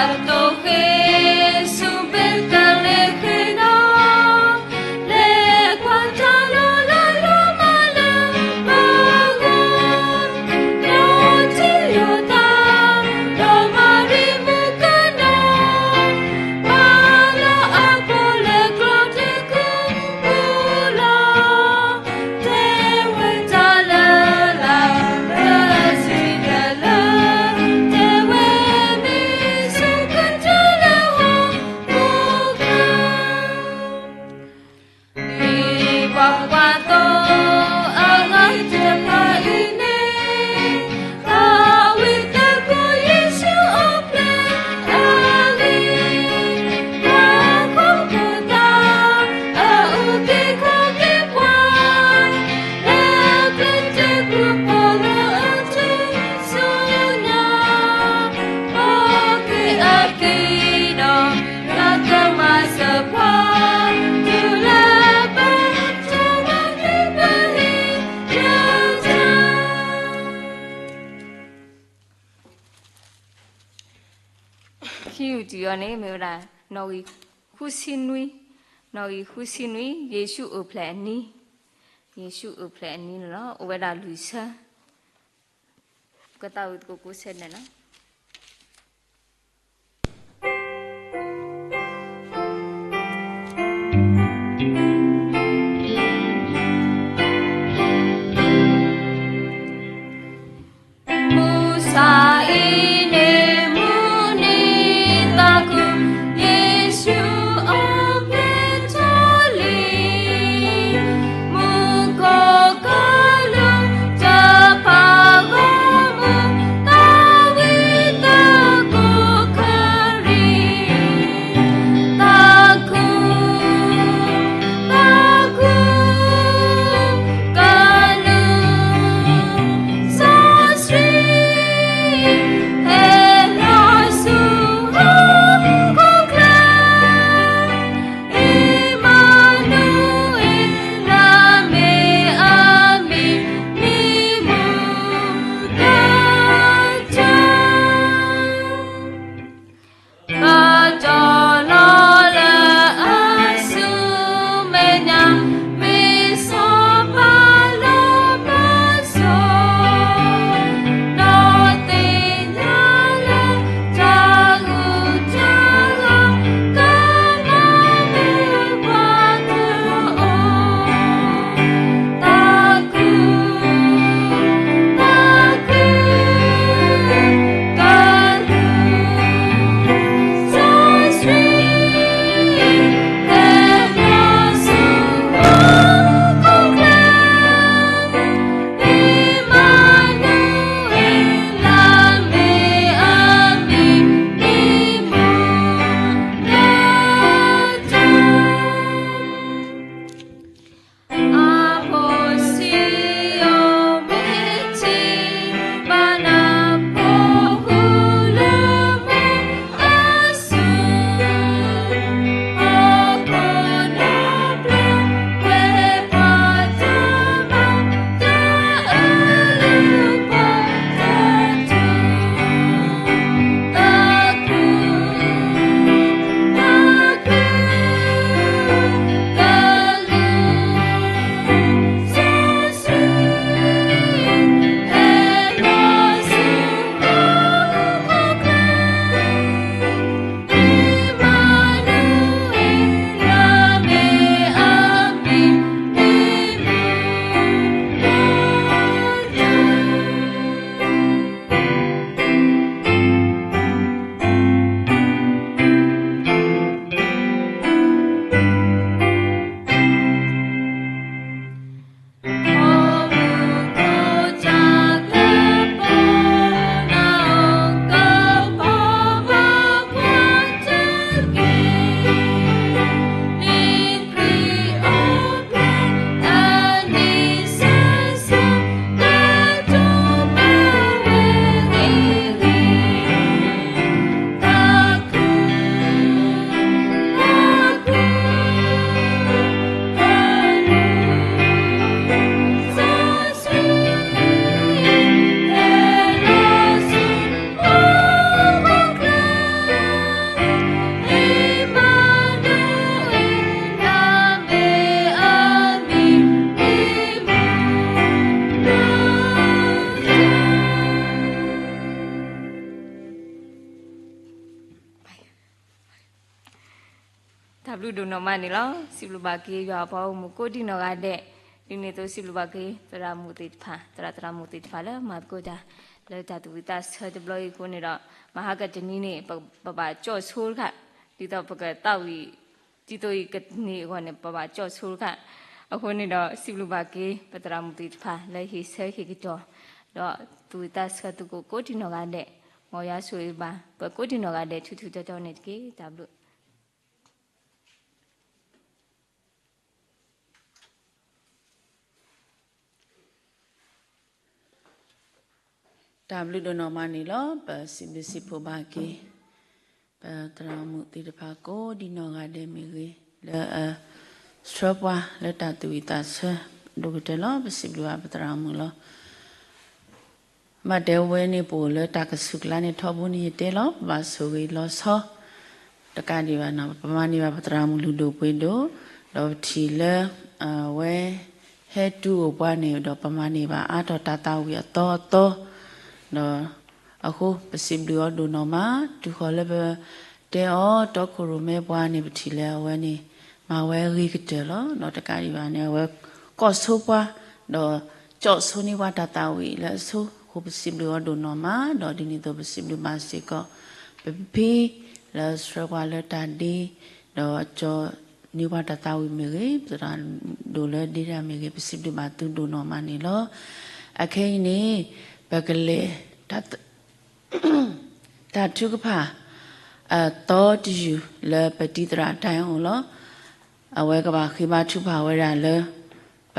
တၢ်တိာ်ဃ့ၢ်ဆူဘ့းလ့ဟ့ၣ်နီၤ, လဲၤကွၢ်တၢ်လီၤလၢယိၤမးလၢပဂီၢ်, ဒီးထံၣ်ယိၤတၢ်, ဒီးမၤရံမုၣ်ကနီၤ, ပာ်လီၤအီၤလၢကျီတကုပူၤလီၤ. တဲဝဲတၢ်လၢလၢ်, လၢဆံးလၢလၢ်, တဲဝဲမ့ၢ်ဆူကတၢၢ်လၢဟီၣ်ခိၣ်ချၢ, မ့ၢ်ပှၤကွၢ်သိအဂၤတဖၣ်အံၤန့ၣ်, သးဝံၣ်သကိးယ့ၣ်ၡူးအိၣ်ဖျဲၣ်အဂ့ၢ်, ပှၤဟီၣ်ခိၣ်ဖိသၣ် အအုၣ်က့ၤခီၣ်က့ၤပှၤ, လၢကျဲတကျိၤဖိလၢအထူၣ်စုညါ, ပက့ၤအက့ၤဒီး တၢ်ကမၤစၢၤပှၤ, တုၤလၢပှၤတဘၣ်သ့ပဟ့ၣ်လၢတၢ် ခံယူၢ်တံၢ်အီၤန့ၣ် မ့ၢ်ဝဲဒၣ် နီၣ်ဂံၢ်ဃုဆံနွံ, နီၣ်ဂံၢ်ဃုဆံနွံ ယ့ၣ်ၡူးအိၣ်ဖျဲၣ်အနံၤ, ယ့ၣ်ၡူးအိၣ်ဖျဲၣ်အနံၤန့ၣ်လီၤ. အိၣ်ဝဲဒၣ်လွံၢ်ဆၢ, ကသးဝံၣ်သကိးကိးဆၢဒဲးလီၤ. တၢ်ဘျုးဒိၣ်နီၢ်မးန့ၣ်လီၤ. စံးဘျုးဘၣ်က့ၤယွၤအပှၤဂီၢ်မုၢ်ကိးဒံနီၢ်ဂၤဒဲး, ဒ်န့ၣ်အသိးစံးဘျုးဘၣ်က့ၤ သရၣ်မုၣ်သ့ၣ်တဖၣ်, သရၣ်သရၣ်မုၣ်သ့ၣ်တဖၣ်လၢမၤသကိးတၢ် လၢတၢ်သူၣ်ဝံၣ်သးဆၢတဘျီအံၤအဃိန့ၣ်ဒီး, မဟါကတနံၤန့ၣ် ပဘၣ်ကၠီၣ်ဆိတခါ, ဒ်သိးပကသးဝံၣ် ဒ်သိးအံၤကန့ၢ်အဂီၢ်န့ၣ် ပဘၣ်ကၠီၣ်ဆိတခါ. အဃိန့ၣ်ဒီး စံးဘျုးဘၣ်က့ၤ ပသရၣ်မုၣ်သ့ၣ်တဖၣ်လၢဟ့ၣ်ဆၢဟ့ၣ်ကတီၢ်, ဒီးသူၣ်ဝံၣ်သးဆၢသကိးကိးဒံနီၢ်ဂၤဒဲး, မ်ယွၤဆိၣ်ဂ့ၤဘၣ် ပကိးဒံနီၢ်ဂၤဒဲး ထူထူတီတီန့ၣ်တက့ၢ်. တၢ်ဘျုး တၢ်ဘျုးဒိၣ်နီၢ်မးန့ၣ်လီၤ. ပစံးဘျုးစံးဖှိၣ်ဘၣ်က့ၤ ပသရၣ်မုၣ်သ့ၣ်တဖၣ်ကိးဒံနီၢ်ဂၤဒဲးမ့ၢ်ဂ့ၤ, လၢအ ဆှၢပှၤလၢတၢ်သူၣ်ဝံၣ်သးဆၢဒိၣ်ကတၢၢ်လီၤ. ပစံးဘျုးဘၣ်ပသရၣ်မုၣ်လီၤ. ဘၣ်တဲဝဲန့ၣ် ပအိၣ်လၢတၢ်ကဆူးကျါန့ၣ်ထီဘိန့ၣ်ယတဲလီၤ. ပဘၣ်ဆိၣ်ဂ့ၤလီၤဆီ တကးဒံးဘၣ်န့ၣ် ပမၤန့ၢ်ဘၣ်ပသရၣ်မုၣ်လုၢ်ဒိၣ်ပှ့ၤဒိၣ်, ဒီးပထံၣ်လၢ အဝဲ ဟဲတုၤအိၣ်ပှၤန့ၣ်ဒီး ပမၤန့ၢ်ဘၣ်အါထီၣ်တၢ်သးဝံၣ်အသီအသီ, ဒီးအဃိပစံးဘျုးအီၤဒိၣ်နီၢ်မး, တုၤဃီၤလၢပ တဲအီၤတီခိၣ်ရိၣ်မဲပှၤန့ၣ် ပထံၣ်လၢအဝဲန့ၣ် မၤဝဲအဂ့ၤကတၢၢ်လီၤ. ဒီးတကးဒံးဘၣ်န့ၣ် အဝဲကီၢ်ဆိပှၤ, ဒီးကၠီၣ်ဆိန့ၢ်ပှၤတၢ်သးဝံၣ်လၢအဆိအဃိ ပစံးဘျုးအီၤဒိၣ်နီၢ်မး, ဒီးဒ်န့ၣ်အသိးပစံးဘျုးဘၣ်စ့ၢ်ကီး ပဖံ လၢဆှၢပှၤလၢတၢ်ဒ့, ဒီးကၠီၣ်န့ၢ်ပှၤတၢ်သးဝံၣ်မ့ၢ်ဂ့ၤ, သရၣ်ဒိၣ်လၢဒ့တၢ်မ့ၢ်ဂ့ၤ, ပစံးဘျုးဘၣ်သုဒိၣ်နီၢ်မးန့ၣ်လီၤ. အခဲအံၤန့ၣ် ပကလဲၤ တၢ်ထုကဖၣ် အသီတယုၢ်လၢပတံၤသရၣ်တၢ်အိၣ်လီၤ. အဝဲကဘၣ်ဃ့ဘါထုကဖၣ်ဝဲဒၣ်လၢ ပ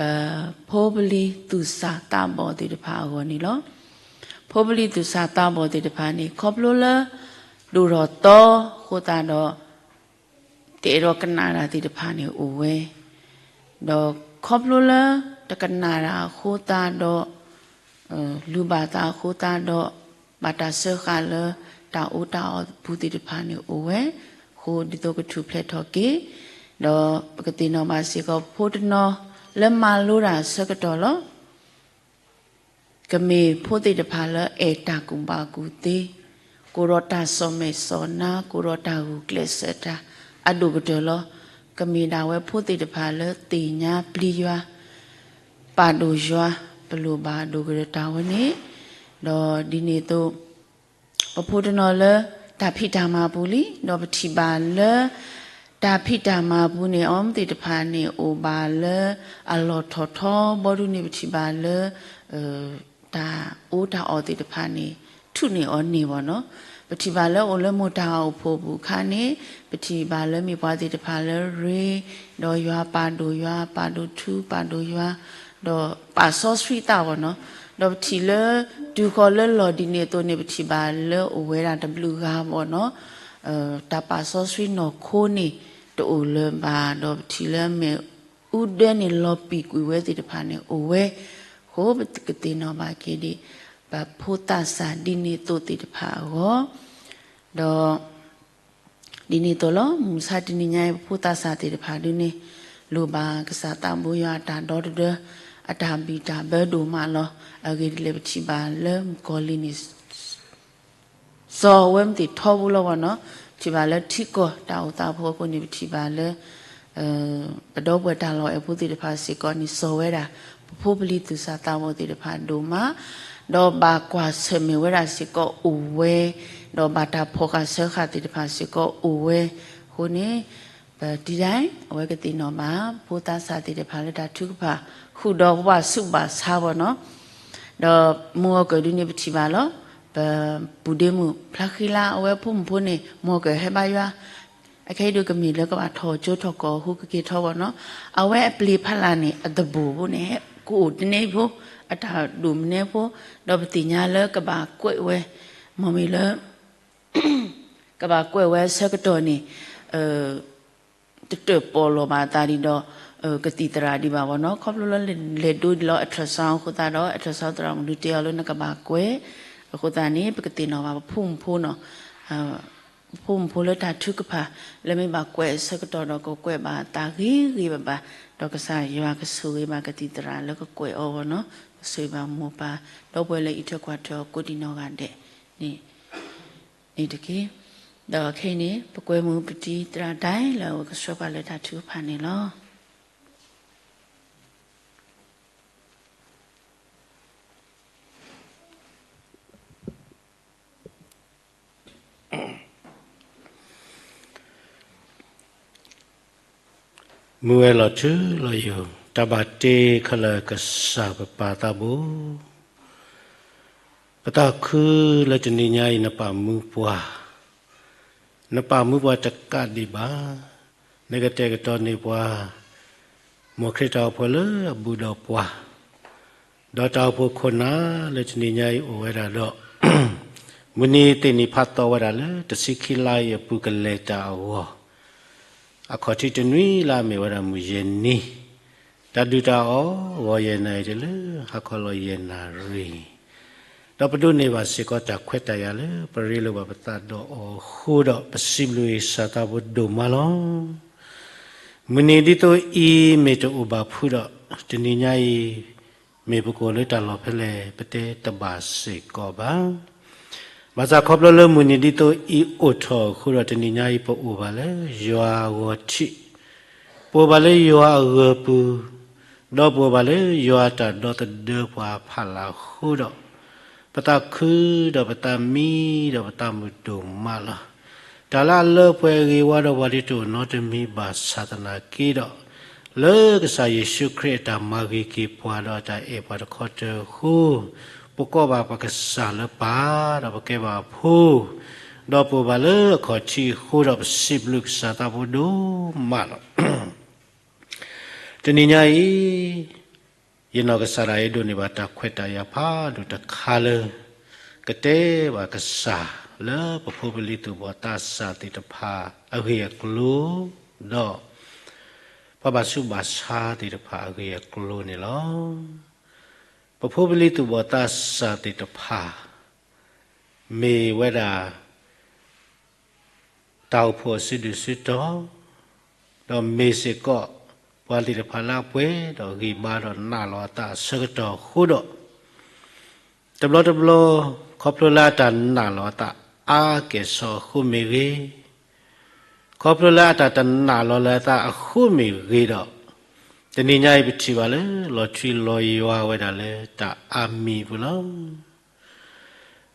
ဖိပလံၤသူၣ်စၢ်သးဘီၣ်သ့ၣ်တဖၣ်အဂီၢ်န့ၣ်လီၤ. ဖိပလံၤသူၣ်စၢ်သးဘီၣ်သ့ၣ်တဖၣ်န့ၣ် ခီဖျိလၢ ဒိၣ်ထီၣ်သီအဃိသတးဒီး တအဲၣ်ဒိးကနၣ်တၢ်သ့ၣ်တဖၣ်န့ၣ်အိၣ်ဝဲ, ဒီးခီဖျိလၢတကနၣ်တၢ်အဃိသတးဒီး လုၢ်ဘၣ်သးအဃိသတးဒီး ဘၣ်တၢ်စၢဃာ်လၢတၢ်အီၣ်တၢ်အီအပူၤသ့ၣ်တဖၣ်န့ၣ်အိၣ်ဝဲ, အဃိဒ်သိးကထူၣ်ဖျဲးထီၣ်က့ၤ, ဒီးပကသ့ၣ်နီၣ်ဘၣ်စ့ၢ်ကီးပဖိတနီၤလၢမၤလိတၢ်ဆၢကတီၢ်လီၤ. ကမ့ၢ်ဖိသ့ၣ်တဖၣ်လၢအဲၣ်တၢ်ကူၣ်ဘၣ်ကူၣ်သ့, ကိးဒီးတၢ်စီၣ်မဲာ်စီၣ်နါ, ကိးဒီးတၢ်ဂုာ်ကျဲးစၢးတၢ်အဒိၣ်ကတၢၢ်လီၤ. ကမ့ၢ်ဒၣ်ဝဲဖိသ့ၣ်တဖၣ်လၢသ့ၣ်ညါပျံၤယွၤ, ပာ်ဒိၣ်ယွၤ, ပလိၣ်ဘၣ်ဒိၣ်ကတၢၢ်တၢ်ဝဲန့ၣ်, ဒီးဒ်န့ၣ်အသိး ပဖိတနီၤလၢတၢ်ဖံးတၢ်မၤပူၤလံ, ဒီးပထံၣ်ဘၣ်လၢ တၢ်ဖံးတၢ်မၤပူၤန့ၣ် အီၤမ့ၢ်သ့ၣ်တဖၣ်န့ၣ် အိၣ်ဘၣ်လၢအလီၢ်ထီၣ်ထီဘီဒုန့ၣ် ပထံၣ်ဘၣ်လၢ တၢ်အီၣ်တၢ်အီသ့ၣ်တဖၣ်န့ၣ် ထူၣ်န့ၢ်အီၤန့ၢ်ဘၣ်နီၤ. ပထံၣ်ဘၣ်လၢအိၣ်လၢမိၢ်တၢ်အိၣ်ဖှိၣ်ပူၤအခါန့ၣ် ပထံၣ်ဘၣ်လၢမ့ၢ်ပှၤသ့ၣ်တဖၣ်လၢရ့ ဒီးယွၤပာ်ဒိၣ်ယွၤ ပာ်ဒိၣ်ထူ ပာ်ဒိၣ်ယွၤ ဒီးပာ်စီဆှံသးဘၣ်နီၤ. ဒီးပထံၣ်လၢ တုၤဃီၤလၢလီၢ်ဒ်န့ၣ်အသိးန့ၣ် ပထံၣ်ဘၣ်လၢအိၣ်ဝဲဒၣ်တဘျုးဂၤဘၣ်နီၤ. တၢ်ပာ်စီဆှံနီၢ်ခိန့ၣ် တအိၣ်လၢၤဘၣ် ဒီးပထံၣ်လၢမ့ၣ်အူဒၢန့ၣ် လီၤပံာ်ကွံာ်ဝဲသ့ၣ်တဖၣ်န့ၣ်အိၣ်ဝဲအဃိ ပကသ့ၣ်နီၣ်ဘၣ်က့ၤဒ် ပဖိသးစၢ်ဒ်န့ၣ်အသိးသ့ၣ်တဖၣ်အဂီၢ် ဒီး ဒ်န့ၣ်အသိးလီၤ. မုၢ်မဆါတနံၤညါအံၤ ပဖိသးစၢ်သ့ၣ်တဖၣ်ဒုန့ၣ် လိၣ်ဘၣ်ကစၢ်သးဘိယွၤအတၢ်ဒီတဒၢ အတၢ်ဘံၣ်တၢ်ဘၢဒိၣ်မးလီၤ. အဂ့ၢ်ဒ်လဲၣ် ပထံၣ်ဘၣ်လၢမုၣ်ကီၤလံၢ်န့ၣ် စီၤဝဲမ့ၢ်သ့ၣ်ထီဘိလီၤဘၣ်နီၤ. ပထံၣ်ဘၣ်လၢထံကီၢ်တၢ်အိၣ်သးဖိအဃိန့ၣ် ပထံၣ်ဘၣ်လၢ ပဒီပုၢ်ဝဲၢ်တၢ်လီၢ်အဲၣ်ဖိသ့ၣ်တဖၣ်စ့ၢ်ကီးန့ၣ် စီၤဝဲဒၣ် ပဖိပလံၤသူၣ်စၢ်သးဘီၣ်သ့ၣ်တဖၣ်ဒိၣ်မး ဒီးဘၣ်ကွၢ်ဆၢၣ်မဲာ်ဝဲဒၣ်စ့ၢ်ကီးအိၣ်ဝဲ, ဒီးဘၣ်တၢ်ဖီၣ်ဃာ်စၢဃာ်သ့ၣ်တဖၣ်စ့ၢ်ကီးအိၣ်ဝဲအဃိန့ၣ် ပတံၤဒၣ် အဝဲကသ့ၣ်နီၣ်ဘၣ် ဖိသးစၢ်သ့ၣ်တဖၣ်လၢတၢ်ထုကဖၣ် ဃုာ်ဒီးပဘၣ်ဆူးဘၣ်ဆါဘၣ်နီၤ. ဒီးမုၢ်ဂီၤကၢၢ်ဒုန့ၣ်ပထံၣ်ဘၣ်လီၤ. ပပုၢ်ဒ့မုၣ်ဖျါဃံလါ အဝဲဖိမုၣ်ဖိန့ၣ် မုၢ်ဂီၤကၢၢ်ဟဲဘါယွၤ အခဲအံၤဒုးကမ့ၢ်လၢကဘၣ်ထီၣ်ကၠိထီၣ်ကီၢ်အဃိကက့ၤထီဘၣ်နီၤ. အဝဲအပျ့ၤဖးလၢ်န့ၣ် အသဘိၣ်ဖိန့ၣ် ကအိၣ်တန့ၢ်ဖိ, အတၢ်ဒိၣ်မနုၤဖိ, ဒီးပသ့ၣ်ညါလၢကဘၣ်ကွဲးဝဲ, မ့မ့ၢ်လၢ ကဘၣ်ကွဲးဝဲအဆၢကတီၢ်န့ၣ် တတၢၣ်ပီၣ်လီၤဘၣ်အသးဒံးဒီး ကသံၣ်သရၣ်ဒံးဘၣ်ဘၣ်နီၤ. ခီဖျိလၢလဲၤဒိဒံးလီၤ ultrasound အဃိသတးဒီး ultrasound သရၣ်မုၣ်ဒုးတဲအီၤလၢနကဘၣ်ကွဲး, အဃိသတးန့ၣ် ပကသ့ၣ်နီၣ်ဘၣ်ပဖိမုၣ်ဖိနီၤ, ပဖိမုၣ်ဖိလၢတၢ်ထုကဖၣ် လၢမ့ၢ်ဘၣ်ကွဲးအဆၢကတီၢ်ဒီး ကကွဲးဘၣ်အသးဂ့ၤဂ့ၤဘၣ်ဘၣ်, ဒီးကစၢ်ယွၤကဆိၣ်ဂ့ၤဘၣ်ကသံၣ်သရၣ်လၢကကွဲးအီၤဘၣ်နီၤ, ကဆိၣ်ဂ့ၤဘၣ်မိၢ်ပၢ် ဒီပုၢ်ဝဲၢ်လၢအံးထွဲကွၢ်ထွဲအီၤကိးဒံးနီၢ်ဂၤဒဲးန့ၣ် န့ၣ်တက့ၢ်. ဒီးခဲအံၤန့ၣ် ပကွဲမုာ်ပတံၤသရၣ်ဒဲလၢအဝဲကဆှၢပှၤလၢတၢ်ထုကဖၣ်န့ၣ်လီၤ. မုၢ်ဝဲၢ်လီၤထူလီၤယိာ် တၢ်ဘၣ်တ့ခဲလၢာ်ကစၢ်ပပၢ်သးဘိ, ပသးခုလၢတနံၤညါအံၤနပာ်မူပှၤ, နပာ်မူပှၤတကးဒံးဘၣ်, နကတဲာ်ကတီၤန့ၢ်ပှၤ မ်ခရံာ်တၢ်အိၣ်ဖှိၣ်လၢအဘူးဒီးပှၤ, ဒီးတၢ်အိၣ်ဖှိၣ်ခိၣ်နၢ်လၢတနံၤညါအံၤအိၣ်ဝဲဒၣ်ဒီး မုၢ်နံၤသ့ၣ်နံၤဖးသီဝဲဒၣ်လၢတဆံခံလါအံၤအပူၤကလဲၤတၢ်အဂီၢ်, အခီၣ်ထံးတနွံလါမ့ၢ်ဝဲဒၣ်မုၢ်ယဲၢ်နံၤ, တၢ်ဒုၣ်တၢ်အီၣ်ဂီၤယဲၢ်နၣ်ရံၣ်တုၤလၢဟါခီလီၤယဲၢ်နၣ်ရံၣ်, ဒီးပဒိးန့ၢ်ဘၣ်စ့ၢ်ကီးတၢ်ခွဲးတၢ်ယာ်လၢပရ့လိာ်ဘၣ်ပသးဒီးအီၤအဃိဒီး ပစံးဘျုးကစၢ်သးဘိဒိၣ်မးလီၤ. မုၢ်နံၤဒ်သိးအံၤမ့ၢ်တအိၣ်ဘၣ်ဖုးဒီး တနံၤညါအံၤ မ့ၢ်ပကအိၣ်လၢတၢ်လီၢ်ဖဲလဲၣ် ပတဲတဘၣ်စ့ၢ်ကီးဘၣ်. ဘၣ်ဆၣ်ခီဖျိလၢမုၢ်နံၤဒ်သိးအံၤအိၣ်ထီၣ်အဃိဒီး တနံၤညါအံၤပအိၣ်ဘၣ်လၢယွၤအဂီၤထံး, ပအိၣ်ဘၣ်လၢယွၤအဂၢၤပူၤ, ဒီးပအိၣ်ဘၣ်လၢယွၤအတၢ်ဒီသဒၢပှၤဖးလၢ်အဃိဒီး ပသးခုဒီးပသးမံဒီးပသးမုာ်ဒိၣ်မးလီၤ. တၢ်လၢအလၢပှဲၤအဂ့ၤဝါဒီးပှၤဒ်တအိၣ်နီတမံၤဘၣ်ဆၣ်သနာ်က့ဒီး, လၢကစၢ်ယ့ၣ်ၡူးခရံာ်အတၢ်မၤဂ့ၤက့ၤပှၤဒီးအတၢ်အဲၣ်ပှၤတခီတၢၤအဃိ, ပကိးဘၣ်ပကစၢ်လၢပၢ်, ဒီးပကဲဘၣ်အဖိ, ဒီးပအိၣ်ဘၣ်လၢအခီၣ်ထံးအဃိဒီး ပစံးဘျုးကစၢ်သးဘိဒိၣ်မးလီၤ. တနံၤညါအံၤ ယနီၢ်ကစၢ်ဒၣ်ယဲဒိးန့ၢ်ဘၣ်တၢ်ခွဲးတၢ်ယာ်ဖးဒိၣ်တခါလၢ ကတဲဘၣ်ကစၢ်လၢပဖိပလံၤသူၣ်ဘီၣ်သးစၢ်သ့ၣ်တဖၣ်အဂ့ၢ်အကျိၤ, ဒီးပှၤဘၣ်ဆူးဘၣ်ဆါသ့ၣ်တဖၣ်အဂ့ၢ်အကျိၤန့ၣ်လီၤ. ပဖိပလံၤသူၣ်ဘီၣ်သးစၢ်သ့ၣ်တဖၣ် မ့ၢ်ဝဲဒၣ် တၢ်အိၣ်ဖှိၣ်အစုဒုၣ်စုတီၤ, ဒီးမ့ၢ်စ့ၢ်ကီး ပှၤသ့ၣ်တဖၣ်လၢအပှဲၤဒီးဂံၢ်ဘါဒီးနာ်လီၤအသးအဆၢကတီၢ်အဃိဒီး, တဘျီတဘျီ ခီဖျိလၢအတၢ်နာ်လီၤအသးအါကဲၣ်ဆိးအဃိမ့ၢ်ဂ့ၤ, ခီဖျိလၢအတၢ်တနာ်လီၤလၢအသးအဃိမ့ၢ်ဂ့ၤဒီး, တနံၤညါအံၤပထံၣ်ဘၣ်လၢ လီၤထွံလီၤယွၤဝဲဒၣ်လၢတၢ်အါမံၤအပူၤလီ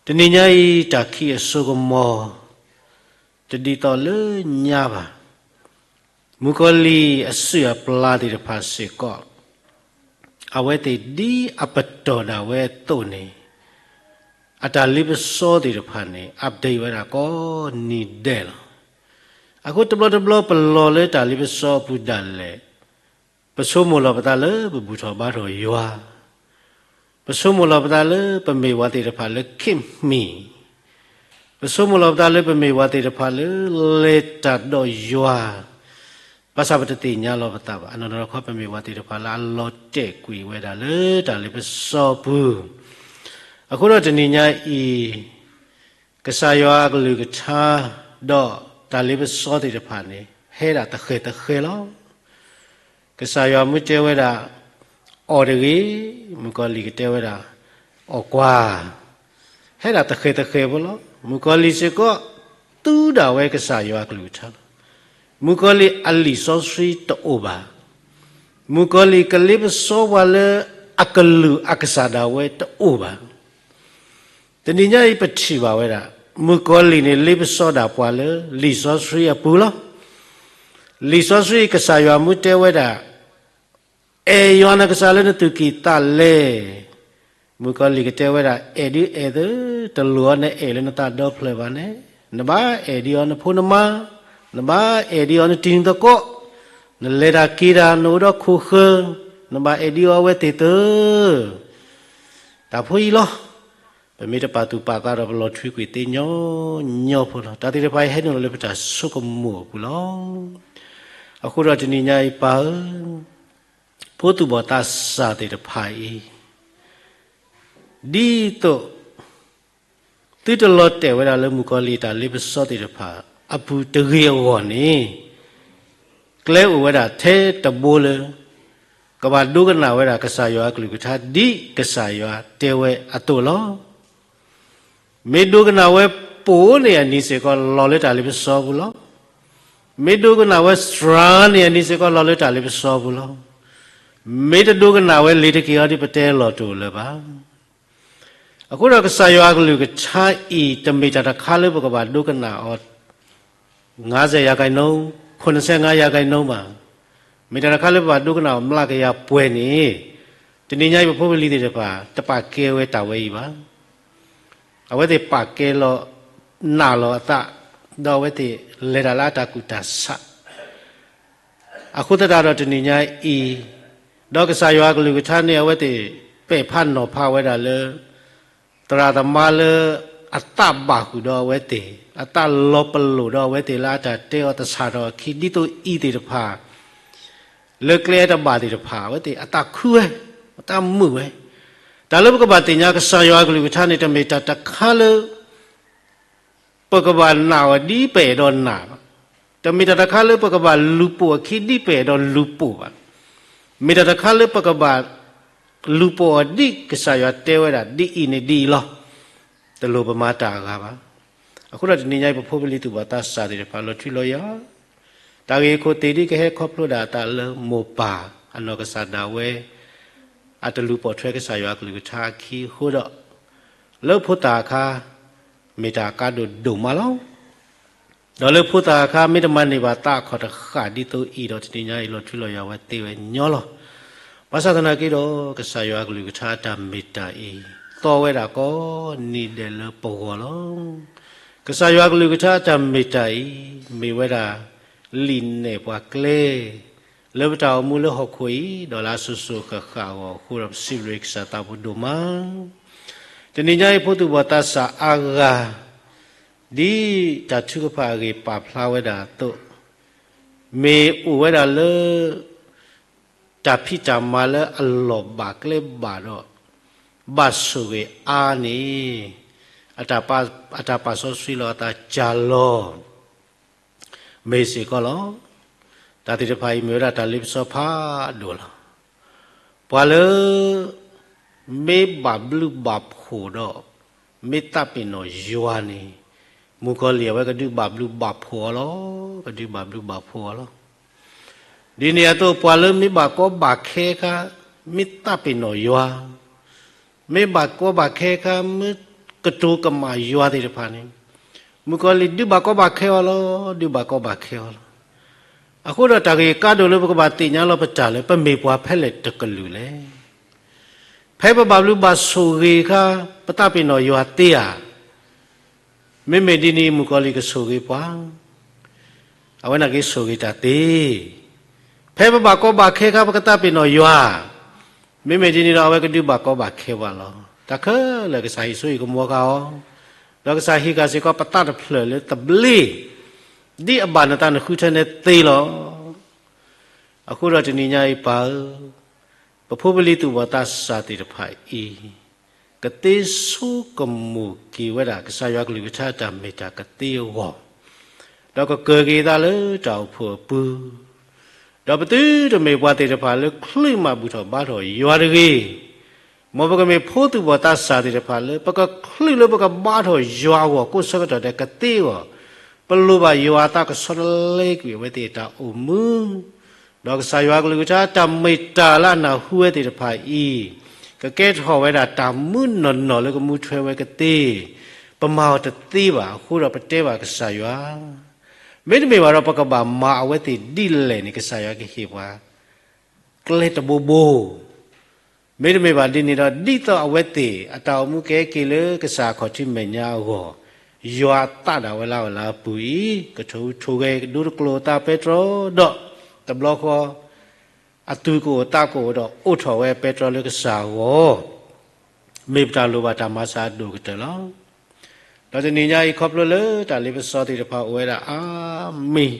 ၤ. တနံၤညါအံၤတၢ်ခံးအစိကမီၤ တဒ်သိးလၢညါဘၣ်. မုၣ်ကီၤလံၢ်အစုၣ်အပျၢ်သ့ၣ်တဖၣ်စ့ၢ်ကီး, အဝဲသ့ၣ်ဒ်အပတီၢ်ဒၣ်ဝဲအသိးန့ၣ်, အတၢ်လ့ပစီသ့ၣ်တဖၣ်န့ၣ် update ဝဲဒၣ်ကိးနံၤဒဲးလီၤ. အဃိတဘျီတဘျီပလီၤလၢတၢ်လ့ပစီအပူၤဒၣ်လဲာ်, ပဆိကမိၣ်လီၤပသးလၢပဘူၣ်ထီၣ်ဘါထီၣ်ယွၤ, ပဆိကမိၣ်လီၤပသးလၢပမ့ၢ်ဝဲသ့ၣ်တဖၣ်လၢခံးမံၤ, ပဆိကမိၣ်လီၤပသးလၢပမ့ၢ်ဝဲသ့ၣ်တဖၣ်လၢလဲၤတၢ်ဒီးယွၤ, ဘၣ်ဆၣ်ပတသ့ၣ်ညါလီၤပသးဘၣ်. အနီၢ်နီၢ်တခီပမ့ၢ်ဝဲသ့ၣ်တဖၣ်လၢအလီၤတဲာ်ကွံာ်ဝဲဒၣ်လၢတၢ်လ့ပစီပူၤ, အဃိဒီးတနံၤညါအံၤ ကစၢ်ယွၤအကလုၢ်ကထါ, ဒီးတၢ်လ့ပစီသ့ၣ်တဖၣ်န့ၣ် ဟဲဒၣ်သဃဲၤသဃဲၤလီၤ. ကစၢ်ယွၤမ့ၢ်တဲဝဲဒၣ် အီၣ်တဂ့ၤ, မုၣ်ကီၤလံၢ်ကတဲဝဲဒၣ် အီၣ်ကွၢ်, ဟဲဒၣ်သဃဲၤသဃဲၤဖိလီၤ. မုၣ်ကီၤလံၢ်စ့ၢ်ကီး သူဒၣ်ဝဲကစၢ်ယွၤအကလုၢ်ကထါလီၤ. မုၣ်ကီၤလံၢ်အလံာ်စီဆှံတအိၣ်ဘၣ်. မုၣ်ကီၤလံၢ်ကလ့ပစီပှၤလၢအကလုၢ်အကစၢ်ဒၣ်ဝဲတအိၣ်ဘၣ်. တနံၤညါအံၤပထံၣ်ဘၣ်ဝဲဒၣ် မုၣ်ကီၤလံၢ်န့ၣ်လ့ပစီဒၣ်ပှၤလၢလံာ်စီဆှံအပူၤလီၤ. လံာ်စီဆှံကစၢ်ယွၤမ့ၢ်တဲဝဲဒၣ် အဲၣ်ယွၤနကစၢ်လၢနသူၣ်ကံၢ်သးလဲ, မုၣ်ကီၤလံၢ်ကတဲဝဲဒၣ် အဲၣ်ဒုးအဲၣ်သၢ, တလိၣ်အီၤနအဲၣ်လၢနသးဒီဖျၢၣ်ဘၣ်န့ၣ်, နဘၣ်အဲၣ်ဒံးအီၤနဖိနမါ, နဘၣ်အဲၣ်ဒံးအီၤနတံၤနသကိး, နလဲၤတၢ်က့ၤတၢ် နအိၣ်ဒီးခိၣ်ဃၢၤ, နဘၣ်အဲၣ်ဒံးအီၤအဝဲသ့ၣ်သၢ. တၢ်ဖိအံၤလီၤ. ပမ့ၢ်တပာ်သူၣ်ပာ်သးဒီးပလီၤထွံကွံာ်သ့ညီညီဖိလီၤ. တၢ်သ့ၣ်တဖၣ်အံၤဟဲနုာ်လီၤလၢပတၢ်ဆိကမိၣ်အပူၤလီၤ. အဃိဒီးတနံၤညါအံၤပၢ်ဧၢ, ဖိသူၣ်ဘီၣ်သးစၢ်သ့ၣ်တဖၣ်အံၤ ဒ်သိး သုတလီၤတဲာ်ဝဲဒၣ်လၢမုၣ်ကီၤလံၢ်တၢ်လ့ပစီသ့ၣ်တဖၣ်အပူၤတဂ့ၤအဂီၢ်န့ၣ်, ကျဲအိၣ်ဝဲဒၣ်ထဲတဘိလၢ ကဘၣ်ဒိကနၣ်ဝဲဒၣ်ကစၢ်ယွၤအကလုၢ်ကထါ ဒ်ကစၢ်ယွၤတဲဝဲအသိးလီၤ. မ့ၢ်ဒိကနၣ်ဝဲ ပိာ်န့ၢ်အနံၤစ့ၢ်ကီးလီၤလၢတၢ်လ့ပစီပူၤလီၤ. မ့ၢ်ဒိကနၣ်ဝဲစှၤန့ၢ်အနံၤစ့ၢ်ကီးလီၤလၢတၢ်လ့ပစီပူၤလီၤ. မ့ၢ်တဒိကနၣ်ဝဲလံၤတက့ၢ်အီၤဒီးပတဲလီၤတအိၣ်လၢၤဘၣ်. အဃိဒီးကစၢ်ယွၤအကလုၢ်ကထါအံၤ တမ့ၢ်တၢ်တခါလၢပကဘၣ်ဒိကနၣ်အီၤ ငါးဆယ်ရာခိုင်နှုန်း, ခုနစ်ဆယ့်ငါးရာခိုင်နှုန်း ဘၣ်. မ့ၢ်တၢ်တခါလၢပဘၣ်ဒိကနၣ်အီၤမျးကယၤပှဲၤန့ၣ်, တနံၤညါအံၤပဖိပလံၤသ့ၣ်တဖၣ် တပာ်ကဲဝဲတၢ်ဝဲအံၤဘၣ်. အဝဲသ့ၣ်ပာ်ကဲလီၤ နာ်လီၤအသး, ဒီးအဝဲသ့ၣ်လဲၤတၢ်လၢအတၢ်ကူၣ်တၢ်ဆး အဃိသတးဒီးတနံၤညါအံၤ, ဒီးကစၢ်ယွၤအကလုၢ်ကထါန့ၣ် အဝဲသ့ၣ်ပဲာ်ဖးနီၤဖးဝဲဒၣ်လၢ သရၣ်သမါလၢအသးဘၣ်ဃုာ်ဒီးအဝဲသ့ၣ်, အသးလီၤပလိာ်ဒီးအဝဲသ့ၣ်လၢအတၢ်တဲအီၤသဆၣ်ထီၣ်အခံ ဒ်သိးအံၤသ့ၣ်တဖၣ် လၢကျဲအတဘၣ်သ့ၣ်တဖၣ် အဝဲသ့ၣ်အသးခုဝဲ, အသးမုာ်ဝဲ. တၢ်လၢပကဘၣ်သ့ၣ်ညါကစၢ်ယွၤအကလုၢ်ကထါန့ၣ် တမ့ၢ်တၢ်တခါလၢ ပကဘၣ်နာ်အီၤဒ်ပအဲၣ်ဒိးနာ်ဘၣ်. တမ့ၢ်တၢ်တခါလၢပကဘၣ်လူၤပိာ်အခံဒ်ပအဲၣ်ဒိးလူၤပိာ်ဘၣ်. မ့ၢ်တၢ်တခါလၢပကဘၣ်လူၤပိာ်အီၤဒ်ကစၢ်ယွၤတဲဝဲဒၣ် ဒ်အံၤန့ၣ်ဒ်အံၤလီၤ. တလိၣ်ပမၤတၢ်အဂၤဘၣ်. အဃိဒီးတနံၤညါအံၤ ပဖိပလံၤသူၣ်ဘီၣ်သးစၢ်သ့ၣ်တဖၣ် လီၤထွံလီၤယွၤ တၢ်ဂ့ၢ်ခိၣ်သ့ၣ်ဒ်ကဟဲခီဖျိဒၣ်အသးလၢမိၢ်ပၢ်အနီၢ်ကစၢ်ဒၣ်ဝဲ အတလူၤပိာ်ထွဲကစၢ်ယွၤအကလုၢ်ကထါအခံအဃိဒီး, လၢဖိသၣ်အခါ မ့ၢ်တၢ်အကါဒိၣ်ဒိၣ်မးလီၤ. ဒီးလၢဖိသၣ်အခါ မ့ၢ်တမၤန့ၢ်ဘၣ်သးအခီၣ်တဃၣ်ဒ်သိးအံၤဒီး တနံၤညါအံၤ လီၤထွံလီၤယွၤဝဲသ့ဝဲညီလီၤ. ဘၣ်ဆၣ်သနာ်က့ဒီး ကစၢ်ယွၤအကလုၢ်ကထါအတၢ်မ့ၢ်တၢ်အံၤ သီဝဲဒၣ်ကိးနံၤဒဲးလၢပဂီၢ်လီၤ. ကစၢ်ယွၤအကလုၢ်ကထါအတၢ်မ့ၢ်တၢ်အံၤ မ့ၢ်ဝဲဒၣ် လံာ်နဲၣ်ပှၤကျဲ လၢပတၢ်အိၣ်မူလၢဟီၣ်ခိၣ်အံၤ ဒီးလၢအစိၤစိၤဃၣ်ဃၣ်အဂီၢ်အဃိဒီး ပစံးဘျုးကစၢ်သးဘိဒိၣ်မး. တနံၤညါအံၤ ဖိသူၣ်ဘီၣ်သးစၢ်အါဂၤ ဒ်တၢ်ထုကဖၣ်အဂ့ၢ်ပာ်ဖျါဝဲဒၣ်အသိး, မ့ၢ်အိၣ်ဝဲဒၣ်လၢ တၢ်ဖံးတၢ်မၤလၢအလီၢ်ဘၣ်ကျဲဘၣ်ဒီး ဘၣ်ဆိၣ်ဂ့ၤအါန့ၣ် အတၢ်ပာ်စီဆှံလီၤအသးကၢ်လီၤ မ့ၢ်စ့ၢ်ကီးလီၤ. တၢ်သ့ၣ်တဖၣ်အံၤမ့ၢ်ဝဲဒၣ်တၢ်လ့ပစီဖးဒိၣ်လီၤ. ပှၤလၢ မ့ၢ်ဘၣ်ဘျုးဘၣ်ဖှိၣ်ဒီး မ့ၢ်သးပ့ၤနီၣ်ယွၤန့ၣ် မုၣ်ကီၤလံၢ်အဝဲကဒုးဘၣ်ဘျုးဘၣ်ဖှိၣ်အီၤလီၤ. ကဒုးဘၣ်ဘျုးဘၣ်ဖှိၣ်အီၤလီၤ. ဒ်န့ၣ်အသိး ပှၤလၢမ့ၢ်ဘၣ်ကီဘၣ်ခဲခါ မ့ၢ်သးပ့ၤနီၣ်ယွၤ မ့ၢ်ဘၣ်ကီဘၣ်ခဲခါ မ့ၢ်ကတိၤကမၣ်ယွၤသ့ၣ်တဖၣ်န့ၣ် မုၣ်ကီၤလံၢ်ဒုးဘၣ်ကီဘၣ်ခဲအီၤလီၤ. ဒုးဘၣ်ကီဘၣ်ခဲအီၤလီၤ. အဃိဒီးတၢ်ဂ့ၢ်ကါဒိၣ်လၢပကဘၣ်သ့ၣ်ညါလီၤပတၢ်လၢ ပမ့ၢ်ပှၤဖဲလဲၣ်တကလုာ်လဲၣ်. ဖဲပဘၣ်ဘျုးဘၣ်ဆိၣ်ဂ့ၤအခါ ပသးပ့ၤနီၣ်ယွၤသ့ဧါ. မ့မ့ၢ်ဒ်န့ၣ် မုၣ်ကီၤလံၢ်ကဆိၣ်ဂ့ၤပှၤ အဝဲန့ၣ်က့ၤဆိၣ်ဂ့ၤတၢ်သ့. ဖဲပဘၣ်ကီဘၣ်ခဲခါ ပကသးပ့ၤနီၣ်ယွၤ, မ့မ့ၢ်ဒ်န့ၣ်ဒီး အဝဲကဒုးဘၣ်ကီဘၣ်ခဲပှၤလီၤ. တၢ်ခဲလၢာ်ကစၢ်ဟံးစိဟံးကမီၤဃာ်အီၤ, ဒီးကစၢ်ဟံးဃာ်စ့ၢ်ကီးပသးတဖျၢၣ်လၢသဘျ့, ဒ်အဘၣ်နသးနဃုထၢန့ၣ်သ့လီၤ. အဃိဒီးတနံၤညါအံၤပၢ်ဧၢ, ပဖိပလံၤသူၣ်ဘီၣ်သးစၢ်သ့ၣ်တဖၣ်အံၤ ကသ့ဆိကမိၣ်က့ၤဝဲဒၣ်ကစၢ်ယွၤကလုၢ်ကထါတၢ်မ့ၢ်တၢ်ကသ့အဂီၢ်, ဒီးကကၢၤက့ၤသးလၢတၢ်အိၣ်ဖှိၣ်အပူၤ, ဒီးပသုတမ့ၢ်ပှၤသ့ၣ်တဖၣ်လၢချုးမးဘူၣ်ထီၣ်ဘါထီၣ်ယွၤတဂ့ၤ, မ်ပကမ့ၢ်ဖိသူၣ်ဘီၣ်သးစၢ်သ့ၣ်တဖၣ်လၢ ပကချုးလၢပကဘါထီၣ်ယွၤအဂီၢ် ကိးဆၢကတီၢ်ဒဲးကသ့အဂီၢ်, ပလိၣ်ဘၣ်ယွၤအသးကဆီတလဲကွံာ်အဝဲသ့ၣ်အတၢ်အိၣ်မူ ဒီးကစၢ်ယွၤကလုၢ်ကထါတၢ်မ့ၢ်တၢ်လၢအနၢ်ဟူဝဲသ့ၣ်တဖၣ်အံၤ, ကကဲထီၣ်ဝဲဒၣ်တၢ်မုၢ်နီၢ်နီၢ်လၢကမူထွဲဝဲကသ့, ပမၤအီၤတသ့ဘၣ်အဃိဒီးပတဲဘၣ်ကစၢ်ယွၤ, မ့တမ့ၢ်ဘၣ်ဒီးပကဘၣ်မၤအဝဲသ့ၣ်ဒ်လဲၣ်န့ၣ် ကစၢ်ယွၤကဟ့ၣ်ပှၤ ကျဲတဘိဘိ မ့တမ့ၢ်ဘၣ်ဒ်န့ၣ်ဒီး ဒ်သိးအဝဲသ့ၣ်အတၢ်အိၣ်မူကဟဲက့ၤလၢကစၢ်အခီၣ်ထံးမဲာ်ညါအဂီၢ်, ယွၤအသးဒၣ်ဝဲလၢအအိၣ်လၢအပူၤအံၤ, ကထိးထူးဂဲၤကဒိတကျိၤအသးပဲတြီဒီးတဘျီဃီ, အသူၣ်ကအိၣ်သးကအိၣ်ဒီးအိးထီၣ်ဝဲပဲတြီလၢကစၢ်အဂီၢ်, မ့ၢ်ပတၢ်လိၣ်ဘၣ်တၢ်မၤစၢၤအဒိၣ်ကတၢၢ်လီၤ. ဒီးတနံၤညါအံၤခီဖျိလၢတၢ်လ့ပစီသ့ၣ်တဖၣ်အိၣ်ဝဲဒၣ်အါမံၤ,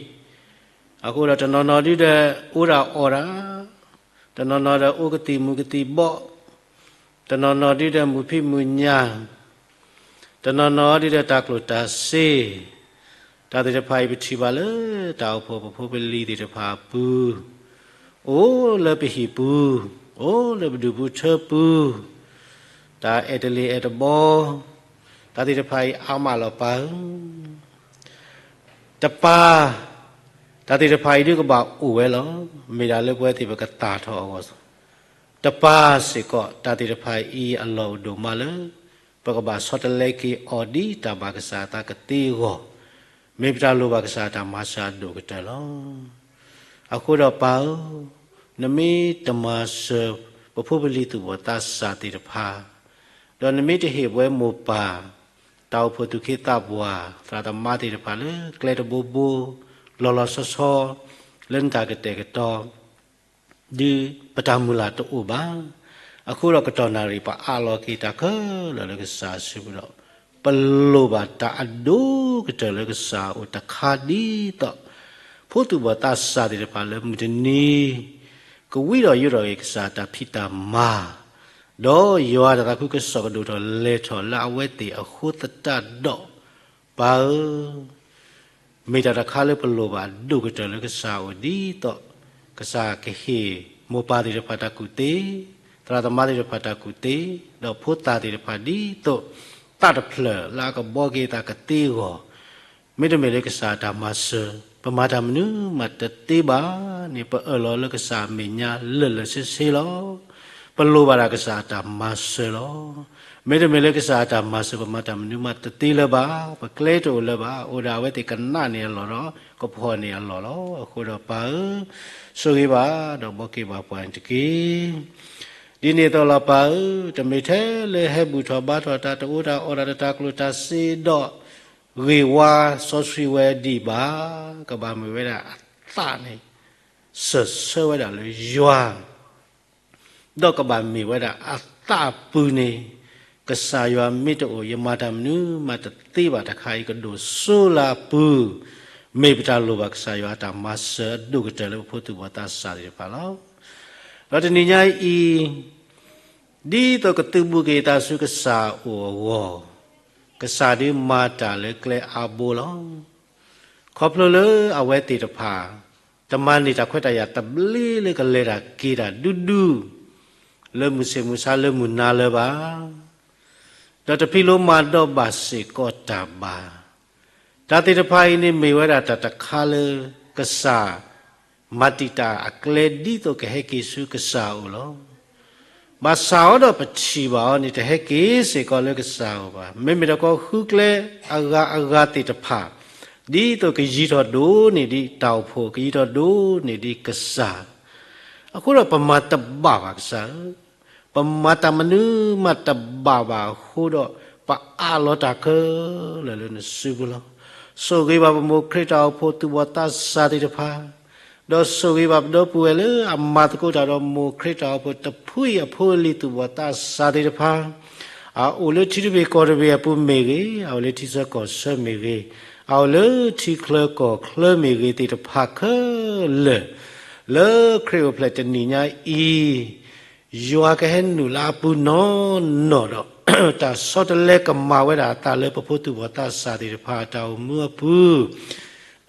အဃိဒီးတနီၤနီၤဒုဒီးအိၣ်ဒၣ်အီၣ်ဒၣ်, တနီၤနီၤဒီးအိၣ်ကသံၣ်မူၤကသံၣ်ဘီၣ်, တနီၤနီၤဒုဒီးမုာ်ဖံးမုာ်ညၣ်, တနီၤနီၤဒုဒီးတၢ်ကျိၣ်တၢ်စ့, တၢ်သ့ၣ်တဖၣ်အံၤပထံၣ်ဘၣ်လၢတၢ်အိၣ်ဖှိၣ်ပဖိပလံၤသ့ၣ်တဖၣ်အပူၤ, အိၣ်လၢပဟံၣ်ပူၤ, အိၣ်လၢပဒူၣ်ပူၤထၢပူၤ, တၢ်အဲၣ်တလ့ၤအဲၣ်တဘီ တၢ်သ့ၣ်တဖၣ်အံၤအါမးလီၤပၢ်ဧၢ, တပၢ်, တၢ်သ့ၣ်တဖၣ်အံၤဒုးကဘၣ်အိၣ်ဝဲလီၤ. မ့ၢ်ဒၣ်လၢပဝဲသ့ၣ်ပကသၣ်ထီၣ်အဂီၢ်, တပၢ်စ့ၢ်ကီး တၢ်သ့ၣ်တဖၣ်အံၤအလီၢ်အိၣ်ဒိၣ်မးလၢ ပကဘၣ်ဆီတလဲက့ၤအီၤဒ်တၢ်ဘၣ်ကစၢ်အသးကသ့အဂီၢ်, မ့ၢ်ပတၢ်လိၣ်ဘၣ်ကစၢ်အတၢ်မၤစၢၤအဒိၣ်ကတၢၢ်လီၤ. အဃိဒီးပၢ်ဧၢ, နမ့ၢ်တမၤစၢၤပဖိပလံၤသူၣ်ဘီၣ်သးစၢ်သ့ၣ်တဖၣ်, ဒီးနမ့ၢ်တဟ့ၣ်ပဝဲမိၢ်ပၢ်, တၢ်အိၣ်ဖှိၣ်သူၣ်က့သးပှၢ် သရၣ်သမါသ့ၣ်တဖၣ်လၢကျဲတဘိဘိ, လီၤလီၤဆီဆီ, လၢနတၢ်ကတဲာ်ကတီၤ ဒုးပတၢ်မုၢ်လၢ်တအိၣ်ဘၣ်. အဃိဒီးကတီၢ်နၣ်ရံၣ်ပအးလီၤက့ၤတၢ်ခဲလၢာ်လၢကစၢ်အစုပူၤဒီး, ပလိၣ်ဘၣ်တၢ်အဒိၣ်ကတၢၢ်လၢကစၢ်အအိၣ်တခါဒ်သိး ဖိသူၣ်ဘီၣ်သးစၢ်သ့ၣ်တဖၣ်လၢမုၢ်တနံၤ ကဝံဒီးယိးထီၣ်က့ၤကစၢ်တၢ်ဖံးတၢ်မၤ, ဒီးယွၤတၢ်သးခုကစီၣ်ကဒိၣ်ထီၣ်လဲၤထီၣ်လၢအဝဲသ့ၣ်အဃိသတးဒီး, ပၢ်ဧၢ, မ့ၢ်တၢ်တခါလၢပလိၣ်ဘၣ်အဒိၣ်ကတၢၢ်လၢကစၢ်အအိၣ်ဒ်သိး ကစၢ်ကဟ့ၣ်မိၢ်ပၢ်သ့ၣ်တဖၣ်တၢ်ကူၣ်သ့, သရၣ်သမါသ့ၣ်တဖၣ်တၢ်ကူၣ်သ့, ဒီးဖိသၣ်သ့ၣ်တဖၣ်ဒ်သိး သၣ်တဖျၢၣ်လၢအကဘှီက့ၤအသးကသ့အဂီၢ်, မ့တမ့ၢ်လၢကစၢ်အတၢ်မၤစၢၤ, ပမၤတၢ်မနုၤမးတသ့ဘၣ်န့ၣ် ပအၢၣ်လီၤလၢကစၢ်အမဲာ်ညါလၢာ်လၢာ်ဆ့ဆ့လီၤ. ပလိၣ်ဘၣ်ဒၣ်ကစၢ်အတၢ်မၤစၢၤလီၤ. မ့တမ့ၢ်လၢကစၢ်အတၢ်မၤစၢၤ ပမၤတၢ်မနုၤမးတသ့လၢၤဘၣ်, ပကျဲတအိၣ်လၢၤဘၣ်, အိၣ်ဒၣ်အဝဲသ့ၣ်ကနးန့ၢ်အလီၢ်ဒီး ကဖီၣ်န့ၢ်အလီၢ်လီၤ. အဃိဒီးပၢ်ဧၢ, ဆိၣ်ဂ့ၤဘၣ်ဒီးဘှီက့ၤဘၣ်ပှၤန့ၣ်တက့ၢ်. ဒ်န့ၣ်အသိးလီၤပၢ်ဧၢ, တမ့ၢ်ထဲလၢဟဲဘူၣ်ထီၣ်ဘါထီၣ်တၢ်တအိၣ်တၢ်အီၣ်တၢ်တၢ်ကျိၣ်တၢ်စ့ဒီး ဂ့ၢ်ဝါစီဆှံဝဲဒံးဘၣ်, ကဘၣ်မ့ၢ်ဝဲဒၣ်အသးန့ၣ် စၢၢ်ဆၢဝဲဒၣ်လၢယွၤ ဒီးကဘၣ်မ့ၢ်ဝဲဒၣ်အသးအပူၤန့ၣ်, ကစၢ်ယွၤမ့ၢ်တအိၣ် ယမၤတၢ်မနုၤမးတသ့ဘၣ်တခါအံၤ ကဒိၣ်စိလၢအပူၤ, မ့ၢ်ပတၢ်လိၣ်ဘၣ်ကစၢ်ယွၤအတၢ်မၤစၢၤအဒိၣ်ကတၢၢ်လၢပဖိသူၣ်ဘီၣ်သးစၢ်သ့ၣ်တဖၣ်လီၤ. ဒီးတနံၤညါအံၤ ဒ်သိးကသုးဘူးက့ၤအသးဆူကစၢ်အအိၣ်အဂီၢ်, ကစၢ်ဒုးမၤတၢ်လၢကျဲအါဘိလီၤ. ခီဖျိလၢအဝဲသ့ၣ်တဖၣ် တမၤန့ၢ်တၢ်ခွဲးတၢ်ယာ်သဘျ့လၢကလဲၤတၢ်က့ၤတၢ်ဒူဒူ လၢမုၢ်ဆ့ၣ်မုၢ်ဆါလၢမုၢ်နၤလၢၤဘၣ်, ဒီးတဖံးလိမၤဒိးဘၣ်စ့ၢ်ကီးတၢ်ဘၣ်. တၢ်သ့ၣ်တဖၣ်အံၤန့ၣ်မ့ၢ်ဝဲဒၣ်တၢ်တခါလၢကစၢ် မၤတံာ်တာ်အကျဲဒ်သိးကဟဲက့ၤဆူကစၢ်အအိၣ်လီၤ. ဘၣ်ဆၣ်အီၤဒီးပထံၣ်ဘၣ်အီၤန့ၣ် တဟဲက့ၤစ့ၢ်ကီးလၢကစၢ်အအိၣ်ဘၣ်. မ့မ့ၢ်တခီဃုကျဲအဂၤအဂၤသ့ၣ်တဖၣ် ဒ်သိးကယံၤထီၣ်ဒိၣ်န့ၢ်ဒံးတၢ်အိၣ်ဖှိၣ် ကယံၤထီၣ်ဒိၣ်န့ၢ်ဒံးကစၢ် အဃိဒီးပမၤတဘၣ်ဘၣ်ကစၢ်ဧၢ, ပမၤတၢ်မနုၤမးတဘၣ်ဘၣ်အဃိဒီး ပအးလီၤတၢ်ခဲလၢာ်လၢနစုပူၤလီၤ. ဆိၣ်ဂ့ၤဘၣ်ပမိၢ်ခရံာ်တၢ်အိၣ်ဖှိၣ်သူၣ်ဘီၣ်သးစၢ်သ့ၣ်တဖၣ်, ဒီးဆိၣ်ဂ့ၤဘၣ်ပဒီပုၢ်ဝဲၢ်လၢအမၤသကိးတၢ်ဒီးမိၢ်ခရံာ်တၢ်အိၣ်ဖှိၣ်တဖုအံၤအဖိအလံၤသူၣ်ဘီၣ်သးစၢ်သ့ၣ်တဖၣ်, အအိၣ်လၢထံတဘ့ၣ်ကီၢ်တဘ့ၣ်အပူၤမ့ၢ်ဂ့ၤ, အအိၣ်လၢထံဆၢကီၢ်ဆၢမ့ၢ်ဂ့ၤ, အအိၣ်လၢထံချၢကီၢ်ချၢမ့ၢ်ဂ့ၤသ့ၣ်တဖၣ်ခဲလၢာ်, လၢခရံာ်အိၣ်ဖျဲၣ်တနံၤညါအံၤ ယွၤကဟဲနုာ်လၢအပူၤနီၢ်နီၢ်ဒီး တၢ်ဆီတလဲကမၤဝဲဒၣ်အသးလၢပဖိသူၣ်ဘီၣ်သးစၢ်သ့ၣ်တဖၣ်အတၢ်အိၣ်မူအပူ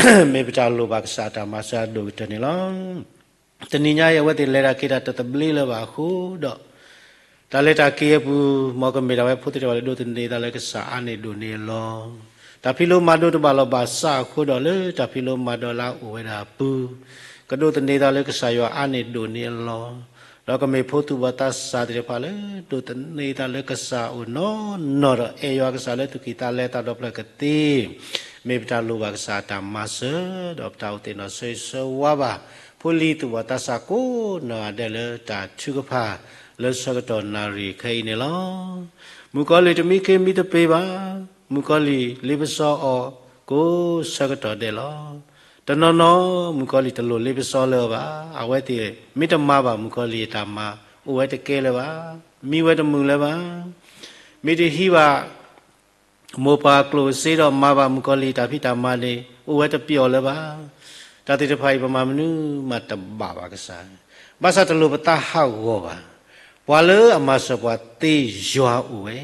ၤ, မ့ၢ်ပတၢ်လိၣ်ဘၣ်ကစၢ်အတၢ်မၤစၢၤအဒိၣ်ကတၢၢ်န့ၣ်လီၤ. တနံၤညါအံၤ အဝဲသ့ၣ်လဲၤတၢ်က့ၤတၢ်တသဘျ့လၢၤဘၣ်အဃိဒီး တၢ်လဲၤတၢ်က့ၤအပူၤ မ်ကမ့ၢ်ဒၣ်ဝဲဖိသ့ၣ်တဖၣ်လၢဒိးသန့ၤသးလၢကစၢ်အါန့ၢ်ဒိၣ်န့ၢ်အလီၢ်, တၢ်ဖံးလိမၤဒိးတဘၣ်လီၤဘၣ်ဆၣ်အဃိဒီး လၢတၢ်ဖံးလိမၤဒိးလၢအအိၣ်ဝဲဒၣ်အပူၤ, ကဒိးသန့ၤသးလၢကစၢ်ယွၤအါန့ၢ်ဒိၣ်န့ၢ်အလီၢ်, ဒီးကမ့ၢ်ဖိသူၣ်ဘီၣ်သးစၢ်သ့ၣ်တဖၣ်လၢ ဒိးသန့ၤသးလၢကစၢ်အအိၣ်နီၢ်နီၢ်ဒီး အဲၣ်ယွၤကစၢ်လၢသူၣ်ကံၢ်သးလဲသးဒီဖျၢၣ်ကသ့, မ့ၢ်ပတၢ်လိၣ်ဘၣ်ကစၢ်အတၢ်မၤစၢၤ ဒီးပတၢ်အိၣ်သ့ၣ်နီၣ်ဆၢဂ့ၤဆၢဝါဘၣ် ဖိလံၤသူၣ်ဘီၣ်သးစၢ်ကိးနီၢ်ဂၤဒဲးလၢတၢ်ထုကဖၣ် လၢဆၢကတီၢ်နၣ်ရံၣ်ခဲအံၤန့ၣ်လီၤ. မုၣ်ကီၤလံၢ်တမံခ့မံသပ့ၤဘၣ်, မုၣ်ကီၤလံၢ်လ့ပစီအီၤကိးဆၢကတီၢ်ဒဲးလီၤ. တနီၤနီၤ မုၣ်ကီၤလံၢ်တလိၣ်လ့ပစီလၢၤဘၣ်, အဝဲသ့ၣ်မ့ၢ်တမၤဘၣ်မုၣ်ကီၤလံၢ်အတၢ်မၤ အိၣ်ဝဲတကဲလၢၤဘၣ်, မံဝဲတမုာ်လၢၤဘၣ်, မ့ၢ်တဟံးဘၣ် မိၢ်ပၢ်ကျိၣ်စ့ဒီးမၤဘၣ်မုၣ်ကီၤလံၢ်တၢ်ဖံးတၢ်မၤန့ၣ် အိၣ်ဝဲတပျီၢ်လၢၤဘၣ်. တၢ်သ့ၣ်တဖၣ်အံၤ ပမၤမနုၤမးတဘၣ်ဘၣ်ကစၢ်, ဘၣ်ဆၣ်တလိၣ်ပသးဟးဂီၤဘၣ်. ပှၤလၢအမၤစၢၤပှၤသ့ယွၤအိၣ်ဝဲ,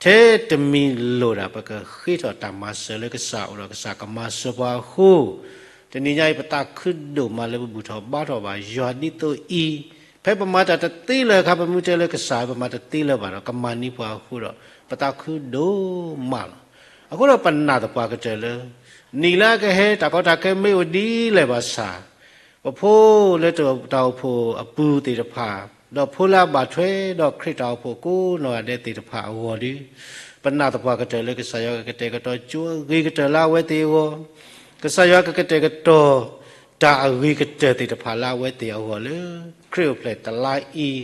ထဲတမံၤလိၣ်ဒၣ်ပကဃ့ထီၣ်တၢ်မၤစၢၤလၢကစၢ်အအိၣ်ဒီးကစၢ်ကမၤစၢၤပှၤအဃိ, တနံၤညါအံၤ ပသးခုဒိၣ်မးလၢပဘူၣ်ထီၣ်ဘါထီၣ်ဘၣ်ယွၤဒ်သိးအံၤ, ဖဲပမၤတၢ်တသ့လၢၤအခါ ပမ့ၢ်တဲလၢကစၢ် ပမၤတသ့လၢၤဘၣ်ဒီး ကမၤန့ၢ်ပှၤအဃိဒီး ပသးခုဒိၣ်မးလီၤ. အဃိဒီးပနာ်သပှၢ်ကတၢၢ်လၢ နံၣ်လၢအကဟဲ တၢ်ကီတၢ်ခဲမ့ၢ်အိၣ်ဒ်လဲၣ်ဘၣ်ဆၣ်, ပဖိလၢတၢ်အိၣ်ဖှိၣ်အပူၤသ့ၣ်တဖၣ်, ဒီးဖိလၢအဘၣ်ထွဲဒီးခရံာ်တၢ်အိၣ်ဖှိၣ်ကိးနီၢ်ဂၤဒဲးသ့ၣ်တဖၣ်အဂီၢ်ဒီး, ပနာ်သပှၢ်ကတၢၢ်လၢကစၢ်ယွၤကကတဲာ်ကတီၤကၠိအဂ့ၤကတၢၢ်လၢအဝဲသ့ၣ်အဂီၢ်, ကစၢ်ယွၤကကတဲာ်ကတီၤ တၢ်အဂ့ၤကတၢၢ်သ့ၣ်တဖၣ်လၢအဝဲသ့ၣ်အဂီၢ်လၢ ခရံာ်အိၣ်ဖျဲၣ်တလါအံၤ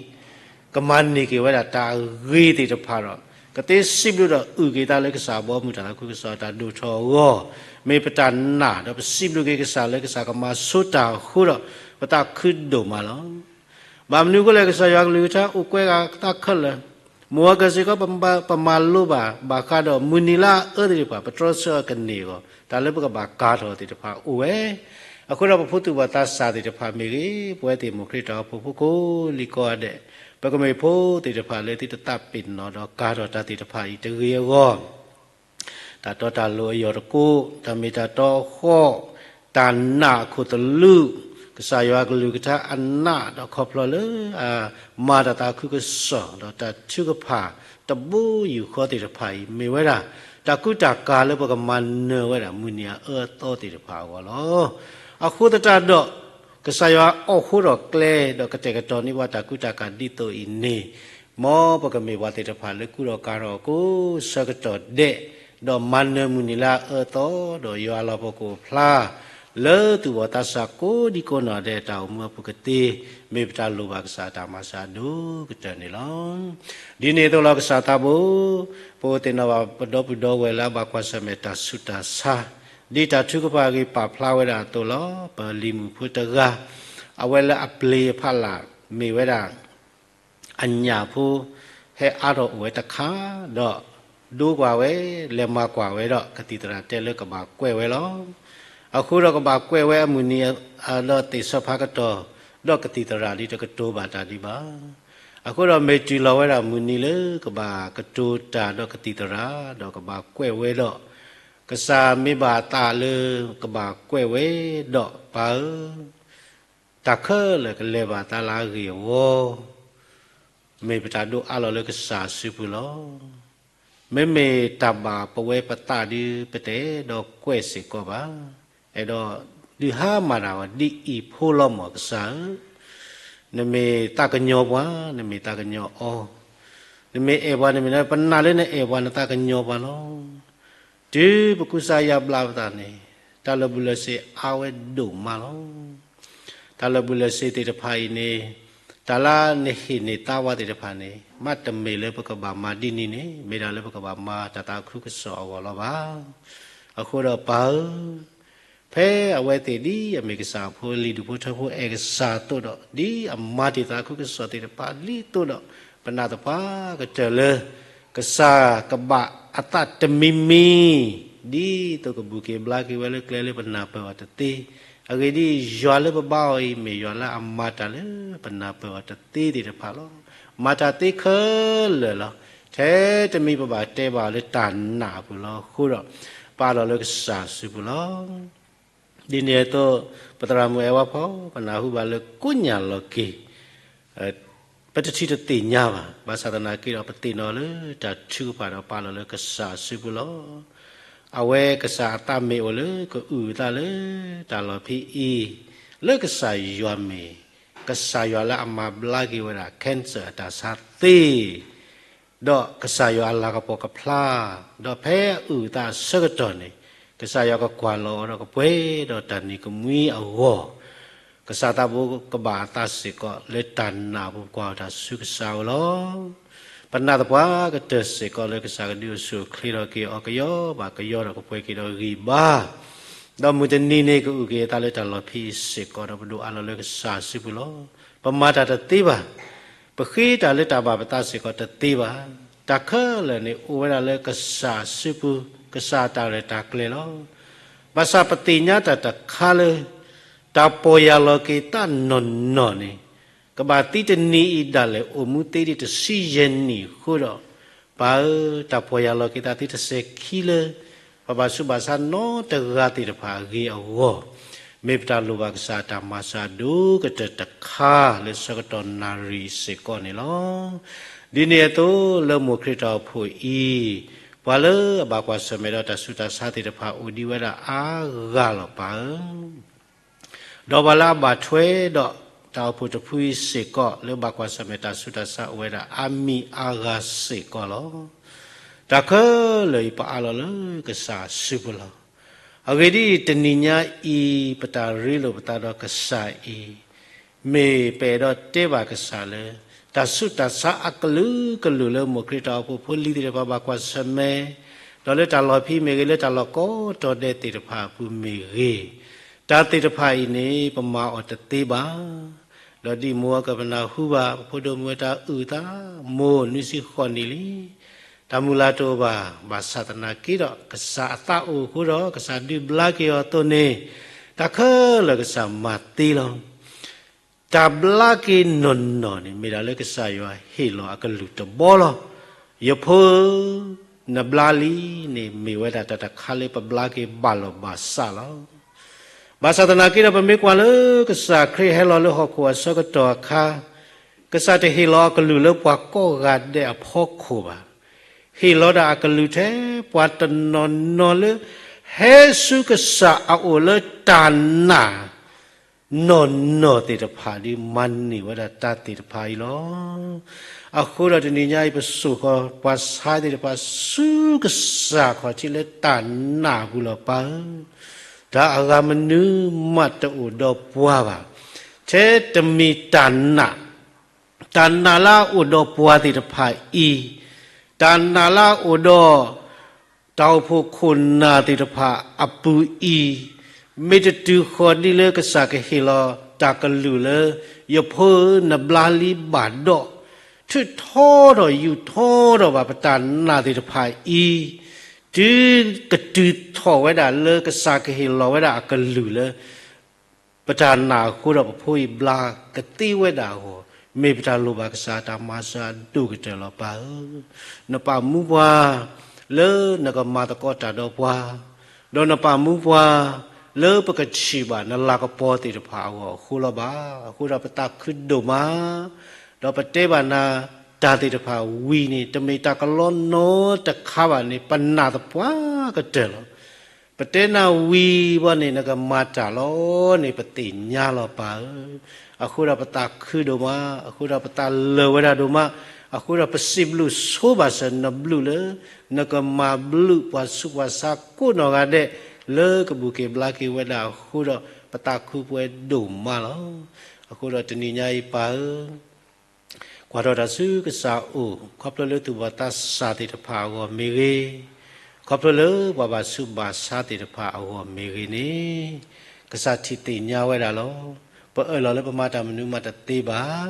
ကမၤန့ၢ်က့ၤဝဲဒၣ်တၢ်အဂ့ၤသ့ၣ်တဖၣ်ဒီး ကသ့စံးဘျုးဒီးအုၣ်က့ၤသးလၢကစၢ်အဘီအမုၢ် တၢ်သးခုကစီၣ်တၢ်ဒိၣ်ထီၣ်အဂီၢ်, မ့ၢ်ပတၢ်နာ်ဒီးပစံးဘျုးက့ၤကစၢ်လၢကစၢ်ကမၤဆိတၢ်အဃိဒီး ပသးခုဒိၣ်မးလီၤ. ဘၣ်မနုၤအဃိလဲၣ် ကစၢ်ယွၤကလုၢ်ကထါအိၣ်ကွဲးဂၤသးခဲလၢာ်, မိၢ်အကစ့ၢ်ကီး ပမၤလိဘၣ် ဘၣ်ဃးဒီးမုၢ်နံၤလၢအအၢသ့ၣ်တဖၣ် ပတြီဆၢအီၤကန့ၢ်အဂီၢ် တၢ်လၢပကဘၣ်ကၤထီၣ်သ့ၣ်တဖၣ်အိၣ်ဝဲ, အဃိဒီးပဖိသူၣ်ဘီၣ်သးစၢ်သ့ၣ်တဖၣ်မ့ၢ်ဂ့ၤ, ပဝဲသ့ၣ်မိၢ်ခရံာ်တၢ်အိၣ်ဖှိၣ်ဖိကိးလံကိးဂၤဒဲး, ပကမ့ၢ်ဖိသ့ၣ်တဖၣ်လၢသုတသးပ့ၤနီၣ်ဒီးကၤထီၣ်တၢ်သ့ၣ်တဖၣ်အံၤတဂ့ၤအဂီၢ် တၢ်တီတၢ်လိၤအယိာ်တကိး, တၢ်မ့ၢ်တၢ်တီအဃိ, တၢ်နာ်အခိၣ်သလုး, ကစၢ်ယွၤအကလုၢ်ကထါအနးဒီးခီဖျိလၢ အမၤတၢ်သးခုကစီၣ် ဒီးတၢ်ထုကဖၣ်တဘိယူၢ်ဃီသ့ၣ်တဖၣ်အံၤ မ့ၢ်ဝဲဒၣ် တၢ်ကူတၢ်ကၤလၢပကမၤနၢၤဝဲဒၣ် မုၢ်နံၤအအၢအသီသ့ၣ်တဖၣ်အဂီၢ်လီၤ. အဃိသတးဒီး ကစၢ်ယွၤအိၣ်ဃိထီၣ်ကျဲ ဒီးကတဲာ်ကတီၤန့ၢ်ပှၤတၢ်ကူတၢ်ကၤဒ်သိးအံၤန့ၣ်, မ်ပကမ့ၢ်ပှၤသ့ၣ်တဖၣ်လၢကူထီၣ်ကၤထီၣ်ကိးဆၢကတီၢ်ဒဲး, ဒီးမၤနၢၤမုၢ်နံၤလၢအအၢအသီ, ဒီးယွၤအလၤကပီၤကအိၣ်ဖျါ လၢသူၣ်ဘီၣ်သးစၢ်ကိးဒံကိးနီၢ်ဒဲးအတၢ်အိၣ်မူအပူၤကသ့, မ့ၢ်ပတၢ်လိၣ်ဘၣ်ကစၢ်အတၢ်မၤစၢၤအဒိၣ်ကတၢၢ်န့ၣ်လီၤ. ဒ်န့ၣ်အသိးလီၤ ကစၢ်သးဘိ, ပအိၣ်သ့ၣ်နီၣ်ဘၣ်ပဒီပုၢ်ဒီဝဲၢ်လၢအဘၣ်ကွၢ်ဆၢၣ်မဲာ်တၢ်ဆူးတၢ်ဆါ, ဒ်တၢ်ထုကဖၣ်အဂ့ၢ်ပာ်ဖျါဝဲဒၣ်အသိးလီၤ. ပလံၤမုၣ်ဖိတဂၤ, အဝဲလၢအပျ့ၤအဖီလာ် မ့ၢ်ဝဲဒၣ် အညၣ်ဖိ ဟဲအါထီၣ်အိၣ်ဝဲတခါ, ဒီးဒိကွၢ်ဝဲ, လဲၤမၤကွၢ်ဝဲဒီး ကသံၣ်သရၣ်တဲလၢကဘၣ်ကွဲးဝဲလီၤ. အဃိဒီးကဘၣ်ကွဲးဝဲအမုၢ်နံၤ, ဒီးသ့ၣ်ဆၢဖးကတီၢ်, ဒီးကသံၣ်သရၣ်ဒ်တကတိၤဘၣ်တၢ်ဒံးဘၣ်. အဃိဒီးမ့ၢ်တုၤလီၤဝဲဒၣ်မုၢ်နံၤလၢကဘၣ်ကတိၤတၢ်ဒီးကသံၣ်သရၣ်, ဒီးကဘၣ်ကွဲးဝဲဒီး, ကစၢ်မ့ၢ်ဘၣ်အသးလၢကဘၣ်ကွဲးဝဲဒီး ပၢ်ဧၢ တၢ်ခဲလၢာ်ကလဲၤဘၣ်သးလၢအဂ့ၢ်အဝီ, မ့ၢ်ပတၢ်ဒိးအးလီၤလၢကစၢ်အစုပူၤလီၤ. မ့မ့ၢ်တၢ်ဘၣ်ပဝဲပသးဒီး ပတအဲၣ်ဒိးကွဲးစ့ၢ်ကီးဘၣ်. အဲၣ်ဒိးဒုးဟါမၢ်တၢ်ဝဲဒ်အံၤဖိလီၤ မ့ၢ်ကစၢ်ဧၢ, နမ့ၢ်သးကညီၤပှၤ, နမ့ၢ်သးကညီၤအီၤ, နမ့ၢ်အဲၣ်ပှၤ, နမ့ၢ်ပနာ်လၢနအဲၣ်ပှၤ နသးကညီၤပှၤလီၤ. တုၤပကူစါယါဘျါပသးန့ၣ်, တၢ်လၢာ်ဘူၣ်လၢာ်စ့ၤအါဝဲဒိၣ်မးလီၤ. တၢ်လၢာ်ဘူၣ်လၢာ်စ့ၤသ့ၣ်တဖၣ်အံၤန့ၣ်, တၢ်လၢနဟ့ၣ်န့ၢ်သးဝဲသ့ၣ်တဖၣ်န့ၣ်, မ့တမ့ၢ်လၢပကဘၣ်မၤဒ်န့ၣ်န့ၣ်, မ့ၢ်ဒၣ်လၢပကဘၣ်မၤတၢ်သးခုကစီၣ်အဂီၢ်လီၤဘၣ်. အဃိဒီးပၢ်ဧၢ, ဖဲအဝဲသ့ၣ်ဒ်အမ့ၢ်ကစၢ်အဖိလံၤဒူၣ်ဖိထၢဖိအဲၣ်ကစၢ်အသိးဒီး, ဒ်အမၤတ့ၢ်သးခုကစီၣ်သ့ၣ်တဖၣ်လံအသိးဒီး, ပနာ်သပှၢ်ကတၢၢ်လၢ ကစၢ်ကဘၣ်အသးတမံၤမံၤ, ဒ်သိးကဘူၣ်က့ၤဘျါက့ၤဝဲလၢကျဲလၢပနၢ်ပၢၢ်အီၤတသ့, အဂ့ၢ်ဒ်အံၤ, ယွၤလၢပဘါအီၤအံၤ မ့ၢ်ယွၤလၢအမၤတၢ်လၢပနၢ်ပၢၢ်အီၤတသ့သ့ၣ်တဖၣ်လီၤ. မၤတၢ်သ့ခဲလၢာ်လီၤ. ထဲတမံၤပဘၣ်တဲဘၣ်အီၤလၢတၢ်နာ်အပူၤလီၤ. အဃိဒီး ပအးလီၤလၢကစၢ်အစုပူၤလီၤ. ဒ်န့ၣ်အသိး, ပသရၣ်မုၣ်အဲၣ်ဝါဖီ, ပနၢ်ဟူဘၣ်လၢကိးညၣ်လီၤက့ၤ, ပတထံၣ်တသ့ၣ်ညါဘၣ်. ဘၣ်ဆၣ်သနာ်က့ဒီး ပသ့ၣ်နီၣ်လၢတၢ်ထုကဖၣ်ဒီးပာ်လီၤလၢကစၢ်အစုပူၤလီၤ. အဝဲကစၢ်အသးမ့ၢ်အိၣ်လၢကအုၣ်အသးလၢတၢ်လီၢ်ဖံးအံၤ, လၢကစၢ်ယွၤမ့ၢ်, ကစၢ်ယွၤလၢအမၤဘျါက့ၤဝဲဒၣ် cancer အတၢ်ဆါသ့ ဒီးကစၢ်ယွၤအလၤကပီၤကဖျါ, ဒီးဖဲအအုၣ်အသးအဆၢကတီၢ်န့ၣ်, ကစၢ်ယွၤကကွၢ်လီၤအီၤဒီးကပှဲၤဒီးတၢ်နံၤကမှံအဂီၢ်, ကစၢ်သးဘိကဘၣ်အသးစ့ၢ်ကီးလၢတၢ်နာ်အပူၤ ကွၢ်အီၤတၢ်ဆူကစၢ်အအိၣ်လီၤ. ပနာ်သပှၢ်ကတၢၢ်စ့ၢ်ကီးလၢကစၢ်ကဒုးအိၣ်ဆူၣ်အိၣ်ချ့ထီၣ်က့ၤအီၤကယီဘၣ်ကယီဒီးကပှဲၤက့ၤဒီးဂံၢ်ဘါ ဒီးမုၢ်တနံၤန့ၣ် ကအုၣ်က့ၤအသးလၢတၢ်လီၢ်ဖံးအံၤစ့ၢ်ကီး ဒီးပဒိးအးလီၤလၢကစၢ်စုပူၤလီၤ. ပမၤတၢ်တသ့ဘၣ်. ပဃ့တၢ်လၢတၢ်ဘၣ်ပသးစ့ၢ်ကီးတသ့ဘၣ်. တၢ်ခဲလၢာ်န့ၣ် အိၣ်ဝဲဒၣ်လၢကစၢ်စုပူၤ, ကစၢ်တၢ်ရဲၣ်တၢ်ကျဲၤလီၤ. ဘၣ်ဆၣ်ပသ့ၣ်ညါတၢ်တခါလၢ တၢ်ပီၢ်ယၢ်လီၤက့ၤသးနီၢ်နီၢ်န့ၣ် ကဘၣ်သံတနံၤအံၤဒၣ်လဲာ် အိၣ်မူသ့ဒံးတဆံယဲၢ်နံၣ်အဃိဒီး, ပၢ်ဧၢ, တၢ်ပီၢ်ယၢ်လီၤက့ၤသးသ့တစဲးခံလၢ ပဘၣ်ဆူးဘၣ်ဆါနီတဂၤသ့ၣ်တဖၣ်အဂ့ၢ်အဂီၢ်, မ့ၢ်ပတၢ်လိၣ်ဘၣ်ကစၢ်အတၢ်မၤစၢၤအဒိၣ်ကတၢၢ်တခါလၢဆၢကတီၢ်နၣ်ရံၣ်စ့ၢ်ကီးန့ၣ်လီၤ. ဒ်န့ၣ်အသိးလၢမိၢ်ခရံာ်တၢ်အိၣ်ဖှိၣ်အံၤ, ပှၤလၢအဘၣ်ကွၢ်ဆၢၣ်မဲာ်ဒီးတၢ်ဆူးတၢ်ဆါသ့ၣ်တဖၣ်အိၣ်ဒံးဝဲဒၣ်အါဂၤလီၤပၢ်ဧၢ. ဒီးပှၤလၢအဘၣ်ထွဲဒီးတၢ်အိၣ်ဖှိၣ်တဖုအံၤစ့ၢ်ကီး လၢဘၣ်ကွၢ်ဆၢၣ်မဲာ်တၢ်ဆူးတၢ်ဆါအိၣ်ဝဲဒၣ်အါမံၤအါဂၤစ့ၢ်ကီးလီၤ. တၢ်ခဲလၢာ်အံၤပအးလီၤလၢကစၢ်အစုပူၤလီၤ. အဂ့ၢ်ဒ်အံၤ, တနံၤညါအံၤ ပတၢ်ရ့လိာ်ပသးဒီးကစၢ်အံၤ, မ့ၢ်ပအဲၣ်ဒိးတဲဘၣ်ကစၢ်လၢ တၢ်ဆူးတၢ်ဆါအကလုာ်ကလုာ်လၢမိၢ်ခရံာ်တၢ်အိၣ်ဖှိၣ်ဖိလံၤသ့ၣ်တဖၣ်ဘၣ်ကွၢ်ဆၢၣ်မဲာ်, ဒီးလၢတၢ်လီၢ်ဖံးမ့ၢ်ဂ့ၤ, လၢတၢ်လီၢ်ကိးတီၤဒဲးသ့ၣ်တဖၣ်အပူၤမ့ၢ်ဂ့ၤ, တၢ်သ့ၣ်တဖၣ်အံၤန့ၣ် ပမၤအီၤတသ့ဘၣ်. ဒီးဒ်မိၢ်အကပနၢ်ဟူဘၣ် ပဖိဒိၣ်မုၣ်ဝဲတၢ်အုၣ်သး, မိၢ်နွံဆံဃိးနံၣ်လံ, တၢ်မုၢ်လၢ်တအိၣ်ဘၣ်, ဘၣ်ဆၣ်သနာ်က့ဒီး ကစၢ်အသးအိၣ်အဃိဒီး ကစၢ်ဒုးဘျါက့ၤအီၤအသိးန့ၣ်, တၢ်ခဲလၢာ်ကစၢ်မၤသ့လီၤ. တၢ်ဘျါက့ၤနီၢ်နီၢ်န့ၣ် မ့ၢ်ဒၣ်လၢကစၢ်ယွၤဟ့ၣ်လီၤအကလုၢ်တဘီလီၤ. ယဖိဧၢ, နဘျါလံန့ၣ် မ့ၢ်ဝဲဒၣ်တၢ်တခါလၢပဘျါက့ၤဘၣ်လီၤဘၣ်စးလီၤ. ဘၣ်ဆၣ်သနာ်က့ဒီး ပမ့ၢ်ကွၢ်လၢကစၢ်ခရံာ်ဟဲလီၤလၢဟီၣ်ခိၣ်အဆၢကတီၢ်အခါ, ကစၢ်တဟ့ၣ်လီၤအကလုၢ်လၢပှၤကိးဂၤဒဲးအဖီခိၣ်ဘၣ်. ဟ့ၣ်လီၤဒၣ်အကလုၢ်ထဲပှၤတနီၤနီၤလၢ ဟဲဆူကစၢ်အအိၣ်လၢတၢ်နာ် နီၢ်နီၢ်သ့ၣ်တဖၣ် ဒုးမၤန့ၢ်ဝဲဒၣ်တၢ်သ့ၣ်တဖၣ်အံၤလီၤ. အဃိဒီးတနံၤညါအံၤ ပစိာ်ဃီၤပှၤဆါသ့ၣ်တဖၣ်ဆူကစၢ်ခီၣ်ထံးလၢတၢ်နာ်အပူၤလီၤပၢ်ဧၢ. တၢ်အဂၤမနုၤမးတအိၣ်ဒီးပှၤဘၣ်. ထဲတမံၤတၢ်နာ်, တၢ်နာ်လၢအအိၣ်ဒီးပှၤသ့ၣ်တဖၣ်အံၤ, တၢ်နာ်လၢအအိၣ်ဒီး တၢ်အိၣ်ဖှိၣ်ခိၣ်နၢ်သ့ၣ်တဖၣ်အပူၤအံၤ, မ့ၢ်တတုၤဃီၤဒ်လၢကစၢ်ကဟ့ၣ်လီၤတၢ်ကလုၢ်လၢ ယဖိဧၢ နဘျါလံဘၣ်ဒီး, ထုးထီဒီးယူာ်ထီဒီးဘၣ်ပတၢ်နာ်သ့ၣ်တဖၣ်အံၤ, တုၤကတုၤထီၣ်ဝဲဒၣ်လၢကစၢ်ကဟ့ၣ်လီၤဝဲဒၣ်အကလုၢ်လၢ ပတၢ်နာ်အဃိဒီးပဖိအံၤဘျါကသ့ဝဲဒၣ်အဂီၢ်, မ့ၢ်ပတၢ်လိၣ်ဘၣ်ကစၢ်တၢ်မၤစၢၤအဒိၣ်ကတၢၢ်လီၤပၢ်ဧၢ. နပာ်မူပှၤလၢနကမၤသကိးတၢ်ဒီးပှၤ, ဒီးနပာ်မူပှၤလၢပကထံၣ်ဘၣ်နလၤကပီၤသ့ၣ်တဖၣ်အဂီၢ်အဃိလီၤဘၣ်. အဃိဒီးပသးခုဒိၣ်မး, ဒီးပတဲဘၣ်နၤတၢ်သ့ၣ်တဖၣ်ဝံၤန့ၣ် တမ့ၢ်တၢ်ကလီနီတခါဘၣ်န့ၣ် ပနာ်သပှၢ်ကတၢၢ်လီၤ. ပတဲနၤဝံၤဘၣ်န့ၣ် နကမၤတၢ်လီၤန့ၣ် ပသ့ၣ်ညါလီၤပၢ်ဧၢ. အဃိဒီးပသးခုဒိၣ်မး, အဃိဒီးပသးလၢာ်ဝဲဒၣ်ဒိၣ်မး, အဃိဒီးပစံးဘျုးဆိဘၣ်စၢၤနဘျုးလၢ နကမၤဘျုးပှၤဆူးပှၤဆါကိးနီၢ်ဂၤဒဲး လၢကဘူၣ်က့ၤဘျါက့ၤဝဲဒၣ်အဃိဒီး ပသးခုပှဲၤဒိၣ်မးလီၤ. အဃိဒီးတနံၤညါအံၤပၢ်ဧၢ ကွၢ်ထီၣ်တၢ်ဆူကစၢ်အအိၣ် ခီဖျိလၢသူၣ်ဘီၣ်သးစၢ်သ့ၣ်တဖၣ်အဂီၢ်မ့ၢ်ဂ့ၤ, ခီဖျိလၢပှၤဘၣ်ဆူးဘၣ်ဆါသ့ၣ်တဖၣ်အဂီၢ်မ့ၢ်ဂ့ၤန့ၣ်, ကစၢ်ထံၣ်သ့ၣ်ညါဝဲဒၣ်လီၤ. ပအၢၣ်လီၤလၢပမၤတၢ်မနုၤမးတသ့ဘၣ်,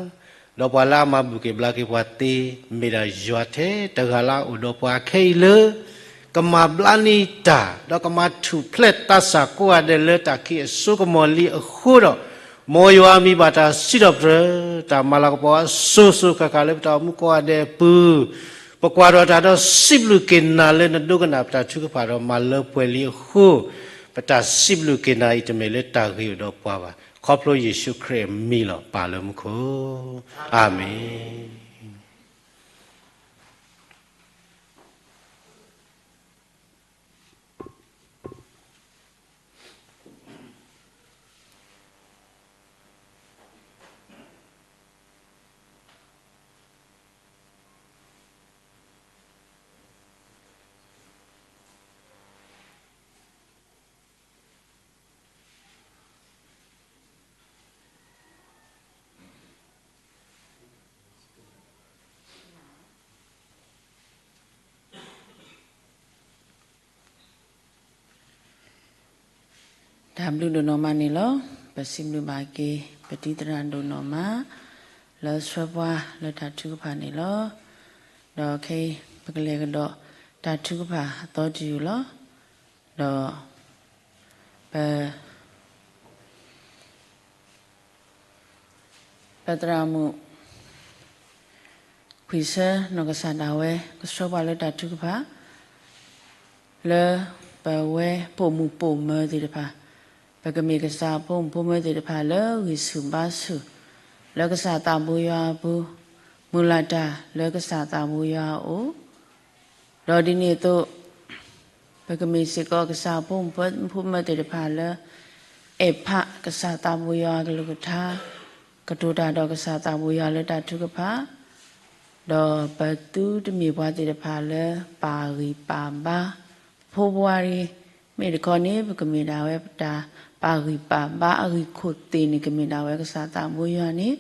ဒီးပှၤလၢအမၤဘူၣ်က့ၤဘျါက့ၤပှၤသ့ မ့ၢ်ဒၣ်ယွၤထဲတဂၤလၢအအိၣ်ဒီးပှၤခဲအံၤလၢ ကမၤဘျါန့ၢ်တၢ် ဒီးကမၤထူၣ်ဖျဲးသးစၢ်ကိးဂၤဒဲးလၢတၢ်ခံးအစိကမီၤလံအဃိဒီး, မ်ယွၤမံၤဘၣ်တၢ်စံးထီၣ်ပတြၢၤ တၢ်မၤလၤကပီၤအစိၤစိၤဃၣ်ဃၣ်လၢပတၢ်အိၣ်မူကိးဂၤဒဲးအပူၤ, ပကွၢ်ထီၣ်တၢ်ဒီးစံးဘျုးက့ၤနၤလၢနဒိကနၣ်ပတၢ်ထုကဖၣ်ဒီးမၤလၢပှဲၤလံအဃိ, ပတၢ်စံးဘျုးက့ၤနၤအံၤတမ့ၢ်လၢတၢ်ဂ့ၤအိၣ်ဒီးပှၤဘၣ်. ခီဖျိယ့ၣ်ၡူးခရံာ်အမံၤလီၤ ပၢ်လၢမူခိၣ်, အၤမ့ၣ်. တၢ်ဘျုးဒိၣ်နီၢ်မးန့ၣ်လီၤ. ပစံးဘျုးဘၣ်က့ၤ ပတံၤသရၣ်ဒိၣ်နီၢ်မး လၢဆှၢပှၤလၢတၢ်ထုကဖၣ်န့ၣ်လီၤ. ဒီးခဲအံၤ ပကလဲၤကဒီးတၢ်ထုကဖၣ်အသီတယုၢ်လီၤ. ဒီး ပ ပသရၣ်မုၣ် ခွံၡၢ နီၢ်ကစၢ်ဒၣ်ဝဲ ကဆှၢပှၤလၢတၢ်ထုကဖၣ် လၢပဝဲပိာ်မုၣ်ပိာ်မၢၤသ့ၣ်တဖၣ်, ပကမ့ၢ်ကစၢ်ပိာ်မုၣ်ပိာ်မၢၤသ့ၣ်တဖၣ်လၢဂံၢ်ဆူၣ်ဘါဆူၣ်, လၢကစၢ်သးဘိယွၤအပူၤ, မုၢ်လၢ်တၢ်လၢကစၢ်သးဘိယွၤအအိၣ်, ဒီးဒ်န့ၣ်အသိး ပကမ့ၢ်စ့ၢ်ကီးကစၢ်ဖိမုၣ်ဖိမၢၤသ့ၣ်တဖၣ်လၢ အဲၣ်ဖးကစၢ်သးဘိယွၤအကလုၢ်ကထါ, ကတိၤတၢ်ဒီးကစၢ်သးဘိယွၤလၢတၢ်ထုကဖၣ်, ဒီးပသုတမ့ၢ်ပှၤသ့ၣ်တဖၣ်လၢ ပာ်ဂံၢ်ပာ်ဘါ ပဖိပဝါရံၤ, မ့ၢ်တခီန့ၣ် ပကမ့ၢ်ဒၣ်ဝဲပတၢ်ပာ်ဂံၢ်ပာ်ဘါအဂံၢ်ခိၣ်သ့ၣ်န့ၣ် ကမ့ၢ်ဒၣ်ဝဲကစၢ်သးဘိယွၤန့ၣ်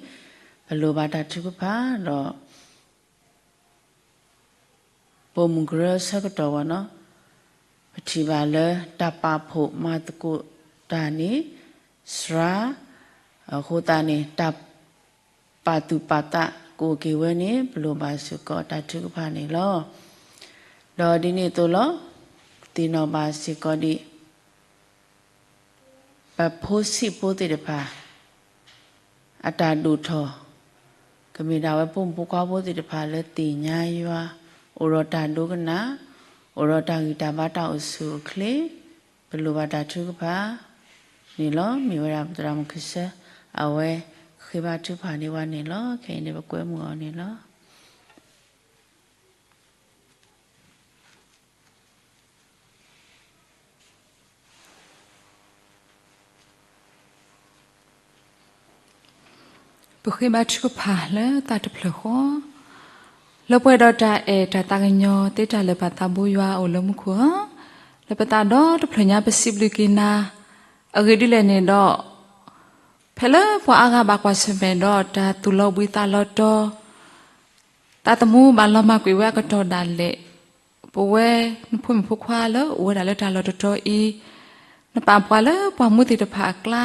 ပလိၣ်ဘၣ်တၢ်ထုကဖၣ်ဒီး ပိာ်မုၣ်ကရၢဆၢကတီၢ်ဝဲနီၤ, ပထံၣ်ဘၣ်လၢတၢ်ပာ်ဖှိၣ်မၤသကိးတၢ်န့ၣ် စှၤ, အဃိသတးန့ၣ် တၢ်ပာ်သူၣ်ပာ်သးကအိၣ်က့ၤဝဲန့ၣ် ပလိၣ်ဘၣ်စ့ၢ်ကီးတၢ်ထုကဖၣ်န့ၣ်လီၤ. ဒီးဒ်န့ၣ်အသိးလီၤ, သ့ၣ်နီၣ်ဘၣ်စ့ၢ်ကီးဒ် ပဖိဆံးဖိသ့ၣ်တဖၣ် အတၢ်ဒိၣ်ထီၣ်, ကမ့ၢ်ဒၣ်ဝဲပိာ်မုၣ်ဖိခွါဖိသ့ၣ်တဖၣ်လၢသ့ၣ်ညါယွၤ, အိၣ်ဒီးတၢ်ဒိကနၣ်, အိၣ်ဒီးတၢ်ဂံၢ်တၢ်ဘါတၢ်အိၣ်ဆူၣ်အိၣ်ချ့, ပလိၣ်ဘၣ်တၢ်ထုကဖၣ်န့ၣ်လီၤ. မ့ၢ်ဝဲဒၣ်ပသရၣ်မုၣ်ခံဆၢ အဝဲဃ့ဘါထုကဖၣ်န့ၢ်ဝဲန့ၣ်လီၤ. ခဲအံၤန့ၣ် ပကွဲမုာ်အီၤန့ၣ်လီၤ. ပဃ့ဘါထုကဖၣ်လၢသးတဖျၢၣ်ဃီ, လၢပှဲၤဒီးတၢ်အဲၣ်တၢ်သးကညီၤသ့တၢ်လၢာ်ပာ်သးဘိယွၤအိၣ်လၢမူခိၣ်ဧၢ, လၢပသးဒီတဖျၢၣ်ညါပစံးဘျုးက့ၤနၤ, အဂ့ၢ်ဒ်လဲၣ်န့ၣ်ဒီး ဖဲလၢပှၤအါဂၤဘၣ်ကွၢ်ဆၢၣ်မဲာ်ဒီးတၢ်သူၣ်လီၤဘှံးသးလီၤတီၤ သးသမူဘၣ်လီၤမၢ်ကွံာ်ဝဲအကတီၢ်ဒၣ်လဲာ်, ပဝဲနဖိမုၣ်ဖိခွါလၢအိၣ်ဝဲဒၣ်လၢတၢ်လီၢ်တတီၤအံၤ, နပာ်ပှၤလၢပှၤမူသ့ၣ်တဖၣ်အကျါ,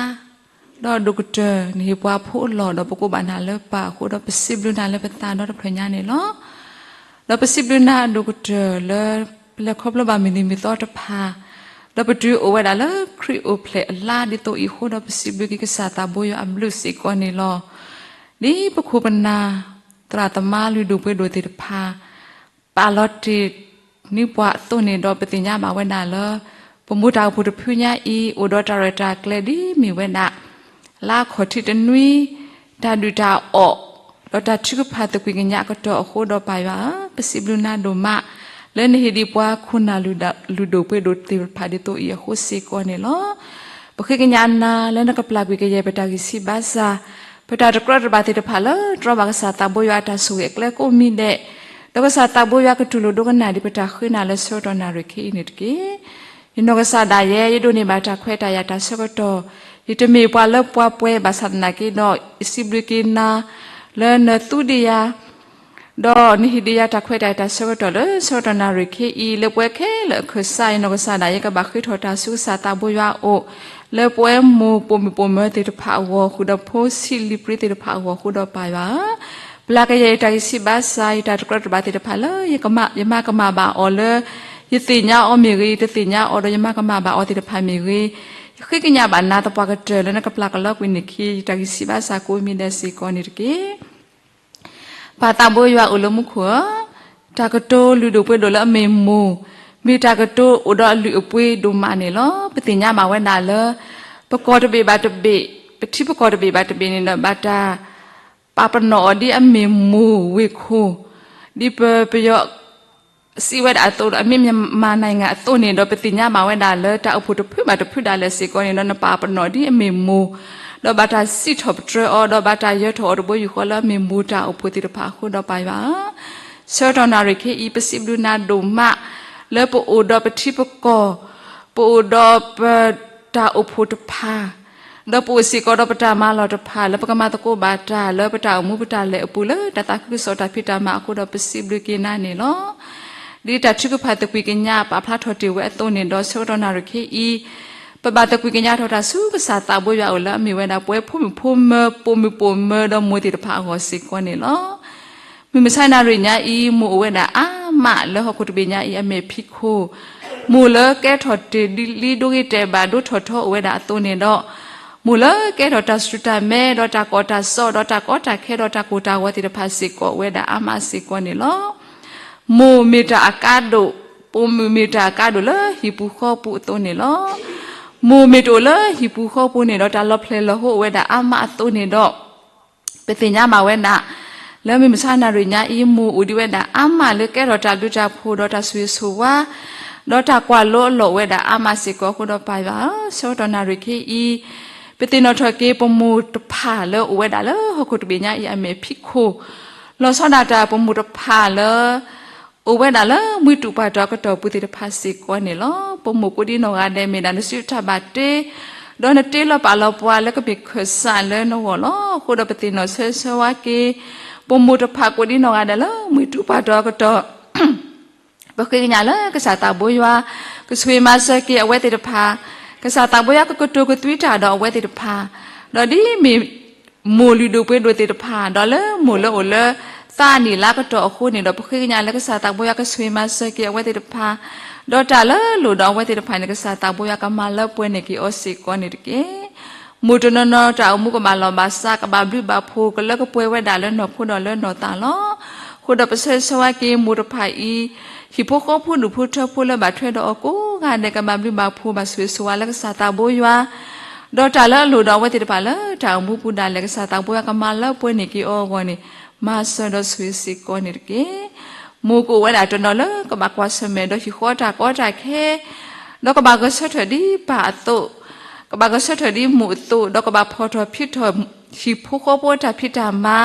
ဒီးအဒိၣ်ကတၢၢ် နဟ့ၣ်ပှၤဖိအလီၢ်ဒီးပကိးဘၣ်နၤလၢပၢ်အဃိဒီး ပစံးဘျုးနၤလၢပသးဒီတဖျၢၣ်ညါန့ၣ်လီၤ. ဒီးပစံးဘျုးနၤအဒိၣ်ကတၢၢ်လၢ ပလဲၤခီဖျိဘၣ်မုၢ်နံၤမုၢ်သီတဖၣ်, ဒီးပတုၤအိၣ်ဝဲဒၣ်လၢခရံာ်အိၣ်ဖျဲၣ်အလါဒ်သိးအံၤအဃိဒီး ပစံးဘျုးက့ၤကစၢ်သးဘိယွၤအဘျုးစ့ၢ်ကီးန့ၣ်လီၤ. ဒ်ပခိၣ်ပနၢ် သရၣ်သမါလုၢ်ဒိၣ်ပှ့ၤဒိၣ်သ့ၣ်တဖၣ် ပာ်လီၤတ့ၢ်န့ၢ်ပှၤအသိးန့ၣ်ဒီး ပသ့ၣ်ညါဘၣ်ဝဲဒၣ်လၢ ပမူတၢ်အိၣ်ဖှိၣ်တဖုညါအံၤ အိၣ်ဒီးတၢ်ရဲၣ်တၢ်ကျဲၤဒ်မ့ၢ်ဝဲဒၣ် လါခီၣ်ထံးတနွံ, တၢ်ဒုၣ်တၢ်အီၣ်, ဒီးတၢ်ထုကဖၣ်သကွံာ်ကညးအကတီၢ်အဃိဒီးပၢ်ယွၤဧၢ, ပစံးဘျုးနၤဒိၣ်မး လၢနဟ့ၣ်ဒံးပှၤခိၣ်နၢ်လုၢ်ဒိၣ်ပှ့ၤဒိၣ်သ့ၣ်တဖၣ်ဒ်သိးအံၤအဃိစ့ၢ်ကီးန့ၣ်လီၤ. ပဃ့ကညးနၤလၢနကပျၢ်ကွံာ်ကယဲၢ်ပတၢ်ဂံၢ်ဆံးဘါစၢ်, ပတၢ်တကြၢးတဘၣ်သ့ၣ်တဖၣ်လၢတြီဘၣ်ကစၢ်သးဘိယွၤအတၢ်ဆိၣ်ဂ့ၤအကျဲကိးမံၤဒဲး, ဒီးကစၢ်သးဘိယွၤကတူၢ်လိာ်ဒိကနၣ်ဒံးပတၢ်ဃ့နၤလၢဆၢကတီၢ်နၣ်ရံၣ်ခဲအံၤန့ၣ်တက့ၢ်. ယနီၢ်ကစၢ်ဒၣ်ယဲ ယဒိးန့ၢ်ဘၣ်တၢ်ခွဲးတၢ်ယာ်တၢ်ဆၢကတီၢ်, ယတမ့ၢ်ပှၤလၢပှၤပှဲၤဘၣ်ဆၣ်သနာ်က့ဒီး ယစံးဘျုးက့ၤနၤ လၢနသူဒံးယၤ ဒီးနဟ့ၣ်ဒံးယၤတၢ်ခွဲးတၢ်ယာ်တၢ်ဆၢကတီၢ်လၢဆၢကတီၢ်နၣ်ရံၣ်ခဲအံၤ လၢပဝဲခဲလၢာ်အခၢၣ်စး ယနီၢ်ကစၢ်ဒၣ်ယဲ ကဘၣ်ဃ့ထီၣ်တၢ်ဆူကစၢ်သးဘိယွၤအအိၣ်, လၢပဝဲမိၢ်ပိာ်မုၣ်ပိာ်မၢၤသ့ၣ်တဖၣ်အဂီၢ် ဃုာ်ဒီးဖိဆံးလံာ်ပြံသ့ၣ်တဖၣ်အဂီၢ်အဃိဒီးပၢ်ယွၤဧၢ, ပျၢ်ကယဲၢ်ယတၢ်ဂံၢ်ဆံးဘါစၢ် ယတၢ်တကြၢးတဘၣ်သ့ၣ်တဖၣ်လၢ ယမၤကမၣ်ဘၣ်အီၤလၢ ယသ့ၣ်ညါအီၤမ့ၢ်ဂ့ၤ, ယတသ့ၣ်ညါအီၤဒီးယမၤကမၣ်ဘၣ်အီၤသ့ၣ်တဖၣ်မ့ၢ်ဂ့ၤ, ယဃ့ကညးဘၣ်နၤသပှၢ်ကတၢၢ်လၢနကပျၢ်ကလီကွံာ်န့ၢ်က့ၤ ယတၢ်ဂံၢ်ဆံးဘါစၢ်ကိးမံၤဒဲးစ့ၢ်ကီးန့ၣ်တက့ၢ်. ပၢ်သးဘိယွၤအိၣ်လၢမူခိၣ်ဧၢ, တၢ်ကတိၤလုၢ်ဒိၣ်ပှ့ၤဒိၣ်လၢအမ့ၢ်မိၢ်, မ့ၢ်တၢ်ကတိၤအိၣ်ဒီးအလုၢ်အပှ့ၤဒိၣ်မးန့ၣ်လီၤ. ပသ့ၣ်ညါဘၣ်ဝဲဒၣ်လၢ ပကီၢ်တဘ့ၣ်ဘၣ်တဘ့ၣ်, ပထံပကီၢ်တဘ့ၣ်ဘၣ်တဘ့ၣ်န့ၣ်ဒီး ဘၣ်တၢ်ပာ်ပနီၣ်အီၤဒ်အမ့ၢ်မိၢ်ဝ့ၢ်ခိၣ်, ဒ်ပပယီၤ စံးဝဲဒၣ်အသိးဒီး အမ့ၢ်မၠၣ်မၢ်နံၣ်ဂၤအသိးန့ၣ်ဒီး ပသ့ၣ်ညါဘၣ်ဝဲဒၣ်လၢ တၢ်အိၣ်ဖှိၣ်တဖုဘၣ်တဖုဒၣ်လဲာ်စ့ၢ်ကီးန့ၣ်ဒီး နပာ်ပနီၣ်ဒ်အမ့ၢ်မိၢ်, ဒီးဘၣ်တၢ်စံးထီၣ်ပတြၢၤအီၤ ဒီးဘၣ်တၢ်ယၢၤထီၣ်အီၤတဘိယူၢ်ဃီလၢအမ့ၢ်မိၢ်တၢ်အိၣ်ဖှိၣ်သ့ၣ်တဖၣ်အဃိဒီးပၢ်ယွၤဧၢ, ဆၢကတီၢ်နၣ်ရံၣ်ခဲအံၤ ပစံးဘျုးနၤဒိၣ်မး လၢပအိၣ်ဒီးပထံပကီၢ်, ပအိၣ်ဒီးပတၢ်အိၣ်ဖှိၣ်တဖၣ် ဒီးပအိၣ်စ့ၢ်ကီးဒီးပတၢ်မၤလီၢ်တဖၣ် လၢပကမၤသကိးဘၣ်တၢ်လၢပတၢ်အိၣ်မူပတၢ်လဲၤအပူၤလၢတၢ်သးခုကစီၣ်တၢ်ဖံးတၢ်မၤအဃိဒီးပစံးဘျုးက့ၤနၤန့ၣ်လီၤ. ဒ်တၢ်ထုကဖၣ်သကွံာ်ကညးပာ်ဖျါထီၣ်တ့ၢ်ဝဲအသိးန့ၣ်ဒီး ဆၢကတီၢ်နၣ်ရံၣ်ခဲအံၤ ပဘၣ်သကွံာ်ကညးထီၣ်တၢ်ဆူကစၢ်သးဘိယွၤအအိၣ်လၢအမ့ၢ်ဝဲဒၣ်ပဝဲဖိမုၣ်ဖိမၢၤ ပိာ်မုၣ်ပိာ်မၢၤဒီးမိၢ်သ့ၣ်တဖၣ်အဂီၢ်စ့ၢ်ကီးန့ၣ်လီၤ. မုၢ်မဆါနၣ်ရံၣ်ညါအံၤ မိၢ်အိၣ်ဝဲဒၣ်အါမးလၢဟီၣ်ခိၣ်တဘ့ၣ်ညါအံၤအမဲာ်ဖံးခိၣ်, မိၢ်လၢကဲထီၣ်တ့ၢ်ဒ်လံဒိဂ့ၤတဲာ်ဘၣ်ဒိထီၣ်ထီအိၣ်ဝဲဒၣ်အသိးန့ၣ်ဒီး မိၢ်လၢကဲထီၣ်တၢ်စူၢ်တၢ်မဲဒီးတၢ်ကီတၢ်စီဒီးတၢ်ကီတၢ်ခဲဒီးတၢ်ကိၢ်တၢ်ဂီၤသ့ၣ်တဖၣ်စ့ၢ်ကီးအိၣ်ဝဲဒၣ်အါမးစ့ၢ်ကီးန့ၣ်လီၤ. မိၢ်မ့ၢ်တၢ်အကါဒိၣ်, ပိာ်မုၣ်မ့ၢ်တၢ်အကါဒိၣ်လၢဟံၣ်ပူၤဃီပူၤအသိးန့ၣ်လီၤ. မိၢ်မ့ၢ်တအိၣ်လၢဟံၣ်ပူၤဃီပူၤန့ၣ်ဒီး တၢ်လီၤဖျဲၣ်လီၤဟိအိၣ်ဝဲဒၣ်အါမးအသိးန့ၣ်ဒီး ပသ့ၣ်ညါဘၣ်ဝဲဒၣ် လၢမုၢ်မဆါနၣ်ရံၣ်ညါအံၤ မိၢ်အိၣ်ဒံးဝဲဒၣ်အါမးလၢကဲထီၣ်တၢ်ဘျုးတၢ်ဖှိၣ်ဒီးတၢ်ဆိၣ်ဂ့ၤဆိၣ်ဝါ ဒီးတၢ်ကွၢ်လိအလီၢ်အိၣ်ဝဲဒၣ်အါမးစ့ၢ်ကီးအဃိဒီး ပၢ်ယွၤဧၢ, ဆၢကတီၢ်နၣ်ရံၣ်ခဲအံၤ ပသ့ၣ်နီၣ်ထီၣ်က့ၤပမိၢ်တဖၣ်လၢအိၣ်ဝဲဒၣ်လၢဟီၣ်ခိၣ်တဘ့ၣ်ညါအံၤအမဲာ်ဖံးခိၣ်, လီၤဆီဒၣ်တၢ်ပမိၢ်တဖၣ်လၢ အိၣ်ဝဲဒၣ်လၢမှံတူာ်ပှၢ်တီၤအကတီၢ်ပူၤသ့ၣ်တဖၣ်စ့ၢ်ကီးန့ၣ်လီၤ. ပမိၢ်ကိးဒံနီၢ်ဂၤဒဲး မ့ၢ်ဒၣ်နစုတၢ်ဘၣ်တ့, ဒီးနတ့လီၤပာ်လီၤပှၤလၢကမ့ၢ်ခၢၣ်စးလၢနဂီၢ်လီၤ. အဃိဒီးပသ့ၣ်နီၣ်ဆၢဆၢဝါက့ၤ ပမိၢ်တဖၣ်ကိးဒံနီၢ်ဂၤဒဲးလၢမှံတူာ်ပှၢ်တီၤအကတီၢ် ပဃ့ကညးလၢကစၢ်သးဘိယွၤ ကဆိၣ်ဂ့ၤမၤစၢၤက့ၤအဝဲသ့ၣ်တဖၣ်, ကစၢ်သးဘိယွၤကကတိၤကသွံတၢ်ဒီးအဝဲသ့ၣ်တဖၣ်, ဒီးဒ်မ့ၢ်မိၢ်လုၢ်ဒိၣ်ပှ့ၤဒိၣ်သ့ၣ်တဖၣ် ဒီးလၢမိၢ်လၢအိၣ်လၢသးအနံၣ်လါကတီၢ်အဃိန့ၣ်ဒီး ပဃ့ကညးလၢကစၢ်သးဘိယွၤကဆိၣ်ဂ့ၤမၤစၢၤက့ၤအဝဲသ့ၣ်တဖၣ်, ဒီးတၢ်လၢလိၣ်ဒီးအဝဲသ့ၣ်တဖၣ်န့ၣ် ကစၢ်သးဘိယွၤကမၤလၢပှဲၤန့ၢ်က့ၤအီၤစ့ၢ်ကီးန့ၣ်တက့ၢ်. မိၢ်တနီၤနီၤတၢ်အိၣ်မူကဘၣ်လီၢ်ဘၣ်စး ကဘၣ်ဘျုးဘၣ်ဖှိၣ် ကလၢကပှဲၤဝဲဒၣ်လၢနီၢ်ခိဒီးလၢနီၢ်သးလီၤ. အဃိဒီးပဆၢဂ့ၤဆၢဝါက့ၤမိၢ်တဖၣ်အံၤ ဟံၣ်ဖိဃီဖိဒူၣ်ဖိထၢဖိလၢဘၣ်ထွဲဒီးအီၤကိးဂၤဒဲး ကဘၣ်ဘျုးဘၣ်ဖှိၣ်ဘၣ်ဆိၣ်ဂ့ၤဆိၣ်ဝါလၢကစၢ်သးဘိယွၤ, ဒီးတၢ်လၢအလိၣ်ဒီးအဝဲသ့ၣ်တဖၣ်လၢတၢ်အိၣ်မူပူၤဒၣ်လဲာ် ကစၢ်သးဘိယွၤကမၤလၢပှဲၤန့ၢ်က့ၤအီၤအဂီၢ်န့ၣ် မၤစၢၤဒီးဆိၣ်ဂ့ၤစ့ၢ်ကီးန့ၣ်တက့ၢ်. မိၢ်ကအိၣ်ဝဲဒၣ်တနီၤလၢကဘၣ်ကွၢ်ဆၢၣ်မဲာ်ဒီးဟံၣ်ဃီတၢ်ကီတၢ်ခဲ ဒီးကဘၣ်ဂဲၤဆၢထၢၣ်ဒ်ပၢ်အသိး, ကဘၣ်ဂဲၤဆၢထၢၣ်ဒ်မိၢ်အသိး ဒီးကဘၣ်ဖီၣ်ထီၣ်ဖံးထီၣ်ဟံၣ်ဖိဃီဖိအတၢ်ဖံးတၢ်မၤ,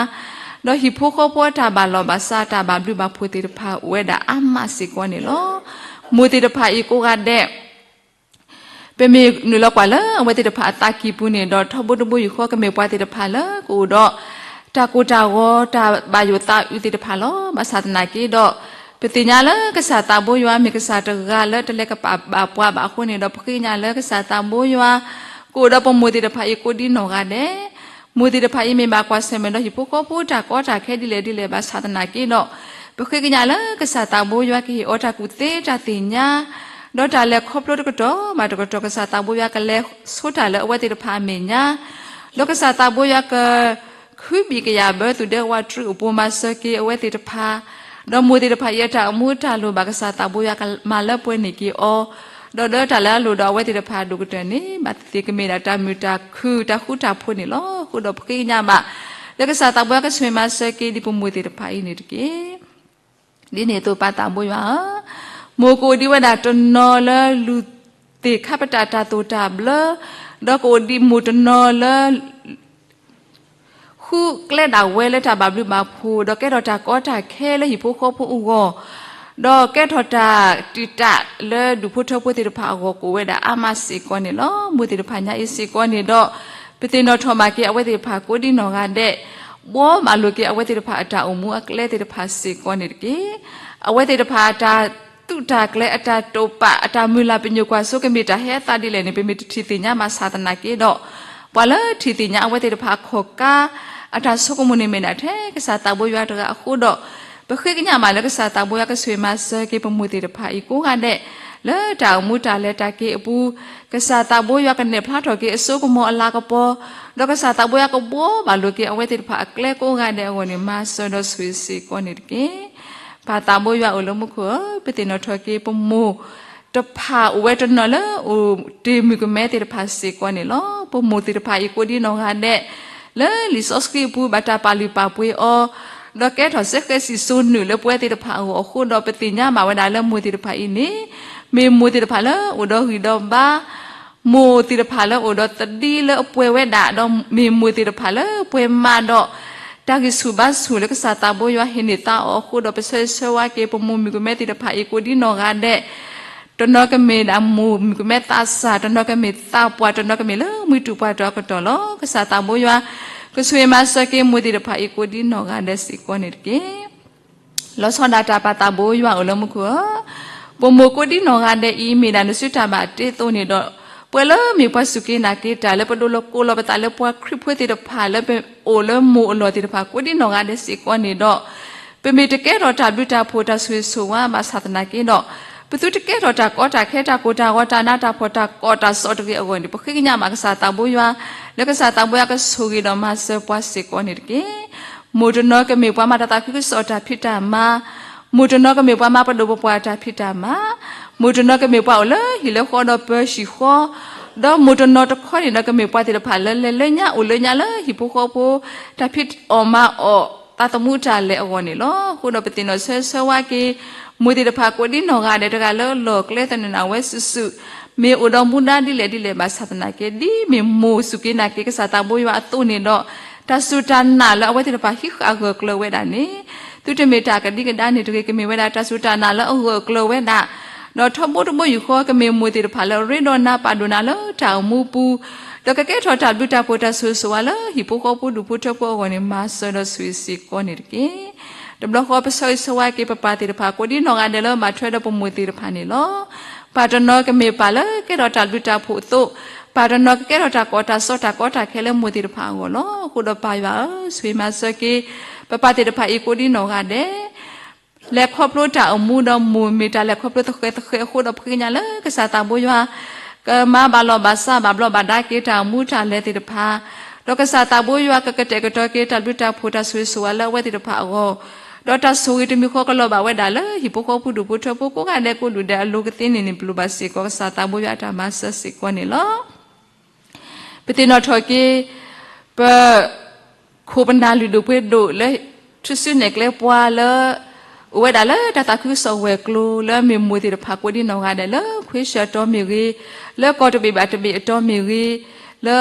ဒီးဟံၣ်ဖိဃီဖိအတၢ်ဘၣ်လီၢ်ဘၣ်စး တၢ်ဘၣ်ဘျုးဘၣ်ဖှိၣ်သ့ၣ်တဖၣ်အိၣ်ဝဲဒၣ်အါမးစ့ၢ်ကီးန့ၣ်လီၤ. မိၢ်သ့ၣ်တဖၣ်အံၤကိးဂၤဒဲး ပမ့ၢ်နုာ်လီၤကွၢ်လၢအဝဲသ့ၣ်တဖၣ်အသးကံၢ်ပူၤန့ၣ်ဒီး ထီဘိတဘိယူၢ်ဃီကမ့ၢ်ပှၤသ့ၣ်တဖၣ်လၢကအိၣ်ဒီး တၢ်ကိၢ်တၢ်ဂီၤ တၢ်ဘၣ်ယိၣ်သးအုးသ့ၣ်တဖၣ်လီၤ. ဘၣ်ဆၣ်သနာ်က့ဒီး ပသ့ၣ်ညါလၢကစၢ်သးဘိယွၤမ့ၢ်ကစၢ်တဂၤလၢတလဲၤကပာ်ဘၣ်ပှၤဘၣ်အဃိန့ၣ်ဒီး ပဃ့ကညးလၢကစၢ်သးဘိယွၤ ကအိၣ်ဒီးပမိၢ်သ့ၣ်တဖၣ်အံၤကိးဒံနီၢ်ဂၤဒဲး, မိၢ်သ့ၣ်တဖၣ်အံၤမ့ၢ်ဘၣ်ကွၢ်ဆၢၣ်မဲာ်ဒီးဟံၣ်ဖိဃီဖိတၢ်ကီတၢ်ခဲဒ်လဲၣ်ဒ်လဲၣ်ဘၣ်ဆၣ်သနာ်က့ဒီး ပဃ့ကညးလၢကစၢ်သးဘိယွၤကဟ့ၣ်အီၤတၢ်ကူၣ်သ့တၢ်သ့ၣ်ညါ ဒီးတၢ်လဲၤခီဖျိတကတီၢ်ဘၣ်တကတီၢ် ကစၢ်သးဘိယွၤကလဲၤဆိတၢ်လၢအဝဲသ့ၣ်တဖၣ်အမဲာ်ညါ, ဒီးကစၢ်သးဘိယွၤက ခုဘံၣ်ကယာ်ဘၢသူၣ်ဒဲကဝီၤတြူးအိၣ်ပူၤမၤစၢၤက့ၤအဝဲသ့ၣ်တဖၣ်, ဒီးမိၢ်သ့ၣ်တဖၣ်အံၤအတၢ်အိၣ်မူတၢ်လိၣ်ဘၣ်ကစၢ်သးဘိယွၤကမၤလၢပှဲၤန့ၢ်က့ၤအီၤ, ဒီးလၢတၢ်လၢအလိၣ်ဒီးအဝဲသ့ၣ်တဖၣ်အဒိၣ်ကတၢၢ်န့ၣ် ဘၣ်သ့ၣ်သ့ၣ်ကမ့ၢ်ဒၣ်တၢ်မုာ်တၢ်ခုၣ်တၢ်ဃူတၢ်ဖိးန့ၣ်လီၤ. အဃိဒီးပဃ့ကညးဘၣ် လၢကစၢ်သးဘိယွၤကဆိၣ်ဂ့ၤမၤစၢၤက့ၤဒ်ပမိၢ်သ့ၣ်တဖၣ်အံၤန့ၣ်တက့ၢ်. ဒ်န့ၣ်အသိးပၢ်သးဘိယွၤဧၢ, မိၢ်ကအိၣ်ဒံးဝဲဒၣ်တနီၤလၢလူၤသ့ၣ်ခါပတာ်တၢ်သိၣ်တၢ်ဘျၢ, ဒီးကအိၣ်ဒံးမိၢ်တနီၤလၢ ဃုကျဲဒၣ်ဝဲလၢတၢ်ဘၣ်ဘျုးဘၣ်ဖှိၣ် ဒီးကဲထီၣ်တၢ်ကီတၢ်ခဲလၢဟံၣ်ဖိဃီဖိအဂီၢ်, ဒီးကဲထီၣ်တၢ်တံာ်တာ်လၢဒူၣ်ဖိထၢဖိသ့ၣ်တဖၣ်အဂီၢ်ကအိၣ်ဝဲဒၣ်အါမးစ့ၢ်ကီးန့ၣ်လီၤ. မိၢ်သ့ၣ်တဖၣ်ညါအံၤစ့ၢ်ကီးန့ၣ်ဒီး ပသ့ၣ်နီၣ်ထီၣ်ဘၣ်က့ၤအဝဲသ့ၣ်တဖၣ်ကိးဒံနီၢ်ဂၤဒဲး, ဘှီဘၣ်လိာ်က့ၤအဝဲသ့ၣ်တဖၣ်အတၢ်အိၣ်မူအကျဲသ့ၣ်တဖၣ်စ့ၢ်ကီးန့ၣ်တက့ၢ်. အဝဲသ့ၣ်တဖၣ်အတၢ် သုးတၢ်ကျဲၤအတၢ်တိာ်ပာ် အတၢ်မုၢ်လၢ်ပညိၣ်ကွၢ်စိကမ့ၢ်တၢ်ဟဲအသးဒ်လဲၣ်န့ၣ် ပမ့ၢ်တထံၣ်သ့ၣ်ညါဘၣ်ဆၣ်သနာ်က့ဒီး ပှၤလၢထံၣ်သ့ၣ်ညါအဝဲသ့ၣ်တဖၣ်အခီၣ်ကါ အတၢ်ဆိကမိၣ်န့ၣ်မ့ၢ်ဒၣ်ထဲကစၢ်သးဘိယွၤတဂၤအဃိဒီး ပဃ့ကညးမးလၢကစၢ်သးဘိယွၤကဆိၣ်ဂ့ၤမၤစၢၤက့ၤပမိၢ်သ့ၣ်တဖၣ်အံၤကိးဂၤဒဲး လၢတၢ်အိၣ်မူတၢ်လဲၤတၢ်က့ၤအပူၤ ကစၢ်သးဘိယွၤကနဲၣ်ဖျါထီၣ်က့ၤအစိကမီၤအလၤကပီၤ ဒီးကစၢ်သးဘိယွၤကဘှီဘၣ်လိာ်က့ၤအဝဲသ့ၣ်တဖၣ်အကျဲကိးဂၤဒဲးအဂီၢ်န့ၣ် မၤစၢၤဒီးဆိၣ်ဂ့ၤစ့ၢ်ကီးန့ၣ်တက့ၢ်. ပၢ်သးဘိယွၤအိၣ်လၢမူခိၣ်ဧၢ, ပသ့ၣ်နီၣ်ထီၣ်က့ၤပမိၢ်တဖၣ် အိၣ်ဝဲတနီၤလၢအိၣ်တ့ၢ်မုၣ်ကမဲသ့ၣ်တဖၣ်စ့ၢ်ကီးန့ၣ်လီၤ. ပမိၢ်သ့ၣ်တဖၣ်အံၤကိးဒံနီၢ်ဂၤဒဲး လၢလံာ်စီဆှံအပူၤဘၣ်တၢ်ပာ်လုၢ်ပာ်ပှ့ၤအီၤ ဒီးကဲထီၣ်စ့ၢ်ကီးစံၣ်စိၤနုာ်လၢပဝဲသ့ၣ်တဖၣ်အဂီၢ်အဃိဒီး ပသ့ၣ်ညါမးဝဲဒၣ်လၢမိၢ်သ့ၣ်တဖၣ်အံၤန့ၣ် မ့ၢ်မိၢ်သ့ၣ်တဖၣ်လၢအိၣ်ဒီးဂံၢ်ဒီးဘါ မိၢ်သ့ၣ်တဖၣ်လၢအိၣ်ဒီးသဒံလၢအပှဲၤဝဲဒၣ် ဒီးမ့ၢ်မိၢ်သ့ၣ်တဖၣ်လၢပှဲၤမးဒီး တၢ်ဂံၢ်ဆူၣ်ဘါဆူၣ်လၢကစၢ်သးဘိယွၤဟ့ၣ်န့ၢ်သါအီၤအဃိဒီး ပဆၢဂ့ၤဆၢဝါက့ၤပမိၢ်မုၣ်ကမဲသ့ၣ်တဖၣ်အံၤကိးဒံနီၢ်ဂၤဒဲး တနီၤကမ့ၢ်ဒၣ်မိၢ်မုၣ်ကမဲသးစၢ်, တနီၤကမ့ၢ်သးပှၢ်, တနီၤကမ့ၢ်လၢမှံတူာ်ပှၢ်တီၤအကတီၢ်လီၤ. ကစၢ်သးဘိယွၤ ကဆိၣ်ဂ့ၤမၤစၢၤက့ၤမိၢ်သ့ၣ်တဖၣ်အံၤကိးဒံနီၢ်ဂၤဒဲးစ့ၢ်ကီးန့ၣ်တက့ၢ်. လီၤဆီဒၣ်တၢ်ပၢ်သးဘိယွၤအိၣ်လၢမူခိၣ်ဧၢ, ပမိၢ်ကိးဒံနီၢ်ဂၤဒဲးအံၤ မ့ၢ်ဒၣ်နစုတၢ်ဘၣ်တ့အသိးန့ၣ်ဒီး ပဝဲလၢမ့ၢ်ပှၤစူၢ်က့ၤနာ်က့ၤတၢ်လၢပဒိးလီၤကိးလီၤပသးလၢပှၤခရံာ်ဖိသ့ၣ်တဖၣ်လၢပအိၣ်လၢမိၢ်အလီၢ်သ့ၣ်တဖၣ် ကိးဒံနီၢ်ဂၤဒဲးစ့ၢ်ကီးန့ၣ်ဒီး ပမ့ၢ်တကဲထီၣ်တၢ်ဘျုးတၢ်ဖှိၣ်တၢ်ဆိၣ်ဂ့ၤဆိၣ်ဝါဘၣ်ဆၣ်သနာ်က့ဒီး ပသုတကဲထီၣ်တၢ်ကီတၢ်ခဲတၢ်ကိၢ်တၢ်ဂီၤတၢ်နးတၢ်ဖှီၣ်တၢ်ကီတၢ်စီတဂ့ၤအဂီၢ်န့ၣ် ပဃ့ကညးမးကစၢ်သးဘိယွၤ လၢကစၢ်သးဘိယွၤကဆိၣ်ဂ့ၤဒီးမၤစၢၤပှၤစ့ၢ်ကီးန့ၣ်တက့ၢ်. မိၢ်တနီၤကမ့ၢ်ပှၤမၤတၢ်သးခုကစီၣ်အတၢ်ဖံးတၢ်မၤ, မိၢ်တနီၤကမ့ၢ်ပှၤမၤပဒိၣ်ပပှၢ်အတၢ်ဖံးတၢ်မၤ, မိၢ်တနီၤကမ့ၢ်ပှၤအိၣ်လၢဟံၣ်လၢဃီဒီးပၢၤဟံၣ်ဃီ, ဒီးမိၢ်တနီၤတခီန့ၣ်ဒီးကမ့ၢ်ပှၤသ့ၣ်တဖၣ်လၢလဲၤလၢညါအိၣ်လၢညါလၢဟံၣ်ဖိဃီဖိ တၢ်ဖံးအီၣ်မၤအီၣ် သးသမူတၢ်လဲၤအဂီၢ်န့ၣ်လီၤ. အဃိဒီးပသ့ၣ်နီၣ်ဆၢဆၢဝါက့ၤ မိၢ်သ့ၣ်တဖၣ်ကိးဒံနီၢ်ဂၤဒဲး တဂၤလၢလီၢ်ကျဲသနၢၣ်ဝဲစုာ်စုာ် မ့ၢ်အိၣ်ဒီးမူဒါဒ်လဲၣ်ဒ်လဲၣ်ဘၣ်ဆၣ်သနာ်က့ ဒ်မ့ၢ်မိၢ်စူၢ်က့ၤနာ်က့ၤကစၢ်သးဘိယွၤအသိးန့ၣ်ဒီး တၢ်စူၢ်တၢ်နာ်လၢအဝဲသ့ၣ်တဖၣ်ဟံးဃာ်ဂၢၢ်ကျၢၤဝဲဒၣ်န့ၣ် သုတမ့ၢ်တၢ်ကဒံကဒါန့ၣ်တဂ့ၤ, ကမ့ၢ်ဝဲဒၣ်တၢ်စူၢ်တၢ်နာ်လၢအဂၢၢ်အကျၢၤဝဲဒၣ် ဒီးထီဘိတဘိယူၢ်ဃီ ကမ့ၢ်မိၢ်သ့ၣ်တဖၣ်လၢအရ့ဒီးနၤပာ်ဒိၣ်နၤလၢတၢ်အိၣ်မူပူၤ, ဒီးကကဲထီၣ်တၢ်ဘျုးတၢ်ဖှိၣ်တၢ်ဆိၣ်ဂ့ၤဆိၣ်ဝါလၢဟံၣ်ဖိဃီဖိဒူၣ်ဖိထၢဖိအဂီၢ်န့ၣ် မၤစၢၤဒီးဆိၣ်ဂ့ၤစ့ၢ်ကီးန့ၣ်တက့ၢ်. တဘျီဃီပဆၢဂ့ၤဆၢဝါက့ၤပပၢ်သ့ၣ်တဖၣ်ကိးဒံနီၢ်ဂၤဒဲးလၢမၤထွဲဒီးပမိၢ်သ့ၣ်တဖၣ်န့ၣ်လီၤ. ပၢ်တနီၤကမ့ၢ်ပၢ်လၢကဲထီၣ်တၢ်ဘျုးတၢ်ဖှိၣ်အသိး, ပၢ်တနီၤကကဲထီၣ်တၢ်ကီတၢ်စီတၢ်ကီတၢ်ခဲလၢမိၢ်သ့ၣ်တဖၣ်အဂီၢ်လီၤ. အဃိဒီးပၢ်ယွၤဧၢ, ဆိၣ်ဂ့ၤမၤစၢၤက့ၤ ပပၢ်သ့ၣ်တဖၣ်အံၤကိးဒံနီၢ်ဂၤဒဲး လဲၤခီဖျိတၢ်အိၣ်မူဒီးမိၢ်မ့ၢ်တၢ်လဲၤခီဖျိသဃဲၤသဃဲၤအဃိဒီး ပဃ့ကညးလၢကစၢ်သးဘိယွၤ ကမၤဘၣ်လီၢ်ဘၣ်စးဘၣ်ဘျီးဘၣ်ဒါက့ၤတၢ်အိၣ်မူတၢ်လဲၤသ့ၣ်တဖၣ်, ဒီးကစၢ်သးဘိယွၤကကတဲာ်ကတီၤက့ၤတၢ်ဘျုးတၢ်ဖှိၣ်တၢ်ဆိၣ်ဂ့ၤဆိၣ်ဝါလၢအဝဲသ့ၣ်တဖၣ်အဂီၢ်, ဒီးတၢ်ဆိၣ်ဂ့ၤတမံၤဃီကလီၤဘၣ်ဝဲဒၣ်လၢဟံၣ်ဖိဃီဖိဒူၣ်ဖိထၢဖိကိးဂၤဒဲးကိးဒူၣ်ဒဲးအလိၤကသ့န့ၣ်န့ၣ် ပလိၣ်ဘၣ်စ့ၢ်ကီးကစၢ်သးဘိယွၤအတၢ်မၤစၢၤစ့ၢ်ကီးန့ၣ်လီၤ. ပသ့ၣ်နီၣ်ထီၣ်က့ၤ ပ ခိၣ်ပနၢ်လုၢ်ဒိၣ်ပှ့ၤဒိၣ်လၢ ထူစုနဲၣ်ကျဲပှၤလၢ အိၣ်ဝဲဒၣ်လၢတၢ်သးခုကစီၣ်ဝဲၤကျိၤလၢမ့ၢ်မိၢ်သ့ၣ်တဖၣ်ကိးဒံနီၢ်ဂၤဒဲးလၢ ခွ့ဆၢၣ်အတီၤမ့ၢ်ဂ့ၤ, လၢကီၢ်တဘ့ၣ်ဘၣ်တဘ့ၣ်အတီၤမ့ၢ်ဂ့ၤ, လၢ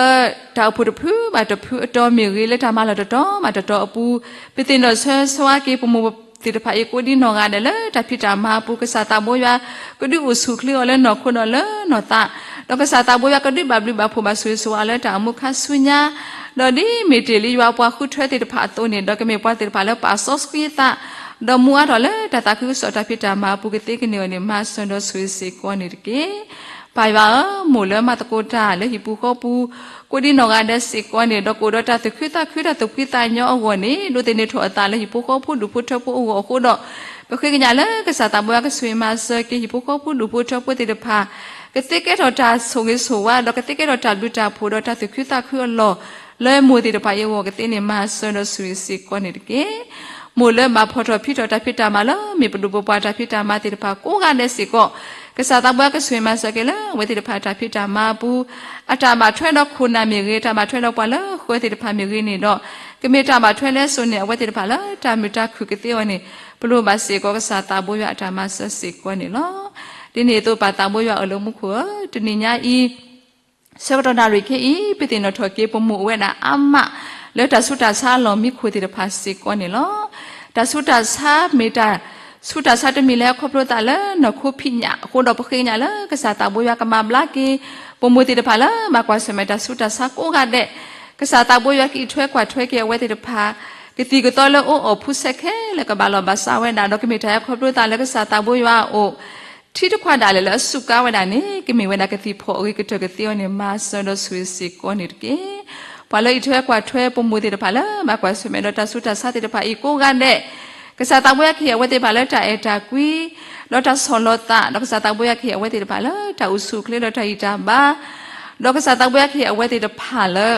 တၢ်အိၣ်ဖှိၣ်တဖုဘၣ်တဖုအတီၤမ့ၢ်ဂ့ၤ, လၢတၢ်မၤလီၢ်တတီၤဘၣ်တတီၤအပူၤ, ပသ့ၣ်နီၣ်ဆၢဆၢဝါက့ၤပမိၢ်သ့ၣ်တဖၣ်အံၤကိးဒံနီၢ်ဂၤဒဲးလၢတၢ်ဖံးတၢ်မၤအပူၤ ကစၢ်သးဘိယွၤ ကဒုးအိၣ်ဆူၣ်ချ့အီၤလၢနီၢ်ခိဒီးလၢနီၢ်သး, ဒီးကစၢ်သးဘိယွၤကဒုးဘၣ်ဘျုးဘၣ်ဖှိၣ်ဘၣ်ဆိၣ်ဂ့ၤဆိၣ်ဝါလၢတၢ်အိၣ်မူခါဆူညါ, ဒီးဒ်မ့ၢ်တ့ၢ်လံယွၤပှၤဃုထၢသ့ၣ်တဖၣ်အသိးန့ၣ် ဒီးကမ့ၢ်ပှၤသ့ၣ်တဖၣ်လၢပာ်စီဆှံသး, ဒီးမူအါထီၣ်လၢတၢ်သးခုကစီၣ်တၢ်ဖံးတၢ်မၤအပူၤကသ့ကန့ၢ်အီၤန့ၣ် မၤစၢၤဒီးဆိၣ်ဂ့ၤစ့ၢ်ကီးန့ၣ်တက့ၢ်. ပၢ်ယွၤဧၢ, မိၢ်လၢမၤသကိးတၢ်လၢဟံၣ်ပူၤဃီပူၤ ကိးဒံနီၢ်ဂၤဒဲးစ့ၢ်ကီးန့ၣ် ဒီးကအိၣ်ဒီးတၢ်သူၣ်ခုသးခုတၢ်သူၣ်ဖှံသးညီအဂီၢ်န့ၣ် ဒိးသန့ၤထီၣ်အသးလၢဟံၣ်ဖိဃီဖိဒူၣ်ဖိထၢဖိအဂီၢ်အဃိဒီး ပဃ့ကညးလၢကစၢ်သးဘိယွၤကဆိၣ်ဂ့ၤမၤစၢၤက့ၤဟံၣ်ဖိဃီဖိဒူၣ်ဖိထၢဖိသ့ၣ်တဖၣ် ကသ့ကဲထီၣ်တၢ်ဆိၣ်ဂ့ၤဆိၣ်ဝါ ဒီးကသ့ကဲထီၣ်တၢ်ဘျုးတၢ်ဖှိၣ်ဒီးတၢ်သူၣ်ခုသးခုအလီၢ် လၢမိၢ်သ့ၣ်တဖၣ်အံၤအဂီၢ်ကသ့န့ၣ် မၤစၢၤဒီးဆိၣ်ဂ့ၤစ့ၢ်ကီးန့ၣ်တက့ၢ်. မိၢ်လၢဘၣ်ဖီၣ်ထီၣ်ဖံးထီၣ်တၢ်ဖံးတၢ်မၤလၢမ့ၢ်ပဒိၣ်ပပှၢ်တၢ်ဖံးတၢ်မၤသ့ၣ်တဖၣ်ကိးဂၤဒဲးစ့ၢ်ကီး ကစၢ်သးဘိယွၤကဆိၣ်ဂ့ၤမၤစၢၤက့ၤလၢအဝဲသ့ၣ်တဖၣ်တၢ်ဖံးတၢ်မၤအပူၤ အတၢ်ဘၣ်ထွဲဒီးခိၣ်နၢ်မ့ၢ်ဂ့ၤ တၢ်ဘၣ်ထွဲဒီးပှၤလၢဃၢၤသ့ၣ်တဖၣ်မ့ၢ်ဂ့ၤန့ၣ်ဒီး ကမ့ၢ်တၢ်ဘၣ်ထွဲလၢစိၤန့ၣ် အဝဲသ့ၣ်တဖၣ်လၢတၢ်မုာ်တၢ်ခုၣ်ကသ့အီၤန့ၣ် ပလိၣ်ဘၣ်စ့ၢ်ကီးကစၢ်သးဘိယွၤအတၢ်မၤစၢၤစ့ၢ်ကီးန့ၣ်လီၤ. ဒ်န့ၣ်အသိးပၢ်သးဘိယွၤအၢၣ်လီၤမူခိၣ်ဧၢ, တနံၤညါအံၤ ဆၢကတီၢ်နၣ်ရံၣ်ခဲအံၤ ပသ့ၣ်နီၣ်ထီၣ်က့ၤပမိၢ်အိၣ်ဝဲဒၣ်အါမး လၢတၢ်ဆူးတၢ်ဆါအလီၢ်မံခိၣ်သ့ၣ်တဖၣ်စ့ၢ်ကီးန့ၣ်လီၤ. တၢ်ဆူးတၢ်ဆါမ့ၢ်တၢ်ဆူးတၢ်ဆါတမံၤလၢ ခီဖျိသးလၢနီၢ်ခိဖံးညၣ်အဃိဒီး ပဃ့ကညးလၢကစၢ်သးဘိယွၤကမၤဘျါက့ၤ ပမိၢ်သ့ၣ်တဖၣ်လၢဘၣ်ကွၢ်ဆၢၣ်မဲာ်တၢ်ဆူးတၢ်ဆါကိးဂၤဒဲး, ကစၢ်သးဘိယွၤကအံးထွဲကွၢ်ထွဲက့ၤအဝဲသ့ၣ်တဖၣ် ကသံၣ်ကသီလၢအအိၣ်အီၣ်ဖုစဲခဲလၢာ်ကဘၣ်လီၢ်ဘၣ်စးဝဲဒၣ် ဒီးကမ့ၢ်တၢ်ဟဲခီဖျိသးလၢကစၢ်သးဘိယွၤအအိၣ် ထံတခွါဒၣ်လဲာ်လၢအစူးကါဝဲဒၣ်န့ၣ် ကမ့ၢ်ဝဲဒၣ်ကသံၣ်ဖီၣ်အဂ့ၤကတၢၢ်ကသ့အီၤန့ၣ် မၤစၢၤဒီးဆိၣ်ဂ့ၤစ့ၢ်ကီးန့ၣ်တက့ၢ်. ပှၤလၢအံးထွဲကွၢ်ထွဲပမိၢ်သ့ၣ်တဖၣ်လၢ ဘၣ်ကွၢ်ဆၢၣ်မဲာ်ဒီးတၢ်ဆူးတၢ်ဆါသ့ၣ်တဖၣ်အံၤကိးဂၤဒဲး, ကစၢ်သးဘိယွၤကဟ့ၣ်အဝဲသ့ၣ်တဖၣ်လၢတၢ်အဲၣ်တၢ်ကွံ ဒီးတၢ်ဆီၣ်လီၤသး, ဒီးကစၢ်သးဘိယွၤကဟ့ၣ်အဝဲသ့ၣ်တဖၣ်လၢတၢ်အိၣ်ဆူၣ်အိၣ်ချ့ဒီးတၢ်ဂံၢ်တၢ်ဘါ, ဒီးကစၢ်သးဘိယွၤကဟ့ၣ်အဝဲသ့ၣ်တဖၣ်လၢ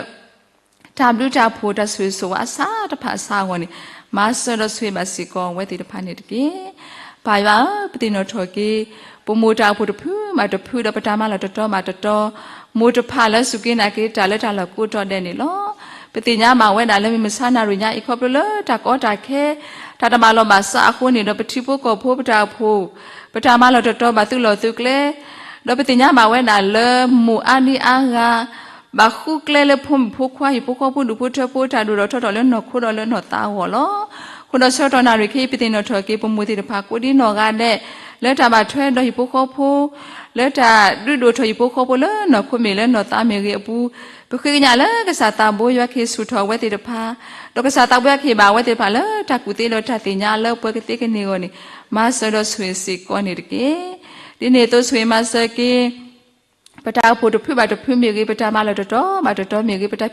တၢ်ဘျုးတၢ်ဖှိၣ်တၢ်ဆိၣ်ဂ့ၤဆိၣ်ဝါအစးတဖၣ်အစးအဂီၢ်န့ၣ် မၤစၢၤဒီးဆိၣ်ဂ့ၤဘၣ်စ့ၢ်ကီးအဝဲသ့ၣ်တဖၣ်န့ၣ်တက့ၢ်. ပၢ်ယွၤဧၢ, ပသ့ၣ်နီၣ်ထီၣ်က့ၤ ပမိၢ်တၢ်အိၣ်ဖှိၣ်တဖုဘၣ်တဖု ဒီးပတၢ်မၤလီၢ်တတီၤဘၣ်တတီၤ, မိၢ်တဖၣ်လၢစူၢ်က့ၤနာ်က့ၤတၢ်လၢတၢ်လီၢ်ကိးတီၤဒဲးန့ၣ်လီၤ. ပသ့ၣ်ညါမးဝဲဒၣ်လၢမုၢ်မဆါနၣ်ရံၣ်ညါအံၤ ခီဖျိလၢတၢ်ကီတၢ်ခဲ တၢ်တဘၣ်လီၢ်ဘၣ်စးအဃိန့ၣ်ဒီး ပထံဖိကီၢ်ဖိပတၢ်အိၣ်ဖှိၣ် ပတၢ်မၤလီၢ်တတီၤဘၣ်သုးလီၢ်သုးကျဲ, ဒီးပသ့ၣ်ညါဘၣ်ဝဲဒၣ်လၢမိၢ်အါဒံအါဂၤ ဘၣ်ဃုကျဲလၢဖိမုၣ်ဖိခွါဟံၣ်ဖိဃီဖိဒူၣ်ဖိထၢဖိတၢ်ဒိၣ်ထီၣ်ထီထီၣ်လၢနီၢ်ခိဒီးလၢနီၢ်သးအဂီၢ်လီၤ. အဃိဒီးဆၢကတီၢ်နၣ်ရံၣ်ခဲအံၤ ပသ့ၣ်နီၣ်ထီၣ်က့ၤပမိၢ်သ့ၣ်တဖၣ်ကိးဒံနီၢ်ဂၤဒဲး လၢတၢ်ဘၣ်ထွဲဒီးဟံၣ်ဖိဃီဖိ လၢတၢ်ဒုးဒိၣ်ထီၣ်ဟံၣ်ဖိဃီဖိလၢနီၢ်ခိမ့ၢ်လၢနီၢ်သးမ့ၢ်ဂ့ၤအပူၤ, ပဃ့ကညးလၢကစၢ်သးဘိယွၤကဟ့ၣ်ဆူၣ်ထီၣ်အဝဲသ့ၣ်တဖၣ်, ဒီးကစၢ်သးဘိယွၤကဟ့ၣ်ဘၣ်အဝဲသ့ၣ်တဖၣ်လၢတၢ်ကူၣ်သ့ဒီးတၢ်သ့ၣ်ညါလၢပှဲၤကသ့ကန့ၢ်အဂီၢ်န့ၣ် မၤစၢၤဒီးဆိၣ်ဂ့ၤစ့ၢ်ကီးန့ၣ်တက့ၢ်. ဒ်န့ၣ်အသိးဆိၣ်ဂ့ၤမၤစၢၤက့ၤ ပတၢ်အိၣ်ဖှိၣ်တဖုဘၣ်တဖုမ့ၢ်ဂ့ၤ, ပတၢ်မၤလီၢ်တတီၤဘၣ်တတီၤမ့ၢ်ဂ့ၤ, ပတၢ်ဖံး